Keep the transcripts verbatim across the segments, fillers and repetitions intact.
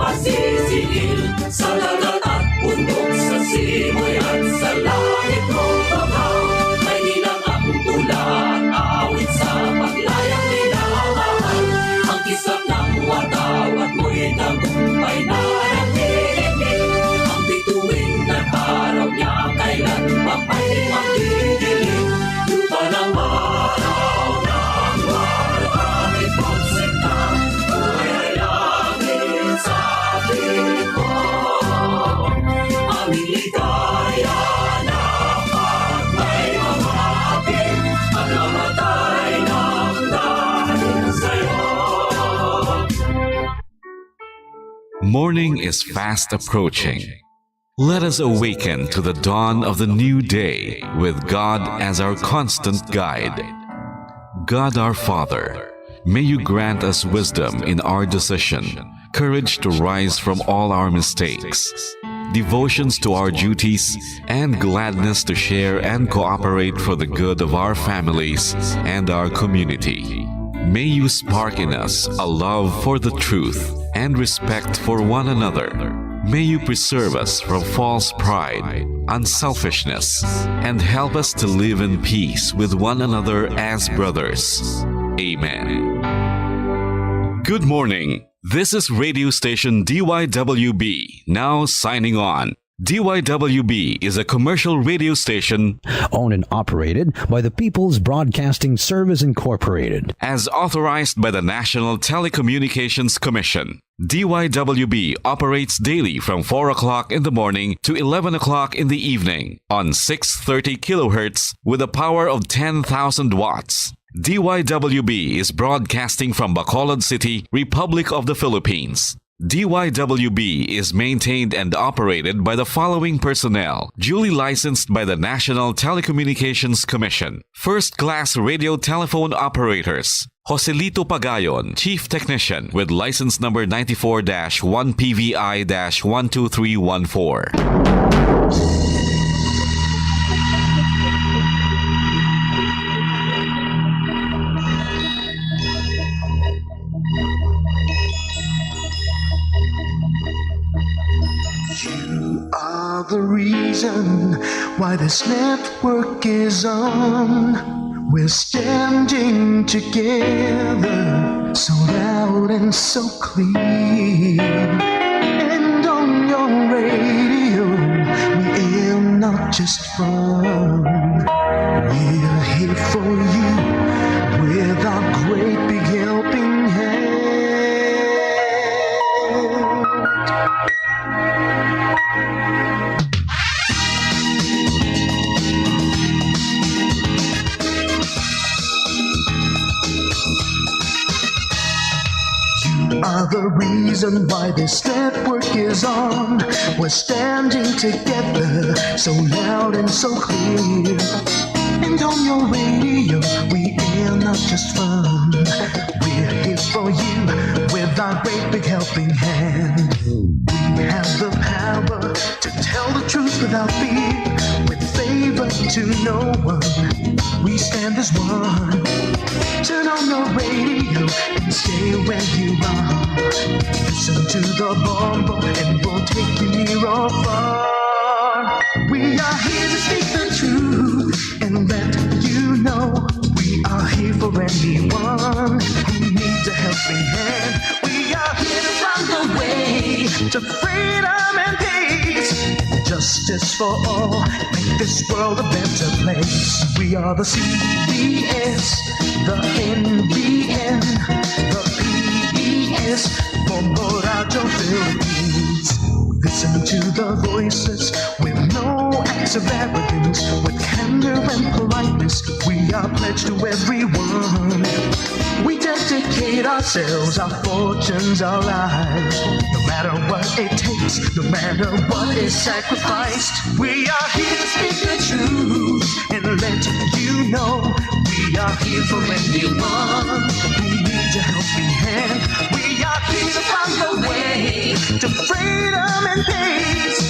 Asisiil sa dagat at bundok, sa simoy at sa langit mo, Tuhan. May hinang ang tula at awit sa paglayang minamahal. Ang kisap ng watawat mo'y tagumpay na nagtitipid. Ang bituin at araw niya kailan pa may magdidilim. Lupa ng araw ng araw, ang ipagsinta, buhay ay langit sa atin mo. Aming ligaya na pagmay mamati, at namatay ng dahil sa'yo. Morning is fast approaching. Let us awaken to the dawn of the new day with God as our constant guide. God our Father, may you grant us wisdom in our decision, courage to rise from all our mistakes, devotions to our duties, and gladness to share and cooperate for the good of our families and our community. May you spark in us a love for the truth and respect for one another. May you preserve us from false pride, unselfishness, and help us to live in peace with one another as brothers. Amen. Good morning. This is radio station D Y W B, now signing on. D Y W B is a commercial radio station owned and operated by the People's Broadcasting Service Incorporated, as authorized by the National Telecommunications Commission. D Y W B operates daily from four o'clock in the morning to eleven o'clock in the evening on six thirty kilohertz with a power of ten thousand watts. D Y W B is broadcasting from Bacolod City, Republic of the Philippines. D Y W B is maintained and operated by the following personnel, duly licensed by the National Telecommunications Commission. First-class radio telephone operators, Joselito Pagayon, Chief Technician, with license number ninety-four dash one P V I dash one two three one four. You are the reason why this network is on. We're standing together, so loud and so clear. And on your radio, we aim not just fun. We're here for you with our great big helping hand. You are the reason why this network is on. We're standing together, so loud and so clear. And on your radio, we air not just fun. We're here for you with our great big helping hand. We have the power to tell the truth without fear, with favor to no one. We stand as one. Turn on your radio and stay where you are. Listen to the Bombo and we'll take you near or far. We are here to speak the truth and let you know we are here for anyone who needs a helping hand. We are here to find the way to freedom and peace. Justice for all, make this world a better place. We are the C B S, the N B N, the P B S, Bombo Radyo Philippines. Listen to the voices with no acts of arrogance, with candor and politeness. We are pledged to everyone. We dedicate ourselves, our fortunes, our lives. No matter what it takes, no matter what is sacrificed, we are here to speak the truth and let you know we are here for anyone who needs a helping hand. We are here to find the way to freedom and peace.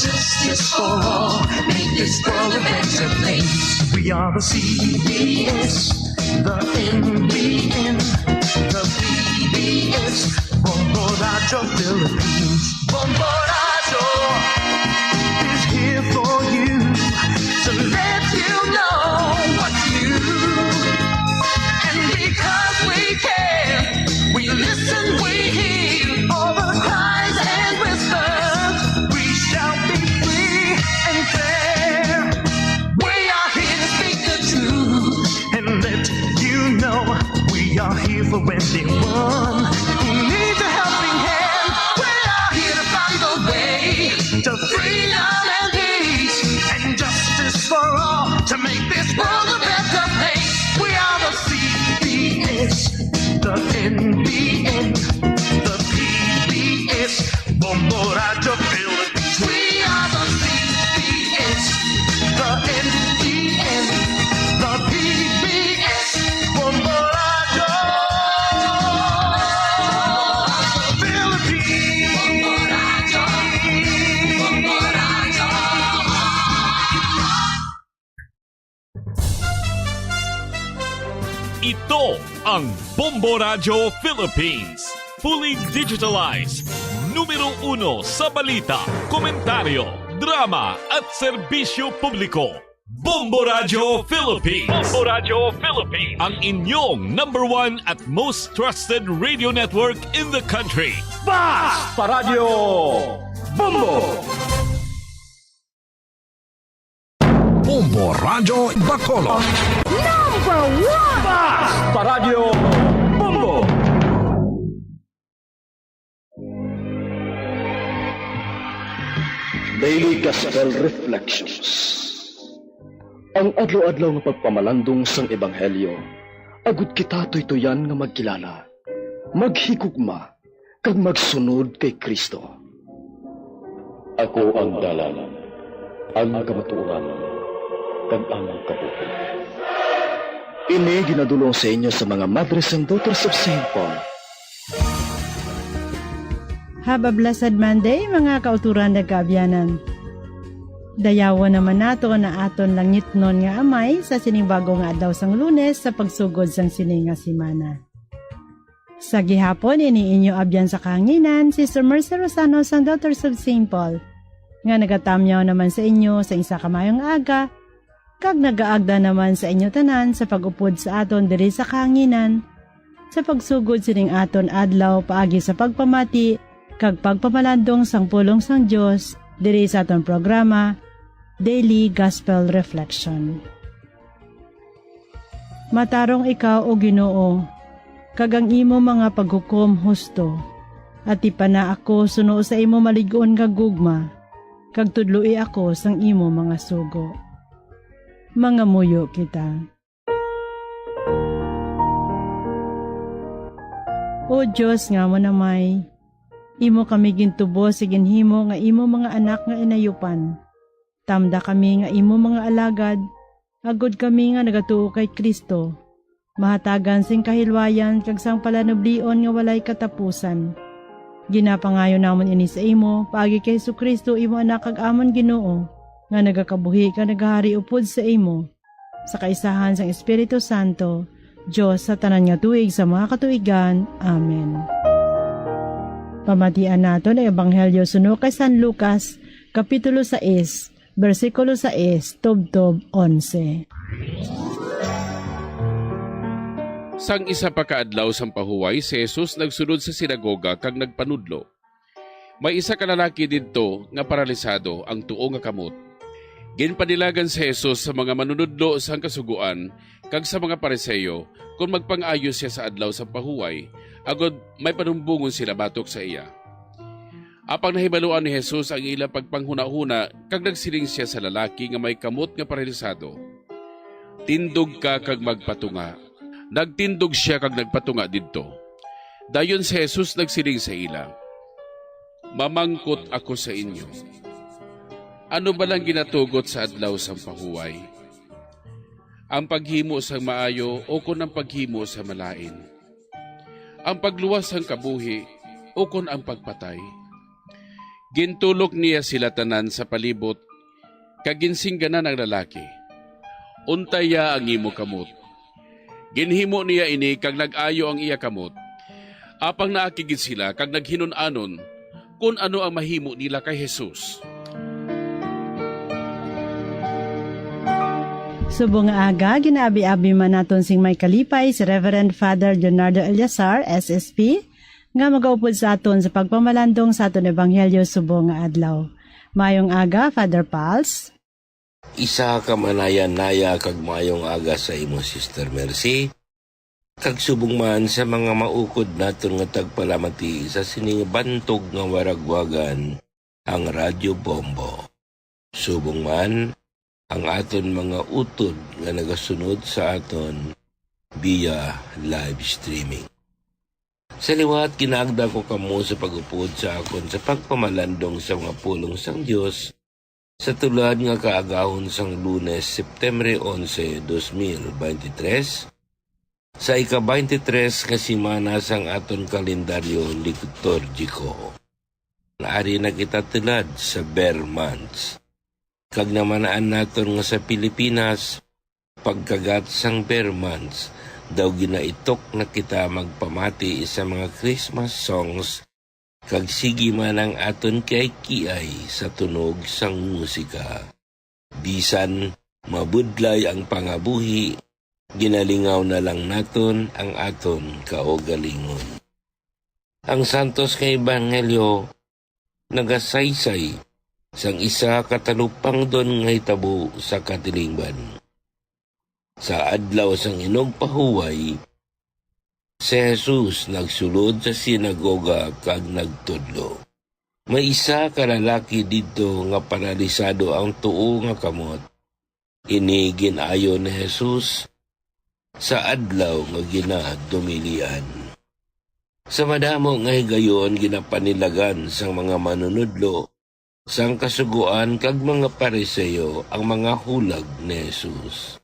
Justice for all, make this world a better place. We are the C B S, the N B N, the P B S, Bombo Radyo The Philippines Bombo Radyo is here for you to let you know what's new. And because we care, we listen, we hear all the cries and whispers. We shall be free and fair. We are here to speak the truth and let you know we are here for anyone who needs a helping hand. We are here to find the way to freedom and peace and justice for all to make this world a better place. We are the C B S, the N B N, the P B S, Bombo Radyo Philippines. We are the C B S, the N B N, the P B S, Bombo Radyo Philippines. Ito ang Bombo Radyo Philippines. Fully digitalized. Numero uno sa balita, komentaryo, drama, at serbisyo publiko. Bombo Radyo Philippines. Bombo Radyo Philippines. Ang inyong number one at most trusted radio network in the country. Basta Radyo Bombo! Bombo Radyo Bacolod. Number one! Basta Radyo Bombo! Daily Gospel Reflections. Ang adlaw-adlaw nga pagpamalandong sang Ebanghelyo, agud kita tuytoyan nga magkilala, maghigugma, kag magsunod kay Cristo. Ako ang dalan, ang kamatuoran, kag ang kabuhi. Ini ginadul-ong sa inyo sa mga Madres and Daughters of Saint Paul. Have a blessed Monday, mga kauturan nga kaabyanan. Dayawon naman nato na aton langitnon nga Amay sa sining bago nga adlaw sang Lunes sa pagsugod sang sini nga semana. Sa gihapon, ini inyo abyan sa kahanginan, Sister Mercy Rosano sang Daughters of Saint Paul, nga nagatamyaw naman sa inyo sa isa ka maayong aga, kag nagaagda naman sa inyo tanan sa pag-upod sa aton diri sa kahanginan, sa pagsugod sining aton adlaw paagi sa pagpamati kag pagpamalandong sang pulong sang Dios diri sa aton programa, Daily Gospel Reflection. Matarong ikaw, O Ginoo, kag ang imo mga paghukom husto, at tipana ako suno sa imo malig-on nga gugma, kag tudloi ako sang imo mga sugo. Mangamuyo kita. O Dios nga amo namay, imo kami gintubo sa ginhimo nga imo mga anak nga inayupan. Tamda kami nga imo mga alagad, agod kami nga nagatuo kay Cristo, mahatagan sing kahilwayan kag sang palanublion nga walay katapusan. Ginapangayo namon ini sa imo, paagi kay Jesu-Cristo, imo Anak kag amon Ginoo, nga nagakabuhi kag nagahari upod sa imo, sa kaisahan sang Espiritu Santo, Dios sa tanan nga tuig sa mga katuigan. Amen. Pamatian naton ang Ebanghelyo suno kay San Lucas, Kapitulo sais, bersikulo sais tubtob onse. Sang isa pa ka adlaw sang pahuway, si Jesus nagsulod sa sinagoga kag nagpanudlo. May isa ka lalaki didto nga paralisado ang tuo nga kamot. Ginpanilagan si Jesus sa mga manunudlo sang Kasugoan kag sa mga Pariseo kon magpang-ayo sia sa adlaw sang pahuway, agod may panumbongon sila batok sa iya. Apang nahibaluan ni Jesus ang ila pagpanghunahuna, kag nagsiling sia sa lalaki nga may kamot nga paralisado, "Tindog ka kag magpatunga." Nagtindog sia kag nagpatunga didto. Dayon si Jesus nagsiling sa ila, "Mamangkot ako sa inyo, ano bala ang ginatugot sa adlaw sang pahuway? Ang paghimo sang maayo ukon ang paghimo sa malain? Ang pagluwas sang kabuhi ukon ang pagpatay?" Gintulok niya sila tanan sa palibot, kag ginsingganan ang lalaki, "Untaya ang imo kamot." Ginhimo niya ini kag nag-ayo ang iya kamot. Apang naakig gid sila kag naghinun-anon kon ano ang mahimo nila kay Jesus. Subong nga aga, ginaabi-abi man naton sing may kalipay si Reverend Father Leonardo Eliazar, S S P, nga magaupod sa aton sa pagpamalandong sa aton ebanghelyo subong nga adlaw. Mayong aga, Father Pals. Isa ka manaya-naya kag mayong aga sa imo, Sister Mercy, kag subong man sa mga maukod naton nga tagpalamati sa sining bantog nga waragwagan, ang Radyo Bombo. Subong man ang aton mga utod nga nagasunod sa aton via live streaming. Sa liwat, ginaagda ko kamo sa pag-upod sa akon sa pagpamalandong sa mga pulong sang Dios sa tulad nga kaagahon sang Lunes, Septembre onse, dos mil beintitrés, sa ika-beintitrés nga semana sang aton kalendaryo liturgiko. Naari na kita tulad sa Ber months, kag namanaan naton nga sa Pilipinas, pagkagat sang Ber months, daw ginaitok na kita magpamati sa mga Christmas songs, kag sige man ang aton kiay-kiay sa tunog sang musika. Bisan mabudlay ang pangabuhi, ginalingaw na lang naton ang aton kaugalingon. Ang santos nga ebanghelyo nagasaysay sang isa ka talupangdon nga hitabo sa katilingban. Sa adlaw sang Inugpahuway, si Jesus nagsulod sa sinagoga kag nagtudlo. May isa ka lalaki didto nga paralisado ang tuo nga kamot. Ini gin-ayo ni Jesus sa adlaw nga ginadumilian. Sa madamo nga higayon, ginapanilagan sang mga manunodlo sang Kasugoan kag mga Pariseo ang mga hulag ni Jesus.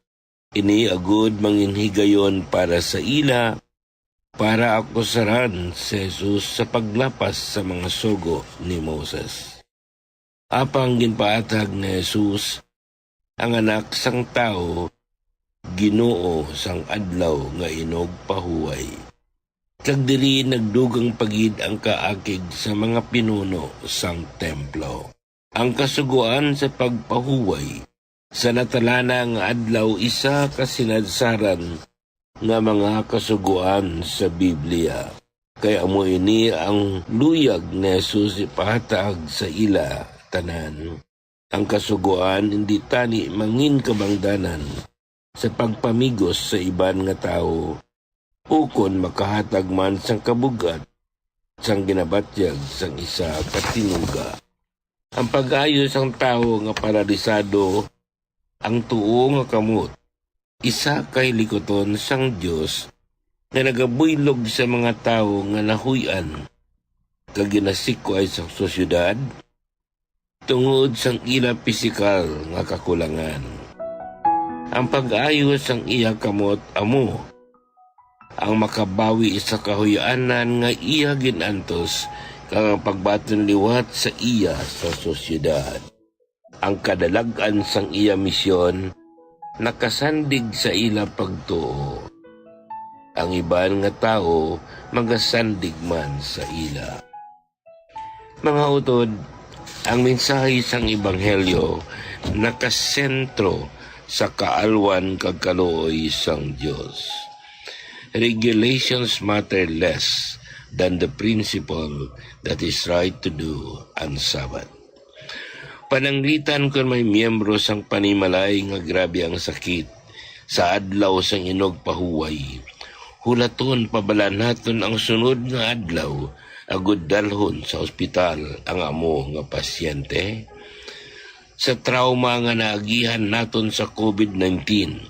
Ini agud mangin higayon para sa ila, para akusaran si Jesus sa paglapas sa mga sugo ni Moses. Apang ginpaatag ni Jesus ang Anak sang Tawo, Ginoo sang Adlaw nga Inugpahuway. Kag diri nagdugang pa gid ang kaakig sa mga pinuno sang templo. Ang Kasugoan sa Pagpahuway sa natalana nga adlaw isa ka sinadsaran nga mga kasugoan sa Biblia, kay amo ini ang luyag ni Jesus ipahatag sa ila tanan. Ang Kasugoan indi tani mangin kabangdanan sa pagpamigos sa iban nga tawo, ukon makahatag man sang kabug-at sang ginabatyag sang isa ka tinuga. Ang pag-ayo sang tawo nga paralisado, ang tuo nga kamot, isa ka hilikuton sang Dios nga nagabuylog sa mga tawo nga nahuy-an kag ginasikway sang sosyedad tungod sang ila pisikal nga kakulangan. Ang pag-ayo sang iya kamot amo ang makabawi sa kahuy-anan nga iya gin-antos kag ang pagbaton liwat sa iya sa sosyedad. Ang kadalag-an sang iya misyon nakasandig sa ila pagtuo. Ang iban nga tawo magasandig man sa ila. Mga utod, ang mensahe sang Ebanghelyo nakasentro sa kaalwan kag kaluoy sang Dios. Regulations matter less than the principle that is right to do on Sabbath. Pananglitan kon may miyembro sang panimalay nga grabe ang sakit sa adlaw sang Inugpahuway, hulaton pabala naton ang sunod nga adlaw agud dalhon sa ospital ang amo nga pasyente. Sa trauma nga naagihan naton sa covid nineteen,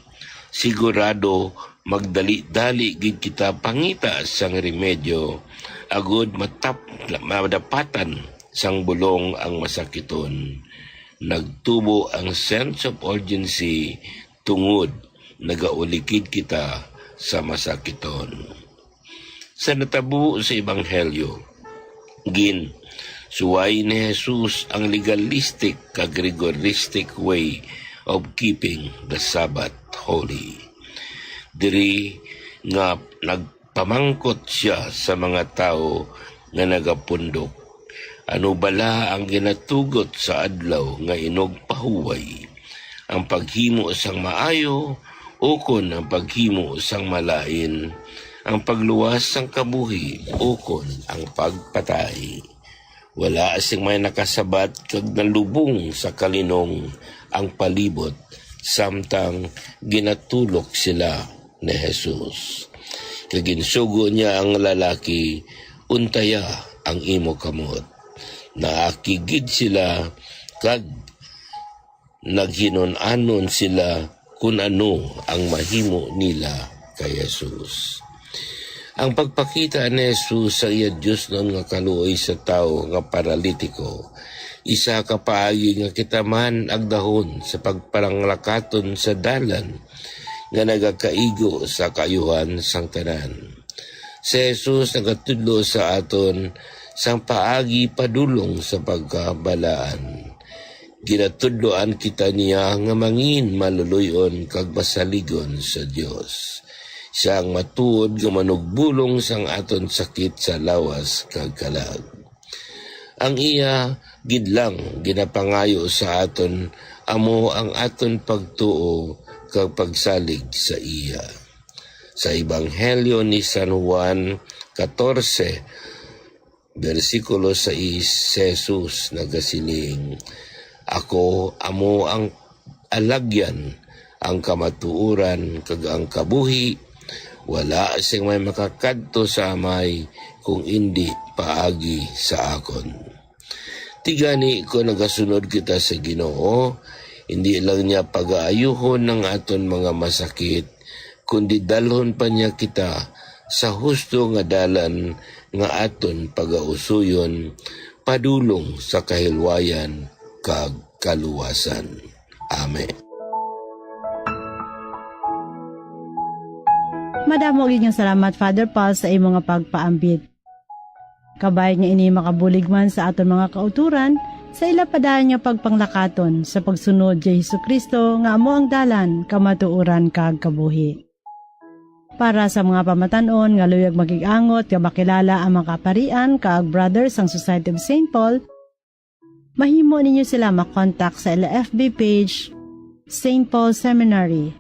sigurado magdali-dali gid kita pangita sang remedyo agud matap-, madapatan sang bulong ang masakiton. Nagtubo ang sense of urgency tungod nagaulikid kita sa masakiton. Sa natabo sa Ebanghelyo, ginsuway ni Jesus ang legalistic kag rigoristic way of keeping the Sabbath holy. Diri nga nag- Nagpamangkot sia sa mga tawo nga nagapundok, "Ano bala ang ginatugot sa adlaw nga inugpahuway? Ang paghimo sang maayo ukon ang paghimo sang malain? Ang pagluwas sang kabuhi ukon ang pagpatay?" Wala sing may nakasabat, kag nalubong sa kalinong ang palibot, samtang ginatulok sila ni Jesus. Kag ginsugo niya ang lalaki, "Untaya ang imo kamot." Naakig gid sila, kag naghinun-anon sila kon ano ang mahimo nila kay Jesus. Ang pagpakita ni Jesus sa iya diosnon nga kaluoy sa tawo nga paralitiko, isa ka paagi nga kita man agdahon sa pagpanglakaton sa dalan nga nagakaigo sa kaayuhan sang tanan. Si Jesus nagatudlo sa aton sang paagi padulong sa pagkabalaan. Ginatudloan kita niya nga mangin maluloy-on kag masaligon sa Dios. Siya ang matuod nga manugbulong sang aton sakit sa lawas kag kalag. Ang iya gid lang ginapangayo sa aton amo ang aton pagtuo kag pagsalig sa iya. Sa Ebanghelyo ni San Juan katorse, bersikulo sais, si Jesus nagasiling, "Ako amo ang alagyan, ang kamatuoran, kag ang kabuhi. Wala sing may makakadto sa Amay kung indi paagi sa akon." Ti gani, kon nagasunod kita sa Ginoo, indi lang niya pagaayuhon ang aton mga masakit, kundi dalhon pa niya kita sa husto nga dalan nga aton pagausuyon padulong sa kahilwayan kag kaluwasan. Amen. Madamo gid nga salamat, Father Paul, sa imo nga pagpaambit. Kabay nga ini makabulig man sa aton mga kautoran, sa ila pa dayon nga pagpanglakaton sa pagsunod kay Jesu-Cristo nga amo ang dalan, kamatuoran, kag kabuhi. Para sa mga pamatan-on nga luyag makig-angot nga makilala ang mga kaparian kag brothers sang Society of Saint Paul, mahimo ninyo sila makontak sa ila F B page, Saint Paul Seminary,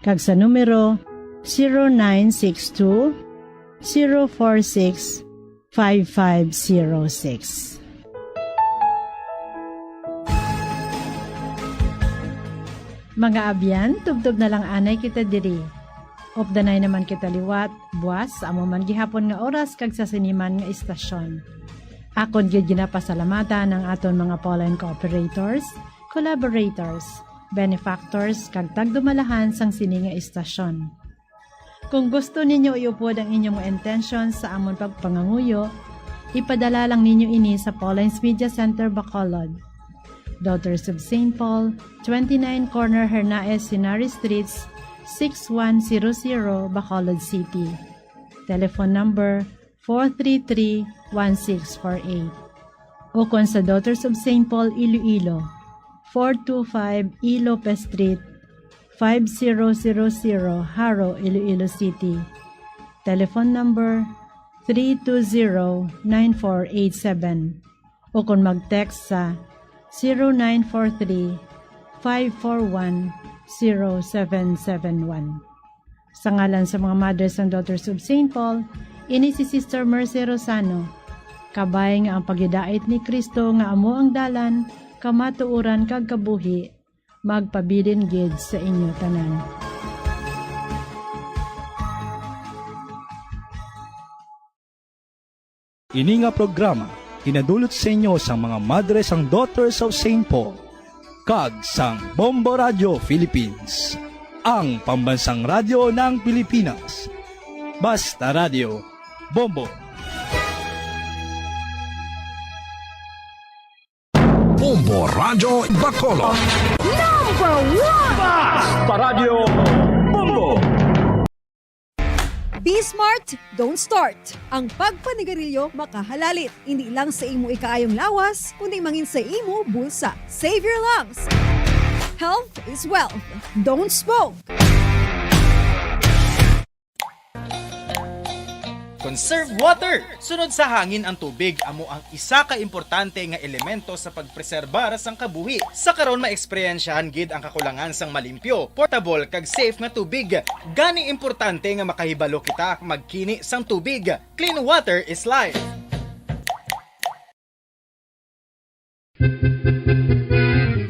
kag sa numero zero nine six two, zero four six, five five zero six. Mga abyan, tubtob na lang anay kita diri. Updanay naman kita liwat, buas, sa amo man gihapon nga oras kag sa sini man nga istasyon. Akon gid ginapasalamatan ang aton mga Pauline cooperators, collaborators, benefactors, kag tagdumalahan sang sini nga istasyon. Kung gusto ninyo iupod ang inyong mga intensyon sa amon pagpanganguyo, ipadala lang ninyo ini sa Pauline's Media Center, Bacolod. Daughters of Saint Paul, twenty-nine Corner Hernaez Henares Streets, six one zero zero, Bacolod City. Telephone number four three three, one six four eight. Ukon sa Daughters of Saint Paul, Iloilo, four two five E Lopez Street, five zero zero zero, Jaro, Iloilo City. Telephone number three two zero, nine four eight seven. Ukon mag-text sa zero nine four three, five four one, zero seven seven one. Sa ngalan sa mga Mothers and Daughters of Saint Paul, ini si Sister Mercy Rosano. Kabay nga ang paghidait ni Cristo nga amo ang dalan, kamatuoran, kag kabuhi, magpabilin gid sa inyo tanan. Ini nga programa ginadulot sa inyo sang mga Madres and Daughters of Saint Paul kag sang Bombo Radio Philippines, ang pambansang radyo ng Pilipinas. Basta Radio, Bombo. Bombo Radio Bacolod. Number one! Basta Radio Bombo! Be smart, don't start. Ang pagpanigarilyo makahalalit, hindi lang sa imo ikaayong lawas, kundi mangin sa imo bulsa. Save your lungs. Health is wealth. Don't smoke. Conserve water. Sunod sa hangin ang tubig amo ang isa ka importante nga elemento sa pagpreserbar sang kabuhi. Sa karon, maeksperyensyahan gid ang kakulangan sang malimpyo, portable, kag safe nga tubig. Gani importante nga makahibalo kita magkini sang tubig. Clean water is life.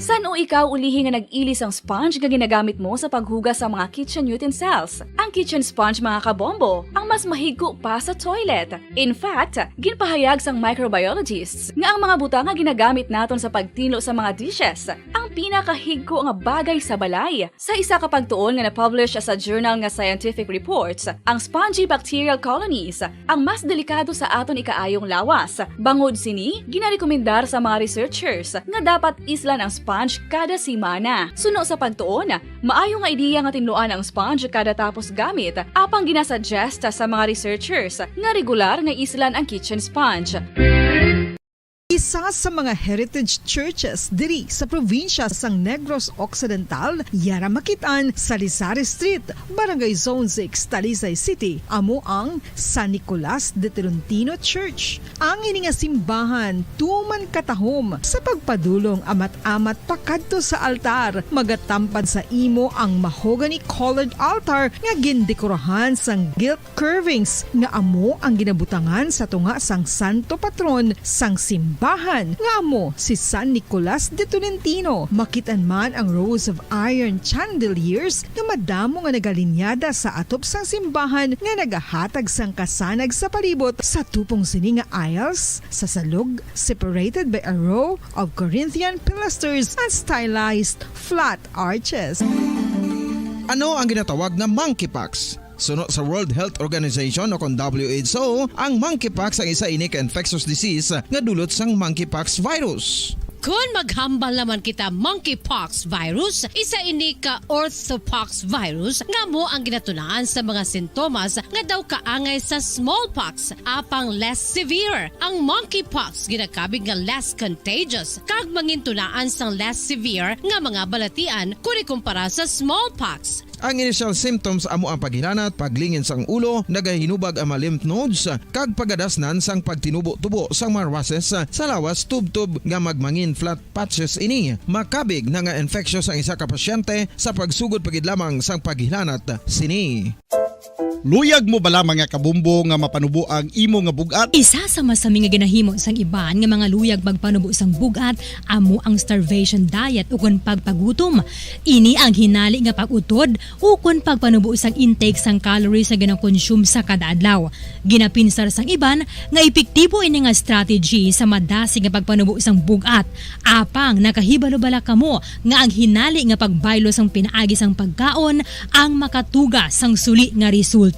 San-o ikaw ulihi nga nag-ili sang sponge nga ginagamit mo sa paghugas sa mga kitchen utensils? Ang kitchen sponge, mga kabombo, ang mas mahigko pa sa toilet. In fact, ginpahayag sang microbiologists nga ang mga butang nga ginagamit naton sa pagtinlo sa mga dishes ang pinakahigko nga bagay sa balay. Sa isa ka pagtuon nga na-publish sa journal nga Scientific Reports, ang spongy bacterial colonies ang mas delikado sa aton ikaayong lawas. Bangod sini, ginarekomendar sa mga researchers nga dapat islan ang sponge kada semana. Suno sa pagtuon, maayo nga ideya nga tinluan ang sponge kada tapos gamit, apang ginasuggest sa mga researchers nga regular nga islan ang kitchen sponge. Isa sa mga heritage churches diri sa probinsya sang Negros Occidental, yara makit-an sa Rizal Street, Barangay Zone six, Talisay City, amo ang San Nicolas de Tolentino Church. Ang ini nga simbahan tuman katahom sa pagpadulong amat-amat pakadto sa altar. Magatampad sa imo ang mahogany-colored altar nga gindekorahan sang gilt curvings nga amo ang ginabutangan sa tunga sang santo patron sang simbahan, nga amo si San Nicolas de Tolentino. Makit-an man ang rows of iron chandeliers nga madamo nga nagalinyada sa atop sang simbahan nga nagahatag sang kasanag sa palibot. Sa tupong sini nga aisles, sa salog, separated by a row of Corinthian pilasters and stylized flat arches. Ano ang ginatawag nga monkeypox? Suno sa World Health Organization o kon W H O, ang monkeypox ang isa ini ka infectious disease nga dulot sang monkeypox virus. Kon maghambal naman kita monkeypox virus, isa ini ka orthopox virus nga amo ang ginatunaan sa mga sintomas nga daw kaangay sa smallpox, apang less severe. Ang monkeypox ginakabig nga less contagious kag mangintunaan sang less severe nga mga balatian kon ikumpara sa smallpox. Ang initial symptoms amo ang paghilanat, paglingin sang ulo, nagahinubag ang mga lymph nodes, kag pagadasnan sang pagtinubo-tubo sang mga rushes sa lawas, tubtob nga magmangin flat patches ini. Makabig na nga infectious ang isa ka pasyente sa pagsugod pa gid lamang sang paghilanat sini. Luyag mo bala, mga kabombo, nga mapanubo ang imo nga bug-at? Isa sa masami nga ginahimo sang iban nga mga luyag magpanubo sang bug-at amo ang starvation diet ukon pagpagutom. Ini ang hinali nga pag-utod ukon pagpanubo sang intake sang calories nga ginakonsume sa kada adlaw. Ginapinsar sang iban nga epektibo ini nga strategy sa madasig nga pagpanubo sang bug-at. Apang nakahibalo bala kamo nga ang hinali nga pagbaylo sang pinaagi sang pagkaon ang makatuga sang suli nga resulta?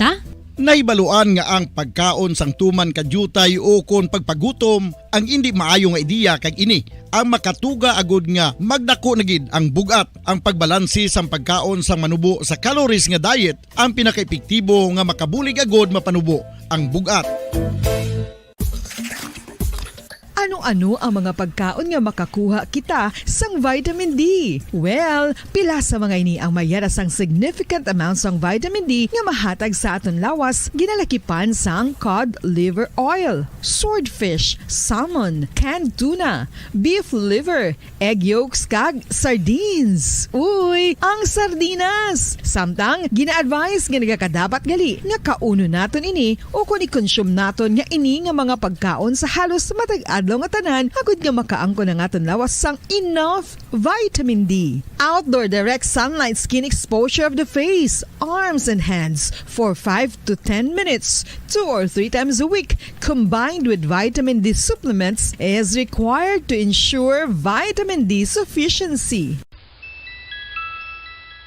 Nahibaluan nga ang pagkaon sang tuman ka diutay ukon pagpagutom ang indi maayo nga ideya, kag ini ang makatuga agud nga magdako na gid ang bug-at. Ang pagbalanse sang pagkaon sang manubo sa calories nga diet ang pinakaepektibo nga makabulig agud mapanubo ang bug-at. Ano-ano ang mga pagkaon nga makakuha kita sang vitamin D? Well, pila sa mga ini ang may yara sang significant amount sang vitamin D nga mahatag sa aton lawas, ginalakipan sang cod liver oil, swordfish, salmon, canned tuna, beef liver, egg yolks, kag sardines. Uy, ang sardinas! Samtang, gina-advise nga nagakadapat gali nga kaunon naton ini ukon i-consume naton nga ini nga mga pagkaon sa halos matag adlaw nga tanan, agud nga makaangkon ang aton lawas sang enough vitamin D. Outdoor direct sunlight skin exposure of the face, arms, and hands for five to ten minutes, two or three times a week, combined with vitamin D supplements, is required to ensure vitamin D sufficiency.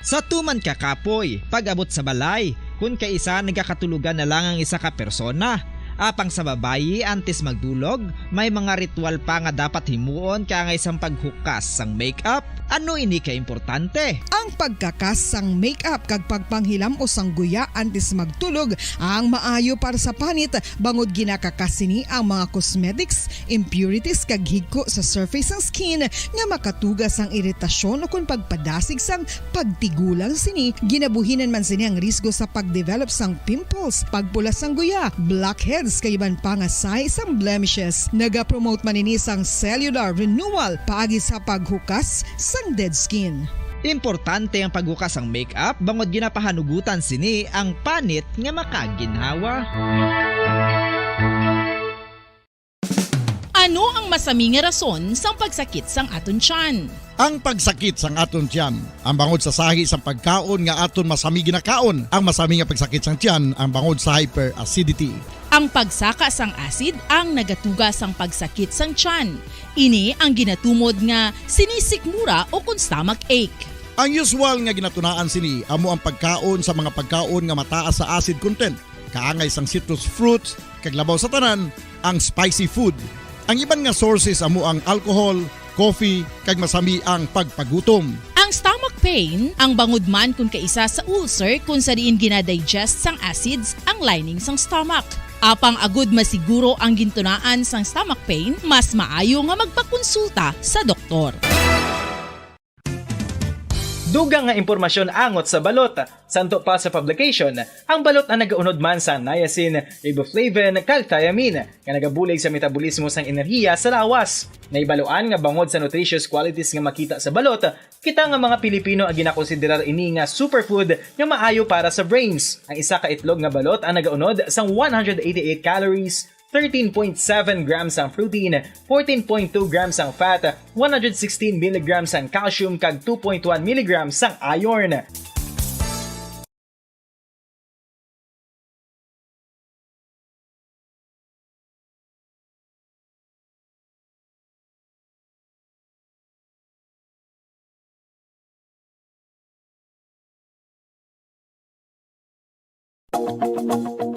Sa tuman ka kapoy, pag-abot sa balay, kun kaisa nagakatulogan na lang ang isa ka persona. Apang sa babayi, antes magdulog, may mga ritual pa nga dapat himuon kaangay sang paghukas sang makeup, Ano ini ka importante? Ang pagkakas sang makeup kag pagpanghilam-os sang guya antes magtulog ang maayo para sa panit, bangod ginakakas sini ang mga cosmetics, impurities kag higko sa surface sang skin nga makatuga sang iritasyon ukon pagpadasig sang pagtigulang sini. Ginabuhinan man sini ang risgo sa pag-develop sang pimples, pagpula sang guya, blackheads kag iban pa nga sahi sang blemishes. Nagapromote man ini sang cellular renewal paagi sa paghukas sang dead skin. Importante ang paghukas sang makeup bangod ginapahanugutan sini ang panit nga makaginhawa. Ano ang masami nga rason sang pagsakit sang aton tiyan? Ang pagsakit sang aton tiyan, ang bangod sa sahi sang pagkaon nga aton masami ginakaon. Ang masami nga pagsakit sang tiyan, ang bangod sa hyperacidity. Ang pagsaka sang acid ang nagatuga sang pagsakit sang tiyan. Ini ang ginatumod nga sinisikmura ukon stomach ache. Ang usual nga ginatunaan sini amo ang pagkaon sa mga pagkaon nga mataas sa acid content, kaangay sang citrus fruits, kag labaw sa tanan, ang spicy food. Ang iban nga sources amo ang alcohol, coffee, kag masami ang pagpagutom. Ang stomach pain, ang bangod man kon kaisa sa ulcer kon sa diin ginadigest sang acids ang lining sang stomach. Apang agud masiguro ang gintunaan sang stomach pain, mas maayo nga magpakonsulta sa doktor. Dugang nga impormasyon angot sa balot. Santo pa sa publication, ang balot ang nagaunod man sa niacin, riboflavin, kag thiamine, nga nagabulig sa metabolismo sang enerhiya sa lawas. Nahibaluan nga bangod sa nutritious qualities nga makita sa balot, kita nga mga Pilipino ang ginakonsiderar ini nga superfood nga maayo para sa brains. Ang isa ka itlog nga balot ang nagaunod sang one hundred eighty-eight calories, thirteen point seven grams ang protein, fourteen point two grams ang fat, one hundred sixteen milligrams ang calcium, kag two point one milligrams ang iron.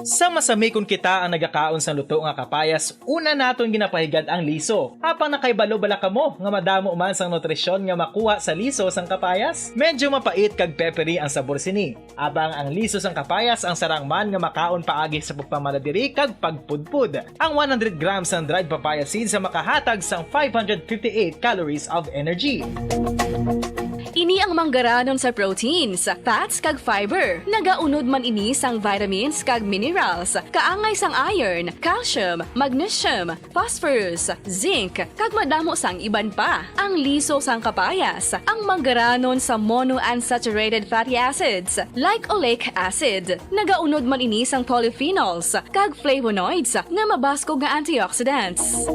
Sa masami kon kita ang nagakaon sang luto nga kapayas, una naton ginapahigad ang liso. Apang nakahibalo bala kamo nga madamo man sang nutrisyon nga makuha sa liso sang kapayas? Medyo mapait kag peppery ang sabor sini. Apang ang liso sang kapayas ang sarang man nga makaon paagi sa pagpamaladiri kag pagpudpod. Ang one hundred grams sang dried papaya seeds ang makahatag sang five hundred fifty-eight calories of energy. Ini ang manggaranon sa proteins, fats, kag fiber. Nagaunod man ini sang vitamins kag minerals, kaangay sang iron, calcium, magnesium, phosphorus, zinc, kag madamo sang iban pa. Ang liso sang kapayas, ang manggaranon sa monounsaturated fatty acids, like oleic acid. Nagaunod man ini sang polyphenols kag flavonoids nga mabaskog nga antioxidants.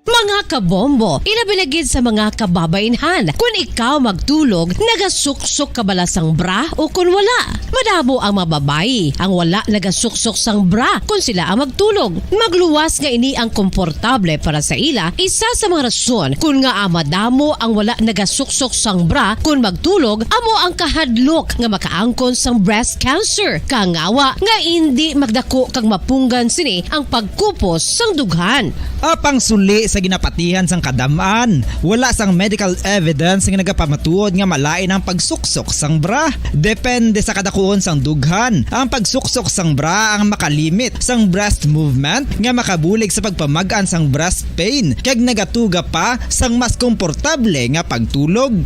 Mga kabombo, ilabi na gid sa mga kababainhan, kun ikaw magtulog, nagasuksok ka bala sang bra o kun wala? Madamo ang mga babayi ang wala nagasuksok sang bra kun sila ang magtulog. Magluwas nga ini ang komportable para sa ila, isa sa mga rason kun ngaa madamo ang wala nagasuksok sang bra kun magtulog amo ang kahadlok nga makaangkon sang breast cancer. Kangawa nga indi magdako kag mapunggan sini ang pagkupos sang dughan. Apang suli sa ginapatihan sang kadam-an, wala sang medical evidence nga nagapamatuod nga malain ang pagsuksok sang bra. Depende sa kadakuon sang dughan, ang pagsuksok sang bra ang makalimit sang breast movement nga makabulig sa pagpamag-an sang breast pain kag nagatuga pa sang mas komportable nga pagtulog.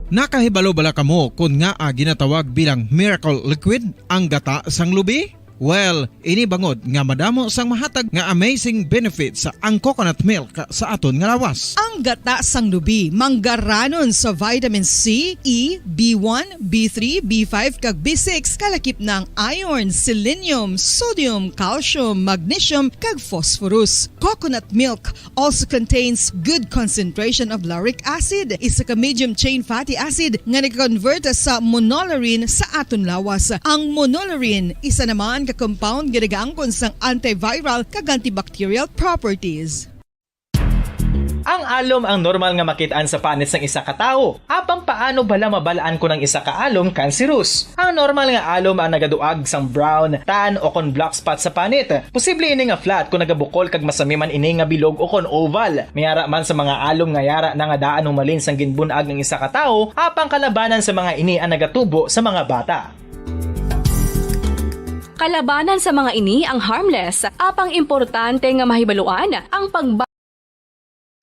Nakahibalo bala kamo kon ngaa ginatawag bilang miracle liquid ang gata sang lubi? Well, ini bangod nga madamo sang mahatag nga amazing benefits ang coconut milk sa aton nga lawas. Ang gata sang lubi manggaranon sa vitamin C, E, B one, B three, B five, kag B six, kalakip na ang iron, selenium, sodium, calcium, magnesium, kag phosphorus. Coconut milk also contains good concentration of lauric acid, isa ka medium chain fatty acid nga nag-convert sa monolaurin sa aton lawas. Ang monolaurin isa naman ka compound nga nagaangkon sang antiviral kag antibacterial properties. Ang Alom ang normal nga makit-an sa panit sang isa ka tawo. Apang paano bala mabal-an kon ang isa ka alom kanserus? Ang normal nga alom ang nagaduag sang brown, tan, o kon black spot sa panit. Posible ini nga flat kon nagabukol kag masami man ini nga bilog o kon oval. May ara man sa mga alom nga yara na nga daan humalin sang ginbun-ag ang isa ka tawo, apang kalabanan sa mga ini ang nagatubo sa mga bata. Kalabanan sa mga ini ang harmless, apang importante nga mahibaluan ang pagba-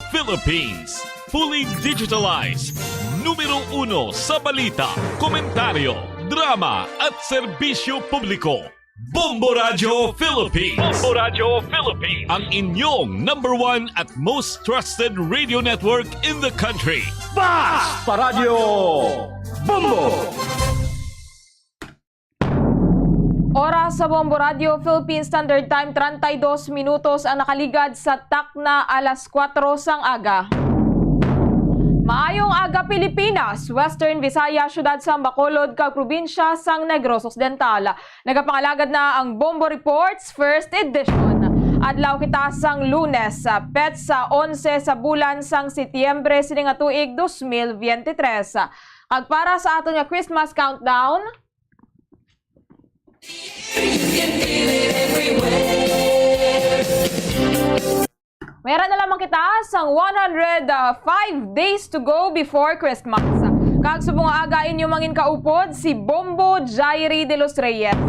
Philippines, fully digitalized. Numero uno sa balita, komentaryo, drama, at serbisyo publiko. Bombo Radio Philippines. Bombo Radio Philippines. Ang inyong number one at most trusted radio network in the country. Basta Radio Bombo. Oras sa Bombo Radio Philippine Standard Time, treinta y dos minutos ang nakaligad sa takna alas kuwatro sang aga. Maayong aga, Pilipinas, Western Visayas, siyudad sang Bacolod, kag probinsya sang Negros Occidental. Nagapangalagad na ang Bombo Reports First Edition. Adlaw kita sang Lunes, sa petsa onse sa bulan sang Setyembre sini nga tuig dos mil biyente tres. Kag para sa aton nga Christmas countdown, Mayra na lamang kita sang one hundred five days to go before Christmas. Kag subong nga aga, inyo mangin kaupod si Bombo Jairi de los Reyes.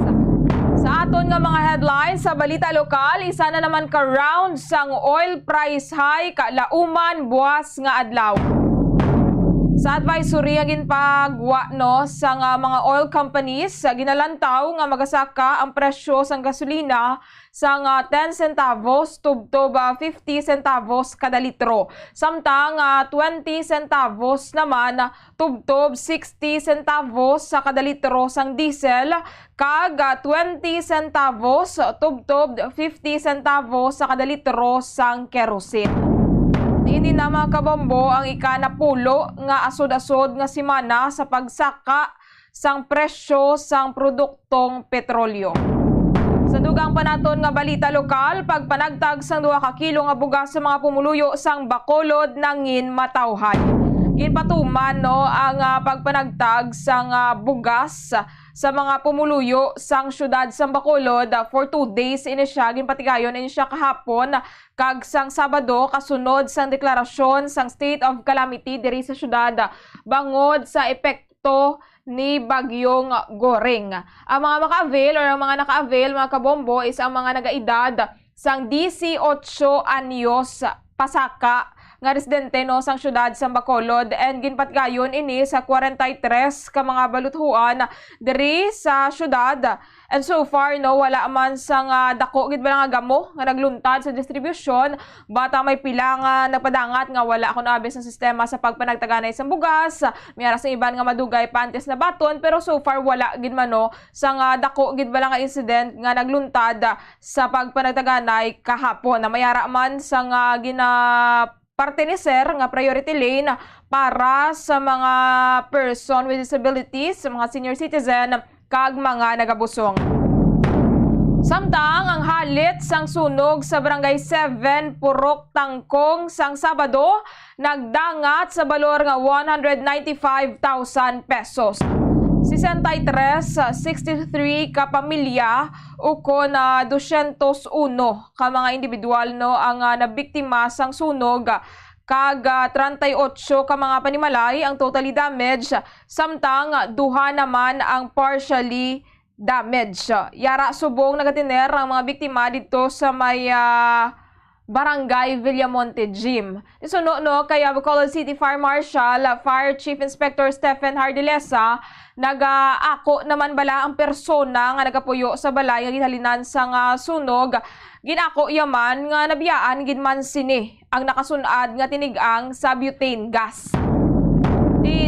Sa aton nga mga headlines sa balita lokal, isa na naman ka round sang oil price high kalauman buwas nga adlaw. Sa advisory nga ginpagwa, no, sang, ah, mga oil companies, ah, ginalantaw nga magasaka ang presyo sang gasolina sang, ah, ten centavos tubtob, ah, fifty centavos kada litro. Samtang, ah, twenty centavos naman tubtob sixty centavos sa kada litro sang diesel, kag, ah, twenty centavos tubtob fifty centavos sa kada litro sang kerosene. Ini na, mga kabombo, ang ikanapulo nga asod-asod nga semana sa pagsaka sang presyo sang produktong petrolyo. Sa dugang pa naton nga balita lokal, pagpanagtag sang duha ka kilo nga bugas sa mga pumuluyo sang Bacolod nangin matawhay. Ginpatuman, no, ang, ah, pagpanagtag sang, ah, bugas sa mga pumuluyo sang siyudad sang Bacolod, ah, for two days ini siya. Ginpatigayon ini siya kahapon kag sang Sabado kasunod sang deklarasyon sang state of calamity diri sa siyudad, ah, bangod sa epekto ni Bagyong Goring. Ang mga maka-avail or ang mga naka-avail, mga kabombo, is ang mga nagaedad sang dieciocho anyos pasaka nga residente, no, sang siyudad sang Bacolod, and ginpatigayon ini sa kwarenta y tres ka mga baluthuan diri sa siyudad. And so far, no, wala man sang, ah, dako gid bala nga gamo nga nagluntad sa distribusyon, but, ah, may pila nga nagpadangat nga wala kuno abi sang sistema sa pagpanagtaganay sang bugas. May ara sang iban nga madugay pa antes nabaton, pero so far wala gid man, no, sang, ah, dako gid bala nga incident nga nagluntad, ah, sa pagpanagtaganay kahapon. Na may ara man sang, ah, gina-, parte ni Sir nga priority lane para sa mga person with disabilities, sa mga senior citizen, kag mga nagabusong. Samtang ang halit sang sunog sa Barangay seven, Purok Tangkong, sang Sabado, nagdangat sa balor nga one hundred ninety-five thousand pesos. Sesenta y tres, sixty-three ka pamilya, ukon, ah, dosyentos uno ka mga individual, no, ang, ah, nabiktima sang sunog, kag, ah, treinta y ocho ka mga panimalay ang totally damaged, samtang duha naman ang partially damaged. Yara subong nagatiner ang mga biktima didto sa may, ah, Barangay Villamonte Gym. Suno, no, kay, ah, Bacolod City Fire Marshal, ah, Fire Chief Inspector Stephen Hardilesa, nagaako naman bala ang persona nga nagapuyo sa balay nga ginhalinan sang sunog. Gin-ako iya man nga nabiyaan gid man sini ang nakasun-ad nga tinig-ang sa butane gas.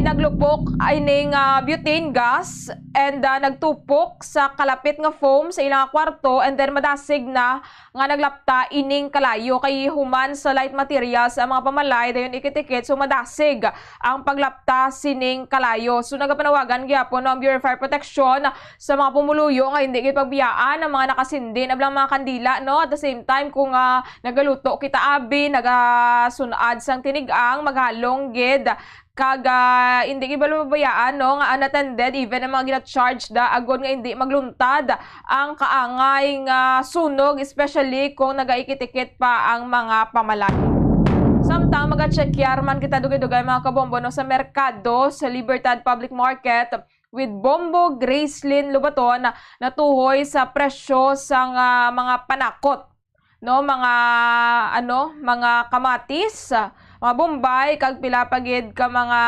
Naglupok ining, ah, butane gas and, ah, nagtupok sa kalapit nga foam sa ilang kwarto, and then madasig na nga naglapta ining kalayo kay human sa light materials ang mga pamalay, dayon ikit-ikit, so madasig ang paglapta sining kalayo. So nagapanawagan gyapon ang Bureau of Fire Protection sa mga pumuluyo nga hindi gid pagbiyaan ang mga nakasindi na bala mga kandila, no? At the same time, kung, ah, nagaluto kita abi, nagasun-ad sang tinigang, maghalong gid, kag, ah, hindi gid bala mabayaan, no, nga unattended, even ang mga gina-charge da, agod nga hindi magluntad ang kaangay nga sunog, especially kung nagaikit-ikit pa ang mga pamalay. Samtang magatsekyar man kita dugay-dugay, mga kabombo, no, sa merkado, sa Libertad Public Market, with Bombo Gracelyn Lobaton, natuhoy sa presyo sang, ah, mga panakot, no, mga, ano, mga kamatis, ah, mga bombay, kag pila pa gid ka mga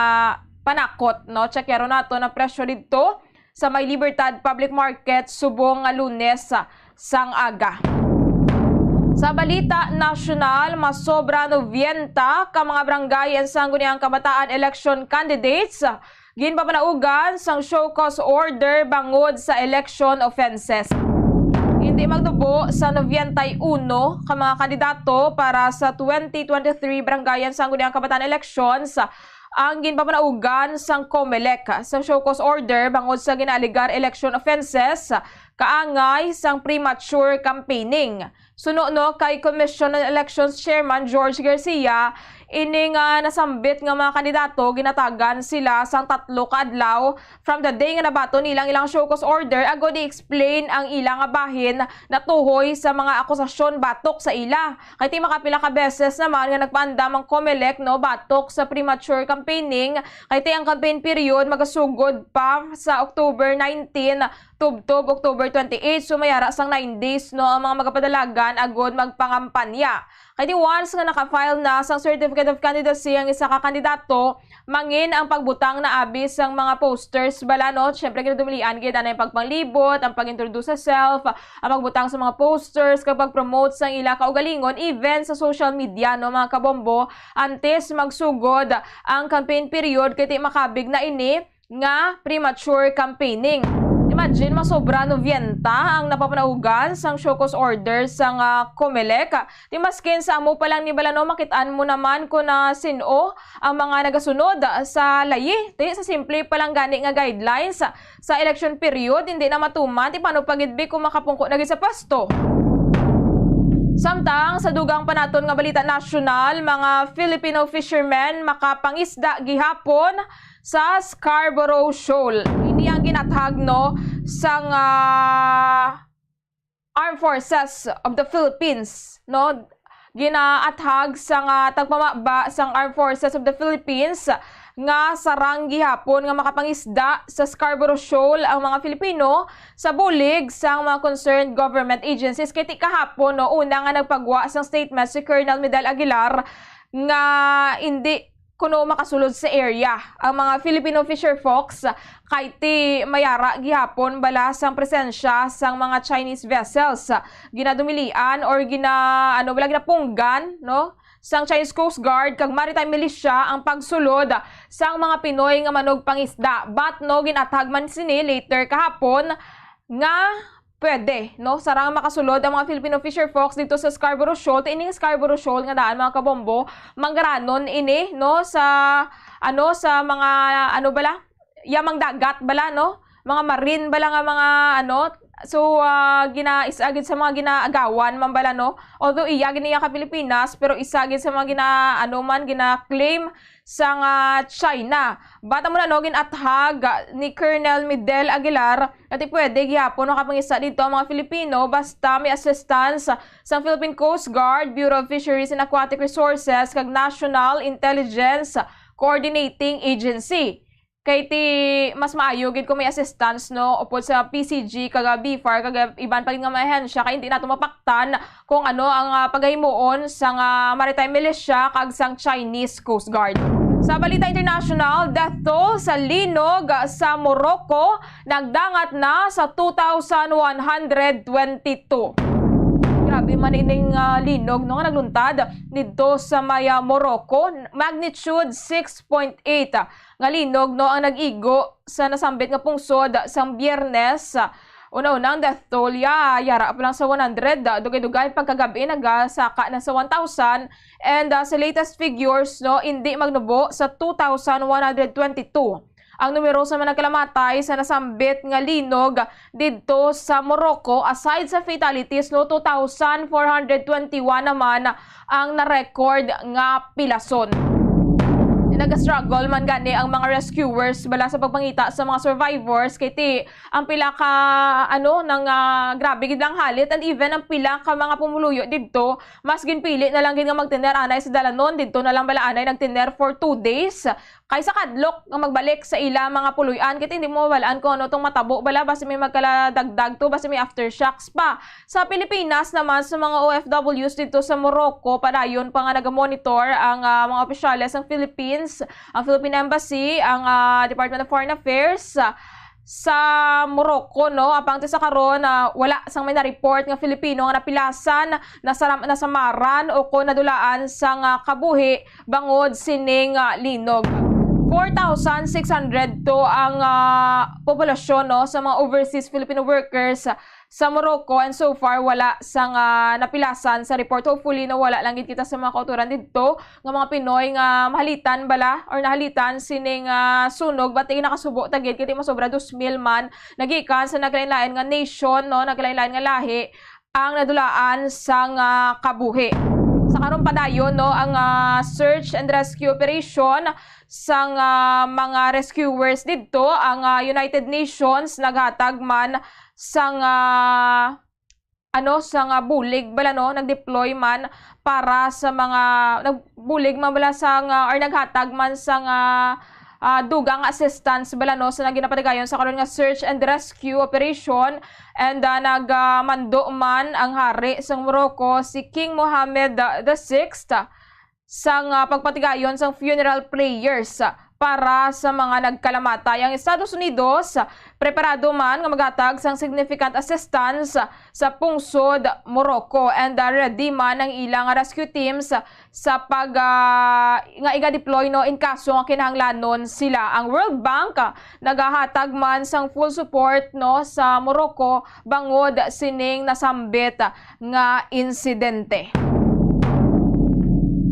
panakot, no? Tsekyaron nato ang presyo didto sa may Libertad Public Market subong nga Lunes, ah, sang aga. Sa balita nasyonal, masobra nobenta ka mga barangay ang Sangguniang Kabataan election candidates ginpapanaugan sang show cause order bangod sa election offenses. Hindi magnubo sa nobenta y uno ka mga kandidato para sa twenty twenty-three Barangayan Sangguniang Kabataan Elections ang ginpapanaugan sang COMELEC sa show cause order bangod sa ginaalegar election offenses, kaangay sang premature campaigning. Suno, no, kay Commission on Elections Chairman George Garcia, ini nga nasambit nga mga kandidato, ginatagan sila sang tatlo ka adlaw from the day nga nabaton nila ang ilang show cause order, agod i-explain ang ila nga bahin natuhoy sa mga akusasyon batok sa ila. Kay ti makapila ka beses naman nga nagpaandam ang COMELEC, no, batok sa premature campaigning, kay ti ang campaign period magasugod pa sa October nineteen tubtob October twenty-eight, so may ara sang nine days, no, ang mga magapadalagan agod magpangampanya. Kay di once nga naka-file na sang Certificate of Candidacy ang isa ka kandidato, mangin ang pagbutang na abi sang mga posters bala, no? Syempre, ginadumilian gid anay pagpanglibot, ang pag-introduce sa self, ang pagbutang sa mga posters, kag pag-promote sang ila kaugalingon, even sa social media, no, mga kabombo, antes magsugod ang campaign period, kay ti makabig na ini nga premature campaigning. Imagine, masobra nobenta ang napapanaugan sang show cause order sang, ah, COMELEC. Ti maskin sa amo pa lang ni bala, no, makit-an mo naman kung, ah, sin-o ang mga nagasunod sa layi. Ti sa simple pa lang gani nga guidelines sa election period, hindi na matuman, ti paano pa gid bi kung makapungko na gid sa pwesto? Samtang sa dugang pa naton nga balita nasyonal, mga Filipino fishermen makapangisda gihapon sa Scarborough Shoal. Ini ang ginathag, no, sang, ah, Armed Forces of the Philippines, no? Ginaathag sang, ah, tagpamaba sang Armed Forces of the Philippines nga sarang gihapon nga makapangisda sa Scarborough Shoal ang mga Filipino sa bulig sang mga concerned government agencies. Kay ti kahapon, no, una nga nagpagwa sang statement si Colonel Medal Aguilar nga indi kuno makasulod sa area ang mga Filipino fisher folks, kay ti mayara gihapon bala sang presensya sang mga Chinese vessels. Ginadumilian or gina-, ano, bala, ginapunggan, no, sang Chinese Coast Guard kag Maritime Militia ang pagsulod sang mga Pinoy nga manugpangisda. But, no, ginathag man sini later kahapon nga pwede, no, sarang makasulod ang mga Filipino fisher folks dito sa Scarborough Shoal. Ti ining Scarborough Shoal nga daan, mga kabombo, manggaranon ini, no, sa, ano, sa mga, ano bala, yamang dagat bala, no? Mga marine bala nga mga, ano, so, ah, gina-, isa gid sa mga ginaagawan man bala, no? Although iya gid niya ka Pilipinas, pero isa gid sa mga gina-, ano man, gina-claim sang, ah, China. But amo na, no, ginathag ni Colonel Medal Aguilar nga ti pwede gihapon makapangisa dito ang mga Filipino basta may assistance sang Philippine Coast Guard, Bureau of Fisheries and Aquatic Resources, kag National Intelligence Coordinating Agency. Kay ti mas maayo gid kung may assistance, no, upod sa P C G, kag, ah, BFAR, kag, ah, iban pa gid nga mga ahensya, kay hindi nato mapaktan kung ano ang, ah, pagahimuon sang, ah, Maritime Militia kag sang Chinese Coast Guard. Sa balita international, death toll sa linog sa Morocco nagdangat na sa two thousand one hundred twenty-two. Grabe. Di man ining, ah, linog, no, nga nagluntad didto sa may, ah, Morocco, magnitude six point eight, ah, nga linog, no, ang nag-igo sa nasambit nga pungsod sang Biyernes. Una-una, ang death toll ya, yara pa lang sa one hundred, ah, dugay-dugay pagkagabi nagasaka na sa one thousand, and, ah, sa latest figures, no, indi magnubo sa two thousand one hundred twenty-two ang numero sa mga nagkalamatay sa nasambit nga linog didto sa Morocco. Aside sa fatalities, no, two thousand four hundred twenty-one naman ang na-record nga pilason. Nag-struggle man gani ang mga rescuers bala sa pagpangita sa mga survivors, kay ti ang pila ka, ano, nang, ah, grabe gid lang halit, and even ang pila ka mga pumuluyo didto, mas ginpili na lang gid nga magtener anay sa dalanon. Didto na lang bala anay nagtener for two days, kaysa kadlok nga magbalik sa ila mga puloy-an, kay ti hindi mo mabalaan kung ano tong matabo bala, basi may magkaladagdag to, basi may aftershocks pa. Sa Pilipinas naman, sa mga O F Ws didto sa Morocco, padayon pa nga nagamonitor ang, ah, mga opisyales sang Philippines, ang Philippine Embassy, ang, ah, Department of Foreign Affairs, ah, sa Morocco, no? Apang ti sa karon, ah, wala sang may na-report nga Filipino nga napilasan, nasaram-, nasamaran o kon nadulaan sang, ah, kabuhi bangod sining, ah, linog. Four thousand six hundred to ang, ah, populasyon, no, sa mga overseas Filipino workers sa Morocco, and so far wala sang, ah, napilasan sa report. Hopefully, no, wala lang gid kita sa mga kauturan didto nga mga Pinoy nga mahalitan bala or nahalitan sining, ah, sunog, but nakasubo ta gid kay ti masobra dos mil man nagikan sa naglain-lain nga nation, no, naglain-lain nga lahi ang nadulaan sang, ah, kabuhi. Sa karon padayon, no, ang, ah, search and rescue operation sang, ah, mga rescuers didto, ang, ah, United Nations naghatag man sang, ah, ano, sang, ah, bulig bala, no, nag-deploy man para sa mga, nagbulig man bala sang, ah, or naghatag man sang, ah, ah, dugang nga assistance bala, no, sa nagin napatigayon sa karon nga search and rescue operation. And, ah, nagmando man ang hari sang Morocco, si King Mohammed the Sixth, sang, ah, pagpatigayon sang funeral prayers para sa mga nagkalamatay. Ang Estados Unidos, preparado man nga maghatag sang significant assistance sa pungsod Morocco, and, ah, ready man ang ilang rescue teams sa pag, ah, nga iga-deploy, no, in kaso nga kinahanglanon sila. Ang World Bank, ah, nagahatag man sang full support, no, sa Morocco bangod sining nasambit nga insidente.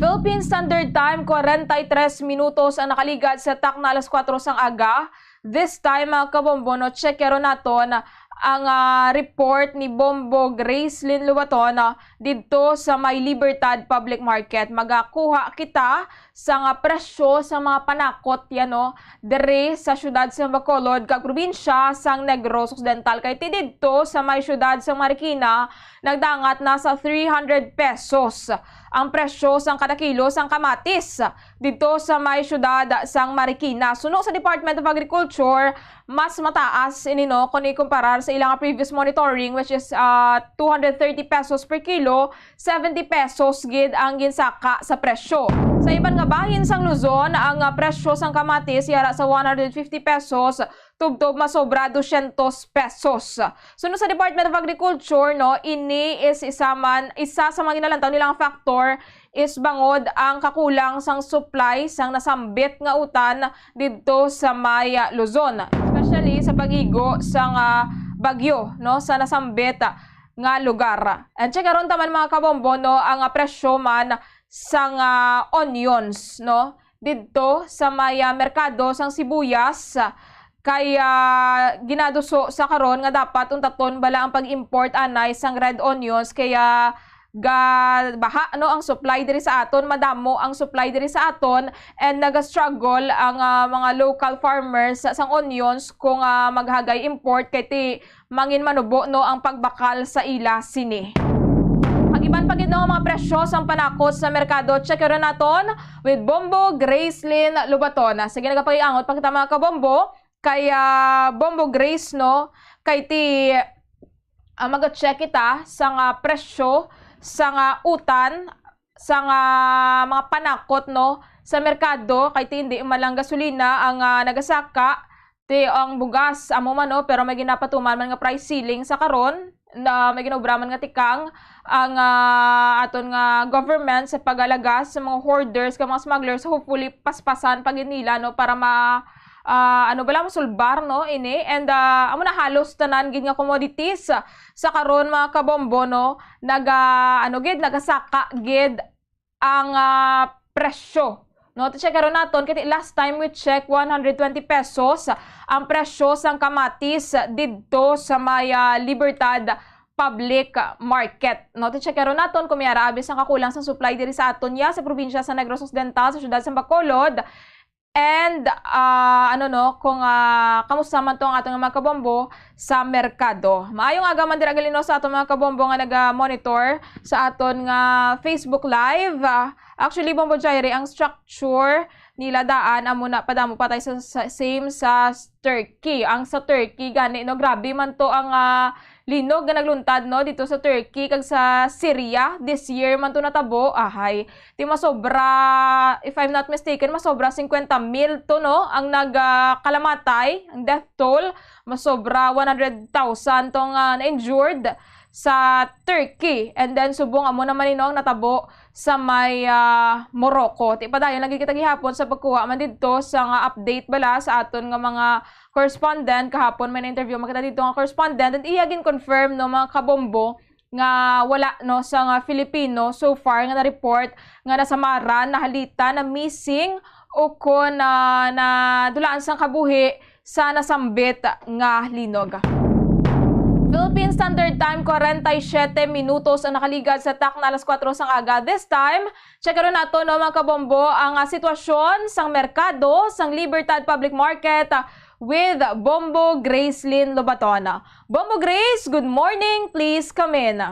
Philippine Standard Time, kwarenta y tres minutos ang nakaligad sa takna alas kuwatro sang aga. This time, mga kabombo, no, check naton ang, ah, report ni Bombo Gracelyn Lubaton, ah, didto sa may Libertad Public Market. Magakuha kita sa nga presyo sa mga panakot yan, no, diri sa siyudad sa Bacolod kag probinsya sang Negros Occidental. Kay ti didto sa may siyudad sa Marikina, nagdangat na sa three hundred pesos ang presyo sang kada kilo sang kamatis didto sa may siyudad sang Marikina. Suno sa Department of Agriculture, mas mataas ini, no, kung ikumparar sa ilang previous monitoring, which is, ah, two hundred thirty pesos per kilo, seventy pesos gid ang ginsaka sa presyo. Sa iban nga bahin sang Luzon, ang, ah, presyo sang kamatis yara sa one hundred fifty pesos, tubtob masobra dosyentos pesos. Suno sa Department of Agriculture, no, ini is isa man, isa sa mga ginalantaw nila nga factor is bangod ang kakulang sang supply sang nasambit nga utan didto sa may, ah, Luzon, especially sa pag-igo sang, ah, bagyo, no, sa nasambit, ah, nga lugar. And check karon taman, mga kabombo, no, ang, ah, presyo man sang, ah, onions, no, didto sa may, ah, merkado sang sibuyas, ah, kay, ah, ginaduso sa karon nga dapat untaton bala ang pag-import anay sang red onions, kaya gabaha, no, ang supply diri sa aton, madamo ang supply diri sa aton, and naga-struggle ang, ah, mga local farmers sa, sang onions kung, ah, maghagay import kay ti mangin manubo, no, ang pagbakal sa ila sini. Ang iban pa gid, no, mga presyo sang panakot sa merkado, check naton with Bombo Gracelyn Lubaton. Sige, nagapagiangot pa kita, mga kabombo, kay, ah, Bombo Grace, no, kay ti, ah, mag-check kita sa nga presyo sa nga utan, sa nga mga panakot, no, sa merkado, kay ti hindi man lang gasolina ang, ah, nagasaka, ti ang bugas amo man, no, pero may ginapatuman man nga price ceiling sa karon, na may ginaobraman nga tikang ang, ah, aton nga government sa pag-alagas sa mga hoarders kag mga smugglers. Hopefully, paspasan pa gid nila, no, para ma-, ah, ano bala, masulbar, no, ini. And, ah, amo na, halos tanan gid nga commodities sa karon, mga kabombo, no, naga-, ano gid, nagasaka gid ang, ah, presyo. No, ti check karon naton, kay last time we check, one hundred twenty pesos ang presyo sang kamatis didto sa may, ah, Libertad Public Market. No, ti check karon naton kung may ara abi sang kakulang sang supply diri sa aton ya sa probinsya sa Negros Occidental, sa siyudad sa Bacolod. And, ah, ano, no, kung, ah, kamusta man to ang aton nga mga kabombo sa merkado. Maayong aga man dira gali, no, sa aton mga kabombo nga naga-monitor sa aton nga Facebook Live. Ah, actually, Bombo Jaire, ang structure nila daan amo na padamo pa tayo sa, sa same sa Turkey. Ang sa Turkey gani, no, grabe man to ang, ah, linog nga nagluntad, no, dito sa Turkey kag sa Syria. This year man to natabo, ahay. Ti masobra, if I'm not mistaken, masobra fifty mil to, no, ang nag, ah, kalamatay, ang death toll. Masobra one hundred thousand tong, ah, na-injured sa Turkey. And then, subong amo naman ni, no, ang natabo sa may, ah, Morocco. Ti padayon lagi kita gihapon sa pagkuha man didto sa nga update bala sa aton nga mga correspondent. Kahapon may na-interview man kita didto nga correspondent, and iya gin-confirm, no, mga kabombo, nga wala, no, sa nga Filipino so far nga na-report nga nasamaran, nahalitan, na missing, o kon, ah, nadulaan sang kabuhi sa nasambit nga linog. Philippine Standard Time, kwarenta y siyete minutos ang nakaligad sa takna alas kuwatro sang aga. This time, check karon nato, no, mga kabombo, ang, ah, sitwasyon sang merkado sang Libertad Public Market, ah, with Bombo Gracelyn Lobaton. Bombo Grace, good morning. Please come in.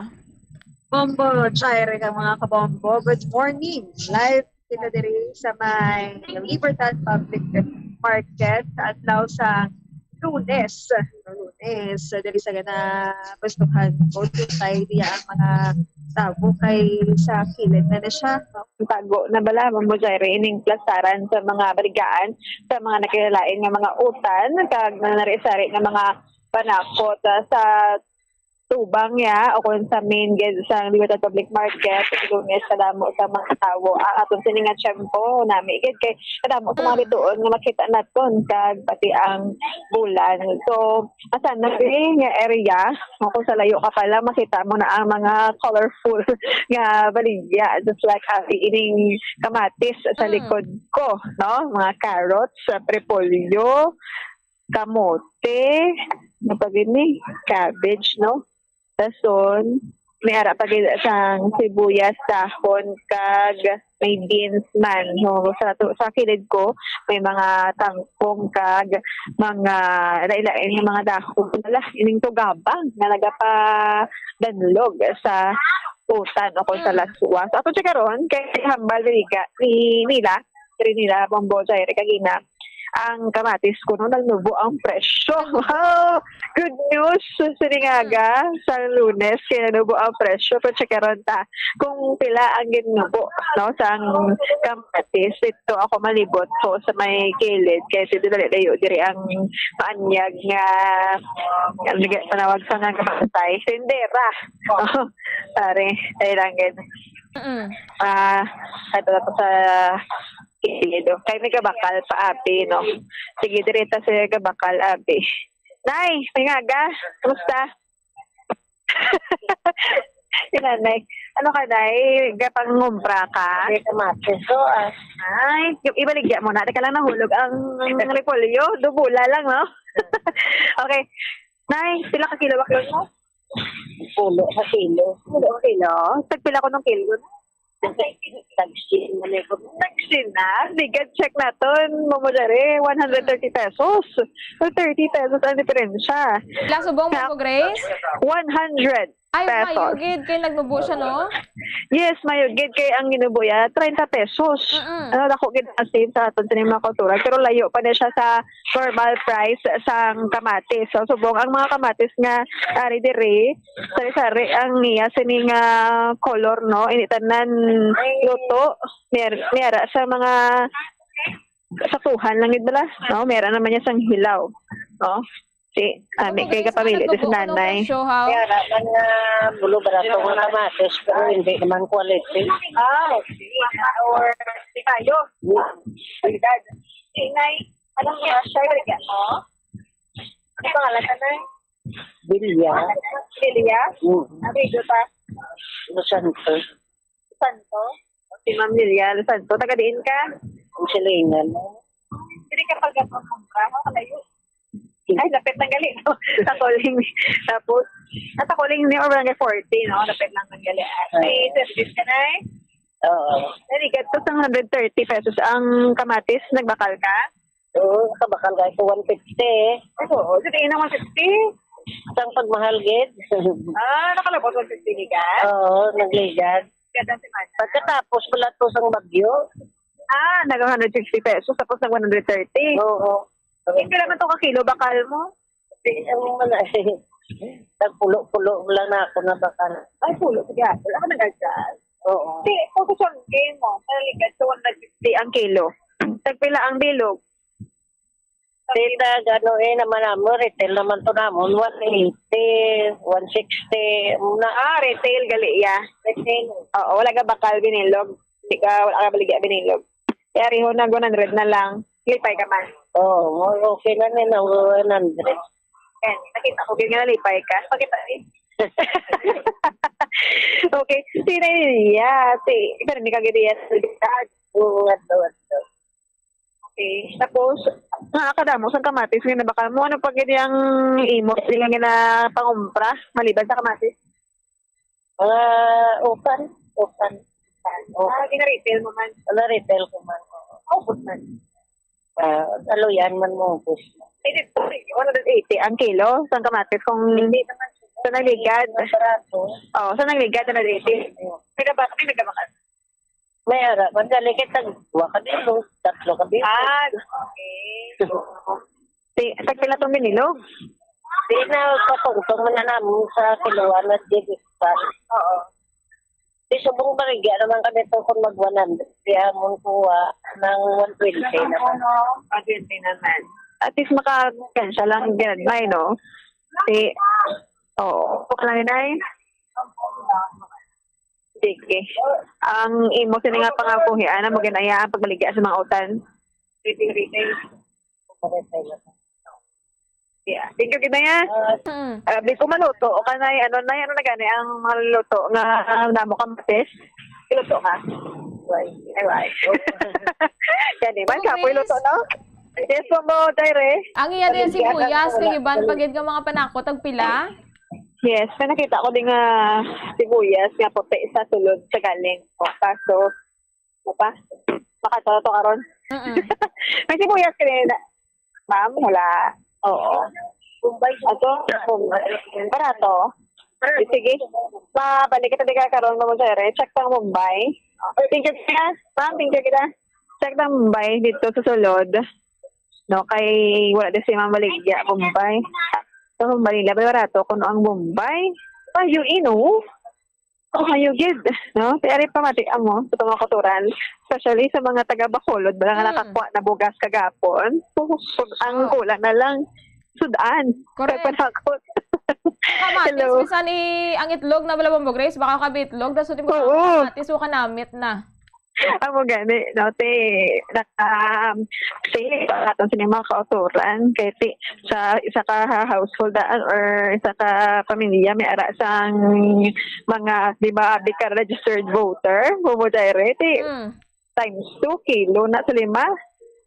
Bombo Jaire kag mga kabombo, good morning. Live kita diri sa may Libertad Public Market sa adlaw sa Lunes. Lunes, diri sa gana pwestuhan ko, tutay diya ang mga tawo kay sa kilid na na siya. Tago na bala, Bombo Jaire, ining plasaran sa mga baligaan sa mga nakilalain nga mga utan kag nanari-sari nga mga panakot, ah, sa tubang ya o kung sa main gate sa Libertad Public Market, Lunes, kadamo sa mga tawo ang aton sini nga tiyempo. Nami gid kay kadamo sa mga bituon nga makita naton kag pati ang bulan. So, asa na diri nga area, o kung sa layo ka pa lang, makita mo na ang mga colorful nga baligya, just like, ah, ining kamatis sa likod ko, no? Mga carrots, ah, repolyo, kamote, ano pa gini? Cabbage, no? Dason, may ara pa gid sang sibuyas, dahon, kag may beans man. No, sa, sa kilid ko, may mga tangkong kag mga lain-lain nga mga dahon. Wala, ining tugabang nga nagapadanlog sa utan o kung sa laswa. So, ato check karon, kay hambal ni Riga, ni Mila, diri nila, Bombo Jaire, kagina, ang kamatis kuno nagnubo ang presyo. Wow! Good news sining aga sa Lunes, kay nanubo ang presyo. Pero check karon ta kung pila ang ginubo, no, sang kamatis. Dito ako malibot ko sa may kilid, kay dito dali layo diri ang maanyag nga, ano nga panawag sa nga kamatay? Tindera. Oh, sorry. Tayo lang gid. Mm. Ah, ito na po sa kilid, oh. Kay may gabakal pa, abi, no? Sige, diri ta sa gabakal, abi. Nay, may aga. Kumusta? Si Nanay. Ano ka, Nay? Gapangumpra ka? May kamatis, oh, ah. Ay, i-, ibaligya mo na. Teka lang, nahulog ang repolyo. Dubula lang, no? Okay. Nay, pila ka kilo ba mo? Pulo sa kilo. Pulo ka kilo? Tagpila ko ng kilo? Tagsin na lang ko. Tagsin na? Sige, check naton. Mamo dere, one hundred thirty pesos. So, thirty pesos ang diferensya. Pila subong, Ma'am Grace? One hundred Ay, pesos. Mayo gid kay nagnubo siya, no? Yes, mayo gid kay ang ginubo ya, treinta pesos. Mm-mm. Ano, dako gid ang save sa aton sa mga kultura. Pero layo pa na siya sa normal price sang kamatis. So, subong ang mga kamatis nga ari diri, sari-sari ang niya sini nga color, no? Ini tanan luto. Mer-, mera sa mga saktuhan lang gid bala, no? Mera naman niya sang hilaw, no? Si, kami, kay kapamilya, ito si nanay. Kaya naman nga bulo barato nga kamatis, pero hindi naman quality. Ah, okay. Or, di kayo. Kalidad. Inay, anong siya? Siya yung mo? Ano pangalan ka, Nay? Bilya. Bilya? Mm. Ang video pa? Santo. Santo? Si Ma'am Lilian Santo, taga diin ka? Ang silingan. Dili ka pag-, pagkumpra, ha? Kalayo. Ay, lapit lang gali, no? Sa Coling. Tapos, at sa Coling ni, or Barangay forty, no? Lapit lang ng gali. Ay, service ka na, eh? Oo. Naligat ko sa hundred thirty pesos ang kamatis, nagbakal ka? Oo, kabakal ka ito, one fifty. Ay, oo. Sa tingin ng one fifty? Isang pagmahal, gid. Ah, nakalabot one fifty ni ka? Oo, nagligat. Kada semana. Pagkatapos pala to sang bagyo. Ah, nag one hundred sixty pesos, tapos nag one hundred thirty. Oo. Eh, pila man to ka kilo, bakal mo? Di, ang mga, nagpulo-pulo lang na ako na bakal. Ay, pulo, sige, ako lang nag-adjust. Oo. Di, kung sa Sunday mo, naligat sa one hundred fifty ang kilo. Tagpila ang bilog? Tita, gano eh, naman namo, retail naman to namon, one eighty, one sixty, na, ah, retail, gali, ya. Retail. Oo, wala ka bakal, binilog. Hindi ka, wala ka baligya, binilog. Kaya riho na, one hundred na lang. Lipay ka man. Oo, okay na ni, na one hundred. Yan, nakita ko, ganyan, nalipay ka. Pakita, eh. Okay, si Naiya, si, pero hindi ka ganyan, Oo, ato, ato. Okay. Tapos, nga kadamo sang kamatis nga nabakal mo, ano pa gid ang imo sila nga na pangumpra maliban sa kamatis? Mga ukan, ukan. Ah, gina-retail mo man? Wala, retail ko man. Oo. Ubos man. Ah, aluyan man mo, ubos. Ay, di, sorry, one hundred eighty ang kilo sang kamatis kung Hindi naman. Sa nagligad? Mas barato. Oo, sa nagligad, one hundred eighty. Oo. May nabak-, may nagabakal. May ara, madali kay tag-, duha ka bilog, tatlo ka bilog. Ah, okay. Ti-, tagpila tong binilog? Di na, patungtong man na namo sa kiluan at gigit pa. Oo. Di, subong baligya naman kami to kung mag one hundred. Di amon kuha ng one twenty naman. One twenty naman. At least makakansya lang gid, Nay, no? Di, oo. Okay lang, Nay? Sige. Ang imo sini nga pangabuhi, ana mo ginaya ang pagbaligya sa mga utan. Reading, reading. Yeah. Thank you, Ginaya. Mm. Ah, di ko maluto. O kanay, ano, nay, ano na gani ang mga luto nga namo kamatis? Iluto ka? Ay, ay. Gani man, Okay, kapoy luto, no? Yes po mo, Dire. Ang iya din sibuyas, kay iban pa gid nga mga panakot, tagpila? Yes, may nakita ko din nga sibuyas nga puti sa sulod sa galing. O, kaso, ano pa? Makatawa to karon. Mm-mm. May sibuyas ka din, ma'am? Wala. Oo. Ato? Barato. Sige. Mabalik kita di ka karon, Ma'am Jere. Check tang Bombay. Thank you, kita. Ma'am, thank you, kita. Check tang Bombay dito sa sulod. No, kay wala din si Ma'am Baligya, Bombay. Sa Bombay nila, may barato kuno ang Bombay. Ayo, ino? Oh, ayo gid, no? Ti ari pa mati amo sa mga kautoran, especially sa mga taga Bacolod, wala nga Mm. nakakuha na bugas kagapon. So, so, ang Ah. kulang na lang, sud-an. Correct. Kay panakot. Kamatis, Hello. Bisan i-, ang itlog na wala bang bugres, baka kabi itlog, tas ultimo Oo. kamatis, o kanamit na. Amo gani, no, ti, naka, um, safe ang aton sa mga kautoran, kay ti, sa isa ka ha-, household daan or isa ka pamilya, may ara sang mga, di ba, abi ka registered voter, Bobo Jaire, ti, Mm. times two kilo na sa lima.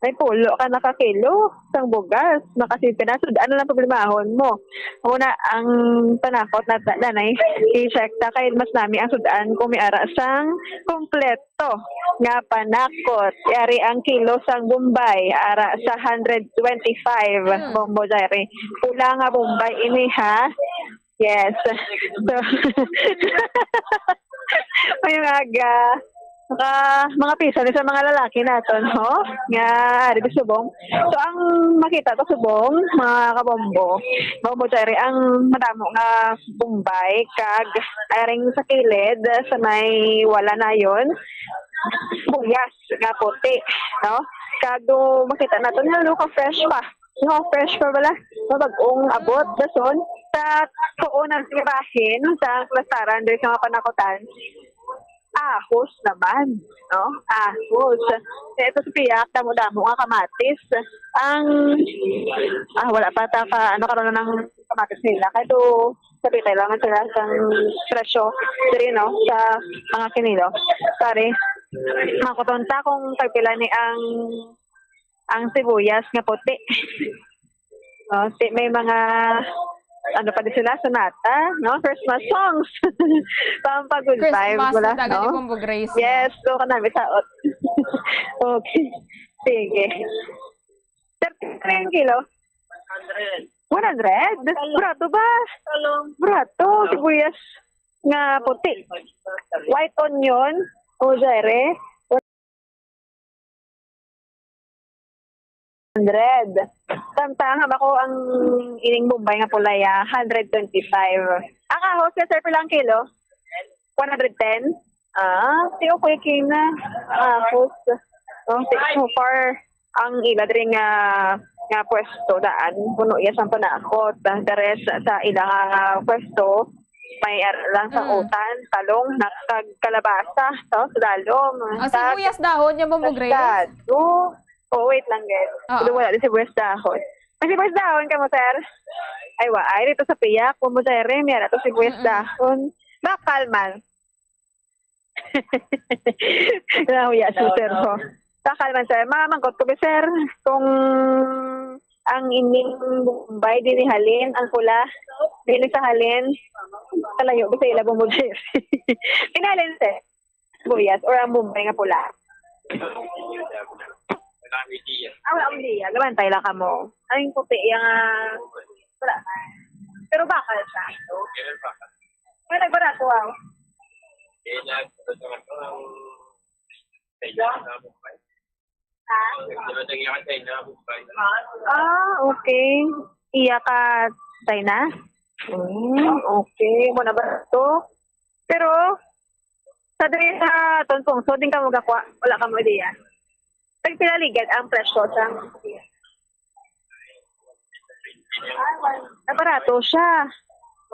May pulo ka na ka kilo sang bugas. Makasipin na, sud-an na lang problemahon mo. Una, ang panakot na ta-, nanay, i-check ta kay mas nami ang sud-an kung may ara sang kompleto nga panakot. Yari ang kilo sang Bombay, ara sa hundred twenty-five, Hmm. Bombo Diary. Pula nga Bombay ini, ha? Yes. So, may mga aga, mga, mga piso ni sa mga lalaki naton, ho? Nga, ari di subong. So, ang makita to subong, mga kabombo, Bombo Diary, ang madamo nga Bombay, kag aring sa kilid, sa may wala na yon, buyas nga puti, no? Kag do makita naton nga, no, ka-fresh pa. No, fresh pa bala. Mabag-ong abot, dason. Sa tuon ang bahin, sa plastaran, diri sa mga panakutan. Ahos naman, no? Ahos. Kaya ito sa piyak, damo-damo nga kamatis. Ang, ah, wala pa ta ka, ano, karon na ng kamatis nila. Kaya ito, sabi kailangan sila sa presyo. Diri, no? Sa mga kinilo. Sorry. Makutonta kung tagpila ni ang, ang sibuyas nga puti. Oh, ti-, may mga, ano pa din sila, sonata, no? Christmas songs. Pampagod vibes, Christmas wala, na taga ni no? Bombo Grace, no? Yes, so kanami sa ot. Okay. Sige. Thirty ang kilo? One hundred? Talong. Barato ba? Talong. Barato, sibuyas nga puti. White onion, o jere, hundred. Samtang ako ang ining Bombay nga pulaya, hundred twenty-five. Ang ahos ka, sir, pila ang kilo? One hundred ten? Ah, si okay, okay na. Ahos. Oh, si, so far, ang ila diri nga, nga pwesto daan, puno iya sang panakot. Ang the rest sa ila nga pwesto, may ar-, lang sa Mm. utan, talong, na kag kalabasa, to, sa dalom. Ang Kag sibuyas dahon niya, Ma'am Grace? Mustard. Oh, oh, wait lang, guys. Oo. Pero wala din sibuyas dahon. May sibuyas dahon ka mo, sir? Ay, wa. Ay, dito sa piyak, kung mo, sir, eh, may ara to sibuyas Mm-mm. dahon. Bakal man. Nahuya si sir ho. Bakal man, sir. Mamangkot ko, sir, kung ang ining Bombay, dili halin, ang pula, dili sa halin, kalayo, sa ila bumudjir. Pinalin, sir. Sibuyas, or ang Bombay nga pula? Ah, wala akong idea. Gabantay lang kamo. Ang puti, yung, ah, wala. Pero bakal siya. Pero bakal. May nagbarato, ah. Eh, nag-, Ha? Ah, okay. Iya ka China? Hmm, okay. Mo na ba to? Pero, sa diri sa Tonpong, so din ka magakwa, wala ka mo idea. Tagpila ligad ang presyo sa Nabarato siya.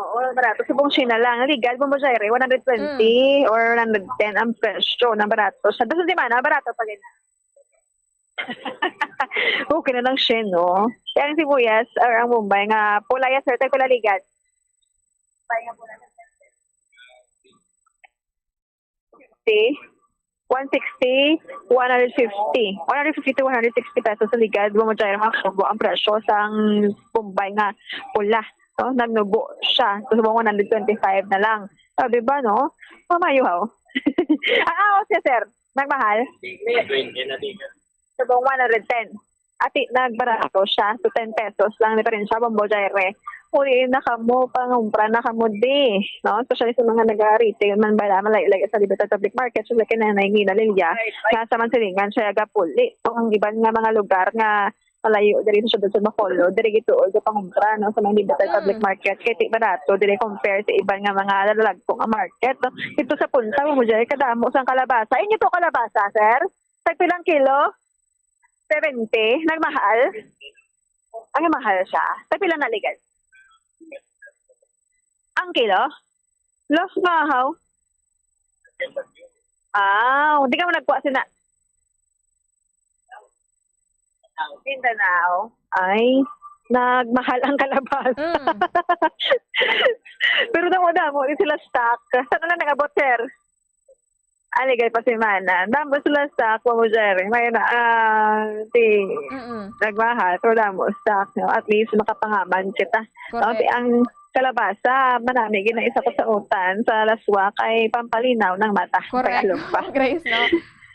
Oo, barato. Subong China lang. Ligad mo mo, Jaire, one hundred twenty Mm. or one hundred ten ang presyo. Nabarato siya. Tapos di man, nabarato pa rin. Okay na lang siya, no? Kaya ang sibuyas, or ang Bombay nga, pulaya, sir, tayo pula ligad. Fifty, one sixty, one hundred fifty. One hundred fifty to one hundred sixty pesos sa ligad. Mo mo, Jaire, mga kasubo ang presyo sang Bombay nga pula. No? Nagnubo siya. So, subong one hundred twenty-five na lang. Ah, di ba, no? Mamayo, haw. Ah, ah, okay, sir. Nagmahal? Twenty na din. Subong one hundred ten. Ati, nagbarato siya. So, ten pesos lang diferensya, Bombo Jaire. Uli na kamo, pangumpra na kamo, di. No? Especially sa mga nag-retail man bala, malayo lagi sa Libertad Public Market, so, like, nanay Nina Lilia, nga sa Mansilingan siya gapuli. So, ang iban nga mga lugar nga malayo diri sa syudad sa Bacolod, diri gituod sa pangumpra, no, sa mga Libertad Mm. Public Market. Kay ti barato diri compare sa iban nga mga lalagko nga market, no? Ito sa punta, Bombo Jaire, kadamo sang kalabasa. Inyo to kalabasa, sir? Tagpilang kilo? Seventy? Nagmahal? Ang mahal siya. Tagpila na ligad? Ang kilo? Los mahaw? Ah, hindi ka mo nagkuha sina. Mindanao. Ay, nagmahal ang kalabasa. Mm. Pero damo-damo, di sila stock. Saan na nag-abot, sir? Aligay pa si Mana. Damo sila stock, mo, Jerry. May na, ah, di, Mm-mm. nagmahal, pero damo stock, no? At least, makapangaman kita. No? Correct. Di, ang kalabasa, manami, ginaisa ko sa utan, sa laswa, kay pampalinaw ng mata. Correct. Tagalog pa. Grace, no?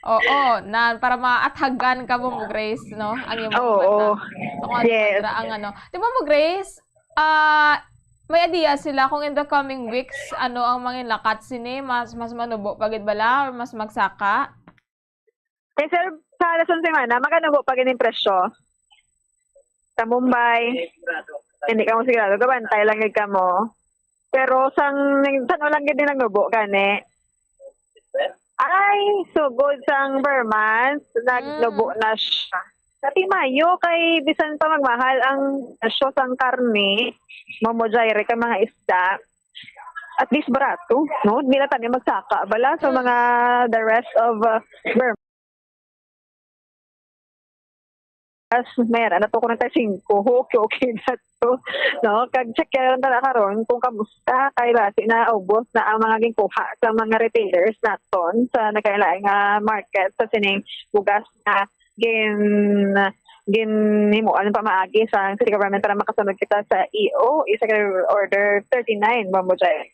Oo, na para maathagan ka mo, Grace, no? Ang iyong Oo. mata. So, kung ano Yes. ang ano. Di ba mo, Grace? Ah, may idea sila kung in the coming weeks, ano ang manginlakat sini? Mas, mas manubo pa gid bala or mas magsaka? Eh, sir, sa lason semana, maganubo pa gid ang presyo. Sa Mumbai, hindi ka mo sigurado. Gabantay lang gid ka mo. Pero sang, sang lang gid din nagnubo, gani. Ay, sugod sang Vermont, nagnubo Mm. na siya. Pati mayo kay bisan pa magmahal ang presyo sang karne, Bombo Jaire, kay mga isda, at least barato, no? Di na tayo magsaka bala sa Mm. mga the rest of, uh, Burma. As may ara na to, forty-five. Okay, okay na to, no? Kag check na lang karon kung kamusta, kay basi na ubos na ang mga ginkuha sa mga retailers naton sa nagkalain nga market sa sining bugas na gin-, ginhimuan pamaagi sa city government para makasunod kita sa E O, Executive Order thirty-nine, Bombo Jai.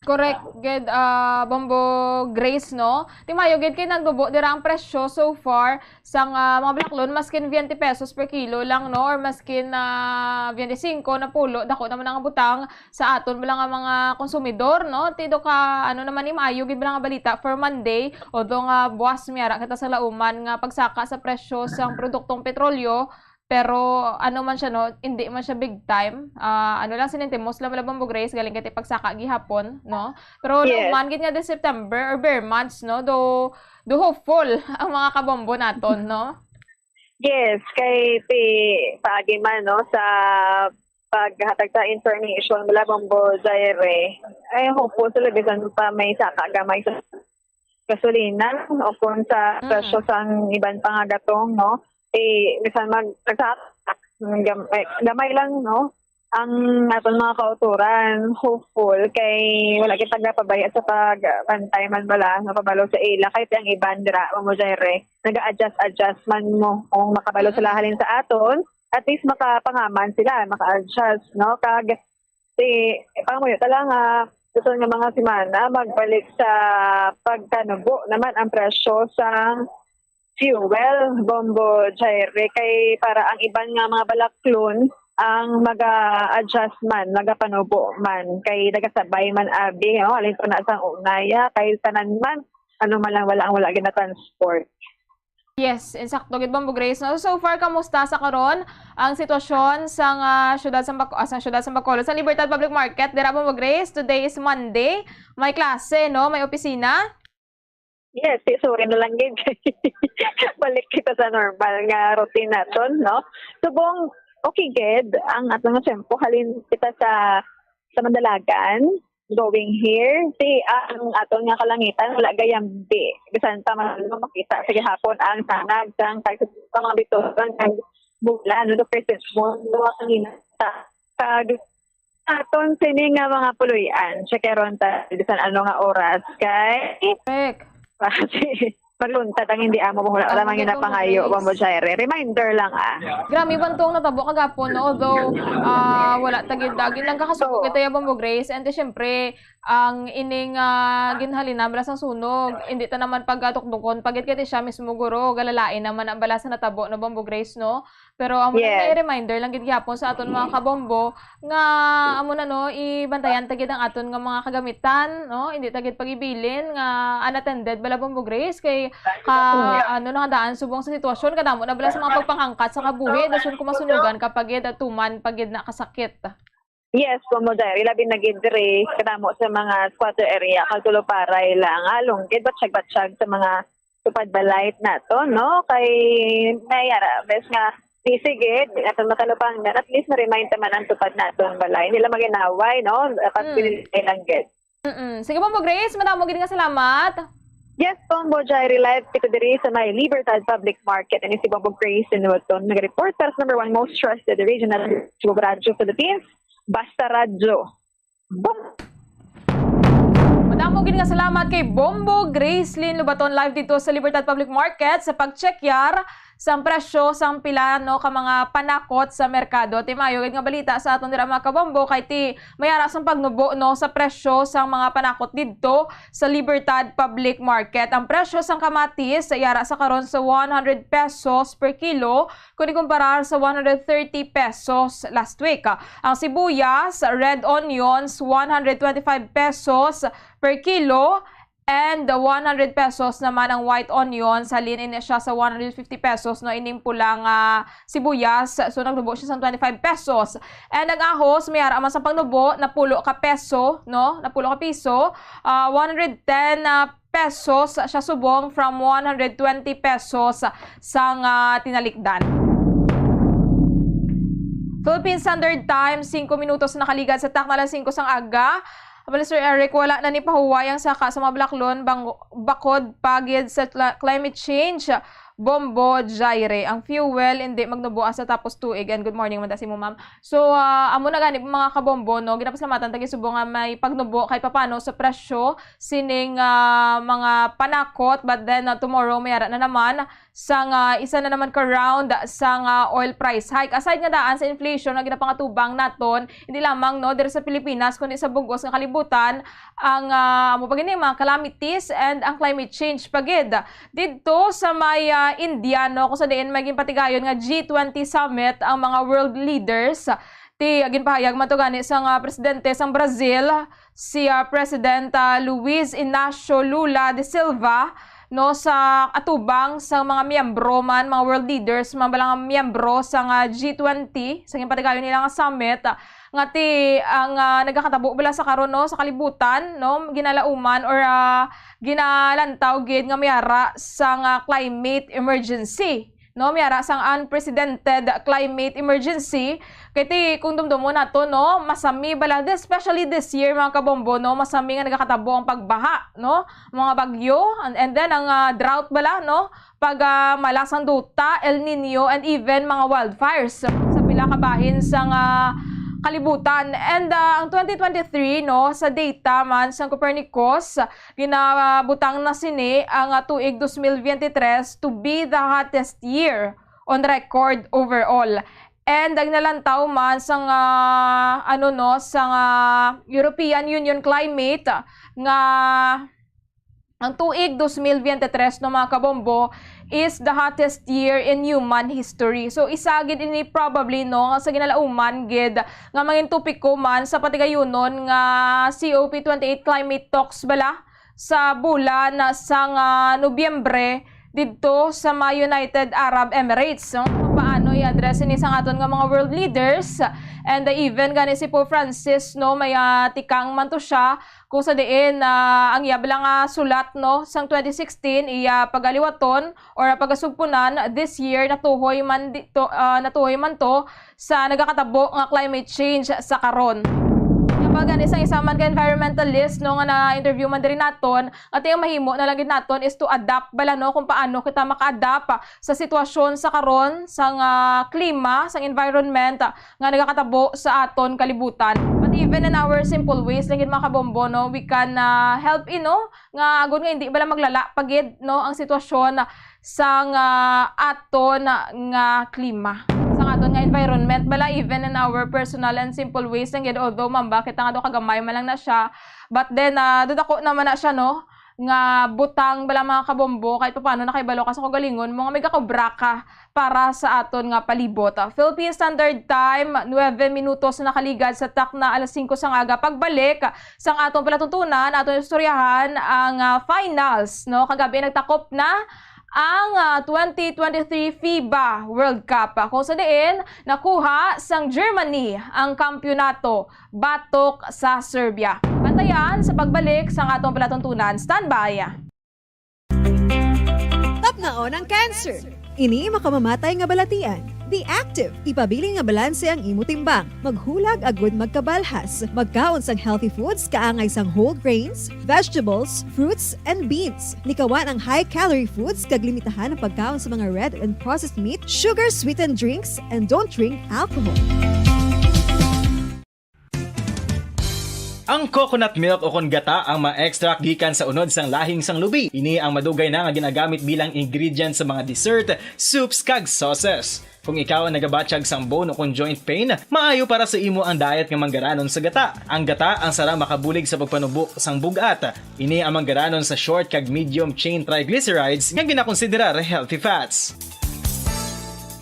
Correct, gid, ah, Bombo Grace, no? Ti mayo gid kay nagnubo dira ang presyo so far sang, ah, mga balaklon, maskin twenty pesos per kilo lang, no? Or maskin, ah, twenty-five na pulo, dako naman ang butang sa aton bala nga mga konsumidor, no? Ti do ka, ano naman ni, maayo gid bala nga balita for Monday, although nga buwas may ara kita sa lauman nga pagsaka sa presyo sang produktong petrolyo, pero ano man siya, no, hindi man siya big time. Ah, ano lang, sinintimos lang bala, Bombo Grace, galing kay pagsaka gihapon, no? Pero Yes. Nauman gid nga this September or bare months, no? Do, do hopeful ang mga kabombo naton, no? Yes, kay ti paagi man, no, sa paghatag sa information bala, Bombo Jaire, ay hopeful sila bisan pa may saka gamay sa gasolina o kung sa Mm. presyo sang iban pa nga gatong, no? Eh, bisan mag-, nagsaka, gam-, eh, gamay lang, no? Ang aton mga kauturan, hopeful, kay wala kita gapabaya sa pagbantay man bala, mapabalo sa ila, kay ang iban dira, Bombo Jaire, nag-a-adjust-adjust man mo kung makabalo sila Mm. halin sa aton, at least makapangaman sila, maka-adjust, no? Kag, ti, pangamuyo ta lang nga, susunod nga mga semana, magbalik sa pagkanubo naman ang presyo sa fuel, Bombo Jaire, kay para ang iban nga mga balaklon ang maga-adjust man, magapanubo man, kay nagasabay man abi, no? Halin pa na sang unaya, kay tanan man, ano man lang, wala ang wala ginatransport. Yes, insakto gid, Bombo Grace, no? So far, kamusta sa karon ang sitwasyon sang, ah, siyudad sa Bac-, ah, sa siyudad sa Bacolod, sa Libertad Public Market? Dira, Bombo Grace, today is Monday. May klase, no? May opisina? Yes, si-, sorry na lang gid. Balik kita sa normal nga routine naton, no? Subong, okay gid ang aton nga tempo. Halin kita sa, sa Mandalagan, going here. Si, ang aton nga kalangitan, wala gayambi. Bisan pa man makita sa gihapon ang sanag sang kag sa mga bituon kag bulan, no? The present moon, no? Kanina sa, kag aton sini nga mga puloy-an, check karon ta bisan ano nga oras kay Correct. Magluntad ang hindi amo, wala Ang man gid ang ginapangayo, Bombo Grace. Jaire. Reminder lang, ah. Grabe man tong natabo kagapon, no? Although, ah, wala ta gid dagin lang kakasuko So, kita ya, Bombo Grace. And then, syempre, ang ining, ah, ginhalinan bala sang sunog, hindi ta naman pagatukdukon, pagit kay siya mismo guro, galalain naman ang bala sa natabo, no, Bombo Grace, no? Pero amo na Yes. nga, i-reminder lang gid gihapon sa aton mga kabombo nga amo na, no, ibantayan ta gid ang aton nga mga kagamitan, no? Hindi ta gid pagibilin nga unattended bala, Bombo Grace, kay ka, Yeah. ano, nakadaan subong sa sitwasyon, kadamo na bala sa mga pagpanghangkat sa kabuhi, dason kung masunugan ka pa gid, tuman pa gid na kasakit. Yes, Bombo Jaire, labi na gid diri kadamo sa mga squatter area, kag Tuluparay lang, ah, along gid, batsyag-batsyag sa mga tupad balay nato, no? Kay may ara, bes nga, busy gid, aton matalupangdan, at least na-remind naman ang tupad naton balay. Hindi lang maginaway, no? Dapat Mm. pinili lang gid. Mm-mm. Sige, Bombo Grace, madamo gid nga salamat. Yes, Bombo Jaire, live kita diri sa may Libertad Public Market. Ini si Bombo Grace Sinuoton, nag-report para sa number one most trusted regional radio, Philippines, Basta Radyo. Bom! Madamo gid nga salamat kay Bombo Gracelyn Lubaton, live dito sa Libertad Public Market, sa pag-check yar sang presyo sang pila, no, ka mga panakot sa merkado. Ti mayo gid nga balita sa aton dira, mga kabombo, kay ti may ara sang pagnubo, no, sa presyo sang mga panakot didto sa Libertad Public Market. Ang presyo sang kamatis yara sa karon sa one hundred pesos per kilo, kung ikumparar sa one hundred thirty pesos last week. Ang sibuyas, red onions, one hundred twenty-five pesos per kilo, and one hundred pesos naman ang white onions. Halin ini siya sa one hundred fifty pesos, no, ining pula nga sibuyas. So, nagnubo siya sa twenty-five pesos. And ang ahos, may ara man sa pagnubo, napulo ka peso, no? Napulo ka piso, ah, one hundred ten, ah, pesos siya subong from one hundred twenty pesos sang, ah, tinalikdan. Philippine Standard Time, singko minutos na nakaligad sa takna alas singko sang aga. Abala, Sir Eric, wala na ni pahuway ang saka sa mga balaklon bang-, bakod pa gid sa cla-, climate change. Bombo Jaire, ang fuel hindi magnubo asa tapos tuig. And good morning man ta sa imo, ma'am. So, ah, amo na gani, mga kabombo, no? Ginapasalamatan ta gid subong nga may pagnubo kahit papano sa presyo sining, ah, mga panakot. But then, ah, tomorrow, may ara na naman sang, ah, isa na naman ka round sang, ah, oil price hike. Aside nga daan sa inflation nga ginapangatubang naton, hindi lamang, no, diri sa Pilipinas, kundi sa bug-os nga kalibutan, ang, ah, amo pa gini, mga calamities and ang climate change pa gid. Didto sa may, ah, India, no, kung sa diin may ginpatigayon nga G twenty summit ang mga world leaders. Ti, ginpahayag man to gani sang, ah, presidente sang Brazil, si, ah, President, ah, Luiz Inacio Lula de Silva, no, sa atubang sang mga miyembro man, mga world leaders man bala nga miyembro sang, ah, G twenty, sa ginpatigayon nila nga summit, ah, nga ti ang, ah, nagakatabo bala sa karon, no, sa kalibutan, no, ginalauman or, ah, ginalantaw gid nga may ara sang, ah, climate emergency, no, may ara sang unprecedented climate emergency. Kay ti, kung dumdumon nato, no, masami bala, especially this year, mga kabombo, no, masami nga nagakatabo ang pagbaha, no, mga bagyo, and, and then ang, ah, drought bala, no, pag, ah, malas ang duta, El Nino, and even mga wildfires sa pila ka bahin sang, ah, kalibutan. And, ah, ang twenty twenty-three, no, sa data man sang Copernicus, ginabutang na sini ang, ah, tuig dos mil biyente tres to be the hottest year on record overall. And ang nalantaw man sang, ah, ano, no, sang, ah, European Union climate nga ang tuig dos mil biyente tres, no, mga kabombo, is the hottest year in human history. So, isa gid ini probably, no, nga sa ginalauman gid nga mangin topiko man sa patigayunon nga C O P twenty-eight climate talks bala sa bulan sang, ah, Nobyembre didto sa mga United Arab Emirates, no? Kung paano i-address ini sang aton nga mga world leaders, and, ah, even gani si Pope Francis, no, may, ah, tikang man to siya kung sa diin, ah, ang iya bala nga sulat, no, sang twenty sixteen, iya pagaliwaton or pagasugpunan this year, natuhoy man di-, to, ah, natuhoy man to sa nagakatabo nga climate change sa karon. Kaya pa gani, sa isa man ka environmentalist, no, nga na-interview man diri naton, nga ti ang mahimo na lang gid naton is to adapt bala, no, kung paano kita maka-adapt sa sitwasyon sa karon, sang, ah, klima, sang environment, ah, nga nagakatabo sa aton kalibutan. But even in our simple ways lang gid, mga kabombo, no, we can, ah, help, you know, nga agud nga hindi bala maglala pa gid, no, ang sitwasyon sang, ah, aton nga klima, sang aton nga environment bala, even in our personal and simple ways lang gid, although mamba kita nga daw kagamay man lang na siya, but then, ah, dudako naman na siya, no, nga butang bala, mga kabombo, kahit paano nakahibalo ka sa kaugalingon mo nga may gakobra ka para sa aton nga palibot. Philippine Standard Time, nuebe minutos na nakaligad sa takna alas singko sang aga. Pagbalik sang aton palatuntunan, aton istoryahan ang, ah, finals, no? Kagabi nagtakop na ang, ah, twenty twenty-three fiba World Cup, kung sa diin nakuha sang Germany ang kampiyonato batok sa Serbia. Bantayan sa pagbalik sang aton palatuntunan. Standby! Tapnaon ang cancer. Ini makamamatay nga balatian. Be active. Ipabilin nga balanse ang imo timbang. Maghulag agud magkabalhas. Magkaon sang healthy foods kaangay sang whole grains, vegetables, fruits, and beans. Likawan ang high-calorie foods kag limitahan ang pagkaon sa mga red and processed meat, sugar-sweetened drinks, and don't drink alcohol. Ang coconut milk o kon gata ang ma-extract gikan sa unod sang lahing sang lubi. Ini ang madugay na nga ginagamit bilang ingredient sa mga dessert, soups, kag sauces. Kung ikaw ang nagabatyag sang bone o kon joint pain, maayo para sa imo ang diet nga manggaranon sa gata. Ang gata ang sarang makabulig sa pagpanubo sang bug-at. Ini ang manggaranon sa short kag medium chain triglycerides nga ginakonsiderar healthy fats.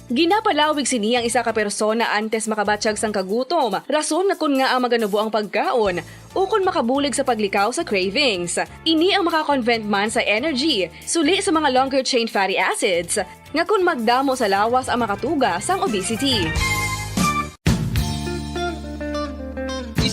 Ginapalawig sini ang isa ka persona antes makabatyag sang kagutom, rason nga kon ngaa maganubo ang pagkaon, ukon makabulig sa paglikaw sa cravings. Ini ang maka-convert man sa energy, suli sa mga longer chain fatty acids, nga kon magdamo sa lawas ang makatuga sang obesity.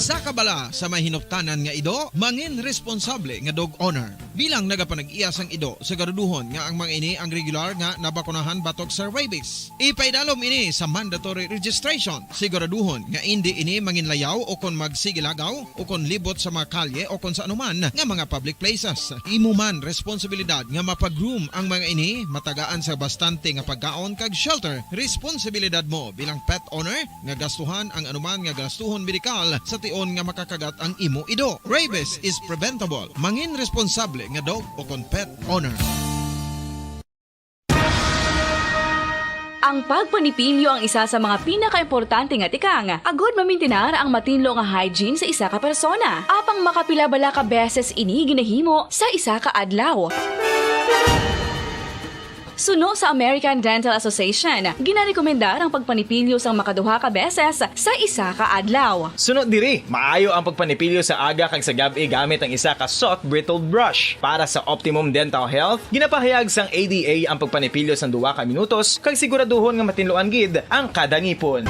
Sa kabala sa may hinuptanan nga ido, mangin responsable nga dog owner. Bilang nagapanag-iya sang ido, siguraduhon nga ang mga ini ang regular nga nabakunahan batok sa rabies. Ipaidalom ini sa mandatory registration. Siguraduhon nga indi ini manginlayaw o kon magsigilagaw o kon libot sa mga kalye o kon sa anuman nga mga public places. Imo man responsibilidad nga mapagroom ang mga ini, matagaan sa bastante nga pagkaon kag shelter. Responsibilidad mo bilang pet owner nga gastuhan ang anuman nga gastuhon medikal sa tion nga makakagat ang imo ido. Rabies is preventable. Mangin responsable nga dog o kon pet owner. Ang pagpanipilyo ang isa sa mga pinakaimportante nga tikang agod mamintinar ang matinlo nga hygiene sa isa ka persona. Apang makapila bala ka beses ini ginahimo sa isa ka adlaw? Suno sa American Dental Association, ginarekomendar ang pagpanipilyo sang makaduha ka beses sa isa ka adlaw. Suno diri, maayo ang pagpanipilyo sa aga kag sa gab-i gamit ang isa ka soft bristled brush. Para sa optimum dental health, ginapahayag sang A D A ang pagpanipilyo sang duha ka minutos kag siguraduhon nga matinluan gid ang kada ngipon.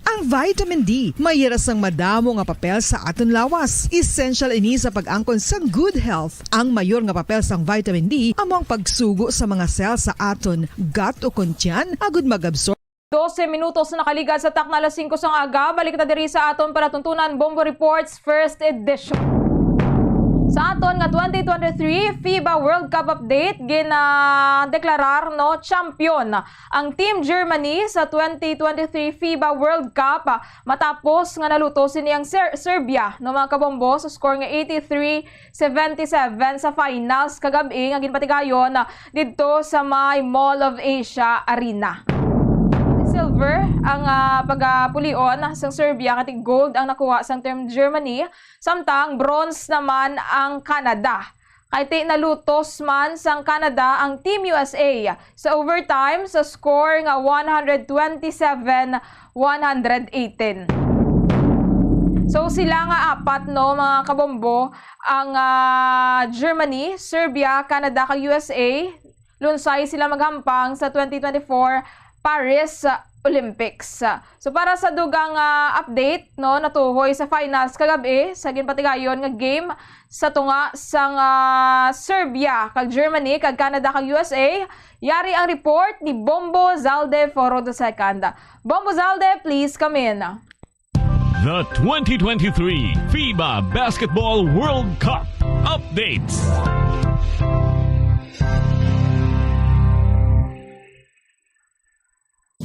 Ang vitamin D may hira sang madamo nga papel sa aton lawas. Essential ini sa pag-angkon sang good health. Ang mayor nga papel sang vitamin D amo ang pagsugo sa mga cell sa aton gut ukon tiyan agud mag-absorb. Dose minutos nakaligad sa takna alas singko sang aga, balik ta diri sa aton palatuntunan, Bombo Reports First Edition. Sa aton nga twenty twenty-three FIBA World Cup update, ginadeklarar no champion ang Team Germany sa twenty twenty-three FIBA World Cup matapos nga naluto sini ang Ser- Serbia no mga kabombo sa score nga eighty-three seventy-seven sa finals kagab-i nga ginpatigayon didto sa may Mall of Asia Arena. Silver ang ah, pagapulion sang Serbia kag gold ang nakuha sang Team Germany, samtang bronze naman ang Canada. Kay ti nalutos man sang Canada ang Team U S A sa overtime sa score nga one hundred twenty-seven one hundred eighteen. So sila nga apat no mga kabombo ang ah, Germany, Serbia, Canada kag U S A. Lunsay sila maghampang sa twenty twenty-four Paris Olympics. So para sa dugang ah, update no natuhoy sa finals kagab-i sa ginpatigayon nga game sa tunga sang ah, Serbia kag Germany kag Canada kag U S A, yari ang report ni Bombo Zalde Foro the second. Bombo Zalde, please come in. The twenty twenty-three FIBA Basketball World Cup updates.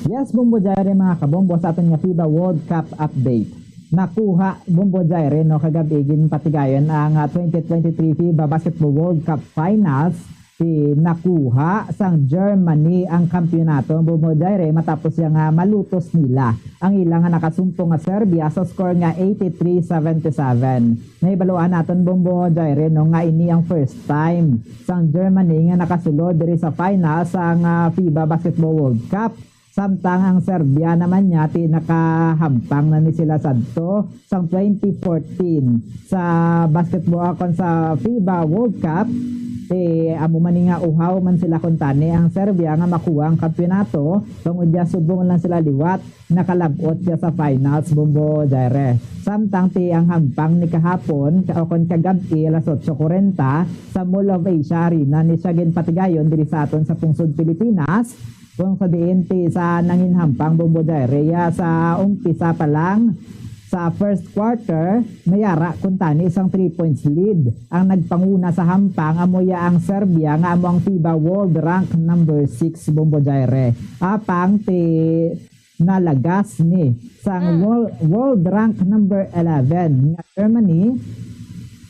Yes, Bombo Jaire, mga kabombo, sa aton nga FIBA World Cup update. Nakuha, Bombo Jaire, no, kagab-i ginpatigayon ang ah, twenty twenty-three FIBA Basketball World Cup Finals. Ti nakuha sang Germany ang kampiyonato, Bombo Jaire, matapos siya nga malutos nila ang ila nga nakasumpong nga Serbia sa score nga eighty-three seventy-seven. Nahibaluan naton, Bombo Jaire, no, nga ini ang first time sang Germany nga nakasulod diri sa final sang ah, FIBA Basketball World Cup. Samtang ang Serbia naman niya ti nakahampang na ni sila sadto sang twenty fourteen sa basketball kon sa FIBA World Cup. Ti amo man ni nga uhaw man sila kuntani ang Serbia nga makuha ang kampiyonato, tungod niya subong lang sila liwat nakalab-ot siya sa finals, Bombo Jaire. Samtang ti ang hampang ni kahapon ka- o kon kagab-i alas otso kuwarenta sa Mall of Asia Arena ni siya ginpatigayon diri sa aton sa pungsod Pilipinas, kung sa diin ti sa nanginhampang, Bombo Jaire, ya sa umpisa pa lang sa first quarter, may ara kuntani sang three points lead. Ang nagpanguna sa hampang amo ya ang Serbia nga amo ang FIBA World Rank number six, Bombo Jaire. Apang ti nalagas ni sang world, world rank number eleven nga Germany,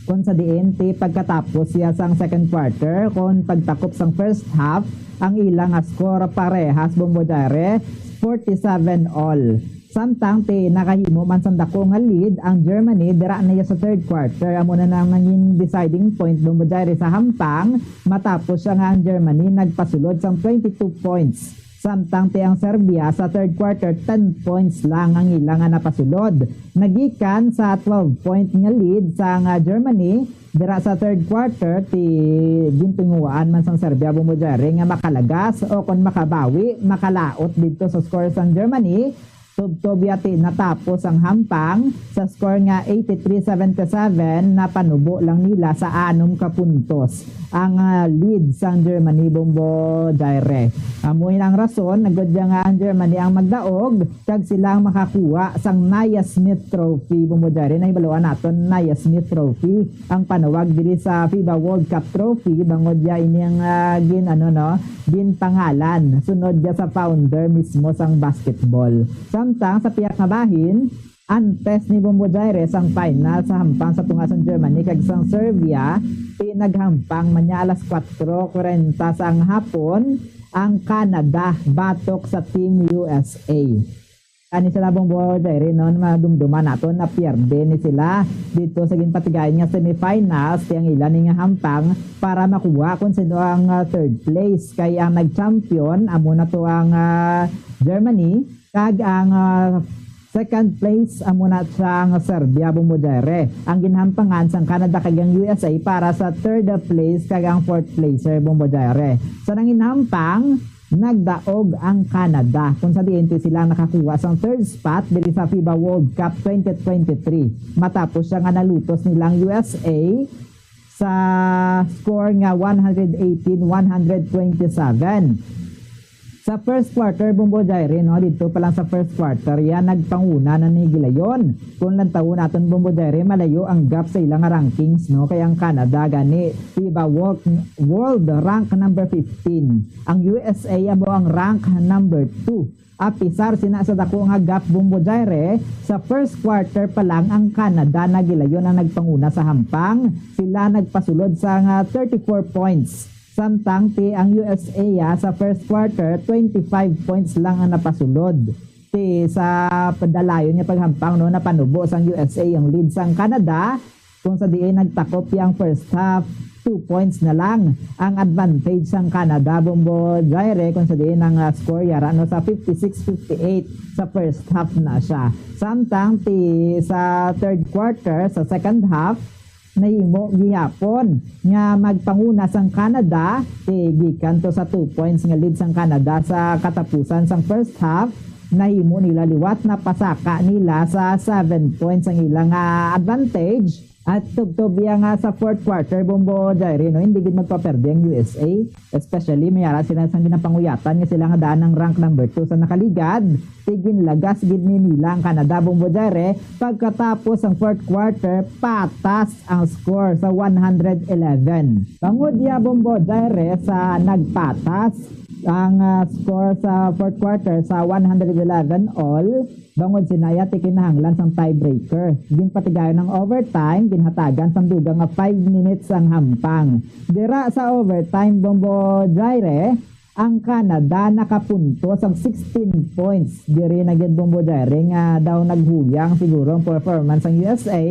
kon sa diin ti pagkatapos siya sang second quarter, kon pagtakop sang first half, ang ila nga score parehas, Bombo Jaire, forty-seven all. Samtang ti nakahimo man sang dako nga lead ang Germany dira na iya sa third quarter, amo na nang nangin deciding point, Bombo Jaire, sa hampang, matapos siya nga ang Germany nagpasulod sang twenty-two points. Samtang ti ang Serbia sa third quarter, ten points lang ang ila nga napasulod. Nagikan sa twelve point nga lead sang ah, Germany, dira sa third quarter, ti gintinguhaan man sang Serbia, Bombo Jaire, nga makalagas o kon makabawi, makalaot didto sa score sang Germany. Tubtob ya ti natapos ang hampang sa score nga eighty-three seventy-seven, napanubo lang nila sa anom ka puntos ang, ah, lead sang Germany, Bombo Jaire. Amo ina ang rason, nagod ya nga ang Germany ang magdaog kag sila ang makakuha sang Naismith Trophy, Bombo Jaire. Nahibaluan naton Naismith Trophy ang panawag diri sa FIBA World Cup Trophy, bangod ya ini ang, ah, gin, ano, no, ginpangalan sunod ya sa founder mismo sang basketball. Samtang sa pihak nga bahin, antes ni, Bombo Jaire, sang final sa hampang sa tunga sang Germany kag sang Serbia, ti naghampang man niya alas kuwatro kwarenta sang hapon ang Canada batok sa Team U S A. Ani sila, Bombo Jaire, no, madumduman naton na pierde ni sila dito sa ginpatigayon nga semifinals, ti ang ila ni nga hampang para makuha kung sino ang, ah, third place. Kay ang nag-champion, amo na to ang, ah, Germany, kag ang, ah, second place, amo na siya ang Serbia, Bombo Jaire. Ang ginhampangan sang Canada kag ang U S A para sa third place kag ang fourth placer, Bombo Jaire. Sa nanginhampang, nagdaog ang Canada, kung sa diin ti sila nakakuha sang third spot diri sa FIBA World Cup twenty twenty-three, matapos siya nga nalutos nilang U S A sa score nga one hundred eighteen one hundred twenty-seven. Sa first quarter, Bombo Jaire, no, dito pa lang sa first quarter, yan nagpanguna na ni Gilayon. Kung lantawon naton, Bombo Jaire, malayo ang gap sa ilang rankings, no, kay ang Canada gani FIBA World, World Rank number fifteen. Ang U S A amo ang rank number two. Apisar sina sa dako nga gap, Bombo Jaire, sa first quarter pa lang ang Canada na gilayon ang nagpanguna sa hampang. Sila nagpasulod sa nga thirty-four points. Samtang ti ang U S A, ah, sa first quarter, twenty-five points lang ang napasulod. Ti sa padalayon nga paghampang, no, napanubo sang U S A ang lead sang Canada, kung sa diin nagtakop yang first half, two points na lang ang advantage sang Canada, Bombo Jaire, kung sa diin ang, ah, score yara, no, sa fifty-six fifty-eight sa first half na siya. Samtang ti sa third quarter, sa second half, nahimo gihapon nga magpanguna sang Canada, ti gikan to sa two points nga lead sang Canada sa katapusan sang first half, nahimo nila liwat, napasaka nila sa seven points ang ilang, ah, advantage. At tubtob iya nga sa fourth quarter, Bombo Jaire, no, hindi gid magpaperde ang U S A. Especially, may ara sila sang ginapanguyatan nga sila nga daan ang rank number two sa nakaligad. Ti ginlagas gid ni nila ang Canada, Bombo Jaire. Pagkatapos ang fourth quarter, patas ang score sa one hundred eleven. Bangod iya, Bombo Jaire, sa nagpatas ang, ah, score sa fourth quarter sa one hundred eleven all, bangod sina iya ti kinahanglan sang tiebreaker. Ginpatigayon ang overtime, ginhatagan sang dugang nga five minutes ang hampang. Dira sa overtime, Bombo Jaire, ang Canada nakapunto sang sixteen points. Diri na gid, Bombo Jaire, nga daw naghuyang siguro ang performance sang U S A,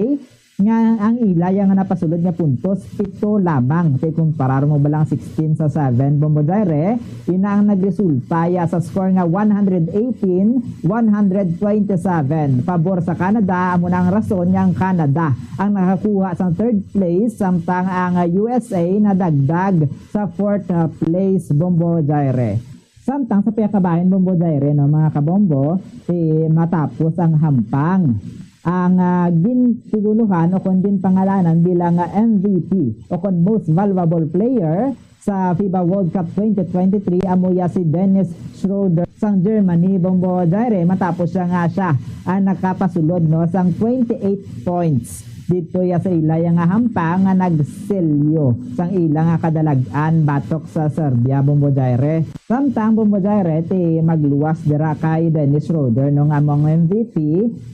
nga ang ila ya nga napasulod nga puntos, pito lamang. Kay kumparar mo ba lang sixteen sa seven, Bombo Jaire, ina ang nagresulta ya sa score nga one hundred eighteen one hundred twenty-seven. Pabor sa Canada, amo na ang rason nga ang Canada ang nakakuha sang third place, samtang ang U S A nadagdag sa fourth, ah, place, Bombo Jaire. Samtang sa pihak nga bahin, Bombo Jaire, no, mga kabombo, ti matapos ang hampang, ang, ah, ginpiguluhan o kon ginpangalanan bilang, ah, M V P o kon Most Valuable Player sa FIBA World Cup twenty twenty-three, amo ya si Dennis Schroeder sang Germany, Bombo Jaire, matapos siya nga siya ang nakapasulod, no, sang twenty-eight points dito ya sa ila ya nga hampang nga nagselyo sang ila nga kadalag-an batok sa Serbia, Bombo Jaire. Samtang, Bombo Jaire, ti magluwas dira kay Dennis Schroeder, no, nga amo ang M V P,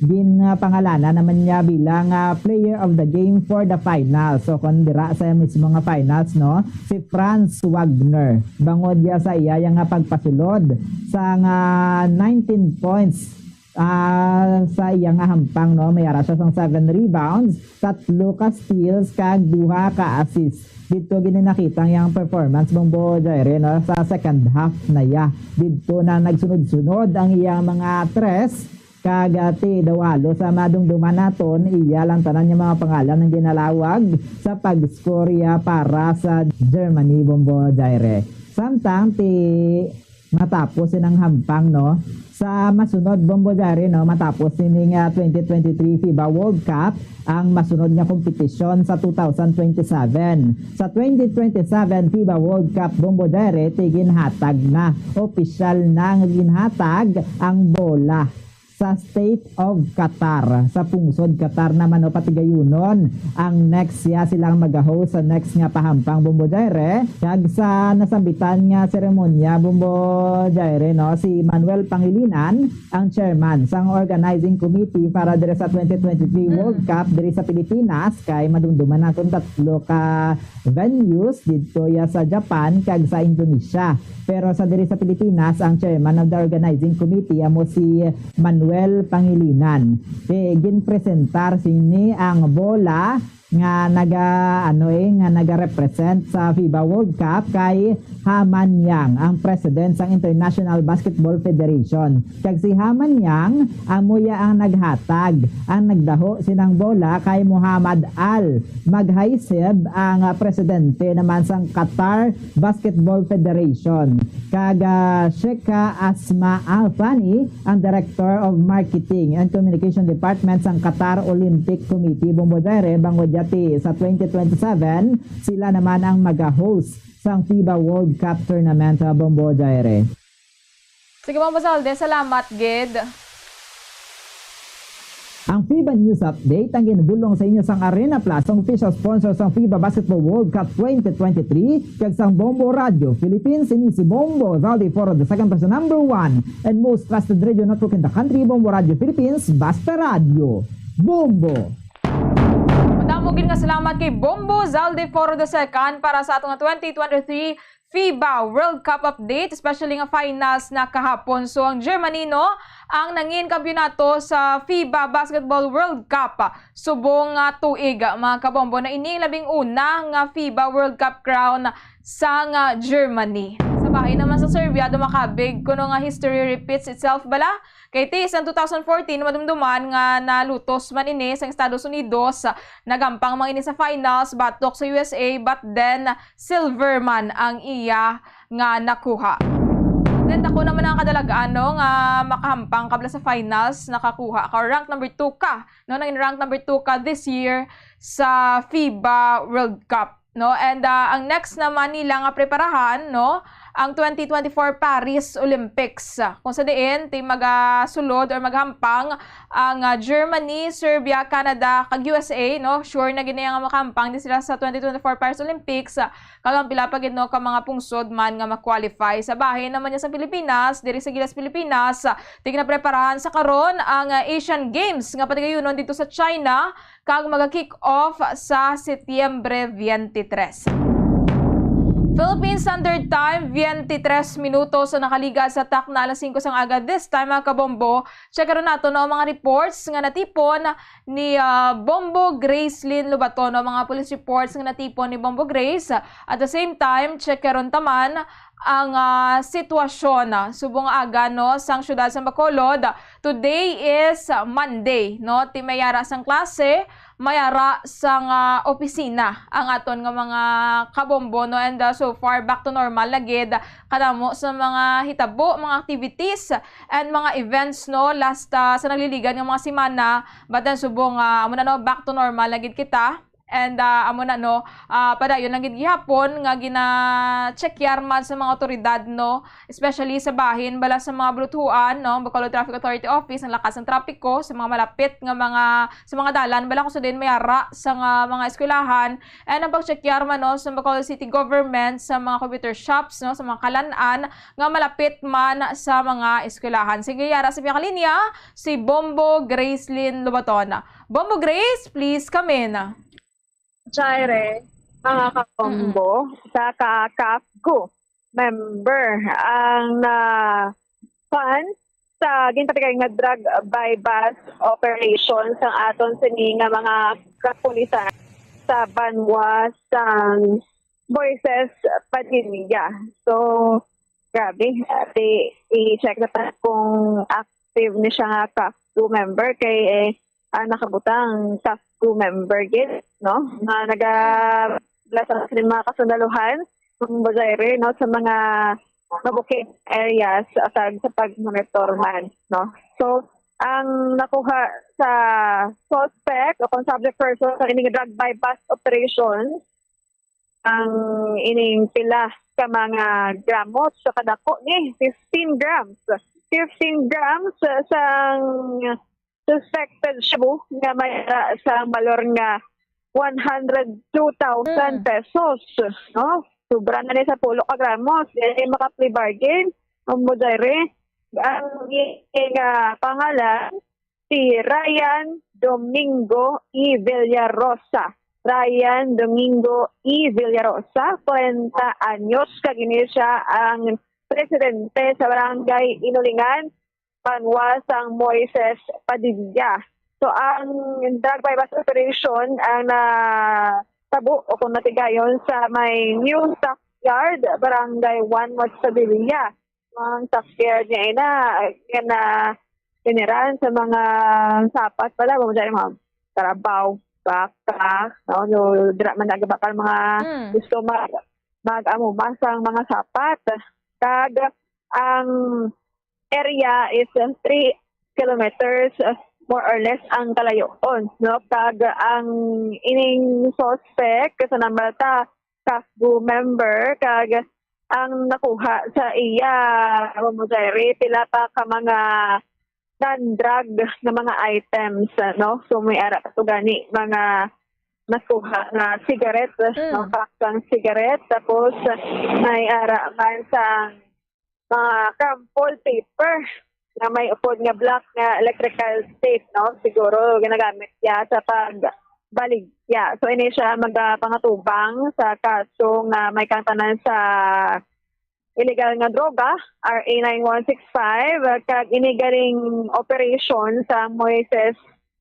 ginpangalanan naman niya bilang, ah, player of the game for the finals. So, kon dira sa mismo nga finals, no, si Franz Wagner, bangod ya sa iya ya nga pagpasulod sang nineteen points, ah, sa iya nga hampang, no? May ara siya sang seven rebounds, tatlo ka steals, kag duha ka assists. Dito gid nakita ang iyang performance, Bombo Jaire, no? Sa second half na iya. Dito na nagsunod-sunod ang iyang mga tres, kag, ah, ti daw halos sa madumduman naton, iya lang tanan nga mga pangalan ang ginalawag sa pag-score iya para sa Germany, Bombo Jaire. Samtang ti Matapos sining hampang, no? Sa masunod, Bombo Jare, no? Matapos sining, ah, twenty twenty-three FIBA World Cup, ang masunod nga kompetisyon sa two thousand twenty-seven. Sa twenty twenty-seven FIBA World Cup, Bombo Jare, ti ginhatag na. Opisyal na nga ginhatag ang bola sa State of Qatar. Sa pungsod Qatar naman, o, patigayunon ang next, siya sila ang mag-host sa next nga pahampang, Bombo Jare. Kag sa nasambitan nga seremonya, Bombo Jare, no, si Manuel Pangilinan ang chairman sang organizing committee para diri sa twenty twenty-three Mm. World Cup diri sa Pilipinas, kay madumduman naton tatlo ka venues didto ya sa Japan kag sa Indonesia. Pero sa diri sa Pilipinas, ang chairman of the organizing committee amo si Manuel Pangilinan. Ti ginpresentar sini ang bola nga naga, ano, eh, nga nagarepresent sa FIBA World Cup kay Haman Yang, ang president sang International Basketball Federation. Kag si Haman Yang, amo ya ang naghatag, ang nagdaho sinang bola kay Muhammad Al Maghaisib, ang, ah, presidente naman sang Qatar Basketball Federation, kag, ah, Sheikha Asma Al Thani, ang Director of Marketing and Communication Department sang Qatar Olympic Committee, Bombo Jare, bangod yati sa twenty twenty-seven, sila naman ang maga-host sang FIBA World Cup Tournament, ah, Bombo Jare. Sige, Bombo Zalde, salamat gid. Ang FIBA News Update ang ginbulong sa inyo sang Arena Plus, ang official sponsor sang FIBA Basketball World Cup twenty twenty-three, kag sang Bombo Radio Philippines. Ini si Bombo Zaldi Foro the second, the number one and most trusted radio network in the country, Bombo Radio Philippines, basta radyo. Bombo! Madamo gid nga salamat kay Bombo Zaldi Foro the second para sa atong twenty twenty-three FIBA World Cup update, especially nga finals na kahapon. So, ang Germany, no, ang nangin kampiyonato sa FIBA Basketball World Cup subong nga tuig, mga kabombo, na ini ang labing una nga FIBA World Cup crown sang Germany. Sa bahin naman sa Serbia, dumakabig kuno nga history repeats itself bala. Kay ti sang two thousand fourteen, madumduman nga nalutos man ini sa Estados Unidos. Naghampang man ini sa finals batok sa U S A, but then silver man ang iya nga nakuha. Then dako naman ang kadalagan, no, nga makahampang ka bala sa finals, nakakuha ka, rank number two ka, no, nangin rank number two ka this year sa FIBA World Cup. No? And, ah, ang next naman nila nga preparahan, no, ang twenty twenty-four Paris Olympics, kung sa diin ti magasulod or maghampang ang, ah, Germany, Serbia, Canada, kag U S A, no? Sure na gid nga makahampang din sila sa twenty twenty-four Paris Olympics, ah, kag ang pila pa gid, no, ka mga pungsod man nga ma-qualify. Sa bahin naman niya sa Pilipinas, diri sa Gilas, Pilipinas, ah, ti ginapreparahan sa karon ang, ah, Asian Games nga patigayunon dito sa China, kag maga-kick off sa Setyembre twenty-three. Philippine Standard Time, twenty-three minutos ang nakaligad sa takna alas singko sang aga. This time, mga kabombo, check karon nato, no, ang mga reports nga natipon ni, ah, Bombo Gracelyn Lobaton, no, mga police reports nga natipon ni Bombo Grace. At the same time, check karon taman ang, ah, sitwasyon, ah, subong aga, no, sang siyudad sang Bacolod. Today is, ah, Monday, no? Ti may ara sang klase, may ara sang, ah, opisina ang aton nga mga kabombo, no? And, ah, so far, back to normal na gid kadamo sa mga hitabo, mga activities, and mga events, no? Last, ah, sa nagliligad nga mga semana, but then subong, ah, amo na, no, back to normal na gid kita. And, ah, amo na, no, ah, padayon lang gid gihapon nga gina-checkyar man sa mga awtoridad, no, especially sa bahin bala sa mga buluthuan, no, Bacolod Traffic Authority Office, ang lakas ng trapiko sa mga malapit nga mga, sa mga dalan bala kung sa din may ara sa nga mga eskwelahan, and ang pag-checkyar man, no, sa Bacolod City Government sa mga computer shops, no, sa mga kalan-an nga malapit man sa mga eskwelahan. Sige, yara sa piyakalinya si Bombo Gracelyn Lobaton. Bombo Grace, please come in. Chaire, mga kabombo, sa ka CAFGU member ang na kuan sa ginpatigay nga drug buy-bust operation sang aton sini nga mga kapulisan sa banwa sang Moises Padilla. So, grabe. Ate, i-check na ta kung active ni siya nga CAFGU member kay, eh, ah, nakabutang CAFGU member gid, no? Nga naga-, bala sa mga kasundaluhan, Bombo Jaire, no, sa mga mabukid areas, ah, kag sa pag-monitor man, no? So, ang nakuha sa suspect o kung subject person sa ining drug buy-bust operation, ang ining pila ka mga gramos sa kadako ni fifteen grams. Fifteen grams sang suspected shabu nga may ara sa balor nga one hundred two thousand Mm. pesos, no? Sobra na ni sa pulo ka gramos. Yan yung maka-plea bargain. Ang Mujayre, ang iyang, ah, pangalan, si Ryan Domingo E. Villarosa. Ryan Domingo E. Villarosa, kwarenta anyos, kag ini siya ang presidente sa Barangay Inulingan, banwa sang Moises Padilla. So, ang drug buy-bust operation ang natabo o kung natigayon sa may New Stockyard, Barangay one, Moises Padilla. Ang stockyard niya ina, nga na general sa mga sapat pala, mo dyan, mga karabaw, baka, no? So, dira man nagabakal mga Mm. gusto mag, mag-amuma sa mga sapat. Kag ang area is, uh, three kilometers, uh, more or less ang kalayoon, no? Kag ang ining suspect, sa number ta, CAFGU member, kag ang nakuha sa iya, Ma'am Mujayre, pila pa ka mga non-drug nga mga items, no? So, may ara pa to gani mga nakuha nga cigarette, Mm. no? Pack sang cigarette, tapos may ara man sa mga crumpled paper nga may upod nga black nga electrical tape, no? Siguro ginagamit niya sa pagbaligya. So, ini siya magapangatubang sa kaso nga may kangtanan sa illegal nga droga, R A nine one six five, kag ini galing operation sa Moises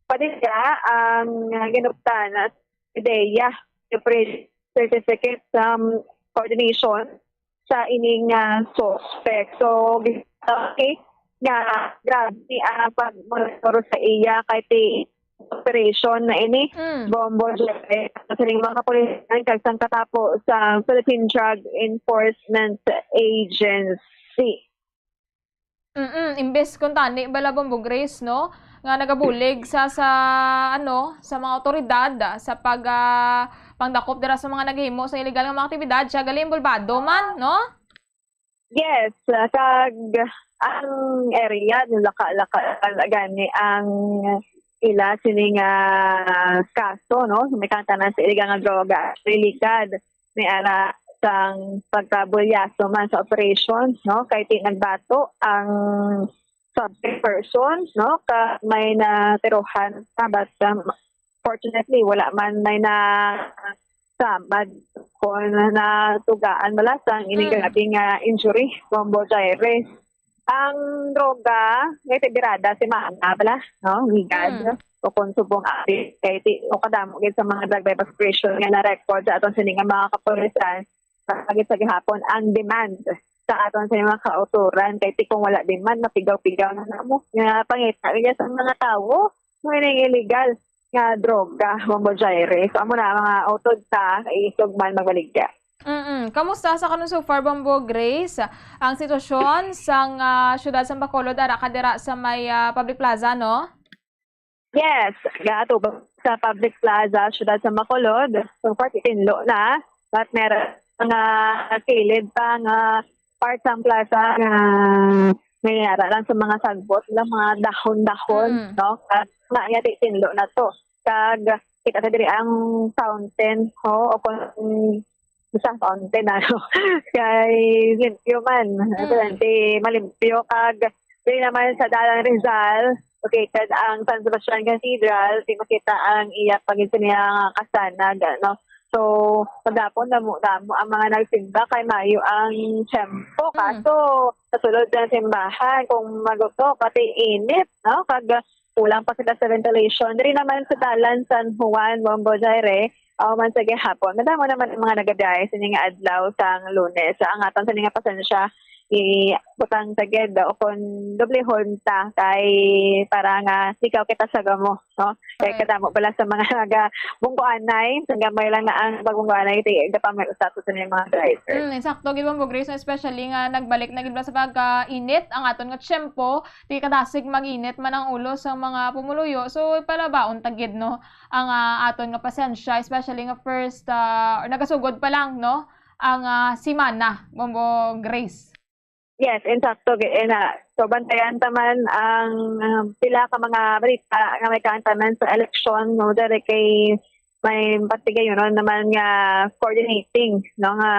Padilla ang ginuptan sa ideya, certificate sa coordination sa ining, ah, suspect. So, okay, nga grabe ang pagmonitor sa iya kay ti operation na ini. Mm. Bombo Jeffrey, sa mga kapulisan kag sang katapo sa Philippine Drug Enforcement Agency. Mm, imbes kung tani bala, Bombo Grace, no, nga nagabulig sa, sa, ano, sa mga awtoridad, ah, sa pag, ah, pangdakop dira sa mga naghimo sa illegal nga mga aktibidad, siya gali involvado man, no? Yes, ah, kag ang area nilaka-laka gani ang ila sini nga kaso, no? May kangtanan sa illegal nga droga, delikad may ara sang pagkabulyaso man sa operation, no? Kay ti nagbato ang subject person, no? Ka may natirohan pa, but, um, fortunately, wala man may na samad kon natugaan bala sang ining Mm. grabe nga injury, Bombo Jairis. Ang droga, may tibirada si Mana bala, no? Ligad. Mm. O kung subong abi, kay ti, o kadamo gid sa mga drug buy-bust operation nga na-record sa aton sini nga mga kapulisan, pagit sa gihapon ang demand sa aton sa mga kautoran, kay ti kung wala demand, mapigaw-pigaw na namo. Nga pangita niya sa mga tawo, may nang illegal nga droga, Bombo Jairis. So, amo na, mga utod ta, isog man magbaligya. Mm-mm. Kamusta sa karon so far, Bombo Grace, ang sitwasyon sang, ah, siyudad sang Bacolod, ara ka dira sa may, ah, public plaza, no? Yes, gaatubang sa public plaza, siyudad sang Bacolod. So far, titinlo na. But meron mga kilid pa nga part sang plaza nga may ara lang sa mga sagbot lang, mga dahon-dahon, Mm. no? Kag na, nga titinlo na to. Kag kita sa diri ang fountain, ho, o kung sa fountain, ano, kay limpyo man. Mm. Evidently, malimpyo. Kag diri naman sa Dalan Rizal, located ang San Sebastian Cathedral, di makita ang iya pag-, niya nga kasanag, ano. So, pagapon, damo-damo ang mga nagsimba kay mayo ang tiyempo. Mm. Kaso, sa sulod sa simbahan, kung maguto, pati init, no? Kag kulang pa sila sa ventilation. Diri naman sa Dalan San Juan, Bombo Jairis, aw man sa gihapon, madamo naman ang mga nagabiyahe sini nga adlaw sang Lunes. Ang aton sini nga pasensya, ibutang ta gid, o kon doblehon ta, kay para nga likaw kita sa gamo, no? Kay Correct. Kadamo pala sa mga naga bunggoanay, sa gamay lang na ang pagbunggoanay, ti gapamay usa to sa mga driver. Mm, insakto gid, Bombo Grace, especially nga nagbalik na gid sa pagkainit ang aton nga tiyempo, ti kadasig mag-init man ang ulo sa mga pumuluyo. So, palabaon ta gid, no, ang, ah, aton nga pasensya, especially nga first, ah, or nagasugod pa lang, no, ang, ah, simana, Bombo Grace. Yes, insakto. Gi-, eh, na, so, bantayan ta man ang, ah, pila ka mga balita nga may kaantanan sa eleksyon, no, diri kay may patigayunon naman nga coordinating, no, nga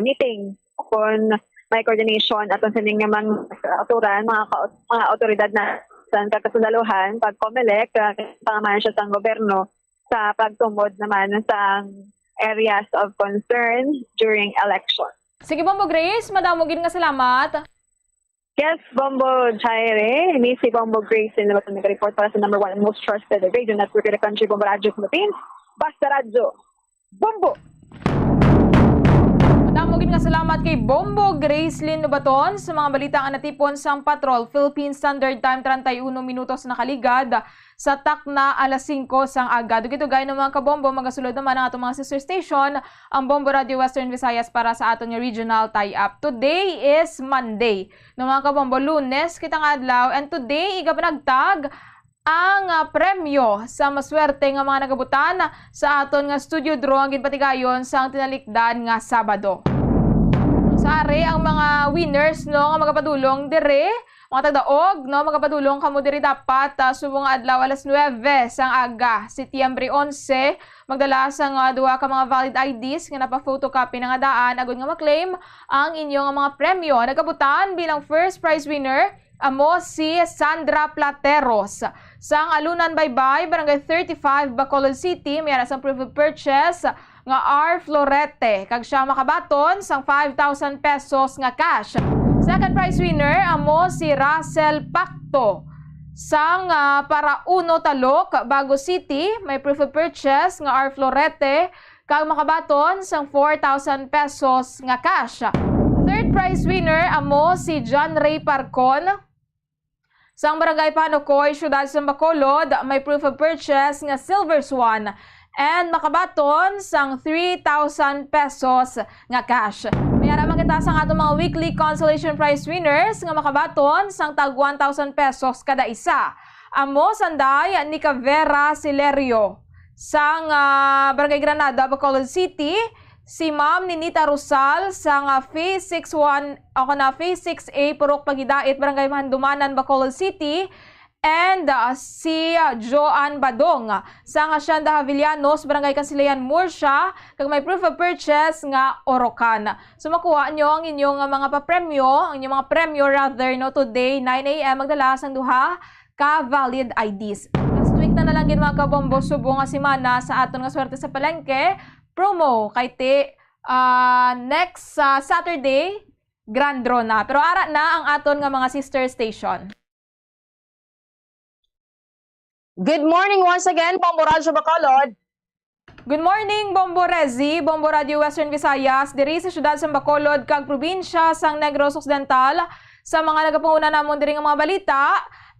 meeting kon may coordination aton sining nga mga aturan, mga ka-, mga awtoridad na sa kasudaluhan, pag Comelec, ah, pangamahan siya sang gobyerno sa pagtumod naman sa areas of concern during election. Sige, Bombo Grace, madamo gid nga salamat. Yes, Bombo Jaire, ini si Bombo Grace, na nag-report para sa number one and most trusted radio network in the country, Bombo Radyo Philippines. Basta Radyo, Bombo! Madamo gid nga salamat kay Bombo Gracelyn Ubaton sa mga balita nga natipon sang Patrol Philippine Standard Time, treinta y uno minutos nakaligad sa takna alas singko sang aga. Dugay-dugay, no, mga kabombo, magasulod naman ang atong mga sister station, ang Bombo Radio Western Visayas, para sa aton nga regional tie-up. Today is Monday. No, mga kabombo, Lunes kita nga adlaw, and today igapanagtag ang, ah, premyo sa maswerte nga mga nagabutan sa aton nga studio draw nga ginpatigayon sang tinalikdan nga Sabado. Sa ari ang mga winners, no, nga magapadulong diri, mga tagdaog, no, magapadulong kamo diri dapat, ah, subong nga adlaw alas nuebe sang aga. Setyembre onse, magdala sang, ah, duha ka mga valid I Ds nga napa-photocopy na nga daan agud nga ma-claim ang inyo nga mga premyo. Nagabutan bilang first prize winner amo si Sandra Plateros sang Alunan Baybay, Barangay thirty-five, Bacolod City. May ara sang proof of purchase nga R Florete, kag siya makabaton sang five thousand pesos nga cash. Second prize winner amo si Russell Pacto sang, ah, Parauno Talok, Bago City. May proof of purchase nga R Florete, kag makabaton sang four thousand pesos nga cash. Third prize winner amo si John Ray Parcon sang Barangay Panukoy, Siyudad sang Bacolod. May proof of purchase nga Silver Swan and makabaton sang three thousand pesos nga cash. May ara man kita sang aton mga weekly consolation prize winners nga makabaton sang tag one thousand pesos kada isa. Amo sanday ni Cavera Silerio sang, ah, Barangay Granada, Bacolod City, si Ma'am Ninita Rosal sang, ah, Phase six one, o kana Phase six A, Purok Pagidait, Barangay Mahandumanan, Bacolod City, and, ah, si, ah, Joan Badong sang Hacienda Havillanos, Barangay Kansilayan, Murcia, kag may proof of purchase nga Orocan. So, makuha nyo ang inyong, ah, mga papremyo, ang inyong mga premyo, rather, no, today, nine A M, magdala sang duha ka valid I Ds. Last week na na lang gid, mga kabombo, subong nga semana sa aton nga Swerte sa Palengke promo, kay ti, ah, next, ah, Saturday, grand draw na. Pero ara na ang aton nga mga sister station. Good morning once again, Bombo Radyo Bacolod. Good morning, Bombo Rezi, Bombo Radio Western Visayas, diri sa siyudad sang Bacolod kag probinsya sang Negros Occidental. Sa mga nagapanguna namon diri nga mga balita,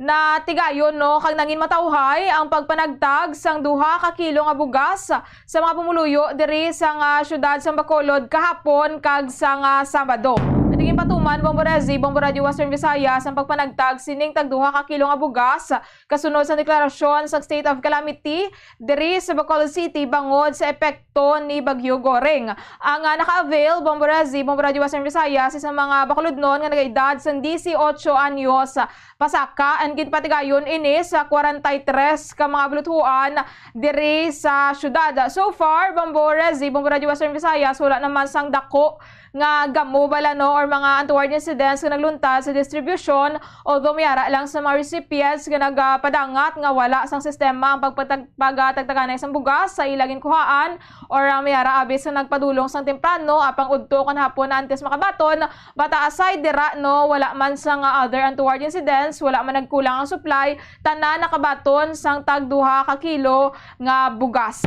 natigayon, no, kag nangin matawhay ang pagpanagtag sang duha ka kilo nga bugas sa mga pumuluyo diri sang, ah, siyudad sang Bacolod kahapon kag sang, ah, Sabado. Ito ginpatuman, Bombo Rezi, Bombo Radio Western Visayas, ang pagpanagtag sining tag duha ka kilo nga bugas kasunod sa deklarasyon sa state of calamity diri sa Bacolod City bangod sa epekto ni Bagyo Goring. Ang, ah, naka-avail, Bombo Rezi, Bombo Radio Western Visayas, sa mga Bacolodnon nga nagaedad sang dieciocho anyos pasaka, and ginpatigayon ini sa kwarenta y tres ka mga baluthoan diri sa syudad. So far, Bombo Rezi, Bombo Radio Western Visayas, wala naman sang dako nga gamo bala, no, or mga untoward incidents nga nagluntad sa distribusyon, although may ara lang sa mga recipients nga nagapadangat nga wala sang sistema ang pagpatag-, pagatagtaganay sang bugas sa ila ginkuhaan, or, ah, may ara abi sa nagpadulong sang temprano apang udto kon hapon na antes makabaton. But, ah, aside dira, no, wala man sang, ah, other untoward incidents, wala man nagkulang ang supply, tanan nakabaton sang tag duha ka kilo nga bugas.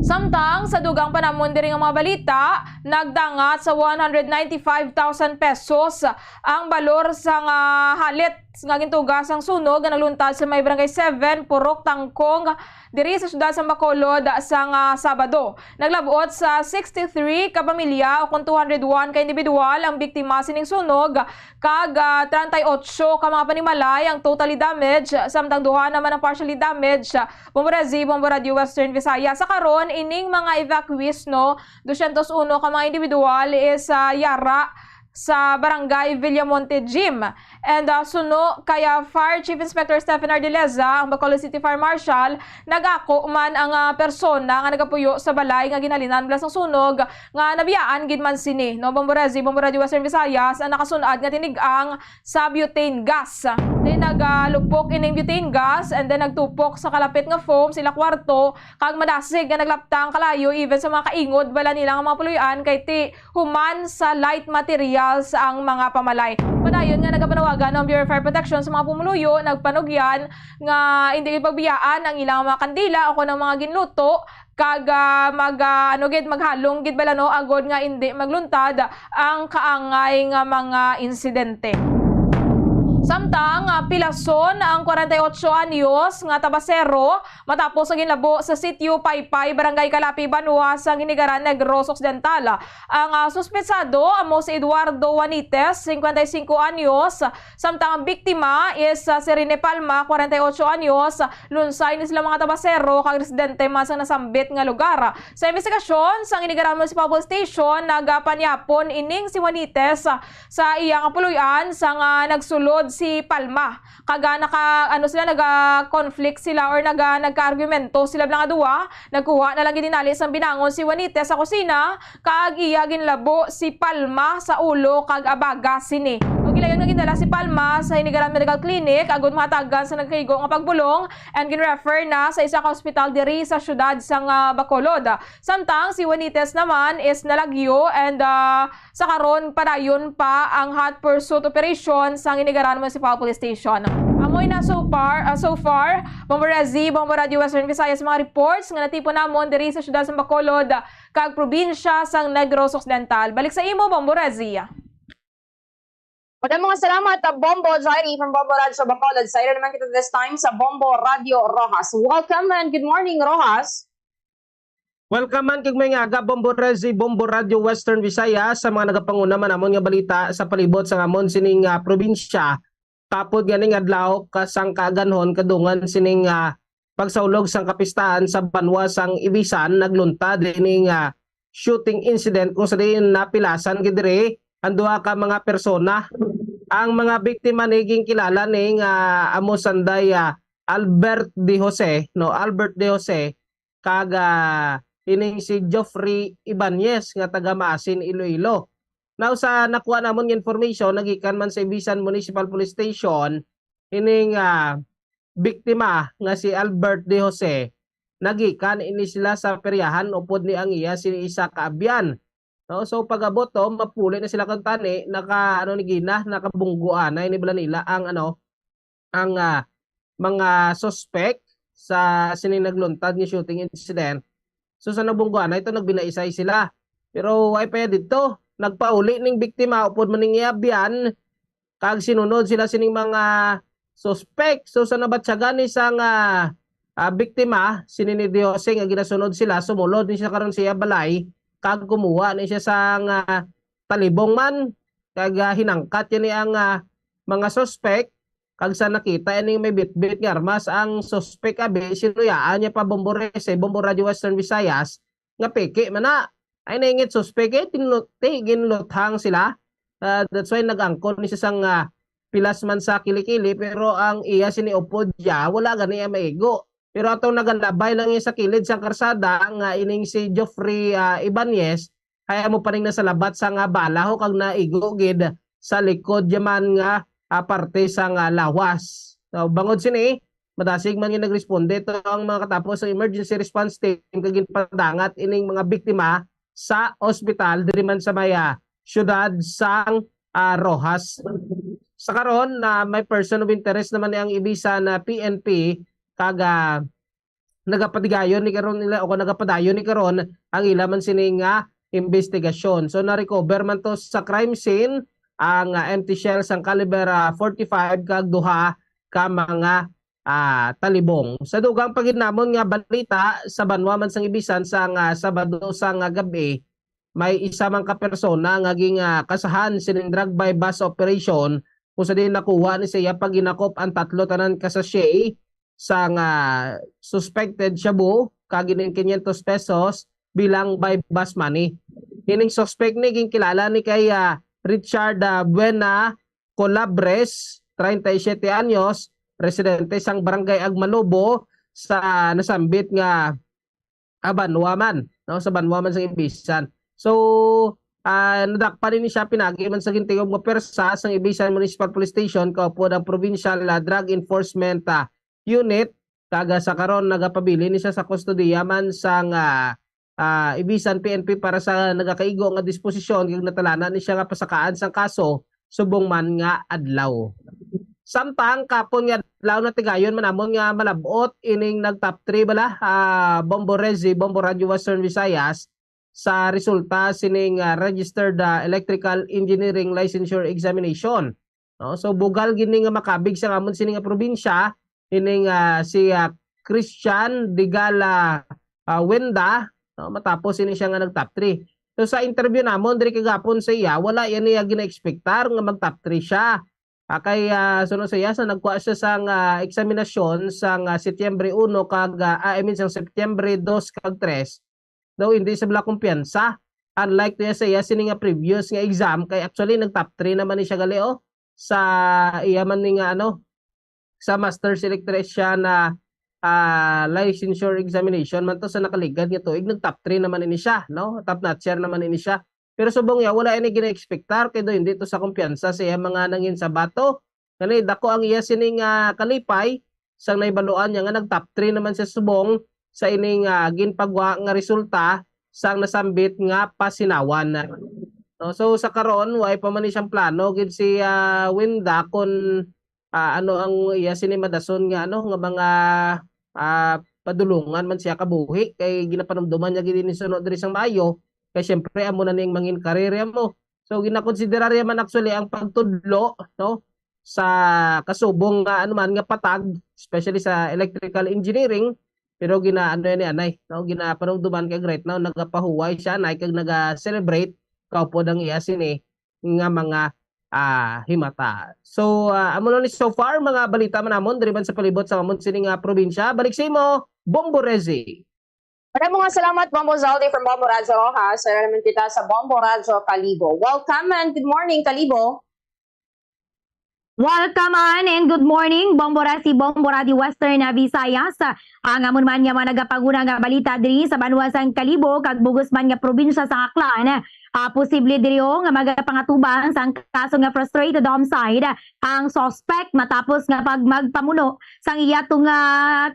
Samtang sa dugang pa namon diri nga mga balita, nagdangat sa one hundred ninety-five thousand pesos ang balor sang halit nga gintuga sang sunog nga nagluntad sa may Barangay seven, Purok Tangkong, diri sa siyudad sa Bacolod sang Sabado. Naglab-ot sa sixty-three ka pamilya o kon two hundred one ka individual ang biktima sining sunog, kag ah, treinta y ocho ka mga panimalay ang totally damaged, samtang duha naman ang partially damaged. Bombo Rezi, Bombo Radyo Western Visayas. Sa karon, ining mga evacuees, no, dosyentos uno ka mga individual is ah, yara sa Barangay Villamonte Gym. And ah, suno kay ah, Fire Chief Inspector Stephen Ardileza, ang Bacolod City Fire Marshal, nag-ako man ang ah, persona nga nagapuyo sa balay nga ginhalinan bala sang sunog nga nabiyaan gid man sini, no? Bombo Rezi, Bombo Radyo Western Visayas, ang nakasun-ad nga tinig-ang sa butane gas. Then nagalupok ining butane gas and then nagtupok sa kalapit nga foam sa ila kwarto kag madasig nga naglaptang kalayo even sa mga kaingod bala nila nga mga puloy-an kay ti human sa light materials ang mga pamalay. Padayon nga nagapanawagan ang Bureau of Fire Protection sa mga pumuluyo, nagpanugyan nga hindi gid pagbiyaan ang ilang mga kandila o kon ang mga ginluto kag ah, mag ah, ano gid maghalong gid bala, no, agod nga hindi magluntad ang kaangay nga mga insidente. Samtang ah, pilason ang forty-eight anyos nga tabasero matapos nga ginlabo sa Sitio Paypay, Barangay Calapi, Banwa sa Ginigaran, Negros Occidental. Ang ah, suspetsado amo si Eduardo Juanites, cincuenta y cinco anyos, samtang ang biktima is ah, si Rene Palma, forty-eight anyos, lunsay ni sila mga tabasero kag residente man sa nasambit nga lugar. Sa investigasyon sang Inigaran Municipal Police Station, nagapanyapon ining si Juanites sa iya nga puloy-an sang ah, nagsulod si Palma. Kag ah, naka ano sila, naga-conflict sila or naga nagka-argumento sila nga duha. Nagkuha na lang gid dinali sang binangon si Juanites sa kusina kag iya ginlabo si Palma sa ulo kag abaga sini. Ang gilayon nga gindala si Palma sa Inigaran Medical Clinic agud mahatagan sa nagakaigo nga pagbulong and ginrefer na sa isa ka ospital diri sa siyudad sang ah, Bacolod. Samtang si Juanites naman is nalagyo and ah, sa karon padayon pa ang hot pursuit operation sang Inigaran Municipal Police Station. Amoy na so far, ah, so far, Bombo Rezi, Bombo Radyo Western Visayas, mga reports nga natipon namon diri sa siyudad sa Bacolod kag probinsya sang Negros Occidental. Balik sa imo, Bombo Rezi. Madamo nga salamat, ah, Bombo Jairi from Bombo Radyo Bacolod. Sa ila naman kita this time sa Bombo Radyo Roxas. Welcome and good morning, Roxas. Welcome man kag maayong aga, Bombo Rezi, Bombo Radyo Western Visayas, sa mga nagapanguna man namon nga balita sa palibot sang amon sining ah, probinsya. Tapod nga ning adlaw ka sang kaaganhon kadungan sining ah, pagsaulog sang kapistahan sa banwa sang Ibisan, nagluntad ining ah, shooting incident kung sa diin napilasan gid diri ang duha ka mga persona. Ang mga biktima ni ginkilala ni nga amo sanday ah, Albert De Jose, no, Albert De Jose, kag ah, ining si Geoffrey Ibanez nga taga Maasin, Iloilo. Now, sa nakuha namon nga information, nagikan man sa Ibisan Municipal Police Station, ining ah, biktima nga si Albert De Jose, nagikan ini sila sa peryahan upod ni ang iya si isa ka abyan. No? So, pag-abot to, mapuli na sila kag tani, naka, ano, ni gina, nakabungguanay ni bala nila ang, ano, ang ah, mga suspek sa sining nagluntad nga shooting incident. So sa nabungguan na ito, nagbinaisay sila. Pero way pa dito, nagpauli ning biktima upod man ning iya abyan, kag sinunod sila sining mga suspek. So sa nabatyagan ni sang ah, ah, biktima, sini ni Diose nga ginasunod sila, sumulod ni siya karon sa iya balay, kag kumuha ni siya sang ah, talibong man, kag ah, hinangkat niya ni ang ah, mga suspek, kag sa nakita ini may bitbit nga armas ang suspek, abi, sinuyaan niya pa Bombo Rezi, Bombo Radyo Western Visayas, nga peke man na. Ay naingit suspek, eh, tinluti, ginluthang sila. Ah, that's why nag-angkon ni siya sang ah, pilas man sa kilikili, pero ang iya sini upod ya, wala gani iya maigo. Pero atong nagalabay lang iya sa kilid sang karsada nga ining si Geoffrey ah, Ibanez, kaya mo pa rin nasalabat sa nga bala ho kag naigo gid sa likod yaman nga ah, parte sa nga lawas. So, bangod sini, madasig man nga nagresponde to ang mga katapos sa emergency response team kag ginpadangat ining mga biktima sa ospital diri man sa may ah, siyudad sang ah, Roxas. Sa karon na may person of interest naman ni ang Ibisan na P N P kag ah, nagapadigayon ni karon nila o nagapadayon ni karon ang ila man sini nga investigasyon. So, na-recover man to sa crime scene ang, ah, empty shell sang caliber, ah, forty-five kag duha ka mga, ah, talibong. Sa dugang pa gid namon nga balita, sa banwa man sang Ibisan sang, ah, Sabado sang, ah, gab-i, may isa man ka persona nga gin, ah, kasahan sining drug buy bust operation, kung sa diin nakuha ni sa iya paghinakop ang tatlo tanan ka sachet sang, ah, suspected shabu kag ining quinientos pesos bilang buy bust money. Ining suspect ni ginkilala ni kay, ah, Richard, ah, Buena Colabres, treinta y siete anyos, residente sang Barangay Agmalobo sa nasambit nga, ah, banwa man, no, sa banwa man sang Ibisan. So, ah, nadakpan ini siya pinagi man sa gintingob nga pwersa sang Ibisan Municipal Police Station kaupod ang Provincial, ah, Drug Enforcement, ah, Unit, kag, ah, sa karon nagapabilin ni siya sa kustodiya man sang, ah, ah, Ibisan P N P para sa nagakaigo nga disposisyon kag natalana ni siya nga pasakaan sang kaso subong man nga adlaw. Samtang kapon nga adlaw, natigayon man namon nga malab-ot ining nag-top three bala, ah, Bombo Rezi, Bombo Radyo Western Visayas, sa resulta sining, ah, registered, ah, electrical engineering licensure examination. No? So, bugal gid ni nga makabig sa amon sini nga probinsya, ining, ah, si, ah, Christian Digala, ah, Wenda, no? Matapos ini siya nga nag-top three. So, sa interview namon diri kagapon sa iya, wala yan niya gina-expectar nga mag-top three siya. Ah, kay, ah, suno sa iya, sa nagkuha siya sang, ah, eksaminasyon sang, ah, Setyembre uno kag, ah, ah, I mean, sang Setyembre dos kag tres, daw hindi sa bala kumpiyansa. Unlike to sa iya sini nga previous nga exam, kay actually nag-top three naman ni siya gali, oh, sa iya man ni nga, ano, sa master's electrician na, ah, licensure examination man to sa nakaligad nga tuig, nag-top three naman ini siya, no? Top notcher naman ini siya. Pero subong niya, wala ini gina-expectar kay daw hindi to sa kumpiyansa sa iya mga nanginsabato. Gani, dako ang iya sini nga kalipay sang nahibaluan niya nga nag-top three naman siya subong sa ining, ah, ginpagwa nga resulta sang nasambit nga pasinawan. No, so, sa karon, way pa man ni siyang plano gid si, ah, Winda, kung, ah, ano ang iya sini madason nga, ano, nga mga, ah, padulungan man siya kabuhi, kay ginapanumduman niya gid ini suno diri sang maayo, kay siyempre amo na ning mangin karerya mo. So, ginakonsiderar niya man actually ang pagtudlo, no, sa kasubong nga, ano man, nga patag, especially sa electrical engineering, pero gina-, ano yan, anay, no, ginapanumduman kay right now nagapahuway siya, anay, kag naga-celebrate kaupod ang iya sini nga mga, ah, himata. So, ah, amo lang ni so far, mga balita man namon diri man sa palibot sa amon sini nga probinsya. Balik sa imo, Bombo Rezi. Maraming mga salamat, Bombo Zaldi from Bombo Radyo Roxas. Sa naman kita sa Bombo Radyo Kalibo. Welcome and good morning, Kalibo. Welcome and good morning, Bombo Rasi, Bombo Radio Western, ah, Visayas. Ang amon man nga mga nagapanguna nga balita diri sa banwa sang Kalibo kag bugos man nga probinsya sa Aklan. Ah, posible diri, oh, nga magapangatubang sang kaso nga frustrated homicide ang suspect matapos nga pag magpamuno sang iya to nga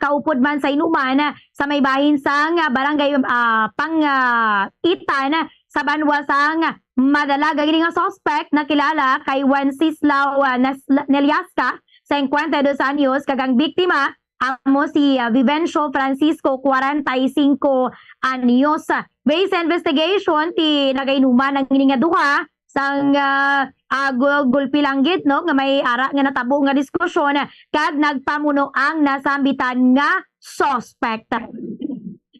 kaupod man sa inuman sa may bahin sang, ah, barangay, ah, Pang, ah, Itan sa banwa sang Madalag. Ang ini nga suspect nakilala kay Wenceslao, ah, Nes-, Neliasca, singkwenta y dos anyos, kag ang biktima amo si, ah, Vivencio Francisco, kwarenta y singko anyos. Based sa investigation, ti nagainuman ang ini nga duha sang, ah, ah, gu-, gulpi lang gid, no, nga may ara nga natabo nga diskusyon, kag nagpamuno ang nasambitan nga suspect.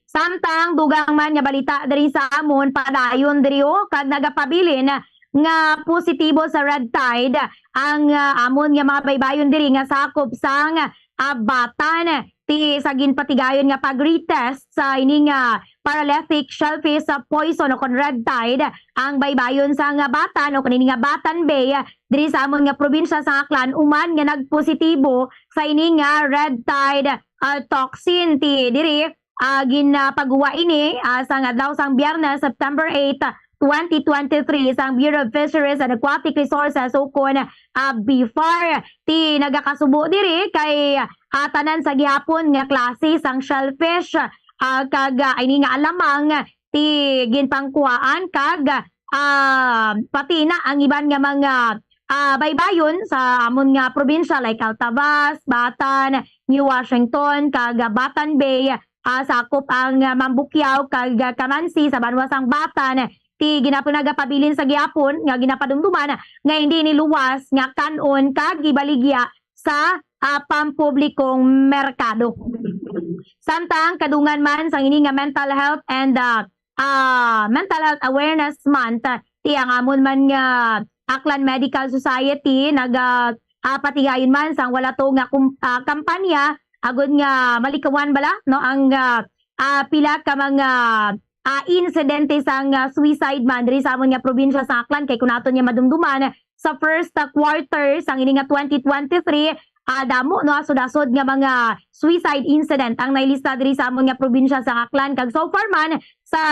Samtang dugang man nga balita diri sa amon, padayon diri, oh, kag nagapabilin nga positibo sa red tide ang, ah, amon nga mga baybayon diri nga sakop sang, ah, Batan. Ti sa ginpatigayon nga pag-retest sa ini nga paralithic shellfish sa poison o kon red tide ang baybayon sang Batan o kon ini nga Batan Bay diri sa amon nga probinsya sa Aklan, uman nga nagpositibo sa ini nga red tide, ah, toxin. Ti diri, ah, ginapagwa ini, ah, sang adlaw sang Biyernes, September eight, twenty twenty-three, sang Bureau of Fisheries and Aquatic Resources, ukon, ah, BFAR. Ti nagakasubo diri kay, ah, tanan sa gihapon nga klase sang shellfish, ah, kag, ah, ini nga alamang ti ginpangkuhaan kag, ah, pati na ang iban nga mga, ah, baybayon sa amon nga probinsya like Altavas, Batan, New Washington, kag, ah, Batan Bay, ah, sakop ang, ah, Mambukyaw kag, ah, Camansi sa banwa sang Batan. Ti ginapon nagapabilin sa gihapon nga ginapadumduman nga hindi ni luwas nga kan-on kag ibaligya sa, ah, pampublikong merkado. Samtang kadungan man sang ini nga mental health and, ah, ah, mental health awareness month, ah, ti ang amon man nga Aklan Medical Society naga, ah, patigayon man sang wala to nga kum-, ah, kampanya agud nga malikawan bala, no, ang, ah, ah, pila ka mga, ah, insidente sang, ah, suicide man diri sa amon nga probinsya sa Aklan, kay kung naton nga madumduman sa first, ah, quarter sang ini nga twenty twenty-three, ah, damo, no, asod-asod nga mga suicide incident ang nailista diri sa amon nga probinsya sa Aklan, kag so far man sa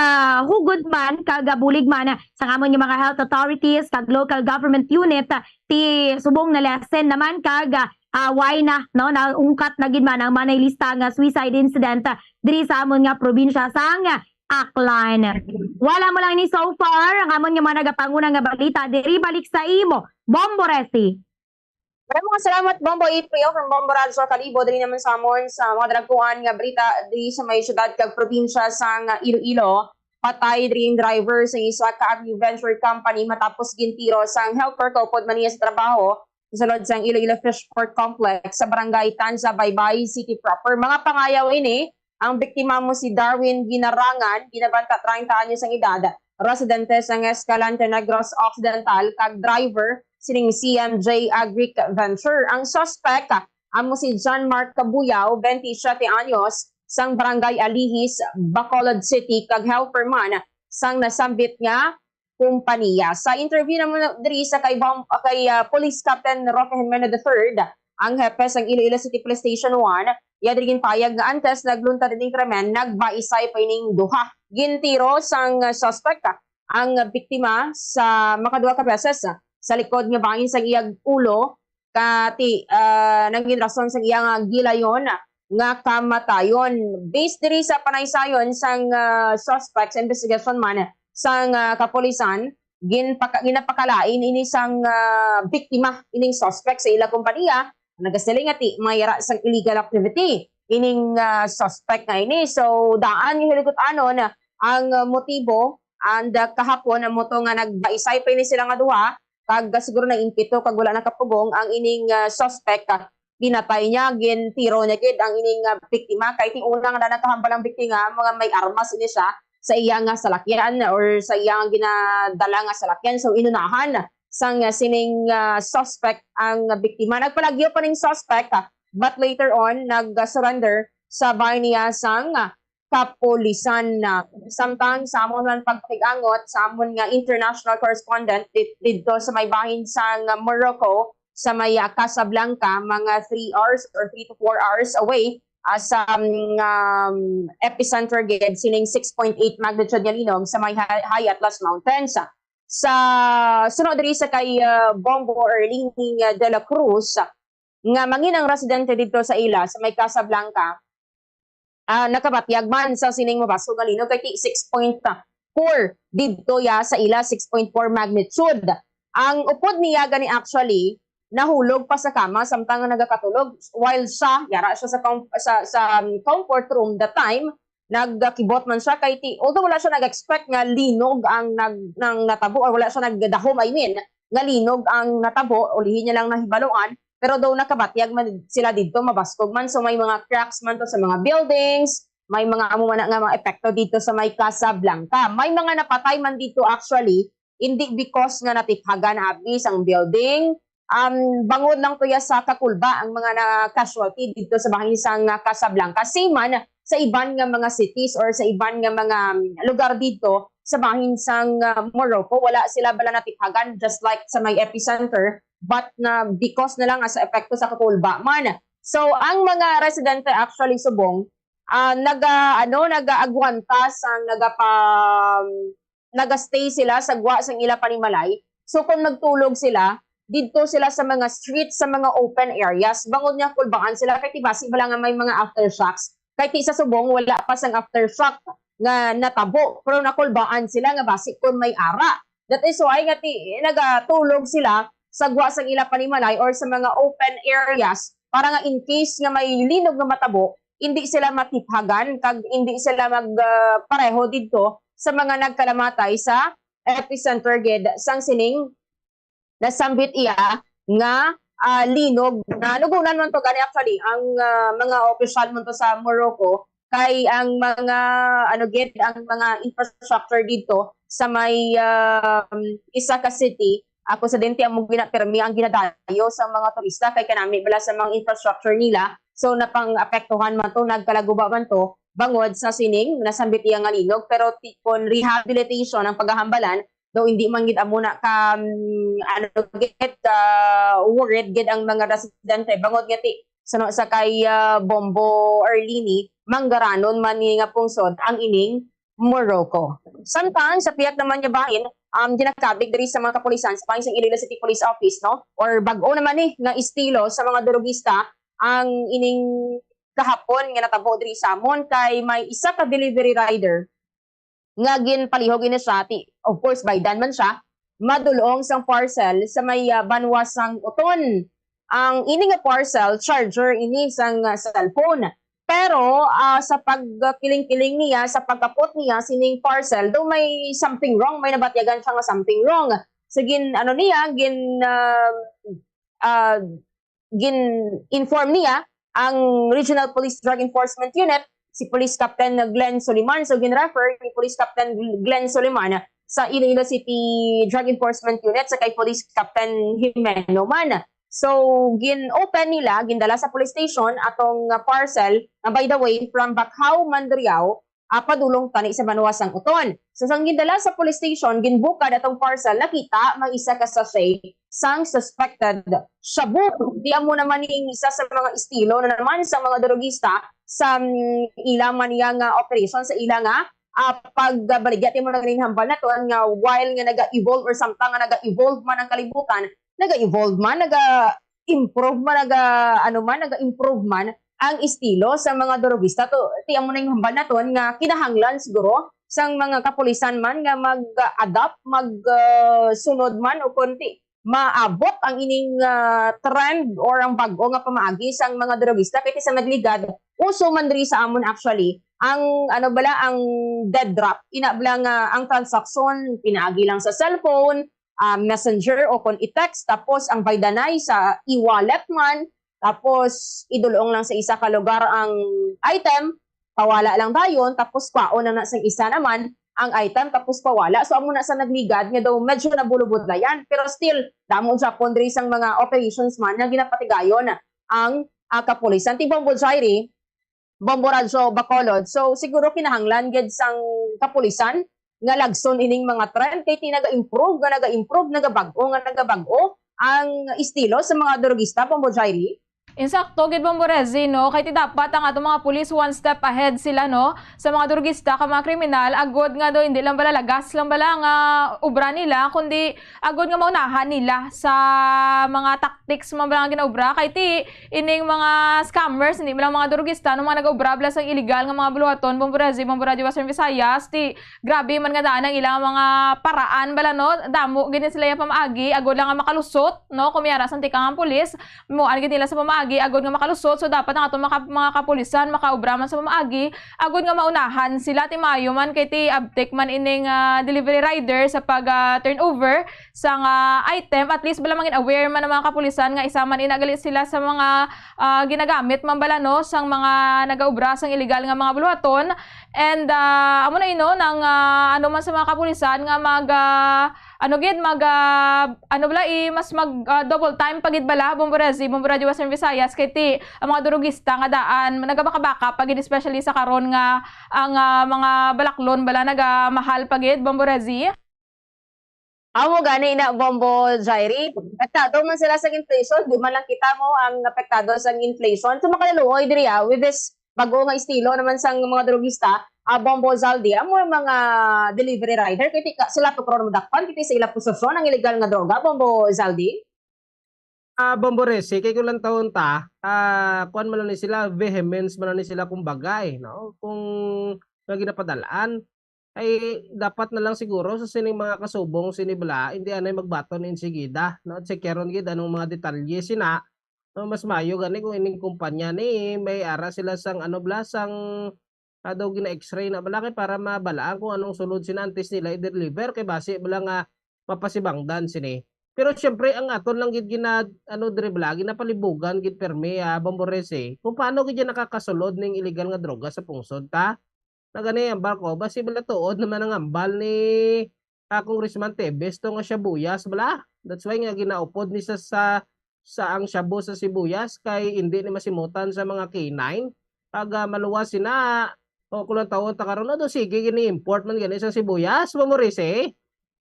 hugod man kag, ah, bulig man sa amon nga mga health authorities kag local government unit, ah, ti subong na lessen naman kag, ah, ah, way na, no, naungkat na gid man ang manay lista nga suicide incident, ah, diri sa amon nga probinsya sang Aklan. Wala mo lang ni so far ang amon nga mga nagapanguna nga balita diri, balik sa imo, Bombo Resi. Maraming salamat, Bombo April, from Bombo Radyo Kalibo. Diri naman sa amon sa mga dalagkuan nga balita diri sa may syudad kag probinsya sang Iloilo. Patay diri ang driver sa isa ka agriventure company matapos gintiro sang helper kaupod man niya sa trabaho sa sulod sang Iloilo Fishport Complex sa barangay Tanza, Baybay City proper. Mga pangayaw ini, ang biktima mo si Darwin Ginarangan, ginabanta treinta anyos ang edad, residente sa Escalante Negros Occidental, kag driver sining C M J Agric Venture. Ang suspect amo si John Mark Cabuyao, twenty-seven anyos, sang Barangay Alihis, Bacolod City, kag helper man sang nasambit nga kompanya. Sa interview naman diri sa kay Bam-, kay, ah, Police Captain Roque Jimeno the third, ang hepe sang Iloilo City Police Station one, iya diri ginpayag nga antes nagluntad ining krimen, nagbaisay pa ining duha. Gintiro sang, ah, suspect, ah, ang biktima sa makaduha ka beses, ah, sa likod nga bahin sang iyang ulo, kati, ah, nangin rason sang iya nga gilayon nga kamatayon. Based diri sa panaysayon sang, ah, suspect sa investigasyon man sang, ah, kapulisan, ginpaka-, ginapakalain ini sang, ah, biktima ining suspect sa ila kompanya. Nagasiling nga ti may ara sang illegal activity ining, ah, suspect nga ini. So, daan nga hilugot-anon ang, ah, motibo, and, ah, kahapon amo to nga nagbaisay pa ini sila nga duha, kag, ah, siguro na impito kag wala nakapugong ang ining, ah, suspect, ah, pinatay niya, gintiro niya gid ang ining, ah, biktima. Kay ti una nga nakahambal ang biktima, mga may armas ini siya sa iya nga salakyan or sa iya nga ginadala nga salakyan. So, inunahan sang, ah, sining, ah, suspect ang biktima. Nagpalagyo pa ning suspect, ah, but later on, nag-surrender sa bahin niya sang, ah, kapulisan na. Samtang sa amon man pagpakig-angot sa amon nga international correspondent di-, didto sa may bahin sang Morocco, sa may, ah, Casablanca, mga three hours or three to four hours away, ah, sa, um, um, epicenter gid sining six point eight magnitude nga linog sa may Hi-, High Atlas Mountains. Sa sunod diri sa kay, ah, Bombo Erlini, ah, de la Cruz, nga mangin ang residente didto sa ila sa may Casablanca, ah, nakabatyag man sa sining mabasog nga linog kay ti six point four didto ya sa ila, six point four magnitude. Ang upod niya gani actually nahulog pa sa kama samtang nga nagakatulog, while siya yara siya sa com-, sa, sa, um, comfort room that time, nagakibot man siya kay ti, although wala siya nag-expect nga linog ang nag-, nang natabo, or wala siya nagdahom, I mean, nga linog ang natabo, ulihi niya lang nahibaluan, pero daw nakabatyag man sila didto, mabaskog man. So, may mga cracks man to sa mga buildings, may mga amo man nga mga epekto didto sa may Casablanca. May mga napatay man didto actually, hindi because nga natiphagan abi sang building, um, bangod lang to ya sa kakulba ang mga na-casualty didto sa bahin sang, ah, Casablanca. Same man sa iban nga mga cities or sa iban nga mga, um, lugar didto sa bahin sang, ah, Morocco, wala sila bala natiphagan, just like sa may epicenter, but na because na lang nga sa epekto sa kakulba man. So, ang mga residente actually subong, ah, naga-, ano, nagaagwanta sang nagapa-, nagastay sila sa gwa sang ila panimalay. So, kung magtulog sila, didto sila sa mga street, sa mga open areas. Bangod nga kulbaan sila, kay ti basi bala nga may mga aftershocks. Kay ti sa subong, wala pa sang aftershock nga natabo, pero nakulbaan sila nga basi kon may ara. That is why nga ti, nagatulog sila sa gwa sang ila panimalay or sa mga open areas para nga in case nga may linog nga matabo, hindi sila matiphagan kag hindi sila mag, ah, pareho didto sa mga nagkalamatay sa epicenter gid sang sining nasambit iya nga, ah, linog. Nalugunan man to gani actually ang, ah, mga opisyal man to sa Morocco, kay ang mga, ano gid, ang mga infrastructure didto sa may, um, isa ka city, ako sa dente amo ginapirmi ang ginadayo sa mga turista kay kanami bala sa mga infrastructure nila. So, napang-apektuhan man to, nagkalaguba man to, bangod sa sining nasambit iya nga linog. Pero ti-, kon rehabilitation ang paghahambalan, though hindi man gid amo na ka, mm, ano gid, ka worried gid ang mga residente, bangod nga ti-, suno sa kay, ah, Bombo Arlini, manggaranon man ni nga pungsod ang ining Morocco. Samtang sa pihak naman nga bahin, um, ginakabig diri sa mga kapulisan sa bahin sang Iloilo City Police Office, no? Or bag-o naman ni nga estilo sa mga durugista ang ining kahapon nga natabo diri sa amon kay may isa ka delivery rider nga ginpalihog ini siya, ti-, of course, baydan man siya, madulong sang parcel sa may, ah, banwa sang Uton. Ang ini nga parcel, charger ini sang, ah, cellphone. Pero, ah, sa pagkiling-kiling niya, sa pagkapot niya sining parcel, daw may something wrong, may nabatyagan siya nga something wrong. So, gin-, ano niya, gin-, ah, ah, gin-inform niya ang Regional Police Drug Enforcement Unit, si Police Captain Glenn Soliman. So, gin-refer ni Police Captain Glenn Soliman sa Iloilo City Drug Enforcement Unit sa kay Police Captain Jimeno man. So, gin-open nila, gindala sa police station atong, ah, parcel, nga, by the way, from Bacau, Mandurriao, ah, padulong tani sa banwa sang Uton. So, sang gindala sa police station, ginbukad atong parcel, nakita may isa ka sachet sang suspected shabu. Ti amo naman ning isa sa mga estilo na naman sa mga drugista sa, mm, ila man niya nga operation, sa ila nga, ah, pagbaligya. Ti amo na ganing hambal naton nga while nga naga-evolve or samtang nga naga-evolve man ang kalibutan, naga-evolve man, naga-improve man, naga, ano man, naga-improve man ang estilo sa mga durugista. To, ti amo na yung hambal naton nga kinahanglan siguro sang mga kapulisan man nga mag-adapt, mag, ah, sunod man o konti maabot ang ining, ah, trend or ang bag-o nga pamaagi sang mga durugista. Kay sa nagligad, uso man diri sa amon actually ang, ano bala, ang dead drop. Ina bala nga ang transaksyon pinaagi lang sa cellphone, ah, messenger o kon i-text, tapos ang baydanay sa e-wallet man, tapos idulong lang sa isa ka lugar ang item, pawala lang dayon, tapos kwaon na, na sa isa naman ang item, tapos pawala. So, amo na sa nagligad nga daw medyo nabulubudlayan. Pero still, damo gyapon diri sang mga operations man nga ginapatigayon ang, ah, kapulisan. Ti Bombo Jairi, Bombo Radyo Bacolod. So, siguro kinahanglan gid sang kapulisan nga lagson ining mga trend kay ti naga-improve, nga naga-improve, nagabag-o, nga nagabag-o ang estilo sa mga durugista, Bombo Jairi. Insakto gid, Bombo Rezi, no? Kay ti dapat ang atong mga pulis one step ahead sila, no? Sa mga durugista ka mga kriminal, agod nga do hindi lang bala lagas lang bala nga obra nila, kundi agod nga maunahan nila sa mga tactics man bala nga ginaobra. Kay ti ining mga scammers, hindi man lang mga durugista, no, mga nag-obra bala sang illegal nga mga buluhaton, Bombo Rezi, Bombo Radyo Western Visayas, ti grabe man nga daan ang ilang mga paraan bala, no? Damo gid ni sila yung pamaagi, agod lang nga makalusot, no? Kung may ara sang tikang ang pulis, mo gid nila sa pamaagi, agod nga makalusot. So, dapat ang atong mga, mga kapulisan makaobra man sa pamaagi, agod nga maunahan sila. Ti maayo man kay ti abtik man ining, ah, delivery rider sa pag, ah, turnover sang, ah, item. At least bala mangin aware man ang mga kapulisan nga isa man ina gali sila sa mga, ah, ginagamit man bala, no, sang mga nagaobra sang illegal nga mga buluhaton. And, ah, amo na ino nang, ah, ano man sa mga kapulisan nga mag, ah, ano gid, mag, ah, ano bala, i-, mas mag, ah, double time pa gid bala, Bombo Rezi, Bombo Radyo Western Visayas, kay ti ang mga durugista nga daan nagabakabaka pa gid, especially sa karon nga ang, ah, mga balaklon bala nagamahal pa gid, Bombo Rezi. Amo gani na, Bombo Jairi. Apektado man sila sa inflation, di man lang kita mo ang apektado sa inflation. So, makalaluoy diri, ah, with this bago nga estilo naman sang mga drogista, ah, Bombo Zaldi, amo ang mga delivery rider, kay ti-, ka-, sila to karon madakpan, kay ti sa ila posesyon ang illegal nga droga, Bombo Zaldi? Ah, Bombo Resi, kay kung lantawon ta, ah, kuwan man lang ni sila, vehemence man lang ni sila, kumbaga, eh, no? Kung nga ginapadalaan, ay dapat na lang siguro sa sining mga kasubong, sini bala, hindi anay magbaton insigida, no? Check-yaron gid anong mga detalye sina, No, mas maayo gani kung ining kumpanya ni may ara sila sang ano bala, sang, ah, daw gina-X-ray na bala kay para mabalaan kung anong sulod sina antes nila i-deliver kay basi bala nga mapasibangdan sini. Pero siyempre ang aton lang gid gina-, ano, diri bala, ginapalibugan gid permi, ah, Bombo Resi, kung paano gid yan nakakasulod ning illegal nga droga sa pungsod ta. Na gani ang barko, basi bala tuod naman ang hambal ni, ah, Congressman Tevez to nga sibuyas bala. That's why nga ginaupod ni sa, sa, sa ang shabu sa sibuyas kay hindi ni masimutan sa mga K nine. Pag, ah, maluwas sina, o kung tawon ta karon, ano, sige, gini-import man gani sa sibuyas, Bombo Resi.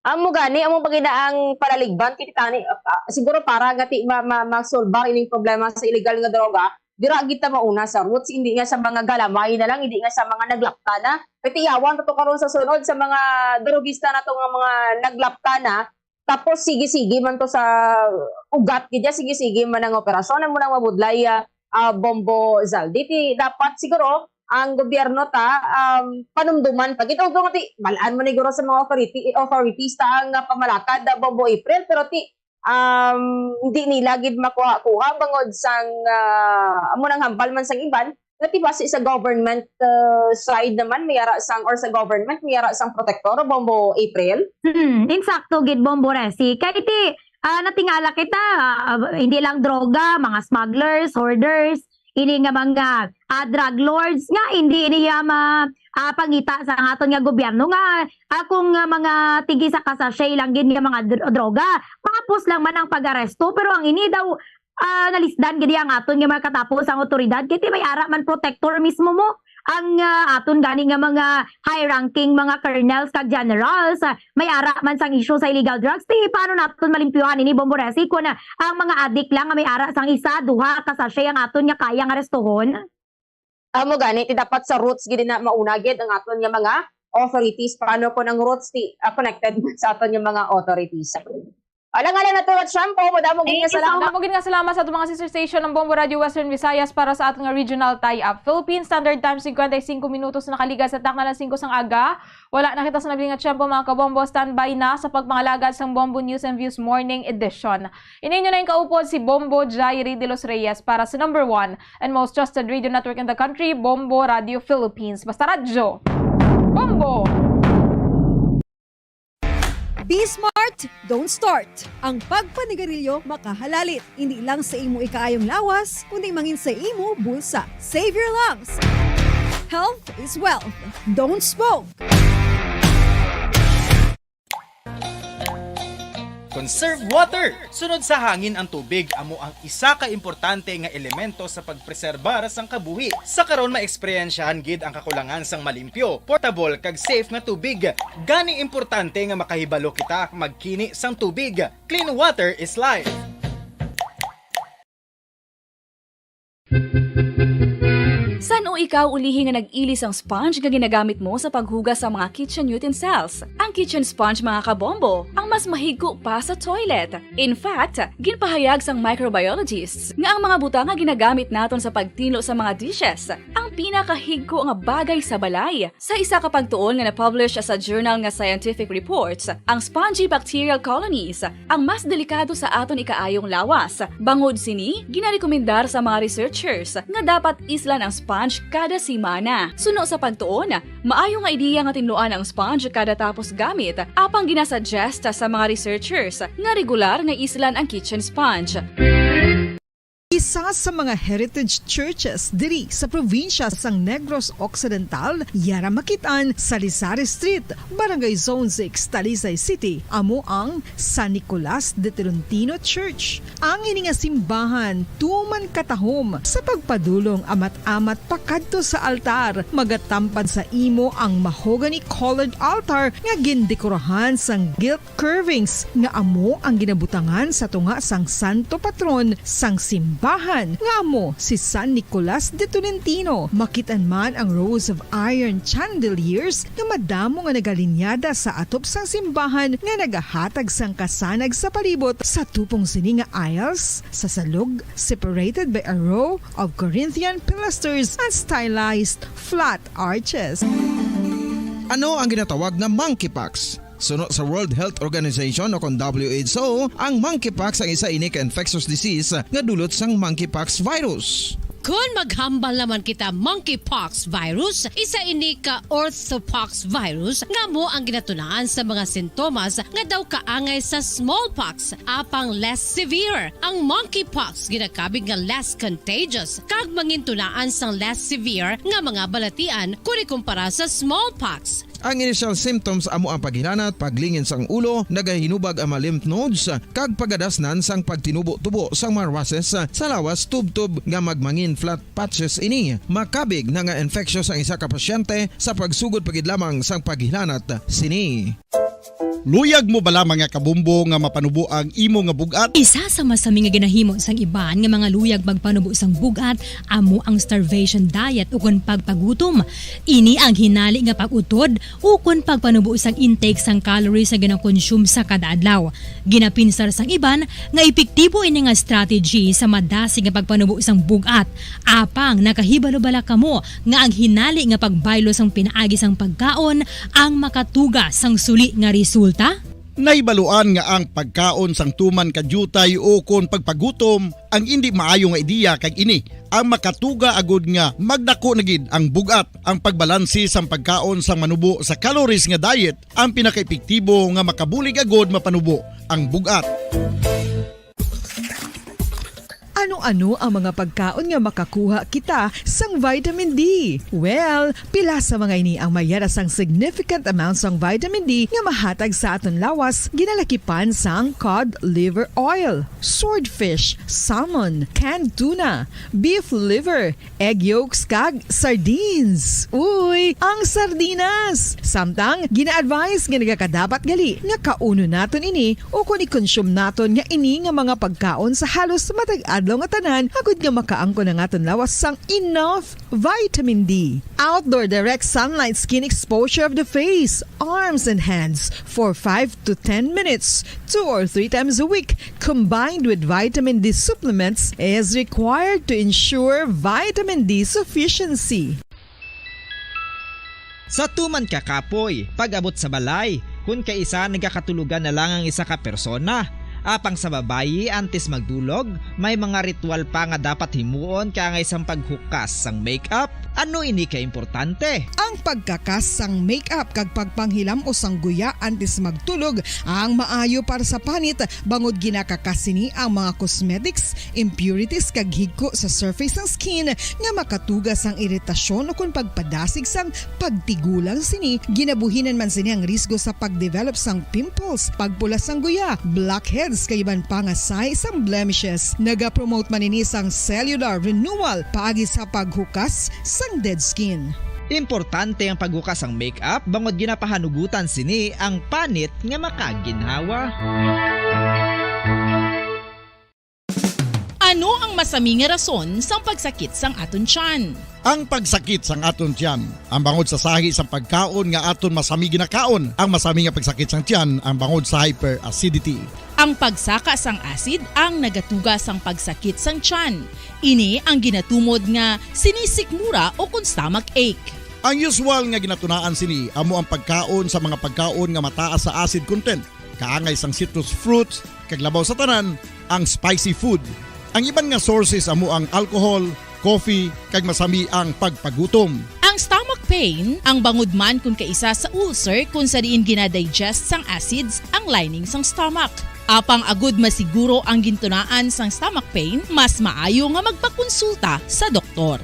Amo gani, amo pa gid ang palaligban, kay tani, ah, siguro para nga ti-, ma-, ma-, masolbar ining problema sa illegal nga droga, dira gid ta mauna sa roots, hindi nga sa mga galamay na lang, hindi nga sa mga naglapta na. Kay tiyawan to karon sa sunod sa mga drogista nato nga mga naglapta na, tapos sige-sige man to sa ugat gid, sige-sige man ang operasyon, amo nang mabudlay, ah, ah, Bombo Zaldi. Ti dapat siguro ang gobyerno ta, um, panumduman pa gid. Although nga ti, balaan mo ni guro sa mga authority, authorities ta ang, ah, pamalakad, ah, Bombo April, pero ti, um, hindi nila gid makuha-kuha bangod sang, ah, amo nang hambal man sang iban, nga ti basi sa government, ah, side naman, may ara sang, or sa government, may ara sang protektor, Bombo April. Hmm, insakto gid, Bombo Resi. Kay ti, ah, natingala kita, ah, hindi lang droga, mga smugglers, hoarders, ini nga mga, ah, drug lords nga hindi niya ma-, ah, pangita sa aton nga gobyerno nga, ah, kung, ah, mga tigi sa kasashay lang gid nga mga dr-, droga, mahapos lang man ang pag-aresto, pero ang ini daw, ah, nalisdan gid ang aton nga mga katapos ang otoridad, kay ti may ara man protektor mismo mo ang, ah, aton gani nga mga high-ranking mga colonels kag generals, ah, may ara man sang issue sa illegal drugs, ti paano naton malimpyuhan ini, Bombo Resi, kun, ah, ang mga adik lang nga may ara sang isa, duha ka sachet ang aton nga kayang arestuhon? Amo gani, ti dapat sa roots gid na mauna gid ang aton nga mga authorities. Paano kung ang roots ti, ah, connected sa aton nga mga authorities? Alang-alang na to at shampoo, madamo gid nga salamat. Madamo gid nga salamat sa aton mga sister station ng Bombo Radio Western Visayas para sa aton nga regional tie-up. Philippine Standard Time, cincuenta y cinco minutos na kaligas sa takna alas singko sang aga. Wala na kita sa nabilin nga tiyempo, mga kabombo. Standby na sa pagpangalagad sang Bombo News and Views Morning Edition. Ini inyo na yung kaupod, si Bombo Jairi de los Reyes para sa number one and most trusted radio network in the country, Bombo Radio Philippines. Basta radyo, Bombo! Be smart, don't start. Ang pagpanigarilyo makahalalit, hindi lang sa imo ikaayong lawas, kundi mangin sa imo bulsa. Save your lungs. Health is wealth. Don't smoke. Conserve water. Sunod sa hangin ang tubig, amo ang isa ka importante nga elemento sa pagpreserbar sang kabuhi. Sa karon, maeksperyensyahan gid ang kakulangan sang malimpyo, portable, kag safe nga tubig. Gani importante nga makahibalo kita magkini sang tubig. Clean water is life. San-o ikaw ulihi nga nag-ili sang sponge nga ginagamit mo sa paghugas sa mga kitchen utensils? Ang kitchen sponge, mga kabombo, ang mas mahigko pa sa toilet. In fact, ginpahayag sang microbiologists nga ang mga butang nga ginagamit naton sa pagtinlo sa mga dishes ang pinakahigko nga bagay sa balay. Sa isa ka pagtuon nga na-publish sa journal nga Scientific Reports, ang spongy bacterial colonies ang mas delikado sa aton ikaayong lawas. Bangod sini, ginarekomendar sa mga researchers nga dapat islan ang sponge kada semana. Suno sa pagtuon, maayo nga ideya nga tinluan ang sponge kada tapos gamit, apang ginasuggest sa mga researchers nga regular nga islan ang kitchen sponge. Isa sa mga heritage churches diri sa probinsya sang Negros Occidental, yara makit-an sa Lizares Street, Barangay Zone six, Talisay City, amo ang San Nicolas de Tolentino Church. Ang ini nga simbahan tuman katahom sa pagpadulong amat-amat pakadto sa altar, magatampad sa imo ang mahogany colored altar nga gindekorahan sang gilt curvings nga amo ang ginabutangan sa tunga sang santo patron sang simbahan, nga amo si San Nicolas de Tolentino. Makit-an man ang rows of iron chandeliers nga madamo nga nagalinyada sa atop sang simbahan nga nagahatag sang kasanag sa palibot. Sa tupong sini nga aisles, sa salog, separated by a row of Corinthian pilasters and stylized flat arches. Ano ang ginatawag nga monkeypox? Suno sa World Health Organization o kon W H O, ang monkeypox ang isa ini ka infectious disease nga dulot sang monkeypox virus. Kon maghambal naman kita monkeypox virus, isa ini ka orthopox virus nga amo ang ginatunaan sa mga sintomas nga daw kaangay sa smallpox, apang less severe. Ang monkeypox ginakabig nga less contagious kag mangintunaan sang less severe nga mga balatian kon ikumpara sa smallpox. Ang initial symptoms amo ang paghilanat, paglingin sang ulo, nagahinubag ang mga lymph nodes, kag pagadasnan sang pagtinubo-tubo sang mga rushes sa lawas, tubtob nga magmangin flat patches ini. Makabig na nga infectious ang isa ka pasyente sa pagsugod pa gid lamang sang paghilanat sini. Luyag mo bala, mga kabombo, nga mapanubo ang imo nga bug-at? Isa sa masami nga ginahimo sang iban nga mga luyag magpanubo sang bug-at amo ang starvation diet ukon pagpagutom. Ini ang hinali nga pag-utod ukon pagpanubo sang intake sang calories nga ginakonsume sa kada adlaw. Ginapinsar sang iban nga epektibo ini nga strategy sa madasig nga pagpanubo sang bug-at. Apang nakahibalo bala kamo nga ang hinali nga pagbaylo sang pinaagi sang pagkaon ang makatuga sang suli nga resulta? Nahibaluan nga ang pagkaon sang tuman ka diutay ukon pagpagutom ang indi maayo nga ideya, kag ini ang makatuga agud nga magdako na gid ang bug-at. Ang pagbalanse sang pagkaon sang manubo sa calories nga diet ang pinakaepektibo nga makabulig agud mapanubo ang bug-at. Ano-ano ang mga pagkaon nga makakuha kita sang vitamin D? Well, pila sa mga ini ang mayara sang significant amount sang vitamin D nga mahatag sa aton lawas, ginalakipan sang cod liver oil, swordfish, salmon, canned tuna, beef liver, egg yolks, kag sardines. Uy, ang sardinas! Samtang, gina-advise nga nagakadapat gali nga kaunon naton ini ukon i-consume naton nga ini nga mga pagkaon sa halos matag adlaw nga tanan, agud nga makaangkon ang aton lawas sang enough vitamin D. Outdoor direct sunlight skin exposure of the face, arms, and hands for five to ten minutes, two or three times a week, combined with vitamin D supplements, is required to ensure vitamin D sufficiency. Sa tuman ka kapoy, pag-abot sa balay, kon kaisa nagakatulogan na lang ang isa ka persona. Apang sa babayi, antes magdulog, may mga ritual pa nga dapat himuon kaangay sang paghukas sang makeup. Ano ini ka importante? Ang pagkakas sang makeup kag pagpanghilam-os sang guya antes magtulog ang maayo para sa panit, bangod ginakakas sini ang mga cosmetics, impurities, kag higko sa surface sang skin nga makatuga sang iritasyon ukon pagpadasig sang pagtigulang sini. Ginabuhinan man sini ang risgo sa pagdevelop sang pimples, pagpula sang guya, blackheads, kag iban pa nga sahi sang blemishes. Nagapromote man ini sang cellular renewal paagi sa paghukas sang dead skin. Importante ang paghukas sang makeup bangod ginapahanugutan sini ang panit nga makaginhawa. Ano ang masami nga rason sang pagsakit sang aton tiyan? Ang pagsakit sang aton tiyan, ang bangod sa sahi sang pagkaon nga aton masami ginakaon. Ang masami nga pagsakit sang tiyan, ang bangod sa hyperacidity. Ang pagsaka sang acid ang nagatuga sang pagsakit sang tiyan. Ini ang ginatumod nga sinisikmura ukon stomach ache. Ang usual nga ginatunaan sini amo ang pagkaon sa mga pagkaon nga mataas sa acid content, kaangay sang citrus fruits, kag labaw sa tanan, ang spicy food. Ang iban nga sources amo ang alcohol, coffee, kag masami ang pagpagutom. Ang stomach pain, ang bangod man kon kaisa sa ulcer kon sa diin ginadigest sang acids ang lining sang stomach. Apang agud masiguro ang gintunaan sang stomach pain, mas maayo nga magpakonsulta sa doktor.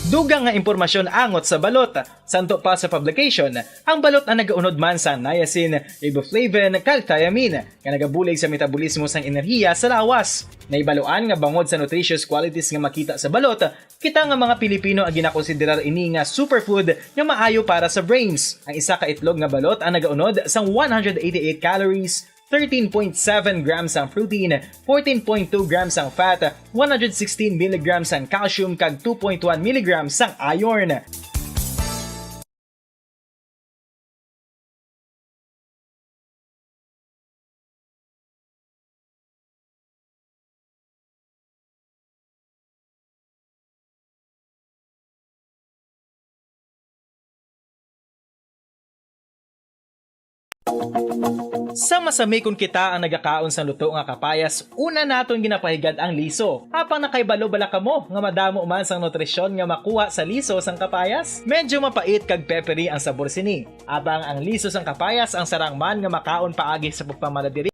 Dugang nga impormasyon angot sa balot. Santo pa sa publication, ang balot ang nagaunod man sa niacin, riboflavin, kag thiamine, nga nagabulig sa metabolismo sang enerhiya sa lawas. Nahibaluan nga bangod sa nutritious qualities nga makita sa balot, kita nga mga Pilipino ang ginakonsiderar ini nga superfood nga maayo para sa brains. Ang isa ka itlog nga balot ang nagaunod sang one hundred eighty-eight calories, thirteen point seven grams ang protein, fourteen point two grams ang fat, one hundred sixteen milligrams ang calcium, kag two point one milligrams ang iron. Sa masamikon kita ang nagakaon sang luto nga kapayas, una naton ginapahigad ang liso. Apang nakahibalo bala kamo nga madamo man sang nutrisyon nga makuha sa liso sang kapayas? Medyo mapait kag peppery ang sabor sini. Apang ang liso sang kapayas ang sarang man nga makaon paagi sa pagpamala diri.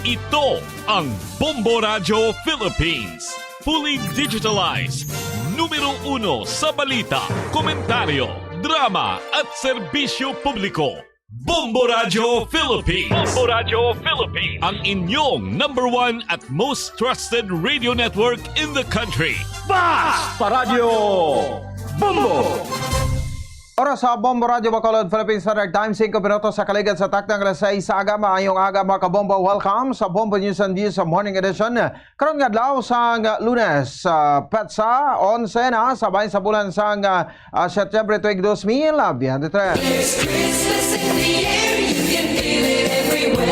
Ito ang Bombo Radyo Philippines. Fully digitalized. Numero uno sa balita, komentaryo, drama at serbisyo publiko. Bombo Radyo Philippines. Bombo Radyo Philippines. Ang inyong number one at most trusted radio network in the country. Basta Radyo Bombo! Oras sa Bombo Radyo Bacolod, Philippine Standard Time, singko minutos sa kaligad sa takna nga alas sais sa aga. Maayong aga, mga kabombo. Welcome sa Bombo News and Views sa Morning Edition. Karon nga adlaw sang Lunes, ah, petsa onse na sa bahin sa bulan sang, ah, ah, Setyembre tuig dos mil veintitrés. There's Christmas in the air, you can feel it everywhere.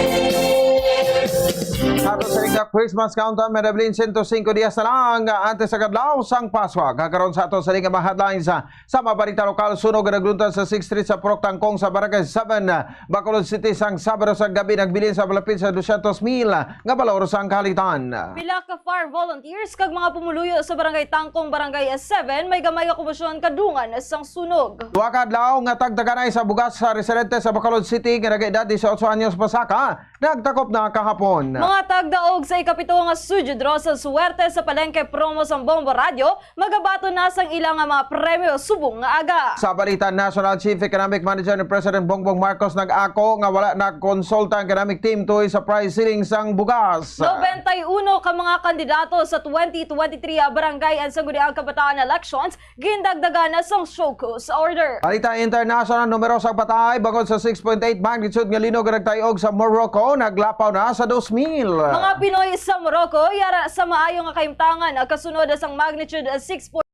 Sa ato sa nga Christmas countdown, may nabilin sento singko dias na lang antes sa kadlaw sang Paswa. Kakaron sa ato sa nga mga headlines, ah, sa mga balita lokal, sunog nga nagluntad sa Sixth Street sa Purok Tangkong sa Barangay seven, ah, Bacolod City sang Sabado sa gabi, nagbilin sa malapit sa dosyentos mil nga balor sang kahalitan. Pila ka fire volunteers kag mga pumuluyo sa Barangay Tangkong, Barangay seven, may gamay nga komosyon kadungan sang sunog. Duha ka adlaw nga tagtaganay sa bugas sa residente sa Bacolod City nga nag-edad dieciocho anyos pasaka, nagtakop na kahapon. Mga tagdaog sa ikapito nga Sujud Rosal Suwerte sa palengke promo sang Bombo Radyo, magabaton na sang ila nga mga premyo subong nga aga. Sa balita national, Chief Economic Manager ni President Bongbong Marcos nag-ako nga wala nakonsulta ang economic team tuhoy sa price ceiling sang bugas. Nobenta y uno ka mga kandidato sa twenty twenty-three Barangay and Sangguniang Kabataan Elections gindagdagan na sang show cause order. Balita international, numero sang patay bangod sa six point eight magnitude nga linog nga nagtay-og sa Morocco naglapaw na sa dos mil. Mga Pinoy sa Morocco yara sa maayo nga kahimtangan kasunod sang magnitude six point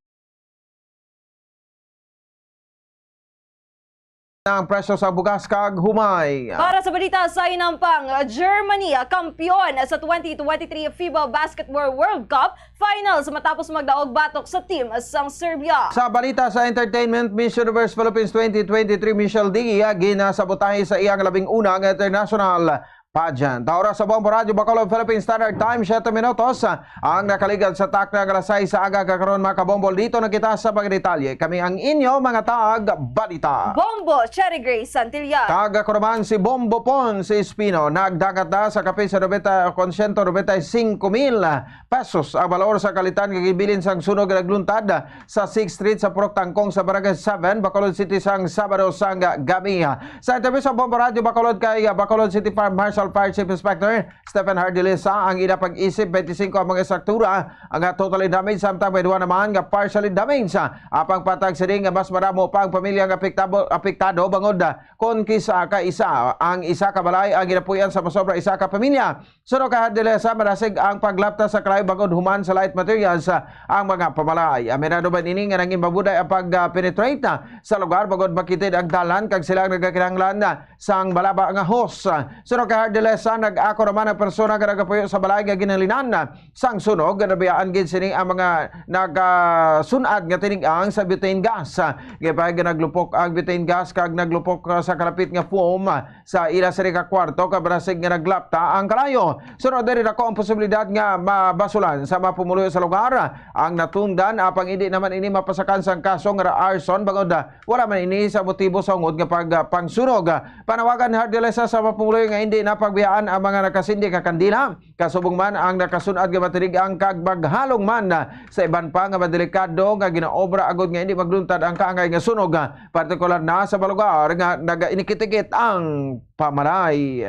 ang presyo sa bugas kag humay. Para sa balita sa inampang, Germany, kampiyon sa twenty twenty-three FIBA Basketball World Cup Finals matapos magdaog batok sa team sang Serbia. Sa balita sa entertainment, Miss Universe Philippines twenty twenty-three Michelle D, ginasabotahe sa iyang labing una nga international pageant. Oras sa Bombo Radyo Bacolod, Philippine Standard Time, siyete minutos ang nakaligad sa takna nga alas sais sa aga. Kakaron, mga kabombo, dito na kita sa mga detalye. Kami ang inyo mga tag-balita. Bombo, Cherry Grace Santillan. Kag ako naman si Bombo Pon, si Espino. Nagdagat na sa kapin sa nobenta, kon siyento nobenta y singko mil pesos ang balor sa kahalitan nga ginbilin sang sunog nga nagluntad sa Sixth Street sa Purok Tangkong sa Barangay seven, Bacolod City sang Sabado sang gabi. Sa interview sa Bombo Radyo Bacolod kay, ah, Bacolod City Fire Marshal Fire Chief Inspector Stephen Hardilesa, ang ila pag-isip, twenty-five ang mga estruktura ang, ah, totally damaged, samtang may duha naman nga partially damaged. Apang patag sining nga mas madamo pa ang pamilya nga apektabo-, apektado bangod, ah, kon kisa ka isa, ang isa ka balay ang ginapuy-an sa masobra isa ka pamilya. Suno ka Hardilesa, madasig ang paglapta sa kalayo bangod human sa light materials, ah, ang mga pamalay. Aminado man ini nga nangin mabuday ang pag-penetrate, ah, sa lugar bangod makitid ang dalan kag sila ang nagakinahanglan, ah, sang malaba nga hose. Suno ka Hardilesa, nag-ako naman ang persona nga nagapuyo sa balay nga ginhalinan, ah, sang sunog. Nabiyaan gid sini ang mga nagasun-ad nga tinig-ang sa butane gas. Gipahayag nga naglupok ang butane gas kag naglupok, ah, sa kalapit nga foam, ah, sa ila sini ka kwarto, kag madasig nga naglapta ang kalayo. Sunod diri, dako ang posibilidad nga mabasulan sa mga pumuluyo sa lugar ang natundan, apang indi naman ini mapasakan sang kaso nga arson bangod, ah, wala man ini sa motibo sa ungod nga pag-, ah, pangsunog. Panawagan ni Hardilesa sa mga pumuluyo nga indi na pagbiyaan ang mga nakasindi nga kandila, kasubong man ang nakasun-ad nga matinig-ang kag maghalong man sa iban pa nga mga delikado nga ginaobra agod nga indi magluntad ang kaangay nga sunog, partikular na sa mga lugar nga nagainikit-ikit ang pamalay.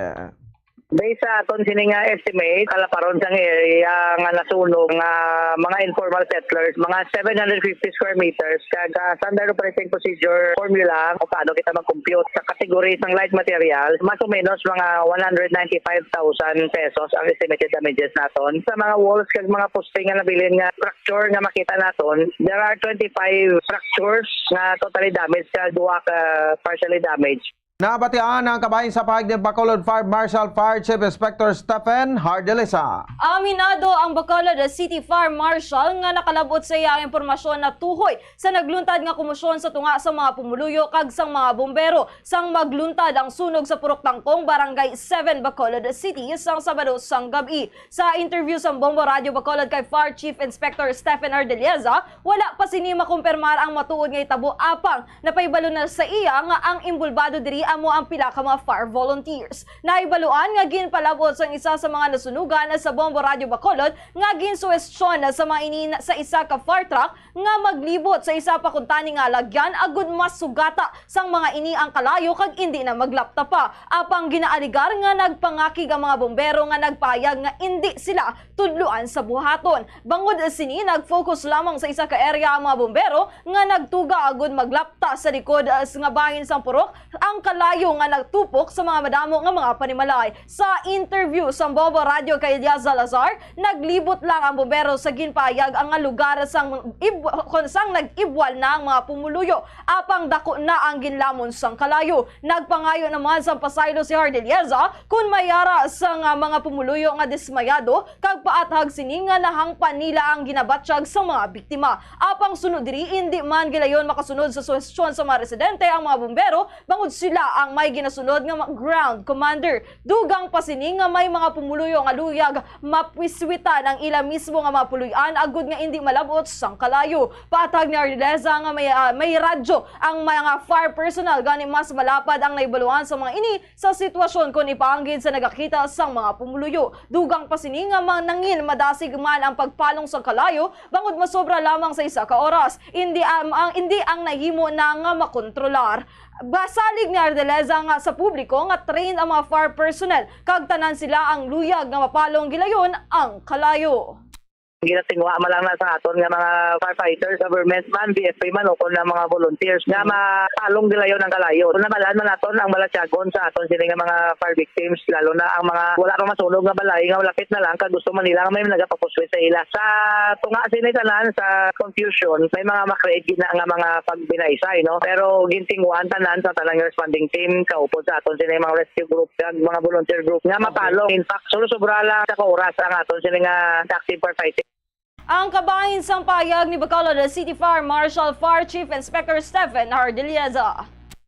Based sa aton sini nga estimate, kalaparon sang area nga nasunog nga mga informal settlers, mga seven hundred fifty square meters, kag, ah, standard operating procedure formula kung paano kita mag-compute sa category sang light material, mas o menos mga one hundred ninety-five thousand pesos ang estimated damages naton. Sa mga walls kag mga posting nga nabilin nga structure nga makita naton, there are twenty-five structures nga totally damaged kag duha ka partially damaged. Nabatian ang kabahin sa pahayag ni Bacolod Fire Marshal Fire Chief Inspector Stephen Hardelesa. Aminado ang Bacolod City Fire Marshal nga nakalabot sa iya ang impormasyon na tuhoy sa nagluntad nga komosyon sa tunga sa mga pumuluyo kag sang mga bombero sang magluntad ang sunog sa Purok Tangkong, Barangay seven, Bacolod City, sang Sabado sang gab-i. Sa interview sa Bombo Radio Bacolod kay Fire Chief Inspector Stephen Ardelieza, wala pa sini makumpirmar ang matuod nga hitabo, apang napahibalo na sa iya nga ang imbulbado diri amo ang pila ka mga fire volunteers. Nahibaluan nga ginpalabot sang isa sa mga nasunugan sa Bombo Radio Bacolod nga ginsuwestyon sa mga ini sa isa ka fire truck nga maglibot sa isa pa kuntani nga lagyan agud masugata sang mga ini ang kalayo kag indi na maglapta pa. Apang ginaaligar nga nagpangakig ang mga bombero nga nagpahayag nga indi sila tudloan sa buhaton. Bangod sini, nag-focus lamang sa isa ka area ang mga bombero nga nagtuga agud maglapta sa likod, ah, nga bahin sang purok ang kalayo nga nagtupok sa mga madamo nga mga panimalay. Sa interview sa Bombo Radio kay Elias Salazar, naglibot lang ang bombero sa ginpahayag ang nga lugar sang ib-, kon sang nag-ibwal na ang mga pumuluyo, apang dako na ang ginlamon sang kalayo. Nagpangayo naman sang pasaylo si Hardelieza kon may ara sang, ah, mga pumuluyo nga dismayado kag paathag sini nga nahangpan nila ang ginabatyag sa mga biktima. Apang sunod diri, indi man gilayon makasunod sa suhestyon sa mga residente ang mga bombero, bangod sila ang may ginasunod nga ma-, ground commander. Dugang pa sini nga may mga pumuluyo nga luyag mapwiswitan ang ila mismo nga mga puloy-an agud nga indi malab-ot sang kalayo. Paathag ni Ardileza nga may, ah, may radyo ang mga fire personnel, gani mas malapad ang nahibaluan sa mga ini sa sitwasyon kon ipaanggid sa nagakita sang mga pumuluyo. Dugang pa sini nga ma-, nangin madasig man ang pagpalong sang kalayo bangod masobra lamang sa isa ka oras. Indi am-, ang, indi ang nahimo na nga makontrolar. Basalig ni Ardeleza nga sa publiko nga trained ang mga fire personnel kag tanan sila ang luyag nga mapalong gilayon ang kalayo. Ginatinguha man lang na sa aton nga mga firefighters, government man, B F P man, o kon ang mga volunteers nga Mhm. mapalong gilayon ang kalayo. Kung nabal-an man naton ang balatyagon sa aton sini nga mga fire victims, lalo na ang mga wala pa masunog nga balay nga lapit na lang, kag gusto man nila nga may nagapapuswit sa ila. Sa tunga sini tanan, sa confusion, may mga ma-create gina nga mga pagbinaysay, no? Pero gintinguhan tanan sa tanang responding team, kaupod sa aton sini mga rescue group, kag mga volunteer group nga Okay. mapalong. In fact, sobra lang sa ka oras ang aton sini nga active firefighting. Ang kabahin sang pahayag ni Bacolod City Fire Marshal Fire Chief Inspector Stephen Hardilieza.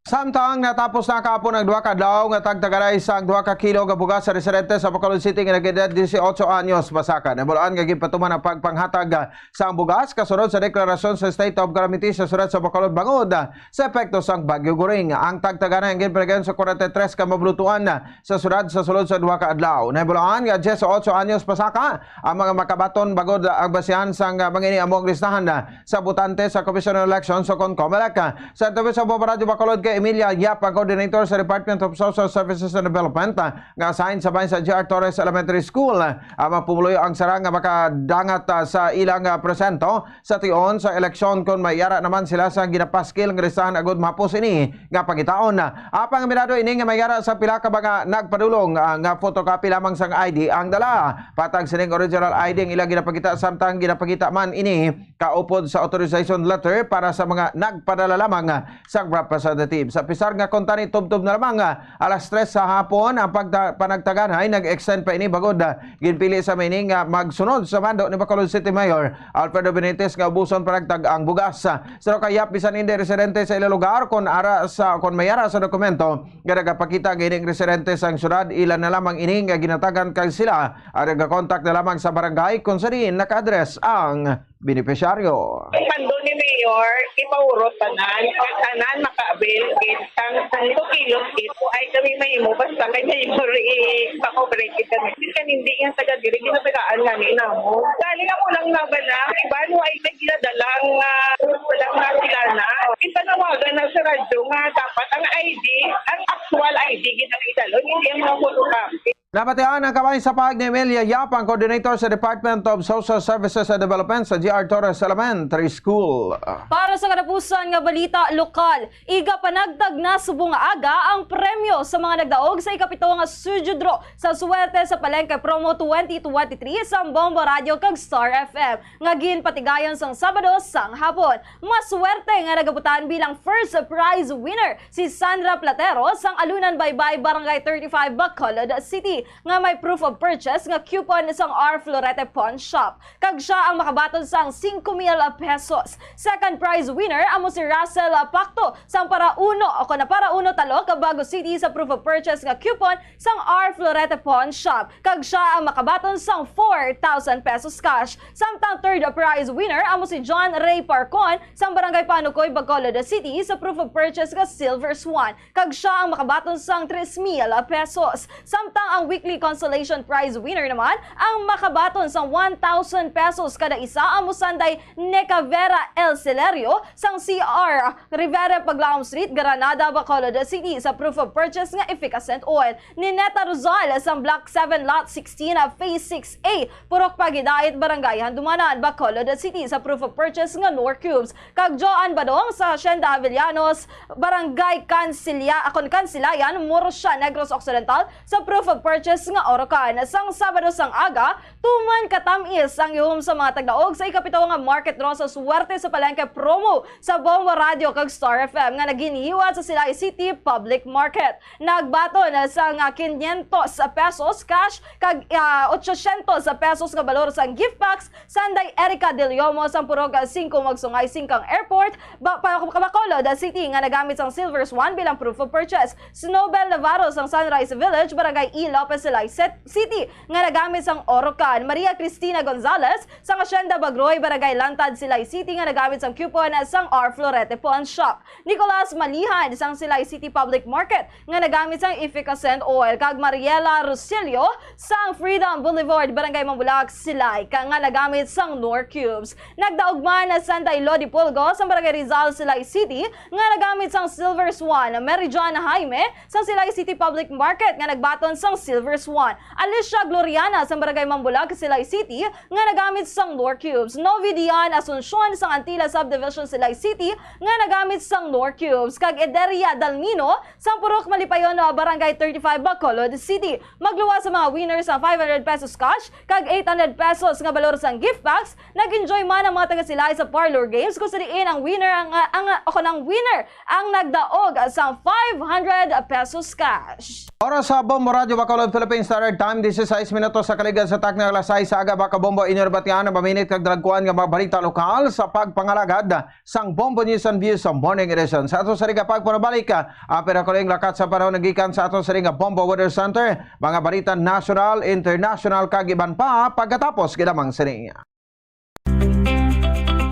Samtang natapos na kahapon ang duha ka adlaw nga tagtagaray sang duha ka kilo nga bugas sa residente sa Bacolod City nga nag-edad dieciocho anyos pasaka, nahibaluan nga ginpatuman ang pagpanghatag, ah, sang bugas kasunod sa deklarasyon sa state of calamity sa syudad sa Bacolod bangod, ah, sa epekto sang Bagyo Goring. Ang tagtagaray ang ginpanagihan sa kwarenta y tres ka mabulutuan, ah, sa syudad sa sulod sa duha ka adlaw. Nahibaluan nga dieciocho anyos pasaka ang mga makabaton bangod, ah, ang basihan sang, ah, mga ini amo ang listahan, ah, sa botante sa Commission on Elections o kon COMELEC. Sa interview sa Bombo Radyo Bacolod kay Emilia Yap, ang coordinator sa Department of Social Services and Development, ah, nga assigned sa bahin sa G R Torres Elementary School, ah, ang mga pumuluyo ang sarang nga makadangat, ah, sa ilang, ah, presento sa tion sa eleksyon kon may ara naman sila sa ginapaskil nga listahan agud mahapos ini nga pangitaon. Apang aminado ini nga may ara sa pila ka mga nagpadulong, ah, nga photocopy lamang sang I D ang dala. Patag sining original I D ang ila ginapakita, samtang ginapakita man ini kaupod sa authorization letter para sa mga nagpadala lamang, ah, sa representative. Sa pisar nga kuntani tubtob na lamang, ah, alas tres sa hapon ang pagta-, panagtaganay, nag-extend pa ini bangod, ah, ginpili sa mining, ah, magsunod sa mando ni Bacolod City Mayor Alfredo Benitez nga ubuson panagtag-ang bugas. Sa kayap, bisan indi residente sa ila lugar, kon ara sa, kon may ara sa dokumento nga nagapakita nga ining residente sang syudad, ila na lamang ini nga ginatagan kag sila ang nagakontak na lamang sa barangay kung sa diin naka-address ang benepisyaryo. Ang mando ni Mayor, ipauros tanan, kag tanan maka-avail kit sang, sang two kilos kit, ay kami mahimo, basta kay Mayor, i-cooperate kit kami. Bisan hindi yan taga diri, ginatagaan nga ni namo. Dali ako lang na ba na, iba no ay may ginadalang, ah, walang nakilala. Ipanawagan na sa radyo nga dapat ang I D, ang actual I D, ginakita, hindi ang mga photocopy. Nabatian ang kamay sa pahayag ni Emilia Yap, ang coordinator sa Department of Social Services and Development sa G R Torres Elementary School. Para sa katapusan nga balita lokal, igapanagtag na subong nga aga ang premyo sa mga nagdaog sa ikapito nga Sujudro sa Swerte sa Palengke Promo twenty twenty-three sa Bombo Radio kag Star F M, nga ginpatigayon sang Sabado sang hapon. Maswerte nga nagabutan bilang first prize winner si Sandra Platero sang Alunan Baybay, Barangay thirty-five, Bacolod City, nga may proof of purchase nga coupon sang R Florete Pawn Shop, kag siya ang makabaton sang singko mil pesos. Second prize winner amo si Russell Pacto sang Para Uno, o kon Para Uno Talok, Bago City, sa proof of purchase nga coupon sang R Florete Pawn Shop, kag siya ang makabaton sang four thousand pesos cash. Samtang third prize winner amo si John Ray Parcon sang Barangay Panukoy, Bacolod City, sa proof of purchase nga Silver Swan, kag siya ang makabaton sang tres mil pesos. Samtang ang weekly consolation prize winner naman ang makabaton sang one thousand pesos kada isa amo sanday Necavera El Celerio sang C R Rivera, Paglaom Street, Granada, Bacolod City, sa proof of purchase nga efficascent oil. Nineta Rosal sang Block seven, Lot sixteen, Phase six A, Purok Pagidait, Barangay Handumanan, Bacolod City, sa proof of purchase nga Knorr Cubes, kag Joan Badong sa Hacienda Avellanos, Barangay Kansila-, akon Kansilayan, Murcia, Negros Occidental, sa proof of purchase nga Orocan. Sang Sabado sang aga, tuman katamis ang ihum sa mga tagdaog sa ikapito nga Market Draw sa Swerte sa Palengke Promo sa Bombo Radio kag Star F M, nga naginhiwat sa Silay City Public Market. Nagbaton sang quinientos pesos cash kag, ah, ochocientos pesos nga balor sang gift packs sanday Erica Del Yomo sang Purok singko, Magsungay, Singkang Airport, ba-, pa-, Bacolod City, nga nagamit sang Silver Swan bilang proof of purchase. Snowbel Navarro sang Sunrise Village, Barangay E. Lopez, Silay Set-, City, nga nagamit sang Orocan. Maria Cristina Gonzalez sang Hacienda Bagroy, Barangay Lantad, Silay City, nga nagamit sang coupon sang R Florete Pawn Shop. Nicolas Malihan sang Silay City Public Market, nga nagamit sang efficascent oil, kag Mariela Rosillo sang Freedom Boulevard, Barangay Mambulak, Silay, ka nga nagamit sang Knorr Cubes. Nagdaog man sanday Lodi Pulgo sang Barangay Rizal, Silay City, nga nagamit sang Silver Swan. Mary John Jaime sang Silay City Public Market, nga nagbaton sang Silver Swan. Alicia Gloriana sang Barangay Mambulak, Silay City, nga nagamit sang Knorr Cubes. Novi Dion Asuncion sang Antila Subdivision, Silay City, nga nagamit sang Knorr Cubes, kag Ederia Dalmino sang Purok Malipayon, Barangay thirty-five, Bacolod City. Magluwas sa mga winners sang five hundred pesos cash kag eight hundred pesos nga balor sang gift packs. Nag-enjoy man ang mga taga-Silay sa parlor games, kung sa diin ang winner ang, ang, o kon ang winner ang nagdaog sang five hundred pesos cash. Oras sa Bombo Radyo Bacolod, Philippine Standard Time, dieciséis minutos sa kaligad sa takna alas sais sa aga. Baka Bombo, inyo nabatian ang maminit kag dalagkuan nga mga balita lokal sa pagpangalagad sang Bombo News and Views sa Morning Edition. Sa ato sa ring pagpanabalik, ah, apira ko ring lakat sa panahon nagikan sa ato sa ring Bombo Weather Center, mga balita nasyonal, international, kag iban pa, pagkatapos ginamang sini.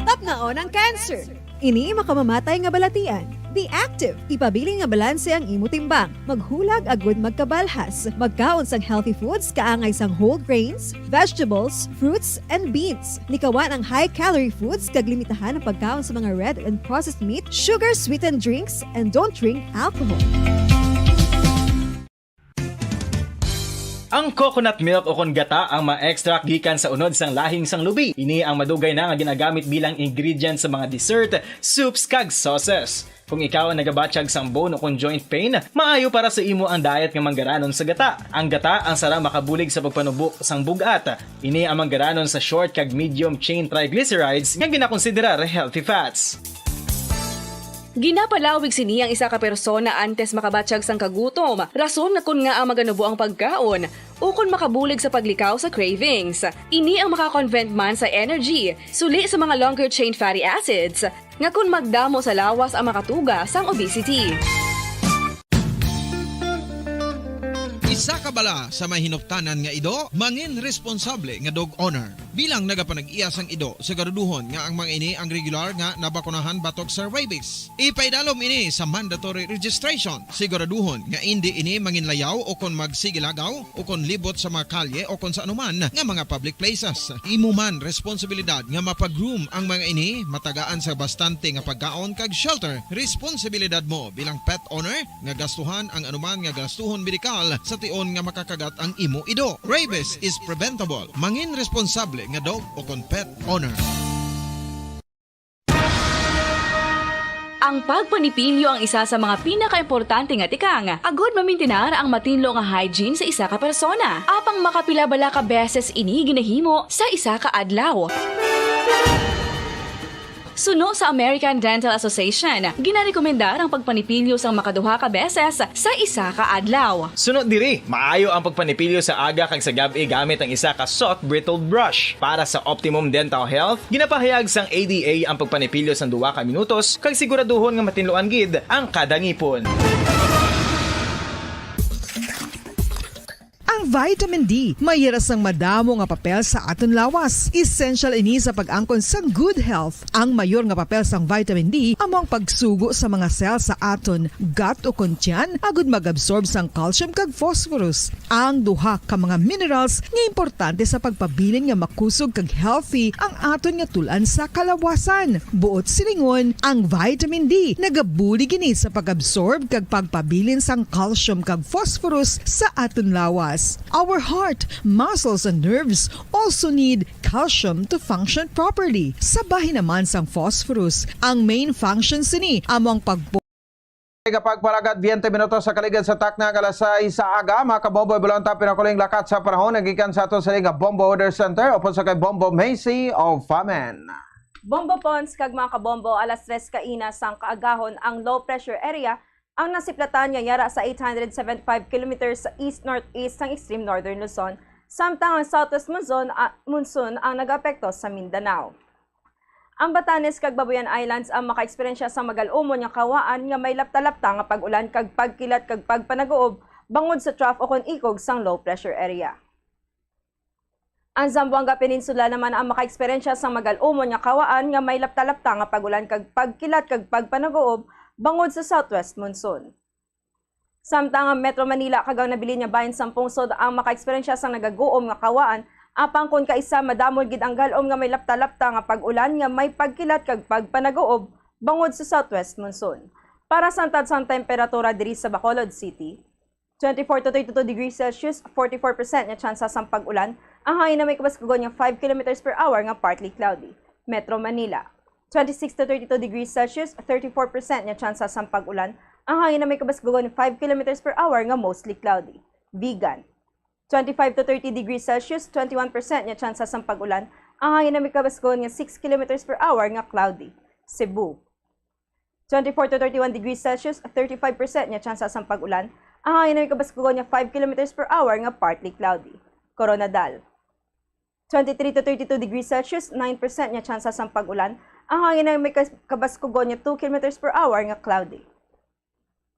Tapnaon ang cancer. Ini makamamatay nga balatian. Be active. Ipabilin nga balanse ang imo timbang. Maghulag agud magkabalhas. Magkaon sang healthy foods, kaangay sang whole grains, vegetables, fruits, and beans. Likawan ang high-calorie foods kag limitahan ang pagkaon sa mga red and processed meat, sugar-sweetened drinks, and don't drink alcohol. Ang coconut milk o kon gata ang ma-extract gikan sa unod sang lahing sang lubi. Ini ang madugay na nga ginagamit bilang ingredient sa mga dessert, soups, kag sauces. Kung ikaw ang nagabatyag sang bone o kon joint pain, maayo para sa imo ang diet nga manggaranon sa gata. Ang gata ang sara makabulig sa pagpanubo sang bug-at. Ini ang manggaranon sa short kag medium chain triglycerides nga ginakonsiderar healthy fats. Ginapalawig sini ang isa ka persona antes makabatyag sang kagutom, rason nga kon ngaa maganubo ang pagkaon, ukon makabulig sa paglikaw sa cravings. Ini ang makakonvent man sa energy, suli sa mga longer chain fatty acids, nga kon magdamo sa lawas ang makatuga sang obesity. Isa ka bala sa may hinuptanan nga ido, mangin responsable nga dog owner. Bilang nagapanag-iya sang ido, siguraduhon nga ang mga ini ang regular nga nabakunahan batok sa rabies. Ipaidalom ini sa mandatory registration. Siguraduhon nga indi ini manginlayaw o kon magsigilagaw o kon libot sa mga kalye o kon sa anuman nga mga public places. Imo man responsibilidad nga mapag-groom ang mga ini, matagaan sa bastante nga pagkaon kag shelter. Responsibilidad mo bilang pet owner nga gastuhan ang anuman nga gastuhon medikal sa tion nga makakagat ang imo ido. Rabies is preventable. Mangin responsable nga dog o kon pet owner. Ang pagpanipilyo ang isa sa mga pinakaimportante nga tikang agud mamintinar ang matinlo nga hygiene sa isa ka persona. Apang makapila bala ka beses ini ginahimo sa isa ka adlaw? Suno sa American Dental Association, ginarekomendar ang pagpanipilyo sang makaduha ka beses sa isa ka adlaw. Suno diri, maayo ang pagpanipilyo sa aga kag sa gab-i gamit ang isa ka soft bristled brush. Para sa optimum dental health, ginapahayag sang A D A ang pagpanipilyo sang duha ka minutos kag siguraduhon nga matinluan gid ang kada ngipon. Ang vitamin D may yara sang madamo nga papel sa aton lawas. Essential ini sa pag-angkon sang good health. Ang mayor nga papel sang vitamin D amo ang pagsugo sa mga cell sa aton gut o kon tiyan agud mag-absorb sang calcium kag phosphorus, ang duha ka mga minerals nga importante sa pagpabilin nga makusog kag healthy ang aton nga tul-an sa kalawasan. Buot silingon, ang vitamin D nagabulig ini sa pag-absorb kag pagpabilin sang calcium kag phosphorus sa aton lawas. Our heart, muscles, and nerves also need calcium to function properly. Sa bahin naman sang phosphorus, ang main function sini amo ang pag Kapagpalagad, twenty minutos sa kaligad sa takna nga alas sais sa aga, mga kabombo, ibulong ta pinakuling lakat sa panahon nagikan sa ato sa nga Bombo Weather Center upod sa kay Bombo Macy of Famen. Bombo Pons kag mga kabombo, alas tres kaina sang kaagahon ang low pressure area ang nasiplatan nga yara sa eight hundred seventy-five kilometers sa east-northeast sang extreme northern Luzon, samtang ang southwest monsoon, ah, monsoon ang nagaapekto sa Mindanao. Ang Batanes kag Babuyan Islands ang makaeksperyensya sang magal-umon nga kawaan nga may lapta-lapta nga pag-ulan kag pagkilat kag pagpanaguob bangod sa trough ukon ikog sang low pressure area. Ang Zamboanga Peninsula naman ang makaeksperyensya sang magal-umon nga kawaan nga may lapta-lapta nga pag-ulan kag pagkilat kag pagpanaguob bangod sa southwest monsoon. Samtang ang Metro Manila kag ang nabilin nga bahin sang pungsod ang makaeksperyensya sang nagaguom nga kawaan, apang kon kaisa madamol gid ang gal-om nga may lapta-lapta nga pag-ulan nga may pagkilat kag pagpanaguob bangod sa southwest monsoon. Para sa antad sang temperatura diri sa Bacolod City, twenty-four to thirty-two degrees Celsius, forty-four percent nga tsansa sang pag-ulan, ang hangin na may kabaskugon nga five kilometers per hour nga partly cloudy. Metro Manila, twenty-six to thirty-two degrees Celsius, thirty-four percent nga tsansa sang pag-ulan, ang hangin na may kabaskugon nga five kilometers per hour nga mostly cloudy. Vigan, twenty-five to thirty degrees Celsius, twenty-one percent nga tsansa sang pag-ulan, ang hangin na may kabaskugon nga six kilometers per hour nga cloudy. Cebu, twenty-four to thirty-one degrees Celsius, thirty-five percent nga tsansa sang pag-ulan, ang hangin na may kabaskugon nga five kilometers per hour nga partly cloudy. Koronadal, twenty-three to thirty-two degrees Celsius, nine percent nga tsansa sang pag-ulan, ang hangin na may kas-, kabaskugon nga two kilometers per hour nga cloudy.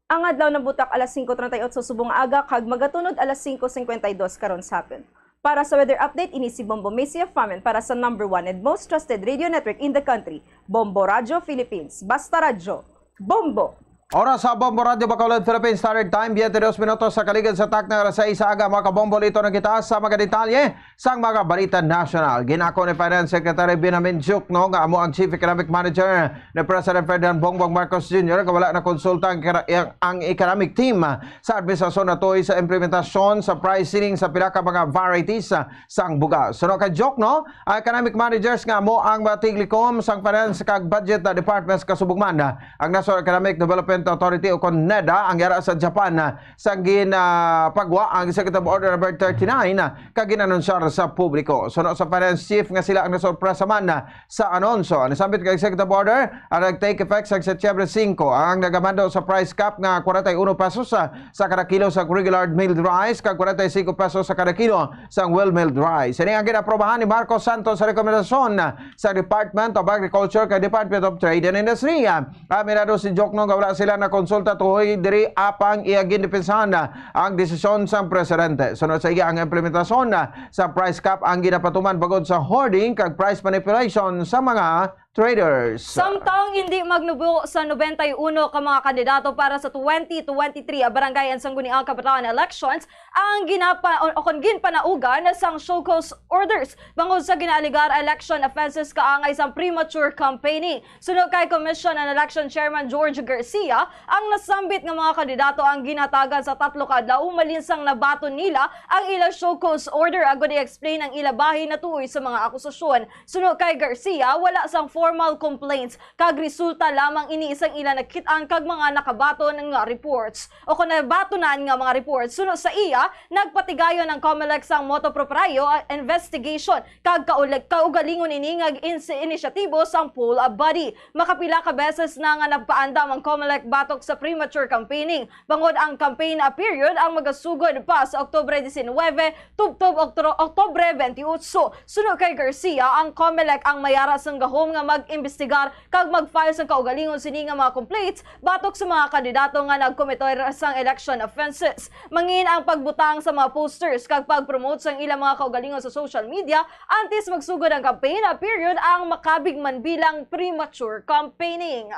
Ang adlaw nabutak alas singko treinta y ocho subong nga aga kag magatunod alas singko singkwenta y dos karon sa hapon. Para sa weather update, ini si Bombo Macy of Famen para sa number one and most trusted radio network in the country, Bombo Radyo Philippines. Basta radyo, Bombo! Oras sa Bombo Radyo Bacolod, Philippine Standard Time, twenty-dos minutos sa kaligad sa takna alas sais sa aga, mga kabombo, lito na kita sa mga detalye sang mga balita nasyonal. Ginako ni Finance Secretary Benjamin Diokno nga amo ang Chief Economic Manager ni President Ferdinand Bongbong Marcos Junior nga wala na konsulta ang, kara- ang, ang economic team sa administrasyon natuy sa implementasyon sa price ceiling sa pila ka mga varieties sang bugas. Suno kay Diokno, ang economic managers nga amo ang mga tiglikom sang finance kag budget na departments kasubong man ang National Economic Development Authority o kon NEDA ang yara sa Japan sang gin ah, pagwa ang Executive Order number thirty-nine kag ginanunsar sa publiko. Suno sa finance chief nga sila ang nasorpresa man sa anunsyo. Ang sambit nga executive order ang nag-take effect sa Setyembre singko. Ang nagamando sa price cap nga forty-one pesos sa, sa kada kilo sa regular milled rice kag forty-five pesos sa kada kilo sa well milled rice. Ini ang ginaprobahan ni Marcos Santos sa rekomendasyon sa Department of Agriculture kag Department of Trade and Industry. Aminado si Diokno nga wala sila direkta na konsulta tuhoy diri, apang iya gindepensahan ang desisyon sang presidente. Sunod sa iya, ang implementasyon sa price cap ang ginapatuman bangod sa hoarding kag price manipulation sa mga traders. Samtang hindi magnubo sa nobenta y uno ka mga kandidato para sa twenty twenty-three Barangay and Sangguniang Kabataan elections, ang ginapa-, o, o kon ginpanaugan sang show cause orders bangod sa ginaaligar election offenses kaangay sang premature campaigning. Suno kay Commission on Election Chairman George Garcia, ang nasambit nga mga kandidato ang ginhatagan sa tatlo ka adlaw umalin sang nabaton nila ang ila show cause order agod i-explain ang ila bahin natuoy sa mga akusasyon. Suno kay Garcia, wala sang formal complaints kag resulta lamang ini sang ila nakit-an kag mga nakabaton nga reports o kon nabatonan nga mga reports. Suno sa iya, nagpatigayon ang Comelec sang motu proprio investigation kag kaulag-, kaugalingon ini nga ins-, inisyatibo sang poll body. Makapila ka beses na nga nagpaandam ang Comelec batok sa premature campaigning, bangod ang campaign, ah, period ang magasugod pa sa Oktubre diecinuebe tubtob Oktro-, Oktubre veintiocho. Suno kay Garcia, ang Comelec ang may ara sang gahom nga mag-imbestigar kag mag-file sang kaugalingon sini nga mga complaints batok sa mga kandidato nga nagkometer sang election offenses. Mangin ang pagbutang sa mga posters kag pag-promote sang ilang mga kaugalingon sa social media antes magsugod ang campaign period ang makabig man bilang premature campaigning.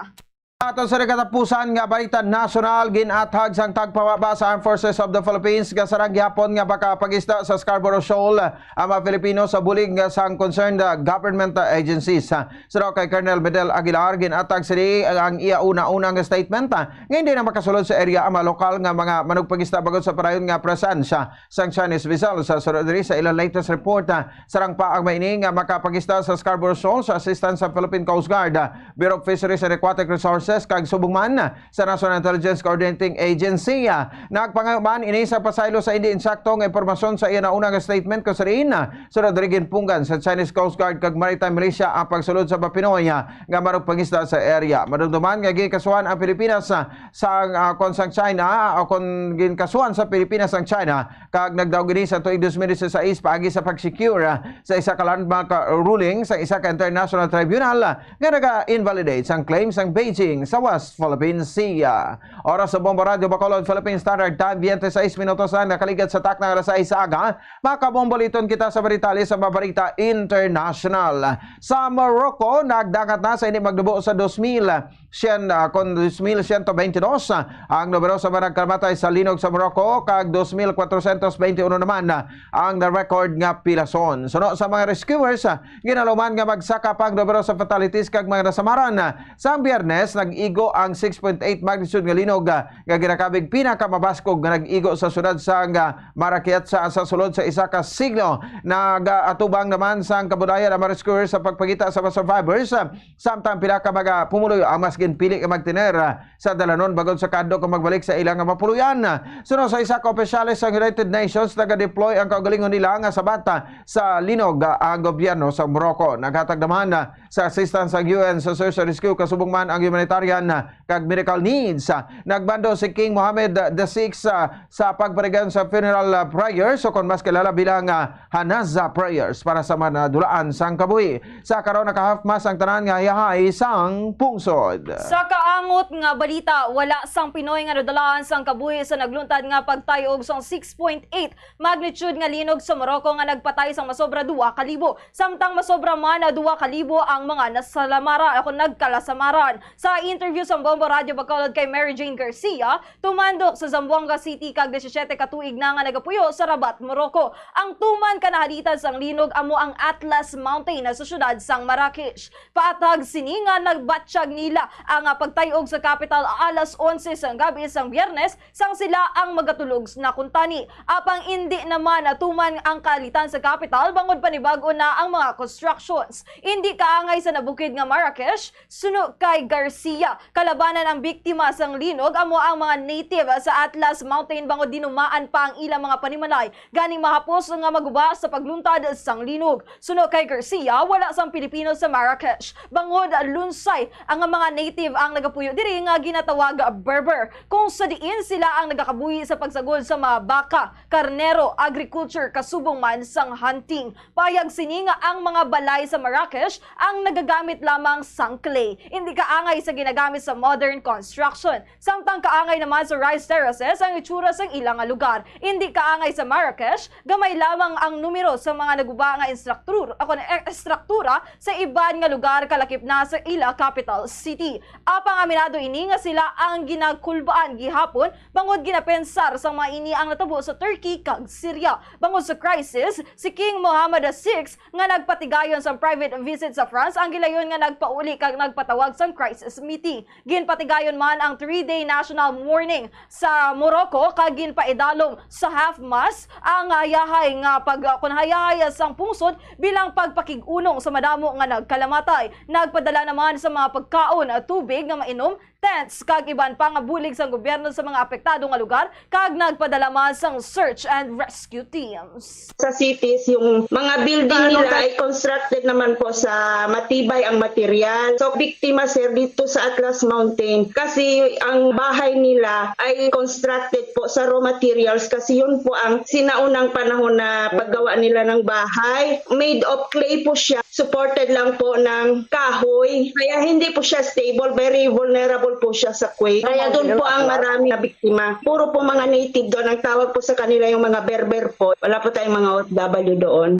Ato sa katapusan nga balita nasyonal, gin-athag sang tagpamaba sa Armed Forces of the Philippines nga sarang gihapon nga makapag-isda sa Scarborough Shoal ang mga Filipino sa bulig nga sang concerned, uh, government, uh, agencies. Uh, suno kay Colonel Bedel Aguilar, gin-athag sini ang iya una-una nga statement, uh, nga hindi na makasulod sa area ang mga lokal nga mga manugpangista bangod sa padayon nga presensya sang Chinese vessel. Sa sunod diri sa ilang latest report, uh, sarang pa ang mga ini nga makapangista sa Scarborough Shoal sa assistance sa Philippine Coast Guard, uh, Bureau of Fisheries and Aquatic Resources, kag subong man sa National Intelligence Coordinating Agency. Nagpangayo man ini sa pasaylo sa hindi insakto nga impormasyon sa iya nauna nga statement, kung sa diin, ah, sunod diri ginpunggan sa Chinese Coast Guard kag Maritime Militia ang pagsulod sa mga Pinoy, ah, nga manugpangisda sa area. Madumduman nga ginkasuhan ang Pilipinas, ah, sa, ah, kon sang China, ah, o kon ginkasuhan sa Pilipinas ang China kag nagdaog ini sa tuig dos mil dieciséis paagi sa pag-secure, ah, sa isa ka landmark, ah, ruling sa isa ka international tribunal, ah, nga naga-invalidate sang claim sang Beijing sa West Philippine Sea. Oras sa Bombo Radyo Bacolod, Philippine Standard Time, twenty-six minutos na nakaligad sa takna nga alas sais sa aga. Makabomboliton kita sa detalye sa mga balita international. Sa Morocco, nagdangat na sa hindi magnubo sa dos mil sien, ah, kon dos mil siento beintidos, ah, ang numero sa mga nagkamatay sa linog sa Morocco, kag dos mil kwatrosyentos beintiuno naman, ah, ang na-record nga pilason. Suno sa mga rescuers, ah, ginaluman nga magsaka pa ang numero sa fatalities kag mga nasamaran. Sang Biyernes, nag-igo ang six point eight magnitude nga linog, ah, nga ginakabig pinakamabaskog nga nag-igo sa syudad sang, ah, Marrakech sa, sa sulod sa isa ka siglo. Nagaatubang naman sang kabudayan ang mga rescuer sa pagpangita sa mga survivors, ah, samtang pila ka mga pumuluyo ang mas ginpili nga magtener, ah, sa dalanon bangod sa kahadlok nga magbalik sa ilang nga mga puloy-an. Suno sa isa ka opisyales sang United Nations, naga-deploy ang kaugalingon nila nga sabata sa linog, ah, ang gobyerno sa Morocco. Naghatag naman, ah, sa assistance ang U N sa search and rescue, kasubong man ang humanitarian, ah, kag medical needs. Ah, nagbando si King Mohammed the sixth, ah, sa pagpadayon sa funeral, ah, prayers, o kon mas kilala bilang, ah, Janaza prayers para sa mga nadulaan sang kabuhi. Sa karon, nakahapmas ang tanan nga yahay sang pungsod. Sa kaangot nga balita, wala sang Pinoy nga nadulaan sang kabuhi sa nagluntad nga pagtayog sang six point eight magnitude nga linog sa Morocco nga nagpatay sang masobra duha ka libo, samtang masobra man na duha ka libo ang mga nasalamara o nagkalasamaran. Sa interview sang Bombo Radyo Bacolod kay Mary Jane Garcia, tumandok sa Zamboanga City kag disisiete ka tuig na nga nagapuyo sa Rabat, Morocco. Ang tuman ka nahalitan sang linog amo ang Atlas Mountain sa syudad sang Marrakech. Paatag sini nga nabatyag nila ang, ah, pagtay-og sa kapital alas onse sang gab-i sang Biyernes, sang sila ang magatulog na kuntani. Apang indi naman natuman ang kahalitan sa kapital bangod panibag-o na ang mga constructions. Indi kaangay sa nabukid nga Marrakech, suno kay Garcia, kalabanan ang biktima sang linog amo ang mga native sa Atlas Mountain bangod dinumaan pa ang ilang mga panimalay, gani mahapos nga maguba sa pagluntad sang linog. Suno kay Garcia, wala sang Pilipino sa Marrakech, bangod lunsay ang mga native ang nagapuyo diri nga ginatawag Berber, kung sa diin sila ang nagakabuhi sa pagsagol sa mga baka, karnero, agriculture, kasubong man sang hunting. Pahayag sini nga ang mga balay sa Marrakech ang nagagamit lamang sang clay, indi kaangay sa ginagamit sa modern modern construction. Samtang kaangay naman sa rice terraces ang itsura sang ila nga lugar. Indi kaangay sa Marrakesh, gamay lamang ang numero sa mga naguba nga instruktur-, ako na, eh, estruktura sa iban nga lugar kalakip na sa ila capital city. Apang aminado ini nga sila ang ginakulbaan gihapon bangod ginapensar sang mga ini ang natabo sa Turkey kag Syria. Bangod sa crisis, si King Mohammed the sixth nga nagpatigayon sang private visit sa France ang gilayon nga nagpauli kag nagpatawag sang crisis meeting. Ginpatigayon man ang three-day national mourning sa Morocco kag ginpaidalom sa half-mast ang hayahay nga pag-, kun hayahay sang pungsod bilang pagpakig-unong sa madamo nga nagkalamatay. Nagpadala naman sa mga pagkaon, tubig nga mainom, tents kag iban pa nga bulig sang gobyerno sa mga apektado nga lugar kag nagpadala man sang search and rescue teams. Sa cities, yung mga building nila ay constructed naman po sa matibay ang material. So, biktima, sir, dito sa Atlas Mountain kasi ang bahay nila ay constructed po sa raw materials kasi yun po ang sinaunang panahon na paggawa nila ng bahay. Made of clay po siya, supported lang po ng kahoy. Kaya hindi po siya stable, very vulnerable po siya sa quake. Kaya doon po ang marami na biktima. Puro po mga native doon. Ang tawag po sa kanila yung mga Berber po. Wala po tayong mga O F W doon.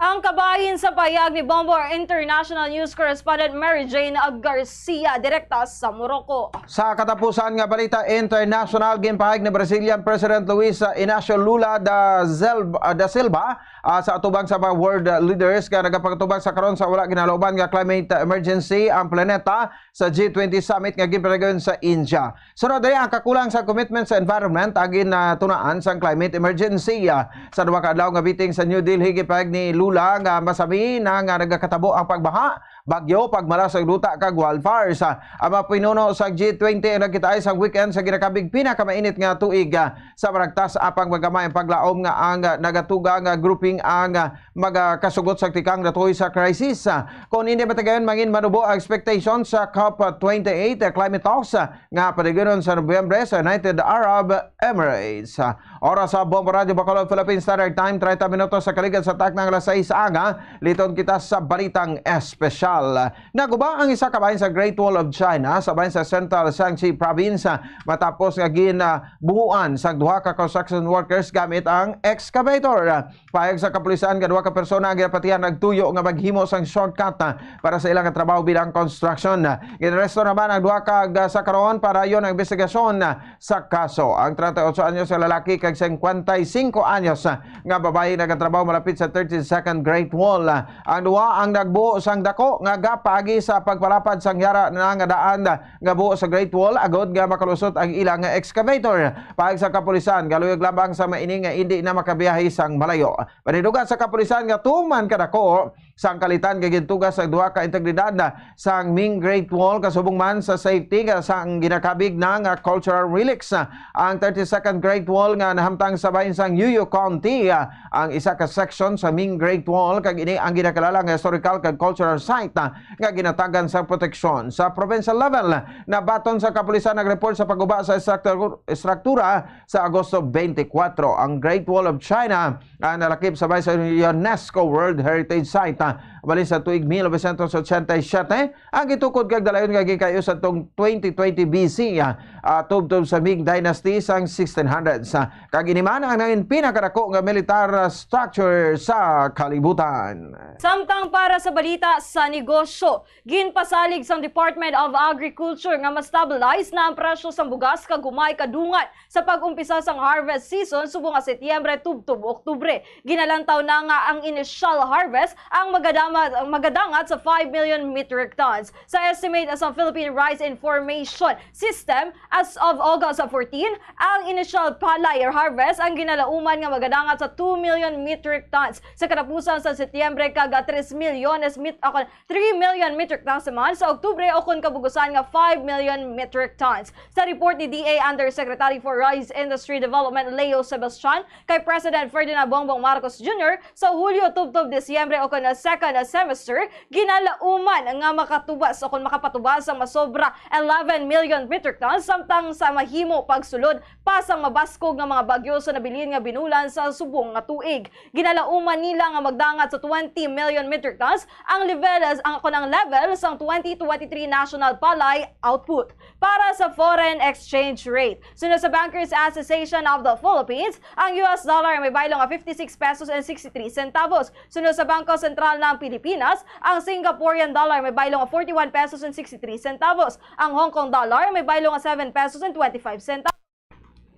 Ang kabahin sa pahayag ni Bombo International News Correspondent Mary Jane Garcia, direkta sa Morocco. Sa katapusan nga balita international, ginpahayag ni Brazilian President Luis Inacio Lula da, Zelb- ah, da Silva, ah, sa atubang sa mga world leaders nga nagapagtubag sa karon sa wala ginalauban nga climate emergency ang planeta sa G twenty summit nga ginpanagon sa India. Sunod diri ang kakulang sa commitment sa environment ang ginatunaan sang climate emergency. Sa duha ka adlaw nga meeting sa New Delhi, gipahayag ni Lula nga masami na nga nagakatabo ang pagbaha, bagyo, pagmala sa duta kag wildfires. Ang mga pinuno sa G twenty ang nagkitaay sa weekend sa ginakabig pinakamainit nga tuig, ah, sa Maragtas, apang magamay ang paglaom nga ang, ah, nagatuga nga grouping ang, ah, magakasugot sa tikang natuhoy sa crisis. Kon hindi matigayon, mangin manubo ang expectation sa COP twenty-eight climate talks nga padayonon sa Nobyembre sa United Arab Emirates. Oras sa Bombo Radyo Bacolod, Philippine Standard Time, treinta minutos sa kaligad sa takna nga alas sais sa aga. Liton kita sa balitang espesyal. Naguba ang isa ka bahin sa Great Wall of China sa bahin sa Central Shaanxi Province matapos nga ginabuhuan sa duha ka construction workers gamit ang excavator. Pahayag sa kapulisan nga duha ka persona ang ginapatihan nagtuyo nga maghimo sang shortcut, ah, para sa ilang trabaho bilang construction. Ginaresto naman ang duha ka, ah, sa karon para yon ang investigasyon, ah, sa kaso. Ang treinta y ocho anyos nga lalaki kag cincuenta y cinco anyos, ah, nga babayi nagatrabaho malapit sa thirty-second Great Wall. Ah, ang duha ang nagbuo sang dako nga gap paagi sa pagpalapad sang yara na nga daan, ah, nga buo sa Great Wall agod nga makalusot ang ilang excavator. Pahayag sa kapulisan, galuyag lamang sa maini nga indi na makabiyahe sang malayo. Panindugan sa kapulisan nga tuman kadako sang kalitan nga gintuga sa duha ka integridad sang Ming Great Wall, kasubong man sa safety nga sang ginakabig na nga cultural relics. Ang thirty-second Great Wall nga nahamtang sa bahin sang Yuyu County, ang isa ka section sa Ming Great Wall, kag ini ang ginakilala nga historical kag cultural site nga ginatagan sa proteksyon. Sa provincial level, nabaton sa kapulisan ang report sa pagguba sa estruktur-, estruktura sa Agosto twenty-four. Ang Great Wall of China ang nalakip sa bahin sa UNESCO World Heritage Site, ah, balin sa tuig mil novecientos ochenta y siete, ang gitukod kag dalayon nga gikayo sa tong twenty twenty B C, ah, ah, tubtob sa Ming Dynasty sang sixteen hundreds, ah, kag ini man ang nangin pinakadako nga militar, ah, structure sa kalibutan. Samtang para sa balita sa negosyo, ginpasalig sang Department of Agriculture nga ma-stabilize na ang presyo sang bugas kag humay kadungan sa pag-umpisa sang harvest season subong nga Setyembre tubtob Oktubre. Ginalantaw na nga ang initial harvest ang magadama-, ang magadangat sa five million metric tons. Sa estimate sa Philippine Rice Information System, as of August fourteen, ang initial palay harvest ang ginalauman nga magadangat sa two million metric tons sa katapusan sa Setyembre kag tres milyones mit-, ako, three million metric tons naman sa Oktubre, o kon kabugusan nga five million metric tons. Sa report ni D A Undersecretary for Rice Industry Development Leo Sebastian kay President Ferdinand Bongbong Marcos Junior, sa Hulyo tubtob Disyembre, o kon second semester, ginalauman nga makatubas o kung makapatubas ang masobra eleven million metric tons, samtang sa mahimo pagsulod pa sang mabaskog nga mga bagyo sa nabilin nga binulan sa subong nga tuig. Ginalauman nila nga magdangat sa twenty million metric tons ang level, ang, kon ang level sang twenty twenty-three national palay output. Para sa foreign exchange rate, sunod sa Bankers Association of the Philippines, ang U S dollar may baylo nga fifty-six pesos and sixty-three centavos. Sunod sa Bangko Sentral ng Pilipinas, ang Singaporean dollar may baylo nga forty-one pesos and sixty-three centavos. Ang Hong Kong dollar may baylo nga seven pesos and twenty-five centavos.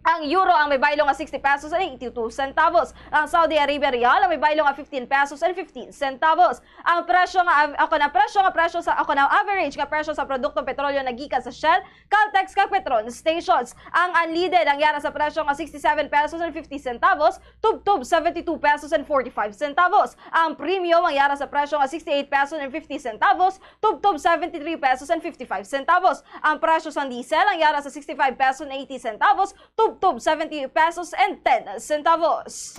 Ang euro ang may baylo nga sixty pesos and eighty-two centavos. Ang Saudi Arabia real ang may baylo nga fifteen pesos and fifteen centavos. Ang presyo nga av-, ako na presyo nga presyo sa ako na average nga presyo sa produktong petrolyo nga gikan sa Shell, Caltex kag Petron stations. Ang unleaded ang yara sa presyo nga sixty-seven pesos and fifty centavos, tubtob seventy-two pesos and forty-five centavos. Ang premium ang yara sa presyo nga sixty-eight pesos and fifty centavos, tubtob seventy-three pesos and fifty-five centavos. Ang presyo sang diesel ang yara sa sixty-five pesos and eighty centavos, tubtob seventy pesos and ten centavos.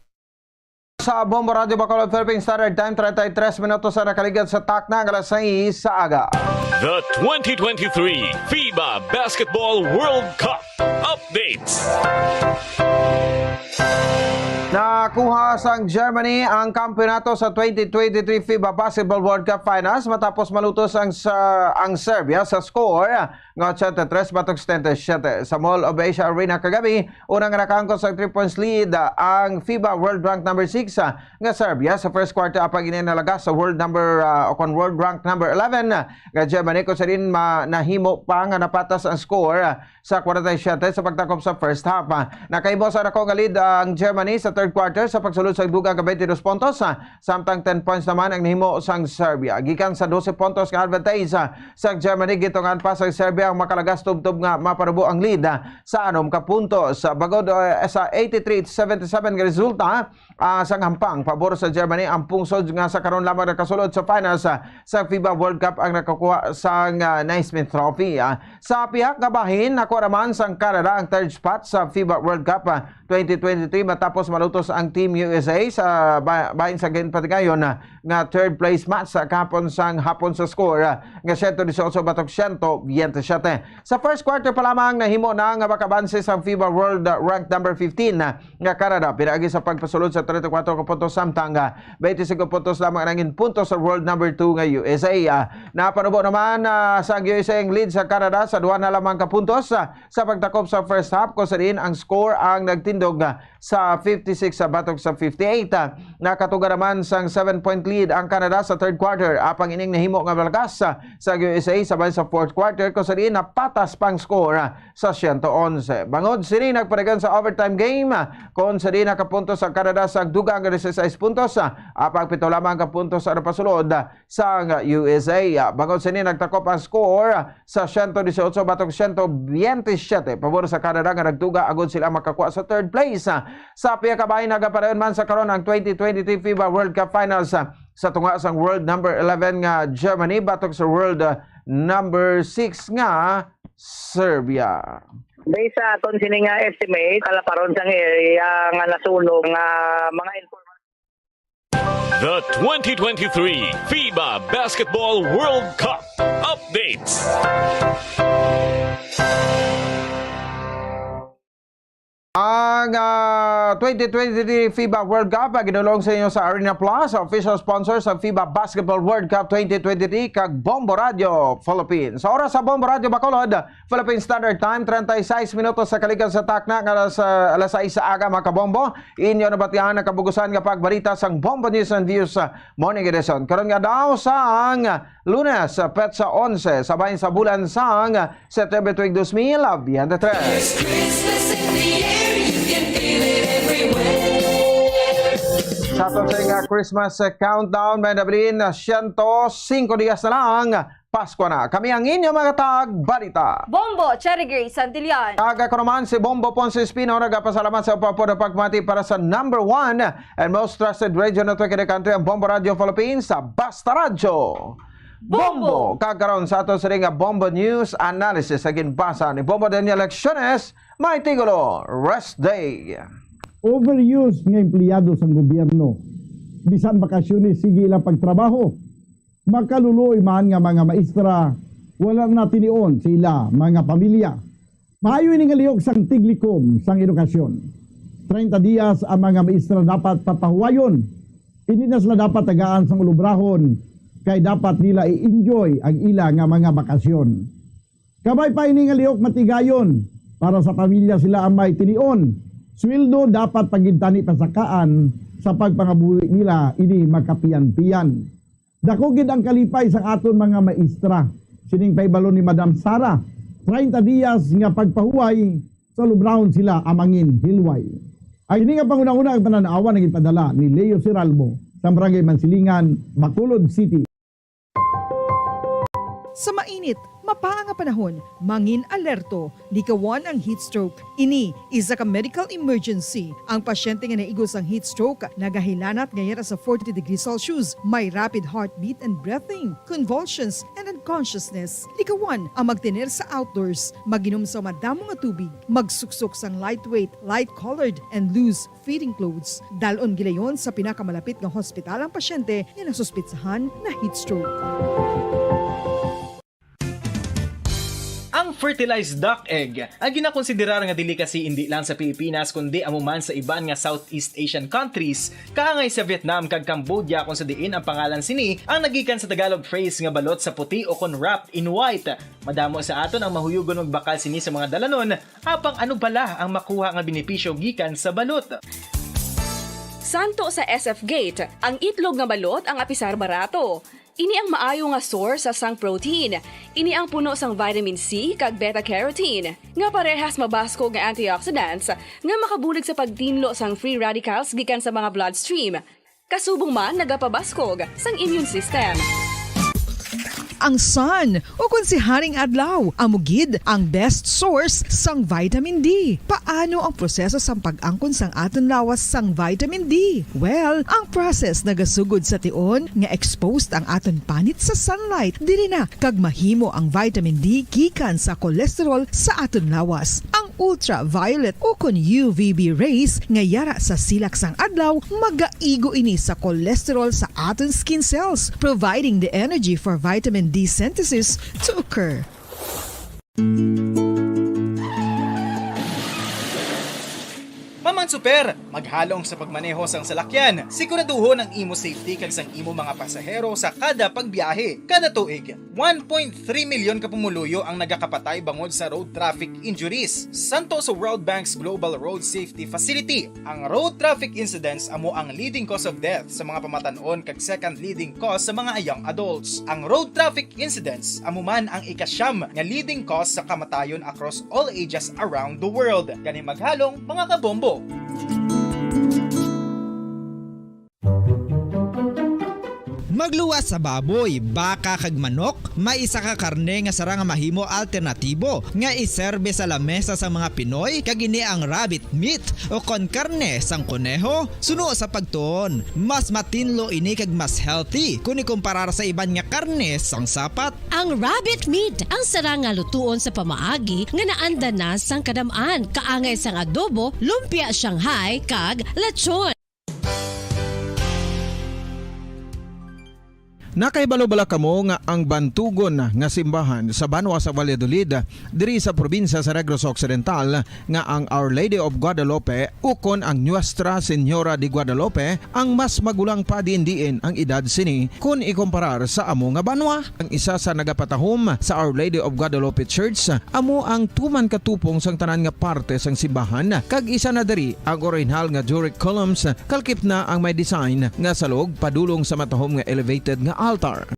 Sa Bombo Radyo Bacolod, Philippine Standard Time, treinta y tres minutos ang nakaligad sa takna nga alas sais sa aga. The twenty twenty-three FIBA Basketball World Cup updates. Nakuha sang Germany ang kampiyonato sa twenty twenty-three FIBA Basketball World Cup Finals matapos malutos ang sa, ang Serbia sa score nga eighty-three batok setenta y siete. Sa Mall of Asia Arena kagabi, una nga nakaangkon sang three points lead, ah, ang FIBA World Rank number six, ah, nga Serbia sa first quarter, apang ini nalagas sa world number, ah, o kon world rank number eleven, ah, nga Germany, kung sa diin ma-, nahimo pa nga napatas ang score, ah, sa forty-seven sa pagtakop sa first half. Ah, nakahimo sa dako nga lead ang Germany sa third quarter sa pagsulod sa dugang nga twenty-two puntos, ah, samtang ten points naman ang nahimo sang Serbia. Gikan sa dose puntos nga advantage, ah, sa Germany, gitungan pa sa Serbia ang makalagas tubtob nga mapanubo ang lead, ah, sa anom ka puntos. Bangod, ah, sa eighty-three seventy-seven nga resulta, ah, sang hampang pabor sa Germany ang pungsod nga sa karon lamang nakasulod sa finals, ah, sa FIBA World Cup ang nakakuha sang, ah, Naismith Trophy. Ah, sa pihak nga bahin, nakuha naman sang Canada ang third spot sa FIBA World Cup, ah, twenty twenty-three matapos malutos ang Team U S A sa ba-, bahin sa ginpatigayon, ah, nga third place match sa kahapon sang hapon sa score, ah, nga siyento dieciocho batok siyento biyente siyete. Sa first quarter pa lamang, nahimo na nga makabanse sang FIBA World, ah, Rank number fifteen, ah, nga Canada, pinaagi sa pagpasulod sa treinta y cuatro ka puntos, samtang, ah, twenty-cinco puntos lamang ang nangin puntos sa world number two nga U S A. Ah, napanubo naman, ah, sang U S A ang lead sa Canada sa duha na lamang ka puntos, ah, sa pagtakop sa first half, kung sa diin ang score ang nagtindog, ah, sa fifty-six sa batok sa fifty-eight. Ah, nakatuga naman sang seven-point lead ang Canada sa third quarter, apang ining nahimo nga malakas, ah, sa U S A sa bahin sa fourth quarter, kung sa diin napatas pang score, ah, sa siyento onse. Bangod sini nagpadagan sa overtime game, ah, kung sa diin nakapuntos ang Canada sa dugang nga dieciséis puntos, ah, apang pito lamang ka puntos ang napasulod, ah, sang U S A. Ah, bangod sini nagtakop ang score, ah, sa siyento dieciocho batok siyento biyente siyete pabor sa Canada nga nagtuga agod sila makakuha sa third place. Ah, sa pihak ka bahin, nagapadayon man sa karon ang twenty twenty-three FIBA World Cup Finals, ah, sa tunga sang world number eleven nga Germany batok sa world, ah, number six nga Serbia. Based sa aton sini nga estimate, kalaparon sang area nga nasunog nga mga informal. The twenty twenty-three FIBA Basketball World Cup updates. Ang, ah, twenty twenty-three FIBA World Cup, ah, ginulong sa inyo sa Arena Plus, official sponsor sa FIBA Basketball World Cup twenty twenty-three kag Bombo Radio Philippines. Sa oras sa Bombo Radio Bacolod, Philippine Standard Time, treinta y seis minutos sa kaligad sa takna nga alas, ah, alas sais sa aga, mga kabombo. Inyo nabatian ang kabugusan nga pagbalita sang Bombo News and Views, ah, Morning Edition. Karon nga daw sang Lunes, ah, petsa onse sa bahin sa bulan sang September tuig dos mil biyente tres. There's Christmas in the air, you can feel it everywhere. Sa aton sa nga Christmas, ah, countdown, may nabilin na siyento singko dias na lang. Pasko na. Kami ang inyo mga tagbalita. Bombo, Cherry Grace Santillan. Kag ako naman si Bombo Ponce Espino, nagapasalamat sa pagpapamati para sa number one and most trusted radio network in the country, ang Bombo Radio Philippines, sa Basta Radyo. Bombo! Bombo! Kag karon sa ato sini nga Bombo News Analysis sa ginbasa ni Bombo Daniel Lecciones, may titulo, Rest Day. Overuse nga empleyado sang gobyerno. bisan bakasyones sige ilang pagtrabaho. Makaluloy man nga mga maestra, wala na tinion sa ila mga pamilya. Maayo ini nga lihok sang tiglikom sang edukasyon. Treinta dias ang mga maestra dapat papahuwayon. Hindi na sila dapat tagaan sang ulubrahon, kay dapat nila i-enjoy ang ila nga mga bakasyon. Kabay pa ini nga lihok matigayon, para sa pamilya sila ang may tinion. Sweldo dapat pagintani pasakaan sa pagpangabuhi nila ini makapian-pian. Dako gid ang kalipay sa aton mga maestra. Sining paibalon ni Madam Sara, treinta dias nga pagpahuway sa lubrahon sila ang mangin hilway. Ang ini nga panghunahuna ang panan-awan nga ginpadala ni Leo Siralbo sa Barangay Mansilingan, Bacolod City. Sa mainit, mapaa nga panahon, mangin alerto, likawan ang heat stroke. Ini isa ka medical emergency. Ang pasyente nga naigo sang heat stroke nagahilanat nga yara sa forty degrees Celsius, may rapid heartbeat and breathing, convulsions, and unconsciousness. Likawan ang magtener sa outdoors, mag-inom sa madamo nga tubig, magsuksok sang lightweight, light-colored, and loose fitting clothes. Dalon gilayon sa pinakamalapit nga hospital ang pasyente nga nasuspetsahan na heat stroke. Ang fertilized duck egg, ang ginakonsiderar nga delicacy indi lang sa Pilipinas kundi amo man sa iban nga Southeast Asian countries, kaangay sa Vietnam kag Cambodia, kung sa diin ang pangalan sini ang nagikan sa Tagalog phrase nga balot sa puti o kon wrapped in white. Madamo sa aton ang mahuyugon magbakal sini sa mga dalanon, apang ano bala ang makuha nga benepisyo gikan sa balot? Santo sa S F Gate, ang itlog nga balot ang apisar barato. Ini ang maayo nga source sang protein. Ini ang puno sang vitamin C kag beta-carotene, nga parehas mabaskog nga antioxidants nga makabulig sa pagtinlo sang free radicals gikan sa mga bloodstream, kasubong man nagapabaskog sang immune system. Ang sun, ukon si Haring Adlaw, amo gid ang best source sang vitamin D. Paano ang proseso sang pag-angkon sang aton lawas sang vitamin D? Well, ang process nagasugod sa tion nga exposed ang aton panit sa sunlight diri na kag mahimo ang vitamin D gikan sa cholesterol sa aton lawas. Ang ultraviolet ukon U V B rays nga yara sa silak sang adlaw magaigo ini sa cholesterol sa aton skin cells, providing the energy for vitamin D synthesis to occur. Maman Super, maghalong sa pagmaneho sang salakyan. Siguraduhon ang imo safety kag sang imo mga pasahero sa kada pagbiyahe. Kada tuig, one point three milyon ka pumuluyo ang nagakapatay bangod sa road traffic injuries. Santo sa World Bank's Global Road Safety Facility, ang road traffic incidents amo ang leading cause of death sa mga pamatan-on kag second leading cause sa mga young adults. Ang road traffic incidents amo man ang ikasyam nga leading cause sa kamatayon across all ages around the world. Gani maghalong, mga kabombo! Magluwas sa baboy, baka kag manok, may isa ka karne nga sarang nga mahimo alternatibo nga iserbe sa lamesa sang mga Pinoy, kag ini ang rabbit meat o kon karne sang koneho. Suno sa pagtuon, mas matinlo ini kag mas healthy kon ikumparar sa iban nga karne sang sapat. Ang rabbit meat ang sarang nga lutuon sa pamaagi nga naanda na sang kadam-an, kaangay sang adobo, lumpia Shanghai, kag lechon. Nakahibalo bala kamo nga ang Bantugon nga simbahan sa banwa sa Valladolid, diri sa probinsya sa Negros Occidental, nga ang Our Lady of Guadalupe ukon ang Nuestra Señora de Guadalupe ang mas magulang pa diin-diin ang edad sini kon ikumparar sa amo nga banwa? Ang isa sa nagapatahom sa Our Lady of Guadalupe Church amo ang tuman katupong sang tanan nga parte sang simbahan, kag isa na diri ang orihinal nga Doric columns, kalkip na ang may design nga salog padulong sa matahom nga elevated nga altar.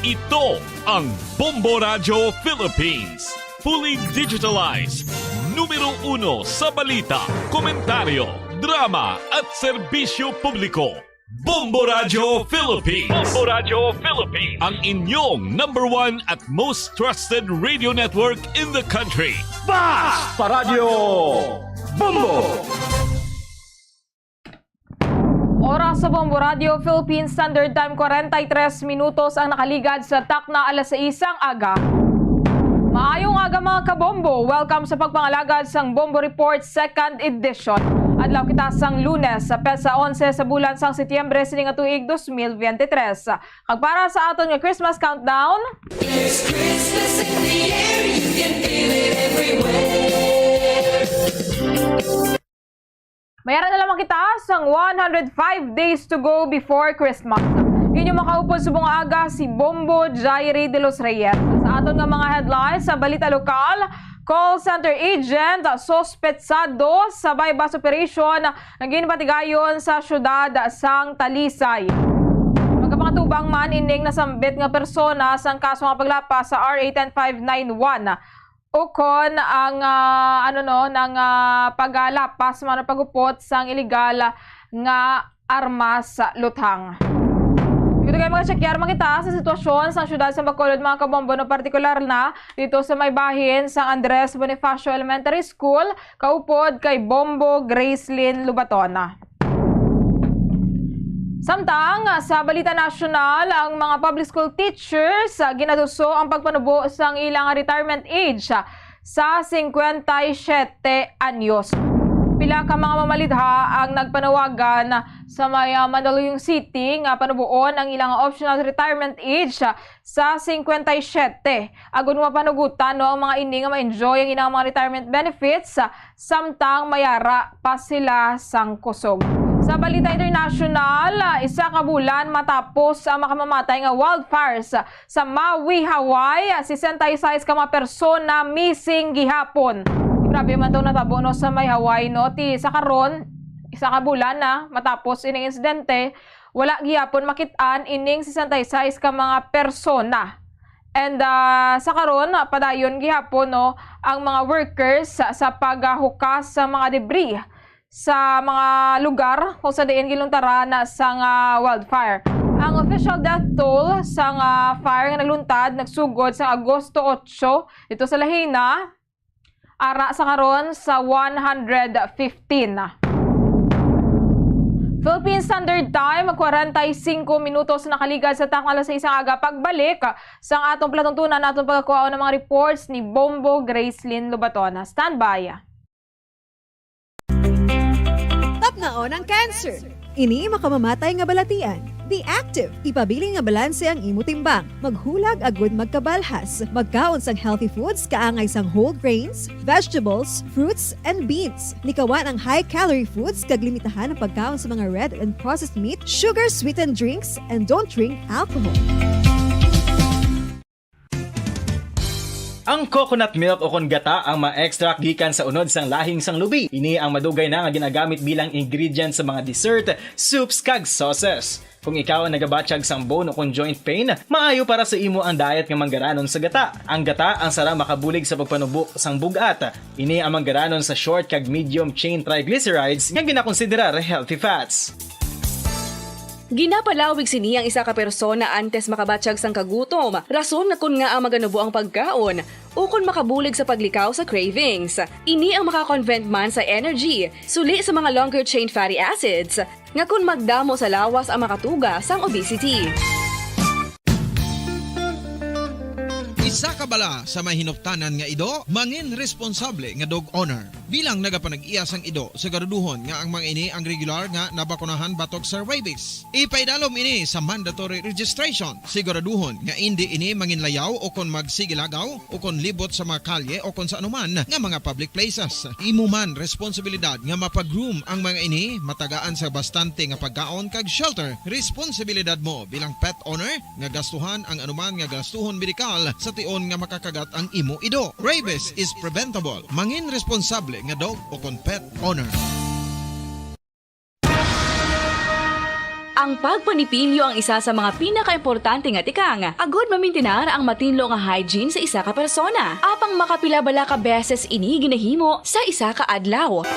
Ito ang Bombo Radyo Philippines. Fully digitalized. Numero uno sa balita, komentaryo, drama at serbisyo publiko. Bombo Radyo Philippines. Bombo Radyo Philippines. Ang inyong number one at most trusted radio network in the country. Basta Radyo Bombo! Oras sa Bombo Radio Philippine Standard Time, kwarenta y tres minutos ang nakaligad sa takna alas sais sang aga. Maayong aga, mga kabombo. Welcome sa pagpangalagad sang Bombo Report Second Edition. Adlaw kita sang Lunes, sa petsa onse sa bulan sang Setyembre sini nga tuig dos mil bente tres. Kag para sa aton nga Christmas countdown, There's Christmas in the air, you can feel it everywhere. Mayara na lamang kita sang one hundred five days to go before Christmas. Inyo makaupod subong nga aga si Bombo Jairi de los Reyes. Sa aton nga mga headlines sa balita lokal, call center agent suspetsado sa buy-bust operation nga ginpatigayon sa siyudad sang Talisay. Magapangtubang man ining nasambit nga persona sang kaso nga paglapas sa R A ten five nine one. Ukon ang, ah, ano, no, nang, ah, paglapas man o pagupot sang iligal nga armas sa luthang. Dito kayo mga check, yara man kita sa sitwasyon sa siyudad sa Bacolod, mga kabombo, no, partikular na dito sa may bahin sa Andres Bonifacio Elementary School, kaupod kay Bombo Gracelyn Lubaton. Samtang, sa balita nasyonal, ang mga public school teachers, ah, ginaduso ang pagpanubo sang ilang retirement age, ah, sa singkwenta y siyete anyos. Pila ka mga mamalidha ang nagpanawagan sa may, ah, Mandaluyong City nga panubuon ang ilang optional retirement age, ah, sa singkwenta y siyete. Agod mapanugutan, no, ang mga ini nga ma-enjoy ang ilang mga retirement benefits, ah, samtang mayara pa sila sang kusog. Sa balita internasyonal, ah, isa ka bulan matapos ang makamamatay nga wildfires sa Maui, Hawaii, sesenta y seis ka mga persona missing gihapon. Grabe man tong natabo, no, sa may Hawaii, no? Ti sa karon, isa ka bulan na matapos ining insidente, wala gihapon makit-an ining sesenta y seis ka mga persona. And, ah, sa karon, padayon gihapon, no, ang mga workers sa, sa paghukas sa mga debris sa mga lugar kung sa diin giluntaran sang, ah, wildfire. Ang official death toll sang, ah, fire nga nagluntad nagsugod sa Agosto otso dito sa Lahina, ara sa karon sa one hundred fifteen. Philippine Standard Time, kwarenta y singko minutos nakaligad sa takna alas sais ang aga. Pagbalik sang atong palatuntunan, atong pagkakuhaon ng mga reports ni Bombo Gracelyn Lobaton. Standby. Tapnaon ang cancer. Ini makamamatay nga balatian. Be active. Ipabilin nga balanse ang imo timbang. Maghulag agud magkabalhas. Magkaon sang healthy foods, kaangay sang whole grains, vegetables, fruits, and beans. Likawan ang high-calorie foods kag limitahan ang pagkaon sa mga red and processed meat, sugar-sweetened drinks, and don't drink alcohol. Ang coconut milk o kon gata ang ma-extract gikan sa unod sang lahing sang lubi. Ini ang madugay na nga ginagamit bilang ingredient sa mga dessert, soups, kag sauces. Kung ikaw ang nagabatyag sang bone o kon joint pain, maayo para sa imo ang diet nga manggaranon sa gata. Ang gata ang sarang makabulig sa pagpanubo sang bug-at. Ini ang manggaranon sa short kag medium chain triglycerides nga ginakonsiderar healthy fats. Ginapalawig sini ang isa ka persona antes makabatyag sang kagutom, rason nga kon ngaa maganubo ang pagkaon, ukon makabulig sa paglikaw sa cravings. Ini ang makakonvert man sa energy, suli sa mga longer chain fatty acids, nga kon magdamo sa lawas ang makatuga sang obesity. Isa ka bala sa may hinuptanan nga ido, mangin responsable nga dog owner. Bilang nagapanag-iya sang ido, siguraduhon nga ang mga ini ang regular nga nabakunahan batok sa rabies. Ipaidalom ini sa mandatory registration. Siguraduhon nga indi ini manginlayaw o kon magsigilagaw o kon libot sa mga kalye o kon sa anuman nga mga public places. Imo man responsibilidad nga mapag-groom ang mga ini, matagaan sa bastante nga pagkaon kag shelter. Responsibilidad mo bilang pet owner nga gastuhan ang anuman nga gastuhon medikal sa tion nga makakagat ang imo ido. Rabies is preventable. Mangin responsable nga dog o kon pet owner. Ang pagpanipilyo ang isa sa mga pinakaimportante nga tikang agud mamintinar ang matinlo nga hygiene sa isa ka persona. Apang makapila bala ka beses ini ginahimo sa isa ka adlaw?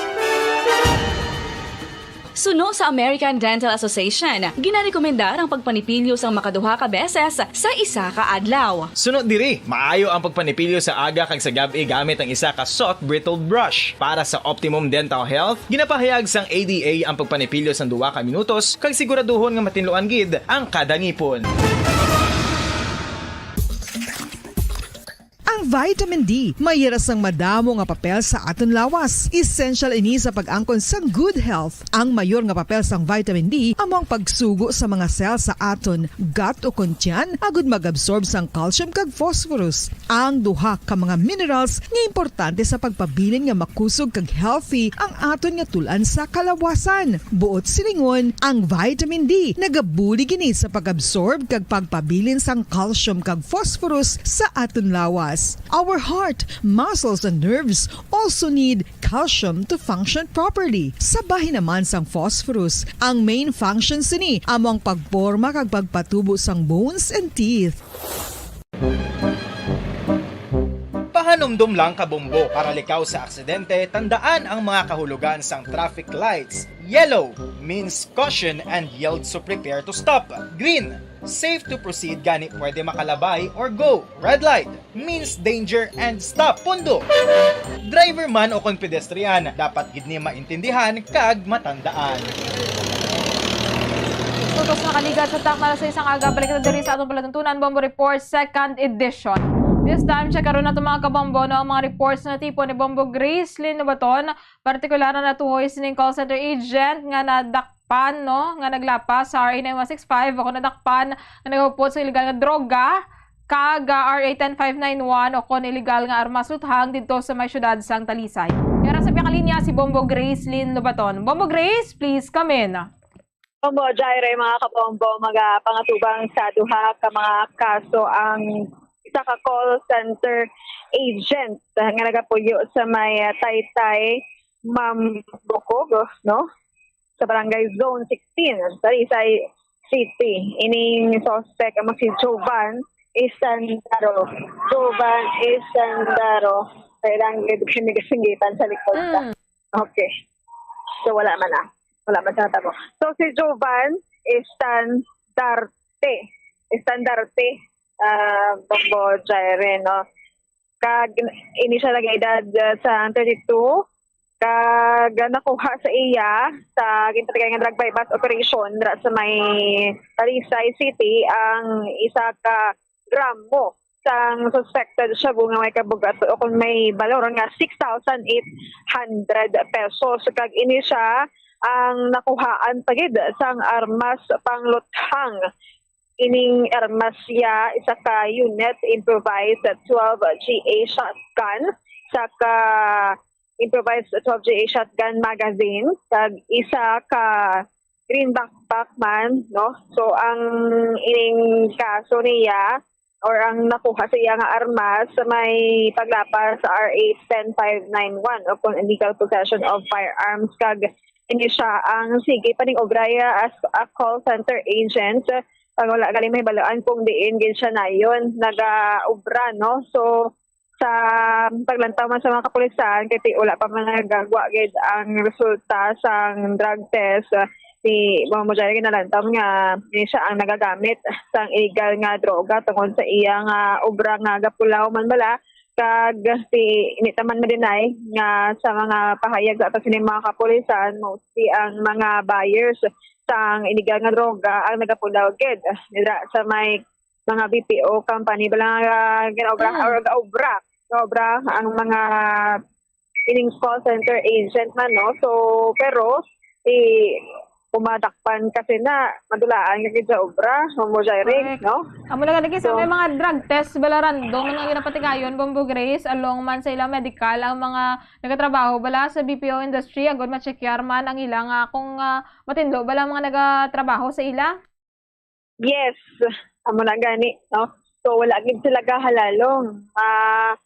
Suno sa American Dental Association, ginarekomendar ang pagpanipilyo sang makaduha ka beses sa isa ka adlaw. Suno diri, maayo ang pagpanipilyo sa aga kag sa gab-i gamit ang isa ka soft bristled brush. Para sa optimum dental health, ginapahayag sang A D A ang pagpanipilyo sang duha ka minutos kag siguraduhon nga matinluan gid ang kada ngipon. Ang Vitamin D, may ra sang madamo nga papel sa aton lawas. Essential ini sa pag-angkon sang good health. Ang mayor nga papel sang vitamin D amo ang pagsugo sa mga cell sa aton gut o kon tiyan agud mag-absorb sang calcium kag phosphorus, ang duha ka mga minerals nga importante sa pagpabilin nga makusog kag healthy ang aton nga tul-an sa kalawasan. Buot silingon, ang vitamin D nagabulig ini sa pag-absorb kag pagpabilin sang calcium kag phosphorus sa aton lawas. Our heart, muscles, and nerves also need calcium to function properly. Sa bahin naman sang phosphorus, ang main function sini amo ang pagporma kag pagpatubo sang bones and teeth. Pahanumdom lang, kabombo, para likaw sa aksidente, tandaan ang mga kahulugan sang traffic lights. Yellow means caution and yield, so prepare to stop. Green, safe to proceed, gani pwede makalabay or go. Red light means danger and stop. Pundo. Driver man o kon pedestrian, dapat gid ni maintindihan kag matandaan. Tutos nga kaligat sa takna sa isang aga, balik na diri sa atong palatuntunan, Bombo Report, second edition. This time, check karon nato, mga kabombo, no, ang mga reports na tipo ni Bombo Grace Lynn Lobaton, partikular na natuhoy sining call center agent nga nadakpan, no, nga naglapas sa R A nine one six five o kung nadakpan nga nagahupot sa illegal nga droga, kag ah, R A ten five nine one o kon illegal nga armas luthang didto sa may siyudad sang Talisay. Yara sa pinakalinya si Bombo Grace Lynn Lobaton. Bombo Grace, please come in. Bombo Jaire, mga kabombo, magapangatubang sa duha ka mga kaso ang isa ka call center agent nga nagapuyo sa may ah, Taytay, Mambokog, no? Sa barangay Zone sixteen, Talisay City. Ining suspect ang si Jovan Isandaro. Jovan Isandaro. Kailangan gid kami kasinggitan sa likod ta. Mm. Okay. So, wala man na. Wala man sa natabo. So, si Jovan Estandarte. Estandarte. Uh, Bombo Jaire, no? Kag ini siya nag-edad uh, sa thirty-two. Kag nakuha sa iya sa ginpatagay nga drug buy-bust operation dira sa may Talisay City ang isa ka gramo sang suspected shabu nga may kabugat o kung may balor nga six thousand eight hundred pesos. Kag ini siya ang nakuhaan pa gid sang armas pangluthang. Ining armas iya isa ka unit improvised twelve G A shotgun, sa ka improvised twelve G A shotgun magazine, kag isa ka green backpack man, no? So ang ining kaso niya or ang nakuha sa iya nga armas may paglapas sa R A ten five nine one o kung illegal possession of firearms, kag ini siya ang sige pa ning obra as a call center agent. Pag wala gali may balaan kung diin gid siya nayon nagaobra, no? So sa paglantaw man sa mga kapulisan, kay ti wala pa man nagagwa gid ang resulta sang drug test. Si Mamo Jai ginalantaw nga ni siya ang nagagamit sang illegal nga droga tungod sa iya nga obra nga gapulaw man bala. Kag si ini taman madinay nga sa mga pahayag sa ato sini mga kapulisan, mostly ang mga buyers sang illegal nga droga ang nagapulaw gid dira sa may mga B P O company bala nga ginaobra Mm. or gaobra gaobra ang mga ining call center agent man, no? So pero si kumadakpan kasi na madulaan nga gid sa obra mo Jaire, Correct. No? Amo na nga lagi sa So- may mga drug test bala random nga ginapatigayon, Bombo Grace, along man sa ilang medical ang mga nagatrabaho bala sa B P O industry agud ma-checkar man ang ila nga kung ah, matinlo bala ang mga nagatrabaho sa ila. Yes, amo na gani, no? So wala gid sila gahalalong. Ah,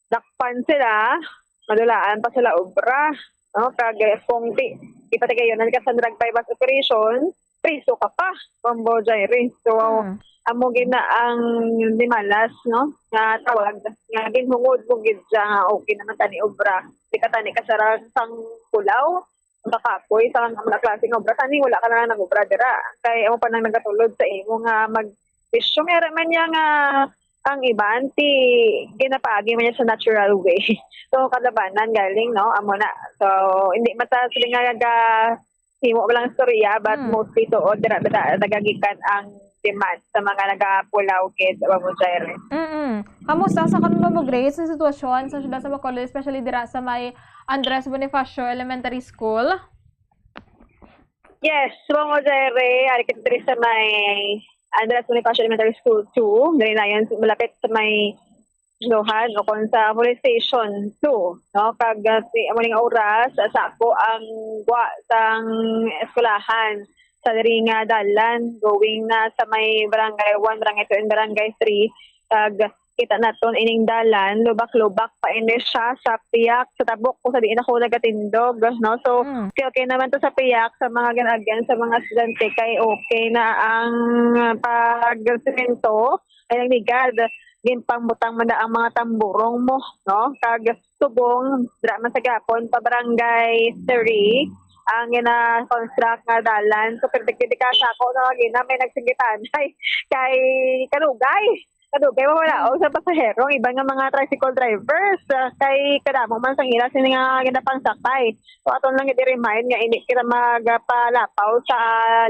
dakpan sila, madulaan pa sila obra, no? Kag eh, kung di ipatigayonan ka sa drug buy-bust operation, priso ka pa, Bombo Jaire. So Hmm. amo gid na ang dimalas, no? Nga tawag nga ginhungod mo gid siya nga okay naman tani obra. Di ka tani kasara sang pulaw, makapoy sa mga klase nga obra. Tani wala ka na nag-obra dira. Kay amo pa nang nagatulod sa imo nga mag bisyo. Meron man niya nga ang iban ti ginapaagi man niya sa natural way. So kalabanan galing, no? Amo na. So hindi mata sila nga ga himo lang istorya, but Hmm. mostly to o dira dira nagagikan ang demand sa mga nagapulaw gid, Ma'am Jaire. Mm-mm. Kamusta sa karon, Ma'am Grace, ang sitwasyon sa siyudad sa Bacolod, especially dira sa may Andres Bonifacio Elementary School? Yes, Ma'am Jaire, ari kita diri sa may Andres Bonifacio Elementary School two. Diri na yan, malapit sa may Luhan o kung sa Police Station two, no? Kag, ah, si, amo ning oras, ah, sa ako ang gwa sang eskwelahan sa diri nga dalan, going na sa may Barangay one, Barangay two, and Barangay three. Kag kita naton ining dalan, lubak-lubak pa ini siya sa piyak, sa tabok kung sa diin ako nagatindog, no? So, Mm. okay, okay naman to sa piyak, sa mga ginagyan, sa mga estudyante, kay okay na ang pagsemento, ay nagligad. Ginpangbutang man na ang mga tamburong mo, no? Kag subong, dira man sa gihapon, pa Barangay three, ang gina-construct nga dalan. So, pertikidika sa ako, no? Gina, may nagsingitan. Ay, kay Kalugay. Kadugay, wala. O sa pasahero, ang iban nga mga tricycle drivers, ah, kay kadamo man sang ila sini nga ginapangsakay. So, aton lang i-remind nga hindi kita magpalapaw sa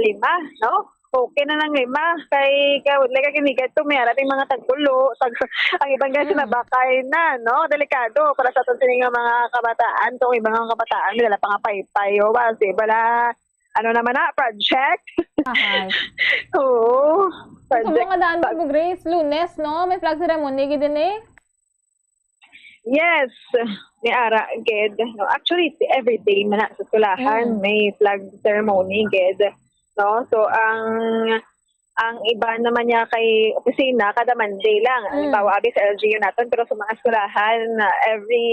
lima, no? Okay na lang lima. Kay, kay, like, kay nigad to, may arating mga tagpulo, tag, ang iban nga Mm. sinabakay na, no? Delikado para sa aton sini nga mga kabataan. Kung iban nga kabataan, may dala pa nga paypay, o, ba, si, bala, ano naman na, project? Ahay. Oo. Sa Project. mga daan mo, Grace, Lunes, no? May flag ceremony, gid din eh. Yes, ni ara gid. No, actually, every day man na sa eskwelahan Mm. may flag ceremony gid. No? So, ang ang iba naman niya kay opisina, kada Monday lang. Mm. Halimbawa, abi sa L G U naton, pero sa mga eskwelahan, na every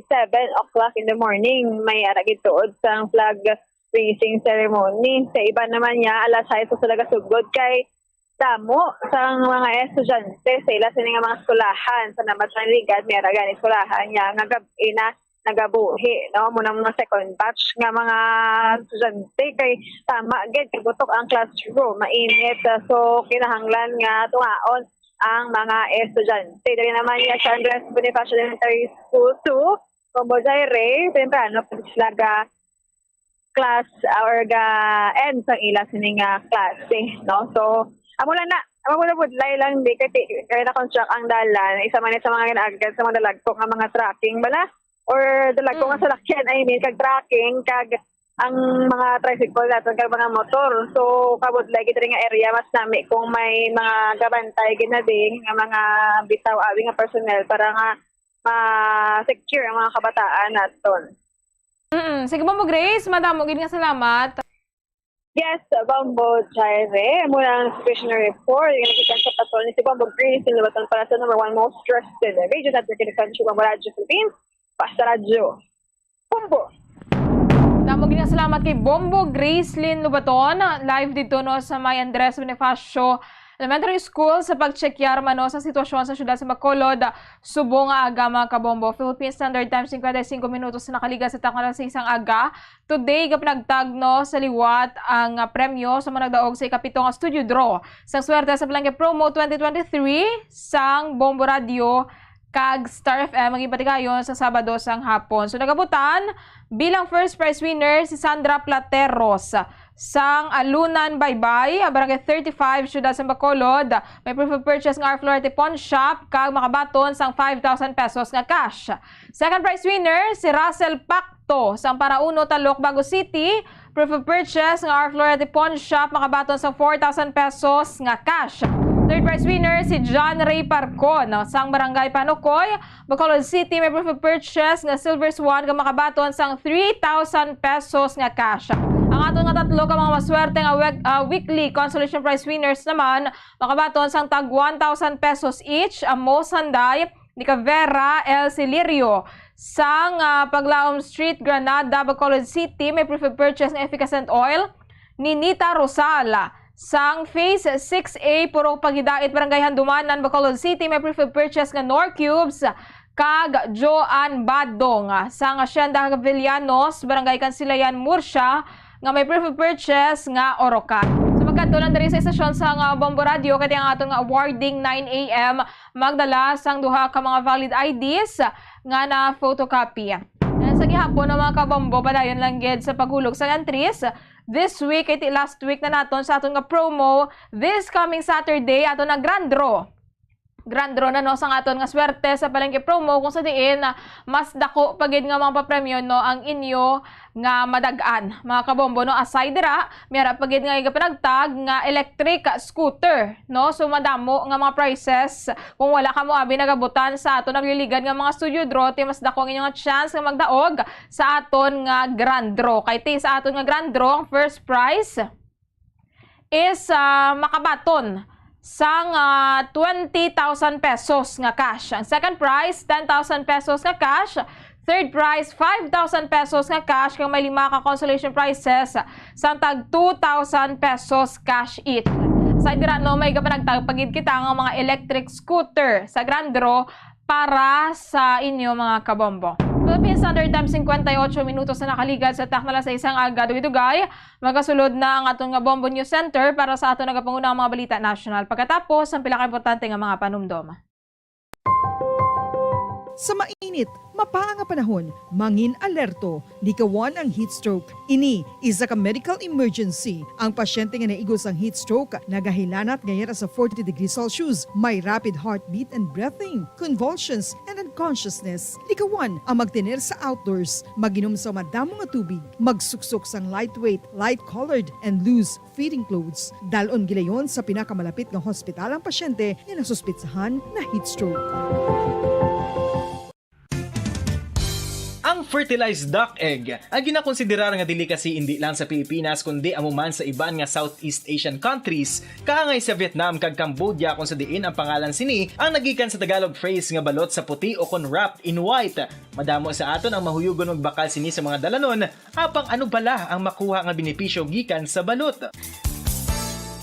seven o'clock in the morning, may ara gid tuod sang flag raising ceremony. Sa iba naman niya, alas sais pa sila gasugod kay damo sang mga estudyante sa ila sini nga mga eskwelahan. Sa Namat Manligad, may ara gani eskwelahan niya nga gab-i na nagabuhi, no? Muna mga second batch nga mga estudyante kay tama gid, kagutok ang classroom, mainit. So, kinahanglan nga tungaon ang mga estudyante. Diri naman niya sa Andres Bonifacio Elementary School two, Combo Jaire, temprano pa sila ga class, ah, or ga end sang ila sini nga klase, no? So, amo lang na, amo na budlay lang di kay ti-, kay na-construct ang dalan, isa man sa mga ginaagad sa mga dalagko nga mga trucking bala, or dalagko nga Mm. salakyan, I mean, kag trucking, kag ang mga tricycle naton kag mga motor. So, kabudlay gid diri nga area, mas nami kung may mga gabantay gid na din nga mga bitaw abi nga personnel para nga ma-secure ang mga kabataan naton. Mm, sige, Bombo Grace, madamo gid nga salamat. Yes, Bombo Jaire. Muna ang special report. Yung nakita sa patron ni si Bombo Grace, yung lubaton para sa number one most trusted radio network in the country, Bombo Radyo Philippines. Basta Radyo. Bombo! Damo gid nga salamat kay Bombo Gracelyn Lubaton, live dito, no, sa may Andres Bonifacio Elementary School sa pagtsekyar man, no, sa sitwasyon sa siyudad sa Bacolod. Subong nga aga, mga kabombo. Philippine Standard Time, cincuenta y cinco minutos na nakaligas sa takna sa isang aga. Today, gapanagtag, no, sa liwat ang, ah, premyo sa mga nagdaog sa ikapito nga studio draw sang Swerte sa Palengke Promo twenty twenty-three sang Bombo Radio kag Star F M ang ipatigayon sa Sabado sang hapon. So, nagabutan bilang first prize winner si Sandra Plateros sang Alunan Baybay, Barangay thirty-five, Siyudad sang Bacolod. May proof of purchase nga R Florete Pawn Shop kag makabaton sang five thousand pesos nga cash. Second prize winner si Russell Pacto sang Parauno, Talok, Bago City. Proof of purchase nga R Florete Pawn Shop, makabaton sang four thousand pesos nga cash. Third prize winner si John Ray Parcon sang Barangay Panukoy, Bacolod City, may proof of purchase nga Silver Swan nga makabaton sang three thousand pesos nga cash. Ang aton nga tatlo ka mga maswerte nga wek-, ah, weekly consolation prize winners naman makabaton sang tag one thousand pesos each, amo sanday ni ka Vera L Cilirio sang, ah, Paglaom Street, Granada, Bacolod City, may proof of purchase nga efficascent oil. Ni Nita Rosal sang Phase six A, Purok Pagidait, Barangay Handumanan, Bacolod City, may proof of purchase nga Knorr Cubes kag Joan Badong sang Hacienda Gavillanos, Barangay Kansilayan, Murcia, nga may proof of purchase nga Orocan. So, magkadto lang diri sa estasyon sang Bombo Radio, kay ang aton nga awarding nine A M, magdala sang duha ka mga valid I Ds nga na-photocopy. Sa gihapon, ang mga kabombo, padayon lang gid sa paghulog sa entries This week, kay ti last week na naton sa aton nga promo, this coming Saturday, aton na grand draw. Grand draw na, no, sang aton nga swerte sa palengke promo, kung sa diin, ah, mas dako pa gid nga mga papremyo, no, ang inyo nga madag-an. Mga kabombo, no, aside dira, may ara pa gid nga igapanagtag nga electric scooter, no? So, madamo nga mga prizes. Kung wala kamo abi nagabutan sa aton nagliligad nga mga studio draw, ti mas dako ang inyo nga chance nga magdaog sa aton nga grand draw. Kay ti sa aton nga grand draw, ang first prize is, ah, makabaton sang, ah, twenty thousand pesos nga cash. Ang second prize, ten thousand pesos nga cash. Third prize, five thousand pesos nga cash. Kag may lima ka consolation prizes sang tag two thousand pesos cash each. Sa dira, no, may gapanagtag pa gid kita nga mga electric scooter sa grand draw para sa inyo, mga kabombo. Philippine Standard Time, singkwenta y ocho minutos na nakaligad sa takna alas sais nga aga. Dugay-dugay, magasulod na ang aton nga Bombo News Center para sa aton nagapangunang mga balita nasyonal. Pagkatapos, ang pila ka importante nga mga panumdom. Sa mainit, mapaa nga panahon, mangin alerto, likawan ang heat stroke. Ini isa ka medical emergency. Ang pasyente nga naigo sang heat stroke nagahilanat nga yara sa forty degrees Celsius, may rapid heartbeat and breathing, convulsions, and unconsciousness. Likawan ang magtener sa outdoors, mag-inom sa madamo nga tubig, magsuksok sang lightweight, light-colored, and loose fitting clothes. Dal-on gilayon sa pinakamalapit nga hospital ang pasyente nga nasuspetsahan na heat stroke. Ang fertilized duck egg, ang ginakonsiderar nga delicacy indi lang sa Pilipinas, kundi amo man sa iban nga Southeast Asian countries, kaangay sa Vietnam kag Cambodia, kung sa diin ang pangalan sini ang nagikan sa Tagalog phrase nga balot sa puti o kon wrapped in white. Madamo sa aton ang mahuyugon magbakal sini sa mga dalanon, apang ano bala ang makuha nga benepisyo gikan sa balot?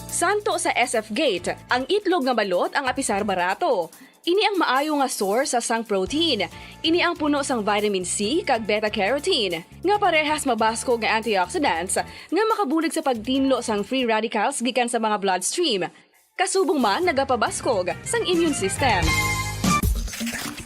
Santo sa S F Gate, ang itlog nga balot ang apisar barato. Ini ang maayo nga source sa sang protein. Ini ang puno sang vitamin C kag beta carotene, nga parehas mabaskog nga antioxidants nga makabulig sa pagtinlo sang free radicals gikan sa mga bloodstream. Kasubong man nagapabaskog sang immune system.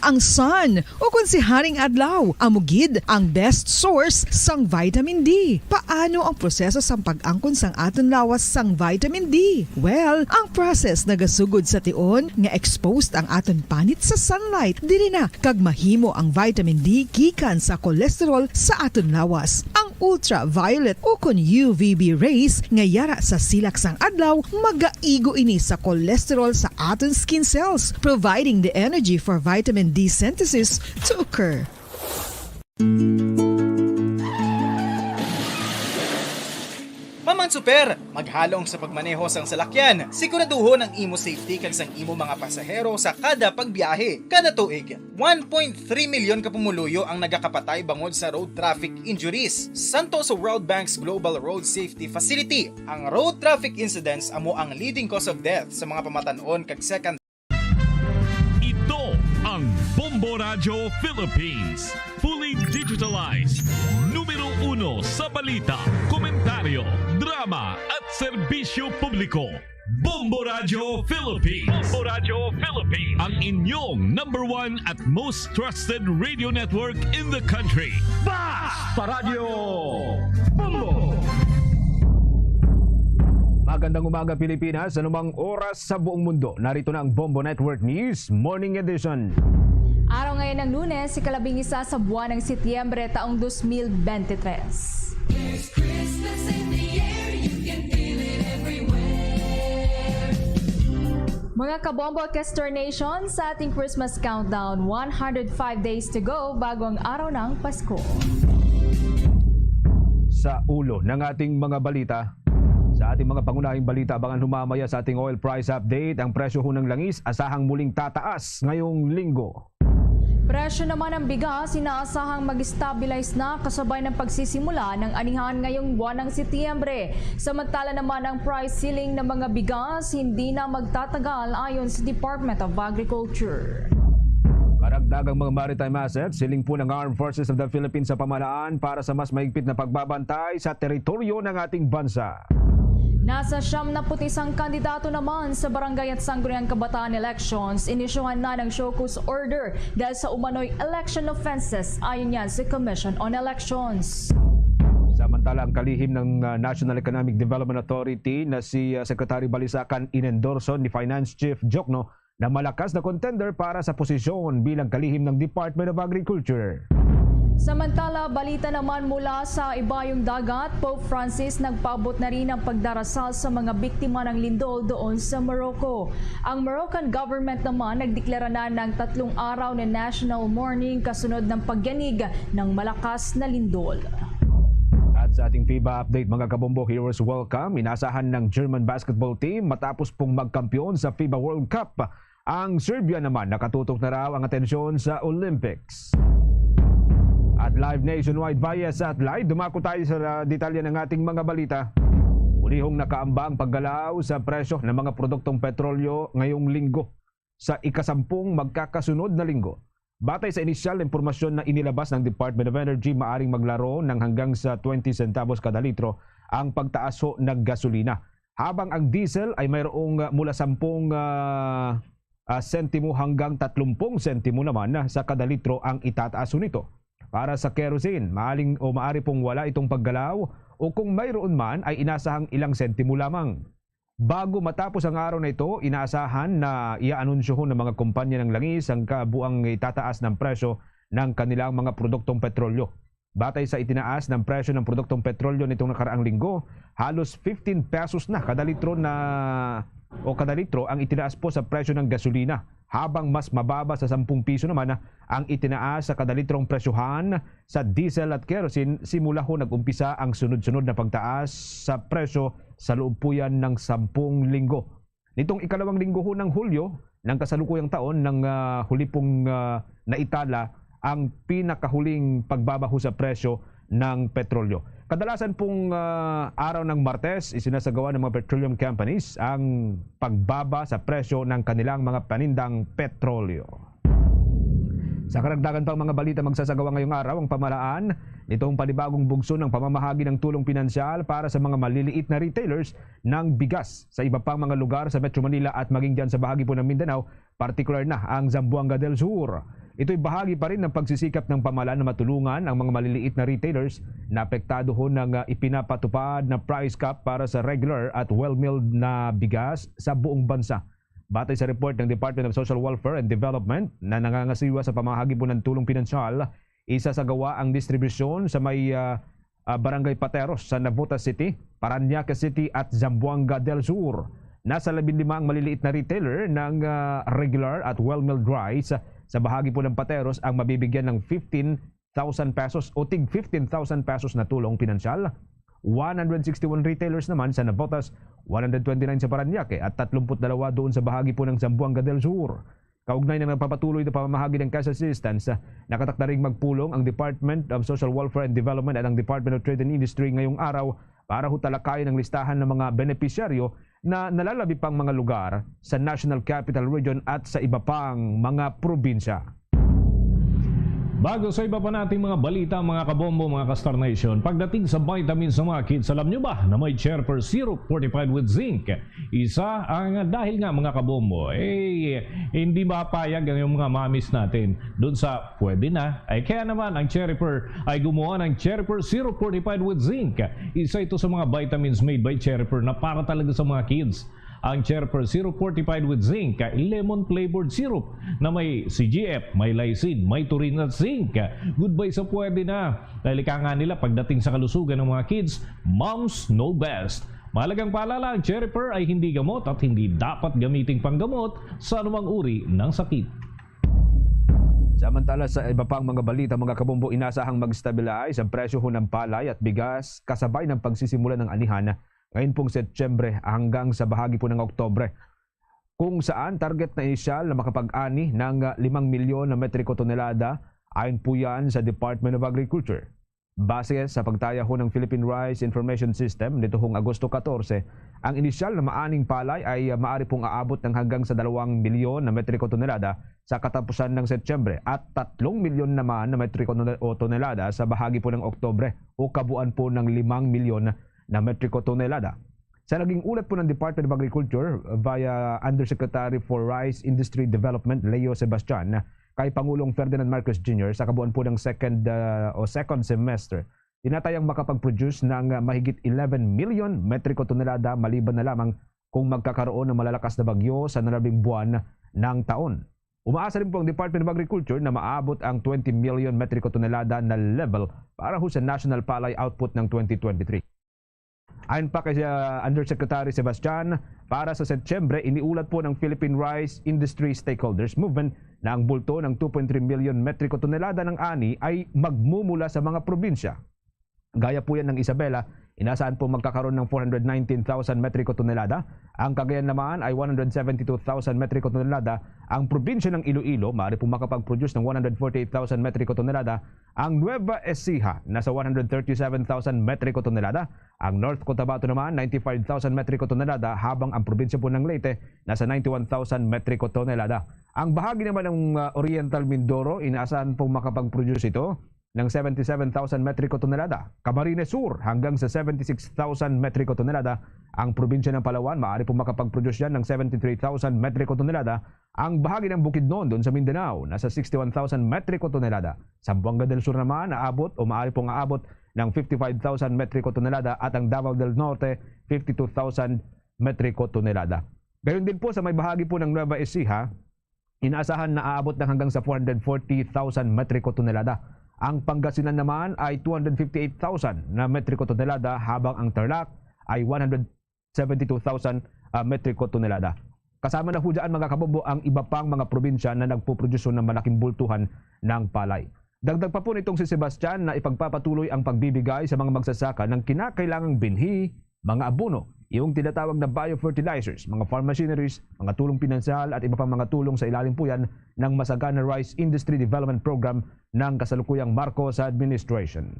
Ang sun, o kon si Haring Adlaw, amo gid ang best source sang vitamin D. Paano ang proseso sang pag-angkon sang aton lawas sang vitamin D? Well, ang process nagasugod sa tion nga exposed ang aton panit sa sunlight. Diri na kag mahimo ang vitamin D gikan sa cholesterol sa aton lawas. Ang ultraviolet o kon U V B rays nga yara sa silak sang adlaw magaigo ini sa cholesterol sa aton skin cells, providing the energy for vitamin D synthesis to occur. Maman Super, maghalong sa pagmaneho sang salakyan. Siguraduhon ang imo safety kag sang imo mga pasahero sa kada pagbiyahe. Kada tuig, one point three milyon ka pumuluyo ang nagakapatay bangod sa road traffic injuries. Santo sa World Bank's Global Road Safety Facility, ang road traffic incidents amo ang leading cause of death sa mga pamatan-on kag second Ito ang Bombo Radyo Philippines. Fully digitalized. Numero uno sa balita, komentaryo, drama, at serbisyo publiko. Bombo Radyo Philippines. Bombo Radyo Philippines. Ang inyong number one at most trusted radio network in the country. Basta Radyo Bombo! Magandang umaga, Pilipinas. Anumang oras sa buong mundo, narito na ang Bombo Network News Morning Edition. Araw ngayon ng Lunes, ikalabing isa sa buwan ng Setyembre, taong dos mil bente tres. There's Christmas in the air, you can feel it everywhere. Mga kabombo, Kester Nation, sa ating Christmas countdown, one hundred five days to go bago ang araw ng Pasko. Sa ulo ng ating mga balita, sa ating mga pangunahing balita, abangan ho mamaya sa ating oil price update, ang presyo ho ng langis asahang muling tataas ngayong linggo. Presyo naman ng bigas inaasahang mag-stabilize na kasabay ng pagsisimula ng anihan ngayong buwan ng Setyembre. Samantala naman, ang price ceiling ng mga bigas hindi na magtatagal ayon sa Department of Agriculture. Karagdagang mga maritime assets, siling po ng Armed Forces of the Philippines sa pamahalaan para sa mas mahigpit na pagbabantay sa teritoryo ng ating bansa. Nasa siyam na put isang kandidato naman sa barangay at sangguniang kabataan elections, inisyuhan na ng show cause order dahil sa umano'y election offenses, ayon yan sa Commission on Elections. Samantala, ang kalihim ng, ah, National Economic Development Authority na si, ah, Secretary Balisacan inendorso ni Finance Chief Diokno na malakas na contender para sa posisyon bilang kalihim ng Department of Agriculture. Samantala, balita naman mula sa Ibayong Dagat, Pope Francis nagpaabot na rin ng pagdarasal sa mga biktima ng lindol doon sa Morocco. Ang Moroccan government naman nagdeklara na ng tatlong araw na national mourning kasunod ng pagyanig ng malakas na lindol. At sa ating FIBA update, mga kabombo, heroes welcome. Inasahan ng German basketball team matapos pong magkampiyon sa FIBA World Cup. Ang Serbia naman, nakatutok na raw ang atensyon sa Olympics. At live nationwide via satellite, dumako tayo sa detalye ng ating mga balita. Ulihong nakaambang paggalaw sa presyo ng mga produktong petrolyo ngayong linggo sa ikasampung magkakasunod na linggo. Batay sa inisyal na impormasyon na inilabas ng Department of Energy, maaring maglaro ng hanggang sa twenty centavos kada litro ang pagtaas ho ng gasolina. Habang ang diesel ay mayroong, ah, mula sampung, ah, ah, sentimo hanggang tatlumpung sentimo naman sa kada litro ang itataas ho nito. Para sa kerosene, maaling o maari pong wala itong paggalaw o kung mayroon man ay inasahang ilang sentimo lamang. Bago matapos ang araw na ito, inaasahan na iaanunsyohon ng mga kumpanya ng langis ang kabuang itataas ng presyo ng kanilang mga produktong petrolyo. Batay sa itinaas ng presyo ng produktong petrolyo nitong nakaraang linggo, halos fifteen pesos na kada litro na o kada litro ang itinaas po sa presyo ng gasolina, habang mas mababa sa sampung piso naman ang itinaas sa kada litrong presyohan sa diesel at kerosene simula ho nag-umpisa ang sunod-sunod na pagtaas sa presyo sa loob po yan ng sampung linggo. Nitong ikalawang linggo ho ng Hulyo ng kasalukuyang taon nang, ah, huli pong, ah, naitala ang pinakahuling pagbabaho sa presyo ng petrolyo. Kadalasan pong, ah, araw ng Martes, isinasagawa ng mga petroleum companies ang pagbaba sa presyo ng kanilang mga panindang petrolyo. Sa karagdagan pang mga balita, magsasagawa ngayong araw ang pamahalaan nitong panibagong bugso ng pamamahagi ng tulong pinansyal para sa mga maliliit na retailers ng bigas sa iba pang mga lugar sa Metro Manila at maging dyan sa bahagi po ng Mindanao, partikular na ang Zamboanga del Sur. Ito'y bahagi pa rin ng pagsisikap ng pamahalaan na matulungan ang mga maliliit na retailers na apektado ho ng, ah, ipinapatupad na price cap para sa regular at well-milled na bigas sa buong bansa. Batay sa report ng Department of Social Welfare and Development na nangangasiwa sa pamahagi po ng tulong pinansyal, isasagawa ang distribusyon sa may, ah, ah, Barangay Pateros sa Navotas City, Parañaque City at Zamboanga del Sur. Nasa labing lima ang maliliit na retailer ng, ah, regular at well-milled rice sa bahagi po ng Pateros ang mabibigyan ng fifteen thousand pesos o tig fifteen thousand pesos na tulong pinansyal. One hundred sixty-one retailers naman sa Navotas, one hundred twenty-nine sa Parañaque at tatlumpu't dalawa doon sa bahagi po ng Zamboanga del Sur. Kaugnay ng nagpapatuloy na pamamahagi ng cash assistance, nakatakda ring magpulong ang Department of Social Welfare and Development at ang Department of Trade and Industry ngayong araw para ho talakayin ang listahan ng mga benepisyaryo na nalalabi pang mga lugar sa National Capital Region at sa iba pang mga probinsya. Bago sa iba pa nating mga balita, mga kabombo, mga ka-Star Nation, pagdating sa vitamins sa mga kids, alam nyo ba na may Cherper Syrup fortified with zinc? Isa ang, dahil nga, mga kabombo, eh, hindi mapayag ang yung mga mamis natin doon sa pwede na. Ay kaya naman, ang Cherper ay gumawa ng Cherper Syrup fortified with zinc. Isa ito sa mga vitamins made by Cherper na para talaga sa mga kids. Ang Cherper Syrup fortified with zinc, lemon flavored syrup na may C G F, may lysine, may taurine at zinc. Goodbye sa pwede na. Dahil ika nga nila, pagdating sa kalusugan ng mga kids, moms know best. Mahalagang paalala, ang Cherper ay hindi gamot at hindi dapat gamiting panggamot sa anumang uri ng sakit. Samantala, sa iba pang mga balita, mga kabombo, inasahang mag-stabilize ang presyo ho ng palay at bigas kasabay ng pagsisimula ng anihan ngayon pong Setyembre hanggang sa bahagi po ng Oktubre, kung saan target na inisyal na makapag-ani ng, ah, limang milyon na metriko tonelada, ayon po yan sa Department of Agriculture. Base sa pagtaya ho ng Philippine Rice Information System nitong Agosto katorse, ang inisyal na maaning palay ay, ah, maari pong aabot ng hanggang sa dalawang milyon na metriko tonelada sa katapusan ng Setyembre at tatlong milyon naman na metriko tone-, o tonelada sa bahagi po ng Oktubre, o kabuuan po ng limang milyon na metriko tonelada. Sa naging ulat po ng Department of Agriculture via Undersecretary for Rice Industry Development, Leo Sebastian, kay Pangulong Ferdinand Marcos Junior sa kabuuan po ng second, ah, o second semester, tinatayang makapag-produce ng mahigit eleven milyon metriko tonelada maliban na lamang kung magkakaroon ng malalakas na bagyo sa nalabing buwan ng taon. Umaasa rin po ang Department of Agriculture na maabot ang twenty million metriko tonelada na level para ho sa national palay output ng twenty twenty-three. Ayon pa kay, ah, Undersecretary Sebastian, para sa Setyembre, iniulat po ng Philippine Rice Industry Stakeholders Movement na ang bulto ng two point three million metriko tonelada ng ani ay magmumula sa mga probinsya. Gaya po yan ng Isabela, inasahan po magkakaroon ng four hundred nineteen thousand metriko tonelada. Ang Cagayan naman ay one hundred seventy-two thousand metriko tonelada. Ang probinsya ng Iloilo, maaari po makapag-produce ng one hundred forty-eight thousand metriko tonelada. Ang Nueva Ecija, nasa one hundred thirty-seven thousand metriko tonelada. Ang North Cotabato naman, ninety-five thousand metriko tonelada, habang ang probinsya po ng Leyte, nasa ninety-one thousand metriko tonelada. Ang bahagi naman ng, ah, Oriental Mindoro, inaasahan pong makapag-produce ito ng seventy-seven thousand metriko tonelada. Camarines Sur hanggang sa seventy-six thousand metriko tonelada. Ang probinsya ng Palawan, maaari pong makapag-produce yan ng seventy-three thousand metriko tonelada. Ang bahagi ng Bukidnon doon sa Mindanao, nasa sixty-one thousand metriko tonelada. Zamboanga del Sur naman, aabot o maaari pong aabot ng fifty-five thousand metriko tonelada at ang Davao del Norte, fifty-two thousand metriko tonelada. Gayon din po sa may bahagi po ng Nueva Ecija, inaasahan na aabot na hanggang sa four hundred forty thousand metriko tonelada. Ang Pangasinan naman ay two hundred fifty-eight thousand na metriko tonelada, habang ang Tarlac ay one hundred seventy-two thousand, ah, metriko tonelada. Kasama na ho dyan, mga kabombo, ang iba pang mga probinsya na nagpuproduce ng malaking bultuhan ng palay. Dagdag pa po nitong si Sebastian na ipagpapatuloy ang pagbibigay sa mga magsasaka ng kinakailangang binhi, mga abono, yung tinatawag na biofertilizers, mga farm machineries, mga tulong pinansyal at iba pang mga tulong sa ilalim po yan ng Masagana Rice Industry Development Program ng kasalukuyang Marcos administration.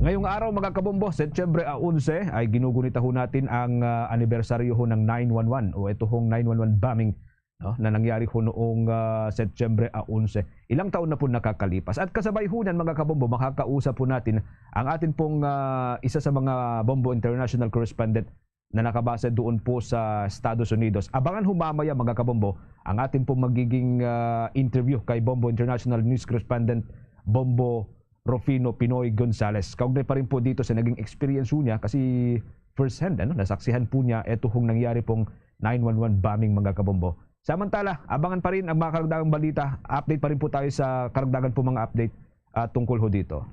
Ngayong araw, mga kabombo, Setyembre a onse, ay ginugunita ho natin ang, ah, anibersaryo ho ng nine one one o ito hong nine one one bombing, no, na nangyari ho noong, ah, Setyembre a onse. Ilang taon na po nakakalipas. At kasabay ho niyan, mga kabombo, makakausap po natin ang atin pong, ah, isa sa mga Bombo International correspondent na nakabase doon po sa Estados Unidos. Abangan ho mamaya, mga kabombo, ang atin pong magiging, ah, interview kay Bombo International News Correspondent Bombo Rufino Pinoy Gonzales. Kaugnay pa rin po dito sa naging experience ho niya, kasi first hand, ano, nasaksihan po niya ito hong nangyari pong nine one one bombing, mga kabombo. Samantala, abangan pa rin ang mga karagdagang balita. Update pa rin po tayo sa karagdagan po mga update, ah, tungkol ho dito.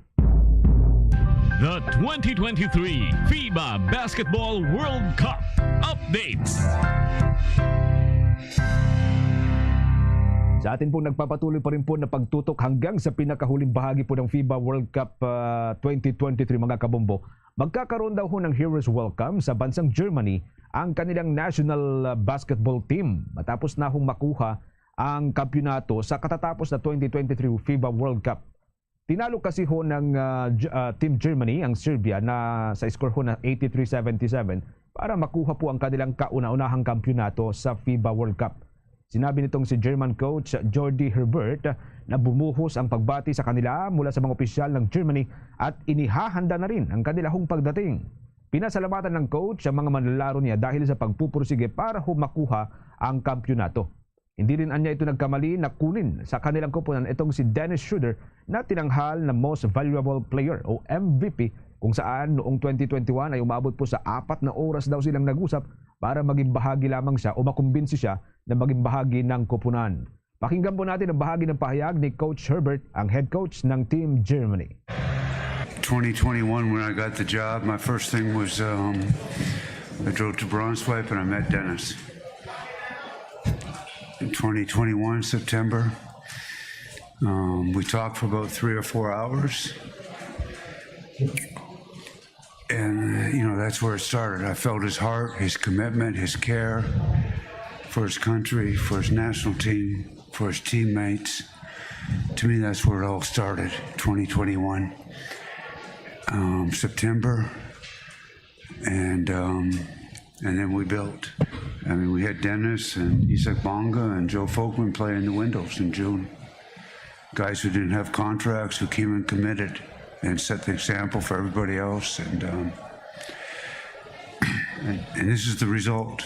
The twenty twenty-three FIBA Basketball World Cup updates. Sa atin pong nagpapatuloy pa rin po na pagtutok hanggang sa pinakahuling bahagi po ng FIBA World Cup, ah, twenty twenty-three, mga kabombo, magkakaroon daw ho ng Heroes Welcome sa bansang Germany ang kanilang national, ah, basketball team matapos na hong makuha ang kampiyonato sa katatapos na twenty twenty-three FIBA World Cup. Tinalo kasi ho ng, ah, G-, ah, Team Germany ang Serbia na sa score ho na eighty-three seventy-seven para makuha po ang kanilang kauna-unahang kampiyonato sa FIBA World Cup. Sinabi nitong si German coach Jordi Herbert na bumuhos ang pagbati sa kanila mula sa mga opisyal ng Germany at inihahanda na rin ang kanila hong pagdating. Pinasalamatan ng coach ang mga manlalaro niya dahil sa pagpupursige para ho makuha ang kampiyonato. Hindi rin anya ito nagkamali na kunin sa kanilang koponan itong si Dennis Schroeder na tinanghal na Most Valuable Player o M V P, kung saan noong twenty twenty-one ay umabot po sa apat na oras daw silang nag-usap para maging bahagi lamang siya o makumbinsi siya na maging bahagi ng koponan. Pakinggan po natin ang bahagi ng pahayag ni Coach Herbert, ang head coach ng Team Germany. twenty twenty-one, when I got the job, my first thing was, um, I drove to Braunschweig and I met Dennis. In twenty twenty-one, September, um, we talked for about three or four hours. And, uh, you know, that's where it started. I felt his heart, his commitment, his care for his country, for his national team, for his teammates. To me, that's where it all started, twenty twenty-one, um, September. And, um, and then we built. I mean, we had Dennis and Isak Bonga and Joe Folkman playing the windows in June. Guys who didn't have contracts, who came and committed and set the example for everybody else. And, um, and, and this is the result.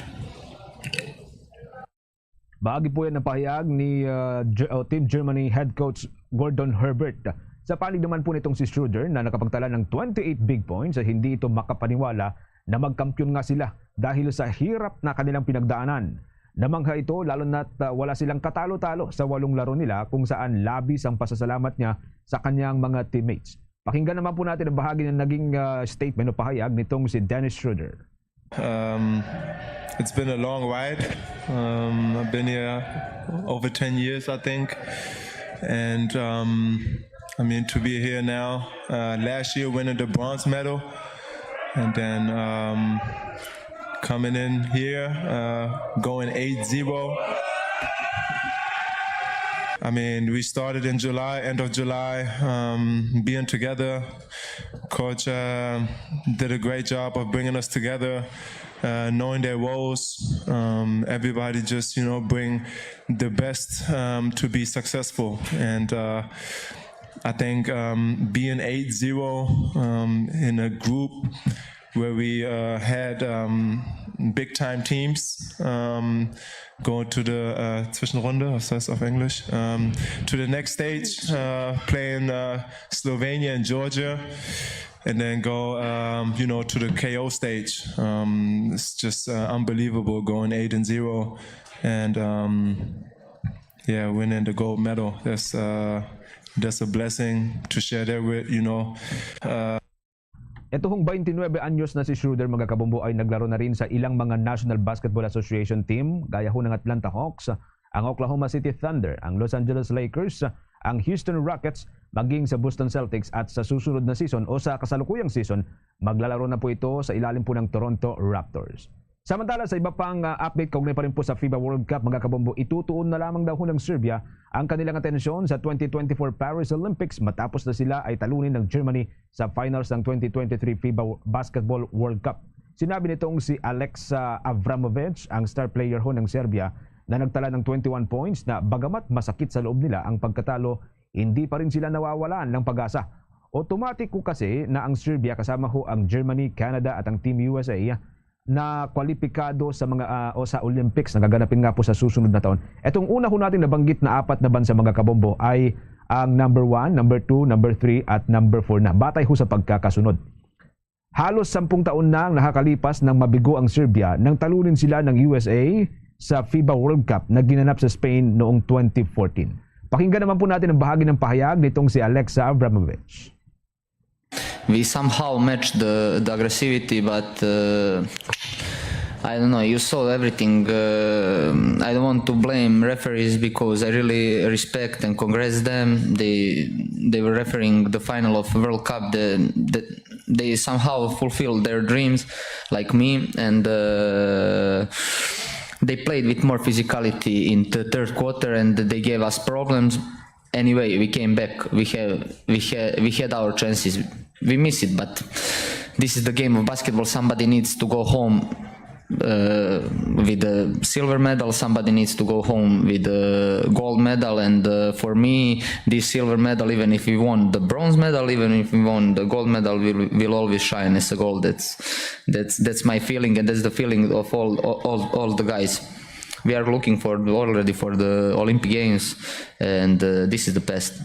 Bahagi po yan ng pahayag ni, ah, Ge-, oh, Team Germany head coach Gordon Herbert. Sa panig naman po nitong si Schroeder na nakapagtala ng twenty-eight big points ay hindi ito makapaniwala na magkampiyon nga sila dahil sa hirap na kanilang pinagdaanan. Namangha ito lalo na't, ah, wala silang katalo-talo sa walong laro nila kung saan labis ang pasasalamat niya sa kanyang mga teammates. Pakinggan naman po natin ang bahagi ng naging, ah, statement o pahayag nitong si Dennis Schroeder. Um, it's been a long ride. Um, I've been here over ten years, I think. And um, I mean, to be here now, uh, last year winning the bronze medal, and then um, coming in here, uh, going eight zero. I mean, we started in July, end of July, um, being together. Coach uh, did a great job of bringing us together, uh, knowing their roles. Um, everybody just, you know, bring the best um, to be successful. And uh, I think um, being eight zero um, in a group where we uh, had um, big time teams um, going to the uh, Zwischenrunde, was heißt auf Englisch, um, to the next stage, uh, playing uh, Slovenia and Georgia, and then go, um, you know, to the K O stage. Um, it's just uh, unbelievable going eight and zero, and um, yeah, winning the gold medal. That's uh, that's a blessing to share that with, you know. Uh, Ito hong twenty-nine anyos na si Schroeder, mga kabombo, ay naglaro na rin sa ilang mga National Basketball Association team, gaya ho ng Atlanta Hawks, ang Oklahoma City Thunder, ang Los Angeles Lakers, ang Houston Rockets, maging sa Boston Celtics, at sa susunod na season o sa kasalukuyang season, maglalaro na po ito sa ilalim po ng Toronto Raptors. Samantala, sa iba pang, ah, update kaugnay pa rin po sa fiba World Cup, mga kabombo, itutuon na lamang daw ho ng Serbia ang kanilang atensyon sa twenty twenty-four Paris Olympics matapos na sila ay talunin ng Germany sa finals ng twenty twenty-three fiba Basketball World Cup. Sinabi nitong si Alexa Abramovich, ang star player ho ng Serbia, na nagtala ng twenty-one points, na bagamat masakit sa loob nila ang pagkatalo, hindi pa rin sila nawawalan ng pag-asa. Otomatiko kasi na ang Serbia, kasama ho ang Germany, Canada at ang Team U S A, na kwalipikado sa mga, ah, o sa Olympics na gaganapin nga po sa susunod na taon. Etong una ho natin nabanggit na apat na bansa, mga kabombo, ay ang number one, number two, number three, at number four na, batay ho sa pagkakasunod. Halos sampung taon na ang nakakalipas nang mabigo ang Serbia nang talunin sila ng U S A sa fiba World Cup na ginanap sa Spain noong twenty fourteen. Pakinggan naman po natin ang bahagi ng pahayag nitong si Alexa Abramovich. We somehow matched the, the aggressivity, but uh, I don't know. You saw everything. Uh, I don't want to blame referees because I really respect and congrats them. They they were refereeing the final of World Cup. The, the, they somehow fulfilled their dreams, like me, and uh, they played with more physicality in the third quarter, and they gave us problems. Anyway, we came back. We have we had we had our chances. We missed it, but this is the game of basketball. Somebody needs to go home uh, with the silver medal. Somebody needs to go home with the gold medal. And uh, for me, this silver medal, even if we won the bronze medal, even if we won the gold medal, will will always shine as a gold. That's that's that's my feeling, and that's the feeling of all all all the guys. We are looking for already for the Olympic Games, and uh, this is the best.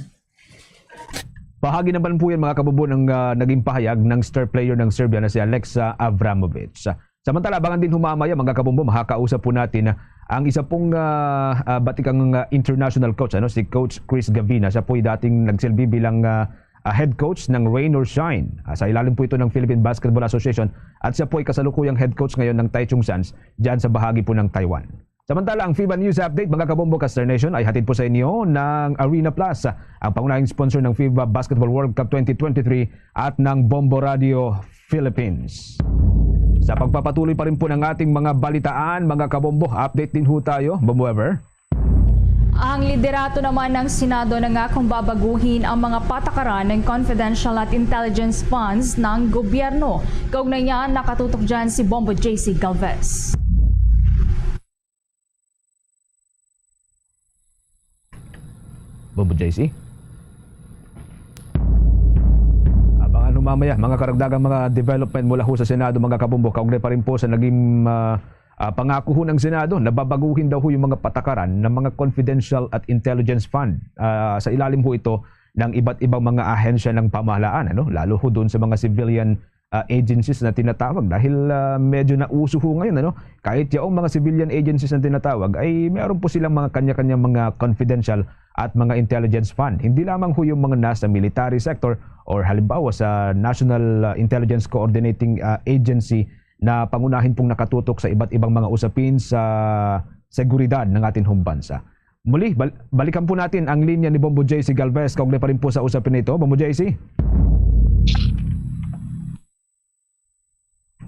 Bahagi naman po yan, mga kabubo, ng ah, naging pahayag ng star player ng Serbia na si Alexa Abramovich. Samantala, abangan din ho mamaya, mga kabombo, makakausap po natin ang isa pong ah, ah, batikang ah, international coach, ano, si Coach Chris Gavina. Siya po'y dating nagsilbi bilang ah, ah, head coach ng Rain or Shine. Ah, sa ilalim po ito ng Philippine Basketball Association at siya po'y kasalukuyang head coach ngayon ng Taichung Suns dyan sa bahagi po ng Taiwan. Samantala, ang FIBA News Update, mga kabombo, ka Star Nation, ay hatid po sa inyo ng Arena Plus, ang pangunahing sponsor ng FIBA Basketball World Cup twenty twenty-three at ng Bombo Radio Philippines. Sa pagpapatuloy pa rin po ng ating mga balitaan, mga kabombo, update din ho tayo, Bombo Ever. Ang liderato naman ng Senado nangakong babaguhin ang mga patakaran ng confidential at intelligence funds ng gobyerno. Kaugnay niyan, nakatutok dyan si Bombo J C Galvez. Bombo J C. Abangan ho mamaya mga karagdagang mga development mula ho sa Senado, mga kabombo. Kaugnay pa rin po sa naging ah, ah, pangako ho ng Senado na babaguhin daw ho yung mga patakaran ng mga confidential at intelligence fund. Ah, sa ilalim ho ito ng iba't ibang mga ahensya ng pamahalaan, ano? Lalo ho doon sa mga civilian, ah, agencies na tinatawag dahil, ah, medyo nauso ho ngayon, ano? Kahit yaong mga civilian agencies na tinatawag ay meron po silang mga kanya-kanyang mga confidential at mga intelligence fund. Hindi lamang ho yung mga nasa military sector or halimbawa sa National, ah, Intelligence Coordinating, ah, Agency na pangunahin pong nakatutok sa iba't ibang mga usapin sa seguridad ng ating hong bansa. Muli, bal-, balikan po natin ang linya ni Bombo J C Galvez. Kaugnay pa rin po sa usapin na ito, Bombo J C.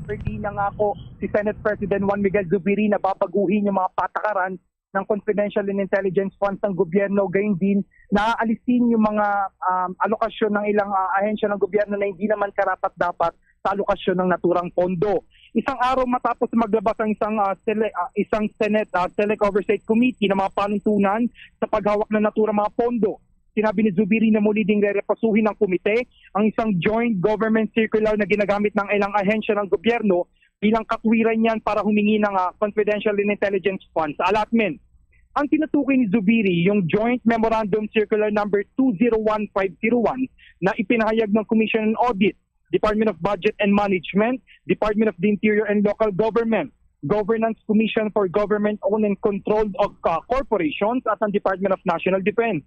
Hindi na nga ako si Senate President Juan Miguel Zubiri na babaguhin yung mga patakaran ng confidential and intelligence funds ng gobyerno. Gayon din, naaalisin yung mga, um, alokasyon ng ilang, ah, ahensya ng gobyerno na hindi naman karapat-dapat sa alokasyon ng naturang pondo. Isang araw matapos maglabas ang isang, ah, sele-, ah, isang Senate, ah, Select Oversight Committee ng mga panuntunan sa paghawak ng naturang mga pondo, sinabi ni Zubiri na muli ding rereposuhin ng komite ang isang joint government circular na ginagamit ng ilang ahensya ng gobyerno bilang katwiran niyan para humingi ng, ah, confidential and intelligence funds allotment. Ang tinutukoy ni Zubiri yung Joint Memorandum Circular Number two zero one five zero one na ipinahayag ng Commission on Audit, Department of Budget and Management, Department of the Interior and Local Government, Governance Commission for Government-Owned and Controlled of, uh, Corporations at ang Department of National Defense.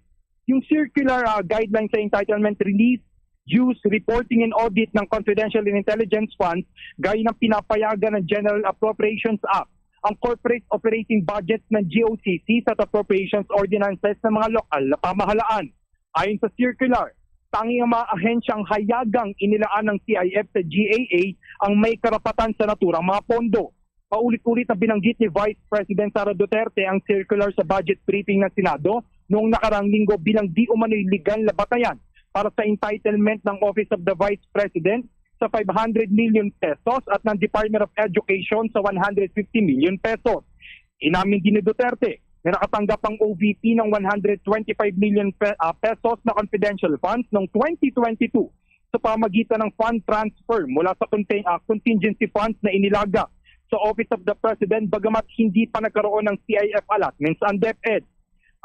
Yung circular, uh, guidelines sa entitlement release, use, reporting and audit ng confidential and intelligence funds, gaya ng pinapayagan ng General Appropriations Act, ang corporate operating budgets ng G O C C sa appropriations ordinances ng mga lokal na pamahalaan. Ayon sa circular, tanging ang mga ahensyang hayagang inilaan ng C I F sa G A A ang may karapatan sa naturang mga pondo. Paulit-ulit na binanggit ni Vice President Sara Duterte ang circular sa budget briefing ng Senado noong nakarang linggo bilang di umano'y legal na batayan para sa entitlement ng Office of the Vice President sa five hundred million pesos at ng Department of Education sa one hundred fifty million pesos. Inamin din ni Duterte na nakatanggap ang O V P ng one hundred twenty-five million pe-, ah, pesos na confidential funds noong twenty twenty-two sa pamagitan ng fund transfer mula sa contin-, ah, contingency funds na inilaga sa Office of the President, bagamat hindi pa nagkaroon ng C I F allotments ang DepEd.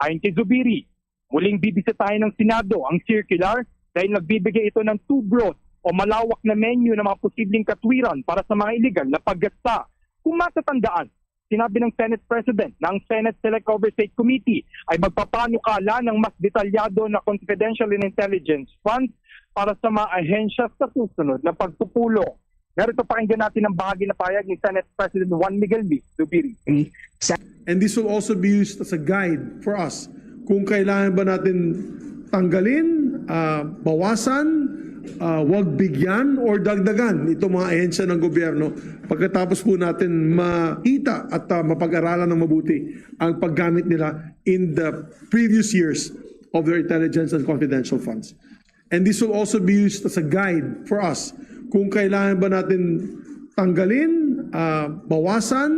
Ayon kay Zubiri, muling bibisitahin ng Senado ang circular dahil nagbibigay ito ng too broad o malawak na menu ng mga posibleng katwiran para sa mga iligal na paggasta. Kung matatandaan, sinabi ng Senate President na ang Senate Select Oversight Committee ay magpapanukala ng mas detalyado na confidential and intelligence funds para sa mga ahensya sa susunod na pagpupulong. Narito, pakinggan natin ang bahagi na pahayag ni Senate President Juan Miguel Miss Zubiri. And this will also be used as a guide for us kung kailangan ba natin tanggalin, ah, bawasan, ah, wag bigyan or dagdagan itong mga ahensya ng gobyerno pagkatapos po natin makita at, ah, mapag-aralan ng mabuti ang paggamit nila in the previous years of their intelligence and confidential funds. And this will also be used as a guide for us kung kailangan ba natin tanggalin, ah, bawasan,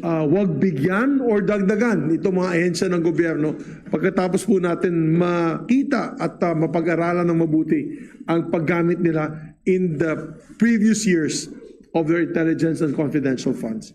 ah, wag bigyan or dagdagan itong mga ahensya ng gobyerno pagkatapos po natin makita at, ah, mapag-aralan ng mabuti ang paggamit nila in the previous years of their intelligence and confidential funds.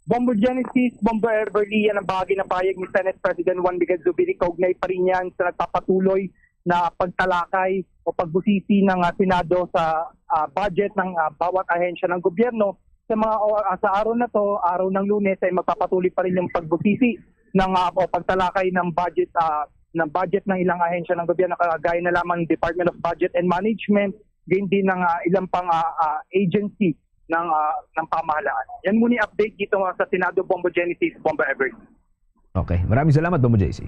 Bombo Genesis, Bombo Everly, yan ang bahagi ng pahayag ni Senate President Juan Miguel Zubiri kaugnay pa rin yan sa nagpapatuloy na pagtalakay o pagbusisi ng, ah, Senado sa, ah, budget ng, ah, bawat ahensya ng gobyerno. Sa mga o-, ah, sa araw na to, araw ng Lunes, ay magpapatuloy pa rin yung pagbusisi ng, ah, o pagtalakay ng budget, ah, ng budget ng ilang ahensya ng gobyerno, kagaya na lamang Department of Budget and Management, gayon din ng, ah, ilang pang, ah, ah, agency ng, ah, ng pamahalaan. Yan muna yung update dito, ah, sa Senado, Bombo Genesis, Bombo Everly. Okay. Maraming salamat, Bombo J C.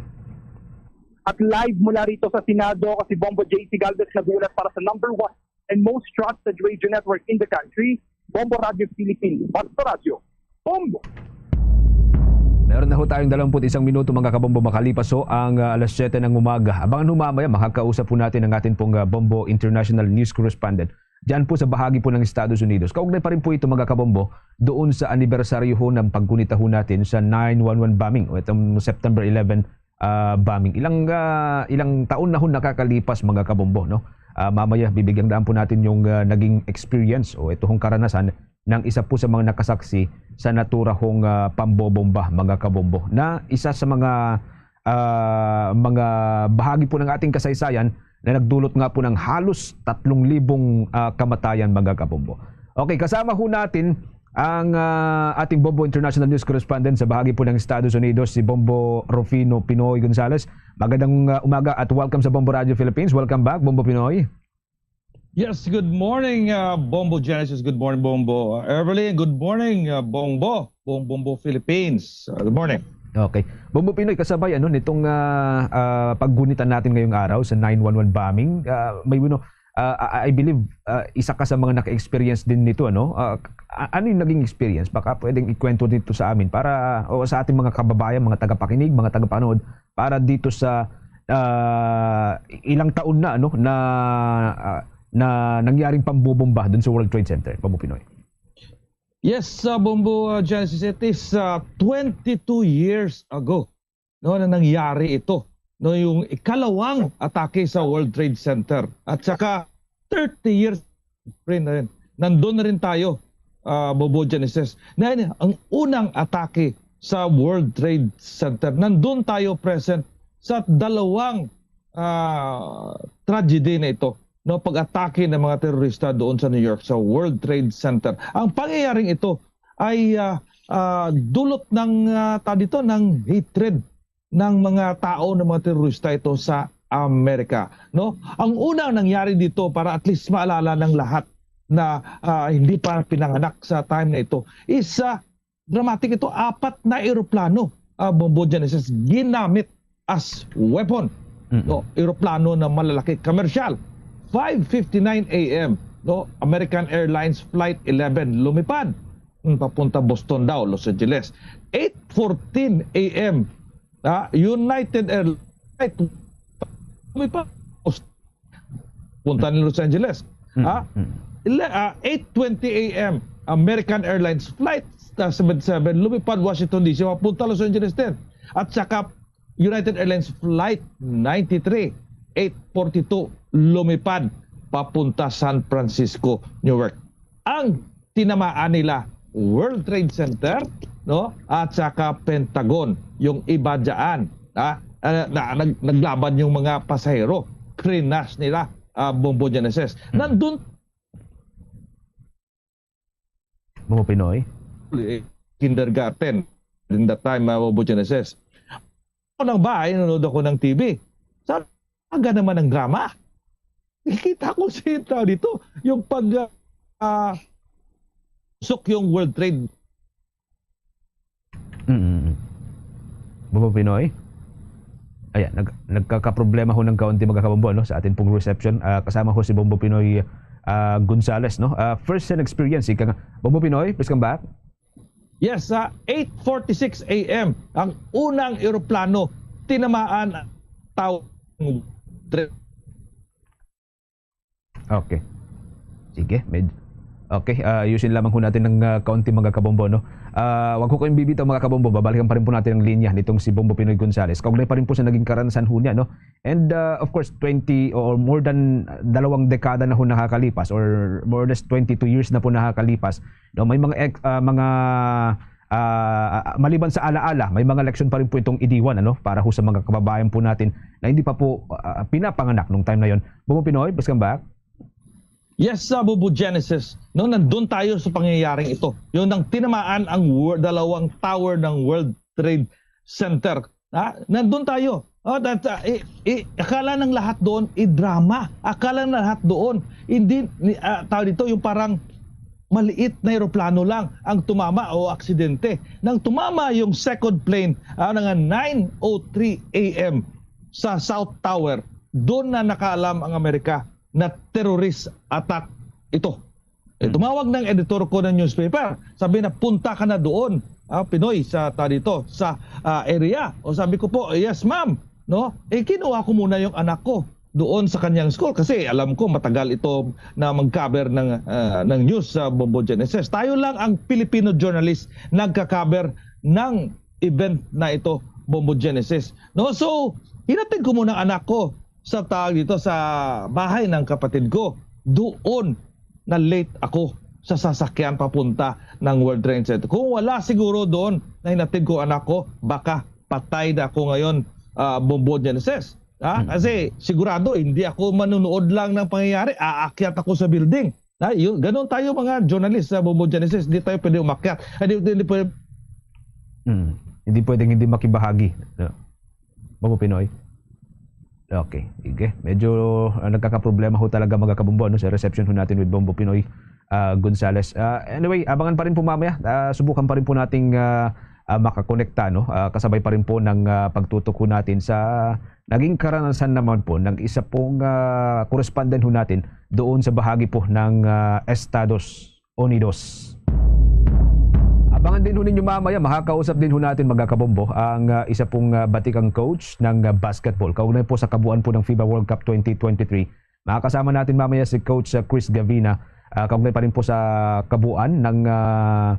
At live mula rito sa Senado, ako si Bombo J C Galvez, nag-uulat para sa number one and most trusted radio network in the country, Bombo Radio Philippines. Basta Radyo, Bombo! Meron na ho tayong dalawampu't isang minuto, mga kabombo, makalipas ho ang, ah, alas siyete ng umaga. Abangan ho mamaya, makakausap po natin ang ating pong, ah, Bombo International News Correspondent diyan po sa bahagi po ng Estados Unidos. Kaugnay pa rin po ito, mga kabombo, doon sa anibersaryo ho ng paggunita ho natin sa nine one one bombing o itong September eleven, ah, bombing. Ilang, ah, ilang taon na ho nakakalipas, mga kabombo, no? Ah, mamaya, bibigyan daan po natin yung, ah, naging experience o ito hong karanasan ng isa po sa mga nakasaksi sa naturang, ah, pambobomba, mga kabombo, na isa sa mga, ah, mga bahagi po ng ating kasaysayan na nagdulot nga po ng halos tatlong libong, ah, kamatayan, mga kabombo. Okay, kasama ho natin ang, ah, ating Bombo International News Correspondent sa bahagi po ng Estados Unidos, si Bombo Rufino Pinoy Gonzales. Magandang, ah, umaga at welcome sa Bombo Radio Philippines. Welcome back, Bombo Pinoy. Yes, good morning, uh, Bombo Genesis. Good morning, Bombo, uh, Everly. Good morning, uh, Bombo, Bong Bombo Philippines. Uh, good morning. Okay. Bombo Pinoy, kasabay ano nitong, ah, ah, paggunitan natin ngayong araw sa nine one one bombing, ah, may, you know, ah, I, I believe, ah, isa ka sa mga naka-experience din nito, ano? Ah, a-, ano yung naging experience? Baka pwedeng ikwento dito sa amin para, o sa ating mga kababayan, mga tagapakinig, mga tagapanood, para dito sa, ah, ilang taon na, ano, na, ah, na nangyaring pambobomba dun sa World Trade Center, Bombo Pinoy. Yes, uh, Bombo, uh, Genesis, it is, uh, twenty-two years ago, no, na nangyari ito, no, yung ikalawang atake sa World Trade Center. At saka thirty years rin na rin. Nandun na rin tayo, ah, Bombo Genesis. Na yun, ang unang atake sa World Trade Center. Nandun tayo present sa dalawang, ah, tragedy na ito, no, pag-atake ng mga terorista doon sa New York sa World Trade Center. Ang pangyayaring ito ay, ah, ah, dulot ng, ah, tawag dito, ng hatred ng mga tao, ng mga terorista ito sa Amerika, no? Ang unang nangyari dito, para at least maalala ng lahat na, ah, hindi pa pinanganak sa time na ito, is, ah, dramatic ito. Apat na eroplano, ah, Bombo Genesis, ginamit as weapon. Mm-mm. No, eroplano na malalaki, commercial. Five fifty-nine A M, no, American Airlines Flight eleven lumipad, mm, papunta Boston daw, Los Angeles. Eight fourteen A M, ah, United Airlines flight, lumipad, punta ni Los Angeles. Mm, Ha? mm. Ele-, ah, eight twenty A M, American Airlines Flight, ah, seven seven, lumipad Washington D C, papunta Los Angeles din. At saka United Airlines Flight ninety-three, eight forty-two, lumipad papunta San Francisco, New York. Ang tinamaan nila, World Trade Center, no? At saka Pentagon, yung iba dyan, ha? Ah, na, nag-, naglaban yung mga pasahero, crash nila, ah, Bombo Genesis. Hmm. Nandun Bombo Pinoy? Kindergarten in that time, ah, Bombo Genesis. Ako ng bahay, nanonood ako ng T V. Sa aga naman ng drama. Nakikita ko si tao dito, yung pag, ah, sok yung World Trade. Mm. Bombo Pinoy? Ayan, nag-, nagkakaproblema ho ng kaunti, mga kabombo, no, sa ating pong reception. Ah, kasama ho si Bombo Pinoy, ah, Gonzales, no? Ah, first hand experience, ika nga. Bombo Pinoy, please come back. Yes, sa eight forty-six A M, ang unang eroplano tinamaan tao. Okay. Sige, med-, okay, ah, ayusin lamang ho natin ng, ah, kaunti, mga kabombo, no? Ah, wag ho kayong bibitaw, mga kabombo, babalikan pa rin po natin ang linya nitong si Bombo Pinoy Gonzales. Kaugnay pa rin po sa naging karanasan ho niya, no? And, ah, of course, twenty or more than dalawang dekada na ho nakakalipas, or more or less twenty-two years na po nakakalipas, no? May mga ex-, ah, mga, ah, ah, maliban sa alaala, may mga leksyon pa rin po itong iniwan, ano, para ho sa mga kababayan po natin na hindi pa po, ah, pinapanganak nung time na yon. Bombo Pinoy, please come back. Yes, sa Bombo Genesis, no, nandun tayo sa pangyayaring ito. Yung nang tinamaan ang wor-, dalawang tower ng World Trade Center. Ha? Nandun tayo. Oh, that, ah, i-, i-, akala ng lahat doon, i-drama. Akala ng lahat doon, hindi, ni-, ah, tawag dito, yung parang maliit na eroplano lang ang tumama o aksidente. Nang tumama yung second plane, ah, nga nine oh three A M sa South Tower, doon na nakaalam ang Amerika na terrorist attack ito. Eh, Hmm. tumawag ng editor ko ng newspaper. Sabi na, "Punta ka na doon, ah, Pinoy, sa, ta dito, sa, ah, area." O sabi ko po, "Yes, ma'am." No? Eh, kinuha ko muna yung anak ko doon sa kanyang school kasi alam ko matagal ito na mag-cover ng, ah, ng news sa Bombo Genesis. Tayo lang ang Filipino journalist nagka-cover ng event na ito, Bombo Genesis. No? So, hinatid ko muna ang anak ko sa tawag dito, sa bahay ng kapatid ko. Doon na late ako sa sasakyan papunta ng World Trade Center. Kung wala siguro doon na hinatid ko anak ko, baka patay na ako ngayon, ah, Bombo Genesis. Ha? Mm. Kasi sigurado, hindi ako manunood lang ng pangyayari. Aakyat ako sa building. Ha? Yun, ganun tayo mga journalist sa Bombo Genesis. Hindi tayo pwede umakyat. Hindi, hindi pwede Hmm. Hindi pwedeng hindi makibahagi. No? Bombo Pinoy? Okay. Sige. Medyo ah, nagkakaproblema ho talaga mga kabombo ano, sa reception ho natin with Bombo Pinoy ah, Gonzales. Ah, anyway, abangan pa rin po mamaya. Ah, subukan pa rin po nating ah, ah, makakonekta, no? Ah, kasabay pa rin po ng ah, pagtutok ho natin sa naging karanasan naman po ng isa pong ah, correspondent ho natin doon sa bahagi po ng ah, Estados Unidos. Abangan din ho ninyo mamaya, makakausap din ho natin mga kabombo ang ah, isa pong ah, batikang coach ng ah, basketball. Kaugnay po sa kabuuan po ng FIBA World Cup twenty twenty-three. Makakasama natin mamaya si Coach ah, Chris Gavina. Ah, kaugnay pa rin po sa kabuuan ng ah,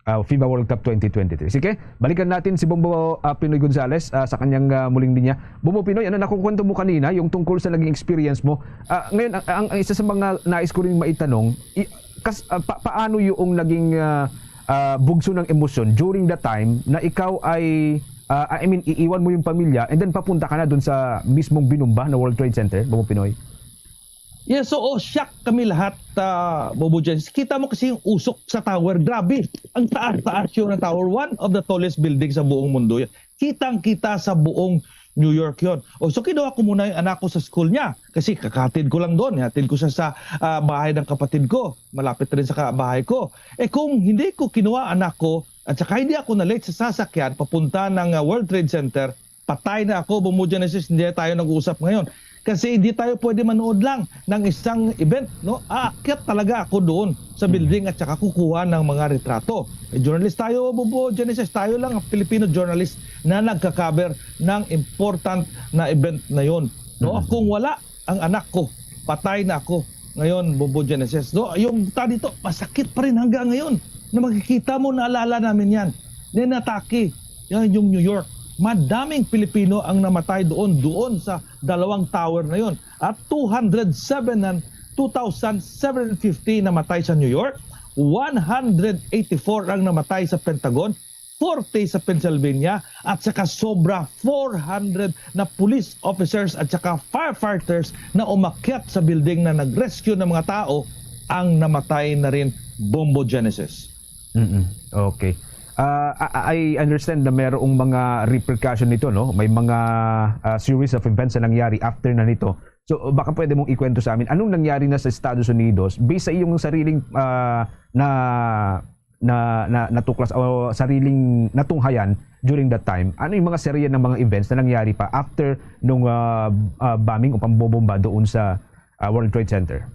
ah, FIBA World Cup twenty twenty-three. Sige, balikan natin si Bombo ah, Pinoy Gonzales ah, sa kanyang ah, muling linya. Bombo Pinoy, ano nakukwento mo kanina yung tungkol sa naging experience mo? Ah, ngayon, ang, ang, ang isa sa mga nais ko rin maitanong, i- kas, ah, pa- paano yung naging ah, ah, bugso ng emosyon during the time na ikaw ay, ah, I mean, iiwan mo yung pamilya and then papunta ka na dun sa mismong binumba na World Trade Center, Bombo Pinoy? Yes, oo, shock kami lahat, ah, Bobo Jens. Kita mo kasi yung usok sa tower. Grabe, ang taas-taas yun ng tower. One of the tallest building sa buong mundo yun. Kitang-kita sa buong New York yun. O, so kinuha ko muna yung anak ko sa school niya. Kasi kakatid ko lang doon. Hatid ko siya sa ah, bahay ng kapatid ko. Malapit rin sa ka- bahay ko. Eh kung hindi ko kinuha anak ko, at saka hindi ako na-late sa sasakyan papunta ng ah, World Trade Center, patay na ako, Bombo Genesis, hindi tayo nag-uusap ngayon. Kasi hindi tayo pwede manood lang ng isang event, no? Aakyat talaga ako doon sa building at saka kukuha ng mga retrato. Eh, journalist tayo, Bombo Genesis, tayo lang ang Filipino journalist na nagka-cover ng important na event na yon, no? Kung wala ang anak ko, patay na ako ngayon, Bombo Genesis. No, yung ta dito, masakit pa rin hanggang ngayon na makikita mo, naalala namin yan. Ninatake yan yung New York. Madaming Pilipino ang namatay doon, doon sa dalawang tower na yon. At two hundred seven and two thousand seven hundred fifty namatay sa New York, one hundred eighty-four ang namatay sa Pentagon, forty sa Pennsylvania, at saka sobra four hundred na police officers at saka firefighters na umakyat sa building na nag-rescue ng mga tao ang namatay na rin, Bombo Genesis. Mm-mm. Okay. Ah, I I understand na merong mga repercussion nito, no? May mga ah, series of events na nangyari after na nito. So baka pwede mong ikwento sa amin anong nangyari na sa Estados Unidos based sa iyong sariling ah, na na, na natuklas o sariling natunghayan during that time? Ano yung mga serye ng mga events na nangyari pa after nung ah, ah, bombing o pambobomba doon sa ah, World Trade Center?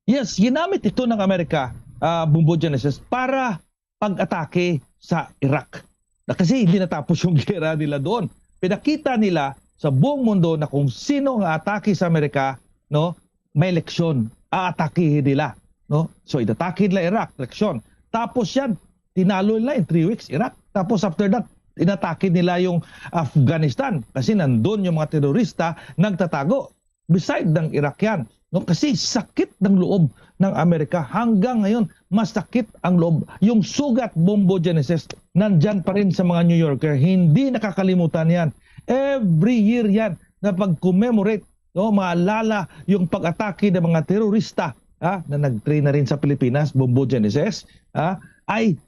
Yes, ginamit ito ng Amerika, ah, Bombo Genesis, para pag-atake sa Iraq. Na kasi hindi natapos yung gera nila doon. Pinakita nila sa buong mundo na kung sino ang atake sa Amerika, no, may eleksyon, aatakihin nila, no? So, inatake nila Iraq, eleksyon. Tapos yan, tinalo nila in three weeks, Iraq. Tapos after that, inatake nila yung Afghanistan kasi nandun yung mga terorista nagtatago. Beside ng Iraq yan, no? Kasi sakit ng loob ng Amerika. Hanggang ngayon, masakit ang loob. Yung sugat, Bombo Genesis, nandyan pa rin sa mga New Yorker. Hindi nakakalimutan yan. Every year yan na pag-commemorate, no, maalala yung pag-atake ng mga terorista, ha, na nag-train na rin sa Pilipinas, Bombo Genesis, ha, ay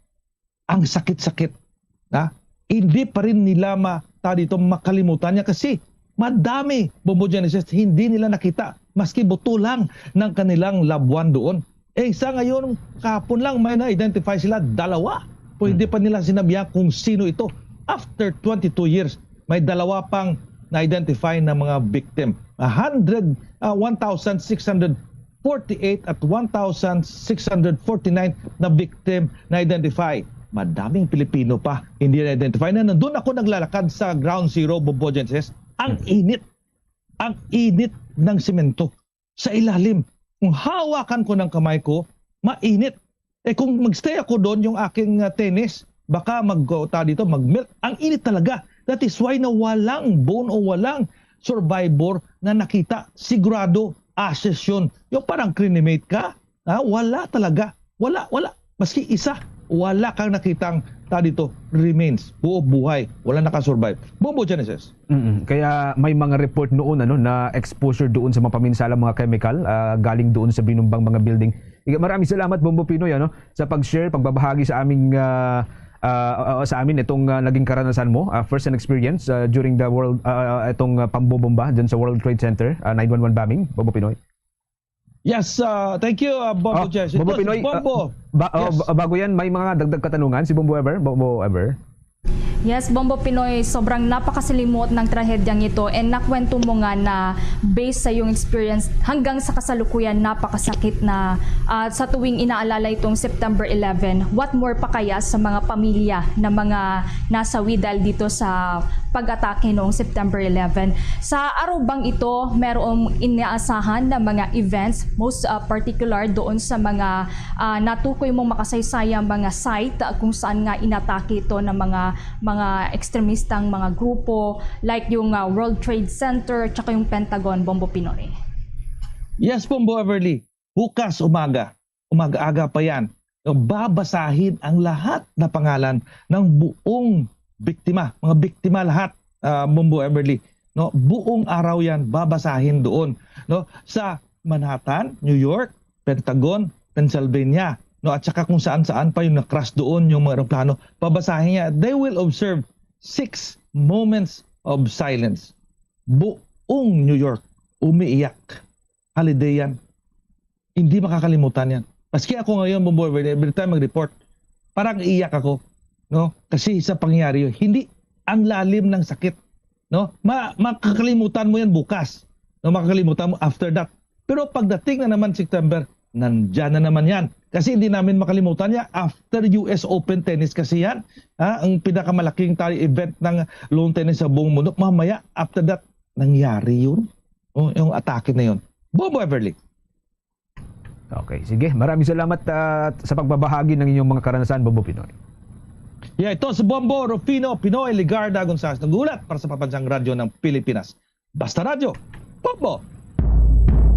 ang sakit-sakit, ha? Hindi pa rin nila ma, ta dito makalimutan niya kasi madami, Bombo Genesis, hindi nila nakita, maski buto lang ng kanilang labuan doon. Eh, sa ngayon, kahapon lang may na-identify sila, dalawa. Pwede pa nila sinabihan kung sino ito. After twenty-two years, may dalawa pang na-identify na mga victim. A hundred, ah, one thousand six hundred forty-eight at one thousand six hundred forty-nine na victim na-identify. Madaming Pilipino pa hindi na-identify. Na nandun ako naglalakad sa Ground Zero, Bombo Genesis. Ang init. Ang init ng simento sa ilalim. Kung hawakan ko ng kamay ko, mainit. Eh, kung magstay ako doon, yung aking ah, tennis, baka mag, ah, ta dito, mag-melt. Ang init talaga. That is why na walang bone o walang survivor na nakita. Sigurado, ashes yun. Yung parang cremate ka, ha? Wala talaga. Wala, wala. Maski isa, wala kang nakitang ta dito remains, buo buhay, wala nakasurvive. Bombo Genesis. Mm-mm. Kaya may mga report noon, ano, na exposure doon sa mga paminsala, mga chemical, ah, galing doon sa binumbang mga building. Iga-, maraming salamat, Bombo Pinoy, ano, sa pag-share, pagbabahagi sa aming, ah, ah, ah, sa amin itong, ah, naging karanasan mo, ah, first hand experience, ah, during the world, ah, ah, itong, ah, pambobomba dyan sa World Trade Center, ah, nine one one bombing, Bombo Pinoy. Yes, ah, thank you, ah, Bombo Oh, Jesse. Bombo Ito, si Pinoy, ah, Bombo. ba-, oh, Yes. ba-, bago yan, may mga dagdag katanungan si Bombo Ever? Bombo Ever? Yes, Bombo Pinoy, sobrang napakasilimot ng trahedyang ito, and nakwento mo nga na based sa iyong experience, hanggang sa kasalukuyan napakasakit na, ah, sa tuwing inaalala itong September eleven. What more pa kaya sa mga pamilya na mga nasawi dahil dito sa pag-atake noong September eleven? Sa araw bang ito, merong inaasahan na mga events, most, ah, particular doon sa mga, ah, natukoy mong makasaysayang mga site, ah, kung saan nga inatake ito ng mga, mga ekstremistang mga grupo, like yung, ah, World Trade Center, tsaka yung Pentagon, Bombo Pinoy? Yes, Bombo Everly. Bukas umaga, umaga-aga pa yan, no, babasahin ang lahat na pangalan ng buong biktima, mga biktima lahat, ah, Bombo Everly, no? Buong araw yan, babasahin doon, no? Sa Manhattan, New York, Pentagon, Pennsylvania, no? At saka kung saan-saan pa yung na-crash doon yung mga eroplano, babasahin niya. They will observe six moments of silence. Buong New York, umiiyak. Holiday yan. Hindi makakalimutan yan. Maski ako ngayon, Bombo Everly, every time mag-report, parang iiyak ako, no? Kasi sa pangyayari yun, hindi, ang lalim ng sakit, no? Ma-, makakalimutan mo yan bukas, no? Makakalimutan mo after that. Pero pagdating na naman September, nandyan na naman yan. Kasi hindi namin makalimutan yan after U S Open tennis kasi yan, ha? Ang pinakamalaking tali event ng lawn tennis sa buong mundo. Mamaya, after that, nangyari yun. O, yung atake na yun. Bombo Everly. Okay, sige. Maraming salamat, ah, sa pagbabahagi ng inyong mga karanasan, Bombo Pinoy. Yeah, ito si Bombo Rufino Pinoy Ligarda Gonzales, nag-uulat para sa Pambansang Radyo ng Pilipinas. Basta Radyo, Bombo!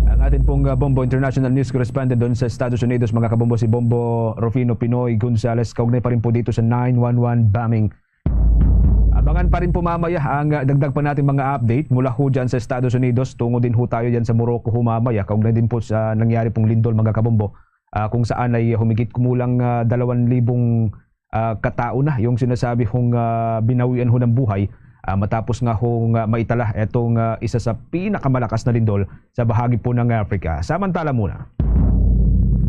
Ang atin pong, ah, Bombo International News Correspondent doon sa Estados Unidos, mga kabombo, si Bombo Rufino Pinoy Gonzales, kaugnay pa rin po dito sa nine one one bombing. Abangan pa rin po mamaya ang, ah, dagdag pa natin mga update mula ho dyan sa Estados Unidos. Tungo din ho tayo dyan sa Morocco ho mamaya, kaugnay din po sa nangyari pong lindol, mga kabombo, ah, kung saan ay humigit kumulang, ah, dalawang libong, ah, katao na yung sinasabi hong, ah, binawian ho ng buhay, ah, matapos nga hong, ah, maitala itong, ah, isa sa pinakamalakas na lindol sa bahagi po ng Africa. Samantala muna.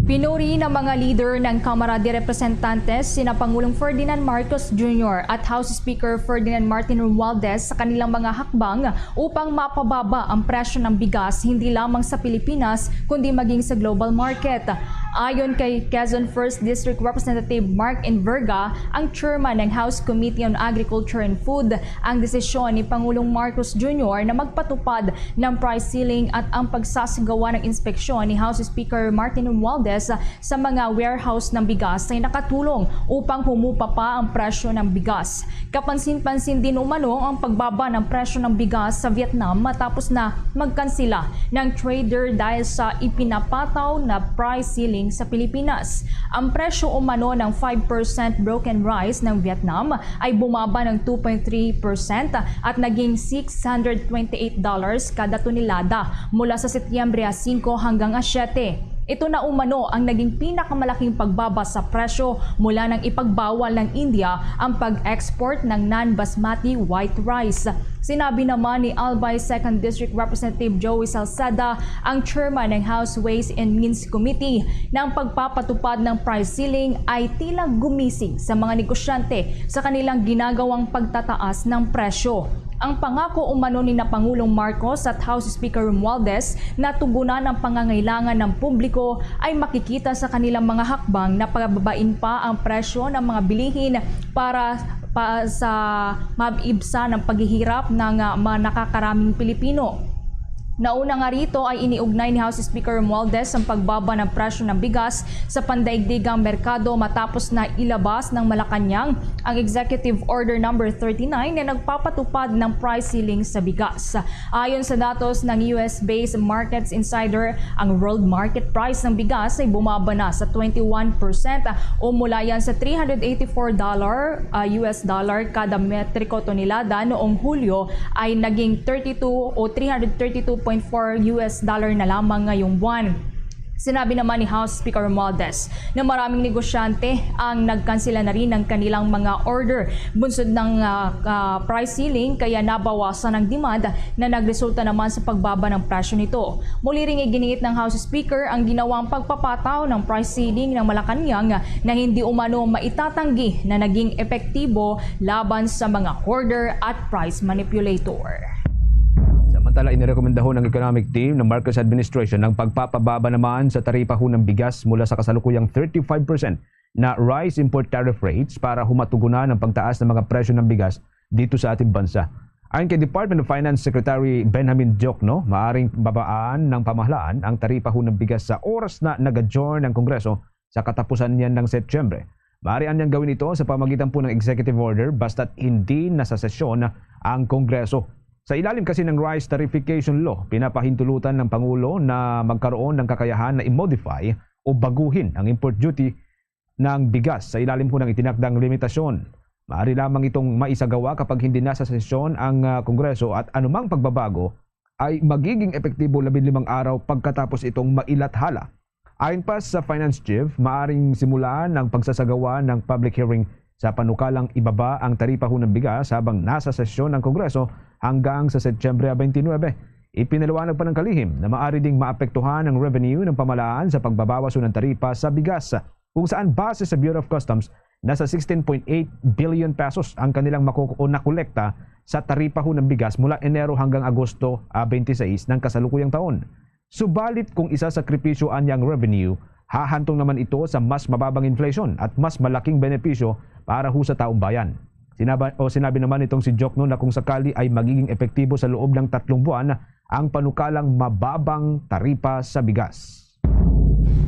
Pinuri ng mga leader ng Kamara de Representantes sina Pangulong Ferdinand Marcos Junior at House Speaker Ferdinand Martin Romualdez sa kanilang mga hakbang upang mapababa ang presyo ng bigas hindi lamang sa Pilipinas kundi maging sa global market. Ayon kay Quezon First District Representative Mark Enverga, ang chairman ng House Committee on Agriculture and Food, ang desisyon ni Pangulong Marcos Junior na magpatupad ng price ceiling at ang pagsasagawa ng inspeksyon ni House Speaker Martin Romualdez sa mga warehouse ng bigas ay nakatulong upang humupa pa ang presyo ng bigas. Kapansin-pansin din umano ang pagbaba ng presyo ng bigas sa Vietnam matapos na magkansila ng trader dahil sa ipinapataw na price ceiling sa Pilipinas. Ang presyo umano ng five percent broken rice ng Vietnam ay bumaba ng two point three percent at naging six hundred twenty-eight dollars kada tonelada mula sa Setyembre singko hanggang siyete. Ito na umano ang naging pinakamalaking pagbaba sa presyo mula nang ipagbawal ng India ang pag-export ng non-basmati white rice. Sinabi naman ni Albay Second District Representative Joey Salceda, ang chairman ng House Ways and Means Committee, na ang pagpapatupad ng price ceiling ay tila gumising sa mga negosyante sa kanilang ginagawang pagtataas ng presyo. Ang pangako umano ni na Pangulong Marcos at House Speaker Romualdez na tugunan ang pangangailangan ng publiko ay makikita sa kanilang mga hakbang na pababain pa ang presyo ng mga bilihin para pa sa mabibsa ng paghihirap ng, ah, mga nakakaraming Pilipino. Nauna nga rito ay iniugnay ni House Speaker Romualdez ang pagbaba ng presyo ng bigas sa pandaigdigang merkado matapos na ilabas ng Malacañang ang Executive Order Number thirty-nine na nagpapatupad ng price ceiling sa bigas. Ayon sa datos ng U S-based Markets Insider, ang world market price ng bigas ay bumaba na sa twenty-one percent o mula yan sa three hundred eighty-four dollar, ah, U S dollar kada metriko tonelada noong Hulyo ay naging thirty-two o three hundred thirty-two point four U S dollar na lamang ngayong buwan. Sinabi naman ni House Speaker Romualdez na maraming negosyante ang nagkansela na rin ng kanilang mga order bunsod ng, ah, ah, price ceiling, kaya nabawasan ang demand na nagresulta naman sa pagbaba ng presyo nito. Muli ring iginiit ng House Speaker ang ginawang pagpapataw ng price ceiling ng Malacañang na hindi umano maitatanggi na naging epektibo laban sa mga hoarder at price manipulator. Samantala, inirekomendahon ng economic team ng Marcos administration ang pagpapababa naman sa taripaho ng bigas mula sa kasalukuyang thirty-five percent na rice import tariff rates para humatugunan ang pagtaas ng mga presyo ng bigas dito sa ating bansa. Ayon kay Department of Finance Secretary Benjamin Diokno, maaring babaan ng pamahalaan ang taripaho ng bigas sa oras na nag-adjourn ang Kongreso sa katapusan niyan ng Setyembre. Maaari anyang gawin ito sa pamagitan po ng executive order basta't hindi na sa sesyon ang Kongreso. Sa ilalim kasi ng Rice Tarification Law, pinapahintulutan ng Pangulo na magkaroon ng kakayahan na i-modify o baguhin ang import duty ng bigas sa ilalim po ng itinakdang limitasyon. Maaari lamang itong maisagawa kapag hindi na sa sesyon ang, ah, Kongreso at anumang pagbabago ay magiging epektibo labing limang araw pagkatapos itong mailathala. Ayon pa sa Finance Chief, maaring simulan ang pagsasagawa ng public hearing sa panukalang ibaba ang taripaho ng bigas habang nasa sesyon ang Kongreso hanggang sa Setyembre twenty-nine. Ipinaliwanag pa ng kalihim na maaari ding maapektuhan ang revenue ng pamahalaan sa pagbabawas ng taripa sa bigas, kung saan base sa Bureau of Customs, nasa sixteen point eight billion pesos ang kanilang mako-, o nakolekta sa taripaho ng bigas mula Enero hanggang Agosto, ah, twenty-six ng kasalukuyang taon. Subalit kung isasakripisyo anya ang revenue, hahantong naman ito sa mas mababang inflation at mas malaking benepisyo para ho sa taong bayan. Sinaba-, o sinabi naman nitong si Diokno na kung sakali ay magiging epektibo sa loob ng tatlong buwan ang panukalang mababang taripa sa bigas.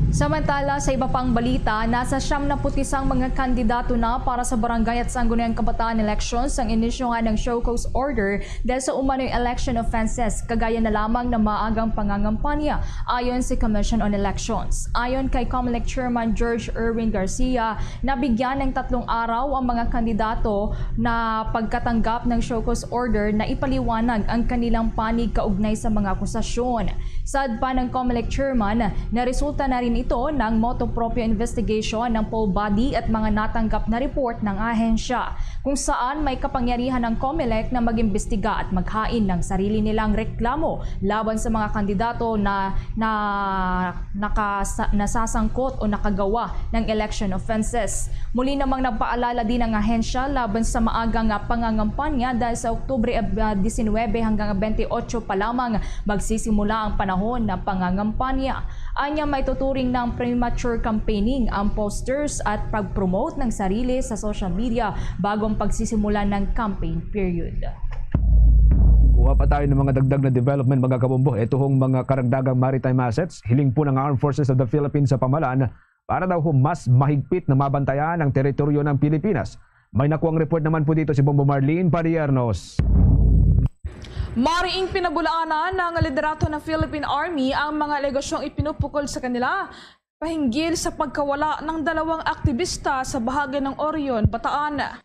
Samantala, sa iba pang balita, nasa siyam na pu't isang mga kandidato na para sa barangay at sangguniang kabataan elections ang inisyu nga ng show cause order dahil sa umano'y election offenses, kagaya na lamang ng maagang pangangampanya, ayon si Commission on Elections. Ayon kay Comelec Chairman George Erwin Garcia, nabigyan ng tatlong araw ang mga kandidato na pagkatanggap ng show cause order na ipaliwanag ang kanilang panig kaugnay sa mga akusasyon. Saad pa ng Comelec Chairman, naresulta na rin ito ng motu proprio investigation ng poll body at mga natanggap na report ng ahensya, kung saan may kapangyarihan ang Comelec na mag-imbestiga at maghain ng sarili nilang reklamo laban sa mga kandidato na, na nakasa-, nasasangkot o nakagawa ng election offenses. Muli namang nagpaalala din ang ahensya laban sa maagang pangangampanya dahil sa Oktubre, ah, diecinuebe hanggang twenty-eight pa lamang magsisimula ang panahon ng pangangampanya. Anya, maituturing ng premature campaigning ang posters at pag-promote ng sarili sa social media bago ang pagsisimula ng campaign period. Kuha pa tayo ng mga dagdag na development, mga kabombo. Ito hong mga karagdagang maritime assets, hiling po ng Armed Forces of the Philippines sa pamahalaan para daw ho mas mahigpit na mabantayan ang teritoryo ng Pilipinas. May nakuang report naman po dito si Bombo Marlene Padiernos. Mariing pinabulaanan ng liderato ng Philippine Army ang mga alegasyong ipinupukol sa kanila pahinggil sa pagkawala ng dalawang aktibista sa bahagi ng Orion, Bataan.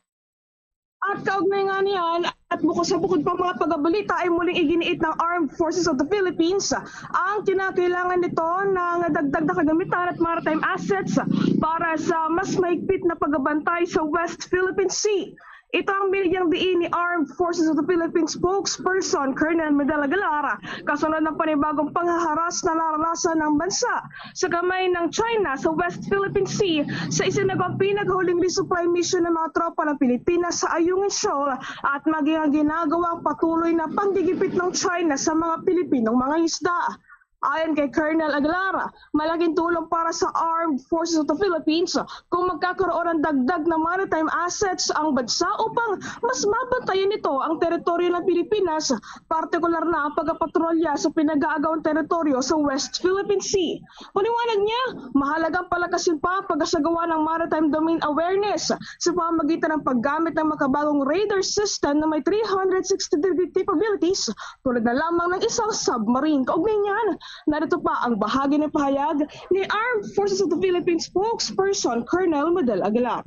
At kaugnay nga niyan, at bukod sa bukod pang mga pagabalita ay muling iginiit ng Armed Forces of the Philippines ang kinakailangan nito ng dagdag na kagamitan at maritime assets para sa mas mahigpit na pagbantay sa West Philippine Sea. Ito ang binigyang diin ni Armed Forces of the Philippines spokesperson Colonel Medela Galara kasunod ng panibagong panghaharas na naranasan ng bansa sa kamay ng China sa West Philippine Sea sa isinagawang pinakahuling resupply mission ng mga tropa ng Pilipinas sa Ayungin Shoal at maging ang ginagawang patuloy na panggigipit ng China sa mga Pilipinong mga isda. Ayon kay Colonel Aguilar, malaking tulong para sa Armed Forces of the Philippines kung magkakaroon ng dagdag na maritime assets ang bansa upang mas mabantayan nito ang teritoryo ng Pilipinas, partikular na ang pagpapatrolya sa pinag-aagawang teritoryo sa West Philippine Sea. Paliwanag niya, mahalagang palakasin pa ang pagsasagawa ng maritime domain awareness sa pamamagitan ng paggamit ng makabagong radar system na may three hundred sixty degree capabilities tulad na lamang ng isang submarine. Kaugnay niyan, narito pa ang bahagi ng pahayag ni Armed Forces of the Philippines spokesperson Colonel Madal Aguilar.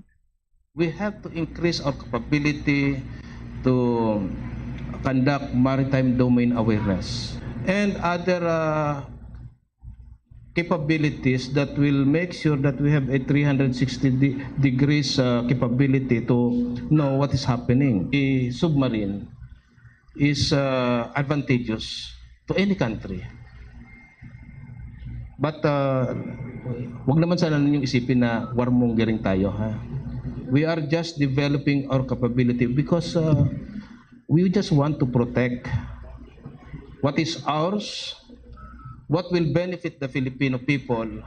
We have to increase our capability to conduct maritime domain awareness and other uh, capabilities that will make sure that we have a three hundred sixty de- degrees uh, capability to know what is happening. The submarine is uh, advantageous to any country. But uh, wag naman sana ninyong isipin na warmongering tayo, ha. We are just developing our capability because uh, we just want to protect what is ours, what will benefit the Filipino people.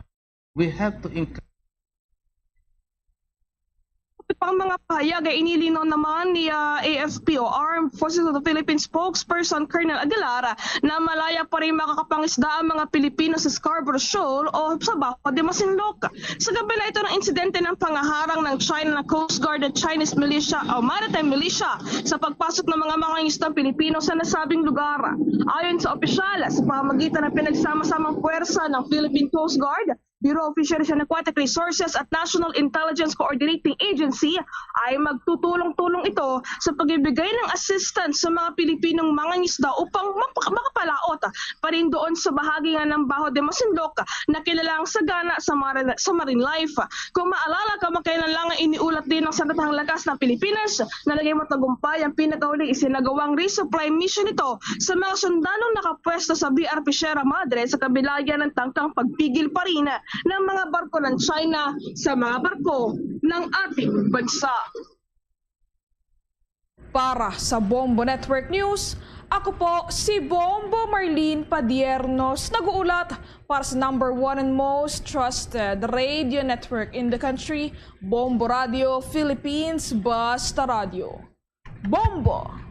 We have to increase Pang mga pahayag ay inilinaw naman ni ah, A F P o Armed Forces of the Philippines spokesperson Colonel Aguilar na malaya pa rin makakapangisda ang mga Pilipino sa Scarborough Shoal o sa Baho de Masinloc. Sa kabila ito ng insidente ng pangaharang ng China na Coast Guard at Chinese militia o maritime militia sa pagpasok ng mga mangingisdang Pilipino sa nasabing lugar. Ayon sa opisyal, sa pamamagitan ng pinagsama-samang puwersa ng Philippine Coast Guard, Bureau of Fisheries and Aquatic Resources at National Intelligence Coordinating Agency ay magtutulong-tulong ito sa pagbibigay ng assistance sa mga Pilipinong mangangisda upang map- makapalaot pa rin doon sa bahagi nga ng Baho de Masinloc na kilalang sagana sa marine, sa marine life. Kung maalala, kamakailan lang ay iniulat din ng Sandatahang Lakas ng Pilipinas na naging matagumpay ang pinakahuling isinagawang resupply mission nito sa mga sundalong nakapwesto sa B R P Sierra Madre sa kabila ng tangkang pagpigil pa rin ng mga barko ng China sa mga barko ng ating bansa. Para sa Bombo Network News, ako po si Bombo Marlene Padiernos, nag-uulat para sa number one and most trusted radio network in the country, Bombo Radio Philippines, Basta Radio. Bombo!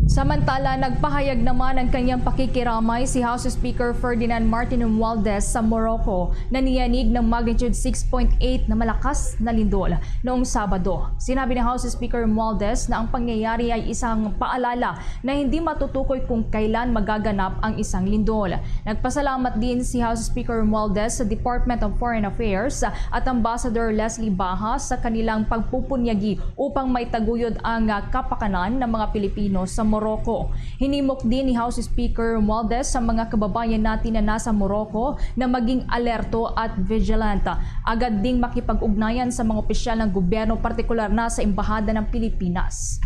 Samantala, nagpahayag naman ang kanyang pakikiramay si House Speaker Ferdinand Martin Romualdez sa Morocco na niyanig ng magnitude six point eight na malakas na lindol noong Sabado. Sinabi ni House Speaker Romualdez na ang pangyayari ay isang paalala na hindi matutukoy kung kailan magaganap ang isang lindol. Nagpasalamat din si House Speaker Romualdez sa Department of Foreign Affairs at Ambassador Leslie Baja sa kanilang pagpupunyagi upang maitaguyod ang kapakanan ng mga Pilipino sa Morocco. Hinimok din ni House Speaker Romualdez sa mga kababayan natin na nasa Morocco na maging alerto at vigilant. Agad ding makipag-ugnayan sa mga opisyal ng gobyerno, partikular na sa Embahada ng Pilipinas.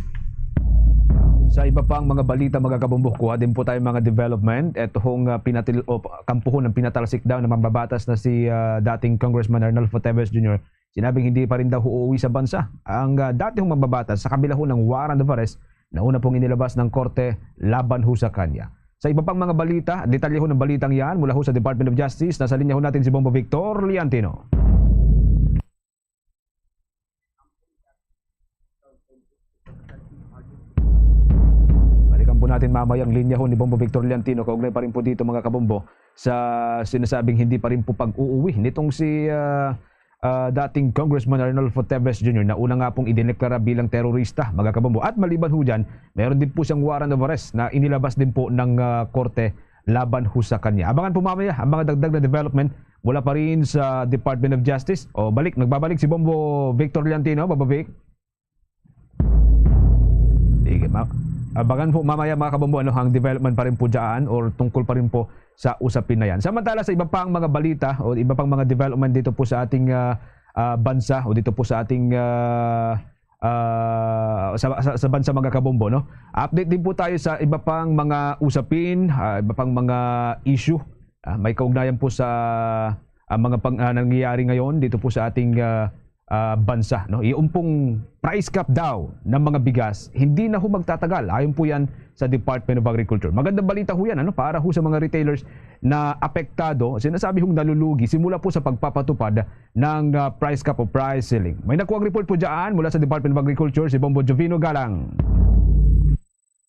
Sa iba pang mga balita, mga kabombo, kuha din po tayo mga development. Ito hong uh, pinatil o kampuhon ng pinatalsik daw na mambabatas na si uh, dating Congressman Arnulfo Teves Junior. Sinabing hindi pa rin daw uuwi sa bansa ang uh, dati hong mambabatas sa kabila ho ng warrant of arrest na una pong inilabas ng korte laban ho sa kanya. Sa iba pang mga balita, detalye ho ng balitang yan mula ho sa Department of Justice, nasa linya ho natin si Bombo Victor Liantino. Balikan po natin mamaya ang linya ho ni Bombo Victor Liantino. Kaugnay pa rin po dito, mga kabombo, sa sinasabing hindi pa rin po pag-uuwi nitong si ah, ah, dating Congressman Arnulfo Teves Junior na una nga pong idineklara bilang terorista, mga kabombo. At maliban ho dyan, meron din po siyang warrant of arrest na inilabas din po ng ah, korte laban ho sa kanya. Abangan po mamaya ang mga dagdag na development mula pa rin sa Department of Justice. O balik, nagbabalik si Bombo Victor Liantino. Bombo Vic. Sige, ma- abangan po mamaya, mga kabombo, ano ang development pa rin po dyan or tungkol pa rin po sa usapin na yan. Samantala, sa iba pang mga balita o iba pang mga development dito po sa ating ah, ah, bansa o dito po sa ating ah, ah, sa, sa, sa bansa, mga kabombo, no? Update din po tayo sa iba pang mga usapin, ah, iba pang mga issue. Ah, may kaugnayan po sa ah, mga pang, ah, nangyayari ngayon dito po sa ating ah, ah, bansa, no? Yung pong price cap daw ng mga bigas, hindi na ho magtatagal. Ayon po yan sa Department of Agriculture. Magandang balita ho yan, ano, para ho sa mga retailers na apektado, sinasabi hong nalulugi simula po sa pagpapatupad ng, ah, price cap o price ceiling. May nakuhang report po dyan mula sa Department of Agriculture, si Bombo Jovino Galang.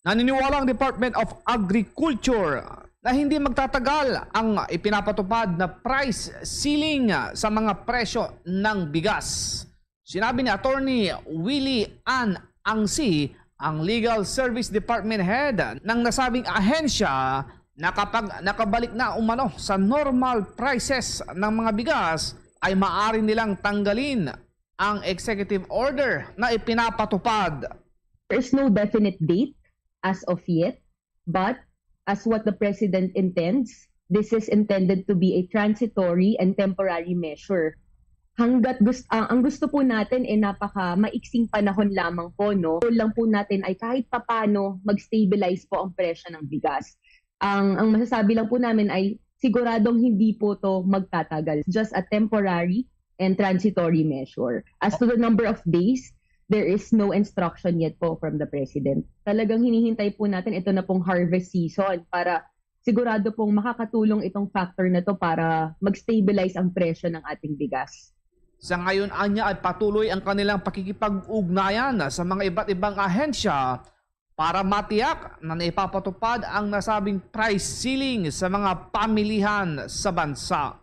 Naniniwala ang Department of Agriculture na hindi magtatagal ang ipinapatupad na price ceiling sa mga presyo ng bigas. Sinabi ni Attorney Willie Ann Angsi, ang Legal Service Department Head ng nasabing ahensya, na kapag nakabalik na umano sa normal prices ng mga bigas, ay maaari nilang tanggalin ang executive order na ipinapatupad. There is no definite date as of yet, but as what the President intends, this is intended to be a transitory and temporary measure. Hanggat gust ang, ang gusto po natin ay napaka maiksing panahon lamang po, no? Goal lang po natin ay kahit papano mag-stabilize po ang presyo ng bigas. Ang, ang masasabi lang po namin ay siguradong hindi po to magtatagal. Just a temporary and transitory measure. As to the number of days, there is no instruction yet po from the President. Talagang hinihintay po natin ito na pong harvest season para sigurado pong makakatulong itong factor na to para mag-stabilize ang presyo ng ating bigas. Sa ngayon, anya ay patuloy ang kanilang pakikipag-ugnayan sa mga iba't ibang ahensya para matiyak na naipapatupad ang nasabing price ceiling sa mga pamilihan sa bansa.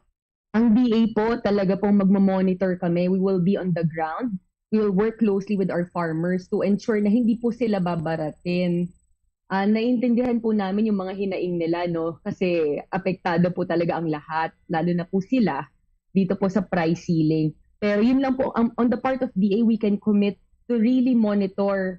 Ang D A po, talaga pong magmo-monitor kami. We will be on the ground. We will work closely with our farmers to ensure na hindi po sila babaratin. Ah, naiintindihan po namin yung mga hinaing nila, no? Kasi apektado po talaga ang lahat, lalo na po sila dito po sa price ceiling. Pero yun lang po, um, on the part of D A, we can commit to really monitor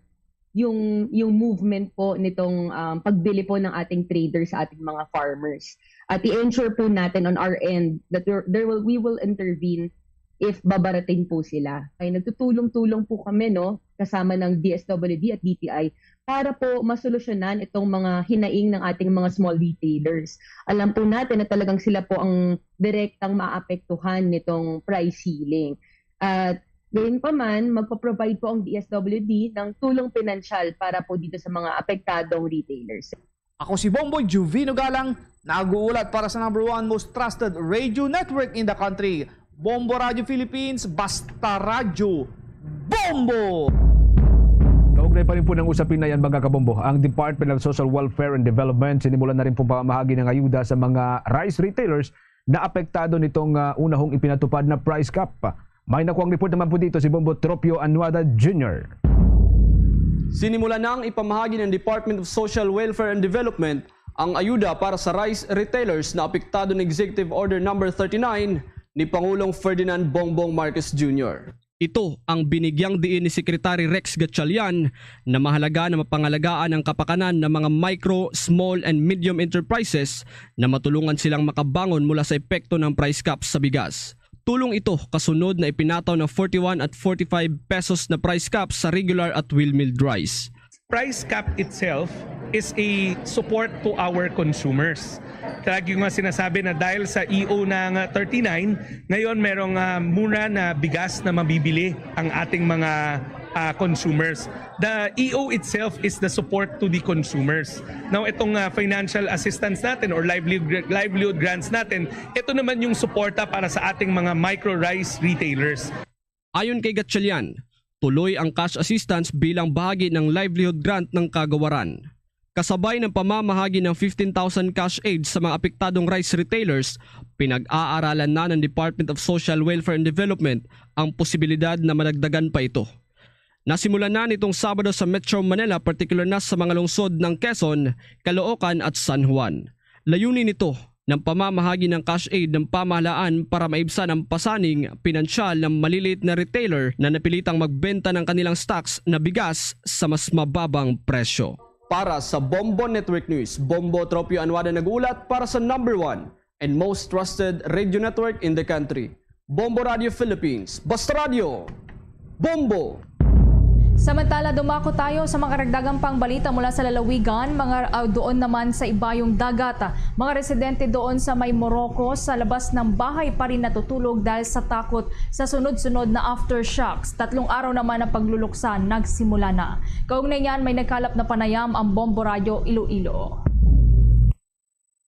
yung yung movement po nitong, um, pagbili po ng ating traders sa ating mga farmers. At i-ensure po natin on our end that there, there will, we will intervene if babaratin po sila. Ay nagtutulong-tulong po kami, no, kasama ng D S W D at D T I para po masolusyonan itong mga hinaing ng ating mga small retailers. Alam po natin na talagang sila po ang direktang maapektuhan nitong price ceiling. At gayon pa man, magpo-provide po ang D S W D ng tulong pinansyal para po dito sa mga apektadong retailers. Ako si Bomboy Juvino Galang, nag-uulat para sa number one most trusted radio network in the country, Bombo Radio Philippines, Basta Radyo, Bombo! Kaugnay pa rin po ng usapin na yan, mga kabombo, ang Department of Social Welfare and Development sinimulan na rin po pamamahagi ng ayuda sa mga rice retailers na apektado nitong, ah, unahong ipinatupad na price cap. May nakuhang report naman po dito si Bombo Tropio Anuada Junior. Sinimulan na ang ipamahagi ng Department of Social Welfare and Development ang ayuda para sa rice retailers na apektado ng Executive Order Number thirty-nine ni Pangulong Ferdinand Bongbong Marcos Junior. Ito ang binigyang diin ni Secretary Rex Gatchalian na mahalaga na mapangalagaan ang kapakanan ng mga micro, small, and medium enterprises na matulungan silang makabangon mula sa epekto ng price cap sa bigas. Tulong ito kasunod na ipinataw ng forty-one at forty-five pesos na price cap sa regular at wheal milled rice. Price cap itself is a support to our consumers. Lagi nga sinasabi na dahil sa E O ng thirty-nine, ngayon merong, ah, mura na bigas na mabibili ang ating mga, ah, consumers. The E O itself is the support to the consumers. Now, itong, ah, financial assistance natin or livelihood, livelihood grants natin, ito naman yung suporta para sa ating mga micro rice retailers. Ayon kay Gatchalian, tuloy ang cash assistance bilang bahagi ng livelihood grant ng kagawaran. Kasabay ng pamamahagi ng fifteen thousand cash aid sa mga apektadong rice retailers, pinag-aaralan na ng Department of Social Welfare and Development ang posibilidad na madagdagan pa ito. Nasimulan na nitong Sabado sa Metro Manila, partikular na sa mga lungsod ng Quezon, Caloocan at San Juan. Layunin nito ng pamamahagi ng cash aid ng pamahalaan para maibsan ang pasaning pinansyal ng maliliit na retailer na napilitang magbenta ng kanilang stocks na bigas sa mas mababang presyo. Para sa Bombo Network News, Bombo Tropio Anwada nag-uulat para sa number one and most trusted radio network in the country, Bombo Radio Philippines. Basta Radio, Bombo! Samantala, dumako tayo sa mga karagdagang pangbalita mula sa lalawigan. Mga, ah, doon naman sa ibayong dagat, mga residente doon sa may Morocco, sa labas ng bahay pa rin natutulog dahil sa takot sa sunod-sunod na aftershocks. Tatlong araw naman ang pagluluksa nagsimula na. Kaugnay niyan, may nagkalap na panayam ang Bombo Radyo Iloilo.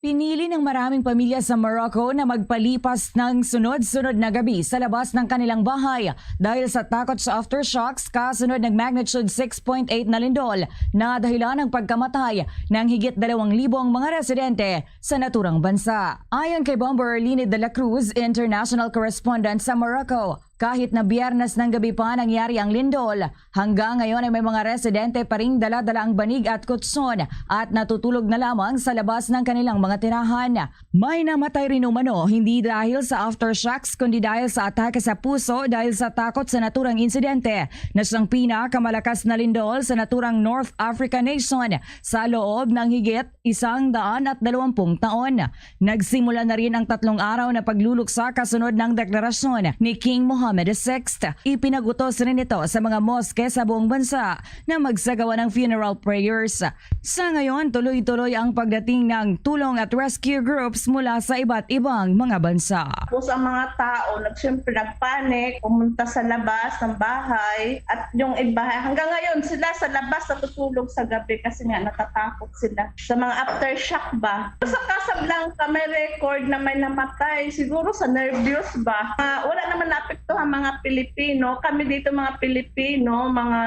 Pinili ng maraming pamilya sa Morocco na magpalipas ng sunod-sunod na gabi sa labas ng kanilang bahay dahil sa takot sa aftershocks kasunod ng magnitude six point eight na lindol na dahilan ng pagkamatay ng higit dalawang libong mga residente sa naturang bansa. Ayon kay Bombo Erlini de la Cruz, international correspondent sa Morocco, kahit na Biyernes ng gabi pa nangyari ang lindol, hanggang ngayon ay may mga residente pa ring dala-dala ang banig at kutson at natutulog na lamang sa labas ng kanilang mga tirahan. May namatay rin umano, hindi dahil sa aftershocks, kundi dahil sa atake sa puso dahil sa takot sa naturang insidente na siyang pinakamalakas na lindol sa naturang North African nation sa loob ng higit isang daan at dalawampung taon. Nagsimula na rin ang tatlong araw na pagluluksa kasunod ng deklarasyon ni King Mohammed the sixth. Ipinag-utos rin ito sa mga moske sa buong bansa na magsagawa ng funeral prayers. Sa ngayon, tuloy-tuloy ang pagdating ng tulong at rescue groups mula sa iba't ibang mga bansa. Tapos ang mga tao, nag-, siyempre nagpanic, pumunta sa labas ng bahay. At yung iba, hanggang ngayon, sila sa labas natutulog sa gabi kasi nga natatakot sila sa mga aftershock ba. Sa Casablanca, may record na may namatay. Siguro sa nervyos ba. Ah, wala naman naapektuhan mga Pilipino. Kami dito mga Pilipino, mga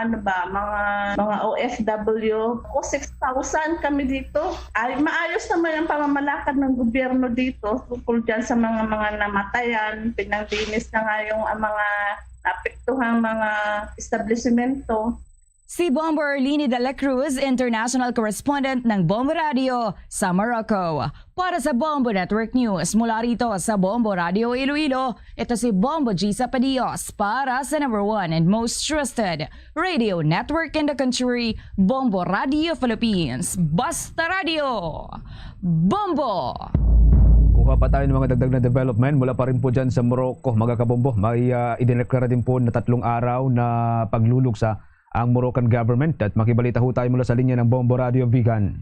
ano ba, mga, mga O F W. O six thousand kami dito. Ay, maayos naman ang pamamalakad ng gobyerno dito tungkol dyan sa mga, mga namatayan. Pinaglinis na nga yung, ang mga naapektuhang mga establishmento. Si Bombo Erlini de la Cruz, international correspondent ng Bombo Radio sa Morocco. Para sa Bombo Network News, mula rito sa Bombo Radio Iloilo, ito si Bombo Gisa Padios para sa number one and most trusted radio network in the country, Bombo Radio Philippines. Basta Radio, Bombo! Kuha pa tayo ng mga dagdag na development mula pa rin po dyan sa Morocco, mga kabombo. May, ah, idineklara din po na tatlong araw na pagluluksa ang Moroccan government. At makibalita ho tayo mula sa linya ng Bombo Radio Vigan.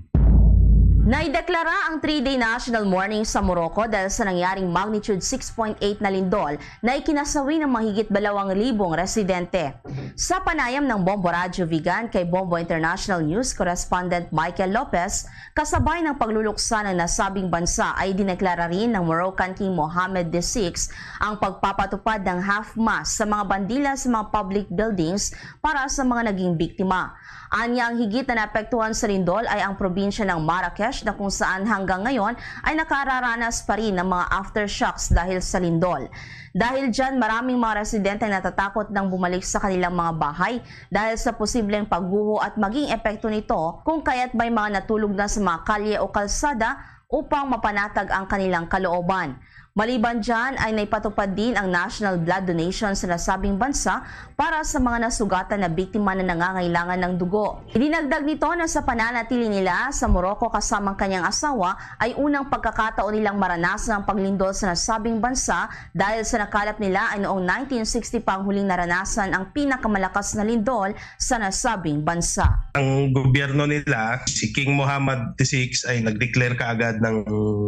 Naideklara ang three-day national mourning sa Morocco dahil sa nangyaring magnitude six point eight na lindol na ikinasawi ng mahigit dalawang libong residente. Sa panayam ng Bombo Radyo Vigan kay Bombo International News correspondent Michael Lopez, kasabay ng pagluluksa ng nasabing bansa ay dineklara rin ng Moroccan King Mohammed the sixth ang pagpapatupad ng half mass sa mga bandila sa mga public buildings para sa mga naging biktima. Anya, ang higit na naapektuhan sa lindol ay ang probinsya ng Marrakesh, na kung saan hanggang ngayon ay nakararanas pa rin ng mga aftershocks dahil sa lindol. Dahil dyan, maraming mga residente ang natatakot nang bumalik sa kanilang mga bahay dahil sa posibleng pagguho at maging epekto nito, kung kaya't may mga natulog na sa mga kalye o kalsada upang mapanatag ang kanilang kalooban. Maliban dyan, ay naipatupad din ang national blood donation sa nasabing bansa para sa mga nasugatan na biktima na nangangailangan ng dugo. Idinagdag nito na sa pananatili nila sa Morocco kasama ang kanyang asawa, ay unang pagkakataon nilang maranasan ang paglindol sa nasabing bansa dahil sa nakalap nila ay noong nineteen sixty pa ang huling naranasan ang pinakamalakas na lindol sa nasabing bansa. Ang gobyerno nila, si King Mohammed the sixth, ay nag-declare kaagad ng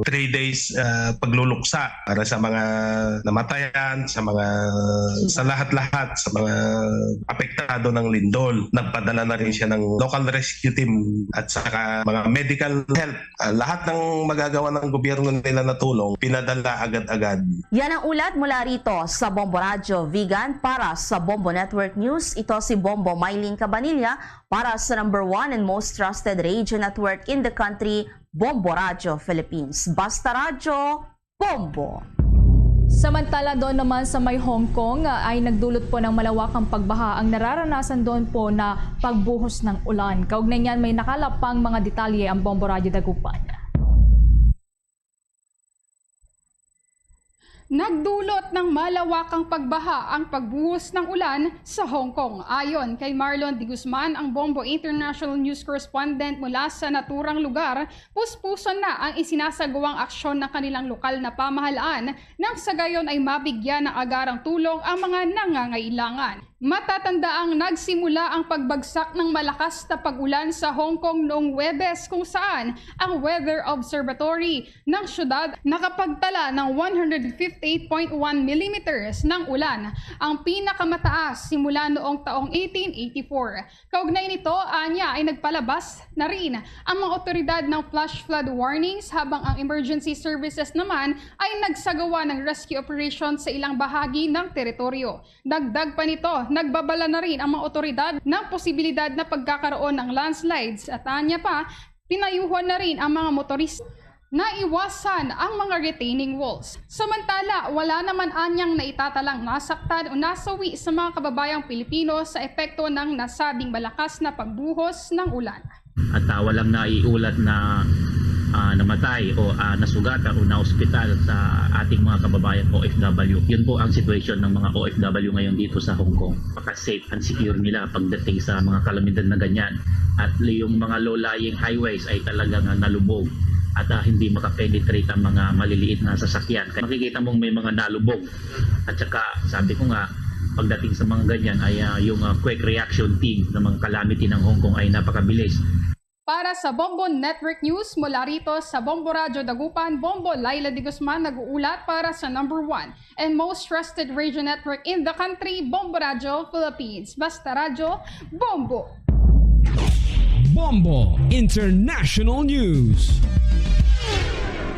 three days, ah, pagluluksa para sa mga namatayan, sa mga, sa lahat-lahat, sa mga apektado ng lindol. Nagpadala na rin siya ng local rescue team at saka mga medical help. Ah, lahat ng magagawa ng gobyerno nila na tulong, pinadala agad-agad. Yan ang ulat mula rito sa Bombo Radyo Vigan. Para sa Bombo Network News, ito si Bombo Mylene Cabanilla para sa number one and most trusted radio network in the country, Bombo Radyo Philippines. Basta Radyo, Bombo! Samantala, doon naman sa may Hong Kong, ah, ay nagdulot po ng malawakang pagbaha ang nararanasan doon po na pagbuhos ng ulan. Kaugnay niyan, may nakalap pang mga detalye ang Bombo Radyo Dagupan. Nagdulot ng malawakang pagbaha ang pagbuhos ng ulan sa Hong Kong. Ayon kay Marlon de Guzman, ang Bombo International News correspondent mula sa naturang lugar, puspuson na ang isinasagawang aksyon ng kanilang lokal na pamahalaan nang sa gayon ay mabigyan ng agarang tulong ang mga nangangailangan. Matatandaang nagsimula ang pagbagsak ng malakas na pag-ulan sa Hong Kong noong Huwebes, kung saan ang Weather Observatory ng syudad nakapagtala ng one hundred fifty-eight point one millimeters ng ulan, ang pinakamataas simula noong taong eighteen eighty-four. Kaugnay nito, anya ay nagpalabas na rin ang mga otoridad ng flash flood warnings, habang ang emergency services naman ay nagsagawa ng rescue operation sa ilang bahagi ng teritoryo. Dagdag pa nito, nagbabala na rin ang mga otoridad ng posibilidad na pagkakaroon ng landslides, at anya pa, pinayuhan na rin ang mga motorista na iwasan ang mga retaining walls. Samantala, wala naman anyang naitatalang nasaktan o nasawi sa mga kababayang Pilipino sa epekto ng nasabing malakas na pagbuhos ng ulan. At ah, walang naiulat na ah, namatay o ah, nasugatan o naospital sa ating mga kababayan O F W. Yun po ang sitwasyon ng mga O F W ngayon dito sa Hong Kong. Paka-safe and secure nila pagdating sa mga kalamidad na ganyan. At yung mga low-lying highways ay talagang ah, nalubog at ah, hindi makapenetrate ang mga maliliit na sasakyan. Kaya makikita mong may mga nalubog. At saka, sabi ko nga, pagdating sa mga ganyan ay ah, yung ah, quick reaction team ng mga calamity ng Hong Kong ay napakabilis. Para sa Bombo Network News, mula rito sa Bombo Radyo Dagupan, Bombo Laila de Guzman nag-uulat para sa number one and most trusted radio network in the country, Bombo Radyo Philippines. Basta Radyo, Bombo! Bombo International News.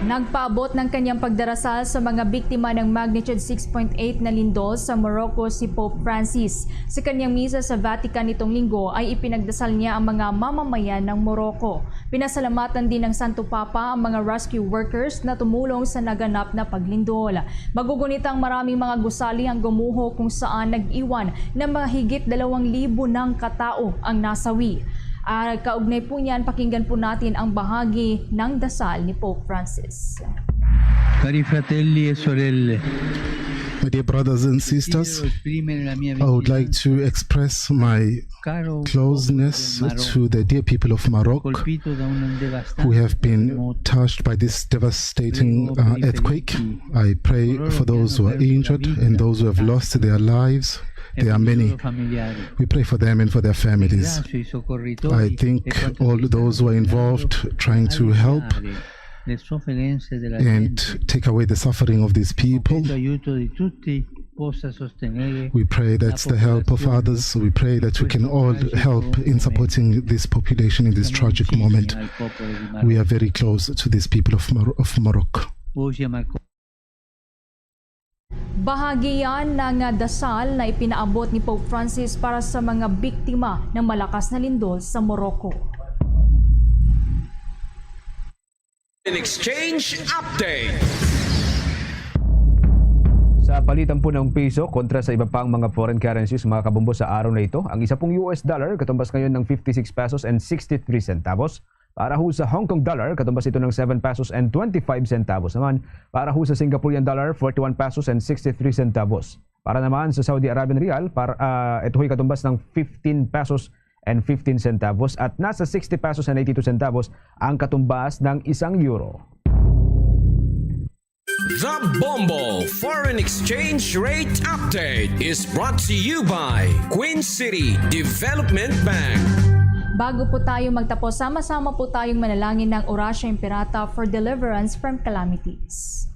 Nagpaabot ng kanyang pagdarasal sa mga biktima ng magnitude six point eight na lindol sa Morocco si Pope Francis. Sa kanyang misa sa Vatican nitong linggo ay ipinagdasal niya ang mga mamamayan ng Morocco. Pinasalamatan din ng Santo Papa ang mga rescue workers na tumulong sa naganap na paglindol. Magugunit ang maraming mga gusali ang gumuho kung saan nag-iwan na mahigit dalawang libo ng katao ang nasawi. Ah, kaugnay po niyan, pakinggan po natin ang bahagi ng dasal ni Pope Francis. Cari fratelli e sorelle, My dear brothers and sisters, desidero esprimere la mia I would like vicinanza to express my caro closeness popolo del Marocco, to the dear people of Morocco colpito da un devastante who have been terremoto. Touched by this devastating uh, earthquake. I pray for those who are injured and those who have lost their lives. There are many. We pray for them and for their families. I think all those who are involved trying to help and take away the suffering of these people. We pray that the help of others, we pray that we can all help in supporting this population in this tragic moment. We are very close to these people of, Mor- of Morocco. Bahagi yan ng dasal na ipinaabot ni Pope Francis para sa mga biktima ng malakas na lindol sa Morocco. An exchange update. Sa palitan po ng piso kontra sa iba pang mga foreign currencies, mga kabombo, sa araw na ito, ang isa pong U S dollar katumbas ngayon ng fifty-six pesos and sixty-three centavos. Para ho sa Hong Kong dollar, katumbas ito ng seven pesos and twenty-five centavos. Naman, para ho sa Singaporean dollar, forty-one pesos and sixty-three centavos. Para naman sa Saudi Arabian rial, para, ah, ito ho'y katumbas ng fifteen pesos and fifteen centavos at nasa sixty pesos and eighty-two centavos ang katumbas ng isang euro. The Bombo Foreign Exchange Rate Update is brought to you by Queen City Development Bank. Bago po tayo magtapos, sama-sama po tayong manalangin ng Oratio Imperata for deliverance from calamities.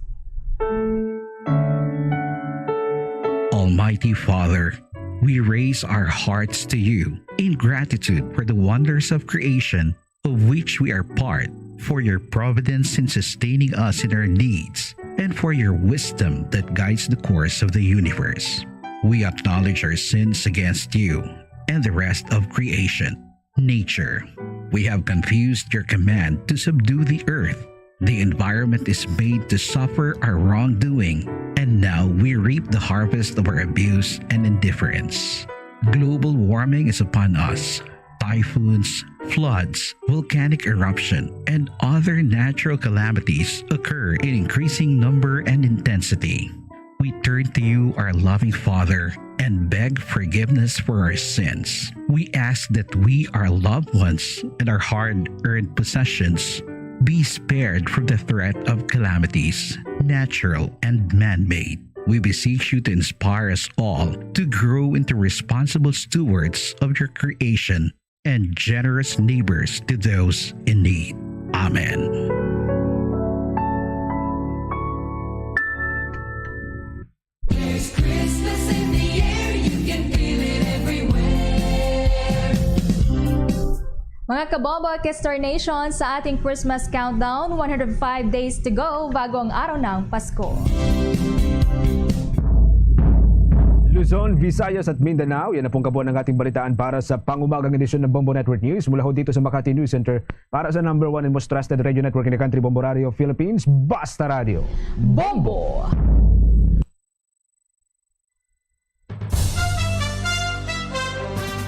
Almighty Father, we raise our hearts to you in gratitude for the wonders of creation of which we are part, for your providence in sustaining us in our needs, and for your wisdom that guides the course of the universe. We acknowledge our sins against you and the rest of creation, nature. We have confused your command to subdue the earth. The environment is made to suffer our wrongdoing, and now we reap the harvest of our abuse and indifference. Global warming is upon us. Typhoons, floods, volcanic eruption, and other natural calamities occur in increasing number and intensity. We turn to you, our loving Father, and beg forgiveness for our sins. We ask that we, our loved ones, and our hard earned possessions be spared from the threat of calamities, natural and man made. We beseech you to inspire us all to grow into responsible stewards of your creation and generous neighbors to those in need. Amen. There's Christmas in the air, you can feel it everywhere. Mga kabombo at Star Nation, sa ating Christmas countdown, one hundred five days to go bago ang araw ng Pasko. Luzon, Visayas at Mindanao, yan na pong kabuuan ng ating balitaan para sa pangumagang edisyon ng Bombo Network News mula ho dito sa Makati News Center. Para sa number one and most trusted radio network in the country, Bombo Radio Philippines, Basta Radio. Bombo!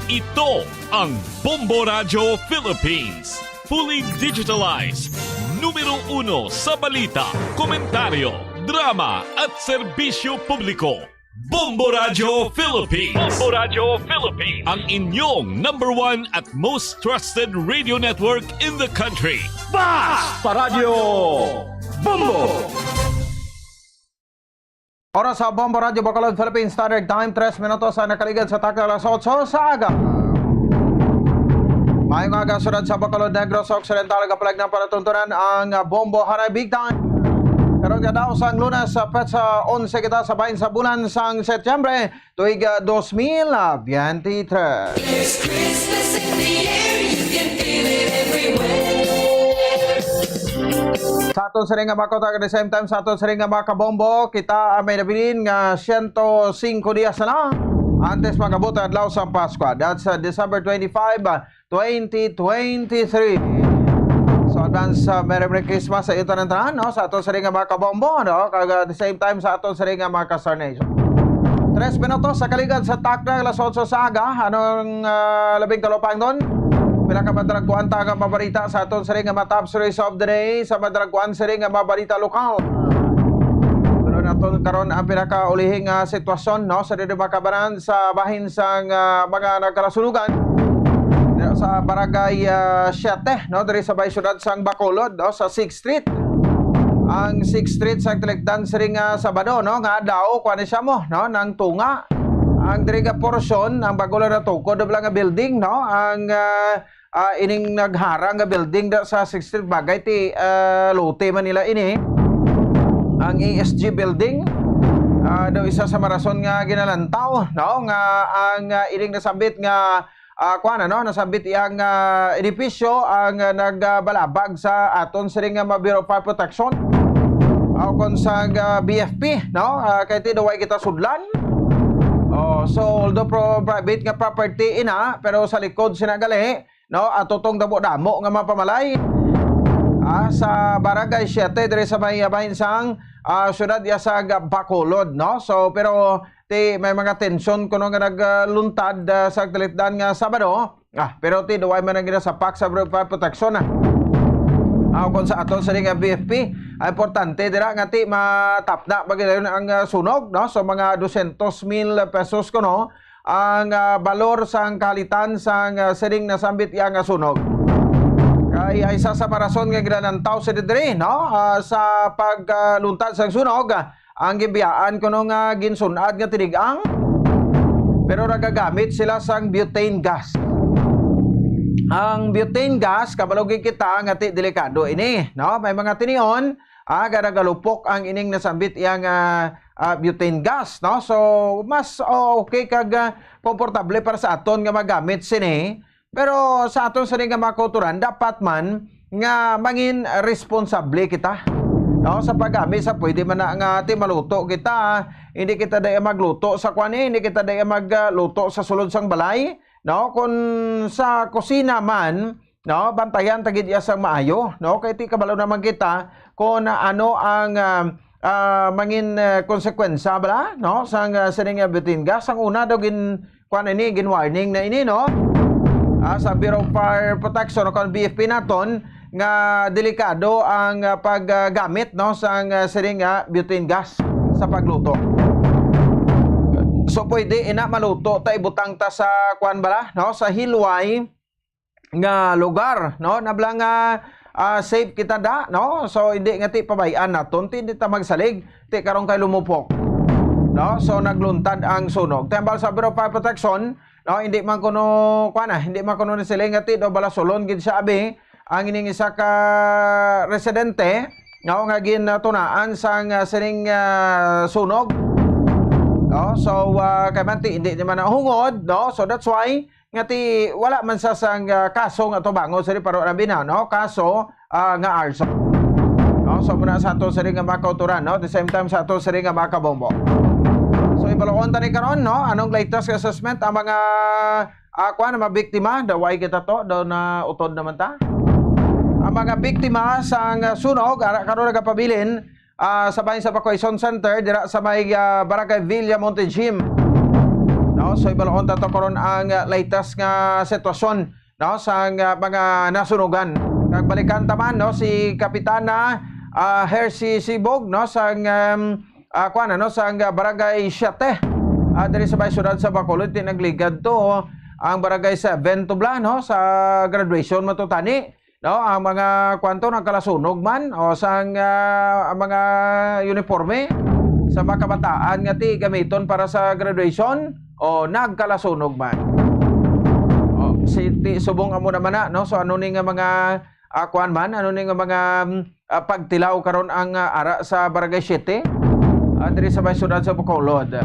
Ito ang Bombo Radyo Philippines. Fully digitalized. Numero uno sa balita, komentaryo, drama at serbisyo publiko. Bombo Radyo Philippines. Bombo Radyo Philippines. Ang inyong number one at most trusted radio network in the country. Basta Radyo Bombo! Oras sa Bombo Radyo Bacolod, Philippine Standard Time, tres minutos ang nakaligad sa takna alas otso sa aga. Maayong aga, syudad sa Bacolod, Negros Occidental, kapalag ng palatuntunan ang Bombo Hanay Big Time. Karon nga daw sang Lunes, sa petsa onse kita sa bahin sa bulan sang Setyembre, tuig ah, dos mil biyente tres. There's Christmas in the air, you can feel it everywhere. Sa aton siring nga mga kautag, at the same time sa aton siring nga mga kabombo, kita ah, may nabilin nga siyento singko dias na lang antes mag-abot ang adlaw sa Pasko. That's uh, December twenty-five, uh, twenty twenty-three. So advance uh, Merry Merry Christmas sa iyo tanan-tanan, no? Sa aton siring nga mga kabombo, no? Kag uh, at the same time sa aton siring nga mga ka-Star Nation. Tres minutos sa kaligad sa takna alas otso sa aga. Anong uh, labing talupangnon? Pila ka madragkuan ta nga mabarita sa aton siring nga mga top stories of the day, sa madragkuan siring nga mabarita lokal. Pero naton karon ang pinakaulihing uh, sitwasyon, no, sa diri makabanan sa bahin sang uh, mga nagkalasunugan sa barangay uh, siyete, no, diri sa may siyudad sang Bacolod, no, sa Sixth Street. Ang Sixth Street sa tiligdan siring nga Sabado, no, nga daw kuan ni siya mo, no, nang tunga. Ang diri nga porsyon, ang bago lang natukod bala nga building, no, ang uh, uh, ining nagharang nga building da sa Sixth Street, bagay ti uh, lote man nila ini. Ang E S G building, uh, daw isa sa marason nga ginalantaw, no, nga ang uh, ining nasambit nga uh, kuan, ano, nasambit iyang uh, edipisyo ang uh, nagbalabag sa aton siring nga Bureau of Fire Protection o kon sa uh, B F P, no? Uh, kay ti daw way kita sudlan. Oh, so although pro private nga property ina, pero sa likod sina gali, no, ato tong damo-damo nga mga pamalay. Ah, sa Barangay siyete diri sa may bahin sang ah, syudad iya sa Bacolod, no? So pero ti may mga tensyon kuno nga nagluntad ah, sa talitdan nga Sabado. Ah, pero ti duway man ang ginasapak sa Bureau of Fire Protection ah. Ah, kung sa aton sa nga B F P, ah, importante dira nga ti matapna ba gilayon ang ah, sunog, no? So mga dosyentos mil pesos kuno ang ah, balor sang kahalitan sang ah, sining nasambit iya nga sunog. Kay isa sa marason nga ginalantaw sa diri, no? Ah, sa pagluntad sang sunog, ah, ang gibiyaan kuno nga ginsun-ad nga tinigang, pero nagagamit sila sang butane gas. Ang butane gas, kabalo gid kita nga ti delikado ini, no? May mga tinion, ah, nga nagalupok ang ining nasambit iya nga ah, butane gas, no? So mas oh, okay kag ah, komportable para sa aton nga magamit sini. Pero sa aton sini nga mga kauturan, dapat man nga mangin responsable kita, no, sa paggamit sa pwede man na nga ti maluto kita, hindi kita daya magluto sa kuan eh, hindi kita daya magluto sa sulod sang balay, no? Kung sa kusina man, no, bantayan ta gid iya sang maayo, no, kay ti kabalo naman kita kung ano ang ah, ah, mangin ah, konsekwensya bala, no, sang ah, sining ah, butane gas. Ang una daw gin kuan ini, gin warning na ini, no, ah, sa Bureau of Fire Protection o kon B F P naton nga delikado ang ah, paggamit, no, sang ah, sining ah, butane gas sa pagluto. So pwede ina maluto ta, ibutang ta sa kuan bala, no, sa hilway nga lugar, no? Nabla nga ah, safe kita da, no? So hindi nga ti pabay-an naton, ti hindi ta magsalig, ti karon kay lumupok. No? So, nagluntad ang sunog. Tambal sa Bureau of Fire Protection, no, hindi man kuno, kuwan na, hindi man kuno nasiling nga ti daw balasulon gid siya, abi, ang ining isa ka residente, no, nga ginatunaan sang, ah, sining, ah, sunog. No? So, ah, kay man ti, hindi naman nahungod, no? So, that's why nga ti wala man sa sang, ah, kaso nga tubangon sa paro na bina, no? Kaso, ah, nga arson. No? So, muna sa ato sini nga mga kauturan, no? The same time sa ato sini nga mga kabombo. So, ibaluon ta ni karon, no? Anong latest assessment ang mga, ah, kuwan, mga biktima? Daway kita to, daw na utod naman ta. Ang mga biktima sang, ah, sunog, ara karon nagapabilin, ah, sa bahin sa evacuation center dira sa may, ah, Barangay Villa Monte Gym. No, so ibaluon ta to karon ang, ah, latest nga sitwasyon, no, sa, ah, mga nasunugan. Kag balikan ta man, no, si Kapitana, ah, Hershey Sibog, no, sa, um, ah, kuwan, ano, sa, ah, Barangay Siete, ah, diri sa may siyudad sa Bacolod, ti nagligad to ang Barangay Seven tubla, no, sa graduation matutani. No, ang mga kwanto nagkalasunog man o sang, ah, ang mga uniforme sa mga kabataan nga ti gamiton para sa graduation o nagkalasunog man. O, si, ti, subong amo naman na, no? So, ano ni nga mga, ah, kwan man? Ano ni nga mga, mm, ah, pagtilaw karon ang, ah, ara sa Barangay Siete? Ah, diri sa may siyudad sa Bacolod.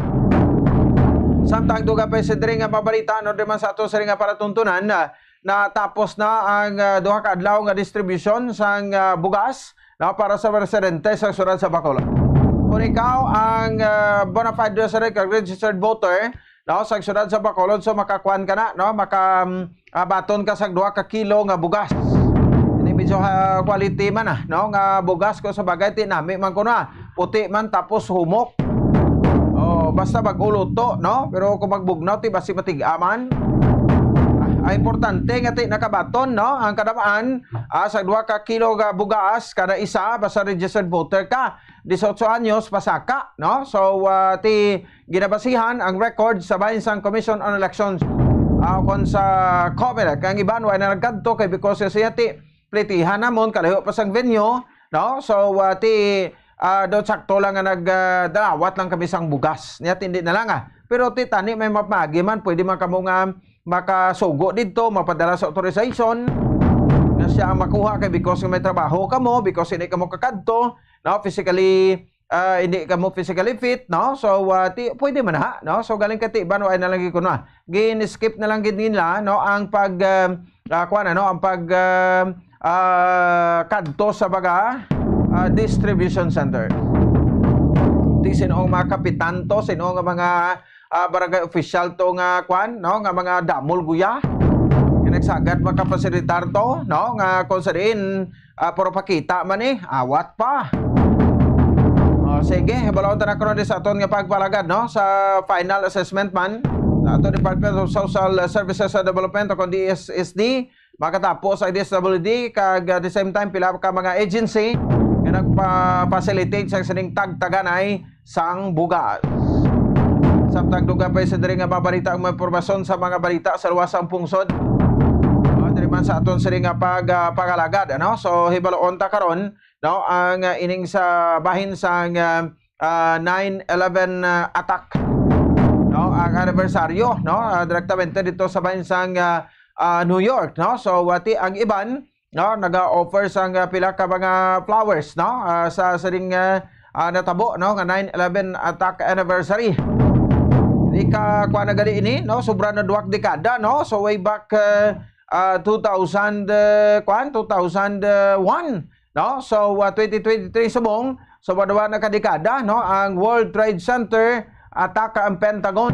Samtang dugang pa sa diri nga mabalita, no, di man sa ato sa nga palatuntunan, ah, natapos na ang, ah, duha ka adlaw nga distribusyon sang, ah, bugas, no, para sa residente sa siyudad sa Bacolod. Kung ikaw ang, ah, bona fide resident kag registered voter, no, sa siyudad sa Bacolod, so makakuan ka na, no, maka, mm, ah, baton ka sa duha ka kilo nga bugas. Ini medyo, ah, quality man, ah, no, nga bugas ko sa bagay, tinami man ko na. Puti man tapos humok. Oh, basta mag-uluto, no? Pero kung magbugnaw, ti basi matig-a man. Ah, importante nga ti nakabaton, no? Ang kadamaan, ah, sa duha ka kilo nga bugas, kada isa, basta registered voter ka, dieciocho anyos, pasaka, no? So, ah, ti ginabasihan ang record sa bahin sang Commission on Elections, ah, kon sa COMELEC. Ang iban, wa na nagkadto kay because siya ti plitihan namon, kalayo pa sang venue, no? So, ah, ti, ah, daw sakto lang nga nag, ah, dalawat lang kami sang bugas. Niya, tindi na lang, ah. Pero ti tani may mapagi man, pwede man kamo nga makasugo didto, mapadala sa authorization nga siya ang makuha kay because nga may trabaho kamo, because hindi kamo kakadto, no? Physically, ah, hindi kamo physically fit, no? So, ah, ti, pwede man ha, no? So, galing katiban, wa na lang gid kuno, ah. Gin-skip na lang gid nila, no, ang pag, ah, ah, kuwan, ano, ang pag, ah, ah, kadto sa baga, ah, distribution center. Ti sino ang mga kapitan to, sino nga mga, ah, barangay official to nga, kuwan, no, nga mga damol guya. Nga nagsagad makapasilidar to, no, nga kung sa diin, ah, puro pakita man eh, awat pa. O, sige, balon ta na karon di sa aton nga pagpalagad, no, sa final assessment man sa ato Department of Social Services and Development o kung D S S D, makatapo sa D S W D, kag at the same time, pila ka mga agency nga nagpa-facilitate sa sining tagtaganay sang bugas. Samtang dugang pa sa diri nga mabalita ang mga impormasyon sa mga balita sa luwas sang pungsod. Ah, diri man sa aton sini nga pag, ah, pangalagad, ano? So, hibaluon ta karon, no, ang, ah, ining sa bahin sang, ah, ah, nine eleven, ah, attack, no? Ang anibersaryo, no? Ah, direktamente dito sa bahin sang, ah, ah, New York, no? So, wati ang iban, no, naga-offer sang, ah, pila ka mga flowers, no? Ah, sa sining, ah, ah, natabo, no, nga nine eleven attack anniversary. Ika, kuwan na gali ini, no? Sobra na duwag dekada, no? So, way back, ah, ah, two thousand, ah, kuwan, two thousand one, no? So, ah, twenty twenty-three subong, so, maduwa na ka dekada, no? Ang World Trade Center attack ang Pentagon,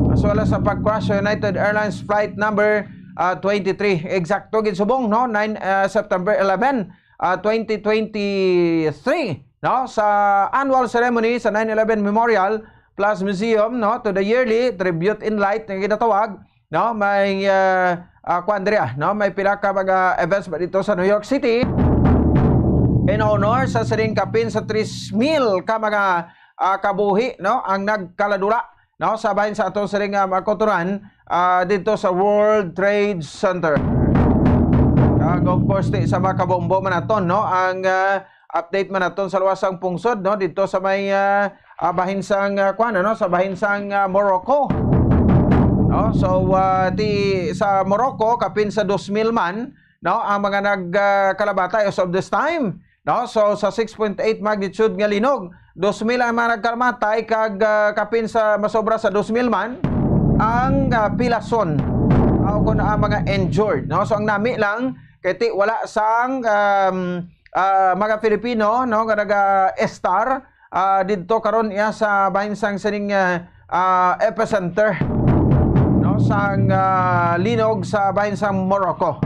as well as sa pag-crash sa United Airlines flight number, ah, twenty-three. Eksakto gid subong, no? Nine, ah, September eleven, ah, twenty twenty-three, no? Sa annual ceremony sa nine eleven Memorial plus Museum, no? To the yearly tribute in light nga ginatawag, no? May, ah, ah, kuwan diri, ah, no? May pila ka mga events ba dito sa New York City in honor sa sining kapin sa tres mil ka mga, ah, kabuhi, no? Ang nagkaladula, no? Sa bahin sa ato sining, ah, mga kauturan, ah, dito sa World Trade Center. Kag of course, ti sa mga kabombo man naton, no? Ang, ah, update man naton sa luwas sang pungsod, no, dito sa may, ah, ah, bahin sang, ah, kuwan, ano, sa bahin sang, ah, Morocco. No? So, ah, ti, sa Morocco, kapin sa dos mil man, no, ang mga nag, ah, kalamatay as of this time. No? So, sa six point eight magnitude nga linog, dos mil ang mga nagkalamatay kag, ah, kapin sa masobra sa dos mil man ang, ah, pilason. Ah, o kung ang mga injured, no? So, ang nami lang, kay ti wala sang, um, ah, mga Filipino, no, nga naga-estar, ah, didto karon iya sa bahin sang sining, ah, ah, epicenter, no, sang, ah, linog sa bahin sang Morocco,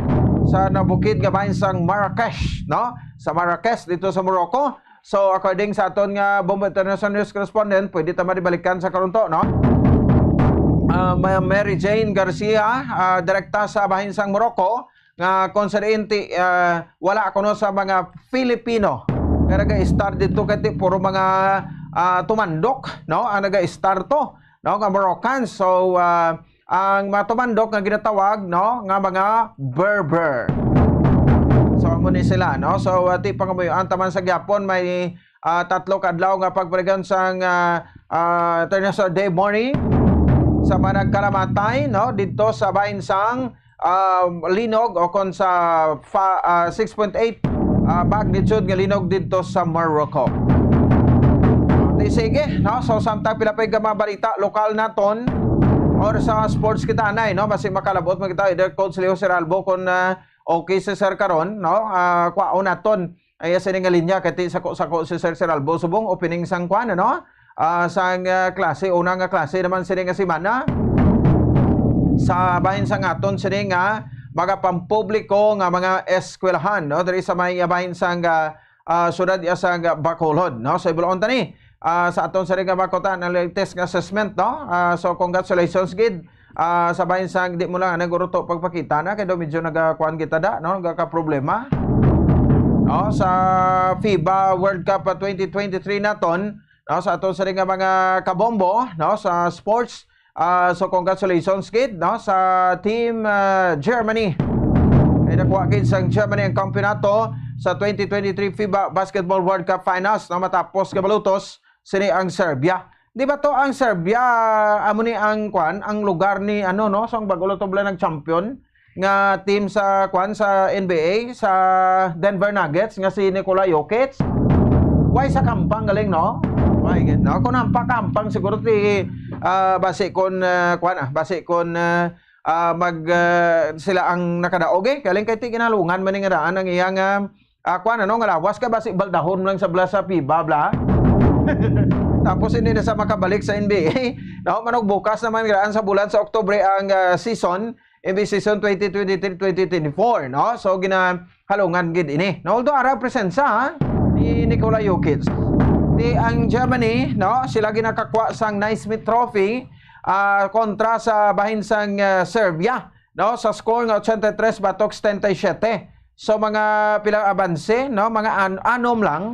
sa nabukid nga bahin sang Marrakesh, no, sa Marrakesh dito sa Morocco. So, according sa aton nga Bombo International News correspondent, pwede ta maribalikan sa karon to, no? Ah, Ma-, Mary Jane Garcia, ah, direkta sa bahin sang Morocco, nga kung sa diin ti, ah, wala kuno sa mga Filipino nga naga-estar dito, kay ti puro mga, ah, tumandok, no, ang naga-estar to, no, nga Moroccans. So, ah, ang mga tumandok nga ginatawag, no, nga mga Berber. So, amo ni sila, no? So, ah, ti pangamuyoan taman sa gyapon may, ah, tatlo ka adlaw nga pagpaligan sang, ah, ah, International Day Mourning sa mga nagkalamatay, no, dito sa bahin sang, ah, linog o kon sa fa-, ah, six point eight, ah, magnitude nga linog dito sa Morocco. Di sige, no? So, samtang pila pa yung mga balita lokal naton or sa sports kita, anay, no? Basi makalabot man kita, either Coach Leo Seralbo kung, ah, okay si Sir karon, no? Ah, kwaon naton. Ay, sini nga linya, kay ti sako-sako si Sir Seralbo subong opening sang kwan, ano? Ah, sang, ah, klase, una nga klase naman sini nga semana. Sa bahin sang aton sini nga mga pampubliko nga mga eskwelahan, no? Diri sa may bahin sang, ah, ah, syudad iya sang Bacolod, no? Sa Ibuloon tani, ah, sa aton sini nga makutan ang latest nga assessment, no? Ah, so congratulations gid. Ah, sa bahin sang di mo lang naguro to pagpakita na kay daw medyo nagakuan kita da, no? Nagakaproblema. No, sa FIBA World Cup, ah, twenty twenty-three naton, no, sa aton sini nga mga kabombo, no, sa sports, ah, so congratulations gid, no, sa team, ah, Germany. Ay nakuha gid sang Germany ang kampiyonato sa twenty twenty-three FIBA Basketball World Cup Finals, no, matapos nga malutos sini ang Serbia. Di ba to ang Serbia, amo ni ang kwan, ang lugar ni ano, no? So ang bago lang to bala nag-champion nga team sa kwan, sa N B A, sa Denver Nuggets nga si Nikola Jokic. Why sa kampang galing, no? Why gid, no? Kung ang pakampang siguro ti, ah, basi kon, ah, kwan, ah, basi kon, ah, ah, mag, ah, sila ang nakadaog, eh. Galing kay ti ginalungan man ni nga daan ang iyang, ah, ah, kwan, ano, nga lawas kay basi baldahon lang sa bala sa FIBA, bla. Tapos hindi na sa makabalik sa N B A. No, manugbukas naman nga daan sa bulan sa Oktubre ang, ah, season, N B A season twenty twenty-three twenty twenty-four, no? So, ginahalungan gid ini. No, although ara presensya, ha, ni Nikola Jokic. Di ang Germany, no, sila ginakakwa sang Naismith Trophy, ah, kontra sa bahin sang, ah, Serbia, no, sa score nga eighty-three batok seventy-seven. So, mga pilang abanse, no, mga an-, anom lang,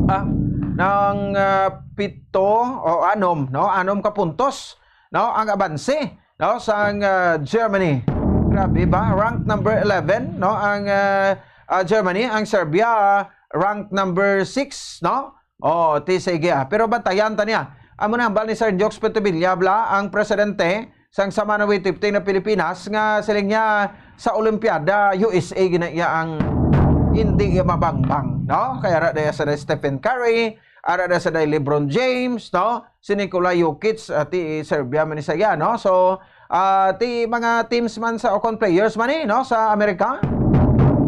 ah, ng, ah, pito o anom, no, anom ka puntos, no, ang abanse, no, sang, ah, Germany. Grabe ba? Rank number eleven, no, ang, ah, ah, Germany, ang Serbia, rank number six, no? Oh, ti sige, ah. Pero bantayan ta niya. Amo na hambal ni Sir Jokes Petevilla, bla, ang presidente sang Sama ng Weightlifting na Pilipinas, nga siling niya sa Olimpiada, U S A gina iya ang hindi iya mabangbang, no? Kaya ara daya sa Stephen Curry, ara daya sa LeBron James, no? Si Nikola Jokic, ah, ti Serbia man ni saya, no? So, ah, ti mga teams man sa, o kon players man, eh, no, sa Amerika,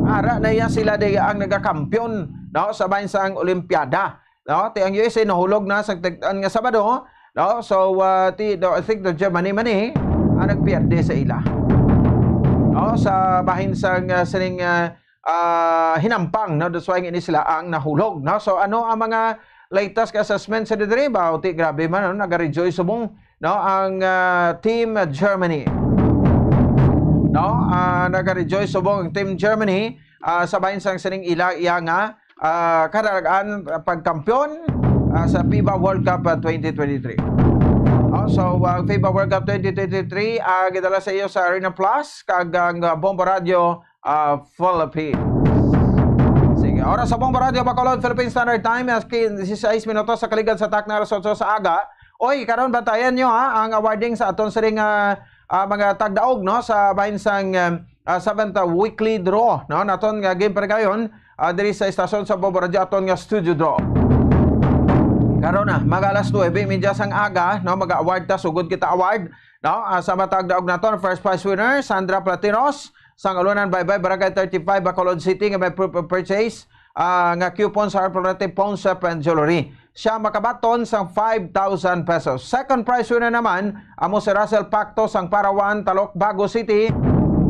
ara na iya sila daya ang nagakampiyon, no, sa bahin sang Olimpiada. No? Ti ang U S A nahulog na sa tagdan nga Sabado, no? So, ah, ti, do, I think the Germany man, eh, ang nagpierde sa ila. No? Sa bahin sang, ah, sining, ah, ah, hinampang, no? That's why ini sila ang nahulog, no? So, ano ang mga latest nga assessment sa diri ba? O ti, grabe man, no? Naga-rejoice subong, no? Ang, ah, Team Germany. No? Ah, naga-rejoice subong ang Team Germany, ah, sa bahin sang sining ila, iya nga ah, kadalagan, ah, pagkampiyon, ah, sa FIBA World Cup, ah, twenty twenty-three. Oh, so, ah, FIBA World Cup twenty twenty-three, ah, gidala sa iyo sa Arena Plus, kag ang, ah, Bombo Radio, ah, Philippines. Sige. Oras sa Bombo Radyo Bacolod, Philippine Standard Time, as ki-, dieciséis minutos sa kaligad sa takna alas otso sa aga. Oy, karon bantayan nyo, ha, ang awarding sa aton sining, ah, ah, mga tagdaog, no, sa bahin sang, um, ah, seventh weekly draw, no, naton nga game paligayon, ah, diri sa istasyon sa Bombo Radyo, aton nga studio draw. Karon na, mag alas nuebe media sang aga, no, mag-award ta, sugod kita award, no, ah, sa matag daog naton, first prize winner, Sandra Platinos, sang Alunan Baybay, Barangay thirty-five, Bacolod City, nga may proof of purchase, ah, nga coupon sa Arpalete Pawn Shop and Jewelry. Siya makabaton sang five thousand pesos. Second prize winner naman, amo si Russell Pacto sang Parawan, Talok, Bago City,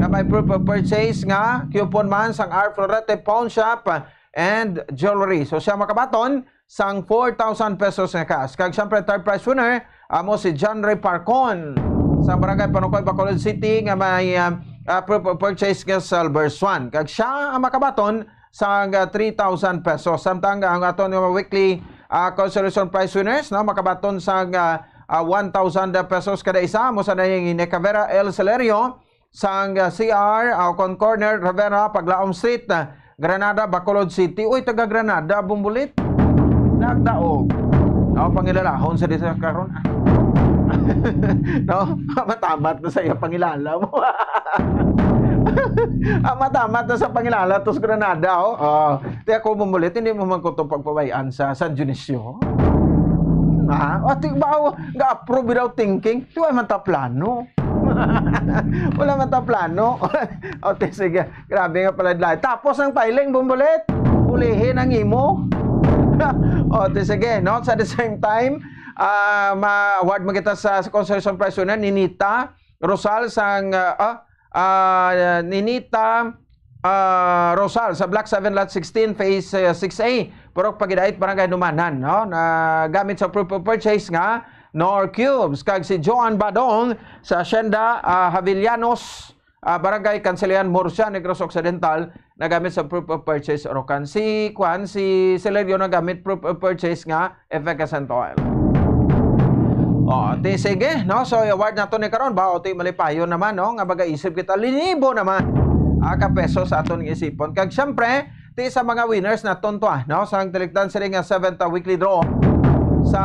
nga may proof of purchase nga coupon man sang Arpalete Pawn Shop and Jewelry. So siya makabaton sang four thousand pesos nga cash. Kag siyempre, third prize winner, amo si John Ray Parcon sa Barangay Panukoy, Bacolod City, nga may, ah, ah, proof of purchase nga Silver Swan. Kag siya ang makabaton sang, ah, three thousand pesos. Samtang ang aton nga weekly, ah, consolation prize winners, no, makabaton sang, ah, ah, one thousand pesos kada isa, amo sa ni Necavera L. Celerio, sang, ah, C R, ah, kon corner, Rivera, Paglaom Street, ah, Granada, Bacolod City. Uy, taga Granada, Bumbulit. Nagdaog. Oh, pangilalahon sa disa karon, ah. No? Matamat na sa iya pangilala mo. Ah, matamat na sa pangilala tos Granada, oh. Ah, ti ako, Bumbulit, hindi mo man ko to pagpabayaan sa San Dionisio. Ah, ati ba, oh, ga-approve without thinking? Di ba man ta plano? Wala man ta plano. O, ti, sige. Grabe nga pala, Dlay. Tapos ang filing, Bumbulit. Ulihin ang imo. O, ti, sige, no? Sa the same time, ah, ma-award mo kita sa, sa consolation prize winner, Ninita Rosal sang, ah, ah, ah, Ninita, ah, Rosal sa Block seven, Lot sixteen, Phase, ah, six A, Purok Pagidait, Barangay Numanan, no? Na gamit sa proof of purchase nga Knorr Cubes, kag si Joan Badong sa Hacienda, ah, Havillanos, ah, Barangay Cancillan, Murcia, Negros Occidental, nagamit sa proof of purchase, Orocan. Si, kwan, si Celerio nagamit proof of purchase nga effervescent oil. O, ti sige, no? So, i-award nato ni karon ba? O, ti malipayon naman, no? Nga magaisip kita, linibo naman, ah, ka peso sa aton nga isipon. Kag, siyempre, ti sa mga winners naton to, ah, no? Sang talikdan sini nga seventh weekly draw sa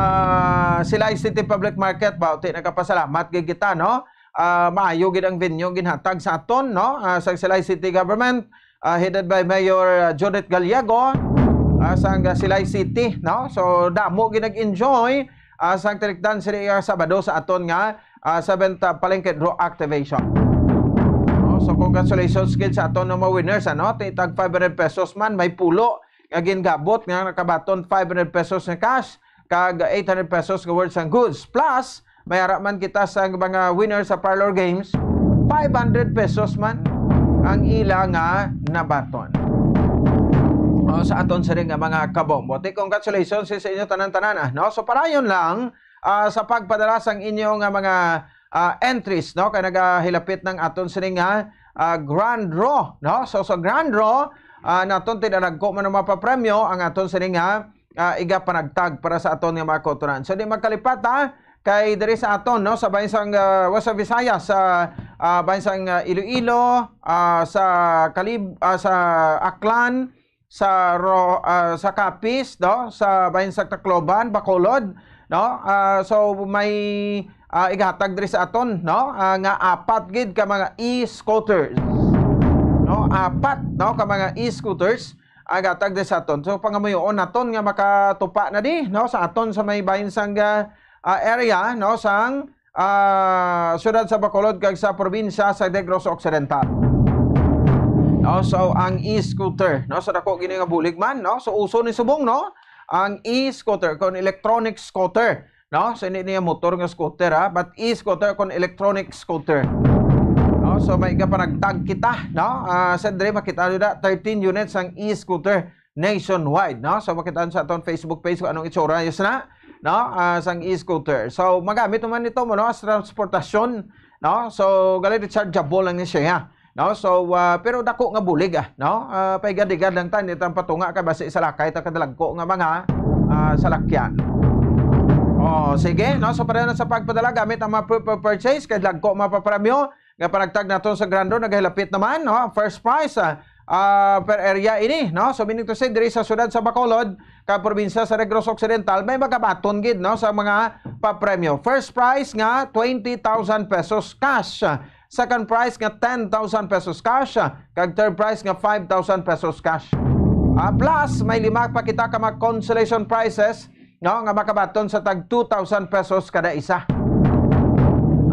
Silay City Public Market ba? O, ti nagapasalamat gid kita, no? Ah, maayo gid ang venue ginhatag sa aton, no? Ah, sa Silay City Government, ah, headed by Mayor, ah, Judith Gallego, ah, sang Silay City, no? So, damo gid nag-enjoy, ah, sang talikdan sini nga Sabado sa aton nga, ah, seventh, ah, Palengke Draw Activation. No? So, congratulations gid sa aton nga mga winners, ano? Ti tag five hundred pesos man, may pulo nga gingabot nga nakabaton five hundred pesos nga cash, kag eight hundred pesos nga worth sang goods. Plus, may ara man kita sa mga winner sa Parlor Games, five hundred pesos man ang ila nga nabaton. O, sa aton sini nga mga kabombo. Ti, congratulations sa inyo tanan-tanan, ah, no? So, padayon lang, ah, sa pagpadala sang inyo nga mga, ah, entries, no? Kay nagahilapit ng aton sini nga, ah, grand draw, no? So, sa grand draw, ah, naton ti nadagko man ang mapapremyo ang aton sini nga, ah, igapanagtag para sa aton nga mga kautoran. So, di magkalipat, ha, kay diri sa aton, no, sa bahin sang, ah, West Visayas, sa, ah, bahin sang, ah, Iloilo, ah, sa Calib-, ah, sa Aklan, sa Ro-, ah, sa Capiz, no, sa bahin sa Tacloban, Bacolod, no, ah, so may, ah, igahatag diri sa aton, no, ah, nga apat gid ka mga e-scooters, no, apat, no, ka mga e-scooters ang gatag di sa aton. So, pangamuyoon naton nga makatupa na di, no, sa aton sa may bahin sang, ah, ah, area, no, sang, ah, siyudad sa Bacolod kag sa probinsya sa Negros Occidental. No, so ang e-scooter, no, sa dako gini nga bulig man, no, so uso ni subong, no, ang e-scooter kon electronic scooter, no? So, hindi niya motor nga scooter, ha? But e-scooter kon electronic scooter. No? So, may gapanagtag kita, no? Ah, sa diri makita nyo na, thirteen units ang e-scooter nationwide, no? So, makita nyo sa aton Facebook page kung anong itsura, yes na, no? Ah, sang e-scooter. So, magamit naman nito mo, no? As transportasyon, no? So, gali rechargeable lang ni siya. No? So, ah, pero dako nga bulig, ah, no? Ah, paigad-igad lang ta, hindi ta patunga kay basi salakay ta kadalagko nga mga, ah, salakyan. Oh, sige, no? So, pareho na sa pagpadala gamit ang mga proof of purchase kay dagko mapapremyo nga panagtag naton sa grand draw nagahilapit naman, no? First prize, ah, ah, per area ini, no? So, meaning to say, diri sa siyudad sa Bacolod, kag probinsya sa Negros Occidental, may magabaton gid, no, sa mga papremyo. First prize nga twenty thousand pesos cash. Second prize nga ten thousand pesos cash. Kag third prize nga five thousand pesos cash. Ah, plus, may lima pa kita ka mga consolation prizes, no, nga makabaton sa tag two thousand pesos kada isa.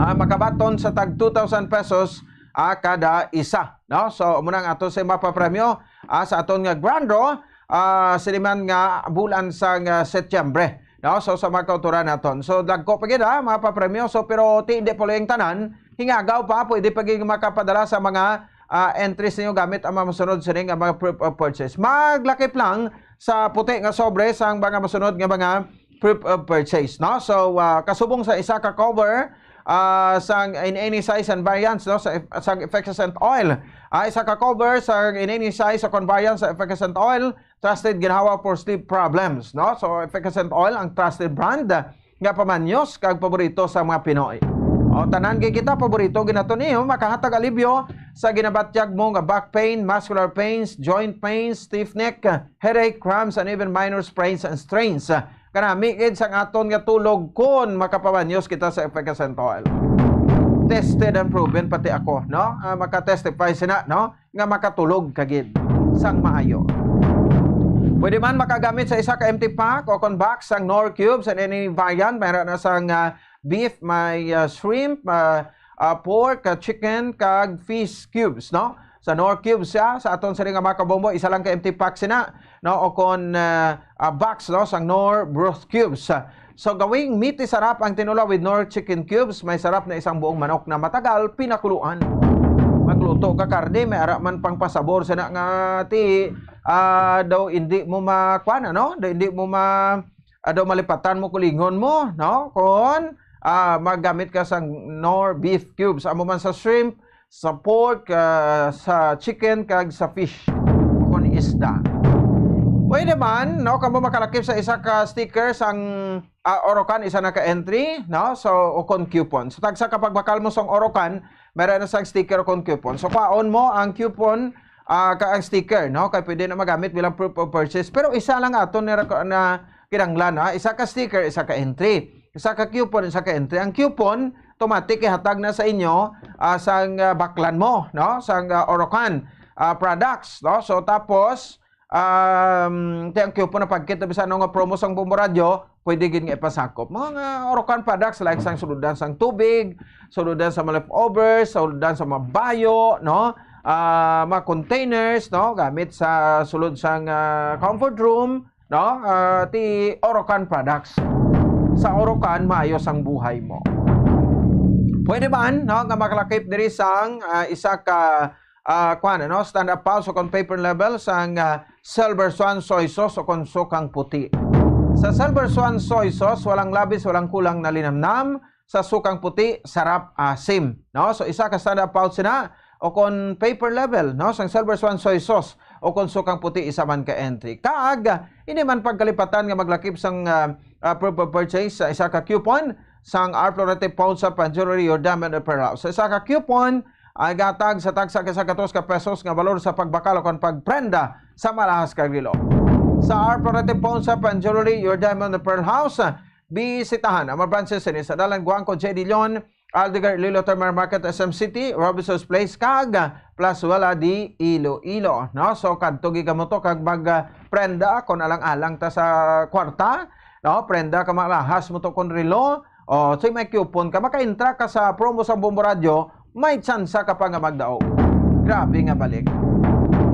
Ah, makabaton sa tag two thousand pesos, ah, kada isa, no? So, amo na ang ato sa mga papremyo, ah, sa aton nga grand draw, ah, sini man nga bulan sang, ah, Setyembre, no? So, sa mga kauturan naton. So, dagko pa gid, ah, mga papremyo. So, pero ti, hindi pa lang tanan. Hingagaw pa, pwede pa gid makapadala sa mga, ah, entries ninyo gamit ang mga masunod sini nga mga proof of purchase. Maglakip lang sa puti nga sobre sang mga masunod nga mga proof of purchase, no? So, ah, kasubong sa isa ka cover, ah, sang in any size and variants, no, sa, sang effervescent oil. Ah, isa ka cover sang in any size o kon variants sa effervescent oil, trusted ginhawa for sleep problems, no? So, effervescent oil ang trusted brand nga pamanyos kag paborito sa mga Pinoy. O, tanan kay kita, paborito ginato niyo, makahatag alibyo sa ginabatyag mo nga back pain, muscular pains, joint pains, stiff neck, headache, cramps, and even minor sprains and strains. Kanami gid sang aton nga tulog kon makapamanyos kita sa effervescent oil. Tested and proven pati ako, no? Ah, maka-testify sina, no? Nga makatulog ka gid sang maayo. Pwede man makagamit sa isa ka empty pack o kon box sang Knorr Cubes and any variant. Mayroon na sang, ah, beef, may, ah, shrimp, ah, ah, pork, ah, chicken, kag fish cubes, no? Sa Knorr Cubes siya, sa aton sini nga mga kabombo, isa lang ka empty pack sina, no? O kon, ah, ah, box, no, sang Knorr broth cubes. So, gawing meaty sarap ang tinola with Knorr chicken cubes. May sarap na isang buong manok na matagal pinakuluan. Magluto ka karne, may ara man pang pasabor sina nga ti, ah, daw hindi mo ma-, kuan, ano? Daw hindi mo ma-, ah, daw malipatan mo kulingon mo, no? Kon, ah, magamit ka sang Knorr beef cubes. Amo man sa shrimp, sa pork, ah, sa chicken, kag sa fish, kon isda. Pwede man, no, kamo makalakip sa isa ka sticker sang, ah, Orocan, isa na ka entry, no? So, o kon coupon. So, tagsa ka pagbakal mo sang Orocan, meron na sang sticker o kon coupon. So, kwaon mo ang coupon, ah, ka ang sticker, no? Kay pwede na magamit bilang proof of purchase. Pero isa lang aton na, na kinahanglan, ha? Isa ka sticker, isa ka entry. Isa ka coupon, isa ka entry. Ang coupon, automatic ihatag na sa inyo, ah, sang, ah, baklan mo, no? Sang, ah, Orocan, ah, products, no? So, tapos, um, ti ang coupon na pagkita bisan ano nga promo sang Bombo Radyo, pwede gid nga ipasakop. Mga Orocan products like sang suludan sang tubig, suludan sa mga leftovers, suludan sa mga bayo, no? Ah, mga containers, no? Gamit sa sulod sang, ah, comfort room, no? Ah, ti Orocan products. Sa Orocan, maayos ang buhay mo. Pwede man, no, nga makalakip diri sang, ah, isa ka, ah, kuan, no, stand-up pouch o kon paper label sang, ah, Silver Swan soy sauce o kon sukang puti. Sa Silver Swan soy sauce, walang labis, walang kulang na linamnam. Sa sukang puti, sarap asim, no? So, isa ka stand-up pouch na o kon paper label, no, sang Silver Swan soy sauce o kon sukang puti, isa man ka entry. Kag, hindi man pagkalipatan nga maglakip sang, ah, ah, proof of purchase sa isa ka coupon sang R Florete Pawnshop and Jewelry, Your Diamond and Pearl House. Sa isa ka coupon, ay gatag sa tagsa ka isa ka dos ka pesos nga balor sa pagbakal o kon pagprenda sa malahas kag relo. Sa R Florete Pawnshop and Jewelry, Your Diamond and Pearl House, bisitahan ang mga branches sini sa Dalan Guangco, J D Leon, Aldegar Iloilo Terminal Market, S M City, Robinson's Place, kag Plazuela de Iloilo, no? So, kadto gid kamo to kag mag, ah, prenda kon alang-alang ta sa kwarta, no? Prenda ka malahas mo to kon relo. O, so may coupon ka, makaintra ka sa promo sa Bombo Radyo, may tsansa ka pa nga magdaog. Grabe nga balik.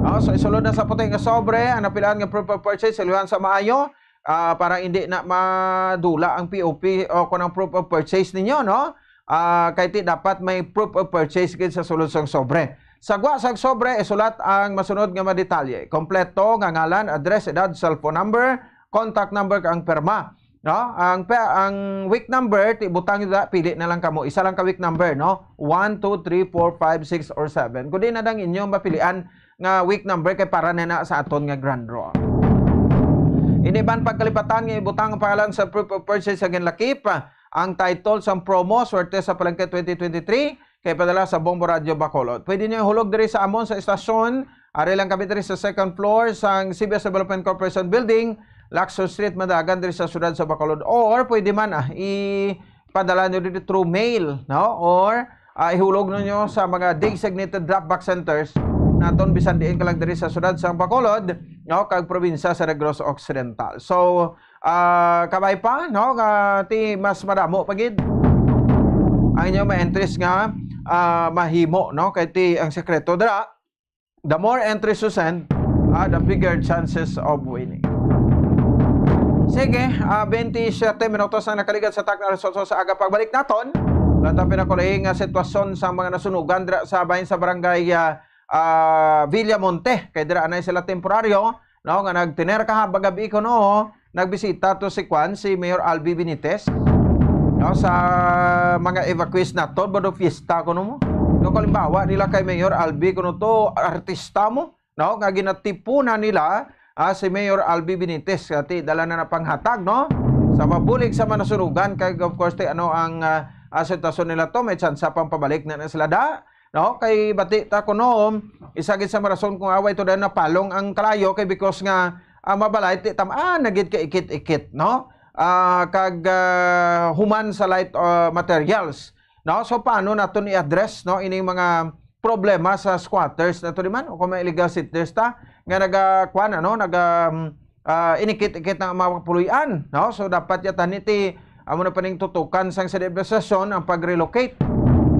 No? So, isulod na sa puti nga sobre ang napilaan nga proof of purchase, iluhan sa maayo, ah, para hindi na madula ang P O P o kon ang proof of purchase ninyo, no? Ah, kay ti dapat may proof of purchase gid sa sulod sang sobre. Sa gwa sang sobre, isulat ang masunod nga mga detalye: kompleto nga ngalan, address, edad, cellphone number, contact number, kag ang pirma. No? Ang pe-, ang week number, ti butang da, pili na lang kamo. Isa lang ka week number, no? One, two, three, four, five, six, or seven. Kung di na lang inyo mapilian nga week number kay para na na sa aton nga grand draw. Hindi man pagkalipatan nga ibutang ang pangalan sa proof of purchase sa ginlakip, ang title sang promo, Swerte sa Palengke twenty twenty-three, kay padala sa Bombo Radyo Bacolod. Pwede niyo ihulog diri sa amon sa estasyon, Ari lang kami diri sa second floor sang C B S Development Corporation Building, Lacson Street, Mandagan, diri sa siyudad sa Bacolod. Or pwede man, ah, ipadala nyo dito through mail, no? Or, ah, ihulog ninyo sa mga designated drop-box centers naton, bisan diin ka lang diri sa siyudad sa Bacolod, no? Kag probinsya sa Negros Occidental. So, ah, kabay pa, no? Nga ti mas madamo pa gid ang inyong ma-entries nga, ah, mahimo, no? Kay ti ang sekreto dira, the more entries you send, ah, the bigger chances of winning. Sige, ah, twenty-seven minutos ang nakaligad sa takna alas otso sa aga. Pagbalik naton, wala ta pinakulay nga sitwasyon sa mga nasunugan dira sa bahin sa barangay, ah, ah, Villamonte. Kay dira anay sila temporaryo, no, nga nagtener ka ha, bagabi kuno, nagbisita to si Kwan, si Mayor Albi Benitez, no, sa mga evacuees naton, bodo fiesta kuno mo. No, kalimbawa nila kay Mayor Albi kuno to, artista mo, no, nga ginatipunan nila, ah, si Mayor Albi Benitez, ati dala na napanghatag, no, sa mabulig sa manasunugan, kag of course, ti ano ang, ah, ah, sitwasyon nila to, may tsansa pang pabalik na, na sila da, no? Kay bati ta kuno, isa gid sa mga rason kung away to dahil napalong ang kalayo kay because nga, ah, mabalay ti tam-, ah, nagid ka ikit-ikit, no? Ah, kag, ah, human sa light, ah, materials, no? So, paano naton i-address, no, ining mga problema sa squatters na to, di man? O kung may illegal settlers ta, nga naga, kwan, ano, naga, um, ah, inikit-ikit ang mga puloy-an, no? So, dapat yata ni ti amo na paning tutukan sang sa administrasyon ang pag-relocate.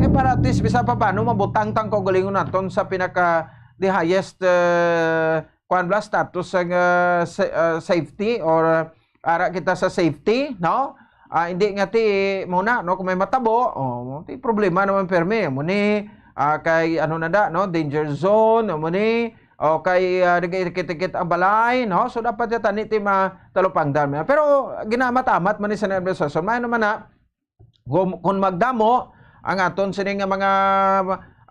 Eh, para at least, bisa pa paano mabutang tang kaugalingon naton sa pinaka the highest, eh, kuwan bala, status sa, eh, sa, eh, safety or, eh, ara kita sa safety, no? Ah, hindi nga ti, muna, no, kung may matabo, oh, ti problema naman permi. Amo ni, ah, kay ano na da, no, danger zone, amo ni, o kay, ah, nagaitikit-ikit ang balay, no? So, dapat yata ni ti matalupangdan. Pero ginaamat-amat man ni sa administrasyon. May ano man na, kung, kung magdamo ang aton sini nga mga,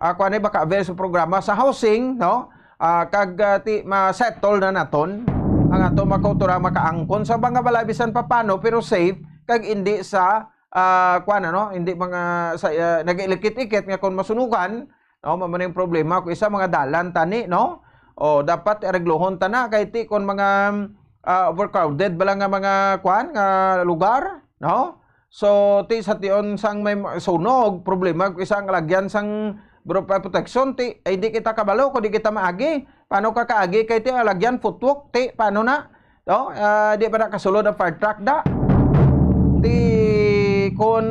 ah, kuwan ni, maka-avail sa programa sa housing, no? Ah, kag, ah, ti, ma-settle na naton ang aton mga kautura makaangkon sa mga balay bisan papano, pero safe, kag hindi sa, ah, kuwan, ano, hindi mga sa, ah, nag-ilikit-ikit nga kung masunugan, no, mao man yung problema. Kung isa, mga dalan tani, no? O, dapat areglohon ta na kay ti kon mga, ah, overcrowded bala nga mga, kuwan, nga lugar, no? So, ti sa tion sang may ma-, sunog, problema kung isa ang lagyan sang bro-, pa-, protection, ti, ay, di kita kabalo kung di kita maagi. Paano ka kaagi kay ti ang lagyan footwalk, ti, paano na? No? Ah, di ba nakasulod ang fire truck da? Ti, kon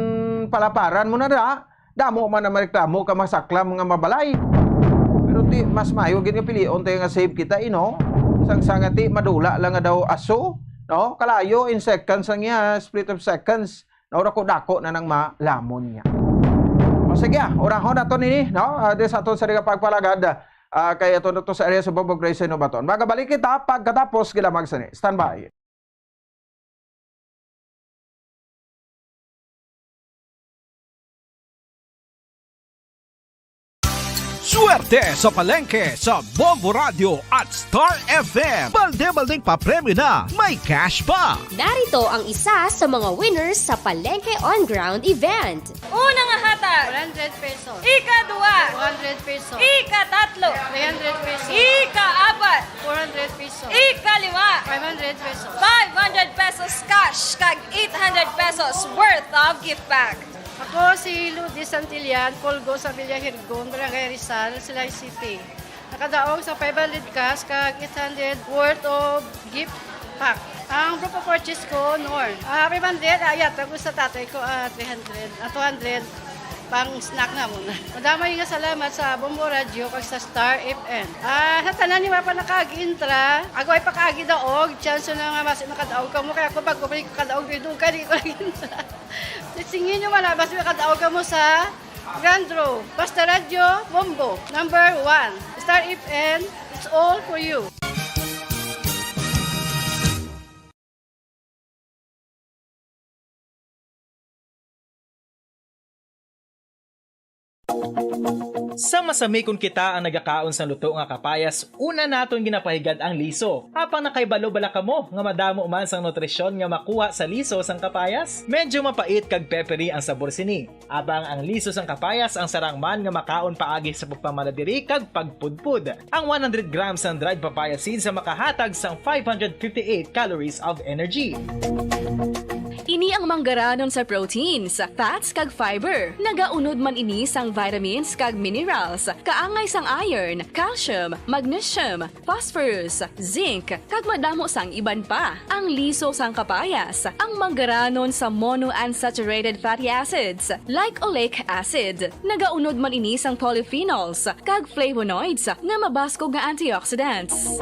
palaparan mo na da, damo man ang mareklamo ka masaklam nga mabalay. Pero ti, mas maayo gid nga pilion tayo nga safe kita, eh, no? Sang, sang nga ti, madula lang nga daw aso, no? Kalayo in seconds ang iya, split of seconds. Naurako-dako na nang malamon niya. O sige, ah, urahon nato nini, no? Ah, di sa aton sa nga pagpalagad, ah, kay ato na to sa area sa Bobo Grace Inobaton. Magabalik kita pagkatapos gilamag sini. Standby. Swerte sa palengke sa Bombo Radio at Star F M. Balde-balding papremyo na, may cash pa. Narito ang isa sa mga winners sa Palengke On Ground event. Una nga hatag, one hundred pesos. Ikadua, two hundred pesos. Ikatatlo, three hundred pesos. Ikaapat, four hundred pesos. Ikalima, five hundred pesos. Five hundred pesos cash kag eight hundred pesos worth of gift bag. Ako si Ludi Santillan, Colgo sa Villa Hirgon, Barangay Rizal, Silay City. Nakadaog sa five hundred cash kag eight hundred worth of gift pack. Ang proof of purchase ko, Norm. Ah, five hundred, ah, yata ko sa tatay ko, ah, three hundred, ah, two hundred pang snack na muna. Madamay nga salamat sa Bombo Radio kag sa Star F M. Ah, sa tanan ni mapa nakaag-intra, agway pa kaagi daog, chance na nga mas makadaog ka mo, kaya ako pag-upri ko kadaog, dugay-dugay, di ko nag-intra. Singin nyo man, ah, mas makadaog ka mo sa Grand Draw. Basta Radyo, Bombo, number one. Star F M, it's all for you. Sa masamikon kita ang nagakaon sang luto nga kapayas, una naton ginapahigad ang liso. Apang nakahibalo bala kamo nga madamo man sang nutrisyon nga makuha sa liso sang kapayas? Medyo mapait kag peppery ang sabor sini. Apang ang liso sang kapayas ang sarang man nga makaon paagi sa pagpamala diri kag pagpudpod. Ang one hundred grams sang dried papaya seeds ang makahatag sang five hundred fifty-eight calories of energy. Ini ang manggaranon sa proteins, fats, kag fiber. Nagaunod man ini sang vitamins kag minerals, kaangay sang iron, calcium, magnesium, phosphorus, zinc, kag madamo sang iban pa. Ang liso sang kapayas, ang manggaranon sa monounsaturated fatty acids, like oleic acid. Nagaunod man ini sang polyphenols kag flavonoids nga mabaskog nga antioxidants.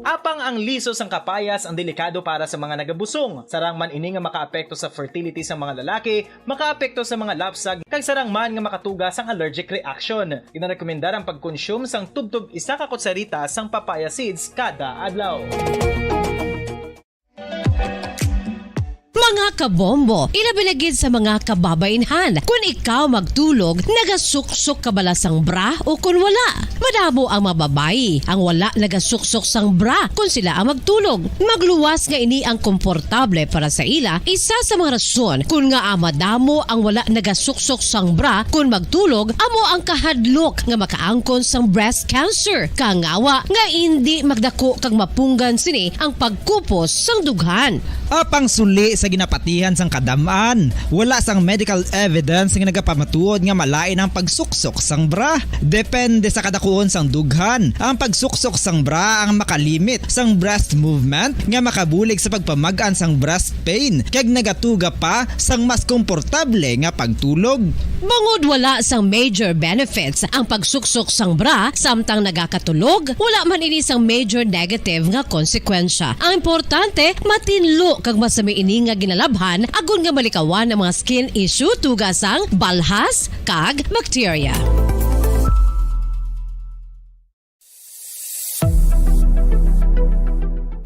Apang ang liso sang kapayas ang delikado para sa mga nagabusong. Sarang man ini nga makaapekto sa fertility sa mga lalaki, makaapekto sa mga lapsag, kag sarang man nga makatuga sang allergic reaction. Ginarekomendar ang pagkonsume sang tubtob isa ka kutsarita sang papaya seeds kada adlaw. Mga kabombo, ilabi na gid sa mga kababainhan. Kun ikaw magtulog, nagasuksok ka bala sang bra o kun wala? Madamo ang mga babayi ang wala nagasuksok sang bra kun sila ang magtulog. Magluwas nga ini ang komportable para sa ila, isa sa mga rason kun ngaa madamo ang wala nagasuksok sang bra kun magtulog, amo ang kahadlok nga makaangkon sang breast cancer. Kangawa nga indi magdako kag mapunggan sini ang pagkupos sang dughan. Apang suli sa ginapatihan sang kadam-an, wala sang medical evidence nga nagapamatuod nga malain ang pagsuksok sang bra. Depende sa kadakuon sang dughan, ang pagsuksok sang bra ang makalimit sang breast movement nga makabulig sa pagpamag-an sang breast pain, kag nagatuga pa sang mas komportable nga pagtulog. Bangod wala sang major benefits ang pagsuksok sang bra samtang nagakatulog, wala man ini sang major negative nga konsekwensya. Ang importante, matinlo kag masami ini nga ginalabhan agod nga malikawan ang mga skin issue, tuga sang balhas kag bakterya.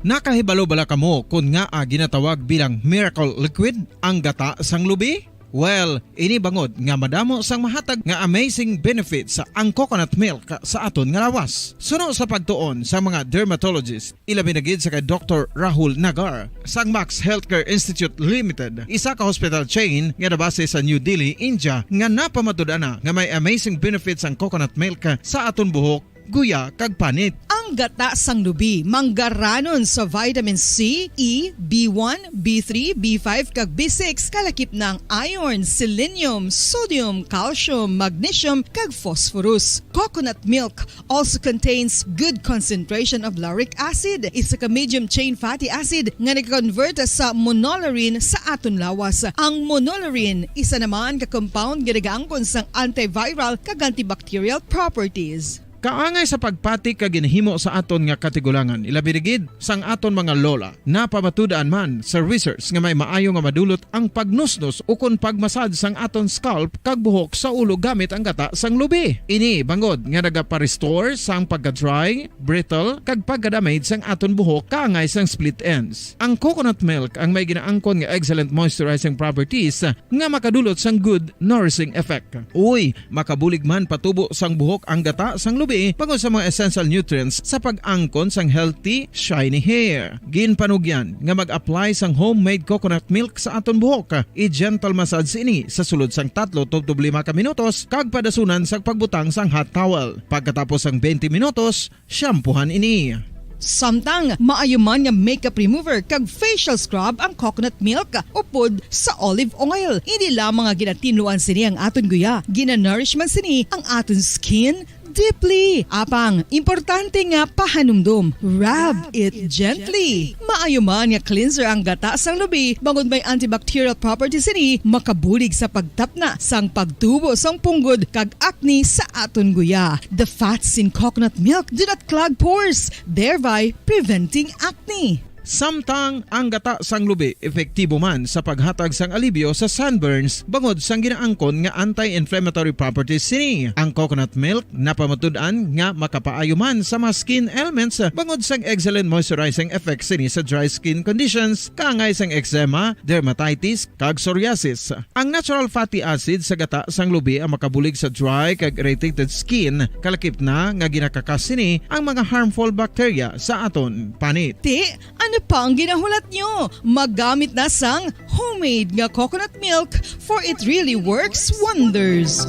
Nakahibalo bala kamo kon ngaa ginatawag bilang miracle liquid ang gata sang lubi? Well, ini bangod nga madamo sang mahatag nga amazing benefits ang coconut milk sa aton nga lawas. Suno sa pagtuon sa mga dermatologist, ilabi na gid sa kay Doktor Rahul Nagar sang Max Healthcare Institute Limited, isa ka hospital chain nga nabase sa New Delhi, India, nga napamatud-an na nga may amazing benefits ang coconut milk sa aton buhok, guya, kag panit. Ang gata sang lubi manggaranon sa vitamin C, E, B one, B three, B five, kag B six, kalakip na ang iron, selenium, sodium, calcium, magnesium, kag phosphorus. Coconut milk also contains good concentration of lauric acid, isa ka medium chain fatty acid nga nag-convert sa monolaurin sa aton lawas. Ang monolaurin, isa naman ka compound nga nagaangkon sang antiviral kag antibacterial properties. Kaangay sa pagpati kag ginhimo sa aton nga katigulangan, ilabi na gid sang aton mga lola. Napamatud-an man sa research nga may maayo nga madulot ang pagnusnos ukon pagmasad sang aton scalp kag buhok sa ulo gamit ang gata sang lubi. Ini bangod nga nagapa-restore sang pagka-dry, brittle, kag pagka-damage sang aton buhok kaangay sang split ends. Ang coconut milk ang may ginaangkon nga excellent moisturizing properties nga makadulot sang good nourishing effect. Uy, makabulig man patubo sang buhok ang gata sang lubi bangod sa mga essential nutrients sa pag-angkon sang healthy, shiny hair. Ginpanugyan nga mag-apply sang homemade coconut milk sa aton buhok. I-gentle massage ini sa sulod sang tatlo tubtob lima ka minutos kag padasunan sang pagbutang sang hot towel. Pagkatapos sang twenty minutos, shampoohan ini. Samtang maayo man nga makeup remover kag facial scrub ang coconut milk upod sa olive oil. Hindi lamang nga ginatinluan sini ang aton guya, ginanourish man sini ang aton skin deeply. Apang, importante nga pahanumdom, rub it gently. Maayo man nga cleanser ang gata sang lubi, bangod may antibacterial properties sini, makabulig sa pagtapna sang pagtubo sang punggod kag acne sa aton guya. The fats in coconut milk do not clog pores, thereby preventing acne. Samtang ang gata sang lubi epektibo man sa paghatag sang alibyo sa sunburns bangod sang ginaangkon nga anti-inflammatory properties sini. Ang coconut milk napamatud-an nga makapaayo man sa mga skin ailments bangod sang excellent moisturizing effects sini sa dry skin conditions kaangay sang eczema, dermatitis, kag psoriasis. Ang natural fatty acid sa gata sang lubi ang makabulig sa dry kag irritated skin, kalakip na nga ginakakas sini ang mga harmful bacteria sa aton panit. Ti, ano pa ang ginahulat nyo? Magamit na sang homemade nga coconut milk, for it really works wonders.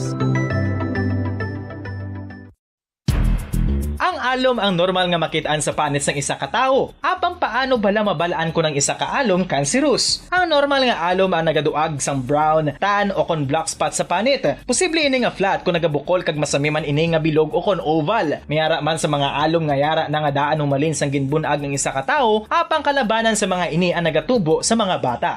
Ang alom ang normal nga makit-an sa panit sang isa ka tawo. Apang paano bala mabal-an kon ang isa ka alom cancerous? Ang normal nga alom ang nagaduag sang brown, tan, o kon black spot sa panit. Posible ini nga flat kon nagabukol kag masami man ini nga bilog o kon oval. May ara man sa mga alom nga yara na nga daan humalin sang ginbun-ag ang isa ka tawo, apang kalabanan sa mga ini ang nagatubo sa mga bata.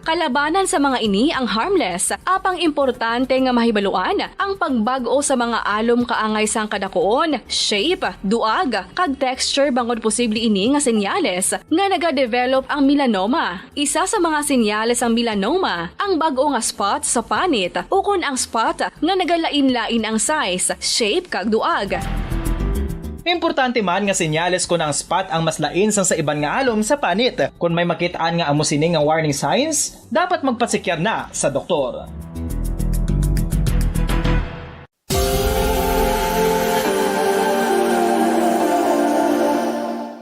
Kalabanan sa mga ini ang harmless, apang importante nga mahibaluan ang pagbag-o sa mga alom kaangay sang kadakuon, shape, duag, kag texture bangod posible ini nga senyales nga nagadevelop ang melanoma. Isa sa mga senyales sang melanoma ang bag-o nga spot sa panit ukon ang spot nga nagalain-lain ang size, shape, kag duag. Importante man nga senyales kon ang spot ang mas lain sang sa iban nga alom sa panit. Kon may makit-an nga amo sini nga warning signs, dapat magpatsikyar na sa doktor.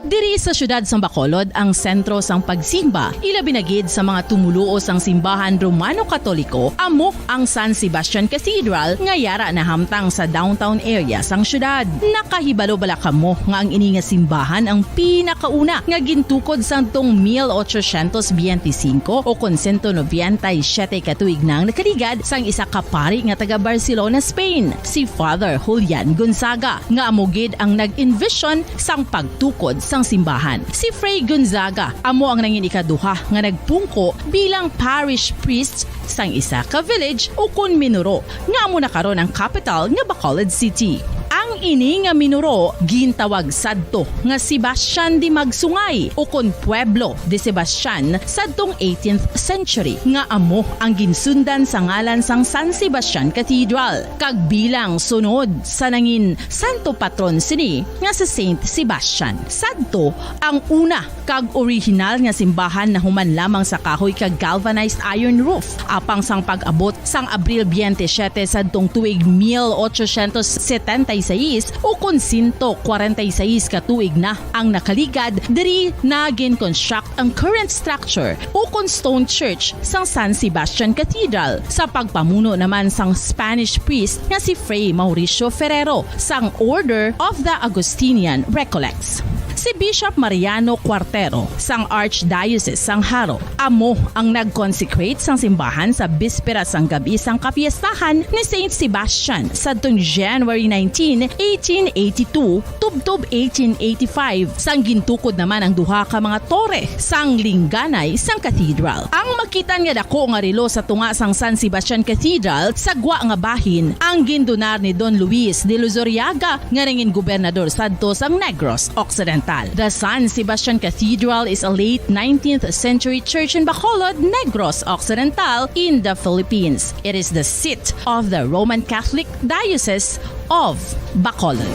Diri sa siyudad sang Bacolod ang sentro sang pagsimba, ilabi na gid sa mga tumoluo sang simbahan Romano-Katoliko, amo ang San Sebastian Cathedral nga yara nahamtang sa downtown area sang siyudad. Nakahibalo bala kamo nga ang ini nga simbahan ang pinakauna nga gintukod sadtong mil ochocientos biyente singko o kon sento nobenta y siyete ka tuig na ang nakaligad sang isa ka pari nga taga Barcelona, Spain, si Father Julian Gonzaga, nga amo gid ang nag-envision sang pagtukod sang simbahan. Si Fray Gonzaga amo ang nangin ikaduha nga nagpungko bilang parish priest sang isa ka village ukon minuro nga amo na karon ang kapital nga Bacolod City. Ang ini nga minuro gintawag sadto nga Sebastian de Magsungay ukon Pueblo de Sebastian sadtong eighteenth century, nga amo ang ginsundan sa ngalan sang San Sebastian Cathedral, kag bilang sunod sa nangin santo patron sini nga si Saint Sebastian. Sadto ang una kag orihinal nga simbahan nahuman lamang sa kahoy kag galvanized iron roof. Apang sang pag-abot sang Abril biyente siyete sadtong tuig mil ochocientos setenta y seis, ukon sento kwarenta y seis ka tuig na ang nakaligad, diri na gin-construct ang current structure ukon stone church sang San Sebastian Cathedral, sa pagpamuno naman sang Spanish priest nga si Fray Mauricio Ferrero sang Order of the Augustinian Recollects. Si Bishop Mariano Cuartero sang Archdiocese sang Jaro amo ang nag-consecrate sang simbahan sa bispera sang gab-i sang kapiestahan ni Saint Sebastian sadtong January nineteen, eighteen eighty-two, tubtob eighteen eighty-five, sang gintukod naman ang duha ka mga tore sang lingganay sang cathedral. Ang makit-an nga dako nga relo sa tunga sang San Sebastian Cathedral sa gwa nga bahin ang gindonar ni Don Luis de Luzuriaga nga nangin gobernador sadto sang Negros Occidental. The San Sebastian Cathedral is a late nineteenth century church in Bacolod, Negros Occidental, in the Philippines. It is the seat of the Roman Catholic Diocese of Bacolod.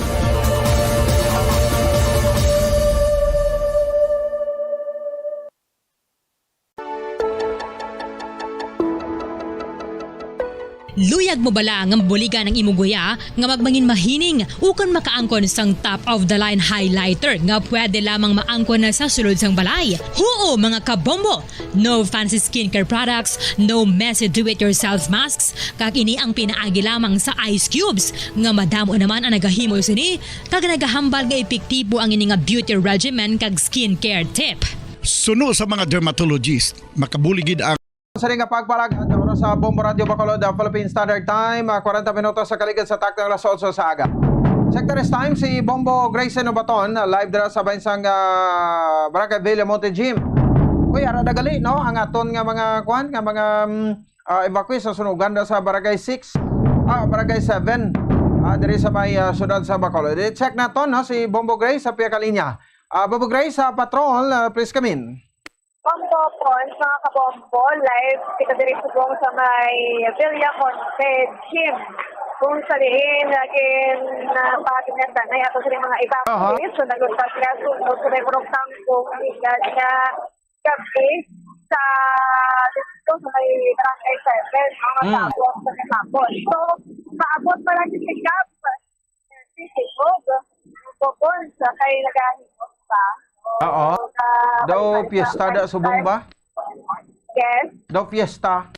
Luyag mo bala nga mabuligan ang imong guya nga magmangin mahining ukon makaangkon sang top of the line highlighter nga pwede lamang maangkon na sa sulod sang balay? Huo, mga kabombo! No fancy skincare products, no messy do-it-yourself masks, kag ini ang pinaagi lamang sa ice cubes, nga madamo naman ang nagahimo sini, kag nagahambal nga epektibo ang ini nga beauty regimen kag skincare tip. Suno sa mga dermatologist, makabulig gid ang Sa ring nga pagpalag, adto sa Bombo Radio Bacolod, ang Philippine Standard Time, ah, kwarenta minutos sa kaligid sa takna alas otso sa aga. Sector Time, si Bombo Grayson Obaton, ah, live dira sa bahin sang, ah, Barangay Villamonte Gym. Uy, ara na gali, no? Ang aton nga mga, kuan, nga mga, mm, ah, evacuees sa sunugan na sa Barangay six, ah, Barangay seven, ah, diri sa may, ah, siyudad sa Bacolod. I-check naton, no, si Bombo Gray sa pihak linya. Ah, Bobo Grace, sa Patrol, ah, please come in. Bombo Pons, mga kabombo, live kita diri subong sa may Villa Conte Gym. Kung sa diin, naging, ah, pagkakita na ato sa mga Aha. evacuees, so naglutas nga sunog sa may Purok Tangkong, Ligan nga gabi sa dito sa may Barangay seven, mga Mm. tapos sa kahapon. So, maabot pa lang si Kap, si Sigog, Bobon, sa kay nagahimos pa. Oo. Sa Daw may fiesta da subong ba? Yes. Daw fiesta.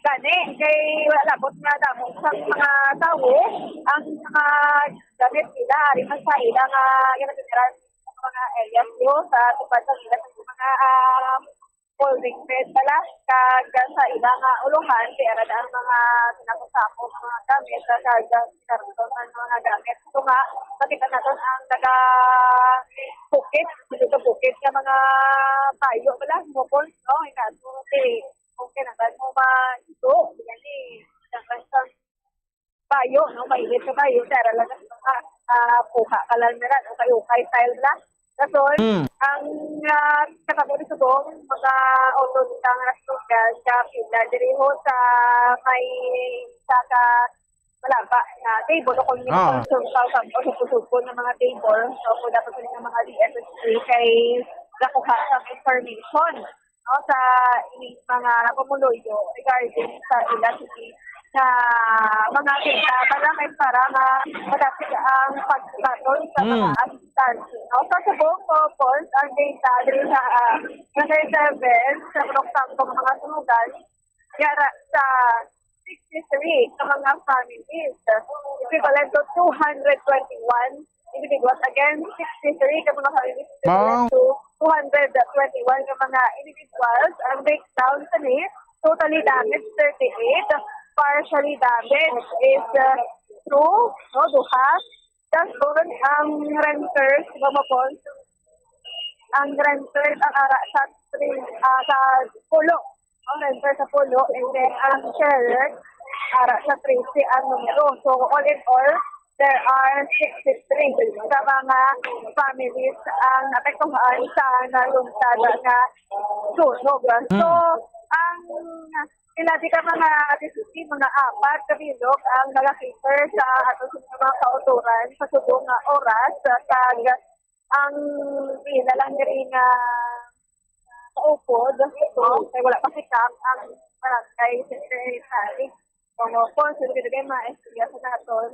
Gani, kay wala labot nga damo sa mga tawo ang mga gamit nila, ari man sa ila nga ginatiniran sa mga areas yo sa tupad sa ila sa mga, ah, polling bed pala, kag sa ila nga ulohan, kay ara na ang mga sinako-sako nga mga gamit, kag karton man mga gamit. So nga, makita naton ang naga bukit, dito bukit nga mga bayo pala, mukon, no? Ikaso, kay kung kailangan mo ma-, ito, yan eh, kailangan sa bayo, no? Mainit sa bayo, dara lang sa mga, ah, puha ka lang nila, no? Kayo, kay style lang. Kason, Mm. ang, ah, katabo ni subong, mga auto nga nasugal, sa pila, diri ho sa may, sa ka, malaba na table, o kung Ah. yung sa, sa, sa, sa, sa, nga mga table, so, kung dapat sa mga D S S A, kay nakuha sa information, no, sa ining mga pumuluyo regarding sa ila city sa mga kita para may para nga madapit ang pagbaton sa Mm. mga assistance. No? Sa subong po, Pons, ang data diri sa, ah, Barangay seven, sa Purok Tangkong mga sunugan, yara sa sixty-three ka mga families, equivalent to two hundred twenty-one individuals. Again, sixty-three ka mga families, Wow. equivalent to two hundred twenty-one ka mga individuals. Ang breakdown sa ni, totally damaged, thirty-eight. Partially damaged is, uh, two, no, duha. Tapos ang renters, Bombo Pons, ang renters, ang ara sa three, ah, sa pulo. Ang renter sa pulo, and then ang sharer, ara sa trese ang numero. So, all in all, there are sixty-three sa mga families ang naapektuhan sa nalungtad nga sunog. So, Mm. ang pila di ka mga, mga apat ka bilog ang nagakita sa ato sa mga kauturan sa subong nga oras, kag ang pila lang diri nga kaupod, no? Kay wala pa si Kap ang barangay secretary. So, kung sino gid mga istorya sa naton,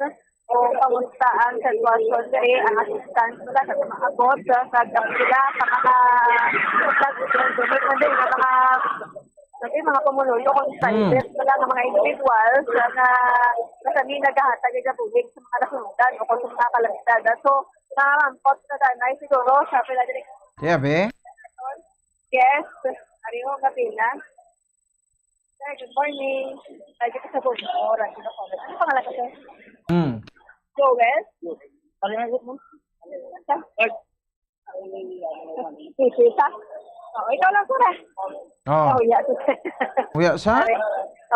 o kamusta ang sitwasyon diri, ang assistance nila sa maabot sa, sa sila, sa mga, sa, sa mga, sabi, mga pumuluyo, kung Mm. private nila nga mga individuals na, na kami naghahatag ng bulig sa mga nasunugan o kung sa mga kalamidad. So, nangangambot na danay siguro sa pila diri. Kaya, be? Yes, ari ho, kapila. Sir, good morning. Ay, dito sa Bugno, Radyo Bacolod. Ano pangalan ko, sir? Hmm. Joel? Ano nga mo? Sa? Sisita? Oh, ikaw lang, sir, ah. Oh. Oh, yeah. Uya, sir? Ari.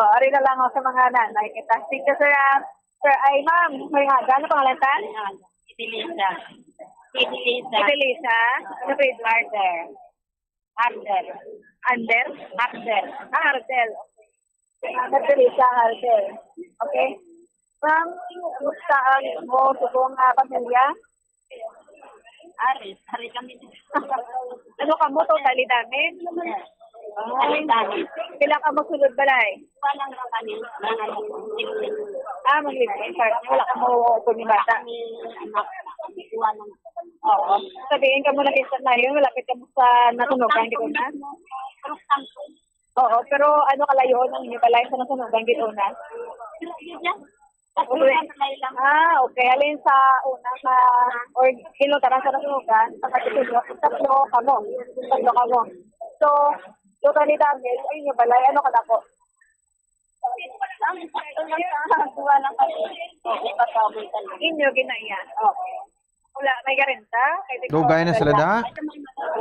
Oh, ari na lang ako sa mga nanay kita. Thank you, sir, ah. Sir, ay, ma'am, may nga, ano pangalan ta? Edelisa. Edelisa. Edelisa? Ano grade mo? Harder. Harder. Under? Harder. Ah, Hardel. Okay. Ma'am Teresa Hardel. Okay. Ma'am, kumusta ang imo subong nga pamilya? Ari, ari kami. Ano kamo, totally damage? Totally damage. Pila kamo sulod balay? Wala lang kami. Mga Ah, mag-live-in partner. Wala kamo upod ni bata. Kami, anak, wala lang. Oo. Sabihin kamo na kinsa na yun, malapit kamo sa nasunugan, di ko na? Oo, pero ano kalayo ang inyo balay sa nasunugan, di ko na? Ah, okay. Alin sa una nga, or hinuntaran sa nasunugan, sa katulo, tatlo kamo. Tatlo kamo. So, totally damage ang inyo balay. Ano kadako? Ang sakto lang sa duwa lang kami. Oo, kasama talaga. Inyo ginaiya. Oo. Wala, may garenta? Kay Dugay na sila, da?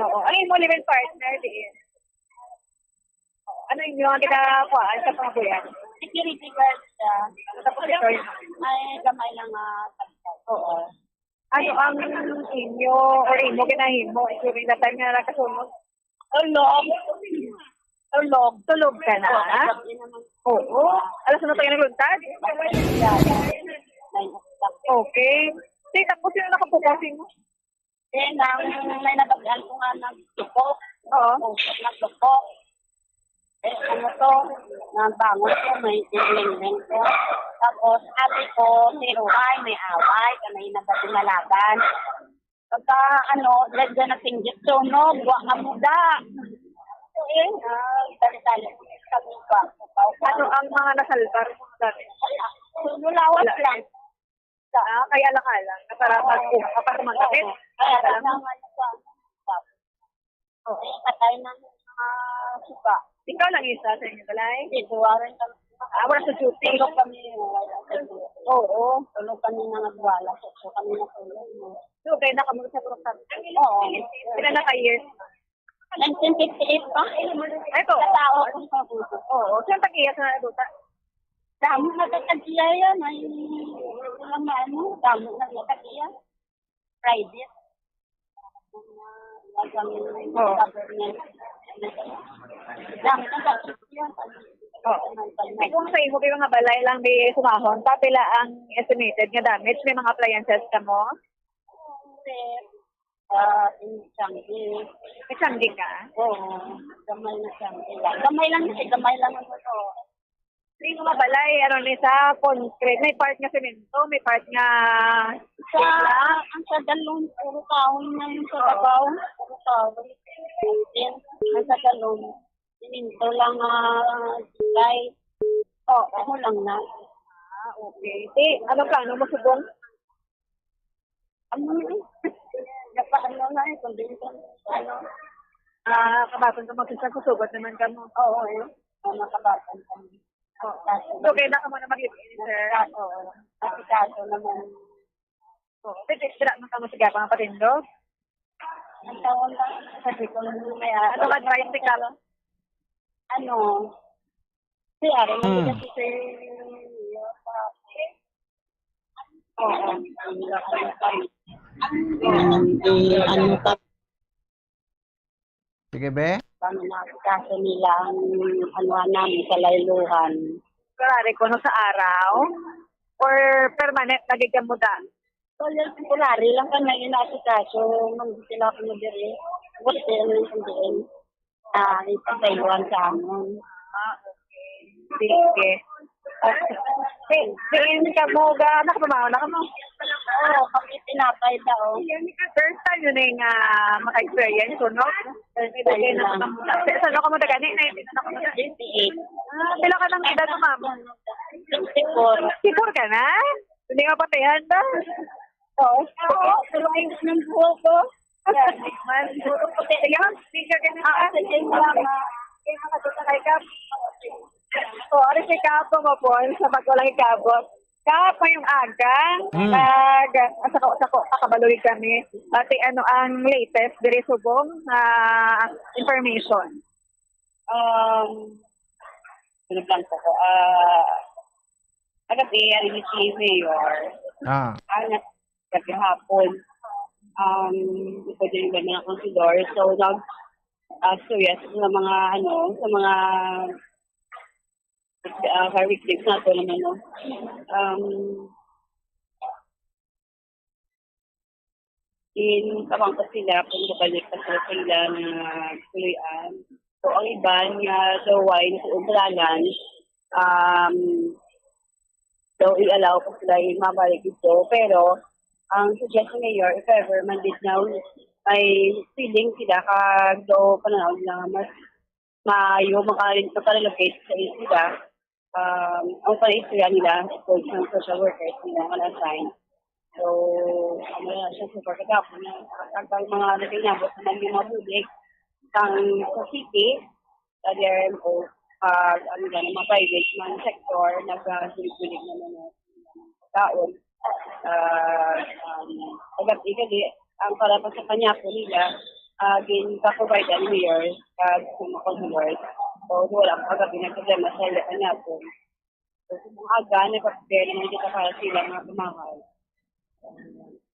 Oo. Ang imo live-in partner, diin? Ano inyo ang ginakuhaan sa pangabuhian? Security guard siya. Tapos ikaw yun? Ay, gamay lang, ah, tagtag. Oo. Ano ang inyo or imo ginahimo during the time nga nagkasunog? Tulog. Tulog. Tulog ka na? Oo. Alas ano tayo nagluntad? Okay. Di, tapos sino nakabukas mo? Then, ang may nabagian ko nga nagsuko. Oo. Usok, nagsuko. Eh, ano to? Nabangon ko, may tinglingling ko. Tapos, sabi ko, "Tiruhay, may away, kami nagkasingalaban." Pagka, ano, dyan, dyan natinggit, sunog, wa nga muda. Ito eh, ah, dali-dali. Sabi ko, Ano ang mga nasalbar mo dati? Sunog lawas lang. Sa, ah, kay alakala, para mag-, para magkapit. Kaya lang naman sa, Oh. Ay, patay na ang mga suka. Ikaw lang isa sa inyo balay? Hindi, duwa rin kami. Ah, wala sa duty? Tulog kami, wala sa duty. Oo. Tulog kami nga nagwala. So, so kami natulog, no? So, kaya na kamo sa Purok Santo? Oo. Pila na ka years? Nineteen fifty-eight pa? Ay, po. Sa tao ako sa puso. Oo. Saan tag-iya sa duta? Damo na tag-iya yan. Ay, wala na ano. Damo na tag-iya. Private. Oo. Gamit ang gamit yan. Oo. Ay, kung sa imo, may mga balay lang may sumahon, pa pila ang estimated nga damage? May mga appliances ka mo? Ah, in Changi. May Changi ka? Oo. Gamay na Changi lang. Gamay lang siya, gamay lang naman to. Sa inyo nga balay, ano ni sa concrete? May part nga semento, may part nga Sa, ang sa dalom, puro kahoy na yung sa babaw. Puro kahoy. Then, ang sa dalom, semento lang, ah, july. Oh, ano lang na. Ah, okay. Eh, ano plano mo subong? Ano na eh? Napa-, ano na eh, kung din kung ano. Ah, kabaton ka mo, sa kusugot naman ka mo. Oo, eh. Ano, kabaton ka mo. Oo. So, kaya na ka mo na mag-ibig, sir. Oo. Kasi kaso naman. Oo. Pwede, sira man ka mo sa gapang patindog? Ang taon lang, sabi ko, may Ano ka, tricycle? Ano? Si Aaron, Hmm. Kasi si, oo. Hindi, ano pa? Sige, be? Paano na kaso nila ang ano namin sa layluhan? Temporary kuno sa araw? Or permanent na gid ka muda? So, yung temporary lang ka na inasikaso, nang sila ko na diri. Gusto yung nandun. Ah, ipagayuan sa amon. Ah, okay. Sige. Okay. Sige, hindi ka mo, ga, anak, mamaon na ka mo. Oo, kami tinapay daw. First time yun eh nga maka-experience ko, no? First time lang. Sa, sa ano ka mo taga? Ni, ni, ni, ano ka mo taga? Twenty-eight. Ah, pila ka ng edad mo, ma'am? Sixty-four. Sixty-four ka na? Hindi ka patihan ba? Oo. Ako, tulungin ko ng buhok ko. Man, puro puti. Sige, ma'am. Picture ka na. Ah, sige, ma'am. Kaya makatuta kay Kap. Oh, ano si Kap mo po? Sa pagkulang ikabot. Kap, ngayong aga, Hmm. nag, ah, sa ko, sa ko, kakabaloy kami. Ate, ano ang latest diri subong, ah, information? Um, ano lang po ko, ah, nag-appear si Mayor. Ah. Ah, nag-, kagahapon. Um, ito din ba na considor? So, nag, ah, so yes, sa mga, ano, sa mga, ah, fire victims nato naman, no? Um, In, tabang ko sila kung mabalik pa sa ilang, ah, puloy-an. So, ang iban nga daw wine sa Umbralan, um, daw i-allow ko sila yung mabalik dito. Pero, ang suggestion ni Mayor, if ever man did now, may feeling sila ka daw pananaw nila nga mas maayo maka-, makarelocate sa isla. Um, ang pala istorya nila, of course, ng social workers nila nga na-assign. So, ano na siya, so, pagkatapos na, ang mga nagkanyabot naman yung mga public, kang sa city, sa D R M O, pag, ano na, mga private, mga sector, nag-, ah, sulit-sulit naman na taon. Ah, um, pagkatapos, ang para pa sa kanya po nila, ah, gin-provide ang mayor, ah, sa mga councilors. So, wala pa kagabi ng problema sa ila kanya po. So, sa mga aga, nagpapagdala naman kita para sila mga pamahal.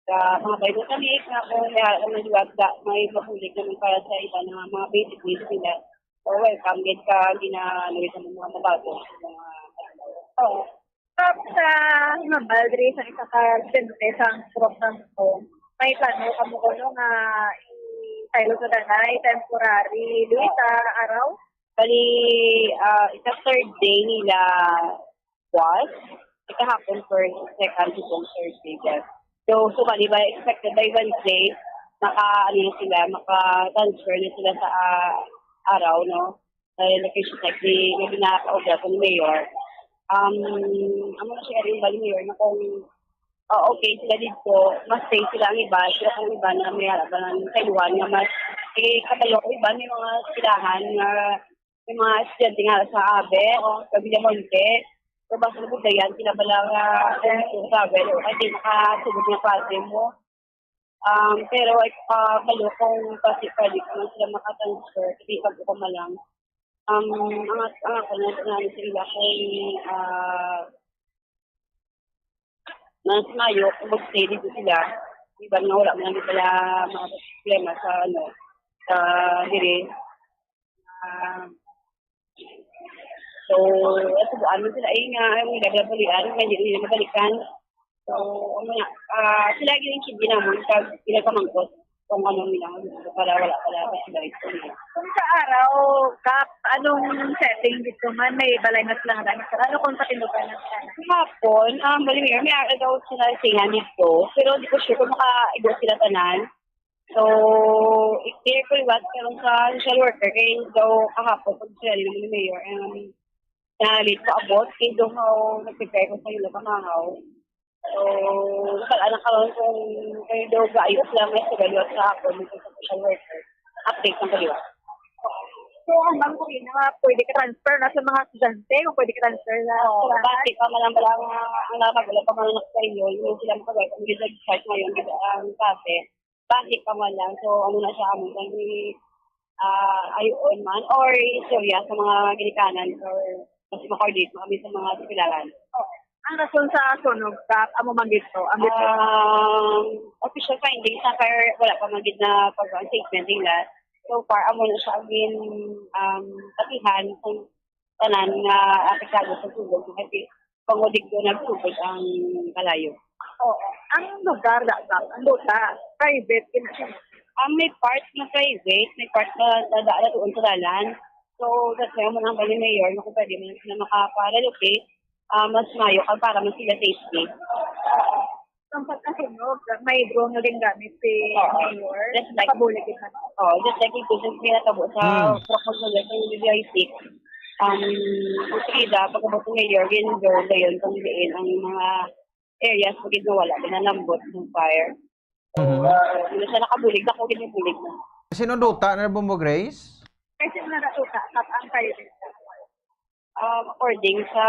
Sa mga biomechanic nga kung may, may liwat, may mabulig naman para sa iba na mga basic needs nila. So, welcome gid ka, gina-, ano, sa mga mabago, mga, oo. Tapos sa Mabal, diri sa isa ka residente sa Purok Sampo, may plano kamo kuno nga i-, pilot sa danay, temporary, luta, araw? Bali, ah, isa third day nila was, kahapon first, second, second, third day, yes. So, so bali ba, expected by Wednesday, maka, ano na sila, maka-transfer na sila sa, ah, araw, no? Dahil location check ni, nga ginakaobra ko ni Mayor. Um, amo na siya rin bali, Mayor, na kung, ah, okay sila dito, mas safe sila ang iba, sila ang iba na may harapan ng kailuhan nga mas, eh, kabalo ko iba, may mga eskwelahan nga, may mga estudyante nga sa Abe o sa Villamonte. So, basta nabugdayan sila bala nga, ah, travel, o kasi nakasugod nga klase mo. Um, pero, ah, balo kung kasi pwede ko man sila makatransfer, kasi pag ko lang. Um, ang, ang ako na, na, na sila kung, ah, na sa Mayo, kung mag-stay dito sila, iban nga wala man lang pala mga problema sa, ano, sa diri. Ah, so, ito, ano sila, eh, nga, ang gagawin, ano, nga hindi nila mabalikan. So, ano nga, ah, sila yung hindi naman, pag pinagpamangkot kung ano nila, para wala pala, sila ito nila. Kung sa araw, Kap, anong setting dito man? May balay na sila nga dahil sa ano kung patinugan na sila? Kahapon, um, bali, may, may araw daw sila singa dito, pero di ko sure kung makaigo sila tanan. So, i-clear ko liwat karon sa social worker kay daw kahapon pag sila naman ni Mayor, um, na late ko abot, kay daw ako nag-prepare ko sa ila kamahaw. So, wala na karon kung kayo daw gaayos lang may sa liwat sa ako dito sa social worker. Update ng kaliwat. So, hanggang ko rin nga pwede ka transfer na sa mga estudyante, kung pwede ka transfer na Oo, sa bati pa man lang pala ang, ang nakagulap pa man lang sa inyo, yung sila makagulap, ang gid nag-start ngayon, gid ang klase. Bati pa man lang. So, ano na siya, amo, kami, ah, ayoon man, or istorya sa mga ginikanan, or mas ma-coordinate mo kami sa mga sipilaran. Ang rason sa sunog, Kap, amo man gid to, ang gid to. Um, official findings na, pero wala pa man gid na pag-, ang statement nila. So far, amo na siya ang gin-, um, patihan kung tanan nga apektado sa sunog, kasi pangulig ko nagsugod ang kalayo. Oo. Ang lugar, Kap, ang luta, private, gina-, Ang may part na private, may part na nadaan na doon sa dalan. So, that's why mo nang bali mayor, na kung pwede mo na sila makaparelocate, ah, mas mayo ka para mas sila safety. Ang pagkasunog, may drone na din gamit si Oo. Mayor. Just like Nakabulig ito. Oh, just like ito, just may natabo sa Hmm. Prokol sa West, sa U B I six. Um, ang salida, pagkabot ng mayor, yun, drone na yun, kung diin ang mga areas, pag ito wala, binalambot ng fire. Mhm. Uh, yun siya nakabulig, ako ginibulig na. Sino duta na, Bombo Grace? Kasi mga natuta, tap ang kayo. Um, according sa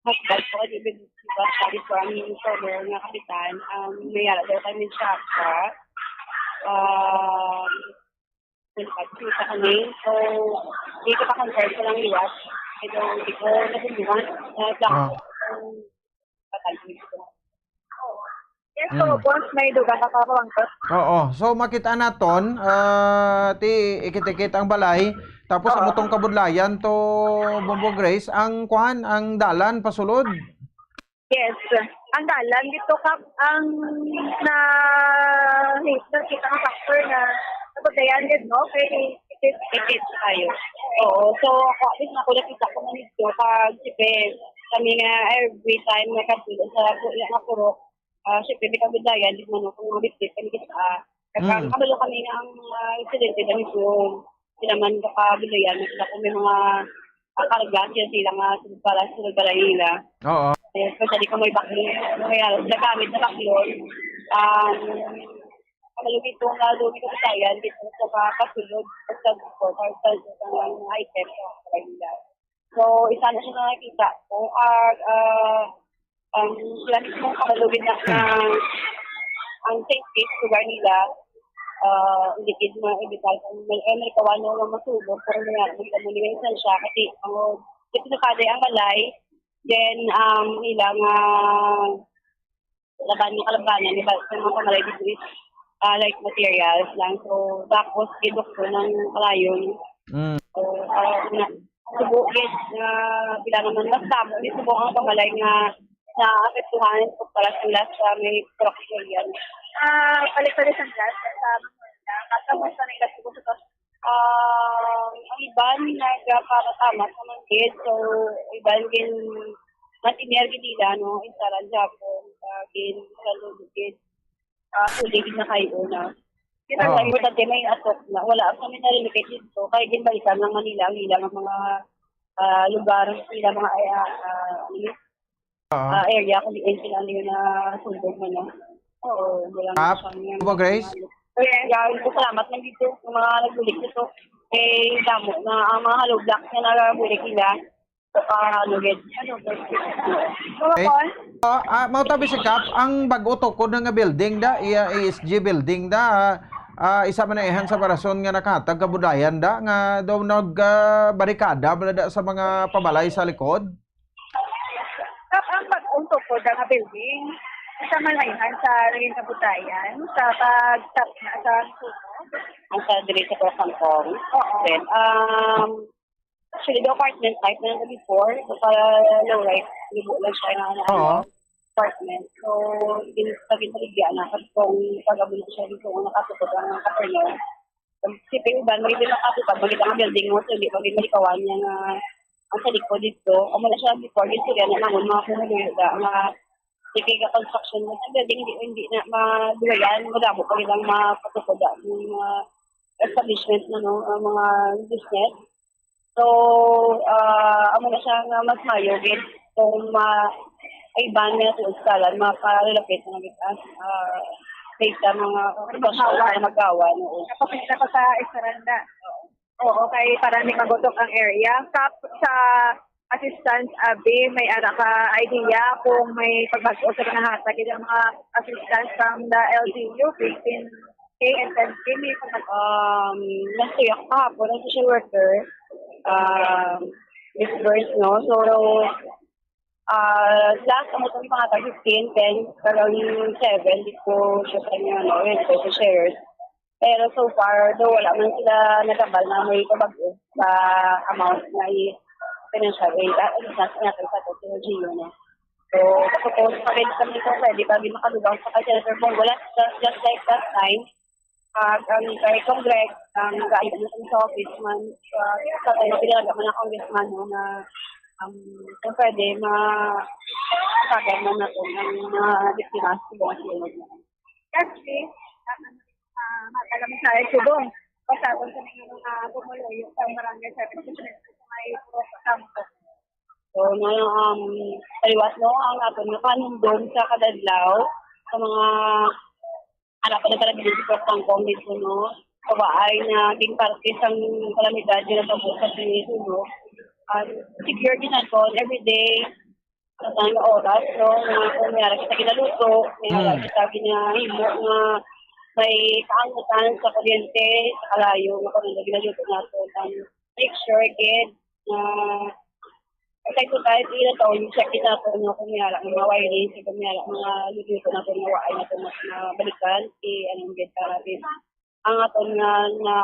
husband ko, di ba, sabi ko, ang former nga kapitan, um, may yara daw kami sa Accra. Um, nagpagkita kami. So, di ko pa confirm ko lang liwat. Pero di ko nabunduhan. Na Ah. Yes, so, Mm. once may dugang ka pa, Kuwangkot. Oo. So, makita naton, ah, ti ikit-ikit ang balay. Tapos, Oo. amo tong kabudlayan to, Bombo Grace, ang kuan, ang dalan pasulod. Yes. Ang dalan dito, Kap, ang na, nakita ang factor na kabudlayan din, no? Kay ikit. Ikit tayo. Oo. So, ako, at least, ako nakita ko na dito pag si Ben. Kami nga, every time na katulog sa, sa purok, ah, syempre, may kabudlayan, di man ako mga bitbit, kami kita, ah, Mm. nakakabalo kami nga ang mga residente na mismo, sila man kabudlayan, sila kung may mga, ah, karga, sila, sila nga, sila para sa balay nila. Oo. Eh, especially kung may baklon, may, ah, nagamit na baklon, um, kabalo dito nga, doon yung kabudlayan, dito sa mga kasulog, sa, sa, sa, sa, sa mga item, sa balay nila. So, isa na siya nakikita ko. Ah, ah, ang sila mismo kamalugid na, na ang safety sa lugar nila, ah, hindi gid ma-, hindi pa, may, eh, may kawano nga masubo, pero may, may, may, may siya kasi ang, dito sa kaday ang balay, then, um, ilang, ah, laban nga kalabanan, di ba, sa mga pamaligid, ah, like materials lang. So, tapos, gidukto ng kalayo. Mm. So, ah, na, subo, yes, na bila naman, mas damo, di subo ang pamalay nga naapektuhan o para sila sa may corruption yan. Ah, balik pa rin sa gas, sa mga, kamusta na yung gas sa Ah, ang iban nagapatamat naman gid. So, iban gin matiner gid nila, no? Instalan gihapon, ah, gin salud gid. Ah, huli gid na kayo na. Kita Oo. Sa importante may atok na. Wala kami na-relocate dito. Kaya ginbalikan ng Manila ang ilang mga, ah, lugar, ilang mga, ah, ah, Oo. Ah, area kung diin sila nila na sundog mo, no? Oo, wala Kap, na siya niya. Mo, Grace? Kaya, salamat lang dito sa mga nagbulik dito. Eh, damo na ang mga hollow blocks na nagabulik nila. Sa, ah, ano, gid. Ano, gid. Mga Eh, Paul? Oh, ah, mao tabi si Kap, ang bag-o tukod na nga building da, iya A S G building da, ah, isa man na ihan sa rason nga nakahatag kabudayan da, nga daw nag, ah, barikada bala da sa mga pabalay sa likod. Kap, ang bag-ong tukod nga building, isa man ay han sa naging kabutayan sa pagtap na sa sunog. Ang sa diri sa Purok Sangkong. Oo. Then, um, actually, the apartment type na nang before, so para low rise, libo lang siya nga, ano, Oo. Apartment. So, din, pag-, pag-, na, kung pag-abot siya dito, ang nakatukod ang kapernel. Kasi pa iban, may iba nakatupad, makita nga building mo, so hindi pa gid malikawan niya nga ang sa likod dito. Amo na siya before, dito yan, ang mga pumuluyo na, nga, sige ka construction mo, sa building, hindi, hindi na madulayan, madamo pa gid ang mapatukod, ang mga establishment, ano, ang mga business. So, ah, amo na siya nga mas maayo gid kung ma-, iban nga sa instalan, mapa-relocate na gid, ah, based sa mga resources na magawa, no? Kapakita ko sa Esmeralda. Oo, kay para ni magutok ang area. Sa, sa assistance, abi, may ara ka idea kung may pagbag-o sa ginahatag ang mga assistance from the L G U, fifteen K and ten K, may pag- Um, nagtuyak kahapon ang social worker, um, Miss Burns, no? So, ah, last, ang itong pangatag fifteen, then, karon seven, di ko sure sa inyo, no? Yun, so, sa shares. Pero so far, though, wala man sila nagabal na may pabag-o sa amount na i-, financial aid, ah, ano sa, sa, sa, sa, sa, no? So, tapos, pa rin kami kung pwede kami makalugaw sa kay Senator Bongo. Last, just, just like that time, ah, ang kay Congress, ang gayon sa office man, ah, sa tayo, pinalaga man ang congressman, no, na, um, kung pwede, ma-, tagan man natin ang mga biktima sa buong sinod na. Kasi, ah, matagal mo sa Subong, pasabot sa mga, mga pumuluyo sa barangay seven, sa may Purok Sangkong. So, no, um, kaliwat, no, ang aton nga panumdom sa kadadlaw, sa mga anak pa na talaga dito sa Sangkong dito, no, sa waay na naging parte sang kalamidad nga natabo sa Pilipinas, no. Um, secure din naton every day, sa tanang oras, no, nga kung may ara kita ginaluto, may ara Mm. kita ginahimo nga may kaangutan sa kuryente, sa kalayo, nga kung ano ginaluto nato, and make sure, kid, na Kasi kung tayo, di na taon, check it nato, no, kung may ara mga wiring, kung may ara mga luto nato nga waay nato mas nabalikan, si, ano, gid, para din ang aton nga, nga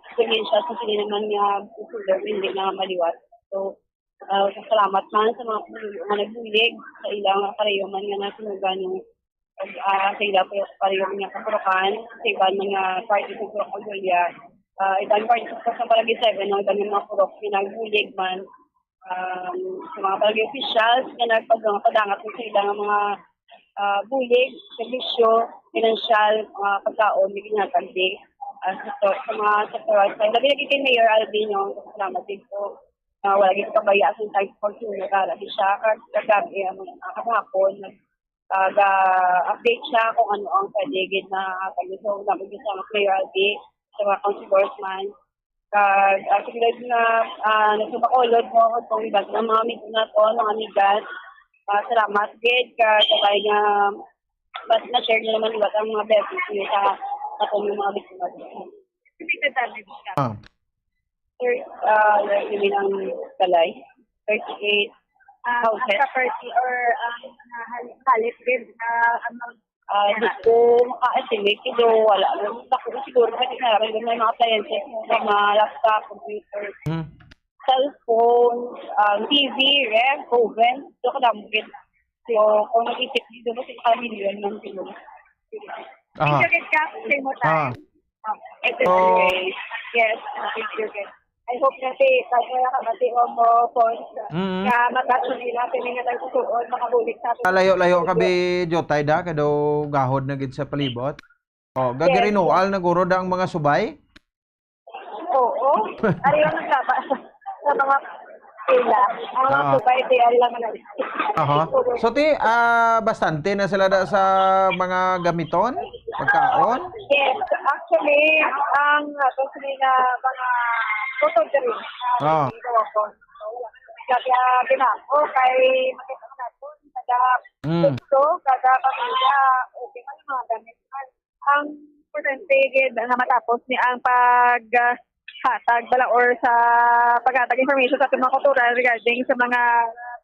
eksperyensya sa sini naman nga sugar, hindi na maliwat. So, ah, salamat man sa mga pumuluyo nga nagbulig sa ilang karayuman nga nasunugan yung, ah, sa ila po yung karayuman nga kapurukan, sa iban man nga party sa Purok Oldolia, ah, iban party sa, sa Barangay seven, no, iban yung mga purok nga nagbulig man, um, sa mga barangay officials nga nagpag-, padangat sa ilang mga, ah, bulig, serbisyo, pinansyal, mga pagkaon, nga ginhatag di, ah, sa, sa mga sektoral. Sa labi lagi kay Mayor Alvin, no, salamat din po. Ah, wala gid kabaya sa time for sure, nagara di siya, kag kagabi, ang, ah, kahapon, nag-, ah, ga-update siya kung ano ang pwede gid na, ah, pwede. So, naman gid sa Mayor Alvin, sa mga councilors man. Kag, ah, sige, guys, na, ah, nagsubakulod mo ako kung iba't ang mga amigo nato, mga amigas. Ah, salamat gid, kag sabay nga, mas na-share niyo naman iba't ang mga blessings niyo sa, sa akong mga biktima. Hindi ka damage ka. Ah. Sir, ah, yun ang kalay. Thirty-eight. ah, ang property or ang, ah, hal-, halip gid na amount? Ah, di ko maka-estimate, pero wala lang. Ako siguro, kasi meron din may mga appliances sa mga laptop, computer, Hmm. cellphone, ah, T V, ref, oven, so kadamo gid. So, kung nag-isip dito, mas isa ka milyon lang siguro. Aha. Thank you, Kid Kap, sa imo time. Ah. Ah, it's Oh. Yes, ah, thank you, Kid. I hope na si, pag wala ka, mati mo, Pons, Mm. nga magkatso nila, kami nga tayo susuon, makabulig sa atin. Layo-layo ka, bi, Jotay, da, kay daw gahod na gid sa palibot. Oh, Yes. gagirinual na guro da ang mga subay? Oo. Ari lang nagsaba sa mga pila. Ang mga Ah. subay, di ari lang manali. Aha. So, ti, ah, bastante na sila da sa mga gamiton, pagkaon? Yes. Actually, ang ato sila na mga photo diri. Ah. Kaya ginako kay makita mo natin, kada Mm. gusto, kada pamilya, okay man, mga gamit man. Ang importante gid nga matapos ni ang pag, ah, hatag bala or sa paghatag information sa ating mga kautoran regarding sa mga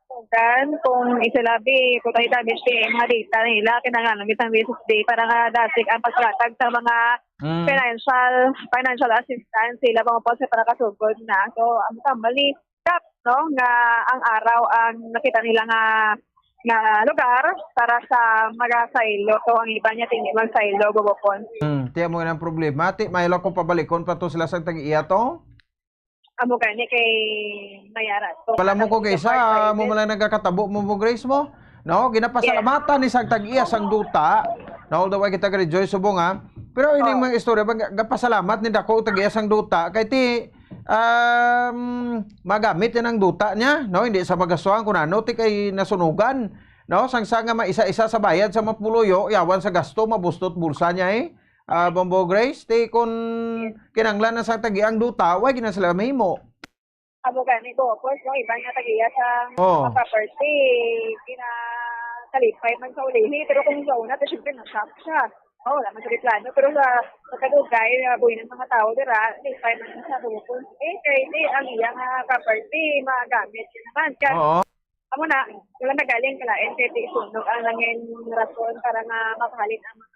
organ, kung isilabi, kung tayo damage kay mga data nila, kinahanglan gid ang V S S D para nga dasig ang paghatag sa mga Mm. financial, financial assistance sila mga po sa para kasugod na. So, ang tambal ni Kap, no, nga ang araw ang nakita nila nga, nga lugar para sa magasaylo. So, ang iba niya, hindi magsaylo, gugupon. Hmm, tiyan mo yun ang problema. Ti, may lang kung pabalikon pa to sila sa tag-iya to? Amo gani kay Mayara. So, Pala mo ko kay isa, mo mo lang nagkakatabo mo, mo, Grace, mo? No, ginapasalamatan ni sang tag-iya sang duta. No, although ay kita ka-rejoice subong, ha. Pero ining Oh. mga istorya, ba, ga-, gapasalamat ni dako tag-iya sang duta. Kay ti, um, magamit yan ang duta niya, no? Hindi sa magastuhan kung ano, ti kay nasunugan. No, sang sa nga maisa-isa sa bayad sa mga puluyo, yawan sa gasto, mabustot bulsa niya, eh. Ah, Bombo Grace, ti kun kinanglan na sa tag-iya ang duta, way gina sila mahimo. Amo gani, gopos, no? Iban nga tag-iya sa Oh. mga property, ginakalipay man sa ulihi, pero kung sa una, to, syempre, na-shock siya. Oh, wala man sa plano, pero sa pagkadugay, ah, buhay ng mga tao, dira, lipay man sa gopos. Eh, kay di, ang iyang, ah, property, magamit yun naman. Kaya, Oo. amo na, wala nagaling kalain, kay di sunog ang nangin rason para nga mapahalit ang mga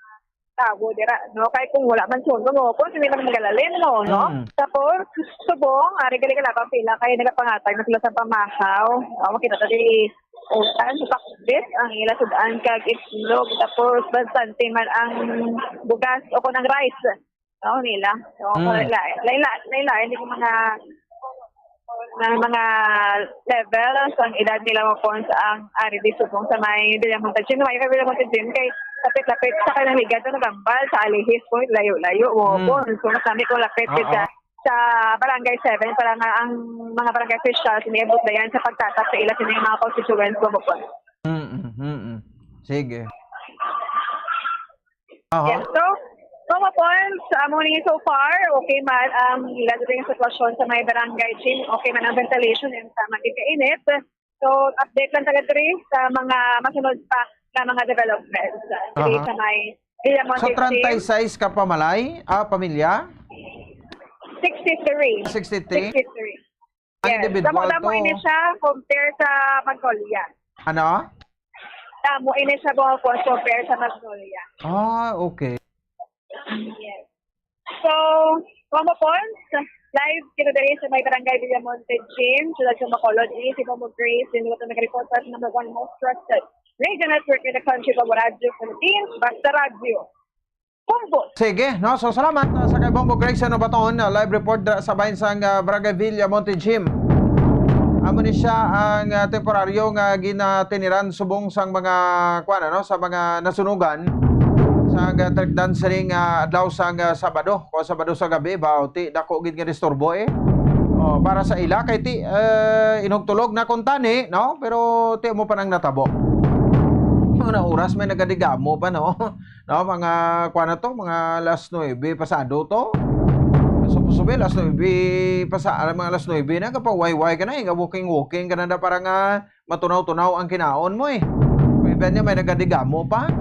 tao, dira, no? Kay kung wala man sunog, oh, kung hindi man magalalim, no, no? Mm. Tapos, subong, ari gali ka labang pila, kay nagapangatag na sila sa pamahaw. Oh, makita ta di, utan, sa pakbit, ang ila sudan, kag itlog. Tapos, bastante man ang bugas o kung ang rice, no, nila. So, Mm. lain, lain, lain, lain, lain, yung mga, ng mga levels, ang edad nila mo po sa ang ari di subong sa may Villamonte Gym. May kay Villamonte Gym kay lapit-lapit sa kanang ligad na nagambal sa Alihis po, layo-layo mo Mm. po. So, mas nami kung lapit Oo. kita sa Barangay seven para nga ang mga barangay officials may abot dayan sa pagtatap sa ila sa mga constituents mo po. Mm, mm, mm. Sige. Aha. Yes, so, mga points, amo ni so far, okay man ang ila dito yung sitwasyon sa may barangay gym, okay man ang ventilation and sa magkainit. So, update lang talaga diri sa mga masunod pa na mga developments. Diri Aha. sa may Villamonte Sa Gym. treinta y seis ka pamalay, ah, pamilya? Sixty-three. Sixty-three? Sixty-three. Ang Yes. individual Damo-damo to? ini siya compare sa Magnolia. Ano? Damo ini siya, mga points, compare sa Magnolia. Ah, okay. Yes. So, mga points, live kita diri sa may Barangay Villamonte Gym, siyudad sa Bacolod. Ini si Bombo Grace, din ito nag-report sa number one most trusted radio network in the country, Bombo Radio Philippines, Basta Radio. Bombo! Sige, no? So, salamat, uh, sa kay Bombo Grace, ano ba to? Uh, live report dra-, sa bahin sang, uh, Barangay Villamonte Gym. Amo ni siya ang, uh, temporaryo nga ginatiniran subong sang mga, kuwan, ano, sa mga nasunugan sa, uh, trikdan sining, uh, adlaw sang, uh, Sabado. Kung Sabado sa gabi, ba, ti, dako gid nga disturbo, eh. Oh, para sa ila, kay ti, eh, inugtulog na kuntani, no? Pero ti mo pa nang natabo. Mga oras may nagadigamo pa, no? No, mga, kuwan na to, mga alas nuebe pasado to. Supposed to be alas nuebe pasa-, alam, mga alas nuebe na, kapag wayway ka na, eh, walking-walking ka na, na para nga matunaw-tunaw ang kinaon mo, eh. Kung iba niya, may nagadigamo pa.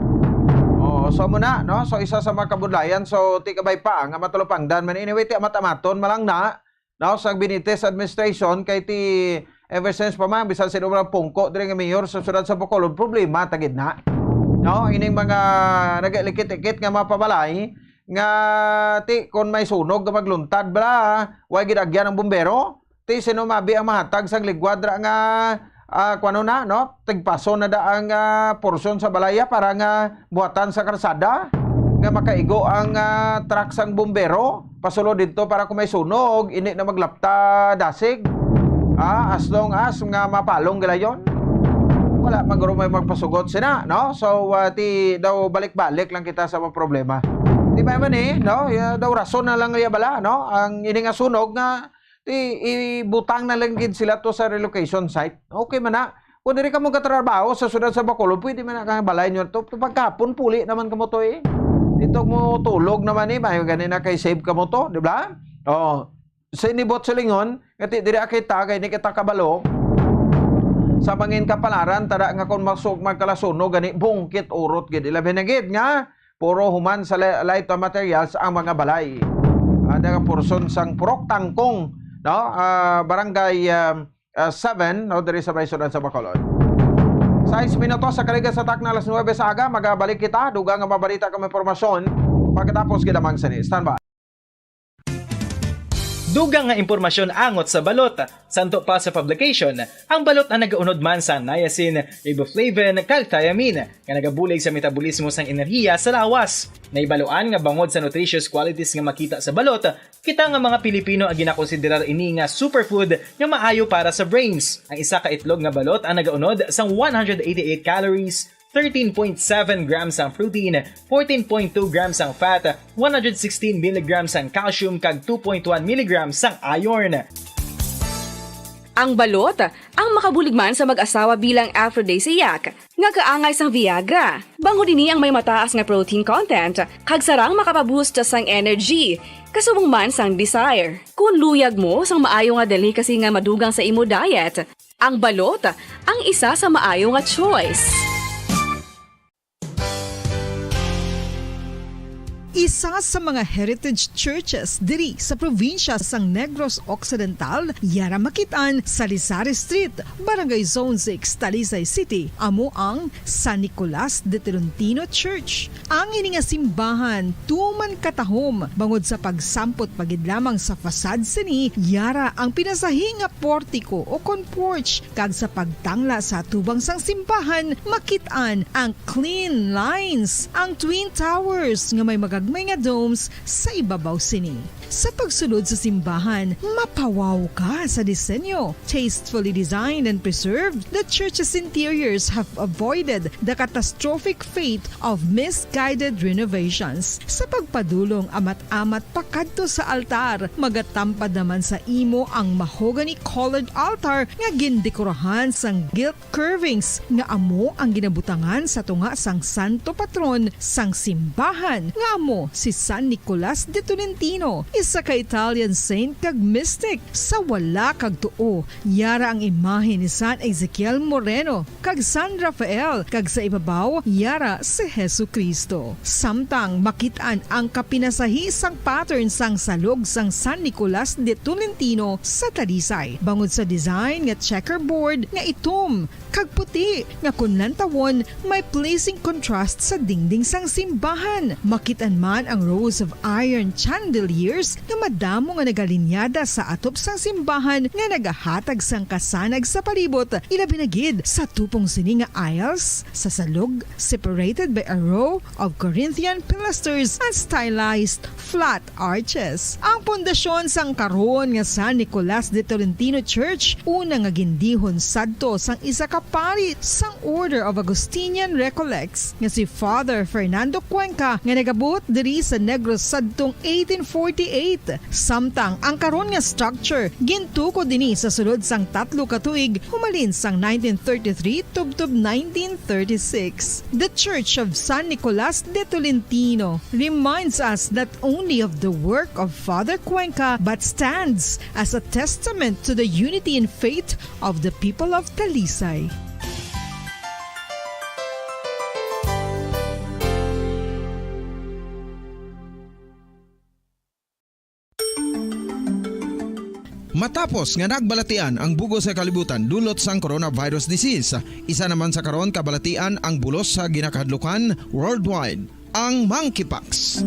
Oh, so mo na, no? So, isa sa mga kabudlayan, so, ti kabay pa, nga matalupangdan man. Anyway, ti amat-amaton, malang na, no? Sa Benitez administration, kay ti Ever since pa man, bisan sino man ang pungko diri nga mayor sa siyudad sa Bacolod, problema ta gid na. No, ining mga nagalikit-ikit nga mga pabalay nga ti kon may sunog nga magluntad bala, way gid agyan ang bumbero. Ti sino mabi ang mahatag sang ligwad ra nga, ah, kuno na, no? Tigpason na da ang, ah, porsyon sa balaya para nga buhatan sa karsada nga makaigo ang, ah, truck sang bumbero pasulod didto para kung may sunog, hindi na maglapta dasig. Ah, as long as nga mapalong gila yon, wala man guro may magpasugot sina, no? So, ah, ti daw balik-balik lang kita sa mga problema. Di ba man eh, no? Ya, daw rason na lang ya bala, no? Ang ini nga sunog nga ti ibutang na lang gid sila to sa relocation site. Okay man na. Kung diri ka mo katrabaho sa siyudad sa Bacolod, pwede man na kang balay nyo to. Pagkahapon, puli naman ka mo to eh. Dito mo tulog naman eh. May gani na kay save ka mo to, di ba? Oh, sa inibot sa lingon, ngati diri akita, kay ni kita kabalo. Sa mangin kapalaran, tada nga kung masug magkalasuno, gani bungkit urot gid. Ilabi na gid nga, puro human sa li-, light materials ang mga balay. Ada nga porson sang Purok Tangkong, no? Ah, barangay, ah, ah, seven, no, diri sa Baysonan sa Bacolod. Sais minutos sa kaligas sa takna alas nuwebe sa aga, magabalik kita. Dugang nga mabalita kag impormasyon pagkatapos gid lamang sini. Standby. Dugang nga impormasyon angot sa balot. Santo pa sa publication, ang balot ang nagaunod man sa niacin, riboflavin, kag thiamine, nga nagabulig sa metabolismo sang enerhiya sa lawas. Nahibaluan nga bangod sa nutritious qualities nga makita sa balot, kita nga mga Pilipino ang ginakonsiderar ini nga superfood nga maayo para sa brains. Ang isa ka itlog nga balot ang nagaunod sang one hundred eighty-eight calories, thirteen point seven grams ang protein, fourteen point two grams ang fat, one hundred sixteen milligrams ang calcium, kag two point one milligrams ang iron. Ang balot, ang makabulig man sa mag-asawa bilang aphrodisiac, nga kaangay sang Viagra. Bangod ini ang may mataas nga protein content, kag sarang makapaboost sang energy, kasubong man sang desire. Kung luyag mo sang maayo nga delicacy nga madugang sa imo diet, ang balot ang isa sa maayo nga choice. Isa sa mga heritage churches diri sa probinsya sang Negros Occidental, yara makit-an sa Lisari Street, Barangay Zone six, Talisay City, amo ang San Nicolas de Tolentino Church. Ang ini nga simbahan tuman katahom bangod sa pagsampot pa gid lamang sa facade sini, yara ang pinasahi nga portiko o kon porch, kag sa pagtangla sa atubang sang simbahan, makit-an ang clean lines, ang twin towers nga may magagmay nga domes sa ibabaw sini. Sa pagsulod sa simbahan, mapawaw ka sa disenyo. Tastefully designed and preserved, the church's interiors have avoided the catastrophic fate of misguided renovations. Sa pagpadulong amat-amat pakadto sa altar, magatampad naman sa imo ang mahogany-colored altar nga gindekorahan sang gilt curvings nga amo ang ginabutangan sa tunga sang santo patron sang simbahan, nga amo si San Nicolas de Tolentino, isa ka Italian saint kag mystic. Sa wala kag tuo, yara ang imahe ni San Ezekiel Moreno kag San Rafael, kag sa ibabaw, yara si Jesu-Cristo. Samtang makit-an ang kapinasahi sang pattern sang salog sang San Nicolas de Tolentino sa Talisay, bangod sa design nga checkerboard nga itom kag puti nga kon lantawon may pleasing contrast sa dingding sang simbahan. Makit-an man ang rows of iron chandeliers nga madamo nga nagalinyada sa atop sang simbahan nga nagahatag sang kasanag sa palibot, ilabi na gid sa tupong sini nga aisles sa salog, separated by a row of Corinthian pilasters and stylized flat arches. Ang pundasyon sang karon nga San Nicolas de Tolentino Church, una nga gindihon sadto sang isa ka pari sang Order of Augustinian Recollects, nga si Father Fernando Cuenca, nga nagabuot diri sa Negros sadtong eighteen forty-eight. Samtang ang karon nga structure gintukod ini sa sulod sang tatlo ka tuig, humalin sang nineteen thirty-three tubtob nineteen thirty-six. The Church of San Nicolas de Tolentino reminds us not only of the work of Father Cuenca, but stands as a testament to the unity in faith of the people of Talisay. Matapos nga nagbalatian ang bug-os nga kalibutan dulot sang coronavirus disease, isa naman sa karon kabalatian ang bulos sa ginakahadlukan worldwide, ang monkeypox.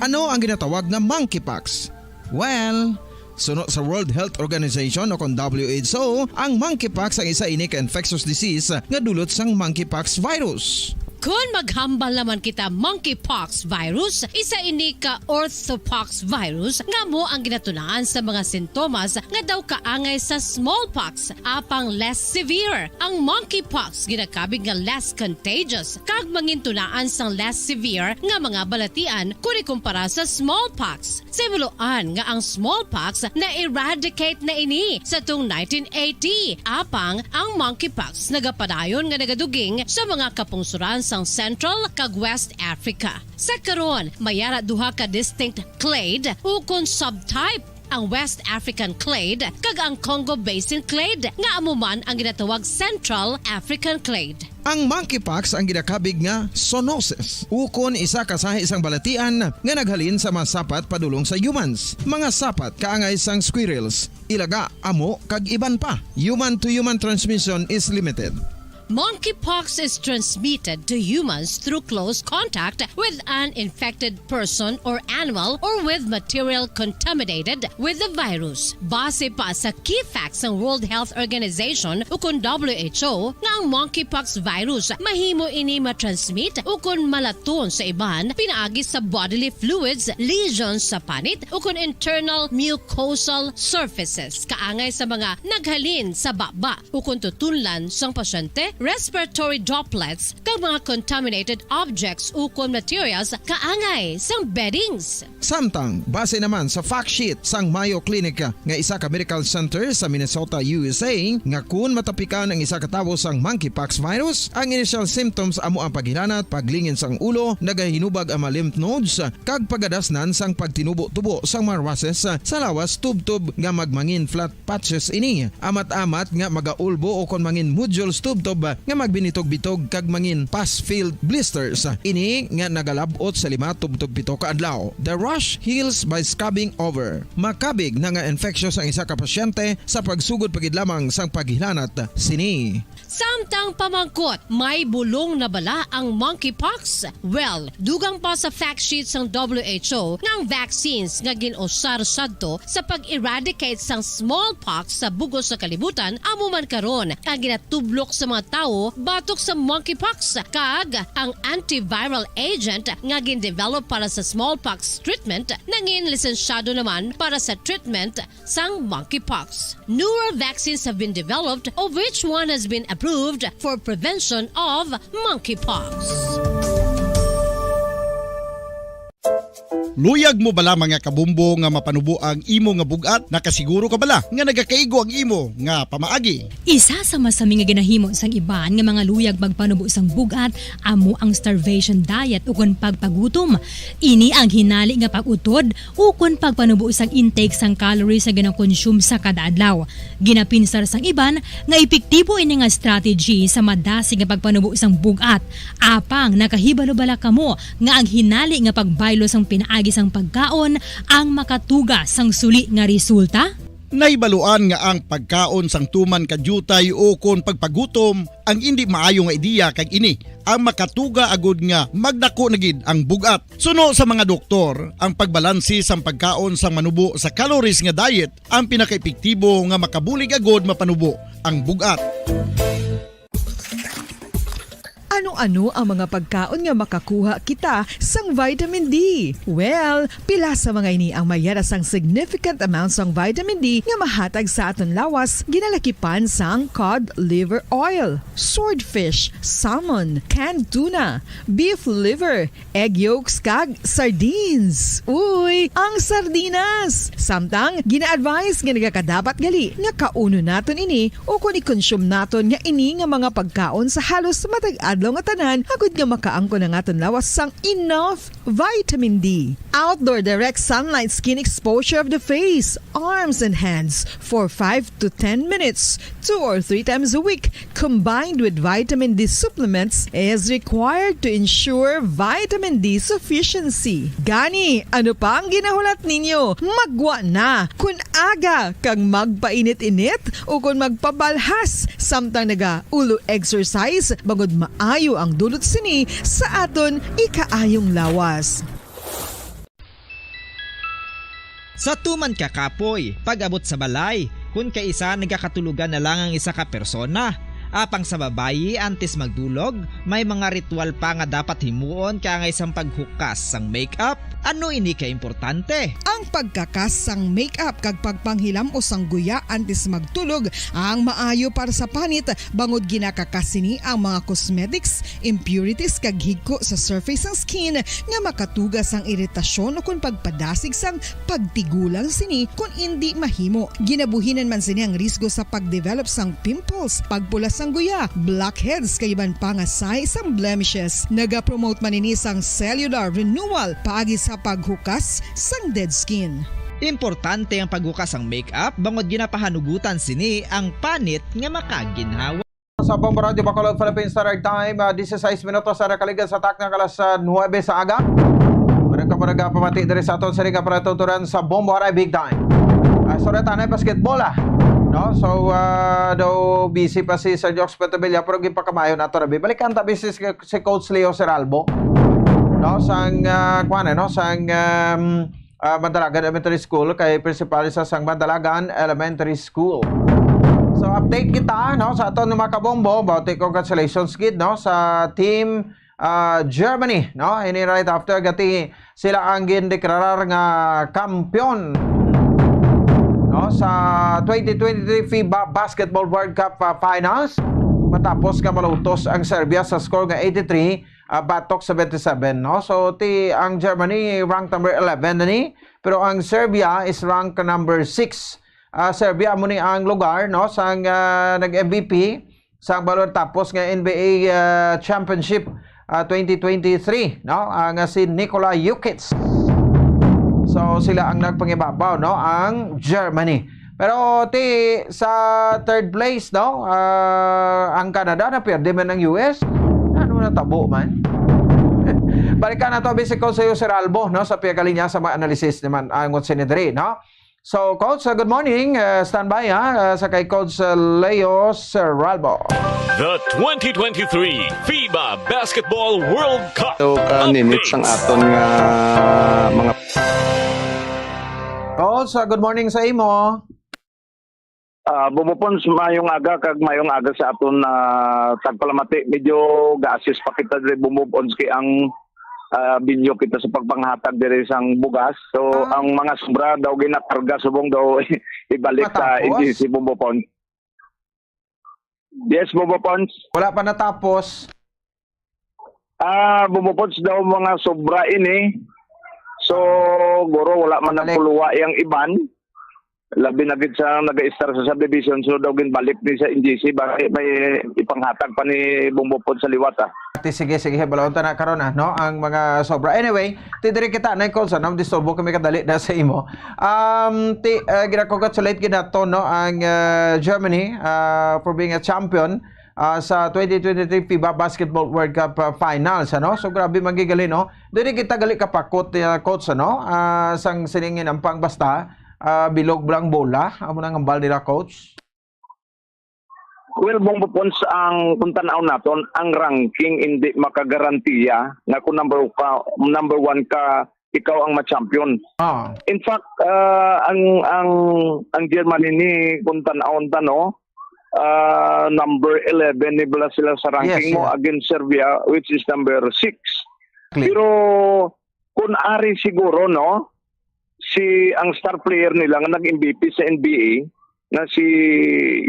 Ano ang ginatawag nga monkeypox? Well, suno sa World Health Organization o kon W H O, ang monkeypox ang isa ini ka infectious disease nga dulot sang monkeypox virus. Kon maghambal naman kita, monkeypox virus, isa ini ka orthopox virus nga amo ang ginatunaan sa mga sintomas nga daw kaangay sa smallpox, apang less severe. Ang monkeypox ginakabig nga less contagious kag mangintunaan sang less severe nga mga balatian kon ikumpara sa smallpox. Sa himuloan nga ang smallpox na-eradicate na ini sa tong nineteen eighty, apang ang monkeypox nagapadayon nga nagaduging sa mga kapungsoran sang Central kag West Africa. Sa karon, may ara duha ka distinct clade ukon subtype, ang West African clade kag ang Congo Basin clade, nga amo man ang ginatawag Central African clade. Ang monkeypox ang ginakabig nga zoonosis, ukon isa ka sahi sang balatian nga naghalin sa mga sapat padulong sa humans, mga sapat kaangay sang squirrels, ilaga, amo, kag iban pa. Human to human transmission is limited. Monkeypox is transmitted to humans through close contact with an infected person or animal or with material contaminated with the virus. Base pa sa key facts sang World Health Organization ukon W H O nga ang monkeypox virus mahimo ini matransmit ukon malaton sa iban pinaagi sa bodily fluids, lesions sa panit ukon internal mucosal surfaces kaangay sa mga naghalin sa baba ukon tutunlan sang pasyente, respiratory droplets, kag mga contaminated objects ukon materials kaangay sang beddings. Samtang, base naman sa fact sheet sang Mayo Clinic nga isa ka medical center sa Minnesota, U S A, nga kun matapikan ang isa ka tawo sang monkeypox virus, ang initial symptoms amo ang paghilanat, paglingin sang ulo, nagahinubag ang mga lymph nodes, kag pagadasnan sang pagtinubo-tubo sang mga rushes sa lawas tubtob nga magmangin flat patches ini. Amat-amat nga magaulbo o kon mangin nodules tubtob nga magbinitog-bitog kag mangin pus-filled blisters. Ini nga nagalab-ot sa lima tubtob pito ka adlaw. The rash heals by scabbing over. Makabig na nga infectious ang isa ka pasyente sa pagsugod pa gid lamang sang paghilanat sini. Samtang pamangkot, may bulong na bala ang monkeypox? Well, dugang pa sa fact sheet sang W H O nga ang vaccines nga gin-usar sadto sa pag-eradicate sang smallpox sa bug-os nga kalibutan amo man karon ang ginatublok sa mga tawo batok sa monkeypox, kag ang antiviral agent nga gin-develop para sa smallpox treatment nangin lisensyado naman para sa treatment sang monkeypox. Newer vaccines have been developed, of which one has been approved for prevention of monkeypox. Luyag mo bala, mga kabumbo, nga mapanubo ang imo nga bug-at? Nakasiguro ka bala nga nagakaigo ang imo nga pamaagi? Isa sa masami nga ginahimo sang iban nga mga luyag magpanubo sang bug-at amo ang starvation diet ukon pagpagutom. Ini ang hinali nga pag-utod ukon pagpanubo sang intake sang calories nga ginakonsume sa kada adlaw. Ginapinsar sang iban nga epektibo ini nga strategy sa madasig nga pagpanubo sang bug-at. Apang nakahibalo bala kamo nga ang hinali nga pagbaylo sang pinaagi sang pagkaon ang makatuga sang suli nga resulta? Nahibaluan nga ang pagkaon sang tuman ka diutay ukon pagpagutom ang indi maayo nga ideya, kag ini ang makatuga agud nga magdako na gid ang bug-at. Suno sa mga doktor, ang pagbalanse sang pagkaon sang manubo sa calories nga diet ang pinakaepektibo nga makabulig agud mapanubo ang bug-at. Ano-ano ang mga pagkaon nga makakuha kita sang vitamin D? Well, pila sa mga ini ang may ara sang significant amount sang vitamin D nga mahatag sa aton lawas, ginalakipan sang cod liver oil, swordfish, salmon, canned tuna, beef liver, egg yolks, kag sardines. Uy, ang sardinas! Samtang, gina-advise nga nagakadapat gali nga kaunon naton ini ukon i-consume naton nga ini nga mga pagkaon sa halos matag adlaw nga tanan, agud nga makaangkon ang aton lawas sang enough Vitamin D. Outdoor direct sunlight skin exposure of the face, arms, and hands for five to ten minutes, two or three times a week, combined with vitamin D supplements, is required to ensure vitamin D sufficiency. Gani, ano pa ang ginahulat ninyo? Magwa na! Kun aga kag magpainit-init o kon magpabalhas samtang naga-ulo exercise, bangod maayo ang dulot sini sa aton ikaayong lawas. Sa tuman ka kapoy, pag-abot sa balay, kun kaisa nagakatulogan na lang ang isa ka persona. Apang sa babayi, antes magdulog, may mga ritual pa nga dapat himuon, kaangay sang paghukas sang makeup. Ano ini ka importante? Ang pagkakas sang makeup kag pagpanghilam-os sang guya antes magtulog ang maayo para sa panit, bangod ginakakas sini ang mga cosmetics, impurities, kag higko sa surface sang skin nga makatuga sang iritasyon ukon pagpadasig sang pagtigulang sini kon indi mahimo. Ginabuhinan man sini ang risgo sa pagdevelop sang pimples, pagpula sang guya, blackheads, kag iban pa nga sign sang blemishes. Nagapromote man ini sang cellular renewal paagi sa paghukas sang dead skin. Importante ang paghukas sang makeup bangod ginapahanugutan sini ang panit nga makaginhawa. Sa Bombo Radyo Bacolod, Philippine Standard Time, ah, disisays minutos sa nakaligad sa takna nga alas, ah, nuwebe sa aga. Wala ka pa nagapamati diri sa aton sini nga paratuturan sa Bombo Aray Big Time. Ah, sorry, tanay basketball, ah. No? So, ah, daw busy pa si Sir Jokes Petobilla, pero ginpakamayo nato, rabi. Balikan ta, busy si, si Coach Leo Seralbo. No? Sang, ah, kuwan, eh, no? Sang, um, ah, Mandalagan Elementary School, kay principal sa sang Mandalagan Elementary School. So, update kita, no, sa aton nga mga kabombo. Bauti, congratulations gid, no, sa team, ah, Germany, no. Ini right after gati sila ang gindeklarar nga kampiyon, no, sa twenty twenty-three FIBA Basketball World Cup, ah, Finals, matapos nga malutos ang Serbia sa score nga eighty-three, ah, batok seventy-seven, no? So, ti, ang Germany rank number eleven na ni, pero ang Serbia is rank number six. Ah, Serbia amo ni ang lugar, no, sang, ah, nag-M V P sang balon tapos nga N B A, ah, Championship, ah, twenty twenty-three, no? Ah, nga si Nikola Jokic. So, sila ang nagpangibabaw, no, ang Germany. Pero ti sa third place, no, ah, ang Canada, na pierde man ang U S. Ano na tabo man? Balikan nato, bisi ko sa iyo, Sir Albo, no, sa piyagalinya sa mga analysis naman ang Sinidri, no? So, Coach, uh, good morning. Uh, standby, ha, uh, sa kay Coach, uh, Leo Serralbo. The twenty twenty-three FIBA Basketball World Cup. So, kaninit sang aton nga mga Coach, uh, good morning sa imo. Ah, Bombo Pons, mayong aga kag mayong aga sa aton, ah, tagpalamati. Medyo ga-assist pa kita diri, Bombo Pons, kay ang, ah, binyo kita sa pagpanghatag diri sang bugas. So, Ah. ang mga sobra daw ginakarga subong daw ibalik sa Matapos? N G C, Bombo Pons. Yes, Bombo Pons. Wala pa natapos. Ah, Bombo Pons, daw mga sobra ini. So, guro, wala man Balik. nagpuluwa yang iban. Labi na gid sa naga-start sa subdivision, so daw ginbalik ni sa N G C, baka may ipanghatag pa ni Bombo Pons sa liwat, ah. Ti, sige, sige, balaon ta na karon, ah, no? Ang mga sobra. Anyway, ti diri kita, Nay Cons, no? Disturbo kami kadali na sa imo. Um, ti, uh, gina-congratulate gid nato, no, ang, uh, Germany, uh, for being a champion, uh, sa twenty twenty-three FIBA Basketball World Cup, uh, Finals, ano? So, grabe man gid gali, no? Dili kita gali kapakot, uh, Coach, ano? Uh, sang sining inampang basta, uh, bilog lang bola. Amo na ang hambal nila, Coach. Well, Bombo Pons, ang kung tan-aw naton, ang ranking hindi makagarantiya nga kung number ka, number one ka, ikaw ang ma-champion. Ah. In fact, ah, ang, ang, ang Germany ni, kung tan-awon ta, no, ah, number eleven ni bala sila sa ranking Yes, mo yeah. against Serbia, which is number six. Clear. Pero kung ari siguro, no, si, ang star player nila nga nag-M V P sa N B A, na si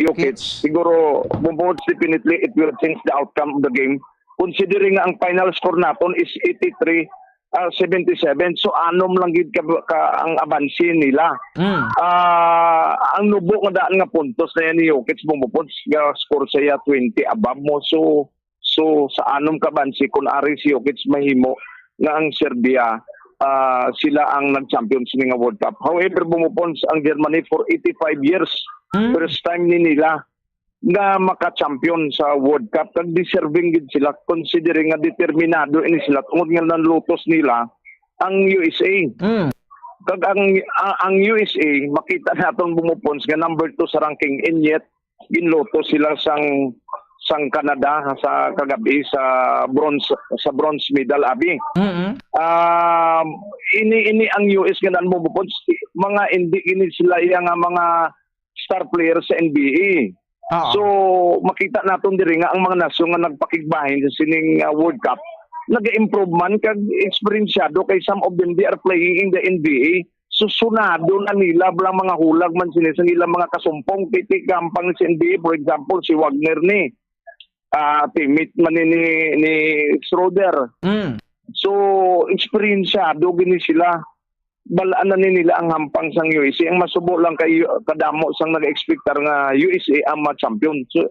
Jokic, Jokic. Siguro, most definitely, it will change the outcome of the game. Considering nga ang final score naton is eighty-three, ah, seventy-seven, so anom lang gid ka, ka ang abanse nila. Mm. Ah, ang nubo nga daan nga puntos na yan ni Jokic, Bombo Pons, ga-score siya twenty above mo. So, so sa anom ka abanse, kung ari si Jokic mahimo, nga ang Serbia, ah, sila ang nag-champion sini nga World Cup. However, Bumbo Pons, ang Germany for eighty-five years, Mm. first time ni nila nga maka-champion sa World Cup. Kag deserving gid sila, considering nga determinado ini sila tungod nga nanlutos nila ang U S A. Mm. Kag ang, a-, ang U S A, makita naton, Bumbo Pons, nga number two sa ranking, and yet ginlutos sila sang, sang Canada sa kagabi sa bronze, sa bronze medal, abi. Mm-mm. Um, ini, ini ang U S nga nan, Bumbo Pons, mga hindi ini sila iya nga mga star player sa N B A. Oo. So, makita naton diri nga ang mga nasyon nga nagpakigbahin sa sining, ah, World Cup, nag-improve man kag eksperensyado kay some of them, they are playing in the N B A. So, sunado na nila bala mga hulag man sini sa ilang mga kasumpong, kay ti-, kampang sa N B A, for example, si Wagner ni, ah, teammate man ni, ni, ni Schroeder. Mm. So, eksperensyado gini sila. Bal-an na ni nila ang hampang sang U S A. Ang masubo lang kay kadamo sang nag-expectar nga U S A ang ma-champion. So,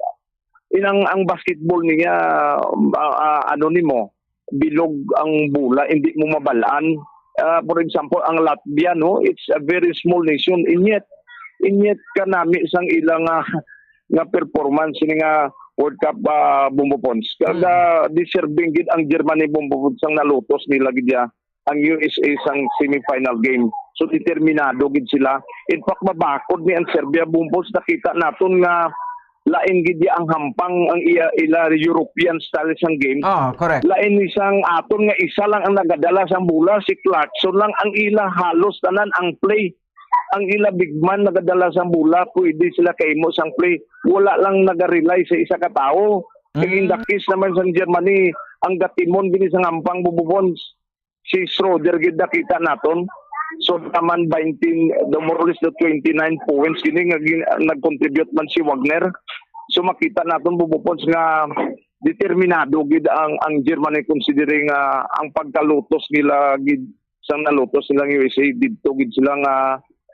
inang ang basketball niya, ah, ah, ano nimo, bilog ang bola, hindi mo mabalaan. Ah, for example, ang Latvia, no, it's a very small nation, and yet, and yet kanami sang ilang, ah, nga performance ini nga World Cup, ah, Bumbo Pons. Kag, Mm. ah, deserving gid ang Germany, Bumbo Pons, ang nalutos nila gid ya ang U S A sang semifinal game. So, determinado gid sila. In fact, mabakod ni ang Serbia, Bumbo Pons, nakita naton nga lain gid ya ang hampang ang iya, ila European style sang game. Ah, correct. Lain ni sang aton nga isa lang ang nagadala sang bola, si Clarkson lang ang ila halos tanan ang play. Ang ila big man nagadala sang bola, pwede sila kahimo sang play. Wala lang naga-rely sa isa ka tawo. Kay Mm. in the case naman sang Germany, ang gatimon gini sang hampang, Bumbo Pons, si Schroeder gid nakita naton. So, naman twenty, the more or less the twenty-nine points gini nga gin-, nag-contribute man si Wagner. So, makita naton, Bumbo Pons, nga determinado gid ang, ang Germany, considering, ah, ang pagkalutos nila gid sang nalutos nilang U S A, didto gid sila nga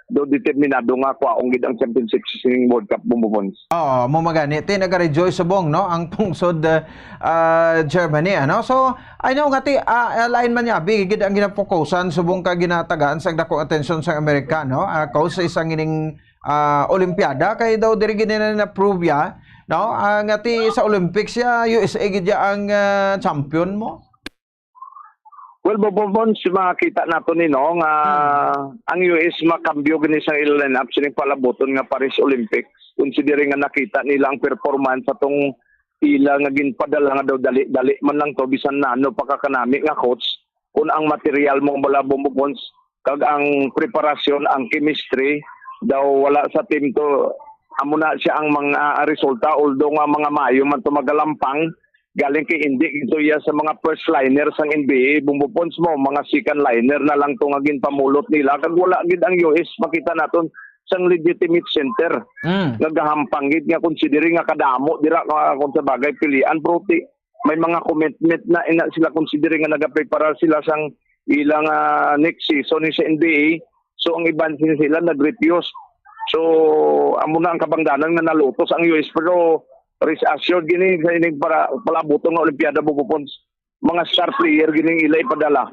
daw determinado nga kwaon gid ang championship sa sining World Cup, Bumbo Pons. Oo, mo magani. Ti nagarejoice subong, no, ang pungsod, ah, ah, Germany, ano? So, I know nga ti, ah, lain man niya, abi gid ang ginapokusan subong ka ginatagaan sa dakong atensyon sa Amerika, no? Ah, cause sa isang ining, ah, Olimpiada, kay daw diri gid nila na-prove ya, no? Ah, nga ti sa Olympics ya, U S A gid ya ang, ah, champion mo. Well, Bobobon, si makita nato ni, no, nga Hmm. ang U S makambyo gani sa ila lineup sining palabuton nga Paris Olympics, considering nga nakita nila ang performance atong ila nga ginpadala nga daw dali-dali man lang to, bisan nano pa ka kanami nga coach, kung ang material mo bala, Bobobon, kag ang preparasyon, ang chemistry daw wala sa team to, amo na siya ang mga resulta, although nga mga maayo man to magalampang, galing kay hindi gid to iya sa mga first liner sang N B A, Bumbo Pons mo, mga second liner na lang to nga ginpamulot nila, kag wala gid ang U S, makita naton sang legitimate center. Mm. Nga gahampang gid nga considering nga kadamo dira, ah, kung sa bagay pilian, pero ti-, may mga commitment na ina sila considering nga nagaprepara sila sang ilang, ah, next season ni sa N B A. So, ang iban sin sila nag-refuse. So, amo na ang kabangdanan nga nalutos ang U S, pero rest assured gini sa ining para palabuton nga Olimpiada, Bumbo Pons, mga star player gini ang ila ipadala.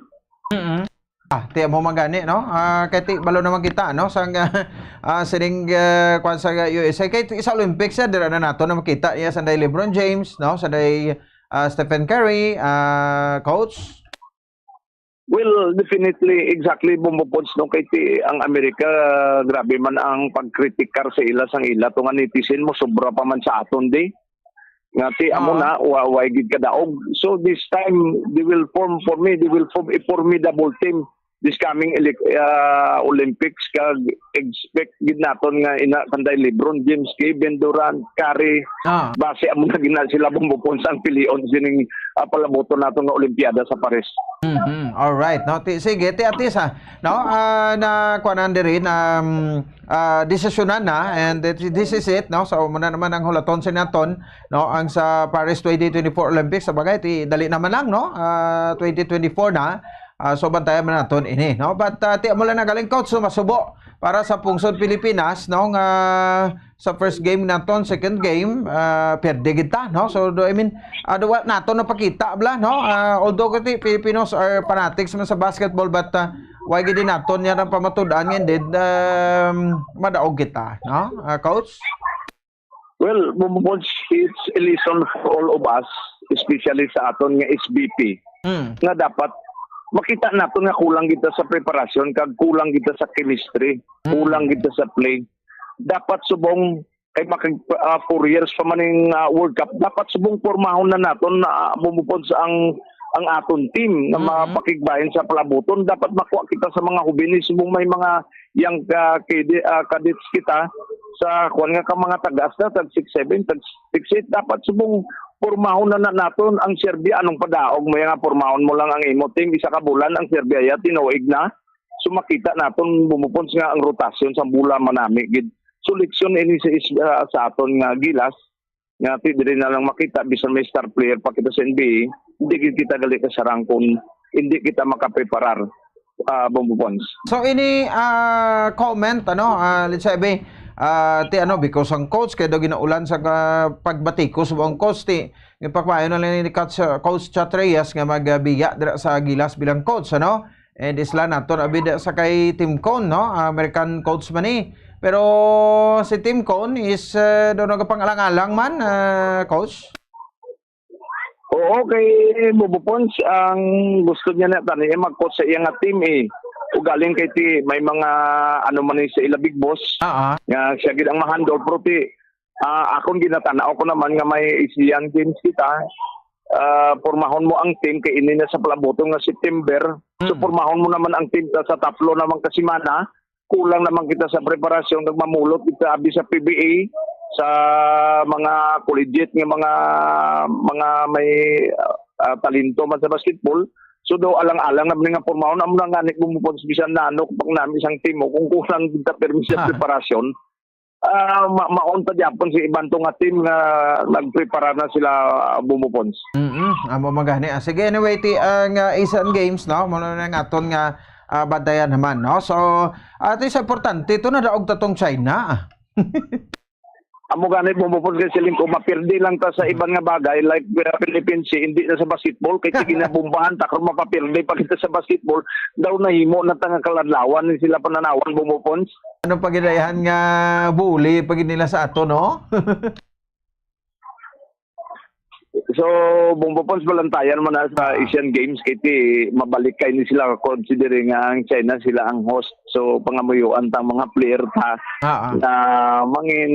Mm-mm. Ah, ti amo man gani, no? Ah, kay ti balo naman kita, no? Sang, ah, sining, ah, kwan sa U S A. Kay ti sa Olympics, ya, dira na nato na makita, ya, sanday LeBron James, no? Sanday, ah, Stephen Curry, ah, coach. Well, definitely, exactly, Bumbo Pons, no? Kay ti ang Amerika, grabe man ang pagkritikar sa ila sang ila. Tunga netizen mo, sobra pa man sa aton, di? Nga ti amo Oo. na, wa-, way gid kadaog. So this time, they will form for me, they will form a formidable team this coming elec-, ah, Olympics. Kag expect gid naton nga ina kanday LeBron James, Kevin Durant, Curry, Ah. base amo na gid na sila, Bumbo Pons, ang pilion sining, ah, palabuton naton nga Olimpiada sa Paris. Mhm. All right, no? Ti-, sige, ti, at least, ah, no? Ah, na, kuanan diri na, um, ah, desisyonan na, and it, this is it, no? So, muna naman ang hulaton sa naton, no? Ang sa Paris twenty twenty-four Olympics, sa bagay, ti, dali naman lang, no? Ah, twenty twenty-four na. Ah, so, bantayan man naton ini, no? But, ah, ti, amo lang na galing, coach, sumasubo para sa pungsod Pilipinas, no? Nga sa first game naton, second game, ah, perde gid ta, no? So, do, I mean, ah, do, wa naton napakita, bala, no? Ah, although, kati, Filipinos are fanatics man sa basketball, but, ah, why gid naton niya ang pamatud-an nga indeed, um, madaog kita, no? Ah, Coach? Well, Bumbo Pons, it's a lesson for all of us, especially sa aton nga S B P, Mm. nga dapat makita naton nga kulang kita sa preparasyon, kag kulang kita sa chemistry, Mm. kulang kita sa play. Dapat subong, kay makag-, ah, four years pa man ning, ah, World Cup, dapat subong pormahon na naton na, ah, Bumbo Pons, ang, ang aton team nga Mm. mapakigbahin sa palabuton. Dapat makuha kita sa mga hubines, subong may mga young, ah, kidi-, ah, cadets kita sa kuwan nga ka mga tagas na, tag six seven, tag six eight. Dapat subong pormahon na, na naton ang Serbia. Anong padaog mo nga pormahon mo lang ang imo team? Isa ka bulan ang Serbia ya, tinuig na. So, makita naton, Bumbo Pons, nga ang rotasyon sa bola manami gid. So, leksyon ini sa is-, ah, sa aton nga Gilas, nga ti diri na lang makita, bisan may star player pa kita sa N B A, hindi gid kita gali kasarang kung hindi kita makapreparar, ah, Bumbo Pons. So, ini, ah, comment, ano, ah, let's say, be, ah, ti, ano, because ang coach kay daw ginaulan sa ka-, pagbatikos mo ang coach, ti, ipakmayo na lang ni Coach, Coach Chat Reyes nga magbiya dira sa Gilas bilang coach, ano? And isla naton abid sa kay Tim Cone, no? American coach man ni. Pero si Tim Cone is, eh, daw nagapang-alang-alang man, eh, coach? Oo, kay Bumbo Pons, ang gusto niya na tani, eh, mag-coach sa iya nga team, eh. Ugaling kay ti, may mga, ano man ni sa ila big boss, Ah, ah. nga siya gid ang ma-handle, pero ti, ah, akon ginatanaw ko naman nga may Asian Games kita. Ah, pormahon mo ang team kay ini na sa palabuton nga September. So, Mm. pormahon mo naman ang team ta sa taplo naman ka semana. Kulang naman kita sa preparasyon kag mamulot kita abi sa P B A, sa mga collegiate nga mga, mga may, ah, ah, talento man sa basketball. So, daw alang-alang naman nga pormahon, amo na nga ni Bumbo Pons, bisan na ano, kapag nami isang team mo, kung kulang kita permi sa Ha. preparasyon, ah, ma-, maon pa gyapon si iban to nga team nga nagprepara na sila, ah, Bumbo Pons. Mm-mm. Amo man gani. Ah, sige, anyway, ti, ang, ah, Asian Games, no? Muna na nga aton nga, ah, bantayan naman, no? So, at least importante, ito na daog tatong China. Amo gani, Bumbo Pons, kay siling ko, mapirdi lang ta sa iban nga bagay, like, uh, Philippines, eh, hindi na sa basketball, kay sige na bombahan ta, kung mapapirdi pa kita sa basketball, daw nahimo na ta nga kaladlawan ni sila pananawan, Bumbo Pons. Ano pa gid, ayhan nga bully pa gid nila sa ato, no? So, Bumbo Pons, balantayan man na sa Ah. Asian Games, kay ti mabalik kay ni sila, considering nga ang China, sila ang host. So, pangamuyoan tang mga player ta Ah, ah. na mangin,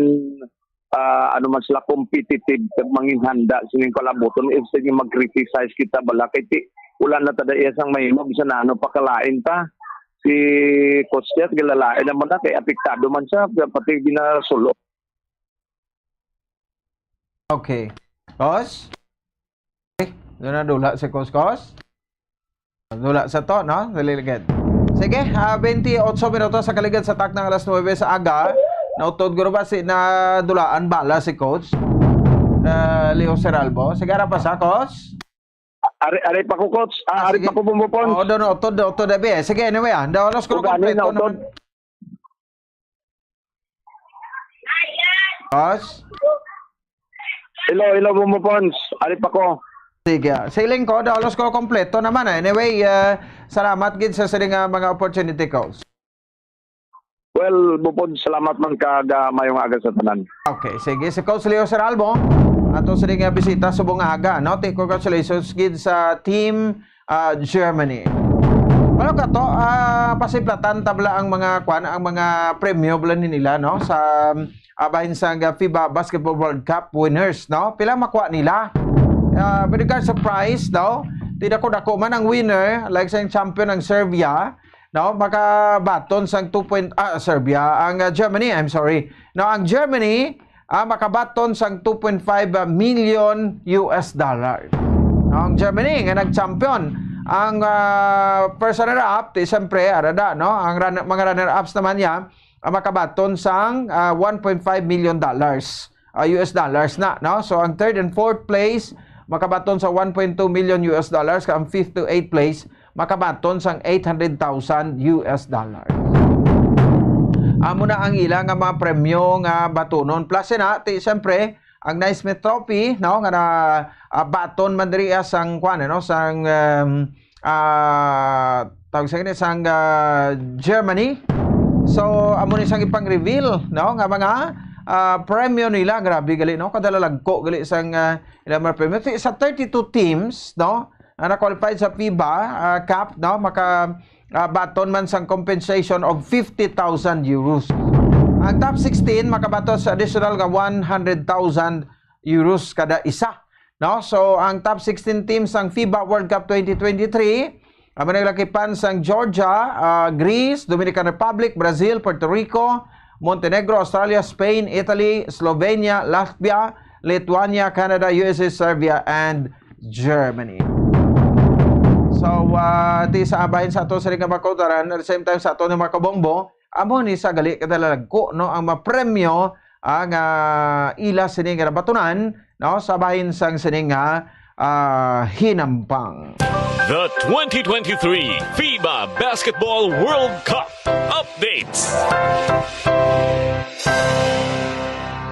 ah, ano man sila, competitive, kag mangin handa sining palabuton. Instead nga mag-criticize kita, bala, kay ti, wala na tada iya sang mahimo, bisan na ano, pakalain ta. Si Coach Jet, gilalain naman na, kay apektado man siya, pati ginasulo. Okay. Coach? Eh, doon na dula si Coach, Coach? Dula sa to, no? Dali ligid. Sige, ah, twenty-eight minutos sa kaligid sa taknang alas nuebe sa aga. Nautod guro ba si, na dulaan bala si Coach? Na Leo Seralbo. Sige, ara pa sa, Coach? Ari, ari pa ko, Coach. Ah, Ah, ari sige. pa ko, Bumbo Pons. Oo, doon, utod, utod, abi, eh. Sige, anyway, ah. Daw, alas ko Ugani kompleto na, utod. naman. Boss? Hello, hello, Bumbo Pons. Ari pa ko. Sige. Siling ko, daw, alas ko kompleto naman, eh. Anyway, ah, salamat gid sa sini nga mga opportunity, Coach. Well, Bupod, salamat man kag, ah, mayong aga sa tanan. Okay, sige. Si Coach Leo Seralbo, ato sini nga bisita subong nga aga, no? Ti, congratulations gid sa Team, ah, Germany. Pero kato, ah, pasiplatan ta bala ang mga, kwan, ang mga premyo bala ni nila, no? Sa, ah, bahin sa, ah, FIBA Basketball World Cup winners, no? Pila makuha nila? Ah, with regards sa prize, no? Ti dako-dako man ang winner, like sa champion ang Serbia, no, makabaton sang two point, ah, Serbia, ang, ah, Germany, I'm sorry. No, ang Germany, ah, makabaton sang two point five million U S dollar. No, ang Germany nga nag-champion. Ang, ah, first runner-up, ti, siyempre, arada, no? Ang runner-, mga runner-ups naman niya, ah, makabaton sang, ah, one point five million dollars, ah, U S dollars na, no? So, ang third and fourth place, makabaton sa one point two million U S dollars, kag ang fifth to eighth place, makabaton sang eight hundred thousand U S dollar. Amo na ang ila nga mga premyo nga batunon. Plus na, ti, siyempre, ang Naismith Trophy, no, nga na, ah, baton man diri, ah, sang, kuwan, no, sang, um, ah, tawag sa kini, sang, ah, Germany. So, amo ni sang ipang-reveal, no, nga mga, ah, premyo nila. Grabe gali, no, kadalalagko gali sang, ah, ila mga premyo. Ti, sa thirty-two teams, no, ang na-qualified sa FIBA, ah, Cup, no, maka, ah, baton man sang compensation of fifty thousand euros. Ang top sixteen makabaton sa additional nga one hundred thousand euros kada isa, no? So, ang top sixteen teams sang FIBA World Cup twenty twenty-three, ang managlakipan sang Georgia, ah, Greece, Dominican Republic, Brazil, Puerto Rico, Montenegro, Australia, Spain, Italy, Slovenia, Latvia, Lithuania, Canada, U S A, Serbia, and Germany. So, ah, ti sa bahin sa ato sa nga mga kautoran, at the same time sa ato nga mga kabombo, amo ni sa gali kadalalagko, no, ang mapremyo ang, ah, ila sini nga nabatunan, no, sa bahin sang sini nga, ah, hinampang. The twenty twenty-three FIBA Basketball World Cup updates.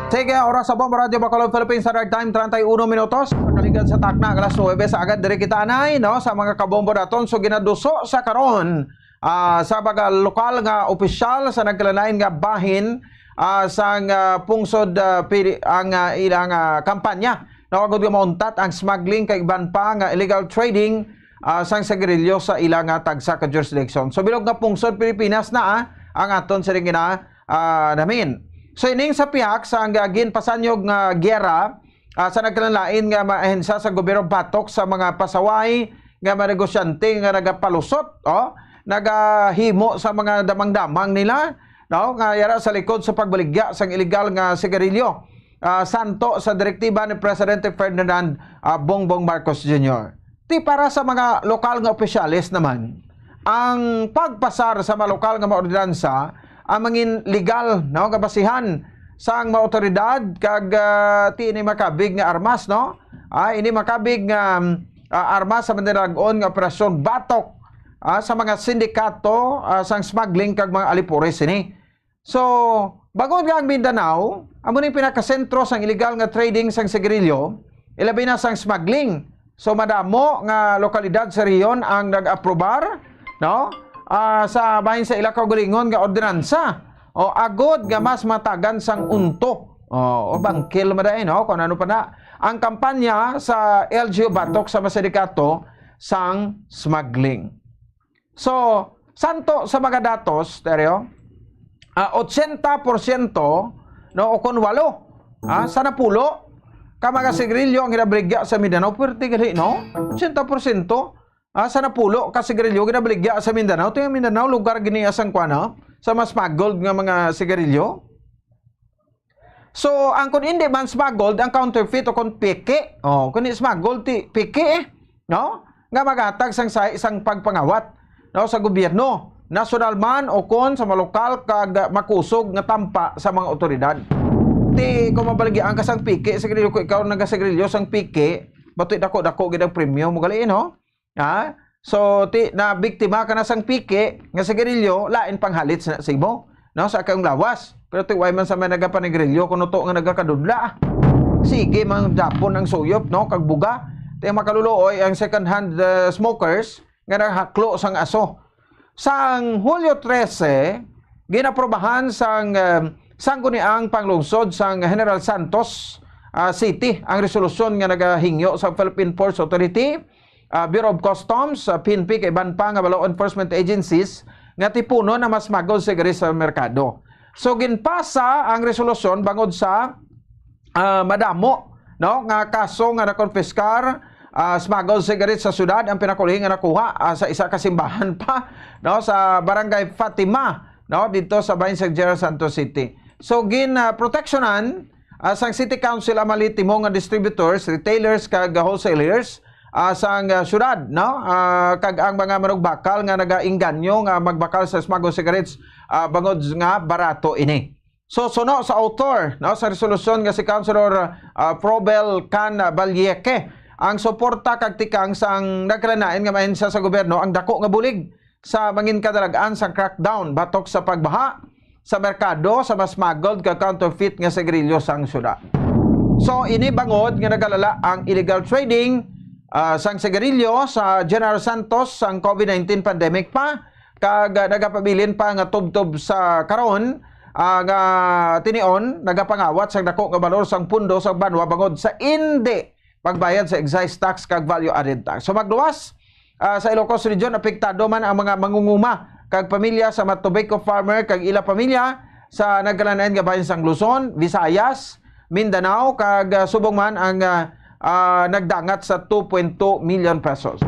Sige, oras sa Bombo Radyo Bacolod, Philippines Standard Time, treinta y uno minutos. Sa kaligad sa takna, alas nuebe sa agad, diri kita anay, no, sa mga kabombo naton. So, ginaduso sa karon, ah, sa mga lokal nga opisyal sa nagkalain-lain nga bahin, ah, sang, ah, pungsod, ah, pili, ang, ah, ilang, ah, kampanya. Nawagod nga mauntat ang smuggling kag iban pa nga illegal trading, ah, sang sigarilyo sa ila nga tagsa ka jurisdiction. So, bilog nga pungsod Pilipinas na, ah, ang aton siring gina, ah, namin. So, ining sa pihak sa ang, ah, ginpasanyog nga giyera, ah, sa nagkalain-lain nga mga ahensya sa gobyerno batok sa mga pasaway nga mga negosyante nga nagapalusot, oh, nagahimo sa mga damang-damang nila, no, nga yara sa likod sa pagbaligya sang iligal nga sigarilyo, ah, santo sa direktiba ni Presidente Ferdinand, ah, Bongbong Marcos Junior. Ti para sa mga lokal nga opisyales naman, ang pagpasar sa mga lokal nga mga ordinansa ang mangin legal, no, nga basihan sang mga awtoridad kag, ah, ti ini makabig nga armas, no? Ah, ini makabig nga, ah, armas sa mandirag-on nga operasyon batok, ah, sa mga sindikato, ah, sang smuggling kag mga alipores ini. So, bangod nga ang Mindanao amo ning pinakasentro sang iligal nga trading sang sigarilyo, ilabi na sang smuggling. So, madamo nga lokalidad sa rehiyon ang nag-aprobar, no? Ah, sa bahin sa ila kaugalingon nga ordinansa. O agod nga mas matagan sang unto. O, o bangkil madain, no? Kung ano pa na. Ang kampanya sa L G U batok sa masindikato sang smuggling. So, santo sa mga datos, Teryo, ah, ochenta porsyento, no, o kon walo, ah, sa napulo ka mga sigarilyo ang ginabaligya sa Mindanao. Pwerte gali, no? Ochenta porsyento, ah, sa napulo ka sigarilyo ginabaligya sa Mindanao. Ti ang Mindanao, lugar gini sang kuan, no, sa mas smuggled nga mga sigarilyo. So, ang kun indi man smuggled, ang counterfeit o kun peke. Oh, kun smuggled, ti peke, eh, no? Nga maghatag sang sa isang pagpangawat, no, sa gobyerno, nasyonal man o kon sa mga lokal kag makusog nga tampa sa mga otoridad. Ti kung mabaligyaan ka sang peke, sigarilyo, kung ikaw nagasigarilyo sang peke, batoy dako-dako gid ang premyo mo gali, no? Ha? So, ti, na biktima ka na sang peke nga sigarilyo, lain pang halits na sa imo, no, sa akong lawas. Pero ti, way man sa may nagapanigrilyo, kuno to nga nagakadudla, ah. Sige, man dapon ang suyop, no, kag buga. Ti, makaluluoy ang second hand, uh, smokers nga nahaklo sang aso. Sang Hulyo trese, ginaprobahan sang, uh, Sangguniang Panglungsod sang General Santos, uh, City ang resolusyon nga nagahingyo sa Philippine Ports Authority, ah, Bureau of Customs, ah, P N P, kag iban pa nga law enforcement agencies nga tipunon ang mas smuggled sigarilyo sa merkado. So, ginpasa ang resolusyon bangod sa, ah, madamo, no, nga kaso nga nakonpiskar, ah, smuggled cigarettes sa syudad ang pinakauli nga nakuha, ah, sa isa ka simbahan pa, no, sa Barangay Fatima, no, dito sa bahin sa General Santos City. So, gin, ah, proteksyonan, ah, sang City Council ang mga lehitimong nga distributors, retailers, kag wholesalers, ah, sang, ah, syudad, no? Ah, kag ang mga manugbakal nga nagainganyo nga magbakal sa smuggled cigarettes, ah, bangod nga barato ini. So, suno sa author, no, sa resolusyon nga si Councilor, ah, Probel Can Balyeque, ang suporta kag tikang sang nagkalain-lain nga mga ahensya sa gobyerno ang dako nga bulig sa mangin kadalag-an sang crackdown batok sa pagbaha sa merkado sa mas smuggled kag counterfeit nga sigarilyo sang syudad. So, ini bangod nga nagalala ang illegal trading, ah, sang sigarilyo sa General Santos sang COVID nineteen pandemic pa, kag, ah, nagapabilin pa nga tubtob sa karon, ah, nga tinion nagapangawat sang dako nga balor sang pundo sa banwa bangod sa indi pagbayad sa excise tax kag value added tax. So magluwas, ah, sa Ilocos Region, apektado man ang mga mangunguma kag pamilya sa mga tobacco farmer kag ila pamilya sa nagkalain-lain nga bahin sang Luzon, Visayas, Mindanao, kag, ah, subong man ang, ah, ah, nagdangat sa two point two million pesos.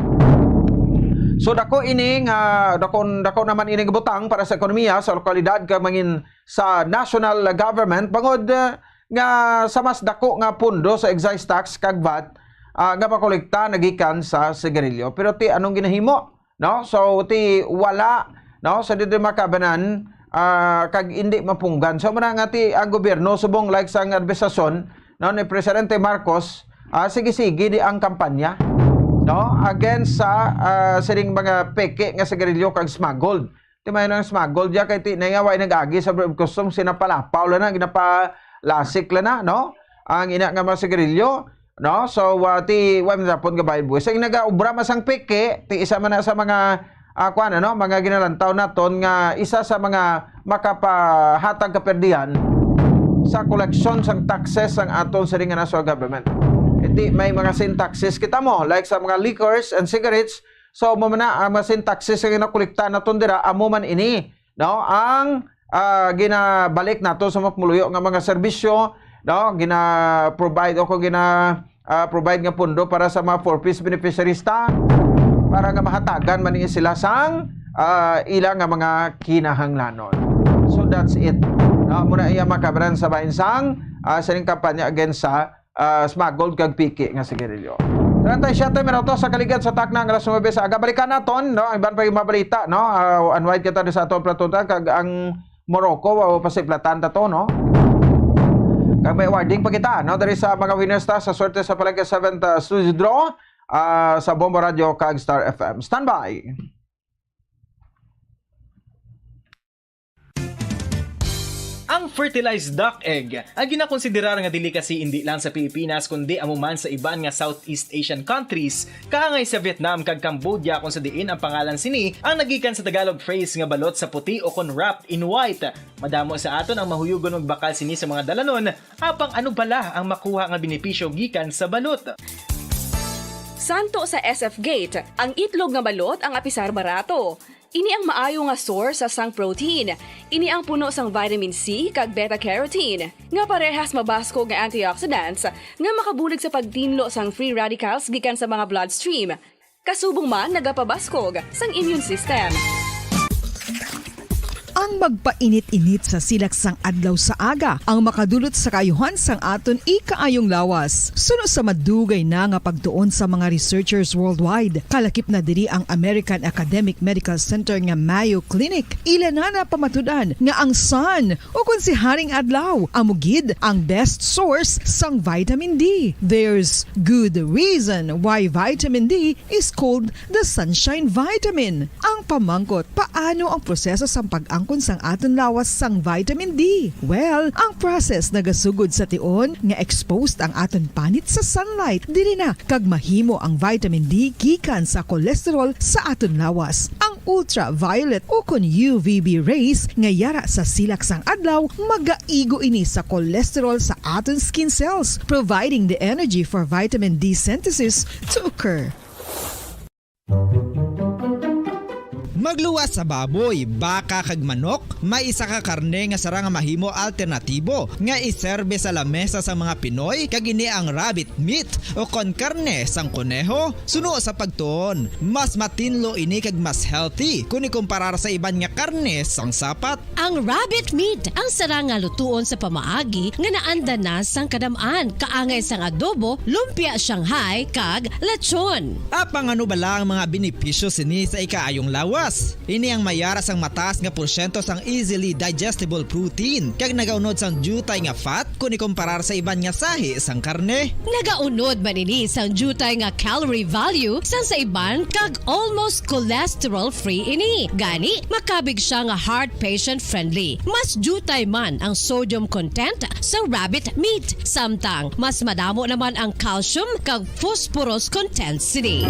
So dako ini nga, dako, dako naman ini nga butang para sa ekonomiya sa lokalidad kag mangin sa national government bangod, ah, nga sa mas dako nga pundo sa excise tax kag vat, ah, nga makolekta nagikan sa sigarilyo. Pero ti anong ginahimo, no? So ti wala, no? So dito makabanan, ah, kag hindi mapunggan. So muna nga ti ang gobyerno subong like sang administrasyon, no, ni Presidente Marcos, ah, sige-sige di ang kampanya, no, against sa, ah, sining mga peke nga sigarilyo kag smuggled. Ti may nang smuggled diya kay ti na nga way nag-agi sa Bureau of Customs, sinapalapaw lang na, ginapalasik lang na, no? Ang ina nga mga sigarilyo, no? So, wa ti wa man dapat nga bayad buwis. Ang nagaobra masang peke, ti isa man na sa mga, ah, kuwan, ano, mga ginalantaw naton nga isa sa mga makapahatag kaperdihan sa koleksyon sang taxes sang aton siring nga national government. Iti may mga sin taxes kita mo, like sa mga liquors and cigarettes, so, amo man na, ang mga sin taxes nga ginakolekta naton dira, amo man ini, no? Ang, ah, ginabalik nato sa mga pumuluyo nga mga serbisyo, no? Gina-provide o kung gina, ah, provide nga pundo para sa mga four Ps beneficiaries ta, para nga mahatagan man ni sila sang, ah, ila nga mga kinahanglanon. So that's it. No, muna iya makabaran sa bahin sang, ah, sining kampanya against sa ah, smuggled kag piki nga sigarilyo. Treinta y siete minutos sa kaligad sa takna nga alas nuebe sa aga. Balikan naton, no, ang iban pa nga mga balita, no? Ah, unwind kita sa aton platuta kag ang Morocco, wa pa siplatan ta to, no? Kag may awarding pa kita, no? Dari sa mga winners ta sa Swerte sa Palenque seventh, ah, Studio Draw, ah, sa Bombo Radio kag Star F M. Standby! Ang fertilized duck egg, ang ginakonsiderar nga delicacy indi lang sa Pilipinas, kundi amo man sa iban nga Southeast Asian countries, kaangay sa Vietnam kag Cambodia, kung sa diin ang pangalan sini ang nagikan sa Tagalog phrase nga balot sa puti o kon wrapped in white. Madamo sa aton ang mahuyugon magbakal sini sa mga dalanon, apang ano bala ang makuha nga benepisyo gikan sa balot? Santo sa S F Gate, ang itlog nga balot ang apisar barato. Ini ang maayo nga source sa sang protein. Ini ang puno sang vitamin C kag beta carotene, nga parehas mabaskog nga antioxidants nga makabulig sa pagtinlo sang free radicals gikan sa mga bloodstream. Kasubong man, nagapabaskog sang immune system. Ang magpainit-init sa silak sang adlaw sa aga ang makadulot sa kaayuhan sang aton ikaayong lawas. Suno sa madugay na nga pagtuon sa mga researchers worldwide, kalakip na diri ang American Academic Medical Center nga Mayo Clinic. Ila na napamatud-an nga ang sun, o kon si Haring Adlaw, amo gid ang best source sang vitamin D. There's good reason why vitamin D is called the sunshine vitamin. Ang pamangkot, paano ang proseso sang pag-angkon sang aton lawas sang vitamin D? Well, ang process nagasugod sa tion nga exposed ang aton panit sa sunlight. Diri na kag mahimo ang vitamin D gikan sa cholesterol sa aton lawas. Ang ultraviolet o kon U V B rays nga yara sa silak sang adlaw magaigo ini sa cholesterol sa aton skin cells, providing the energy for vitamin D synthesis to occur. Magluwas sa baboy, baka kag manok, may isa ka karne nga sarang nga mahimo alternatibo nga iserbe sa lamesa sa mga Pinoy, kag ini ang rabbit meat o kon karne sang koneho. Suno sa pagtuon, mas matinlo ini kag mas healthy kon ikumparar sa iban nga karne sang sapat. Ang rabbit meat ang sarang nga lutuon sa pamaagi nga naanda na sang kadam-an, kaangay sang adobo, lumpia Shanghai, kag lechon. Apang ano bala ang mga benepisyo sini sa ikaayong lawas? Ini ang may yara sang mataas nga porsyento sang easily digestible protein kag nagaunod sang diutay nga fat kon ikomparar sa iban nga sahi sang karne. Nagaunod man ini sang diutay nga calorie value sang sa iban kag almost cholesterol-free ini. Gani, makabig siya nga heart patient-friendly. Mas diutay man ang sodium content sa rabbit meat, samtang mas madamo naman ang calcium kag phosphorus content sini.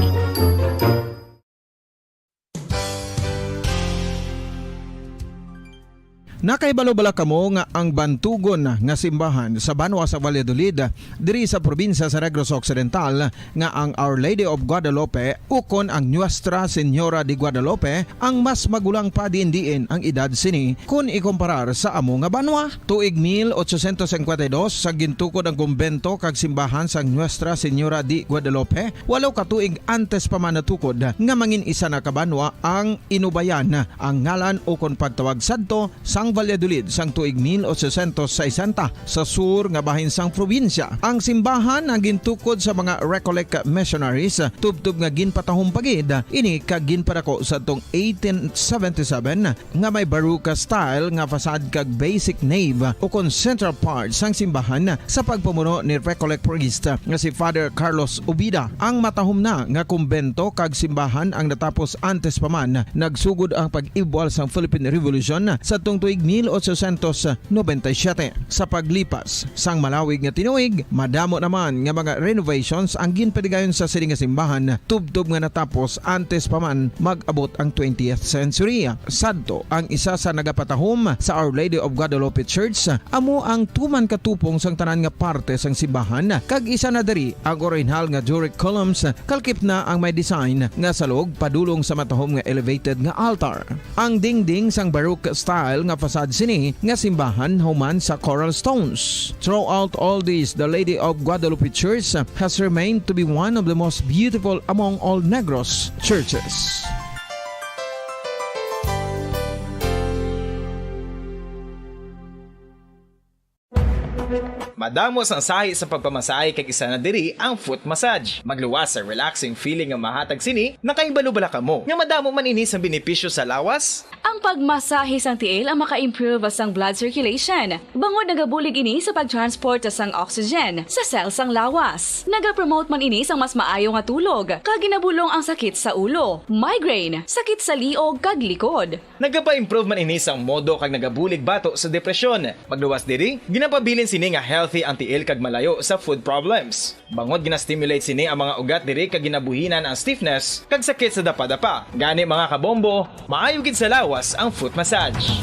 Nakahibalo bala kamo nga ang bantugon nga simbahan sa banwa sa Valladolid, diri sa probinsya sa Negros Occidental, nga ang Our Lady of Guadalupe ukon ang Nuestra Señora de Guadalupe ang mas magulang pa diin-diin ang edad sini kon ikomparar sa amo nga banwa? Tuig mil ochocientos cincuenta y dos sa gintukod ang kumbento kag simbahan sang Nuestra Señora de Guadalupe, walo ka tuig antes pa man natukod nga mangin isa na ka banwa ang Inubayan, ang ngalan ukon pagtawag sadto sang Valladolid sang tuig mil ochocientos sesenta sa sur nga bahin sang probinsya. Ang simbahan ang gintukod sa mga Recollect missionaries, tubtob nga ginpatahom pa gid ini kag ginpadako sadtong eighteen seventy-seven nga may Baroque style nga facade kag basic nave ukon central part sang simbahan sa pagpamuno ni Recollect priest nga si Father Carlos Ubida. Ang matahom na nga kumbento kag simbahan ang natapos antes pa man nagsugod ang pag-ibwal sang Philippine Revolution sadtong tuig mil ochocientos noventa y siete. Sa paglipas sang malawig nga tinuig, madamo naman nga mga renovations ang ginpatigayon sa sini nga simbahan, tubtob nga natapos antes pa man mag-abot ang twentieth century. Sadto, ang isa sa nagapatahom sa Our Lady of Guadalupe Church amo ang tuman ka tupong sang tanan nga parte sang simbahan, kag isa na diri ang orihinal nga Doric columns, kalkip na ang may design nga salog padulong sa matahom nga elevated nga altar. Ang dingding sang Baroque style nga facade sini nga simbahan human sa coral stones. Throughout all this, the Lady of Guadalupe Church has remained to be one of the most beautiful among all Negros churches. Madamo sang sahi sa pagpamasahe kag isa na diri ang foot massage. Magluwas sa relaxing feeling nga mahatag sini, nakahibalo bala kamo nga madamo man ini sang benepisyo sa lawas? Ang pagmasahe sang tiil ang maka-improve sang blood circulation, bangod nagabulig ini sa pag-transport sang oxygen sa cell sang lawas. Nagapromote man ini sang mas maayo nga tulog, kag ginabulong ang sakit sa ulo, migraine, sakit sa liog kag likod. Nagapa-improve man ini sang modo kag nagabulig bato sa depresyon. Magluwas diri, ginapabilin sini nga healthy ang tiil kag malayo sa foot problems. Bangod gina-stimulate sini ang mga ugat diri kag ginabuhinan ang stiffness kag sakit sa dapadapa. Gani, mga kabombo, maayo gid sa lawas ang foot massage.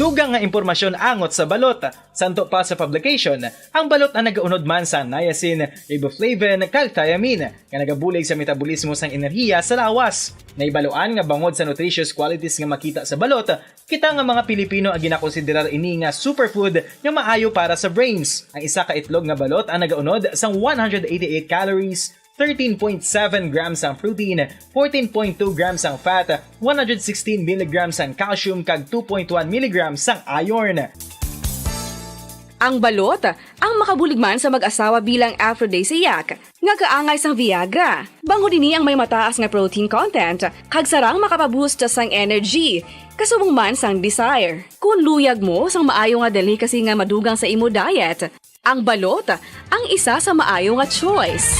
Dugang nga impormasyon angot sa balot. Santo pa sa publication, ang balot ang nagaunod man sa niacin, riboflavin, kag thiamine, nga nagabulig sa metabolismo sang enerhiya sa lawas. Nahibaluan nga bangod sa nutritious qualities nga makita sa balot, kita nga mga Pilipino ang ginakonsiderar ini nga superfood nga maayo para sa brains. Ang isa ka itlog nga balot ang nagaunod sang one hundred eighty-eight calories, thirteen point seven grams ang protein, fourteen point two grams ang fat, one hundred sixteen milligrams ang calcium, kag two point one milligrams ang iron. Ang balot ang makabulig man sa mag-asawa bilang aphrodisiac, nga kaangay sang Viagra. Bangod ini ang may mataas nga protein content, kag sarang makapaboost sang energy, kasubong man sang desire. Kung luyag mo sang maayo nga delicacy nga madugang sa imo diet, ang balot ang isa sa maayo nga choice.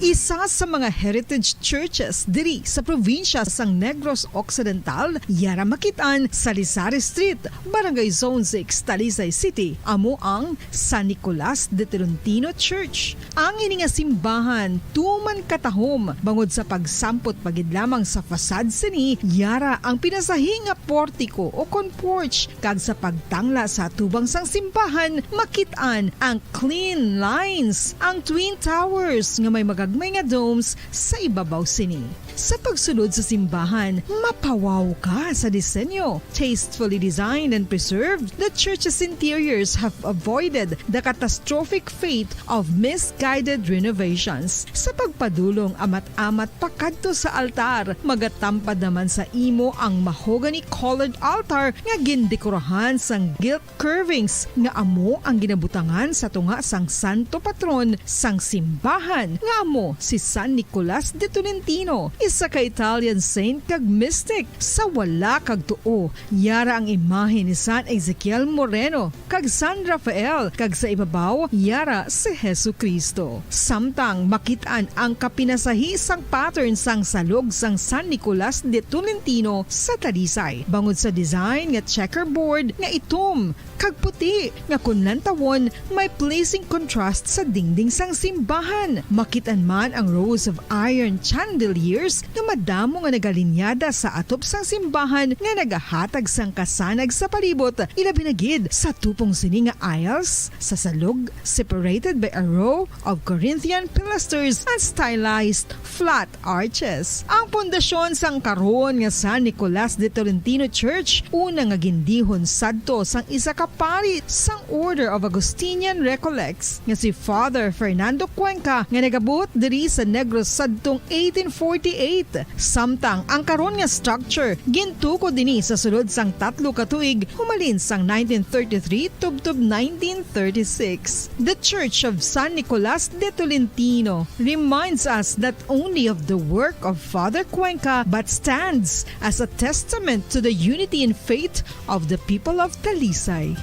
Isa sa mga heritage churches diri sa probinsya sang Negros Occidental, yara makit-an sa Lisari Street, Barangay Zone six, Talisay City, amo ang San Nicolas de Tolentino Church. Ang ini nga simbahan tuman katahom bangod sa pagsampot pa gid lamang sa facade sini, yara ang pinasahi nga portico o kon porch, kag sa pagtangla sa atubang sang simbahan, makit-an ang clean lines, ang Twin Towers nga may mga may nga domes sa ibabaw sini. Sa pagsulod sa simbahan, mapawaw ka sa disenyo. Tastefully designed and preserved, the church's interiors have avoided the catastrophic fate of misguided renovations. Sa pagpadulong amat-amat pakadto sa altar, magatampad naman sa imo ang mahogany-colored altar nga gindekorahan sang gilt curvings nga amo ang ginabutangan sa tunga sang santo patron sang simbahan, nga amo si San Nicolas de Tolentino, isa ka Italian saint kag mystic. Sa wala kag tuo, yara ang imahe ni San Ezekiel Moreno kag San Rafael, kag sa ibabaw, yara si Jesu-Cristo. Samtang makit-an ang kapinasahi sang pattern sang salog sang San Nicolas de Tolentino sa Talisay, bangod sa design nga checkerboard nga itom kag puti nga kon lantawon may pleasing contrast sa dingding sang simbahan. Makit-an man ang rows of iron chandeliers nga madamo nga nagalinyada sa atop sang simbahan nga nagahatag sang kasanag sa palibot, ilabi na gid sa tupong sini nga aisles sa salog, separated by a row of Corinthian pilasters and stylized flat arches. Ang pundasyon sang karon nga San Nicolas de Tolentino Church, una nga gindihon sadto sang isa ka pari sang Order of Augustinian Recollects nga si Father Fernando Cuenca, nga nagabuot diri sa Negros sadtong eighteen forty-eight. Samtang ang karon nga structure gintukod ini sa sulod sang tatlo ka tuig, humalin sang nineteen thirty-three tubtob nineteen thirty-six. The Church of San Nicolas de Tolentino reminds us not only of the work of Father Cuenca, but stands as a testament to the unity in faith of the people of Talisay.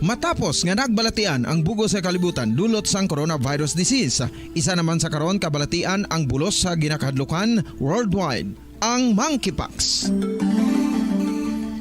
Matapos nga nagbalatian ang bug-os nga kalibutan dulot sang coronavirus disease, isa naman sa karon kabalatian ang bulos sa ginakahadlukan worldwide, ang monkeypox.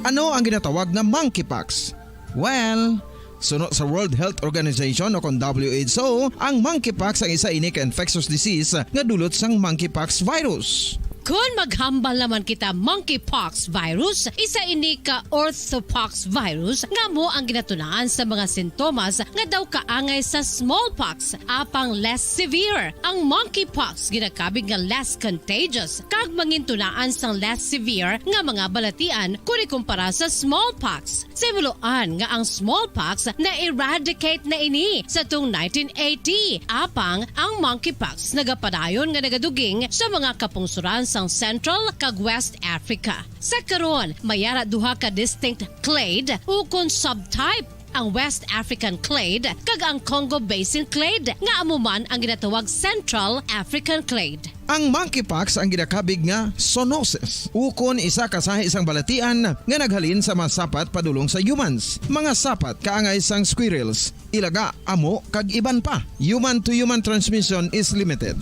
Ano ang ginatawag nga monkeypox? Well, suno sa World Health Organization o kon W H O, ang monkeypox ang isa ini ka infectious disease nga dulot sang monkeypox virus. Kon maghambal naman kita monkeypox virus, isa ini ka orthopox virus nga amo ang ginatunaan sa mga sintomas nga daw kaangay sa smallpox, apang less severe. Ang monkeypox ginakabig nga less contagious kag mangintunaan sang less severe nga mga balatian kon ikumpara sa smallpox. Sa himuloan nga ang smallpox na-eradicate na ini sa tung nineteen eighty, apang ang monkeypox nagapadayon nga nagaduging sa mga kapungsoran sang Central kag West Africa. Sa karon, may ara duha ka distinct clade ukon subtype, ang West African clade kag ang Congo Basin clade, nga amo man ang ginatawag Central African clade. Ang monkeypox ang ginakabig nga zoonosis, ukon isa ka sahi sang balatian nga naghalin sa mga sapat padulong sa humans. Mga sapat kaangay sang squirrels, ilaga, amo, kag iban pa. Human-to-human transmission is limited.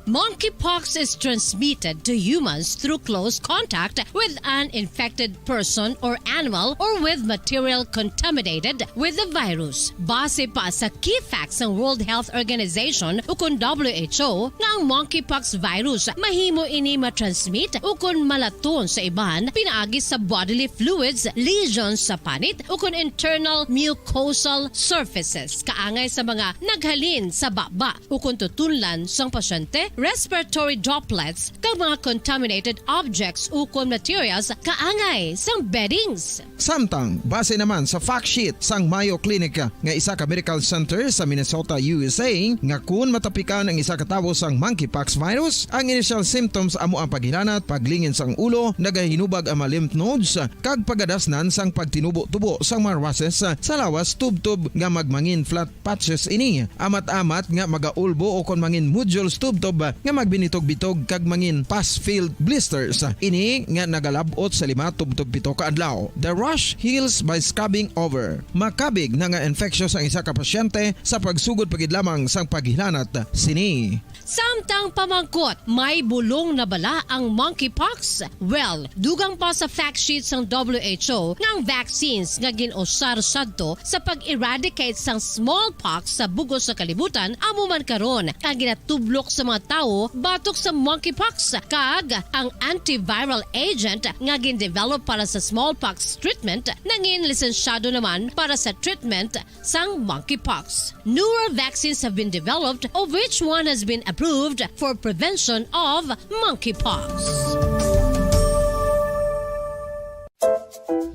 Monkeypox is transmitted to humans through close contact with an infected person or animal or with material contaminated with the virus. Base pa sa key facts sang World Health Organization ukon W H O nga ang monkeypox virus mahimo ini matransmit ukon malaton sa iban pinaagi sa bodily fluids, lesions sa panit ukon internal mucosal surfaces kaangay sa mga naghalin sa baba ukon tutunlan sang pasyente, respiratory droplets, kag mga contaminated objects ukon materials kaangay sang beddings. Samtang, base naman sa fact sheet sang Mayo Clinic nga isa ka medical center sa Minnesota, U S A, nga kun matapikan ang isa ka tawo sang monkeypox virus, ang initial symptoms amo ang paghilanat, paglingin sang ulo, nagahinubag ang mga lymph nodes, kag pagadasnan sang pagtinubo-tubo sang mga rushes sa lawas tubtob nga magmangin flat patches ini, amat-amat nga magaulbo ukon mangin nodules tubtob nga magbinitog-bitog kag mangin pus-filled blisters. Ini nga nagalab-ot sa lima tubtob pito ka adlaw. The rash heals by scabbing over. Makabig na nga infectious ang isa ka pasyente sa pagsugod pa gid lamang sang paghilanat sini. Samtang pamangkot, may bulong na bala ang monkeypox? Well, dugang pa sa fact sheet sang W H O nga ang vaccines nga gin-usar sadto sa pag-eradicate sang smallpox sa bug-os nga kalibutan amo man karon ang ginatublok sa mga tawo batok sa monkeypox, kag ang antiviral agent nga gin-develop para sa smallpox treatment nangin lisensyado naman para sa treatment sang monkeypox. Newer vaccines have been developed, of which one has been approved for prevention of monkeypox.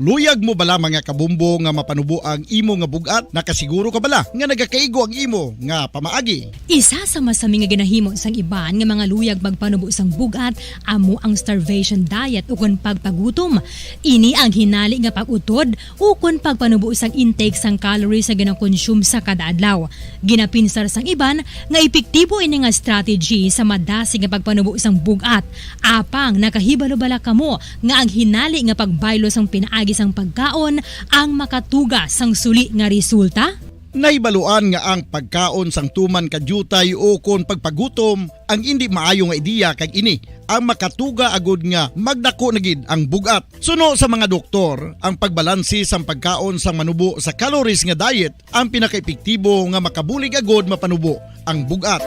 Luyag mo bala, mga kabombo, nga mapanubo ang imo nga bug-at? Nakasiguro ka bala nga nagakaigo ang imo nga pamaagi? Isa sa masami nga ginahimo sang iban nga mga luyag magpanubo sang bug-at amo ang starvation diet ukon pagpagutom. Ini ang hinali nga pag-utod ukon pagpanubo sang intake sang calories nga ginakonsume sa kada adlaw. Ginapinsar sang iban nga epektibo ini nga strategy sa madasig nga pagpanubo sang bug-at. Apang nakahibalo bala kamo nga ang hinali nga pagbaylo sang pinaagi sang pagkaon ang makatuga sang suli nga resulta? Nahibaluan nga ang pagkaon sang tuman ka diutay ukon pagpagutom ang indi maayo nga ideya, kag ini ang makatuga agud nga magdako na gid ang bug-at. Suno sa mga doktor, ang pagbalanse sang pagkaon sang manubo sa calories nga diet ang pinakaepektibo nga makabulig agud mapanubo ang bug-at.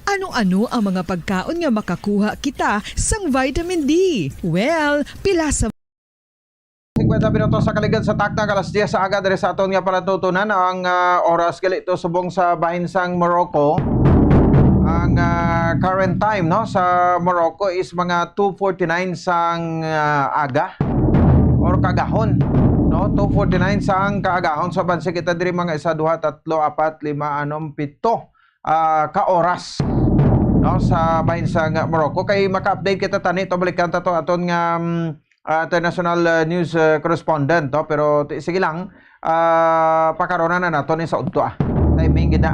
Ano-ano ang mga pagkaon nga makakuha kita sang vitamin D? Well, pila sa singkwenta minutos sa kaligad sa takna, alas diyes sa aga diri sa aton nga palatutunan. Ang, ah, oras gali to subong sa bahin sang Morocco. Ang, ah, current time, no, sa Morocco is mga two forty-nine sang, ah, aga or kagahon, no? Two forty-nine sang kaagahon. So, bansig kita diri mga isa, duha, tatlo, apat, lima, anom, pito, ah, ka oras, no, sa bahin sang Morocco. Kay maka-update kita tani, to balikan ta to aton nga, mm, ah, international, ah, news, ah, correspondent, no? Pero ti-, sige lang, ah, pakarona na nato ni sa udto, ah. Timing gid na.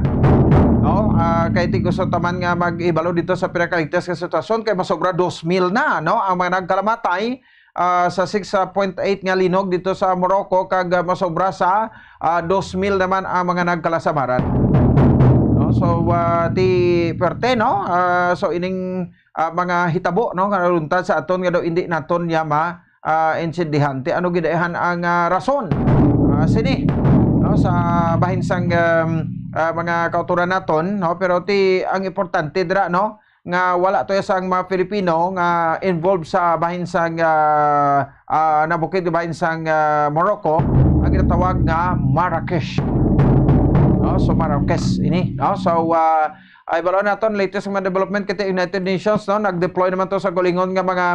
No? Ah, kay ti gusto taman nga mag-ibalo dito sa pinakaligtas nga sitwasyon kay masobra dos mil na, no, ang mga nagkalamatay, ah, sa six point eight nga linog dito sa Morocco, kag, ah, masobra sa, ah, dos mil naman ang mga nagkalasamaran. No? So, ah, ti perte, no? Ah, so ining, ah, mga hitabo, no, nga naluntad sa aton nga daw indi naton niya ma, ah, intindihan. Ti ano gid ang, ah, rason, ah, sini, no, sa bahin sang, um, ah, mga kautoran naton, no? Pero ti ang importante dira, no, nga wala to sang mga Filipino nga involved sa bahin sang, ah, ah, nabukid bahin sang, ah, Morocco, ang ginatawag nga Marrakesh. No? So, Marrakesh ini, no? So, ah, ay, balo naton, latest nga mga development kay United Nations, no? Nag-deploy naman to sa gulingon nga mga,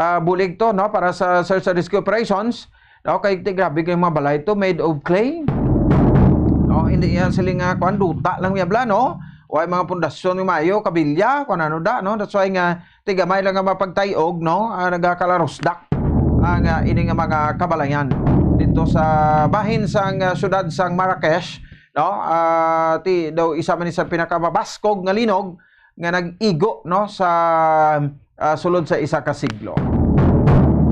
ah, bulig to, no? Para sa search and rescue operations. No? Kay ti grabe kay mga balay to, made of clay. No? Hindi yan sila nga, kuan, duta lang niya bala, no? Way mga pundasyon nga maayo, kabilya, kung ano da, no? That's why nga, ti gamay lang nga mapagtayog, no? Ah, nagakalarusdak ang, ah, ini nga mga kabalayan dito sa bahin sang, ah, syudad sang Marrakesh, no? Ah, ti daw isa man ni sa pinakamabaskog nga linog nga nag-igo, no, sa, ah, sulod sa isa ka siglo.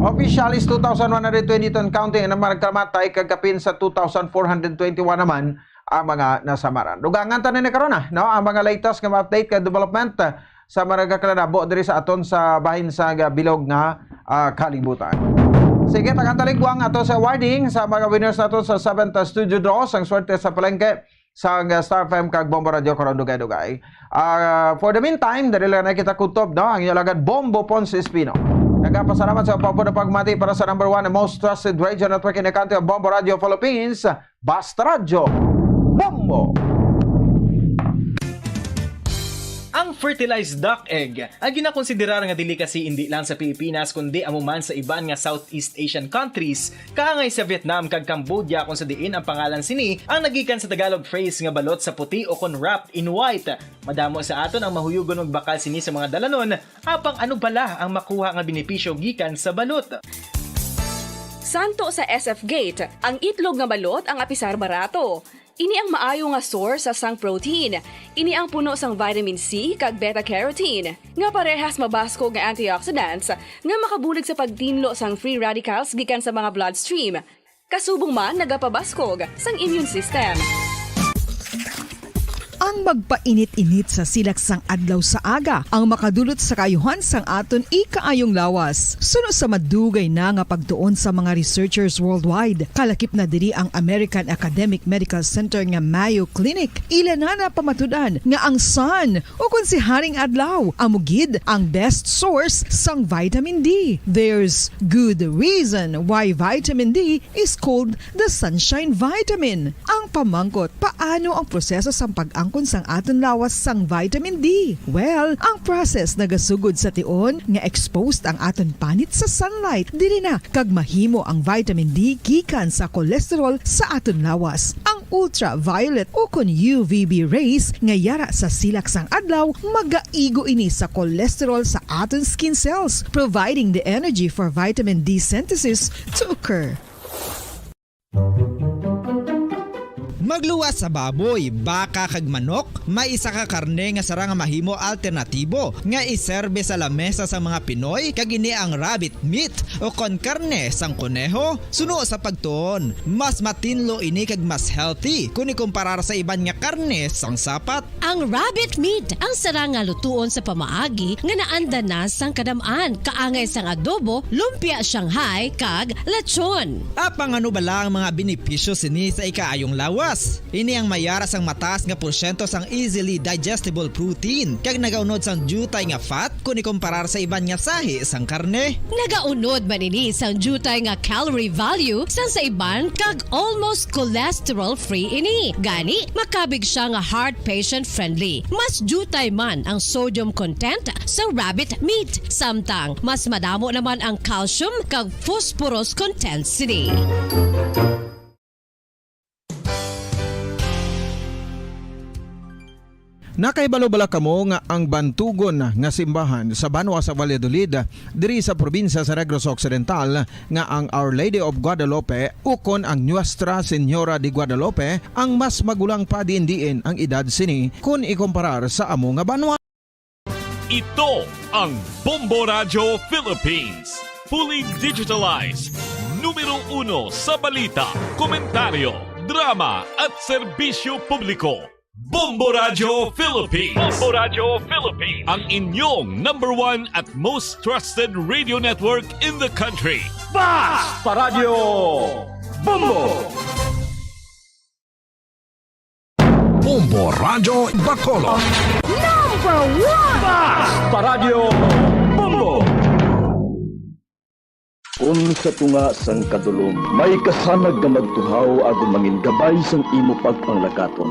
Official is two thousand one hundred twenty-two and counting ang mga nagkamatay, kag kapin sa two thousand four hundred twenty-one naman ang mga nasamaran. Dugangan ta na ni karon, ah, no, ang mga latest nga update kag development, ah, sa mga nagakalanabo diri sa aton sa bahin sa ga-, bilog nga, ah, kalibutan. Sige, tagan ta linggwang ato sa awarding sa mga winners nato sa seventh Studio Draw. Ang swerte sa palengke sa, ah, Star F M kag Bombo Radio karon, dugay-dugay. Ah, for the meantime, diri lang na kita kutob, no? Ang inyong alagad, Bombo Ponce Espino. Nagapasalamat sa pagpapagmati para sa number one and most trusted radio network in the country of Bombo Radio Philippines, Basta Radyo, Bombo! Ang fertilized duck egg, ang ginakonsiderar nga delicacy indi lang sa Pilipinas, kundi amo man sa iban nga Southeast Asian countries, kaangay sa Vietnam kag Cambodia, kung sa diin ang pangalan sini ang nagikan sa Tagalog phrase nga balot sa puti o kon wrapped in white. Madamo sa aton ang mahuyugon magbakal sini sa mga dalanon, apang ano bala ang makuha nga benepisyo gikan sa balot? Santo sa S F Gate, ang itlog nga balot ang apisar barato. Ini ang maayo nga source sa sang protein. Ini ang puno sang vitamin C kag beta carotene, nga parehas mabaskog nga antioxidants nga makabulig sa pagtinlo sang free radicals gikan sa mga bloodstream. Kasubong man nagapabaskog sang immune system. Ang magpainit-init sa silak sang adlaw sa aga ang makadulot sa kaayuhan sang aton ikaayong lawas. Suno sa madugay na nga pagtuon sa mga researchers worldwide, kalakip na diri ang American Academic Medical Center nga Mayo Clinic, ila na napamatud-an nga ang sun, ukon si Haring Adlaw, amo gid ang best source sang vitamin D. There's good reason why vitamin D is called the sunshine vitamin. Ang pamangkot, paano ang proseso sang pag-angkon sang aton lawas sang vitamin D? Well, ang process nagasugod sa tion nga exposed ang aton panit sa sunlight. Diri na kag mahimo ang vitamin D gikan sa cholesterol sa aton lawas. Ang ultraviolet ukon U V B rays nga yara sa silak sang adlaw magaigo ini sa cholesterol sa aton skin cells, providing the energy for vitamin D synthesis to occur. Magluwas sa baboy, baka, kag manok, may isa ka karne nga sarang nga mahimo alternatibo nga iserbe sa lamesa sang mga Pinoy, kag ini ang rabbit meat, o kon karne sang koneho. Suno sa pagtuon, mas matinlo ini kag mas healthy kon ikumparar sa iban nga karne sang sapat. Ang rabbit meat ang sarang nga lutuon sa pamaagi nga naandan na sang kadam-an, kaangay sang adobo, lumpia Shanghai, kag lechon. Apang ano bala ang mga benepisyo sini sa ikaayong lawas? Ini ang mayara sang mataas nga porsyento sang easily digestible protein, kag nagaunod sang diutay nga fat kon ikumparar sa iban nga sahi sang karne. Nagaunod man ini sang diutay nga calorie value sang sa iban, kag almost cholesterol-free ini. Gani, makabig siya nga heart patient-friendly. Mas diutay man ang sodium content sa rabbit meat, samtang mas madamo naman ang calcium kag phosphorus content sini. Nakahibalo bala kamo nga ang bantugon nga simbahan sa banwa sa Valladolid, diri sa probinsya sa Negros Occidental, nga ang Our Lady of Guadalupe ukon ang Nuestra Señora de Guadalupe ang mas magulang pa diin-diin ang edad sini kon ikumparar sa amo nga banwa? Ito ang Bombo Radyo Philippines. Fully digitalized. Numero uno sa balita, komentaryo, drama, at serbisyo publiko. Bombo Radyo Philippines. Bombo Radyo Philippines. Ang inyong number one at most trusted radio network in the country. Basta Radyo Bombo! Bombo Radyo Bacolod. Number one! Basta Radyo Bombo! Kon sa tunga sang kadulom may kasanag nga magtuhaw agod mangin gabay sang imo pagpanglakaton,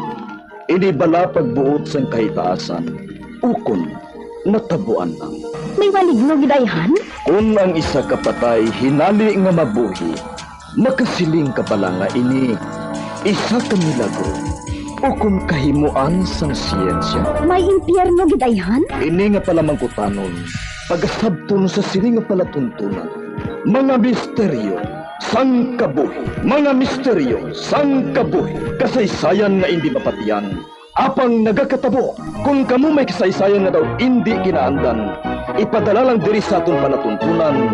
ini bala pagbuot sang kahitaasan, ukon natabuan lang? May maligno gid ayhan? Kon ang isa ka patay hinali nga mabuhi, makasiling ka bala nga ini isa ka milagro ukon kahimoan sang siyensya? May impyerno gid ayhan? Ini nga palamangkutanon pagasabton sa sini nga palatuntunan. Mga misteryo sang kabuhi. Mga misteryo sang kabuhi. Kasaysayan nga indi mapatian, apang nagakatabo. Kon kamo may kasaysayan nga daw indi kinaandan, ipadala lang diri sa aton palatuntunan.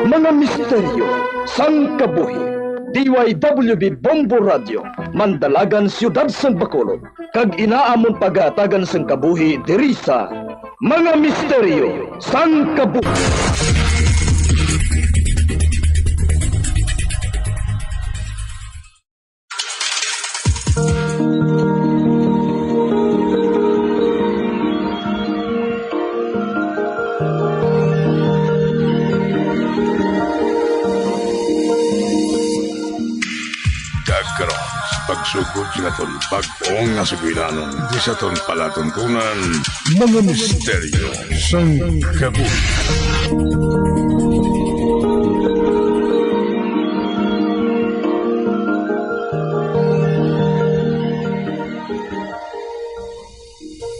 Mga misteryo sang kabuhi. D Y W B Bombo Radio, Mandalagan, Siyudad sang Bacolod. Kag ina amon pagahatagan sang kabuhi diri sa Mga Misteryo sang Kabuhi. Kag karon, sa pagsugod sa aton bag-o nga sugilanon, di sa aton palatuntunan, Mga Misteryo sang Kabuhi.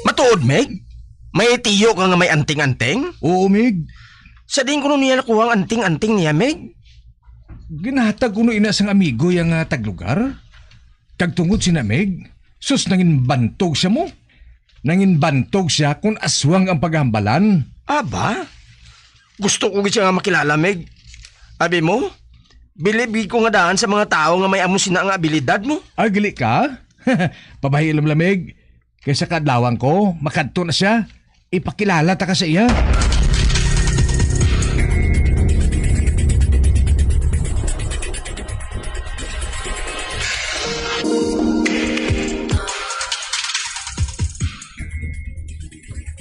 Matuod, Meg? May tiyo ka nga may anting-anting? Oo, Mig. Sa diin kuno niya nakuha ang anting-anting niya, Meg? Ginahatag kuno ina sang amigo yang, ah, taglugar. Kag tungod sina, Meg, sus, nangin bantog siya mo. Nangin bantog siya kun aswang ang paghambalan. Aba, gusto ko gid siya nga makilala, Meg. Abi mo, bilib gid ko nga daan sa mga tawo nga may amo sina nga abilidad mo. Ah, gali ka? Pabahi lang, Meg. Kay sa kaadlawan ko, makadto na siya. Ipakilala ta ka sa iya.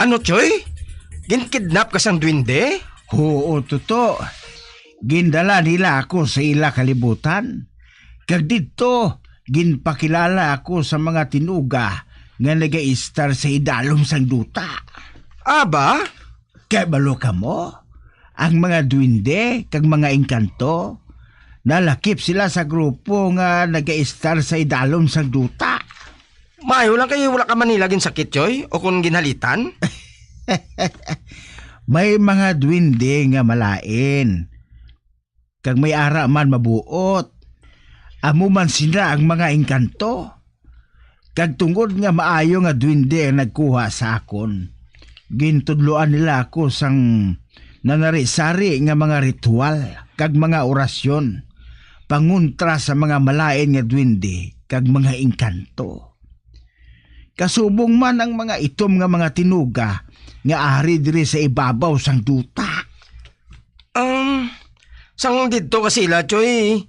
Ano, Choy? Ginkidnap ka sang duwende? Oo, Toto. Gindala nila ako sa ila kalibutan. Kag didto, ginpakilala ako sa mga tinuga nga nagaistar sa idalom sang duta. Aba? Kay balo kamo, ang mga duwende kag mga engkanto, nalakip sila sa grupo nga nagaistar sa idalom sang duta. Maayo lang kay wala ka man nila ginsakit, Choy, o kon ginhalitan? May mga duwende nga malain, kag may ara man mabuot. Amo man sila ang mga engkanto. Kag tungod nga maayo nga duwende ang nagkuha sa akon, gintudloan nila ako sang nanari-sari nga mga ritual kag mga orasyon pangontra sa mga malain nga duwende kag mga engkanto. Kasubong man ang mga itom nga mga tinuga nga ari diri sa ibabaw sang duta. Um, sang didto ka sila, Choy,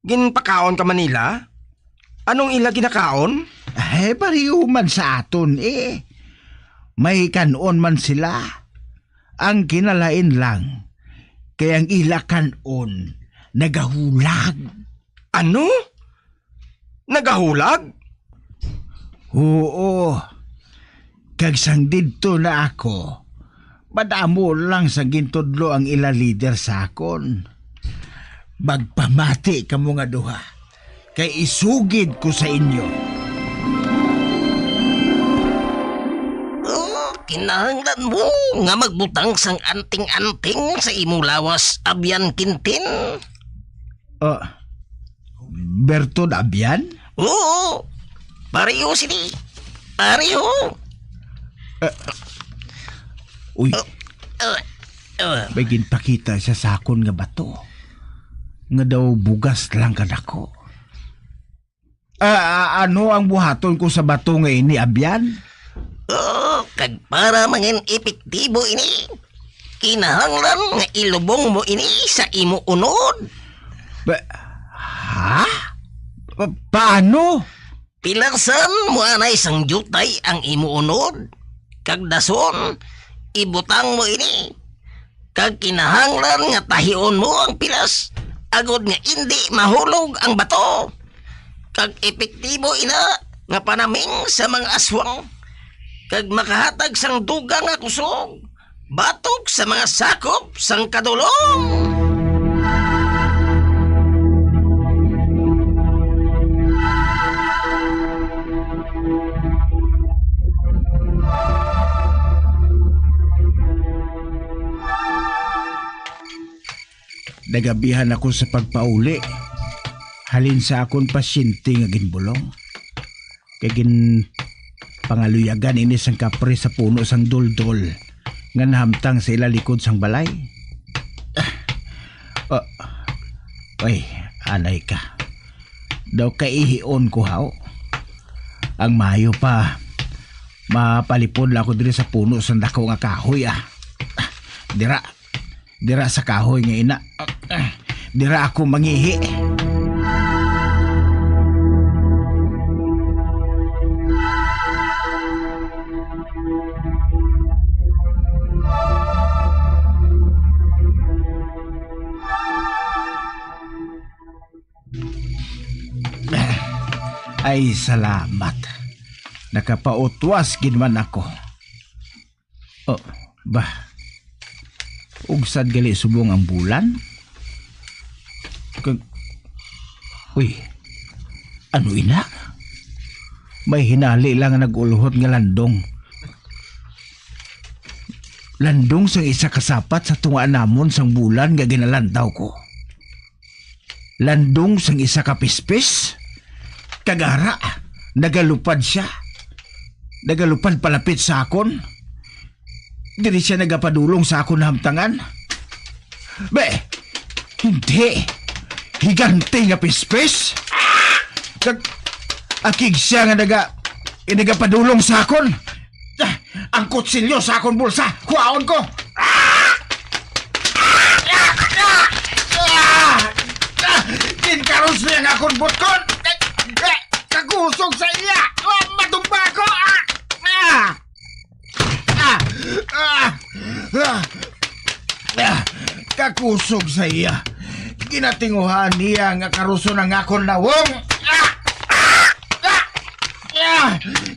ginpakaon ka man nila? Anong ila ginakaon? Eh, pareho man sa aton, eh. May kan-on man sila. Ang kinalain lang, kay ang ila kan-on nagahulag. Ano? Nagahulag? Oo. Kag sang didto na ako, madamo lang sa gintudlo ang ila lider sa akon. Magpamati kamo nga duha, kay isugid ko sa inyo. Oh, kinahanglan mo nga magbutang sang anting-anting sa imo lawas, Abyan Quintin. Ah, Berto Dabian? Oo. Pareho sini. Pareho. Eh, uy, Uh, uh, uh. May ginpakita siya sa akon nga bato, nga daw bugas lang kadako. Ah, ah, ano ang buhaton ko sa bato nga ini, Abyan? Oh, kag para mangin epektibo ini, kinahanglan nga ilubong mo ini sa imo unod. Ba-, ha? Pa-, paano? Pilasan mo anay sang diutay ang imo unod, kag dason ibutang mo ini, kag kinahanglan nga tahion mo ang pilas, agod nga indi mahulog ang bato. Kag epektibo ina nga panaming sa mga aswang, kag makahatag sang dugang nga kusog batok sa mga sakop sang kadulom. Nagabihan ako sa pagpauli halin sa akon pasyente nga ginbulong. Kay ginpangaluyagan ini sang kapre sa puno sang duldol nga nahamtang sa ila likod sang balay. Ah, oh, ay, anay ka. Daw kaihion ko, haw. Ang maayo pa, mapalipod lang ako diri sa puno sang dako nga kahoy, ah. Dira, dira sa kahoy nga ina. Dira ako mangihi. Ay, salamat. Nakapautwas gid man ako. Oh, bah. Ug sad gali subong ang bulan? Kag, uy, ano ina? May hinali lang nga nag-ulhot nga landong. Landong sang isa ka sapat sa tunga namon sang bulan nga ginalandaw ko. Landong sang isa ka pispis. Kag ara, nagalupad sia. Nagalupad palapit sa akon. Diri sia nagapadulong sa akon nahamtangan. Be, hindi. Higante nga pispis. Kag akig sia nga naga Ini gapadulong sa akon. Ah, ang kutsilyo sa akon bulsa, kuhaon ko. Ah! Ah! Ah! Ah! Ah! Ginkaros niya ang akon butkon. Ah! Kakusog sa iya. Ah! Matumba ako. Ah! Ah! Ah! Ah! Ah! Ah! Kakusog sa iya. Ginatinguhan niya nga karuson ang akon nawong. Ah! Ah! Ah! Ah!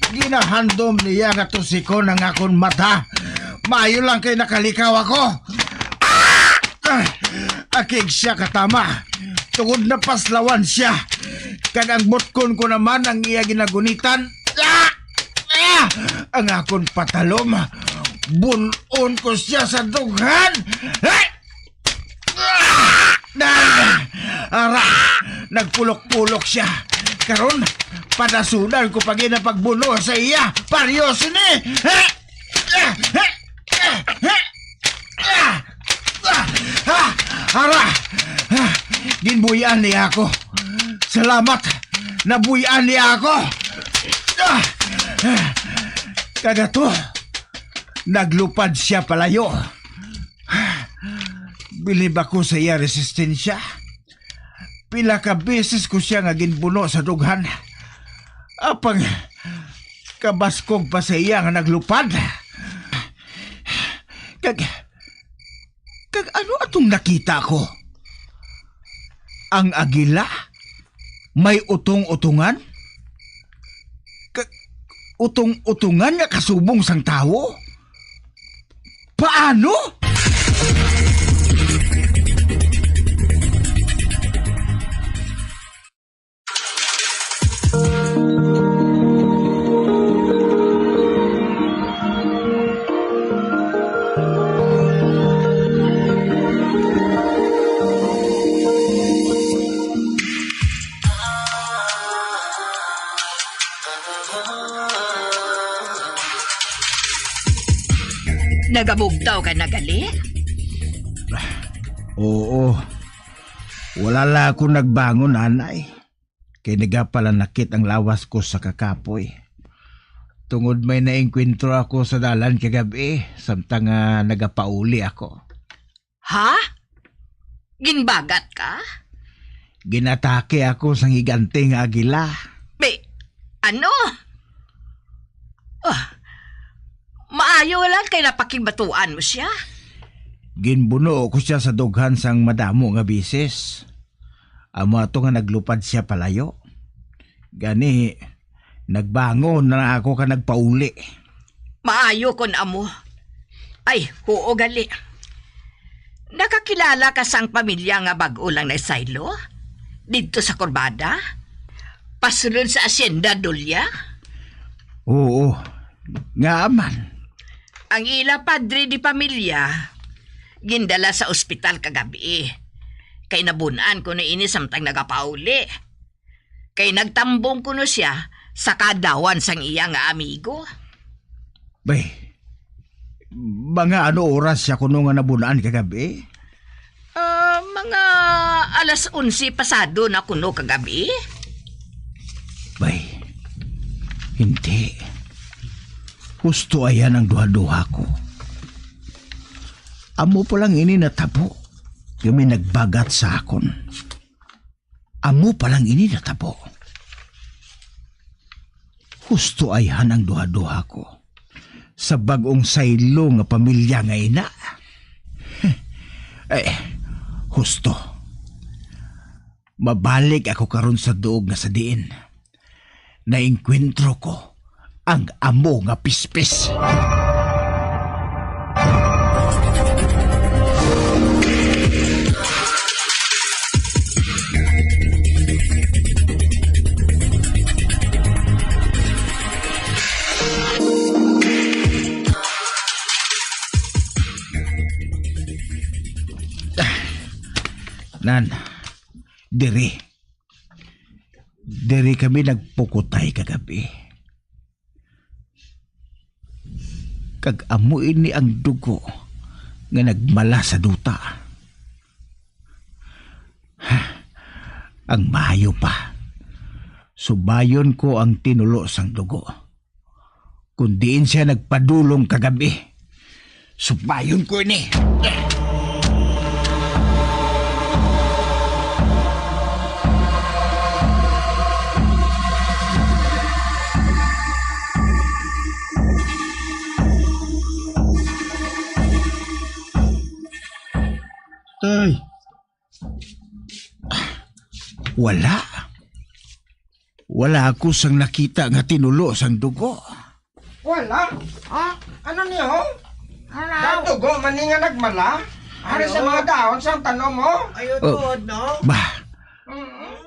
Ginahandom niya nga tusikon ang akon mata. Maayo lang kay nakalikaw ako. Ah! Ah! Akig siya katama. Tungod napaslawan siya. Kag ang butkon ko naman ang iya ginagunitan. Ah! Ah! Ang akon patalom. Bun-on ko siya sa dughan. Ah! Ah! Nag-, ara, nagpulok-pulok siya. Karon, padasudan ko pa gina pagbuno sa iya. Paryo sini. Ah! Ah! Ah! Ah! Ah! Ah! Ara! Ah! Ginbuy-an niya ako. Salamat. Nabuy-an niya ako. Ah! Ah! Kagato, naglupad siya palayo. Bilib ako sa iya resistensya. Pila ka beses ko siya nga ginbuno sa dughan. Apang kabaskog pa sa iya nga naglupad. Kag, kag ano atong nakita ko? Ang agila may utong-utungan? Ka-, utong-utungan nga kasubong sang tawo? Paano? Nagabugtaw ka na gali? Oo. Wala la ako nagbangon, anay. Kay nagapalanakit ang lawas ko sa kakapoy. Tungod may naengkwentro ako sa dalan kagab-i, samtang, ah, nagapauli ako. Ha? Ginbagat ka? Ginatake ako sang higante nga agila. Be, ano? Ah, maayo lang kay napakigbatuan mo siya. Ginbuno ko siya sa dughan sang madamo nga bisis. Amo ato nga naglupad siya palayo. Gani, nagbangon na ako ka nagpauli. Maayo kon amo. Ay, huo gali. Nakakilala ka sang pamilya nga bag-o lang nagsaylo? Didto sa Kurbada? Pasulod sa Hacienda Dulia? Oo, nga man. Ang ila padre di pamilya, gindala sa ospital kagabi. Kay nabun-an kuno ini samtang nagapauli. Kay nagtambong kuno siya sa kaadlawan sang iya nga amigo. Bay, mga ano oras siya kuno nga nabun-an kagabi? Ah, mga alas onse pasado na kuno kagabi. Bay, hindi. Husto ayan ang duha-duha ko. Amo pa lang ini natabo, kami nagbagat sa akon. Amo pa lang ini natabo. Husto ayhan ang duha-duha ko sa bag-ong saylo nga pamilya nga ina. Eh, husto. Mabalik ako karon sa duog nga sa diin naengkwentro ko ang amo nga pispis. Nan, diri. Diri kami nagpukutay kagabi. Kag amo ini ang dugo nga nagmala sa duta. Ang maayo pa, subayon ko ang tinulo sang dugo. Kung diin siya nagpadulong kagabi, supayon ko ini. Tay. Wala. Wala ako sang nakita nga tinulo sang dugo. Wala? Ha? Ano niyo? Ano? Ang dugo man ni nga nagmala? Ari sa mga dahon sang tanom mo? Ayo, Oh. Tuod, no? Bah,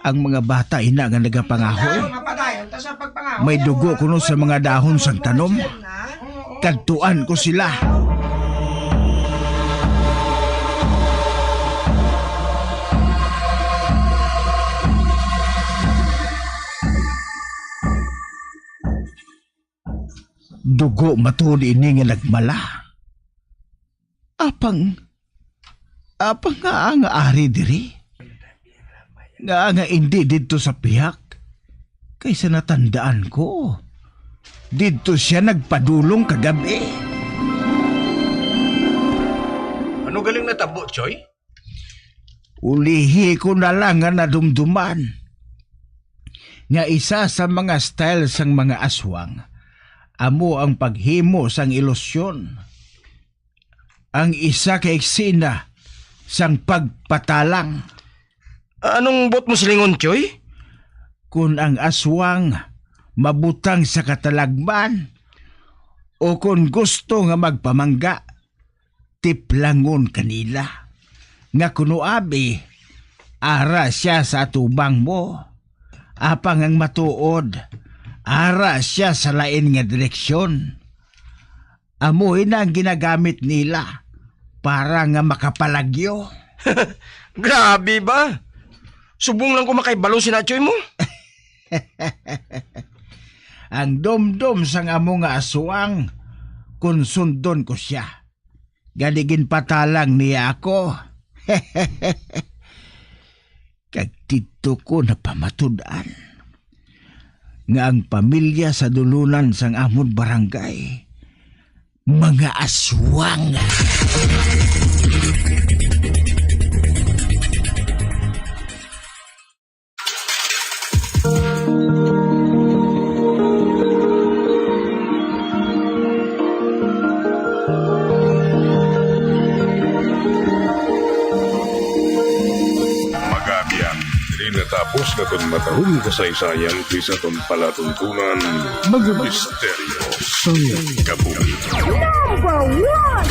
ang mga bata ina nga nagapangahoy. Mapadayon ta sa pagpangahoy. May dugo kuno sa mga dahon sang tanom. Kadtuan ko sila. Dugo matuod ini nga nagmala. Apang, apang nga ang ari diri? Nga nga indi didto sa pihak? Kay sa natandaan ko, didto sia nagpadulong kagabi. Ano galing natabo, Choy? Ulihi ko na lang nga nadumduman nga isa sa mga style sang mga aswang amo ang paghimo sang ilusyon. Ang isa ka eksena sang pagpatalang. Anong buot mo silingon, Choy? Kon ang aswang mabutang sa katalagman, o kon gusto nga magpamangga, tiplangon kanila nga kuno abi ara sia sa atubang mo, apang ang matuod ara sia sa lain nga direksyon. Amo ina ang ginagamit nila para nga makapalagyo. Grabe ba? Subong lang ko makahibalo sina Choy mo. Ang dumdom sang amo nga aswang, kon sundon ko sia. Gani ginpatalang niya ako. Kag didto ko napamatud-an nga ang pamilya sa dulunan sang amon barangay mga aswang. Magabian, diri natapos naton matarong kasaysayan, sa aton palatuntunan, mga misteryo sa kabuhi. Number one!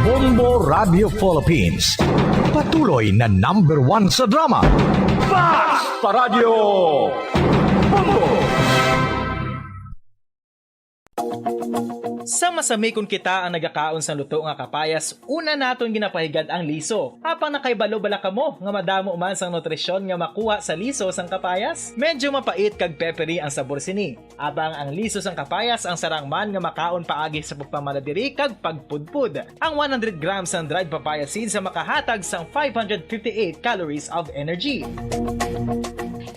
Bombo Radio Philippines. Patuloy na number one sa drama. Basta Radio Bombo! Sa masami kon kita ang nagakaon sang luto nga kapayas, una naton ginapahigad ang liso. Apang nakahibalo bala kamo nga madamo man sang nutrisyon nga makuha sa liso sang kapayas? Medyo mapait kag peppery ang sabor sini. Apang ang liso sang kapayas ang sarang man nga makaon paagi sa pagpamala diri kag pagpudpod. Ang one hundred grams sang dried papaya seeds ang makahatag sang five hundred fifty-eight calories of energy.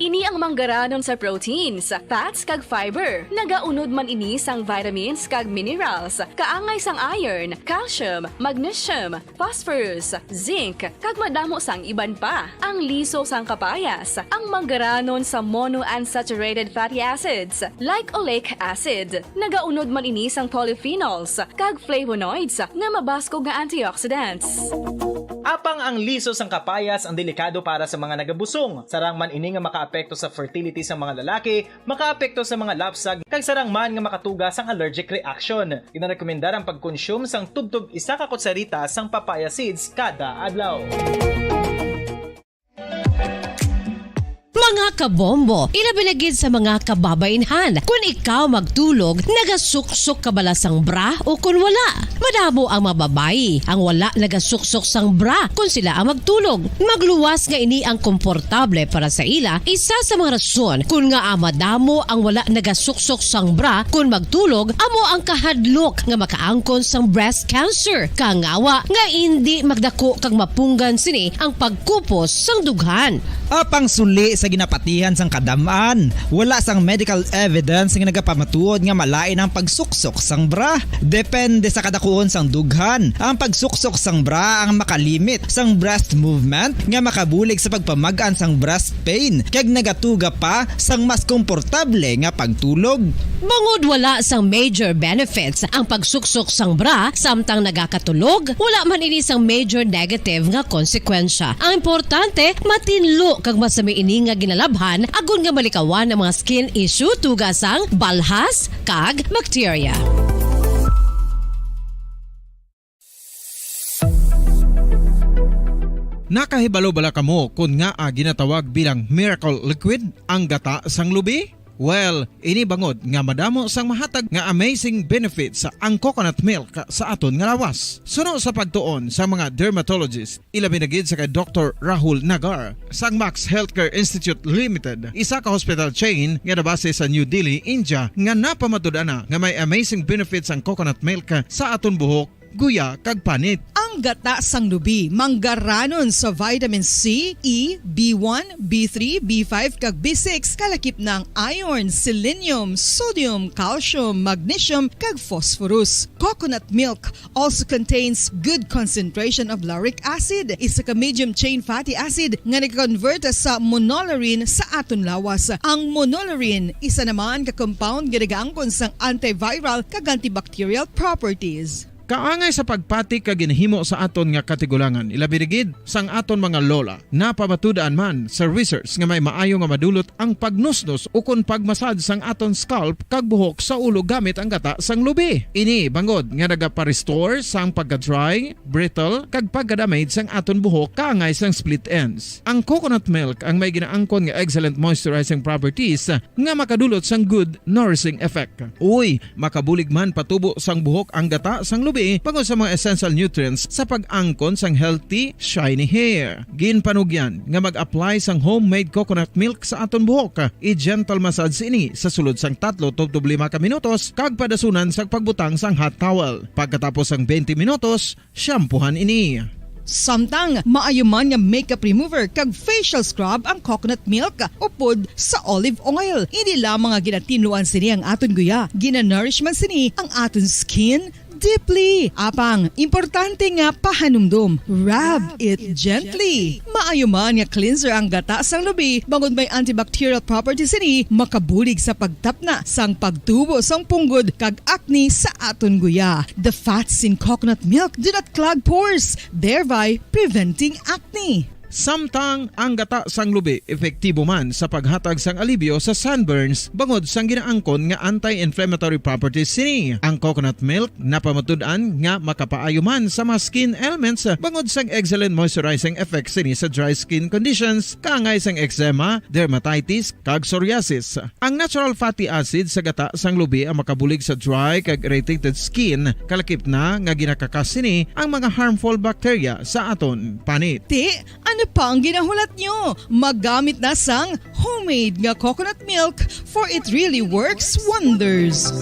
Ini ang manggaranon sa proteins, fats, kag fiber. Nagaunod man ini sang vitamins kag minerals, kaangay sang iron, calcium, magnesium, phosphorus, zinc, kag madamo sang iban pa. Ang liso sang kapayas, ang manggaranon sa monounsaturated fatty acids, like oleic acid. Nagaunod man ini sang polyphenols kag flavonoids nga mabaskog nga antioxidants. Apang ang liso sang kapayas ang delikado para sa mga nagabusong. Sarang man ini nga makaapekto sa fertility sa mga lalaki, makaapekto sa mga lapsag, kag sarang man nga makatuga sang allergic reaction. Ginarekomendar ang pagkonsume sang tubtob isa ka kutsarita sang papaya seeds kada adlaw. Mga kabombo, ilabi na gid sa mga kababainhan, kun ikaw magtulog, nagasuksok ka bala sang bra o kun wala? Madamo ang mga babayi ang wala nagasuksok sang bra kun sila ang magtulog. Magluwas nga ini ang komportable para sa ila, isa sa mga rason kun ngaa madamo ang wala nagasuksok sang bra kun magtulog amo ang kahadlok nga makaangkon sang breast cancer, kangawa nga indi magdako kag mapunggan sini ang pagkupos sang dughan. Apang suli sa ginapati Ihan sang kadam-an, wala sang medical evidence nga nagapamatuod nga malain ang pagsuksok sang bra. Depende sa kadakuon sang dughan, ang pagsuksok sang bra ang makalimit sang breast movement nga makabulig sa pagpamag-an sang breast pain kag nagatuga pa sang mas komportable nga pagtulog. Bangod wala sang major benefits ang pagsuksok sang bra samtang nagakatulog, wala man ini sang major negative nga konsekwensya. Ang importante, matinlo kag masami ini nga ginalabhan agod nga malikawan ang mga skin issue tuga sang balhas kag bakterya. Nakahibalo bala kamo kon ngaa ginatawag bilang miracle liquid ang gata sang lubi? Well, ini bangod nga madamo sang mahatag nga amazing benefits ang coconut milk sa aton nga lawas. Suno sa pagtuon sa mga dermatologist, ilabi na gid sa kay Doktor Rahul Nagar sang Max Healthcare Institute Limited, isa ka hospital chain nga nabase sa New Delhi, India, nga napamatud-an na nga may amazing benefits ang coconut milk sa aton buhok, guya, kag panit. Ang gata sang lubi manggaranon sa vitamin C, E, B one, B three, B five, kag B six, kalakip na ang iron, selenium, sodium, calcium, magnesium, kag phosphorus. Coconut milk also contains good concentration of lauric acid, isa ka medium chain fatty acid nga nag-convert sa monolaurin sa aton lawas. Ang monolaurin isa naman ka compound nga nagaangkon sang antiviral kag antibacterial properties. Kaangay sa pagpati kag ginahimo sa aton nga katigulangan, ilabi na gid sang aton mga lola. Napamatud-an man sa research nga may maayo nga madulot ang pagnusnos ukon pagmasad sang aton scalp kag buhok sa ulo gamit ang gata sang lubi. Ini bangod nga nagapa-restore sang pagka-dry, brittle, kag pagka-damage sang aton buhok kaangay sang split ends. Ang coconut milk ang may ginaangkon nga excellent moisturizing properties nga makadulot sang good nourishing effect. Uy, makabulig man patubo sang buhok ang gata sang lubi bangod sa mga essential nutrients sa pag-angkon sang healthy, shiny hair. Ginpanugyan nga mag-apply sang homemade coconut milk sa aton buhok. I-gentle massage ini sa sulod sang tatlo tubtob lima ka minutos kag padasunan sang pagbutang sang hot towel. Pagkatapos sang twenty minutos, shampoohan ini. Samtang maayo man nga makeup remover kag facial scrub ang coconut milk upod sa olive oil. Hindi lamang nga ginatinluan sini ang aton guya, ginanourish man sini ang aton skin deeply. Apang, importante nga pahanumdom, rub it gently. Maayo man nga cleanser ang gata sang lubi, bangod may antibacterial properties sini, makabulig sa pagtapna sang pagtubo sang punggod kag acne sa aton guya. The fats in coconut milk do not clog pores, thereby preventing acne. Samtang ang gata sang lubi epektibo man sa paghatag sang alibyo sa sunburns bangod sang ginaangkon nga anti-inflammatory properties sini. Ang coconut milk napamatud-an nga makapaayo man sa mga skin ailments bangod sang excellent moisturizing effects sini sa dry skin conditions, kaangay sang eczema, dermatitis, kag psoriasis. Ang natural fatty acid sa gata sang lubi ang makabulig sa dry kag irritated skin, kalakip na nga ginakakas sini ang mga harmful bacteria sa aton panit. Ti, ano pa ang ginahulat nyo? Maggamit na sang homemade nga coconut milk, for it really works wonders.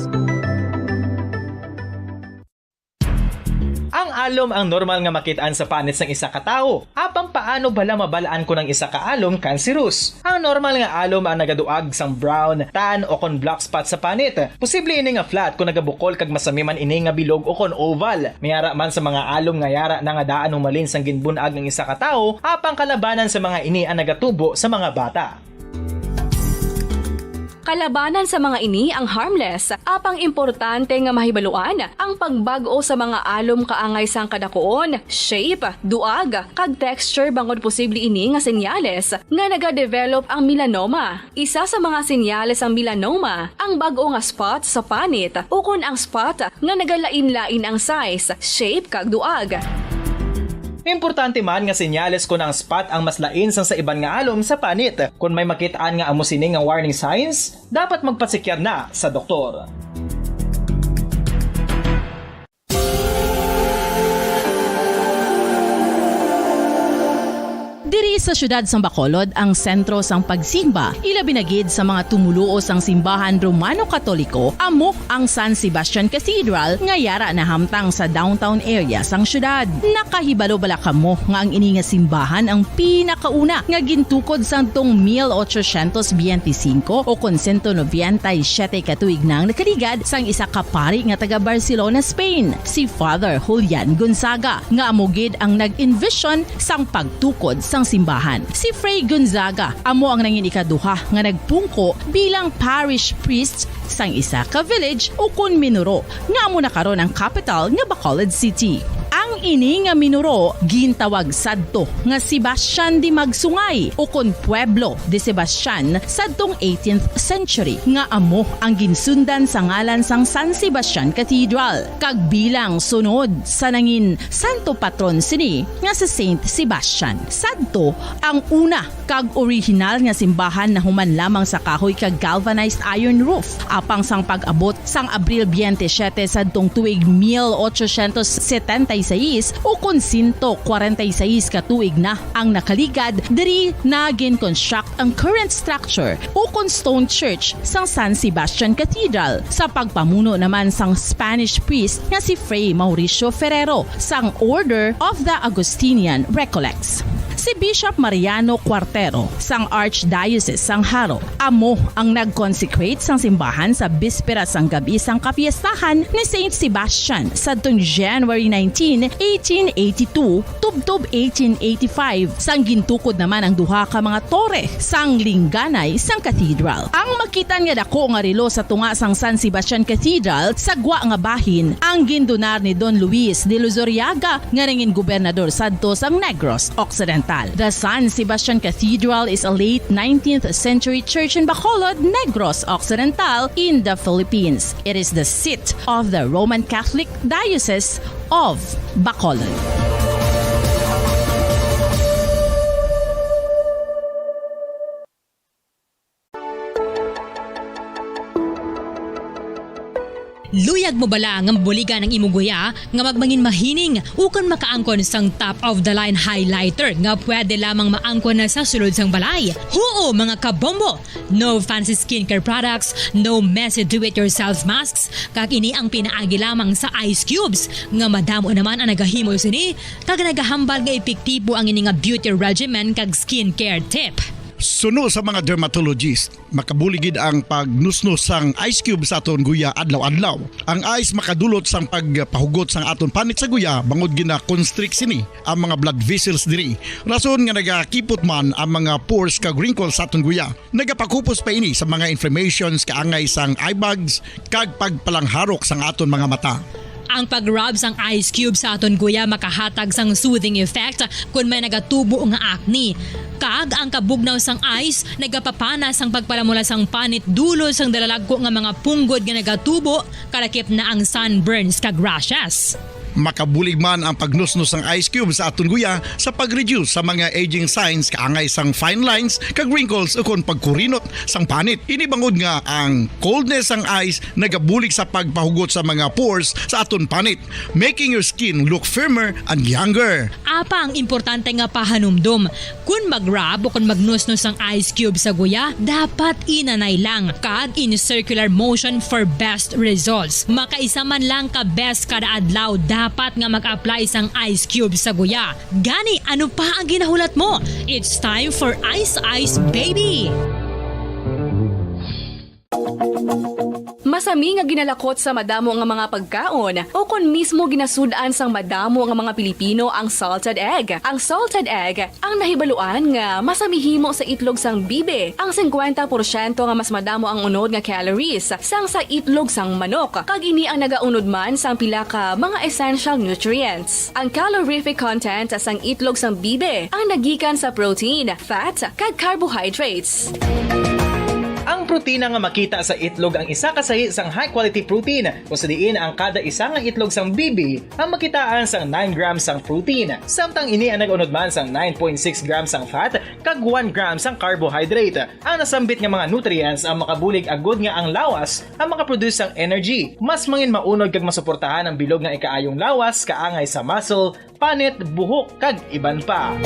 Ang alom ang normal nga makit-an sa panit sang isa ka tawo. Apang paano bala mabal-an kon ang isa ka alom cancerous? Ang normal nga alom ang nagaduag sang brown, tan, o kon black spot sa panit. Posible ini nga flat kon nagabukol kag masami man ini nga bilog o kon oval. May ara man sa mga alom nga yara na nga daan humalin sang ginbun-ag ang isa ka tawo, apang kalabanan sa mga ini ang nagatubo sa mga bata. Kalabanan sa mga ini ang harmless, apang importante nga mahibaluan ang pagbag-o sa mga alom kaangay sang kadakuon, shape, duag, kag texture, bangod posible ini nga senyales nga nagadevelop ang melanoma. Isa sa mga senyales sang melanoma ang bag-o nga spot sa panit ukon ang spot nga nagalain-lain ang size, shape, kag duag. Importante man nga senyales kon ang spot ang mas lain sang sa iban nga alom sa panit. Kon may makit-an nga amo sini nga warning signs, dapat magpasekyar na sa doktor. Diri sa siyudad sang Bacolod ang sentro sang pagsimba, ilabi na gid sa mga tumoluo sang simbahan Romano-Katoliko, amo ang San Sebastian Cathedral nga yara nahamtang sa downtown area sang siyudad. Nakahibalo bala kamo nga ang ini nga simbahan ang pinakauna nga gintukod sang tong mil ochocientos biyente singko o kon sento nobenta y siyete ka tuig na ang nakaligad sang isa ka pari nga taga Barcelona, Spain, si Father Julian Gonzaga, nga amo gid ang nag-envision sang pagtukod sang simbahan. Si Fray Gonzaga amo ang nangin ikaduha nga nagpungko bilang parish priest sang isa ka village ukon minuro, nga amo na karon ang kapital nga Bacolod City. Ang ini nga minuro gintawag sadto nga Sebastian de Magsungay ukon Pueblo de Sebastian sadtong eighteenth century, nga amo ang ginsundan sa ngalan sang San Sebastian Cathedral, kag bilang sunod sa nangin santo patron sini nga si Saint Sebastian. Sadto ang una kag orihinal nga simbahan nahuman lamang sa kahoy kag galvanized iron roof, apang sang pag-abot sang Abril biyente siyete sadtong tuig mil ochocientos setenta y seis, ukon sento kwarenta y seis ka tuig na ang nakaligad, diri na gin-construct ang current structure ukon stone church sang San Sebastian Cathedral sa pagpamuno naman sang Spanish priest nga si Fray Mauricio Ferrero sang Order of the Augustinian Recollects. Si Bishop Mariano Cuartero sang Archdiocese sang Jaro amo ang nag-consecrate sang simbahan sa bispera sang gab-i sang kapiestahan ni Saint Sebastian sadtong January nineteen, eighteen eighty-two, tubtob eighteen eighty-five, sang gintukod naman ang duha ka mga tore sang lingganay sang cathedral. Ang makitan nga dako nga relo sa tunga sang San Sebastian Cathedral sa gwa nga bahin ang gindunar ni Don Luis de Luzuriaga nga nangin gobernador sadto sang Negros Occidental. The San Sebastian Cathedral is a late nineteenth century church in Bacolod, Negros Occidental, in the Philippines. It is the seat of the Roman Catholic Diocese of Bacolod. Luyag mo bala nga mabuligan ang imo guya nga magmangin mahining ukon makaangkon sang top-of-the-line highlighter nga pwede lamang maangkon na sa sulod sang balay? Huo, mga kabombo! No fancy skincare products, no messy do-it-yourself masks, kag ini ang pinaagi lamang sa ice cubes, nga madamo naman ang nagahimo sini, kag nagahambal nga epektibo ang ini nga beauty regimen kag skincare tip. Suno sa mga dermatologist, makabulig gid ang pagnusnos sang ice cube sa aton guya adlaw-adlaw. Ang ice makadulot sang pagpahugot sang aton panit sa guya, bangod gina-constrict sini ang mga blood vessels diri. Rason nga nagakipot man ang mga pores kag wrinkles sa aton guya. Nagapakupos pa ini sa mga inflammations kaangay sang eye bags kag pagpalangharok sang aton mga mata. Ang pag-rub sang ice cube sa aton guya makahatag sang soothing effect kon may nagatubo nga acne. Kag ang kabugnaw sang ice nagapapana sang pagpalamula sang panit dulod sang dalalagko nga mga punggod nga nagatubo, kalakip na ang sunburns kag rashes. Makabulig man ang pagnusnos sang ice cube sa aton guya sa pag-reduce sa mga aging signs kaangay sang fine lines kag wrinkles ukon pagkurinot sang panit. Ini bangod nga ang coldness sang ice nagabulig sa pagpahugot sa mga pores sa aton panit, making your skin look firmer and younger. Apang importante nga pahanumdom, kon mag-rub o kon magnusnos ang ice cube sa guya, dapat inanay lang kag in circular motion for best results. Makaisa man lang ka beses kada adlaw dapat nga mag-apply sang ice cube sa guya. Gani, ano pa ang ginahulat mo? It's time for Ice Ice Baby! Masami nga ginalakot sa madamo nga mga pagkaon o kon mismo ginasud-an sang madamo nga mga Pilipino ang salted egg. Ang salted egg ang nahibaluan nga masami himo sa itlog sang bibi. Ang singkwenta porsyento nga mas madamo ang unod nga calories sang sa itlog sang manok, kag ini ang nagaunod man sang pila ka mga essential nutrients. Ang calorific content sang itlog sang bibi ang nagikan sa protein, fat, kag carbohydrates. Ang protina nga makita sa itlog ang isa ka sahi sang high-quality protein, kung sa diin ang kada isa nga itlog sang bibi ang makitaan sang nine grams sang protein, samtang ini ang nag-unod man sang nine point six grams sang fat kag one gram sang carbohydrate. Ang nasambit nga mga nutrients ang makabulig agud nga ang lawas ang makaproduce sang energy. Mas mangin maunod kag masuportahan ang bilog nga ikaayong lawas kaangay sa muscle, panit, buhok, kag iban pa.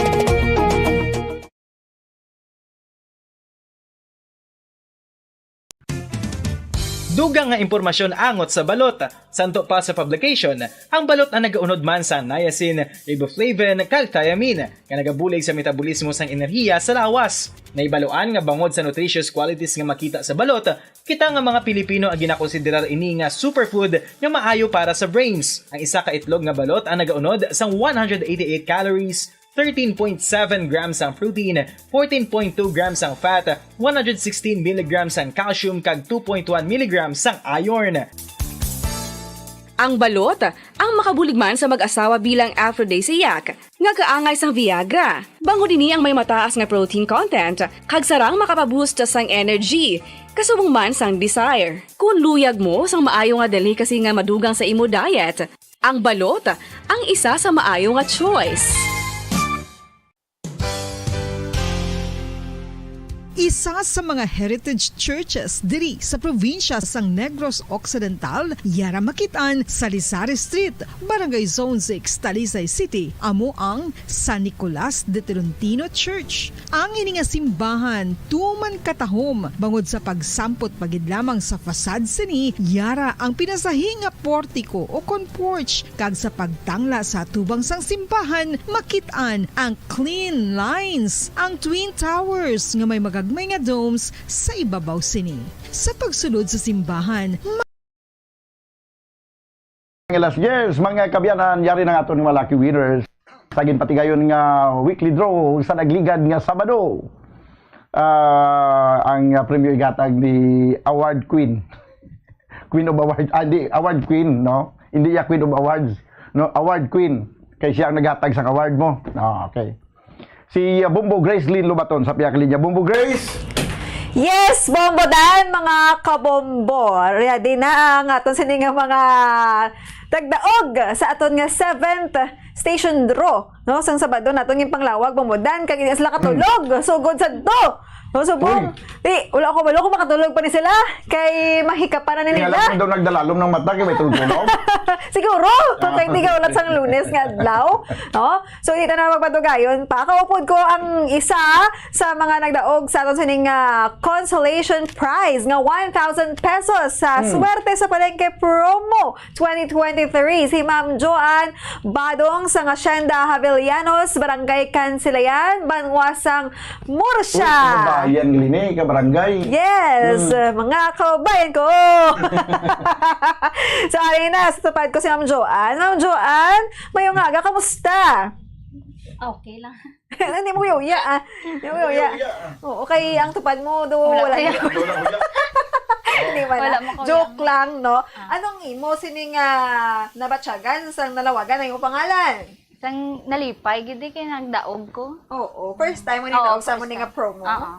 Dugang nga impormasyon angot sa balot. Santo pa sa publication, ang balot ang nagaunod man sa niacin, riboflavin, kag thiamine, nga nagabulig sa metabolismo sang enerhiya sa lawas. Nahibaluan nga bangod sa nutritious qualities nga makita sa balot, kita nga mga Pilipino ang ginakonsiderar ini nga superfood nga maayo para sa brains. Ang isa ka itlog nga balot ang nagaunod sang one hundred eighty-eight calories, thirteen point seven grams ang protein, fourteen point two grams ang fat, one hundred sixteen milligrams ang calcium, kag two point one milligrams ang iron. Ang balot, ang makabulig man sa mag-asawa bilang aphrodisiac, nga kaangay sang Viagra. Bangod ini ang may mataas nga protein content, kag sarang makapaboost sang energy, kasubong man sang desire. Kung luyag mo sang maayo nga delicacy nga madugang sa imo diet, ang balot, ang isa sa maayo nga choice. Isa sa mga heritage churches diri sa probinsya sang Negros Occidental, yara makit-an sa Lizari Street, Barangay Zone six, Talisay City, amo ang San Nicolas de Tolentino Church. Ang ini nga simbahan tuman katahom bangod sa pagsampot pa gid lamang sa facade sini, yara ang pinasahi nga portiko o kon porch, kag sa pagtangla sa atubang sang simbahan makit-an ang clean lines, ang twin towers nga may magagmay nga domes sa ibabaw sini. Sa pagsulod sa simbahan, Mga last years, mga kaabyanan, yari na nga aton mga lucky winners sa ginpatigayon nga weekly draw sa nagligad nga Sabado. Ah, ang, ah, premyo igatag ni Award Queen. Queen of Awards, ah, di, Award Queen, no? Hindi ya Queen of Awards, no? Award Queen. Kay siya ang naghatag sa award mo. Ah, okay. Si, uh, Bombo Grace Lynn Lobaton sa pihak linya. Bombo Grace! Yes, Bombo Dan, mga kabombo. Ready na ang aton sini nga mga tagdaog sa aton nga seventh station draw, no? Sang Sabado naton yung panglawag, Bombo Dan, kag hindi sila katulog. Sugod sa do. No, subong. Uy. Di, wala ko balo kung makatulog pa ni sila. Kay mahikapan na ni Kaya nila. Lang daw nagdalalom ng mata, kay may tulog-tulog. Siguro, kung Ah. kay di ka ulat sang Lunes nga adlaw, no? So, dito na magpatugayon pa. Kaupod ko ang isa sa mga nagdaog sa aton sining, ah, consolation prize nga one thousand pesos sa Hmm. Swerte sa Palengke promo twenty twenty-three. Si Ma'am Joanne Badong sang Hacienda Javellanos, Barangay Cancilayan, Banwa sang Murcia. Uy, kababayan, Lini, kabarangay. Yes, Hmm. mga kababayan ko. So, ari na, sa tupad ko si Ma'am Joanne. Ma'am Joanne, mayong aga, kamusta? Okay lang. Hindi mo kuya, ah. Hindi mo kuya. Kuya, ah. Oo, kay ang tupad mo, do, Wala wala kuya. na. Wala kuya. Hindi man Wala na. mo kuya. Joke lang, no? Ah. Anong imo sining, ah, nabatyagan sang nalawagan ang imo pangalan? Sang nalipay, gid, eh, kay nagdaog ko. Oo, first time mo Oo, nagdaog sa first mo ni nga time. promo? Oo.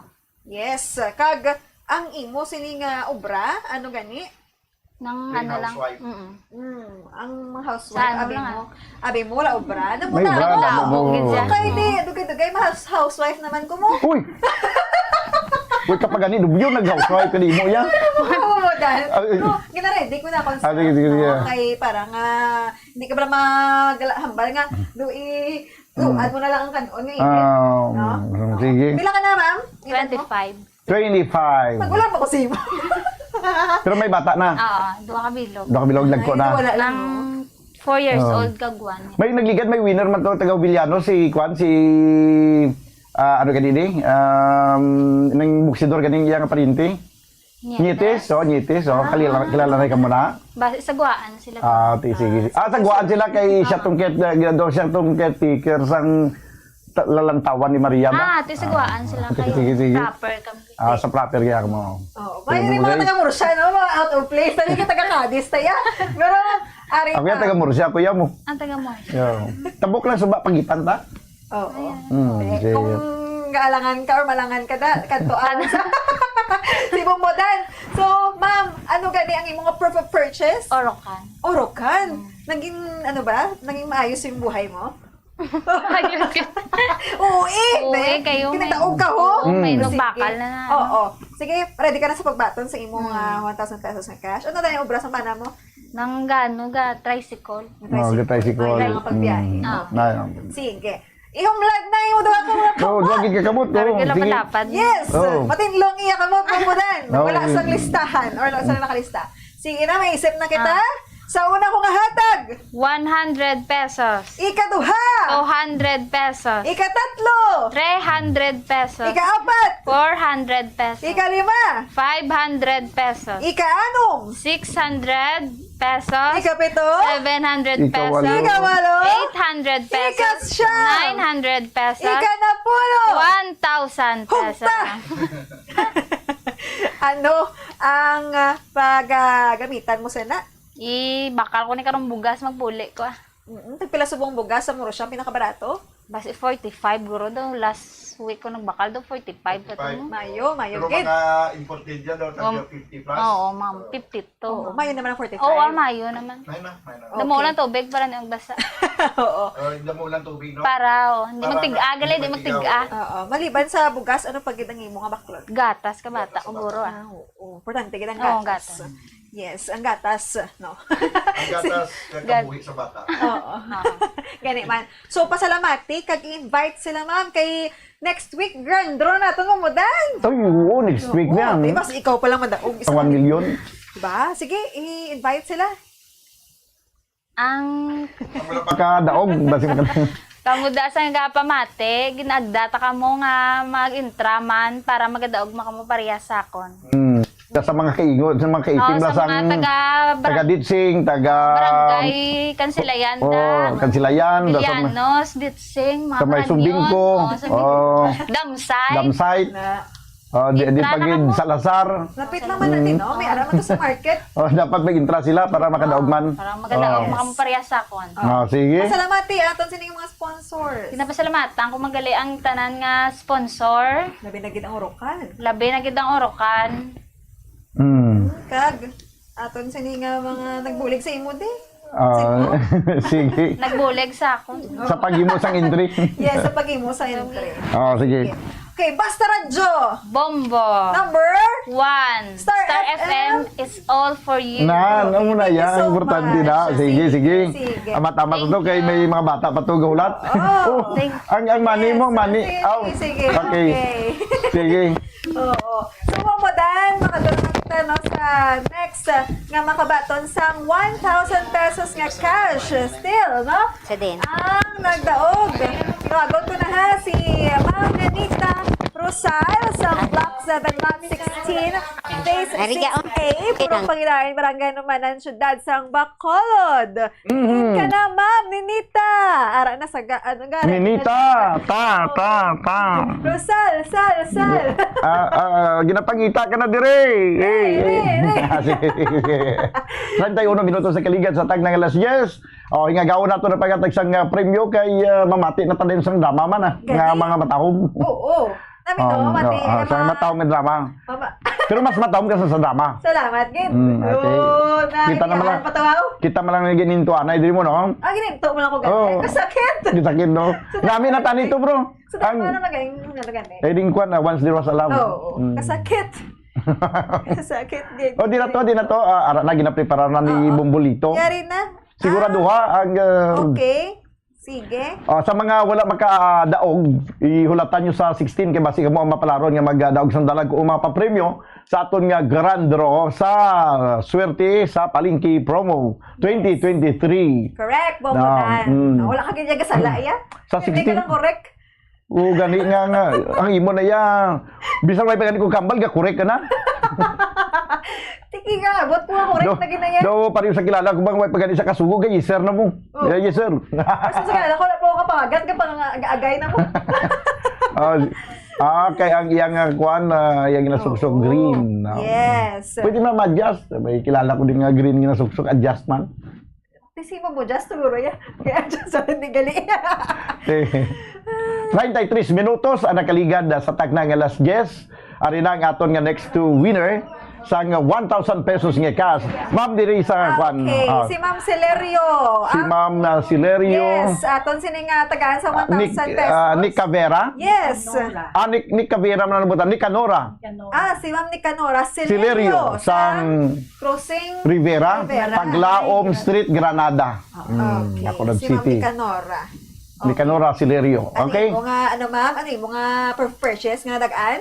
Yes, kag ang imo sini nga obra, ano gani? Nang Being ano lang. housewife. Mm-mm. Mm, ang mga housewife, Sa ano abi lang, mo, ah. abi mo, la obra. May Nabutang obra, mo. nabutang mo. Gid siya. Okay, di, dugay-dugay, mahas-, housewife naman ko mo. Uy! Uy, kapag ani, dubyo, nag-housewife ka, di mo, ya? Oo, mo, dahil. Ay, ay. No, ginaready ko na kung Ah, sige, sige, sige. Okay, parang, ah, hindi ka pala maghambal nga, do i-, Mm. tuad mo na lang ang kanon nga init. Ah, No? mm, sige. Pila ka na, ma'am? Edad mo? Twenty-five. Twenty-five. Pag wala pa ko sa imo. Pero may bata na. Oo, duha ka bilog. Duha ka bilog, lagko Ay, na. wala lang, Nang no? four years Oo. old kag one. May nagligad, may winner man to, taga Villano, si Kwan, si, ah, ano ka didi? Um, nang buksidor kaning iyang pariente. Nietes. Nietes, oh, nietes, oh. Ah. Kalila-, kilala na ka mo na? Ba, saguaan sila. Ah, ti-, sige, sige. Ah, saguaan sila kay siya tong care-, ah, ginadto siya tong caretaker sang ta-, lalantawan ni Maria ba? Ah, ti saguaan sila Ah, kay sige, sige. proper kami. Ah, sa proper kaya mo. Oh, Taga may mga Murcia. taga Murcia, no? Mga out of place. Sabi ka taga Cadiz, taya. Pero, ari Ako yung pa. taga Murcia, kuya mo. Ang taga Murcia. Yeah. Tabok lang suba pagitan ta. Oo. Ayan. Mm, Eh, sige. kung gaalangan ka or malangan ka, da, kadto ang si Bombodan. So, ma'am, ano gani ang imong proof of purchase? Orokan. Orokan? Mm. Naging, ano ba? Naging maayos yung buhay mo? Ayun ka. Oo, eh, Oo, be. eh, kayo, may Kinataog ka, ho? Oo, may Mm. Sige. nagbakal na na, ano? Oo. Sige, ready ka na sa pagbaton sa imong, Mm. ah, one thousand pesos nga cash? Ano na yung obra sa pana mo? Nang gano ga tricycle. Oh, ga tricycle. Kailangan pagbiyahe. Mm. Ah. Na, Sige. Ihumlad na yung duha ka mga Go, go, Ikakamot, oh, sige. Lapad-lapad. Yes! Oh. Matinlong iya kamot, Ma'am Mudan. Oh. Wala sang listahan or wala sang nakalista. Sige na, may isip na kita. Ah. Sa una ko nga hatag. One hundred pesos. Ikaduha. Two hundred pesos. Ikatatlo. Three hundred pesos. Ikaapat. Four hundred pesos. Ikalima. Five hundred pesos. Ikaanom. Six hundred pesos. Ikapito. Seven hundred pesos. Ikawalo. Eight hundred pesos. Ikasiyam. Nine hundred pesos. Ikanapulo. One thousand pesos. Hugta! Ano ang, ah, pagagamitan mo sana? Ibakal ko ni karong bugas, magpuli ko, ah. Mm, tagpila subong bugas sa Murosya ang pinakabarato? Basi forty-five guro daw. Last week ko nagbakal daw, forty-five pa to, forty-five. Mayo, mayo gid. Pero mga imported yan daw, tagya fifty plus. Oo, ma'am, fifty-two. Oo, mayo naman ang forty-five. Oo, ah, mayo naman. Mayo na, mayo na. Damo lang tubig para niya magbasa. Oo. Oh, damo lang tubig, no? Para, oh, hindi magtiga, gali, hindi magtiga. Oo, maliban sa bugas, ano pa gid ang imo nga baklon? Gatas ka bata, gatas sa bata, guro, ah. Ah, oo. Importante gid ang gatas. Oo, gatas. Yes, ang gatas, no? Ang gatas, kaya kabuhi sa bata. Oo. Oo. Gani man. So, pasalamati, kag i-invite sila, ma'am, kay next week, grand draw nato, Ma'am Mudan. Ay, oo, next week na. Oo, di ba? Ikaw pa lang madaog. Ang one million. Diba? Sige, i-invite sila. Ang makadaog, basi makadaog. Kamo da sa nga pamati, ginagda ta kamo nga mag-intra man para magadaog man kamo parehas sa akon. Hmm. Sa mga kaigo, sa mga kaitim. Oh, sa mga taga, taga Ditsing, taga Barangay Kansilayan, oh, Kansilayan, Villanos, Ditsing, mga sa may Sumbingco, oh, sa may Damsay. Damsay. Na. Oh, di, di pa gid Salazar. Lapit naman natin, no? May ara man to sa market. Oh, dapat mag-intra sila para makadaog man. Para makadaog, makamuparehas sa akon. Oh, sige. Pasalamati aton sining mga sponsors. Pinapasalamatan ko man gali ang tanan nga sponsor. Labi na gid ang Orocan. Labi na gid ang Orocan. Mm. Kag aton sini nga mga nagbulig sa imo, di? Ah, sige. Nagbulig sa akon. Sa paghimo sang entry. Yes, sa paghimo sa entry. Ah, sige. Okay, Basta Radyo. Bombo. Number? One. Star F M is all for you. Na, ano na yan? Importante na. Sige, sige. Sige. Amat-amat to kay may mga bata pa to gahulat. Oh. Ang, ang money mo, money. Sige, sige. Okay. Sige. Oo. So, Ma'am Mudan, makadto na kita, no, sa next, uh, nga makabaton sang one thousand pesos nga cash. Still, no? Sa din. Ang nagdaog. Tawagon ko na, ha, si Ma'am Nenita Rosal sa Block seven, Lot sixteen, Phase six A, Purong Pangilain, Barangay Numanan, Siyudad sang Bacolod. Mhm. Ka na, Ma'am Ninita. Ara na sa ga-, ano, ga-, Ninita, ta, ta, ta. Rosal, sal, sal. Ah, ah, ginapangita ka na dire. Eh, eh, eh. Treinta y uno minutos sa kaligad sa tagna nga alas diyes. Oh, hingagaon nato na pagkatag sang, ah, premyo kay, ah, mamati na tanan sang drama man, ah, nga mga matahom. Oo. Nami to, mati, ah, sa matahom nga drama. Pero mas matahom ka sa, sa drama. Salamat, gid. Mm, okay. Oh, kita naman lang, kita man lang yung ginintuan ay diri mo, no? Ah, gininto mo lang ko, gani. Oh. Kasakit. Kasakit, no? Nami na tani to, bro. Ang, ano na gani, ano gani? Eh, ding kwan, ah, Once There Was a Love. Oo. Mm. Kasakit. Kasakit, gid. Oh, di na to, di na to. Ah, ara na, ginaprepara na ni Bombolito. Yari na. Sigurado ha, ang, ah, okay. Sige. Ah, sa mga wala makadaog, ihulatan nyo sa sixteen kay basi kamo ang mapalaron nga magdaog sang dalag o mapapremyo sa aton nga grand draw sa Swerte sa Palengke Promo twenty twenty-three. Correct, Bombo Dan. Mm. Ah, wala ka gid gasala, ya? Sa sixteen. Hindi ka lang correct. Oo, gani nga, nga. Ang imo na ya. Bisan may pagani kong kambal, ga-correct ka na. Tiki nga, buot ko nga correct na ginaya. Do, pareho sa kilala ko bang may pagani sa kasugo, ga-yes sir na mo. Oh. Yeah, yes, sir. Basta sa kilala ko, wala po ako kapagat, kapag agay na mo. Ah, ah, kay ang iyang, ah, kwan, ah, iyang ginasuksok green, ah. Yes. Pwede man ma-adjust. May kilala ko din nga green ginasuksok, adjust man. Tisi mo mo, just siguro ya. Kaya just sa hindi gali. Eh, treinta y tres minutos ang nakaligad, ah, sa tagna nga alas diyes. Ari na ang aton nga next two winner sang one thousand pesos nga cash. Ma'am, diri sa kwan. Okay, ah, si Ma'am Celerio. Si Ma'am, ah, Celerio. Yes, aton sini nga tagaan sa one thousand pesos. Nick, ah, Nick Cavera? Yes. Ah, Nick, Nick Cavera man ang nabutan. Nicanora. Ah, si Ma'am Nicanora Celerio, Celerio, sang sang Crossing Rivera, Rivera. Taglaom Street, Granada. Ah, mm, okay. Bacolod City. Si Ma'am Nicanora. Nicanora Silerio. Ano Okay? imo nga, ano, ma'am? Ano imo nga pur-, purchase nga nagaan?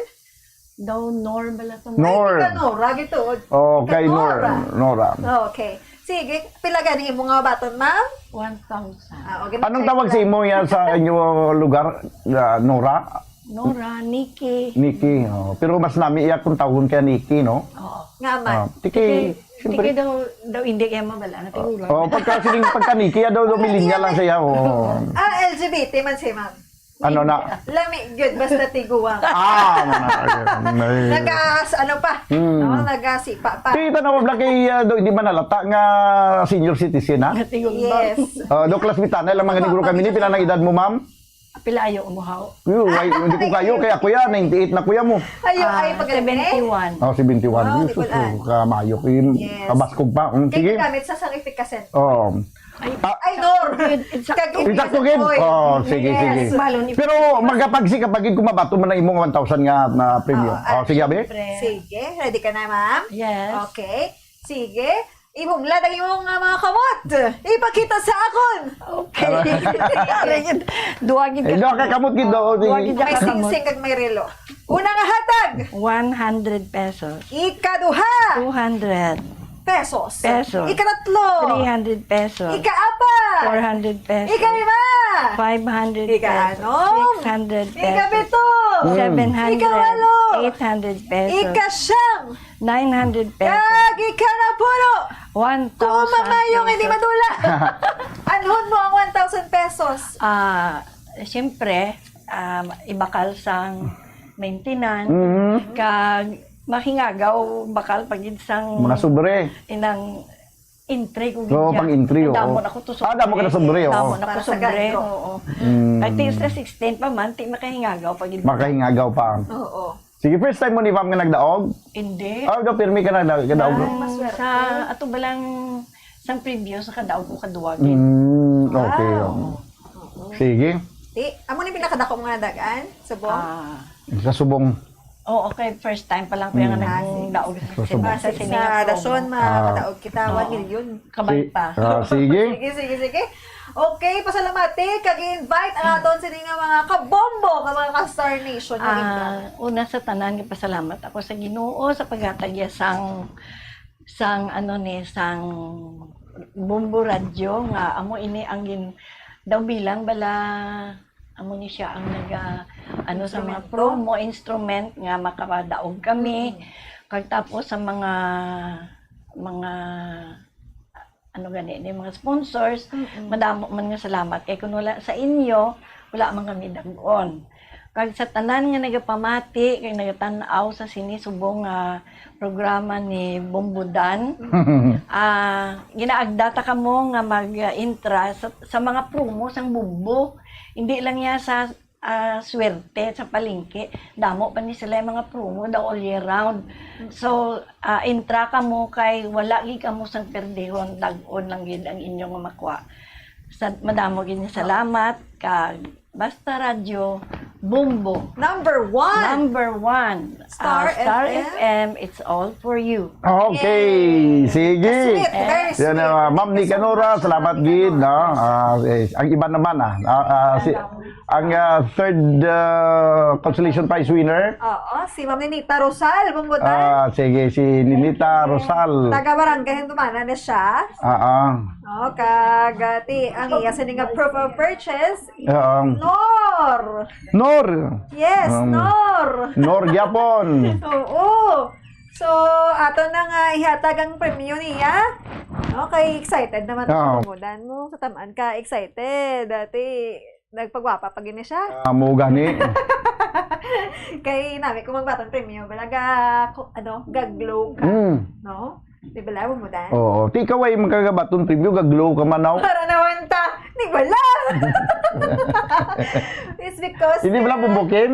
Daw Nor bala to. Nor. Ay, di ka Nora, gituod. Oh, kay Nor. Nora. Nora. Okay. Sige, pila gani imo nga baton, ma'am? One thousand. Ah, okay. Anong tawag sa imo yan sa inyo lugar, ah, Nora? Nora, Nikki. Nikki, oh. Pero mas nami iya kung tawgon kay Nikki, no? Oo. Nga man. Ah, tiki, Tiki, siyempre. Tiki daw, daw hindi kaya mabala na tigulang. Oh, pagka, sige, pagka Nikki, ah, daw, daw, millennial lang siya, oh. Ah, L G B T man si ma'am. Ano na? Lami gyud, basta tiguwang. Ah, ano na, ano na. Nagas-, ano pa? Hmm. No? Nagasipa pa. Kita na wala kay, ah, do, hindi man nalata nga senior citizen, ha? Natigong ba? Yes. Ah, do, classmate na lang mga Ako, negro kami ni, pila na edad mo, ma'am? Pila ayo mo, haw? Yo, ay, hindi ko kayo, kaya kuya, ninety-eight na kuya mo. Ayo, Ah, ay, pagaling, eh. Seventy-one. Oh, seventy-one. Wow, Yo, di ko sus, lang. Kamayo, eh, Yes. kabaskog pa. Mm, Kaya sige. Gamit sa sang efficacy. Oh. Ay, Ah, Ay, Nor. Exacto. Kag Exacto, gid. Oy. Oh, sige, Yes. sige. Balon ni Pero magkapagsi ka pag kumabato man ang imong one thousand nga, na premyo. Ah, Oh, sige, abi. Siyempre. Sige, ready ka na, ma'am? Yes. Okay. Sige. Ihumlad ang imong, ah, mga kamot. Ipakita sa akon. Okay. Duwag gid Eh, ka duha ka kamot gid, oh, Duwag sige. gid May ka kamot. singsing kag may relo. Una nga hatag. One hundred pesos. Ikaduha. Two hundred. Pesos. Pesos. Ikatatlo. Three hundred pesos. Ikaapat. Four hundred pesos. Ikalima. Five hundred pesos. Ikaanom. Six hundred pesos. Ikapito. Seven hundred. Ikawalo. Eight hundred pesos. Ikasyam. Nine hundred pesos. Kag ikanapulo. One thousand Kung mamayong hindi pesos. madula. Anhon mo ang one thousand pesos? Ah, siyempre, um, ibakal sang maintenance, Mhm. kag mahingagaw bakal pagid sang Mga sobre. inang entry ko Oo, gid siya. pang entry, oo. Damo na ko to Ah, damo ka na sobre, oo. Damo na ko Para sa sobre, gagro. oo. Mm. Kay ti sa sixteen pa man, ti makahingagaw pagid. Makahingagaw pa. Oo. Sige, first time mo ni ma'am nga nagdaog? Hindi. Ah, do, pirmi ka na, nagdaog. Ah, Maswerte. sa ato ba lang sang previous sa kadaog ko kaduwagin? Mm, okay. Wow. oo. Sige. Ti, amo ni pinakadako mo nga nadagan? Subong? Ah. Sa subong. Oo, okay. First time pa lang ko yung Mm. nagdaog sa Sa subong. Sa Sa sining sa promo. Dason, ma-, Ah. kadaog kita, Oo. one million. Kabay Si-, pa. ah, sige. Sige, sige, sige. Okay, pasalamati kag i-invite ang aton sini nga mga kabombo, nga mga ka-Star Nation nga Ah, nagdala. una sa tanan, pasalamat ako sa Ginoo sa paghatag niya sang, sang, ano ni, sang Bombo Radyo nga amo ini ang gin-, daw bilang bala, amo ni siya ang naga, ano, sa mga Instrumento? promo instrument nga makapadaog kami. Mm. Kag tapos sa mga, mga ano gani ni mga sponsors, Mm-mm. madamo man nga salamat. Kay kung wala sa inyo, wala man kami dag-on. Kag sa tanan nga nagapamati, kag nagatan-aw sa sini subong nga programa ni Bombo Dan, ah, ginaagda ta kamo nga mag-intra sa, sa mga promo sang Bombo. Hindi lang niya sa ah, swerte sa palengke. Damo pa ni sila yung mga promo daw all year round. Mm. So, ah, intra kamo kay wala gid kamo sang perdehon, dag-on lang gid ang inyong makwa. Sa, madamo gid nga salamat kag Basta Radyo, Bombo. Number one. Number one. Star Ah, Star F M. F M, it's all for you. Okay, Yay. sige. Sweet, very Yan, sweet. ah, Ma'am Thank you so Nicanora, much, salamat Ma'am gid, no? Nicanora. Ah, eh, ang iba naman, ah, ah, ah, si, Salamat. ang, ah, third, ah, consolation prize winner. Oo, si Ma'am Ninita Rosal, Bumbutan. Ah, sige, si Ninita Rosal. Taga Barangay Hindumanan na siya. Ah, ah. Oh, kag, ah, ti, ang iya sini nga proof of purchase, Oo. Nor. Nor. Yes, Um, Nor. Nor gyapon. Oo. So, ato na nga ihatag ang premyo niya. Okay, excited naman Oo. Ang tumudan mo. Sa tamaan ka, excited. Dati, nagpagwapa pa gini siya. Ah, mo gani. Kay nami ko magbatong premyo. Bala ga, ku-, ano, ga-glow ka. Mm. No? Di bala mo mo dan? Oo. Ti ikaw ay magkagabaton premyo, ga-glow ka man, aw. Para naman ta. Di bala. It's because Hindi bala ka bumbukin?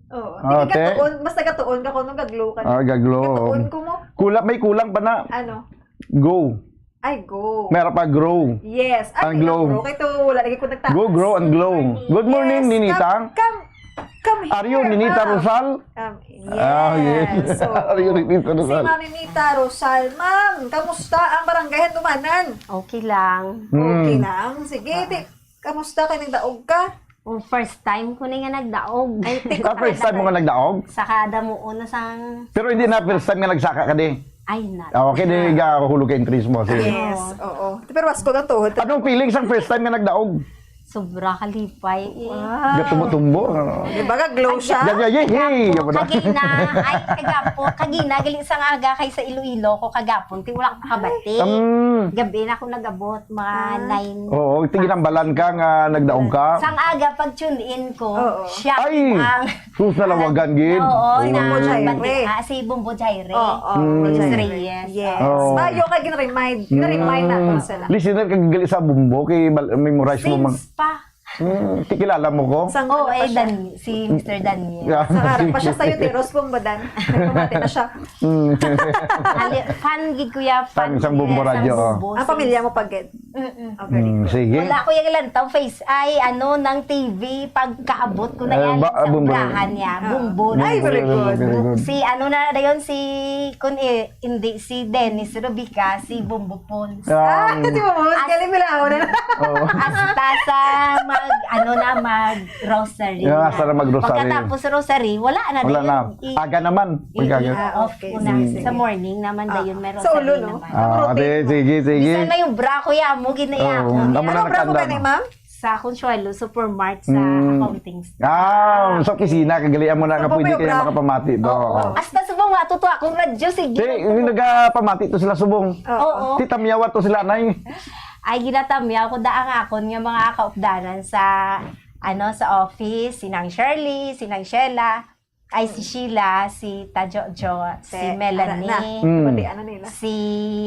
Oo. Ah, Hindi te. Katuon, mas nagkatuon ka kung nung ga-glow ka. Ah, ga-glow. Katuon ko mo. Kulang, may kulang pa na. Ano? Go. Ay, go. Meron pa grow. Yes. Ay, Ang glow. Grow. Kaya ito, wala lagi ko nagtapos. Go, grow, and glow. Good morning, Yes, Ninita. Come, come, come Are you here, Ninita ma'am. Rosal? Um, Ah, yes. yes. So, Are you Ninita si Rosal? Ma'am Ninita Rosal. Ma'am, kamusta ang barangay Handumanan? Okay lang. Hmm. Okay lang. Sige, Ah. di, Kamusta kay nagdaog ka? Oh, first time ko ni nga nagdaog. Ay, tik- Ah, first time mo nga nagdaog? Sa kada mo una sang Pero hindi na first time nga nagsaka ka di? Ay, not. Ah, okay, di gahulog ka interest mo. Sige. Yes, oo. Pero was ko ang tuhod. Anong feeling sang first time nga nagdaog? Sobra kalipay eh. Wow. Gatumbo-tumbo, ano? Di ba, ga-glow siya? Yeah, yeah, yeah, hey! Kagina, ay, kagapon, kagina, gali sang aga kay sa Iloilo ko kagapon, ti wala ko kabati. Mm. Gabi na ako nag-abot, mga Ah. nine. Oo, ti ginambalan ka nga nagdaog ka. Sang aga pag tune in ko, Oo. siya Ay! ang Sus, nalawagan gid. Oo, Oo. na Bombo Jaire. bati, ah, si Bombo Jaire. Oo, Mm. Bombo Jaire. Reyes. Yes. Oo. Mayo ka gin-remind. Mm. Gin-remind nato sila. Listener ka gali sa Bombo, kay bal-, memorize mo man. Since pa. Mm, ti kilala mo ko? Sang Oo, ano pa eh, siya? Dan-, si Mister Daniel. Yeah. Sa harap pa siya sa'yo, Teros Bombo Dan. Nagpamati na siya. Mm. Ali, fan gid ko ya, Fan fan sang Bombo gid, Radyo, sang oh. Bombo, Ang pamilya since mo pa gid? Mm-mm. Oh, very Mm, good. sige. Wala ko yung lantaw face ay ano ng T V pagkaabot ko na Eh, yan ba-, sa Bombo. ubrahan niya. Ah. Bombo. Ay, very Very good. good. Si ano na dayon, si kun eh, hindi si Dennis Robica, si Bombo Pons. Ah, Um, si Bombo Pons, As- galing bilaw na. Oo. Hasta sa mag, ano na, mag rosary. Yeah, hasta na mag rosary. Pagkatapos rosary, wala na Wala dayon. na. I- Aga naman. i- Pagkaga. i-off Okay, ko na. sige, sige. Sa morning naman Ah. dayon, may Sa ulo, rosary no? naman. Ah, Rotate ate, mo. sige, sige. Bisan may obra, kuya, mo, ginaya Oo, ko. tama na Ano, bravo nakandam. ka ni ma'am? Sa Consuelo Supermart sa Mm. accounting. Ah, sa opisina, kagalian mo na Sa nga pwede Popoy kayo Obra. makapamati to. Oo. Oo. Hasta subong nga, tuto akong radyo, sige. Di, yung nagapamati to sila subong. Oo. Oo. Di tamyawa to sila, nay. Ay, ginatamyaw ko da ang akon nga mga kaupdanan sa, ano, sa office, si Nang Shirley, si Nang Sheila, ay, si Mm. Sheila, si Tajojo, si Te, Melanie, ara na. Mm. Pati ano nila? si,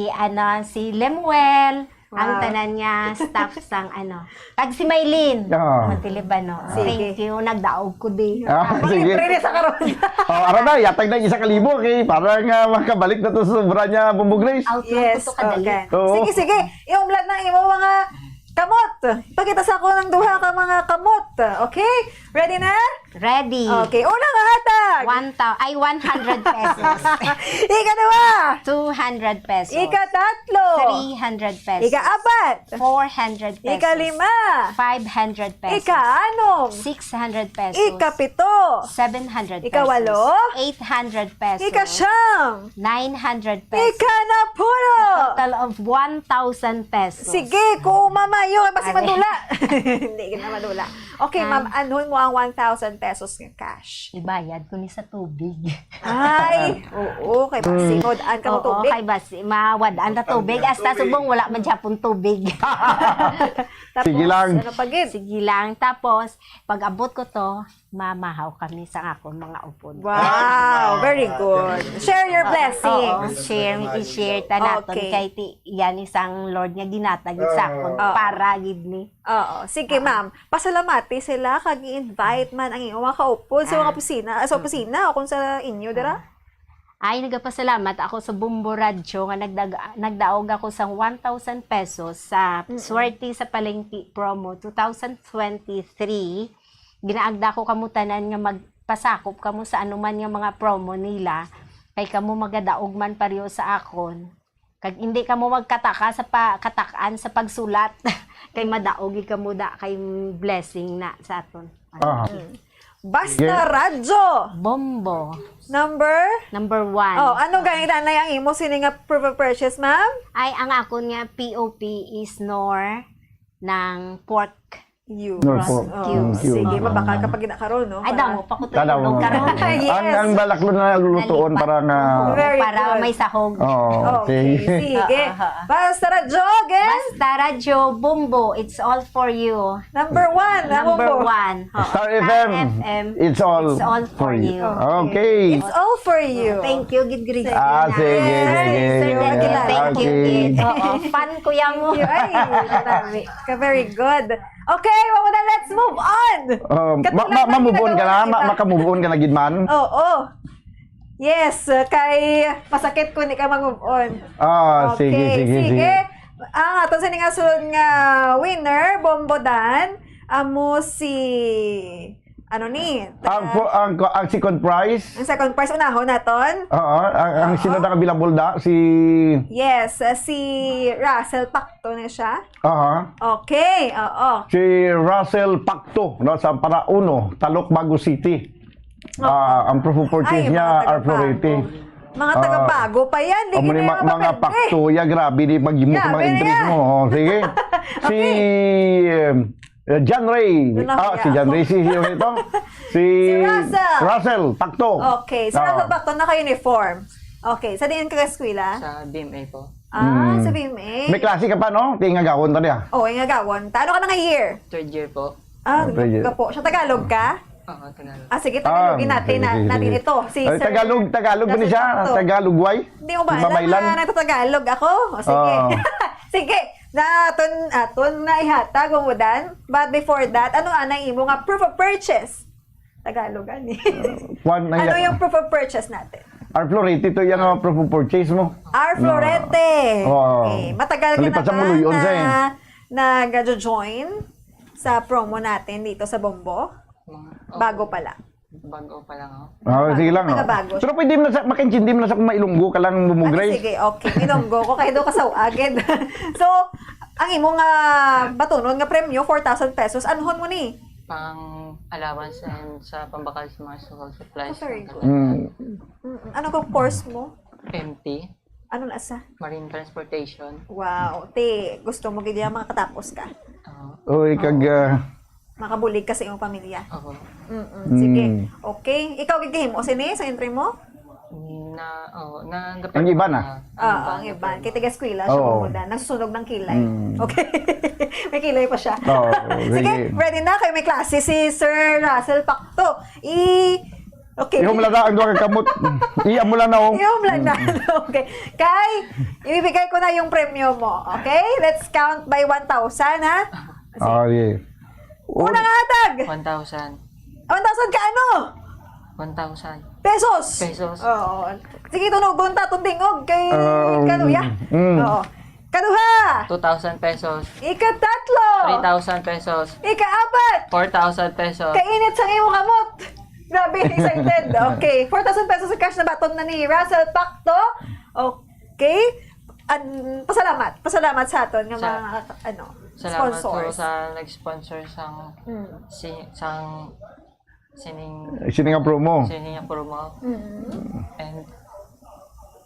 ano, si Lemuel, ang Wow. tanan nga staff sang, ano, kag si Maylin. Ah. Montelibano. Sige. Thank you, nagdaog ko di. Ah, Ang sige. libre ni sa karon. Oh, ara na, yatag na isa ka libo, okay? Para nga makabalik na to sa sobra niya, Bombo Grace. Outlook Yes, ko to kadali. okay. Oo. Sige, sige. I-unlock na imo mga kamot. Pakita sa ako ng duha ka mga kamot. Okay? Ready na? Ready. Okay, una nga hatag. One thou-, ay, one hundred pesos. Ikaduha. Two hundred pesos. Ikatatlo. Three hundred pesos. Ikaapat. Four hundred pesos. Ikalima. Five hundred pesos. Ikaanom. Six hundred pesos. Ikapito. Seven hundred pesos. Ikawalo. Eight hundred pesos. Ikasyam. Nine hundred pesos. Ikanapulo. Total of one thousand pesos. Sige, kuuma mayo, kay basi Are. madula. Hindi, hindi na madula. Okay, Ah. ma'am, anhon mo ang one thousand pesos nga cash? Ibayad ko ni sa tubig. Ay, oo, kay basi, Mm. mawad-an ka mo Oo, tubig. kay basi, mawad-an ta tubig. Hasta subong, wala man siya pong tubig. Tapos, Sige lang. ano pa gid? Sige lang. Tapos, pag abot ko to, mamahaw kami sa akong mga upod. Wow, very good. Share your blessing. Oo, share, i-share ta naton Okay. kay ti, yan isang Lord nga ginatag sa akon Oo. para gid ni. Oo. Sige, Ah. ma'am. Pasalamati sila kag i-invite man ang iyong mga kaupod sa mga Ah. opisina, ah, sa Mm. opisina o kung sa inyo, dira? Ah. Ay, nagapasalamat ako sa Bombo Radyo nga nagdag-, nagdaog ako sa one thousand pesos sa Mm. Swerte sa Palengke promo two thousand twenty-three. Ginaagda ko kamo tanan nga magpasakop kamo sa anuman nga mga promo nila, kay kamo magadaog man pareho sa akon. Kag hindi kamo magkataka sa pa-, katak-an sa pagsulat, kay madaog gid kamo da, kay blessing na sa aton. Ah. Mm. Basta Sige. Radyo! Bombo. Number? Number one. Oh, ano gani, Nanay, ang imo sini nga proof of purchase, ma'am? Ay, ang akon nga P O P is Nor ng pork. Yun. Nor pork. Oh, Mm, sige, yun. mabakal ka pag ginakaroon, no? Ay, Para damo pa ko to Tanaw inog mo. karon. Yes. Ang, ang balak lo na lulutuon Nalipat para nga ko. Very Para good. may sahog. Oh, okay. Okay, sige. Oo, oo. Basta Radyo, again. Basta Radyo, Bombo, it's all for you. Number one, ang Number Bombo. one. Oo. Star F M, Star F M, it's all it's all for for you. you. Okay. It's all for you. Thank you, gid Grace. Ah, sige, Yes. sige. Sir Daniel, thank you, Okay. gid. Oo, fan ko yan mo. Thank you. Ay, marami. Ka-, very good. Okay, Mama Dan, let's move on. Um, Katulad ma-, ma-, ng ma-move on ka na? ginagawa Ma-, kita. maka-move on ka na gid man? Oo. Yes, uh, kay masakit ko ni ka mag-move on. Ah, sige, Okay, sige, sige. sige. Ang ato sa nga sunod nga winner, Bombo Dan, amo si Ano ni? Ang, po, ang, ang second prize? Ang second prize, unahon naton? Oo, ang, ang sino Oo. na available da? Si Yes, uh, si Russell Pacto na siya. Aha. Okay, oo. Si Russell Pacto, no, sa Parauno, Talok, Bago City. Oo. Ah, ang proof of purchase Ay, niya, mga taga-Bago. Arflorete. Mga Ah. taga-Bago pa yan, di Amo ni gini ma-, mga mapapwede. Pacto, ya, grabe, di pag-imo sa mga Grabe entries yan. mo. Oh, sige. Si, Okay. um, Uh, John Ray. Ano Ah, na si John Ray, ako? si, si, ano ito? Si Si Russell. Russell Pacto. Okay, si Ah. Russell Pacto naka-uniform. Okay, sa diin ka eskwela? Sa B M A po. Ah, Mm. sa B M A. May klase ka pa, no? Kay nga gawon ta niya. Oo, nga gawon. Ta, ano ka na nga year? Third year po. Ah, Ah, third year. gapo. Siya Tagalog ka? Oo, Tagalog. Ah, sige, Tagalogin Ah, natin sige, na, sige, natin sige. ito. Si Ay, Sir Tagalog, Tagalog Russell ni siya. Pacto. Tagalog, why? Hindi mo ba Di ba alam mailan? na nagtatagalog ako? O, sige. Oo. Sige. Na aton, aton na ihatag, umudan. But before that, ano anay imo nga proof of purchase? Tagalog, ani. Uh, kwan na Ano yan. yung proof of purchase natin? Arflorete to yung, uh, proof of purchase mo. Arflorete. Oo. Okay. Matagal ka Nalipat na sa ba Muluyon na sa eh. nag-join sa promo natin dito sa Bombo? Mga, Bago opo. pa lang. Bago pa lang ako. Ah, Bago. sige lang, no? Taga-bago siya. Pero pwede mo na sa, makaintindi mo na sa kung mailunggo ka lang Ah, bumugray. sige, okay. Ilonggo ko, kaya daw kasaw agad. So, ang imo nga batunon nga premyo, four thousand pesos. Anuhon mo ni? Pang allowance and sa pambakal sa mga school supplies Oh, sorry. ng kailangan. Mm. Mm-mm. Ano ko course mo? M T. Ano na sa? Marine Transportation. Wow. Te, gusto mo gid yung makatapos ka? Oo. Uy, kag, Oo. ah, Makabulig ka sa imong pamilya. Opo. Mm-mm. Sige. Mm. Okay. Ikaw gid gahimo sini sa entry mo? Na, oh, na, Ang iba na. Ah, Oo, ang ang iba. Kay taga-eskwela siya Oo. mo na. Nasusunog ng kilay. Mm. Okay. May kilay pa siya. Oo, Sige, sige. ready na kayo. May klase si Sir Russell Pacto. I, okay. Ihumla na ang duha ka kamot. Iya mo lang na, oh. Ihumla na. Mm. Okay. Kay, ibibigay ko na yung premyo mo. Okay? Let's count by one thousand, ha? Sige. Ah, yeah. Unang hatag! One thousand. One thousand ka ano? One thousand. Pesos! Pesos. Oo. Sige, tunugon ta, tong tingog kay Um, Kaluya. mm. Oo. Kaduha! Two thousand pesos. Ikatatlo! Three thousand pesos. Ikaapat! Four thousand pesos. Kainit sa imo kamot! Grabe, excited. Okay. Four thousand pesos sa cash na baton na ni Russell Pacto. Okay. An, pasalamat. Pasalamat sa aton nga Sa, mga, ano, salamat po sponsors. sa nag-sponsor sang Mm. si, sang sining Sini nga promo. sini nga promo. Mm. And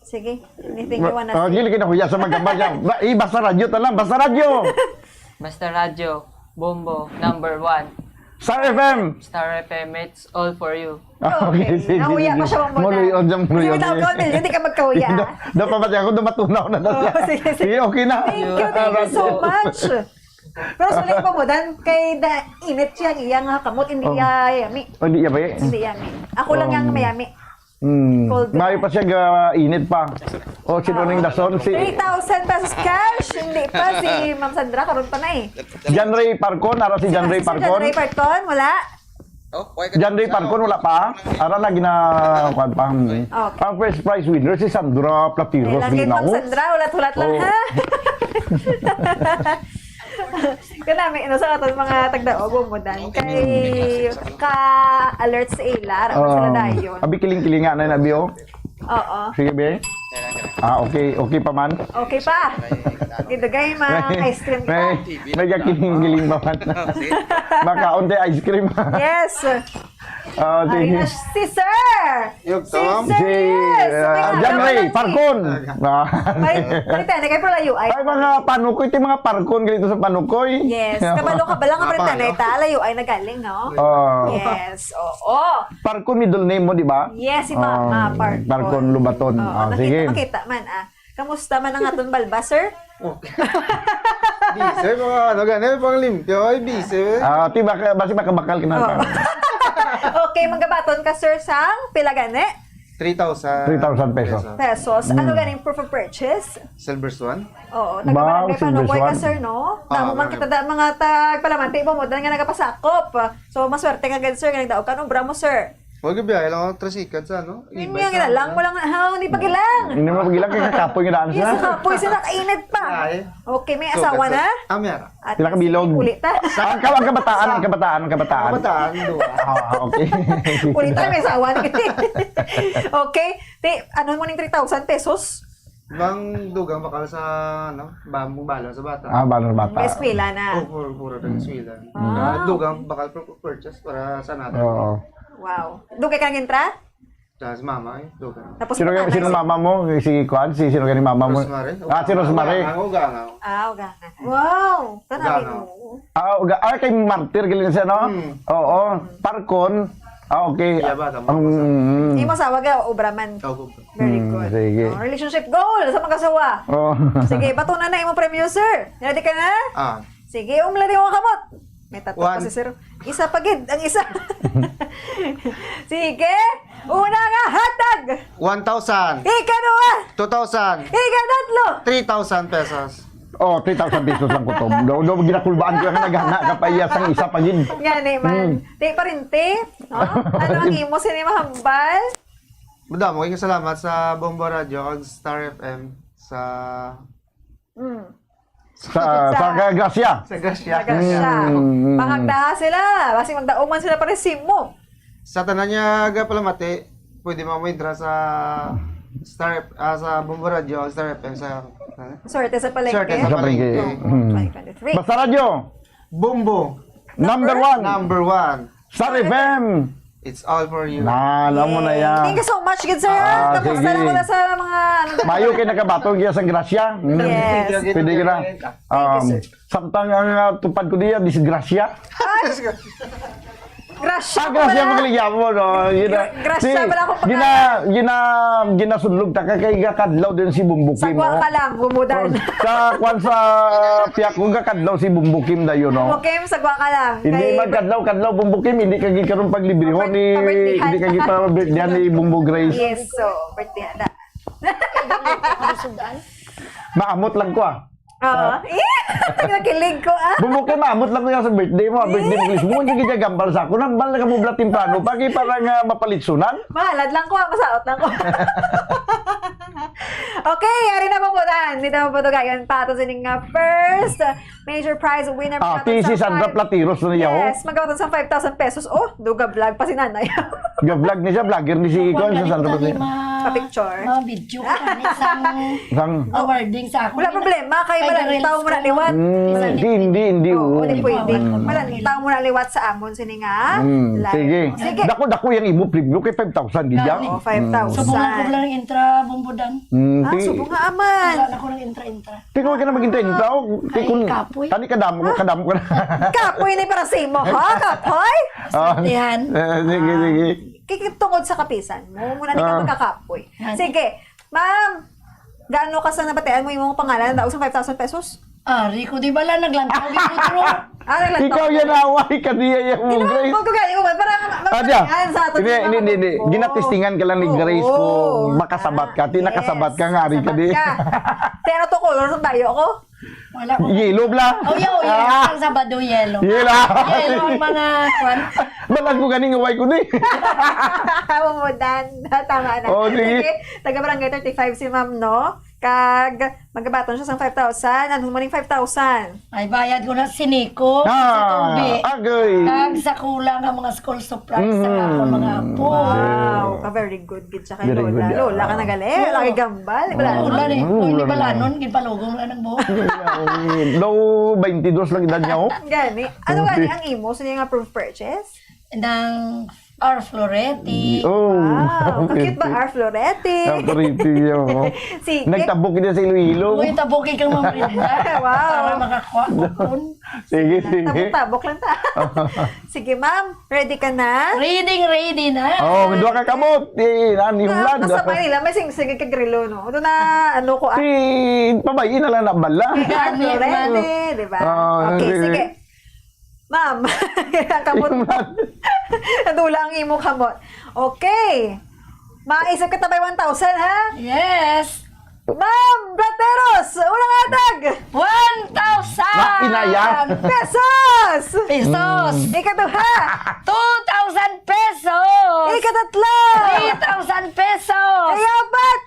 Sige, anything you Ba-, wanna ah, say? dili ka na kuya sa magkambal siya. Ba-, eh, basta radyo ta lang, basta radyo. Basta radyo, Bombo, number one. Star F M. Star F M, it's all for you. Ah, okay, Okay, sige, nahuya sige. pa siya, Bombo, na. Muluyon siya, Kasi muluyon. without Bombo, hindi ka magkahuya. Do, do, papatay ako, dumatunaw na daw Oo, siya. sige, sige. Sige, okay na. Thank you, thank you so Radyo. much. Pero sa ulit pa mo, Dan, kay da, init siya, iya nga kamot, hindi Oh. iya yami. Oh, hindi iya ba eh? Hindi yami. Ako lang Um, yang mayami. Hmm. Cold Mayo pa drink. siya ga init pa. O, si Doning Dason, si Three thousand pesos cash, hindi pa. Si Ma'am Sandra, karon pa na eh. John Ray Parcon, ara si John Ray Si John Parcon. Ray Parcon, wala. Oh, why ka John Ray Parcon, wala pa. Ara na gina-, kwan pa, hmm. Okay. Ang first prize winner, si Sandra Platiros Kailan din kay Ma'am ako. Sandra, hulat-hulat lang, Oh. ha? Kanami, ano, sa aton mga tagdaog, mo, Dan. Okay. Kay ka-alert sa ila, ara man sila Um, dayon. Abi, kiling-kilinga na, nabi, oh. Oo. Sige, be. Kailan, kailan? Ah, okay. Okay pa man? Okay pa. May, ano, Gidugay, ma, may, ice cream may, ka. may gakiling-kiling pa man. Makaon tayo ice cream. Yes. Ah, Ay, sige. na si Sir. Yung Si tawag? Sir, Si, yes. ah, May John Ray, kasama Parcon. Ah. Ay, palitan, kay pala U I. Ay, mga panukoy, ti mga Parcon, ganito sa panukoy. Yes. Kabalo ka ba lang ang Mga palitan, palo. eh, ta? Layo ay nagaling, no? Oh. Yes, oo. Parcon middle name mo, di ba? Yes, si Mama, Oh, Parcon. Parcon Lubaton. Oh, Ah, nakita, sige. makita man, ah. Kamusta man ang aton balbas, sir? Okay. Busy, mga ano, gani, pang limpyo, ay, busy. Ah, ti, baka, basi makabakal ka na Oh. ka. Okay, manggabaton ka, sir, sang pila gani? Three thousand Three thousand pesos. Pesos. Ano Mm. ganing proof of purchase? Silver Swan? Oo, Ba, taga-barangay Silver Panukoy ka, Swan. sir, no? Ah, Damo man barangay. kita da, mga tagpalamante mo, mo, dahil nga nagapasakop. So, maswerte ka gid, sir, nga nagdaog ka. Anong obra mo, sir? Huwag yung biyahe lang ako, tricycle sa ano? Hindi mo yung ilang, mo lang, ha, hindi pa gilang. Hindi mo gilang, kaya kapoy nga daan Yes, siya. kapoy sila, kainit pa. Ay. Okay, may So, asawa kasi na? Ah, meron. At Pila ka bilog? Uli ta. Ang ka-, ang kabataan, ang kabataan, ang kabataan. Ang kabataan, duha. Ah, okay. Uli ta, may asawa na. Okay. Ti, ano mo ning three thousand pesos? Bang dugang bakal sa, ano, bambong bala sa bata. Ah, bala sa bata. May eskwela na. Oo, puro, puro ng eskwela. Ah. Ah, dugang bakal pro-, purchase para sa natin. Oo. Wow. Dugay ka nag-intra? Sa si mama, eh, dugang. Tapos Sino, ito, sino nanay, mama mo? Si Kwan? Si, sino gani mama mo? Rosemary. Ah, si Rosemary. Ugangaw, ugangaw. Ah, ugangan. Wow! Tanaw Ugangaw. mo. Ah, uga-, ah, kay Martir, galing siya, no? Hmm. Oo. Parkon. Ah, okay. Iya ba, tama. Ang, mm, mm. Imo asawa ka, obra man. Opo. Very Mm, good. sige. Oh, relationship goal sa mag-asawa. Oh. Sige, bato na na imong premyo, sir. Ready ka na? Ah. Sige, umla di mo kamot. May tatlo pa One. si sir. Isa pa gid, ang isa. Sige. Una nga hatag. One thousand. Ikaduha. Two thousand. Ikatatlo. Three thousand pesos. Oh, three thousand pesos lang ko to. Daw, daw, ginakulbaan ko yung nagana ka pa iya sang isa pa gid. Gani man. Hmm. Ti, parente, no? Ano ang imo sini mahambal? Madamo kayong salamat sa Bombo Radio kag Star F M sa Mm. Sa, sa, sa Grasya. Sa Grasya. Sa Grasya. Mm, mm. Pangagdaha sila. Basi magdaog man sila para sa imo. Sa tanan niya gapalamati, pwede mo mo-entra sa Star F-, ah, sa Bombo Radio, Star F M sa, ah? Swerte sa Palengke. Swerte sa Sa Palengke. Palengke. Oh, Mm. twenty twenty-three. Basta Radyo. Bombo. Number one. Number one. Star F M. It's all for you. Na, alam mo na Yay. yan. Thank you so much, good sir. Ah, Tapos sige. na lang ko na sa mga, ano, Mayo kay nakabaton kaya sa grasya. Mm. Yes. Pwede ka na. Thank you, Um, sir. Samtang ang, ah, tupad ko diya, disgrasya. Ay! Grasya Ah, grasya pala. mo kay Ligyamo, no? Yun na. Grasya Si, pala akong gina-, pangalan. gina-, ginasudlog ta ka kay gakadlaw din si Bumbuki Sa mo. Guacalang, Bumudan. Sa kwan sa piyak ko, gakadlaw si Bumbukim dayo, no? Bumbukim, sa Guacalang. Hindi Kay magkadlaw-kadlaw, Bumbukim, hindi ka gikaroon paglibrihon Pabir-, ni, pabirthday. hindi ka gipabirthday ni Bumbo Grace. Yes, so, birthday na. Ano sudan? Maamot lang ko, ah. Oo. Ah. Eh, nakilig ko, ah. Bumbukim, maamot lang ko yan sa birthday mo, ah. Birthday mo, Eh. mismo. Hindi kita gambal sa ako. Nambal na ka mo bla temprano. Pagi para nga mapalitsunan. Mahalad lang ko, ah. Masaot lang ko. Okay, ari na po po, Dan. Dito po po, Dugayan. Pato sining nga first major prize winner Ah, po ti si sa Sandra five Platiros na yaw. Yes, magawaton sa five thousand pesos. Oh, duga vlog pa si nanay. Ga-vlog ni siya, vlogger ni si Kuan Kuan, si gani Sandra ko Platiros. tani ma-, Pa-picture. ma-video ko gani sang Sang awarding sa ako. Wala May na-, problema, kay may malantaw na-reels mo na ko. liwat. Mm, Isa hindi, hindi, hindi, Oo, oo. hindi pwede. Mm. Malantaw mo na liwat sa amon, sini nga. Mm, Live. sige. Sige. Dako-dako yung imo preview kay five thousand gid Gani. yan. Oo, five thousand. Mm. Subungan ko lang intra, Bumbudan. Mm, Ah, sige. Subo nga, aman. Wala na ko ng intra-intra. Tingnan ka na mag-intra-intra, oh. Ay, Tingnan, kapoy. Tani kadamo, kadamo ka na. Kapoy ni para sa imo, ha? Kapoy? Ah. Yan. Eh, sige, Ah. sige. Kikit tungod sa kapisan mo, muna di ka Ah. magkakapoy. Yan. Sige, ma'am, gaano ka sa nabatian mo imong pangalan? Daog sa five thousand pesos? Ari ko, di ba lang naglantaw, di ko, bro? Ah, naglantaw. Ikaw yan, away ka niya, yung Grace. Ginawa ko gani, oh, para ma-, Ah, diya. mapatian sa ato Hindi, mga hindi, hindi, hindi. Oo. Ginatistingan ka lang ni Oo. Grace kung makasabat ka. Di Yes. nakasabat ka nga, ari ka Sabat di. ka. Pero to color sa tayo ko. Wala ko. Yellow bla. Oh, yo, yellow. Ah. Ang Sabado, yellow. Yellow. Yellow ang mga kwan. Balag ko ganing away ko di. Umudan. Tama na. Oh, sige. Sige. Taga Barangay thirty-five si ma'am, no? Kag magabaton siya sa five thousand. Ano mo ning five thousand? Ay, bayad ko na si Nico, Ah, sa tubi. agay. Kag sa kulang ang mga school supplies sa Mm. akong mga apo. Wow, ka very good gid siya kay Very Lola. good, Lola ka ah. na gali. Oo. Lagi gambal. Di ba? Oo, Lola ni. Mm, Lola ni. Balanon, ginpalugong lang ng buhok. Daw twenty-two lang edad niya, oh. Gani. Ano Okay. gani ang imo sa nga proof purchase? Ng R Floreti. Oh. Wow, ka-cute ba, R Floreti? R Floreti, oh. Sige. Nagtabok kita sa Iloilo. Uy, tabukin kang Ma'am Brenda. Wow. Para makakuha ko kun. Sige, sige. Tabok-tabok lang ta. Sige, ma'am. Ready ka na? Ready, ready na. Oh, duha ka kamot. Eh, nani Ah, humlad. Sa Manila, may sing-, sige ka grilo, no? Ito na, ano ko, ah. Si, pabay-i na lang na bala. Kay R Floreti, di ba? Oh, Okay, sige. sige. Ma'am, ang kamot mo. Nadula ang imong kamot. Okay. Maisip ka tabay one thousand, ha? Yes. Ma'am Plateros, unang hatag! One thousand! Wa, inaya. Pesos! Pesos! Mm. Ikaduha! Two thousand pesos! Ikatatlo! Three thousand pesos! Ikaapat!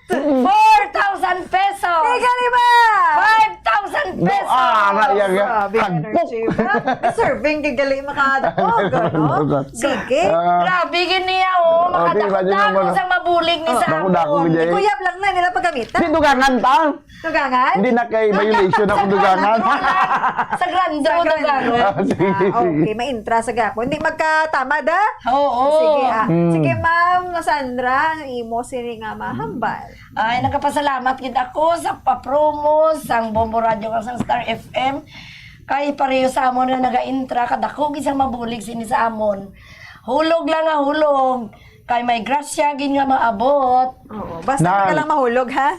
Four thousand pesos! Ikalima! Five thousand pesos! Ah, na, yan, yan. Grabe energy. Hagpok. Deserving kay gali makadakog, no? Sige. Ah. Grabe gid niya, oh. Oh, di, Makadakog imagine mo na. Sa mabulig ni Samon. Dako-dako gid, eh. Ikuyab lang na nila pagamitan. Di dugangan ta. Dugangan? Hindi na kay violation ako dugangan. Sa grando, dugangan. Ah, sige, Ah, sige. Okay, maintra sa gako. Hindi magkatamad, ha? Oo. Sige, ah. Mm. Sige, Ma'am Sandra, ang imo sini nga mahambal. Ay, nagapasalamat gid ako sa pa-promo sang Bombo Radio kag sang Star F M. Kay pareho sa amon nga naga-intra, kadako gid sang mabulig sini sa amon. Hulog lang nga hulog, kay may grasya gid nga maabot. Oo, basta di ka lang mahulog, ha?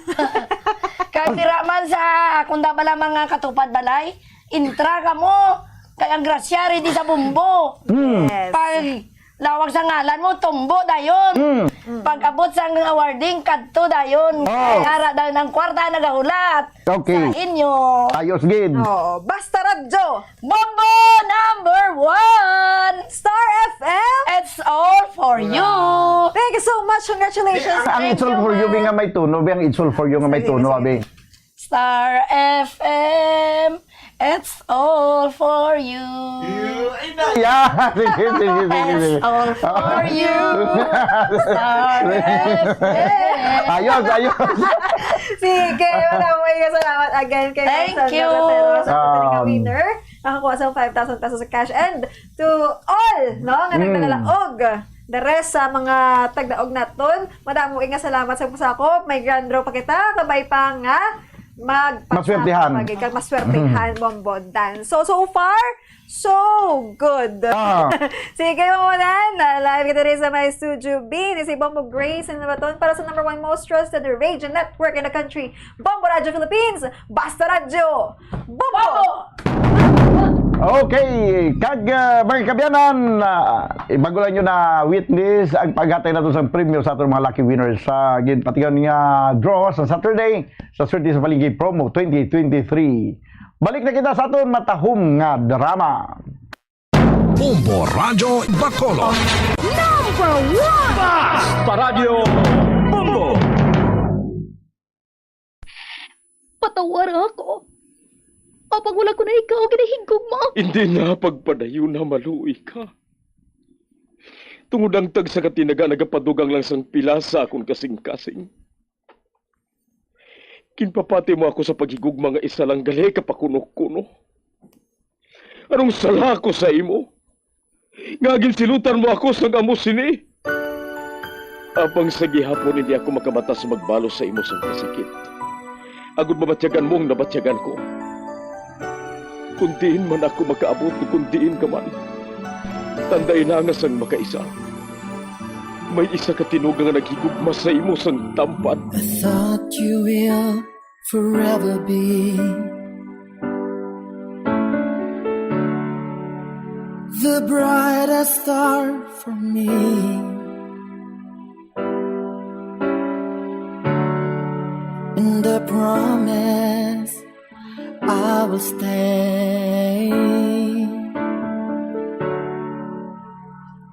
Kay pira man sa akon da bala mga katupad balay, intra kamo. Kay ang grasya ready sa Bombo. Hmm. Yes. Pag lawag sa ngalan mo, tumbo dayon. Mm. Pag-abot sa awarding, kadto dayon. Oh. Kay ara dayon ang kwarta nagahulat Okay. Sa inyo. Ayos gid. Oh, basta radyo. Bombo number one! Star F M! It's all for you! Thank you so much. Congratulations. Ang It's all for you, bi, nga may tono, bi, ang It's all for you nga may tono, abi. Star F M, it's all for you. Yeah, sige, sige, sige, sige. It's all for you. Star F M. Ayos, ayos. Sige, maraming salamat again kay Thank Sandra you. Plateros, ang ating Um, winner. Nakakuha sa five thousand pesos sa cash. And to all, no, nga Mm. nagdalaog. The rest sa mga tagdaog naton, madamo nga salamat sa pasakop. May grand draw pa kita, kabay pa nga magpasakop Maswertihan. pa gid kag maswertihan, Mm. Bombo Dan. So, so far, so good. Ah. Sige, mga unan, ah, live kita rin sa may Studio B. Ni si Bombo Grace and Nabaton para sa number one most trusted radio network in the country, Bombo Radio Philippines. Basta Radyo! Bombo! Okay, kag, ah, mga kaabyanan, ah, bago lang nyo na witness ang paghatay nato sa premyo sa aton mga lucky winners sa ginpatigayon nga draw sa Saturday sa Swerte sa Paligid Promo twenty twenty-three. Balik na kita sa aton matahom nga drama. Bombo Radyo Bacolod. Number one! Basta Radyo Bombo! Patawara ako. Apang wala ko na ikaw ginahigugma. Hindi na pagpadayon na maluoy ka. Tungod ang tagsa ka tinaga nagapadugang lang sang pila sa akon kasing-kasing. Ginpapati mo ako sa paghigugma nga isa lang gali ka pakuno-kuno. Anong sala ko sa imo? Nga ginsilutan mo ako sang amo sini? Apang sa gihapon hindi ako makabatas magbalos sa imo sang kasakit, agod mabatyagan mo ang nabatyagan ko. Kun diin man ako makaabot, kun diin ka man, tandai na nga sang makaisa, may isa ka tinuga nga naghigugma sa imo sang tampad. I thought you will forever be the brightest star for me and the promise I will stay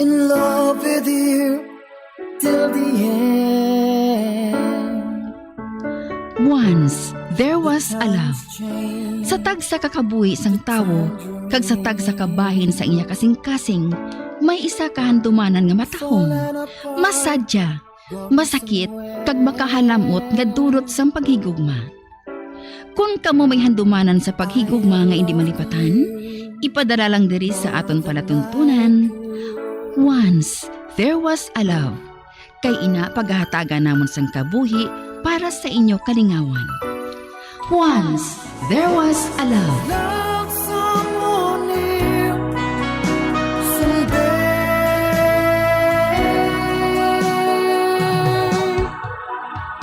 in love with you till the end. Once there was a love. Sa tagsa ka kabuhi sang tawo kag sa tagsa ka bahin sa iya kasing-kasing, may isa ka handumanan nga matahom, masadya, masakit, kag makahalam-ot nga dulot sang paghigugma. Kon kamo may handumanan sa paghigugma nga indi malipatan, ipadala lang diri sa aton palatuntunan, Once There Was a Love. Kay ina, pagahatagan namon sang kabuhi para sa inyo kalingawan. Once There Was a Love. Love someone new someday.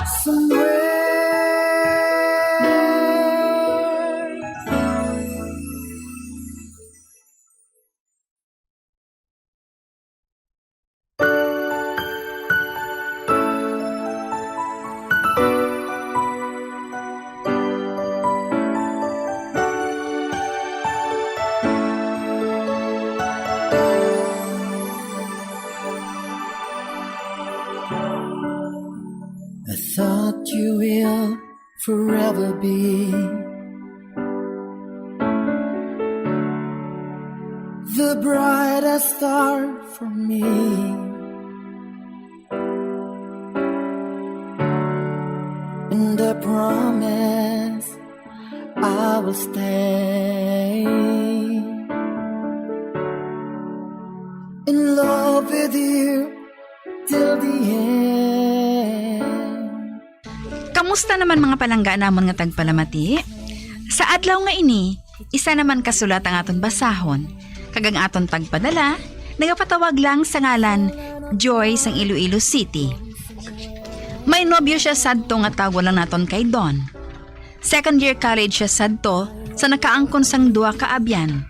Somewhere. Thought you will forever be the brightest star for me. And I promise I will stay in love with you till the end. Kamusta naman, mga palangga namon nga tagpalamati? Sa adlaw nga ini, isa naman ka sulat ang aton basahon, kag ang aton tagpadala nagapatawag lang sa ngalan Joy sang Iloilo City. May nobyo siya sadto nga tawgon lang naton kay Don. Second year college siya sadto sa nakaangkon sang duha ka abyan.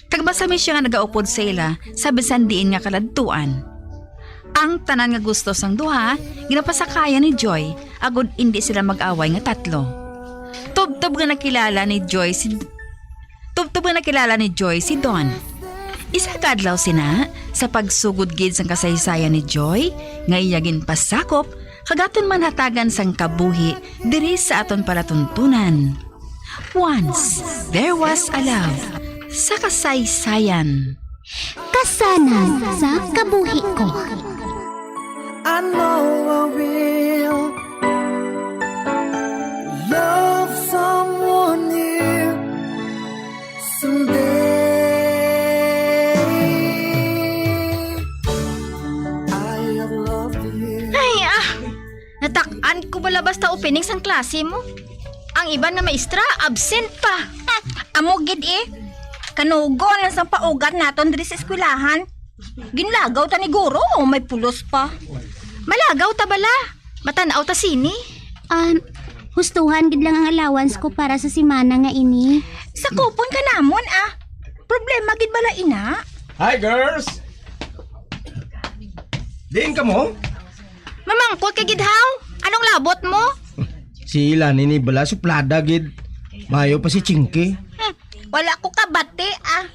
Kag masami siya nga nagaupod sa ila sa bisan diin nga kaladtuan. Ang tanan nga gusto sang duha ginapasakayan ni Joy, agod indi sila mag-away nga tatlo. Tubtob nga nakilala ni Joy si Tubtob nga nakilala ni Joy si Don. Isa ka adlaw sina, sa pagsugod gid sang kasaysayan ni Joy nga iya ginpasakop, kag aton man hatagan sang kabuhi diri sa aton palatuntunan. Once, there was a love sa kasaysayan. Kasanag sa kabuhi ko. I know I will love someone new someday. I have loved you. Ay, ah! Natak-an ko bala basta opening sang klase mo. Ang iban nga maestra, absent pa. Amo gid eh. Kanugon lang sang paugat naton diri sa eskwelahan. Ginlagaw ta ni guro, o may pulos pa. Malagaw ta bala. Matan-aw ta sini. Um, hustuhan gid lang ang allowance ko para sa semana nga ini. Sakupon ka namon, ah. Problema gid bala ina? Hi, girls! Diin ka mo? Mamangkot ka gid, haw? Anong labot mo? Si Lani ni bala, suplada gid. Mayo pa si Chinky. Hmm, wala ko kabati, ah.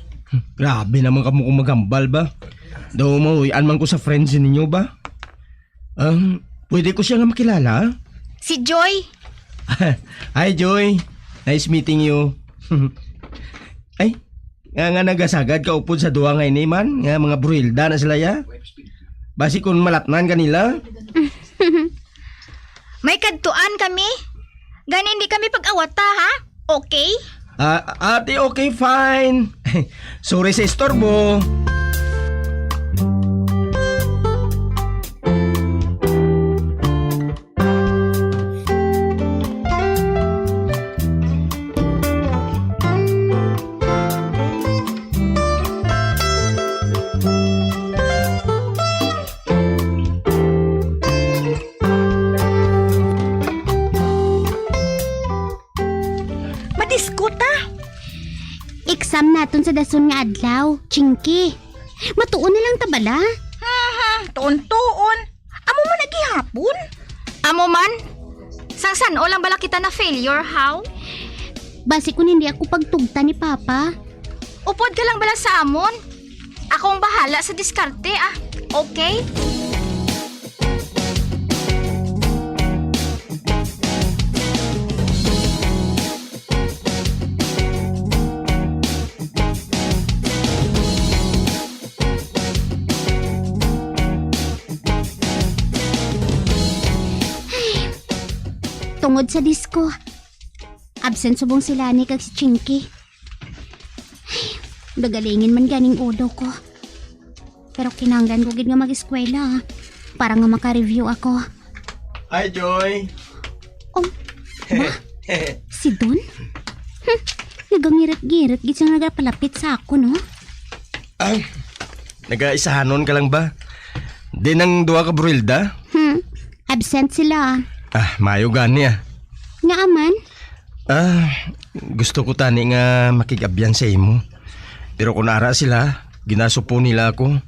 Grabe naman kamo kung maghambal ba. Daw mahuy-an man ko sa friends ninyo ba? Um, pwede ko siya nga makilala? Si Joy. Hi, Joy. Nice meeting you. Ay, nga, nga nagasagad ka upod sa duha nga ini man, nga mga bruhilda na sila ya. Basi kung malatnan ka nila. May kadtuan kami. Gani hindi kami pag-awata, ha? Okay? Ah, ate, okay, fine. Sorry sa istorbo. Madisko ta. Exam naton sa dason nga adlaw, Chinky. Matuon na lang ta bala. Mhm, tuon-tuon. Amo man na gihapon. Amo man? Sang san-o lang bala kita na failure, haw? Basi kun hindi ako pagtugta ni Papa. Upod ka lang bala sa amon. Akong bahala sa diskarte, ah. Okay? Tungod sa disko, absent subong si Lani kag si Chinky. Ay, gagalingin man ganing ulo ko. Pero kinahanglan ko gid nga mag-eskwela, ah, para nga maka-review ako. Hi, Joy. Oh, ma? Si Don? Hmm, nagangirit-girit gid siya nagapalapit sa ako, no? Ah, nagaisahanon ka lang ba? Din ang duha ka bruhilda? Hmm, absent sila. Ah, mayo gani, ah. Nga aman? Ah, gusto ko tani nga makig-abyan sa imo. Pero kung ara sila, ginasupo nila ako.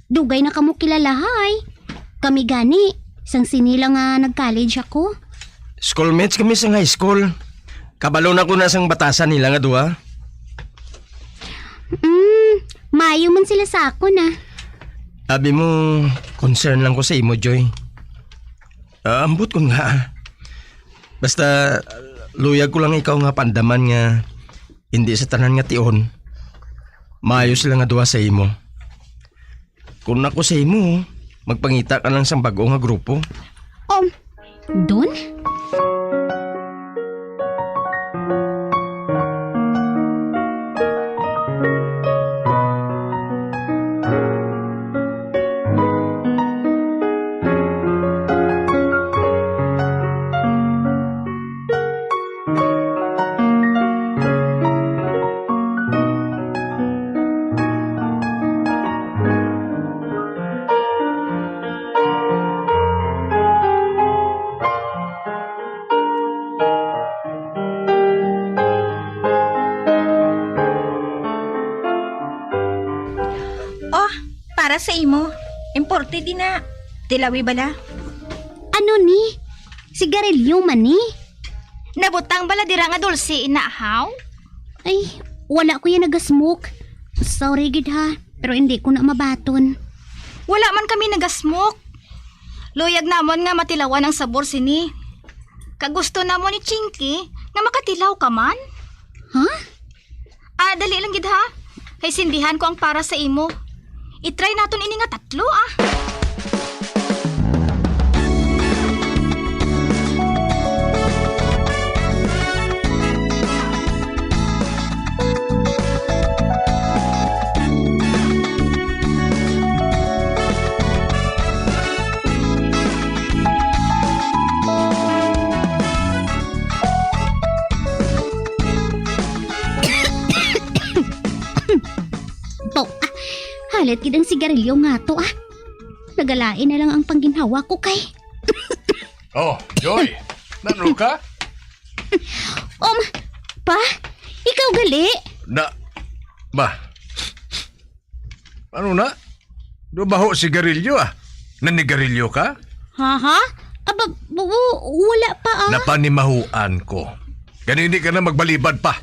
Dugay na kamo kilala, hay. Kami gani, sang sini lang nga nag-college ako. Schoolmates kami sang high school. Kabalo na ko na sang batasan nila nga duha. Mm, maayo man sila sa akon, ah. Abi mo, concern lang ko sa imo, Joy. Ah, ambot ko nga. Basta, luyag ko lang ikaw nga paandaman nga hindi sa tanan nga tion, maayo sila nga duha sa imo. Kung ako sa imo, magpangita ka lang sang bag-o nga grupo. Um, Don? Oh, para sa imo. Importe din na. Tilawi bala. Ano ni? Sigarilyo man ni? Nabutang bala dira nga dulce, inahaw? Ay, wala ko yan nagasmoke. Sorry gid ha, pero hindi ko na mabaton. Wala man kami nagasmoke. Luyag namon nga matilawan ang sabor sini. Kag gusto namon ni Chinky nga makatilaw ka man. Ha? Ah, dali lang gid ha. Kay sindihan ko ang para sa imo. I-try naton ini nga tatlo, ah. Bo, ah, halat gid ang sigarilyo nga to, ah. Nagalain na lang ang pangginhawa ko kay. Oh, Joy, nano ka? Um, pa, ikaw gali? Na, ma, ano na? Dubaho sigarilyo, ah. Nanigarilyo ka? Ha, ha? Aba, w-, w-, wala pa, ah. Napanimahuan ko. Ganini ka na magbalibad pa.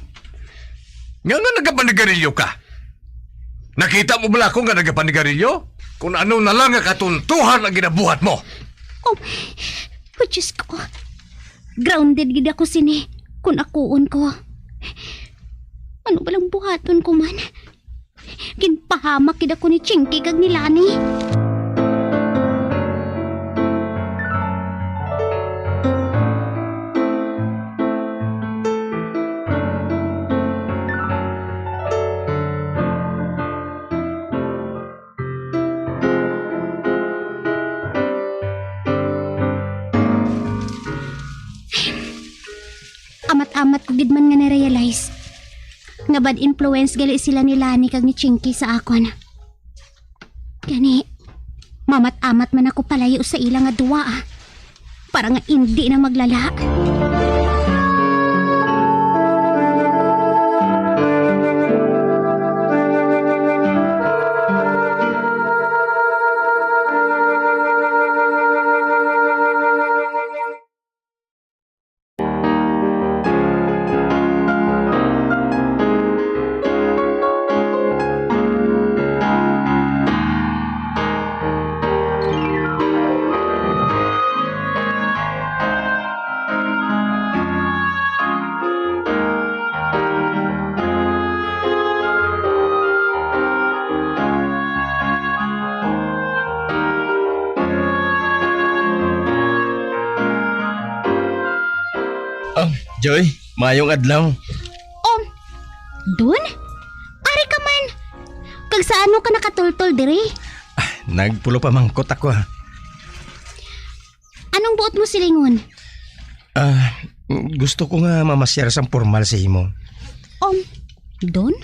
Nga nga nagapanigarilyo ka? Nakita mo bala ako nga nagapanigarilyo? Kung ano na lang nga katuntuhan ang ginabuhat mo. Oh, oh, Diyos ko. Grounded gid ako sini kung akuon ko. Ano ba lang buhaton ko man? Ginpahamak gid ako ni Chinky kag ni Lani. Amat-amat ko gid man nga na-realize nga bad influence gali sila ni Lani kag ni Chinky sa akon. Gani, mamat-amat man ako palayo sa ila nga duwa, ah, para nga indi na maglala. Ah, Joy, maayong adlaw. Um, Don? Ari ka man. Kag sa ano ka nakatultol diri? Ah, nagpulopamangkot ako, ah. Anong buot mo silingon? Ah, gusto ko nga mamasyar sang pormal sa imo. Um, Don?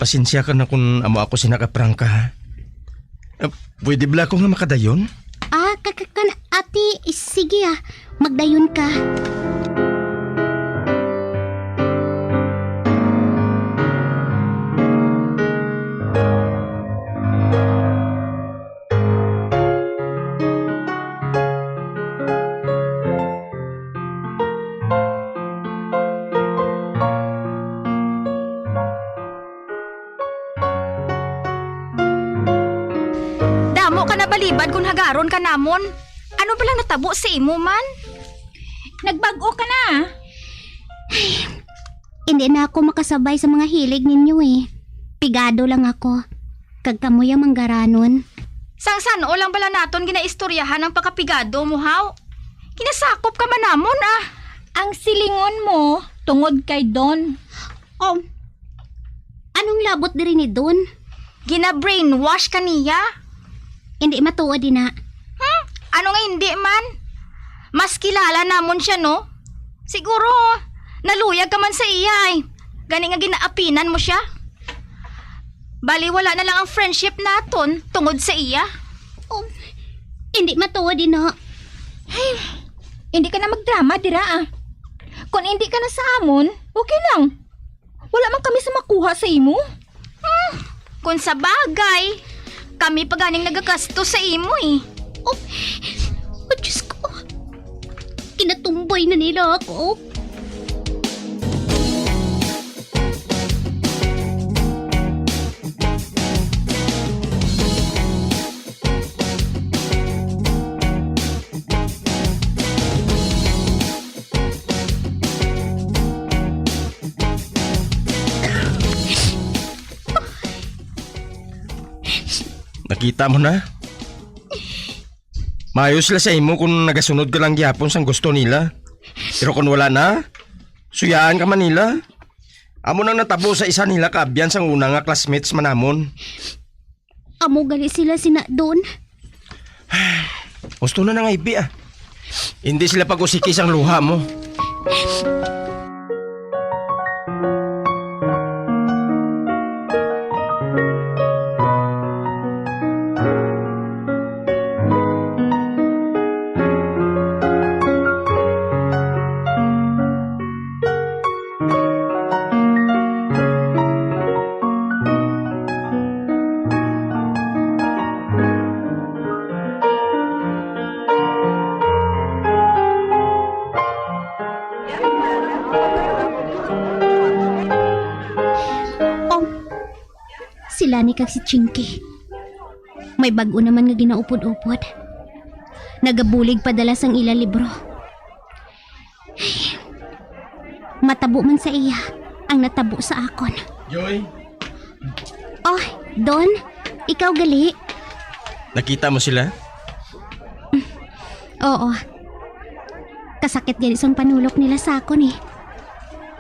Pasensya ka na kung amo ako sina kaprangka, ha? Ah, pwede bala ako nga makadayon? Ah, ka-, ka-, kan-, ati, sige, ah. Magdayon ka. Damo ka nabalibad kon hagaron ka namon. Ano bala natabo sa imo man? Nagbag-o ka na. Hindi na ako makasabay sa mga hilig ninyo eh. Pigado lang ako. Kag kamo yung manggaranon. Sang san-o lang bala naton ginaistoryahan ang pagkapigado mo, haw? Kinasakop ka man namon, ah. Ang silingon mo tungod kay Don. Oh, anong labot diri ni Don? Gina-brainwash ka niya? Hindi matuod, ina. Hmm? Ano nga hindi man? Mas kilala namon siya, no? Siguro, naluyag ka man sa iya, ay. Gani nga ginaapinan mo siya. Bali, wala na lang ang friendship naton tungod sa iya. Oh, hindi matuod, ina. Ay, hindi ka na magdrama dira, ah. Kung hindi ka na sa amon, okay lang. Wala man kami sa makuha sa imo. Hmm, kung sa bagay, kami pa ganing nagagasto sa imo eh. Oh, oh, Diyos ko. Kinatumbay na nila ako. Nakita mo na? Maayo sila sa imo kung nagasunod ka lang gihapon sang gusto nila. Pero kung wala na, suyaan ka man nila. Amo nang natabo sa isa nila ka abyan sang una nga classmates man namon. Amo gali sila sina Don. Husto na nga, Ibi, ah. Hindi sila pag-usiki sang luha mo. Oh, sila ni kag si Chinky. May bag-o naman nga ginaupod-upod. Nagabulig padala sang ila libro. Matabo man sa iya ang natabo sa akon. Joy? Oh, Don, ikaw gali? Nakita mo sila? Oo. Kasakit gani sang panulok nila sa akon eh.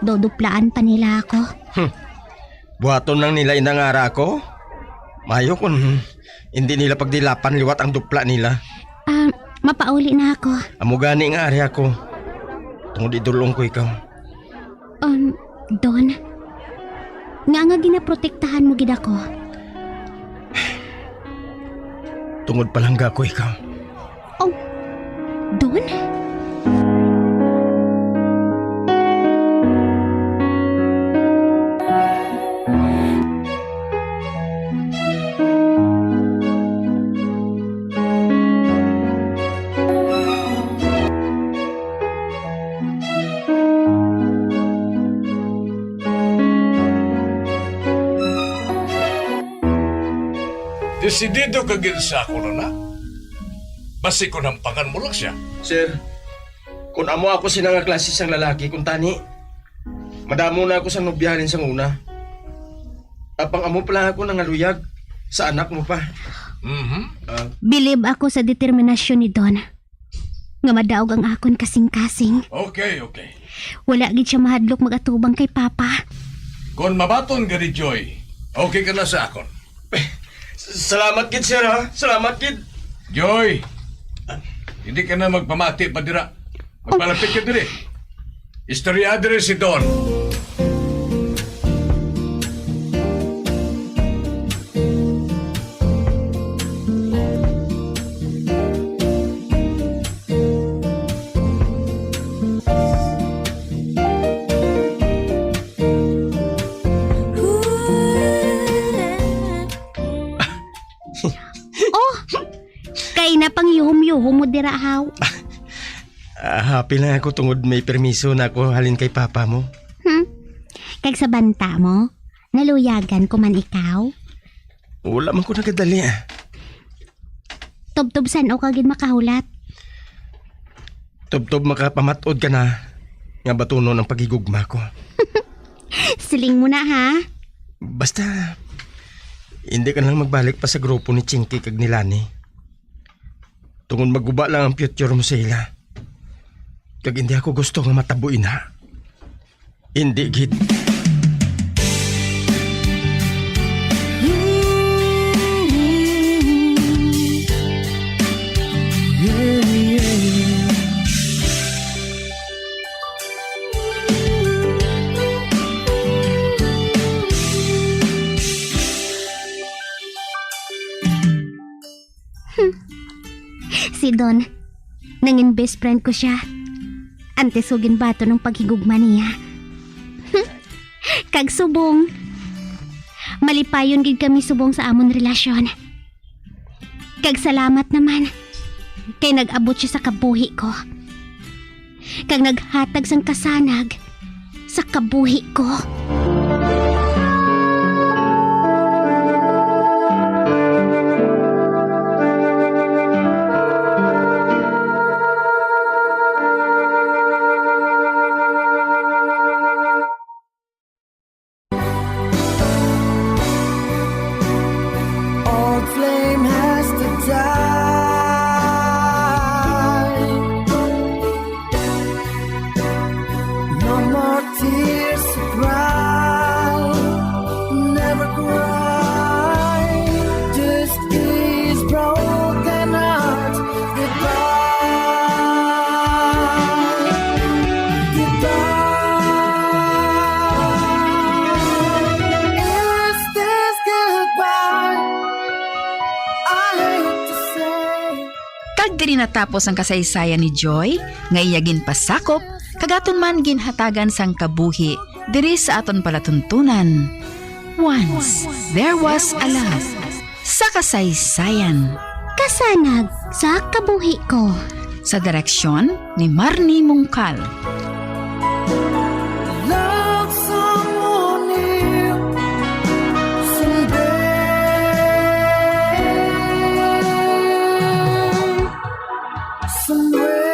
Doduplaan pa nila ako. Hmm. Buhaton lang nila inang ara ako. Mayo kung hindi nila pagdilapan liwat ang dupla nila. Ah, mapauli na ako. Amo gani nga ari ako. Tungod idulong ko ikaw. Um, Don, nga nga ginaprotektahan mo gid ako. Tungod palangga ko ikaw. Oh, Don? Desidido ka gid sa akon, anak. Basi kon hampangan mo lang sia. Sir, kon amo ako sina nga klase sang lalaki, kuntani, madamo na ako sang nobya halin sang una. Apang amo pa lang ako nangaluyag sa anak mo pa. Mhm. Ah. Bilib ako sa determinasyon ni Don nga madaog ang akon kasing-kasing. Okay, okay. Wala gid siya mahadlok mag-atubang kay Papa. Kon mabaton gani, Joy, okay ka na sa akon. Salamat gid, sir, ha? Salamat gid. Joy, hindi ka na magpamati pa dira. Magpalapit ka diri. Istorya diri si Don. Oh, kay na pang yuhom-yuhom mo dira, haw. Ah, happy lang ako tungod may permiso na ako halin kay papa mo. Hmm? Kag sa banta mo, naluyagan ko man ikaw? Wala man ko nagadali, ah. Tubtob san-o ka gid makahulat. Tubtob makapamat-od ka na nga batunon ang paghigugma ko. Siling mo na, ha? Basta, hindi ka na lang magbalik pa sa grupo ni Chinky kag ni Lani. Tungod maguba lang ang future mo sa ila. Kag hindi ako gusto nga matabo ina. Hindi gid. Si Don, nangin best friend ko siya. Antes ko ginbaton ang paghigugma niya. Kag subong, malipayon gid kami subong sa amon relasyon. Kag salamat naman, kay nag-abot siya sa kabuhi ko. Kag naghatag sang kasanag sa kabuhi ko. Old flame has to die. No more tears to cry. Never cry. Just these broken hearts. Goodbye. Goodbye. Is this goodbye? I hate to say. Kag diri natapos ang kasaysayan ni Joy, nga iya ginpasakop, kag aton man ginhatagan sang kabuhi diri sa aton palatuntunan. Once there was a love. Sa kasaysayan. Kasanag sa kabuhi ko. Sa direksyon ni Marnie Mungkal. Love someone new someday, somewhere.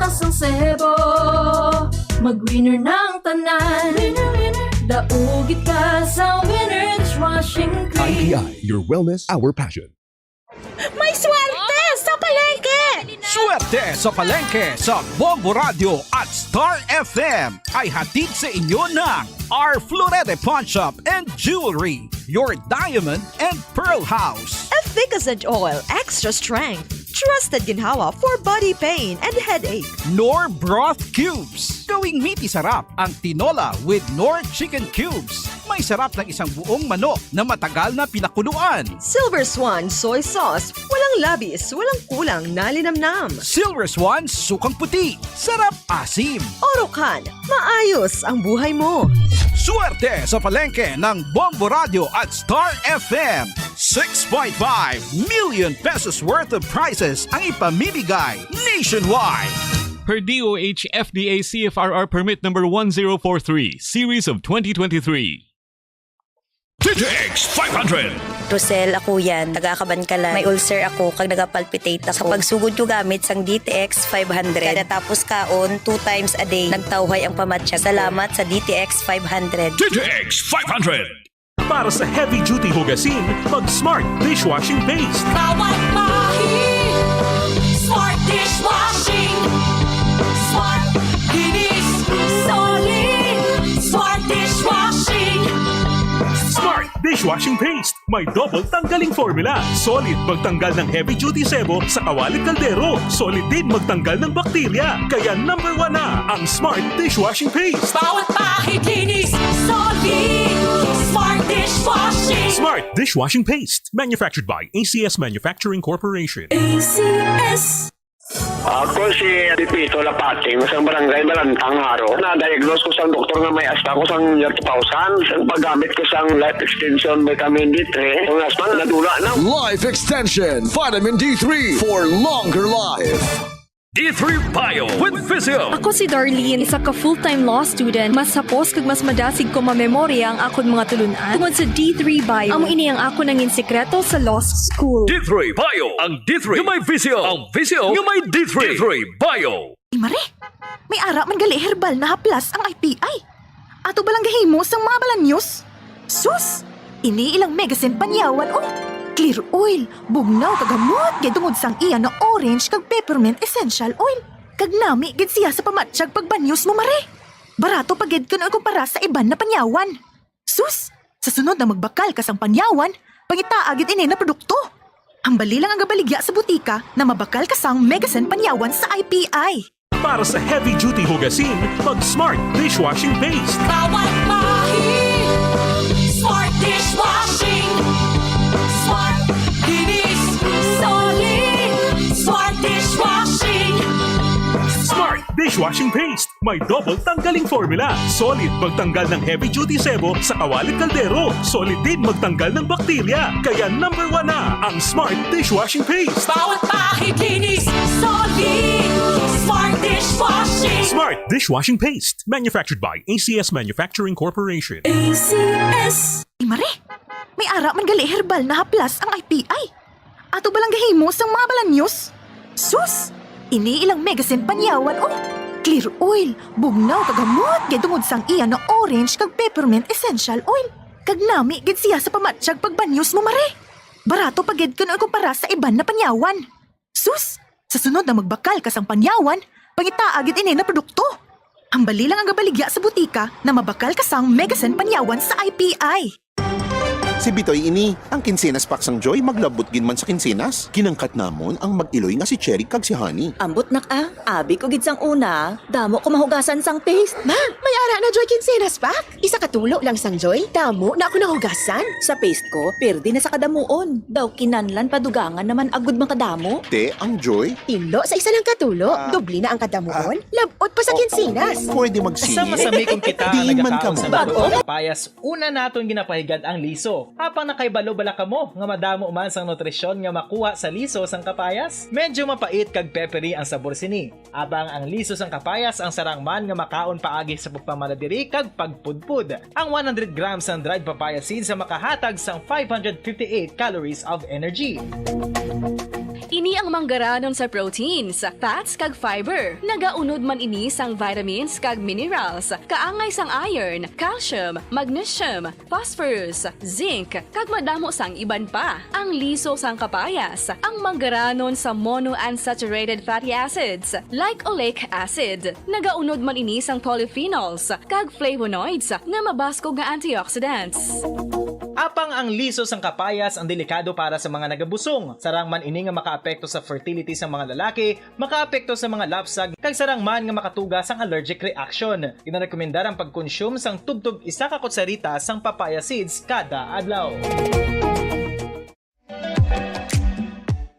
Sang sebo, mag-winner ng tanan. Daugit ka sa winner dishwashing cream. I P I, your wellness, our passion. May swerte sa palengke! Swerte sa palengke sa Bombo Radio at Star F M ay hatid sa inyo ng R Florete Pawn Shop and Jewelry, your diamond and pearl house. Efficascent oil, extra strength. Trusted ginhawa for body pain and headache. Knorr Broth Cubes. Gawing meaty sarap ang tinola with Knorr Chicken Cubes. May sarap ng isang buong manok na matagal na pinakuluan. Silver Swan Soy Sauce. Walang labis, walang kulang na linamnam. Silver Swan Sukang Puti. Sarap asim. Orocan. Maayos ang buhay mo. Swerte sa palengke ng Bombo Radio at Star F M. Six point five million pesos worth of prizes ang ipamimigay nationwide. Per D O H F D A C F R R Permit Number one zero four three, Series of twenty twenty-three. D T X five hundred. Rosel, ako yan. Taga Kabankalan. May ulcer ako kag nagapalpitate ako. Sa pagsugod ko gamit sang D T X five hundred, kada tapos kaon, two times a day, nagtawhay ang pamatsyag. Salamat sa D T X five hundred. D T X five hundred. Para sa heavy-duty hugasin, mag-Smart Dishwashing Paste. Kawat bahin, Smart Dishwashing. Smart Kinis, Solid, Smart Dishwashing. Smart Dishwashing Paste. May double tanggaling formula. Solid magtanggal ng heavy-duty sebo sa kawali kaldero. Solid din magtanggal ng bakterya. Kaya number one na ang Smart Dishwashing Paste. Bawat bahay kinis, solid. Smart dishwashing. Smart Dishwashing Paste. Manufactured by A C S Manufacturing Corporation. A C S. Ako si Pepito Lapating, sang barangay Balantang, Jaro. Na-diagnose ko sang doktor nga may asthma ko sang year two thousand. Sang paggamit ko sang Life Extension Vitamin D three, ang asthma nadula na. Life Extension Vitamin D three for longer life. D three Bio with Vizio. Ako si Darlene, isa ka full-time law student. Mas hapos kag mas madasig ko mamemorya ang akon mga tulun-an tungod sa D three Bio. Amo ini ang akon nangin sekreto sa law school. D three Bio, ang D three nga may Vizio, ang Vizio nga may D three. D three Bio. Ay, mare, may ara man gali herbal na haplas ang I P I. Ato ba lang gahimo sang mga balanyos? Sus! Ini ilang Megasen panyawan, oh! Clear oil, bugnaw kag hamot gid tungod sang iya na orange kag peppermint essential oil. Kag nami gid siya sa pamatsyag pagbanyos mo, mare. Barato pa gid kuno ikumpara sa iban na panyawan. Sus! Sa sunod na magbakal ka sang panyawan, pangitaa gid ini na produkto. Hambali lang ang gabaligya sa butika na mabakal ka sang Megasen panyawan sa I P I. Para sa heavy-duty hugasin, mag-Smart Dishwashing Paste. Kawat bahin, Smart Dishwashing. Smart Kinis, Solid, Smart Dishwashing. Smart Dishwashing Paste. May double tanggaling formula. Solid magtanggal ng heavy-duty sebo sa kawali kaldero. Solid din magtanggal ng bakterya. Kaya number one na ang Smart Dishwashing Paste. Bawat bahay kinis, solid. Smart Dishwashing. Smart Dishwashing Paste. Manufactured by A C S Manufacturing Corporation. A C S. Ay, mare, may ara man gali herbal na haplas ang I P I. Ato ba lang gahimo sang mga balanyos? Sus! Ini ilang Megasen panyawan, oh! Clear oil, bugnaw kag hamot gid tungod sang iya na orange kag peppermint essential oil. Kag nami gid siya sa pamatsyag pagbanyos mo, mare. Barato pa gid kuno ikumpara sa iban na panyawan. Sus! Sa sunod na magbakal ka sang panyawan, pangitaa gid ini na produkto. Hambali lang ang gabaligya sa butika na mabakal ka sang Megasen panyawan sa I P I. Si Bitoy ini, ang kinsenas pack sang Joy maglabot gid man sa kinsenas. Ginangkat namon ang mag-iloy nga si Cherry kag si Honey. Ambot, nak, ah. Abi ko gid sang una, damo ko mahugasan sang paste. Ma, may ara na Joy kinsenas pack. Isa ka tulo lang sang Joy, damo na ako nahugasan. Sa paste ko, pirdi na sa kadamuon. Daw kinahanglan padugangan naman agud makadamo. Te, ang Joy? Tinlo sa isa lang ka tulo, ah, doble na ang kadamuon. Ah. Labot pa sa kinsenas. Pwede magsingit. Sa masami kung kita. Diin man nagakaon kamo. Sa bago nga kapayas, una naton ginapahigad ang liso. Apang nakahibalo bala kamo nga madamo man sang nutrisyon nga makuha sa liso sang kapayas? Medyo mapait kag peppery ang sabor sini. Apang ang liso sang kapayas ang sarang man nga makaon paagi sa pagpamaladyari kag pagpudpod. Ang one hundred grams sang dried papaya seeds ang makahatag sang five hundred fifty-eight calories of energy. Ini ang manggaranon sa proteins, fats, kag fiber. Nagaunod man ini sang vitamins kag minerals, kaangay sang iron, calcium, magnesium, phosphorus, zinc, kag madamo sang iban pa. Ang liso sang kapayas, ang manggaranon sa monounsaturated fatty acids, like oleic acid. Nagaunod man ini sang polyphenols kag flavonoids nga mabaskog nga antioxidants. Apang ang liso sang kapayas ang delikado para sa mga nagabusong. Sarang man ini nga makaapekto sa fertility sang mga lalaki, makaapekto sa mga lapsag, kag sarang man nga makatuga sang allergic reaction. Ginarekomendar ang pagkonsume sang tubtob isa ka kutsarita sang papaya seeds kada adlaw.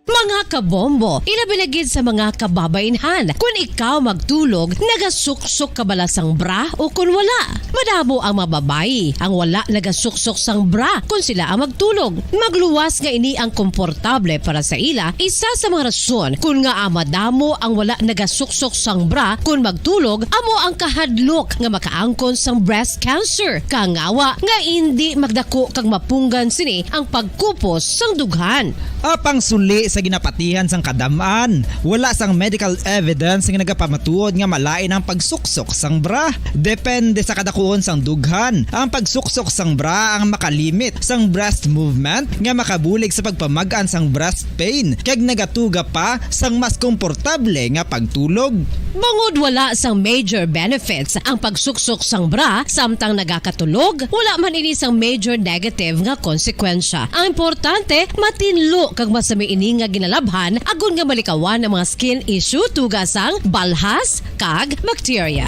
Mga kabombo, ilabi na gid sa mga kababainhan, kun ikaw magtulog, nagasuksok ka bala sang bra o kun wala? Madamo ang mga babayi ang wala nagasuksok sang bra kun sila ang magtulog. Magluwas nga ini ang komportable para sa ila, isa sa mga rason kun ngaa madamo ang wala nagasuksok sang bra kun magtulog amo ang kahadlok nga makaangkon sang breast cancer, kangawa nga indi magdako kag mapunggan sini ang pagkupos sang dughan. Apang suli sa ginapatihan sang kadam-an, wala sang medical evidence nga nagapamatuod nga malain ang pagsuksok sang bra. Depende sa kadakuon sang dughan, ang pagsuksok sang bra ang makalimit sang breast movement nga makabulig sa pagpamag-an sang breast pain kag nagatuga pa sang mas komportable nga pagtulog. Bangod wala sang major benefits ang pagsuksok sang bra samtang nagakatulog, wala man ini sang major negative nga konsekwensya. Ang importante, matinlo kag masami ini nga ginalabhan agod nga malikawan ang mga skin issue tuga sang balhas kag bacteria.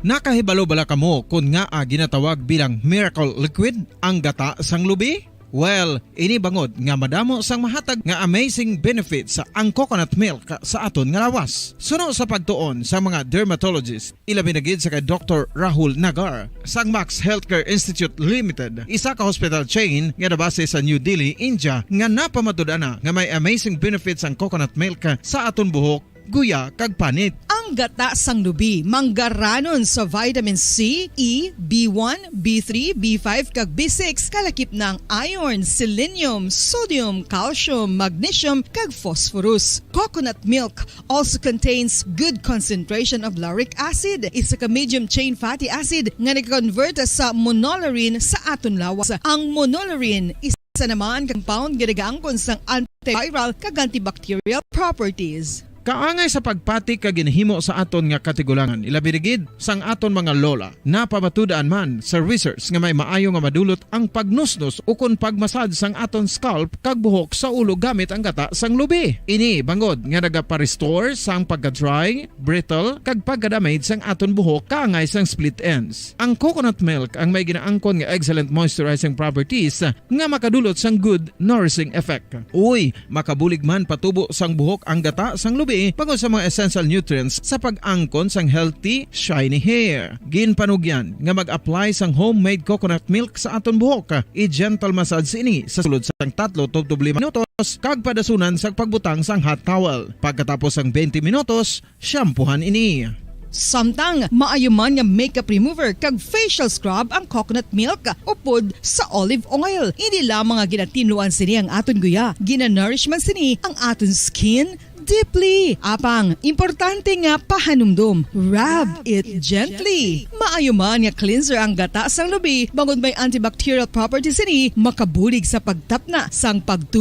Nakahibalo bala kamo kon ngaa ginatawag bilang miracle liquid ang gata sang lubi? Well, ini bangod nga madamo sang mahatag nga amazing benefits ang coconut milk sa aton nga lawas. Suno sa pagtuon sa mga dermatologist, ilabi na gid sa kay Doktor Rahul Nagar sang Max Healthcare Institute Limited, isa ka hospital chain nga nabase sa New Delhi, India, nga napamatud-an na nga may amazing benefits ang coconut milk sa aton buhok, guya, kag panit. Ang gata sang lubi manggaranon sa vitamin C, E, B one, B three, B five, kag B six, kalakip na ang iron, selenium, sodium, calcium, magnesium, kag phosphorus. Coconut milk also contains good concentration of lauric acid, isa ka medium chain fatty acid nga nag-convert sa monolaurin sa aton lawas. Ang monolaurin isa naman ka compound nga nagaangkon sang antiviral kag antibacterial properties. Kaangay sa pagpati kag ginahimo sa aton nga katigulangan, ilabi na gid sang aton mga lola. Napamatud-an man sa research nga may maayo nga madulot ang pagnusnos ukon pagmasad sang aton scalp kag buhok sa ulo gamit ang gata sang lubi. Ini bangod nga nagapa-restore sang pagka-dry, brittle, kag pagka-damage sang aton buhok kaangay sang split ends. Ang coconut milk ang may ginaangkon nga excellent moisturizing properties nga makadulot sang good nourishing effect. Uy, makabulig man patubo sang buhok ang gata sang lubi bangod sa mga essential nutrients sa pag-angkon sang healthy, shiny hair. Ginpanugyan nga mag-apply sang homemade coconut milk sa aton buhok. I-gentle massage ini sa sulod sang tatlo tubtob lima minutos kag padasunan sang pagbutang sang hot towel. Pagkatapos sang twenty minutos, shampoohan ini. Samtang maayo man nga makeup remover kag facial scrub ang coconut milk upod sa olive oil. Hindi lamang nga ginatinluan sini ang aton guya, ginanourish man sini ang aton skin deeply. Apang, importante nga pahanumdom, rub it gently. Maayo man nga cleanser ang gata sang lubi, bangod may antibacterial properties sini, makabulig sa pagtapna sang pagtu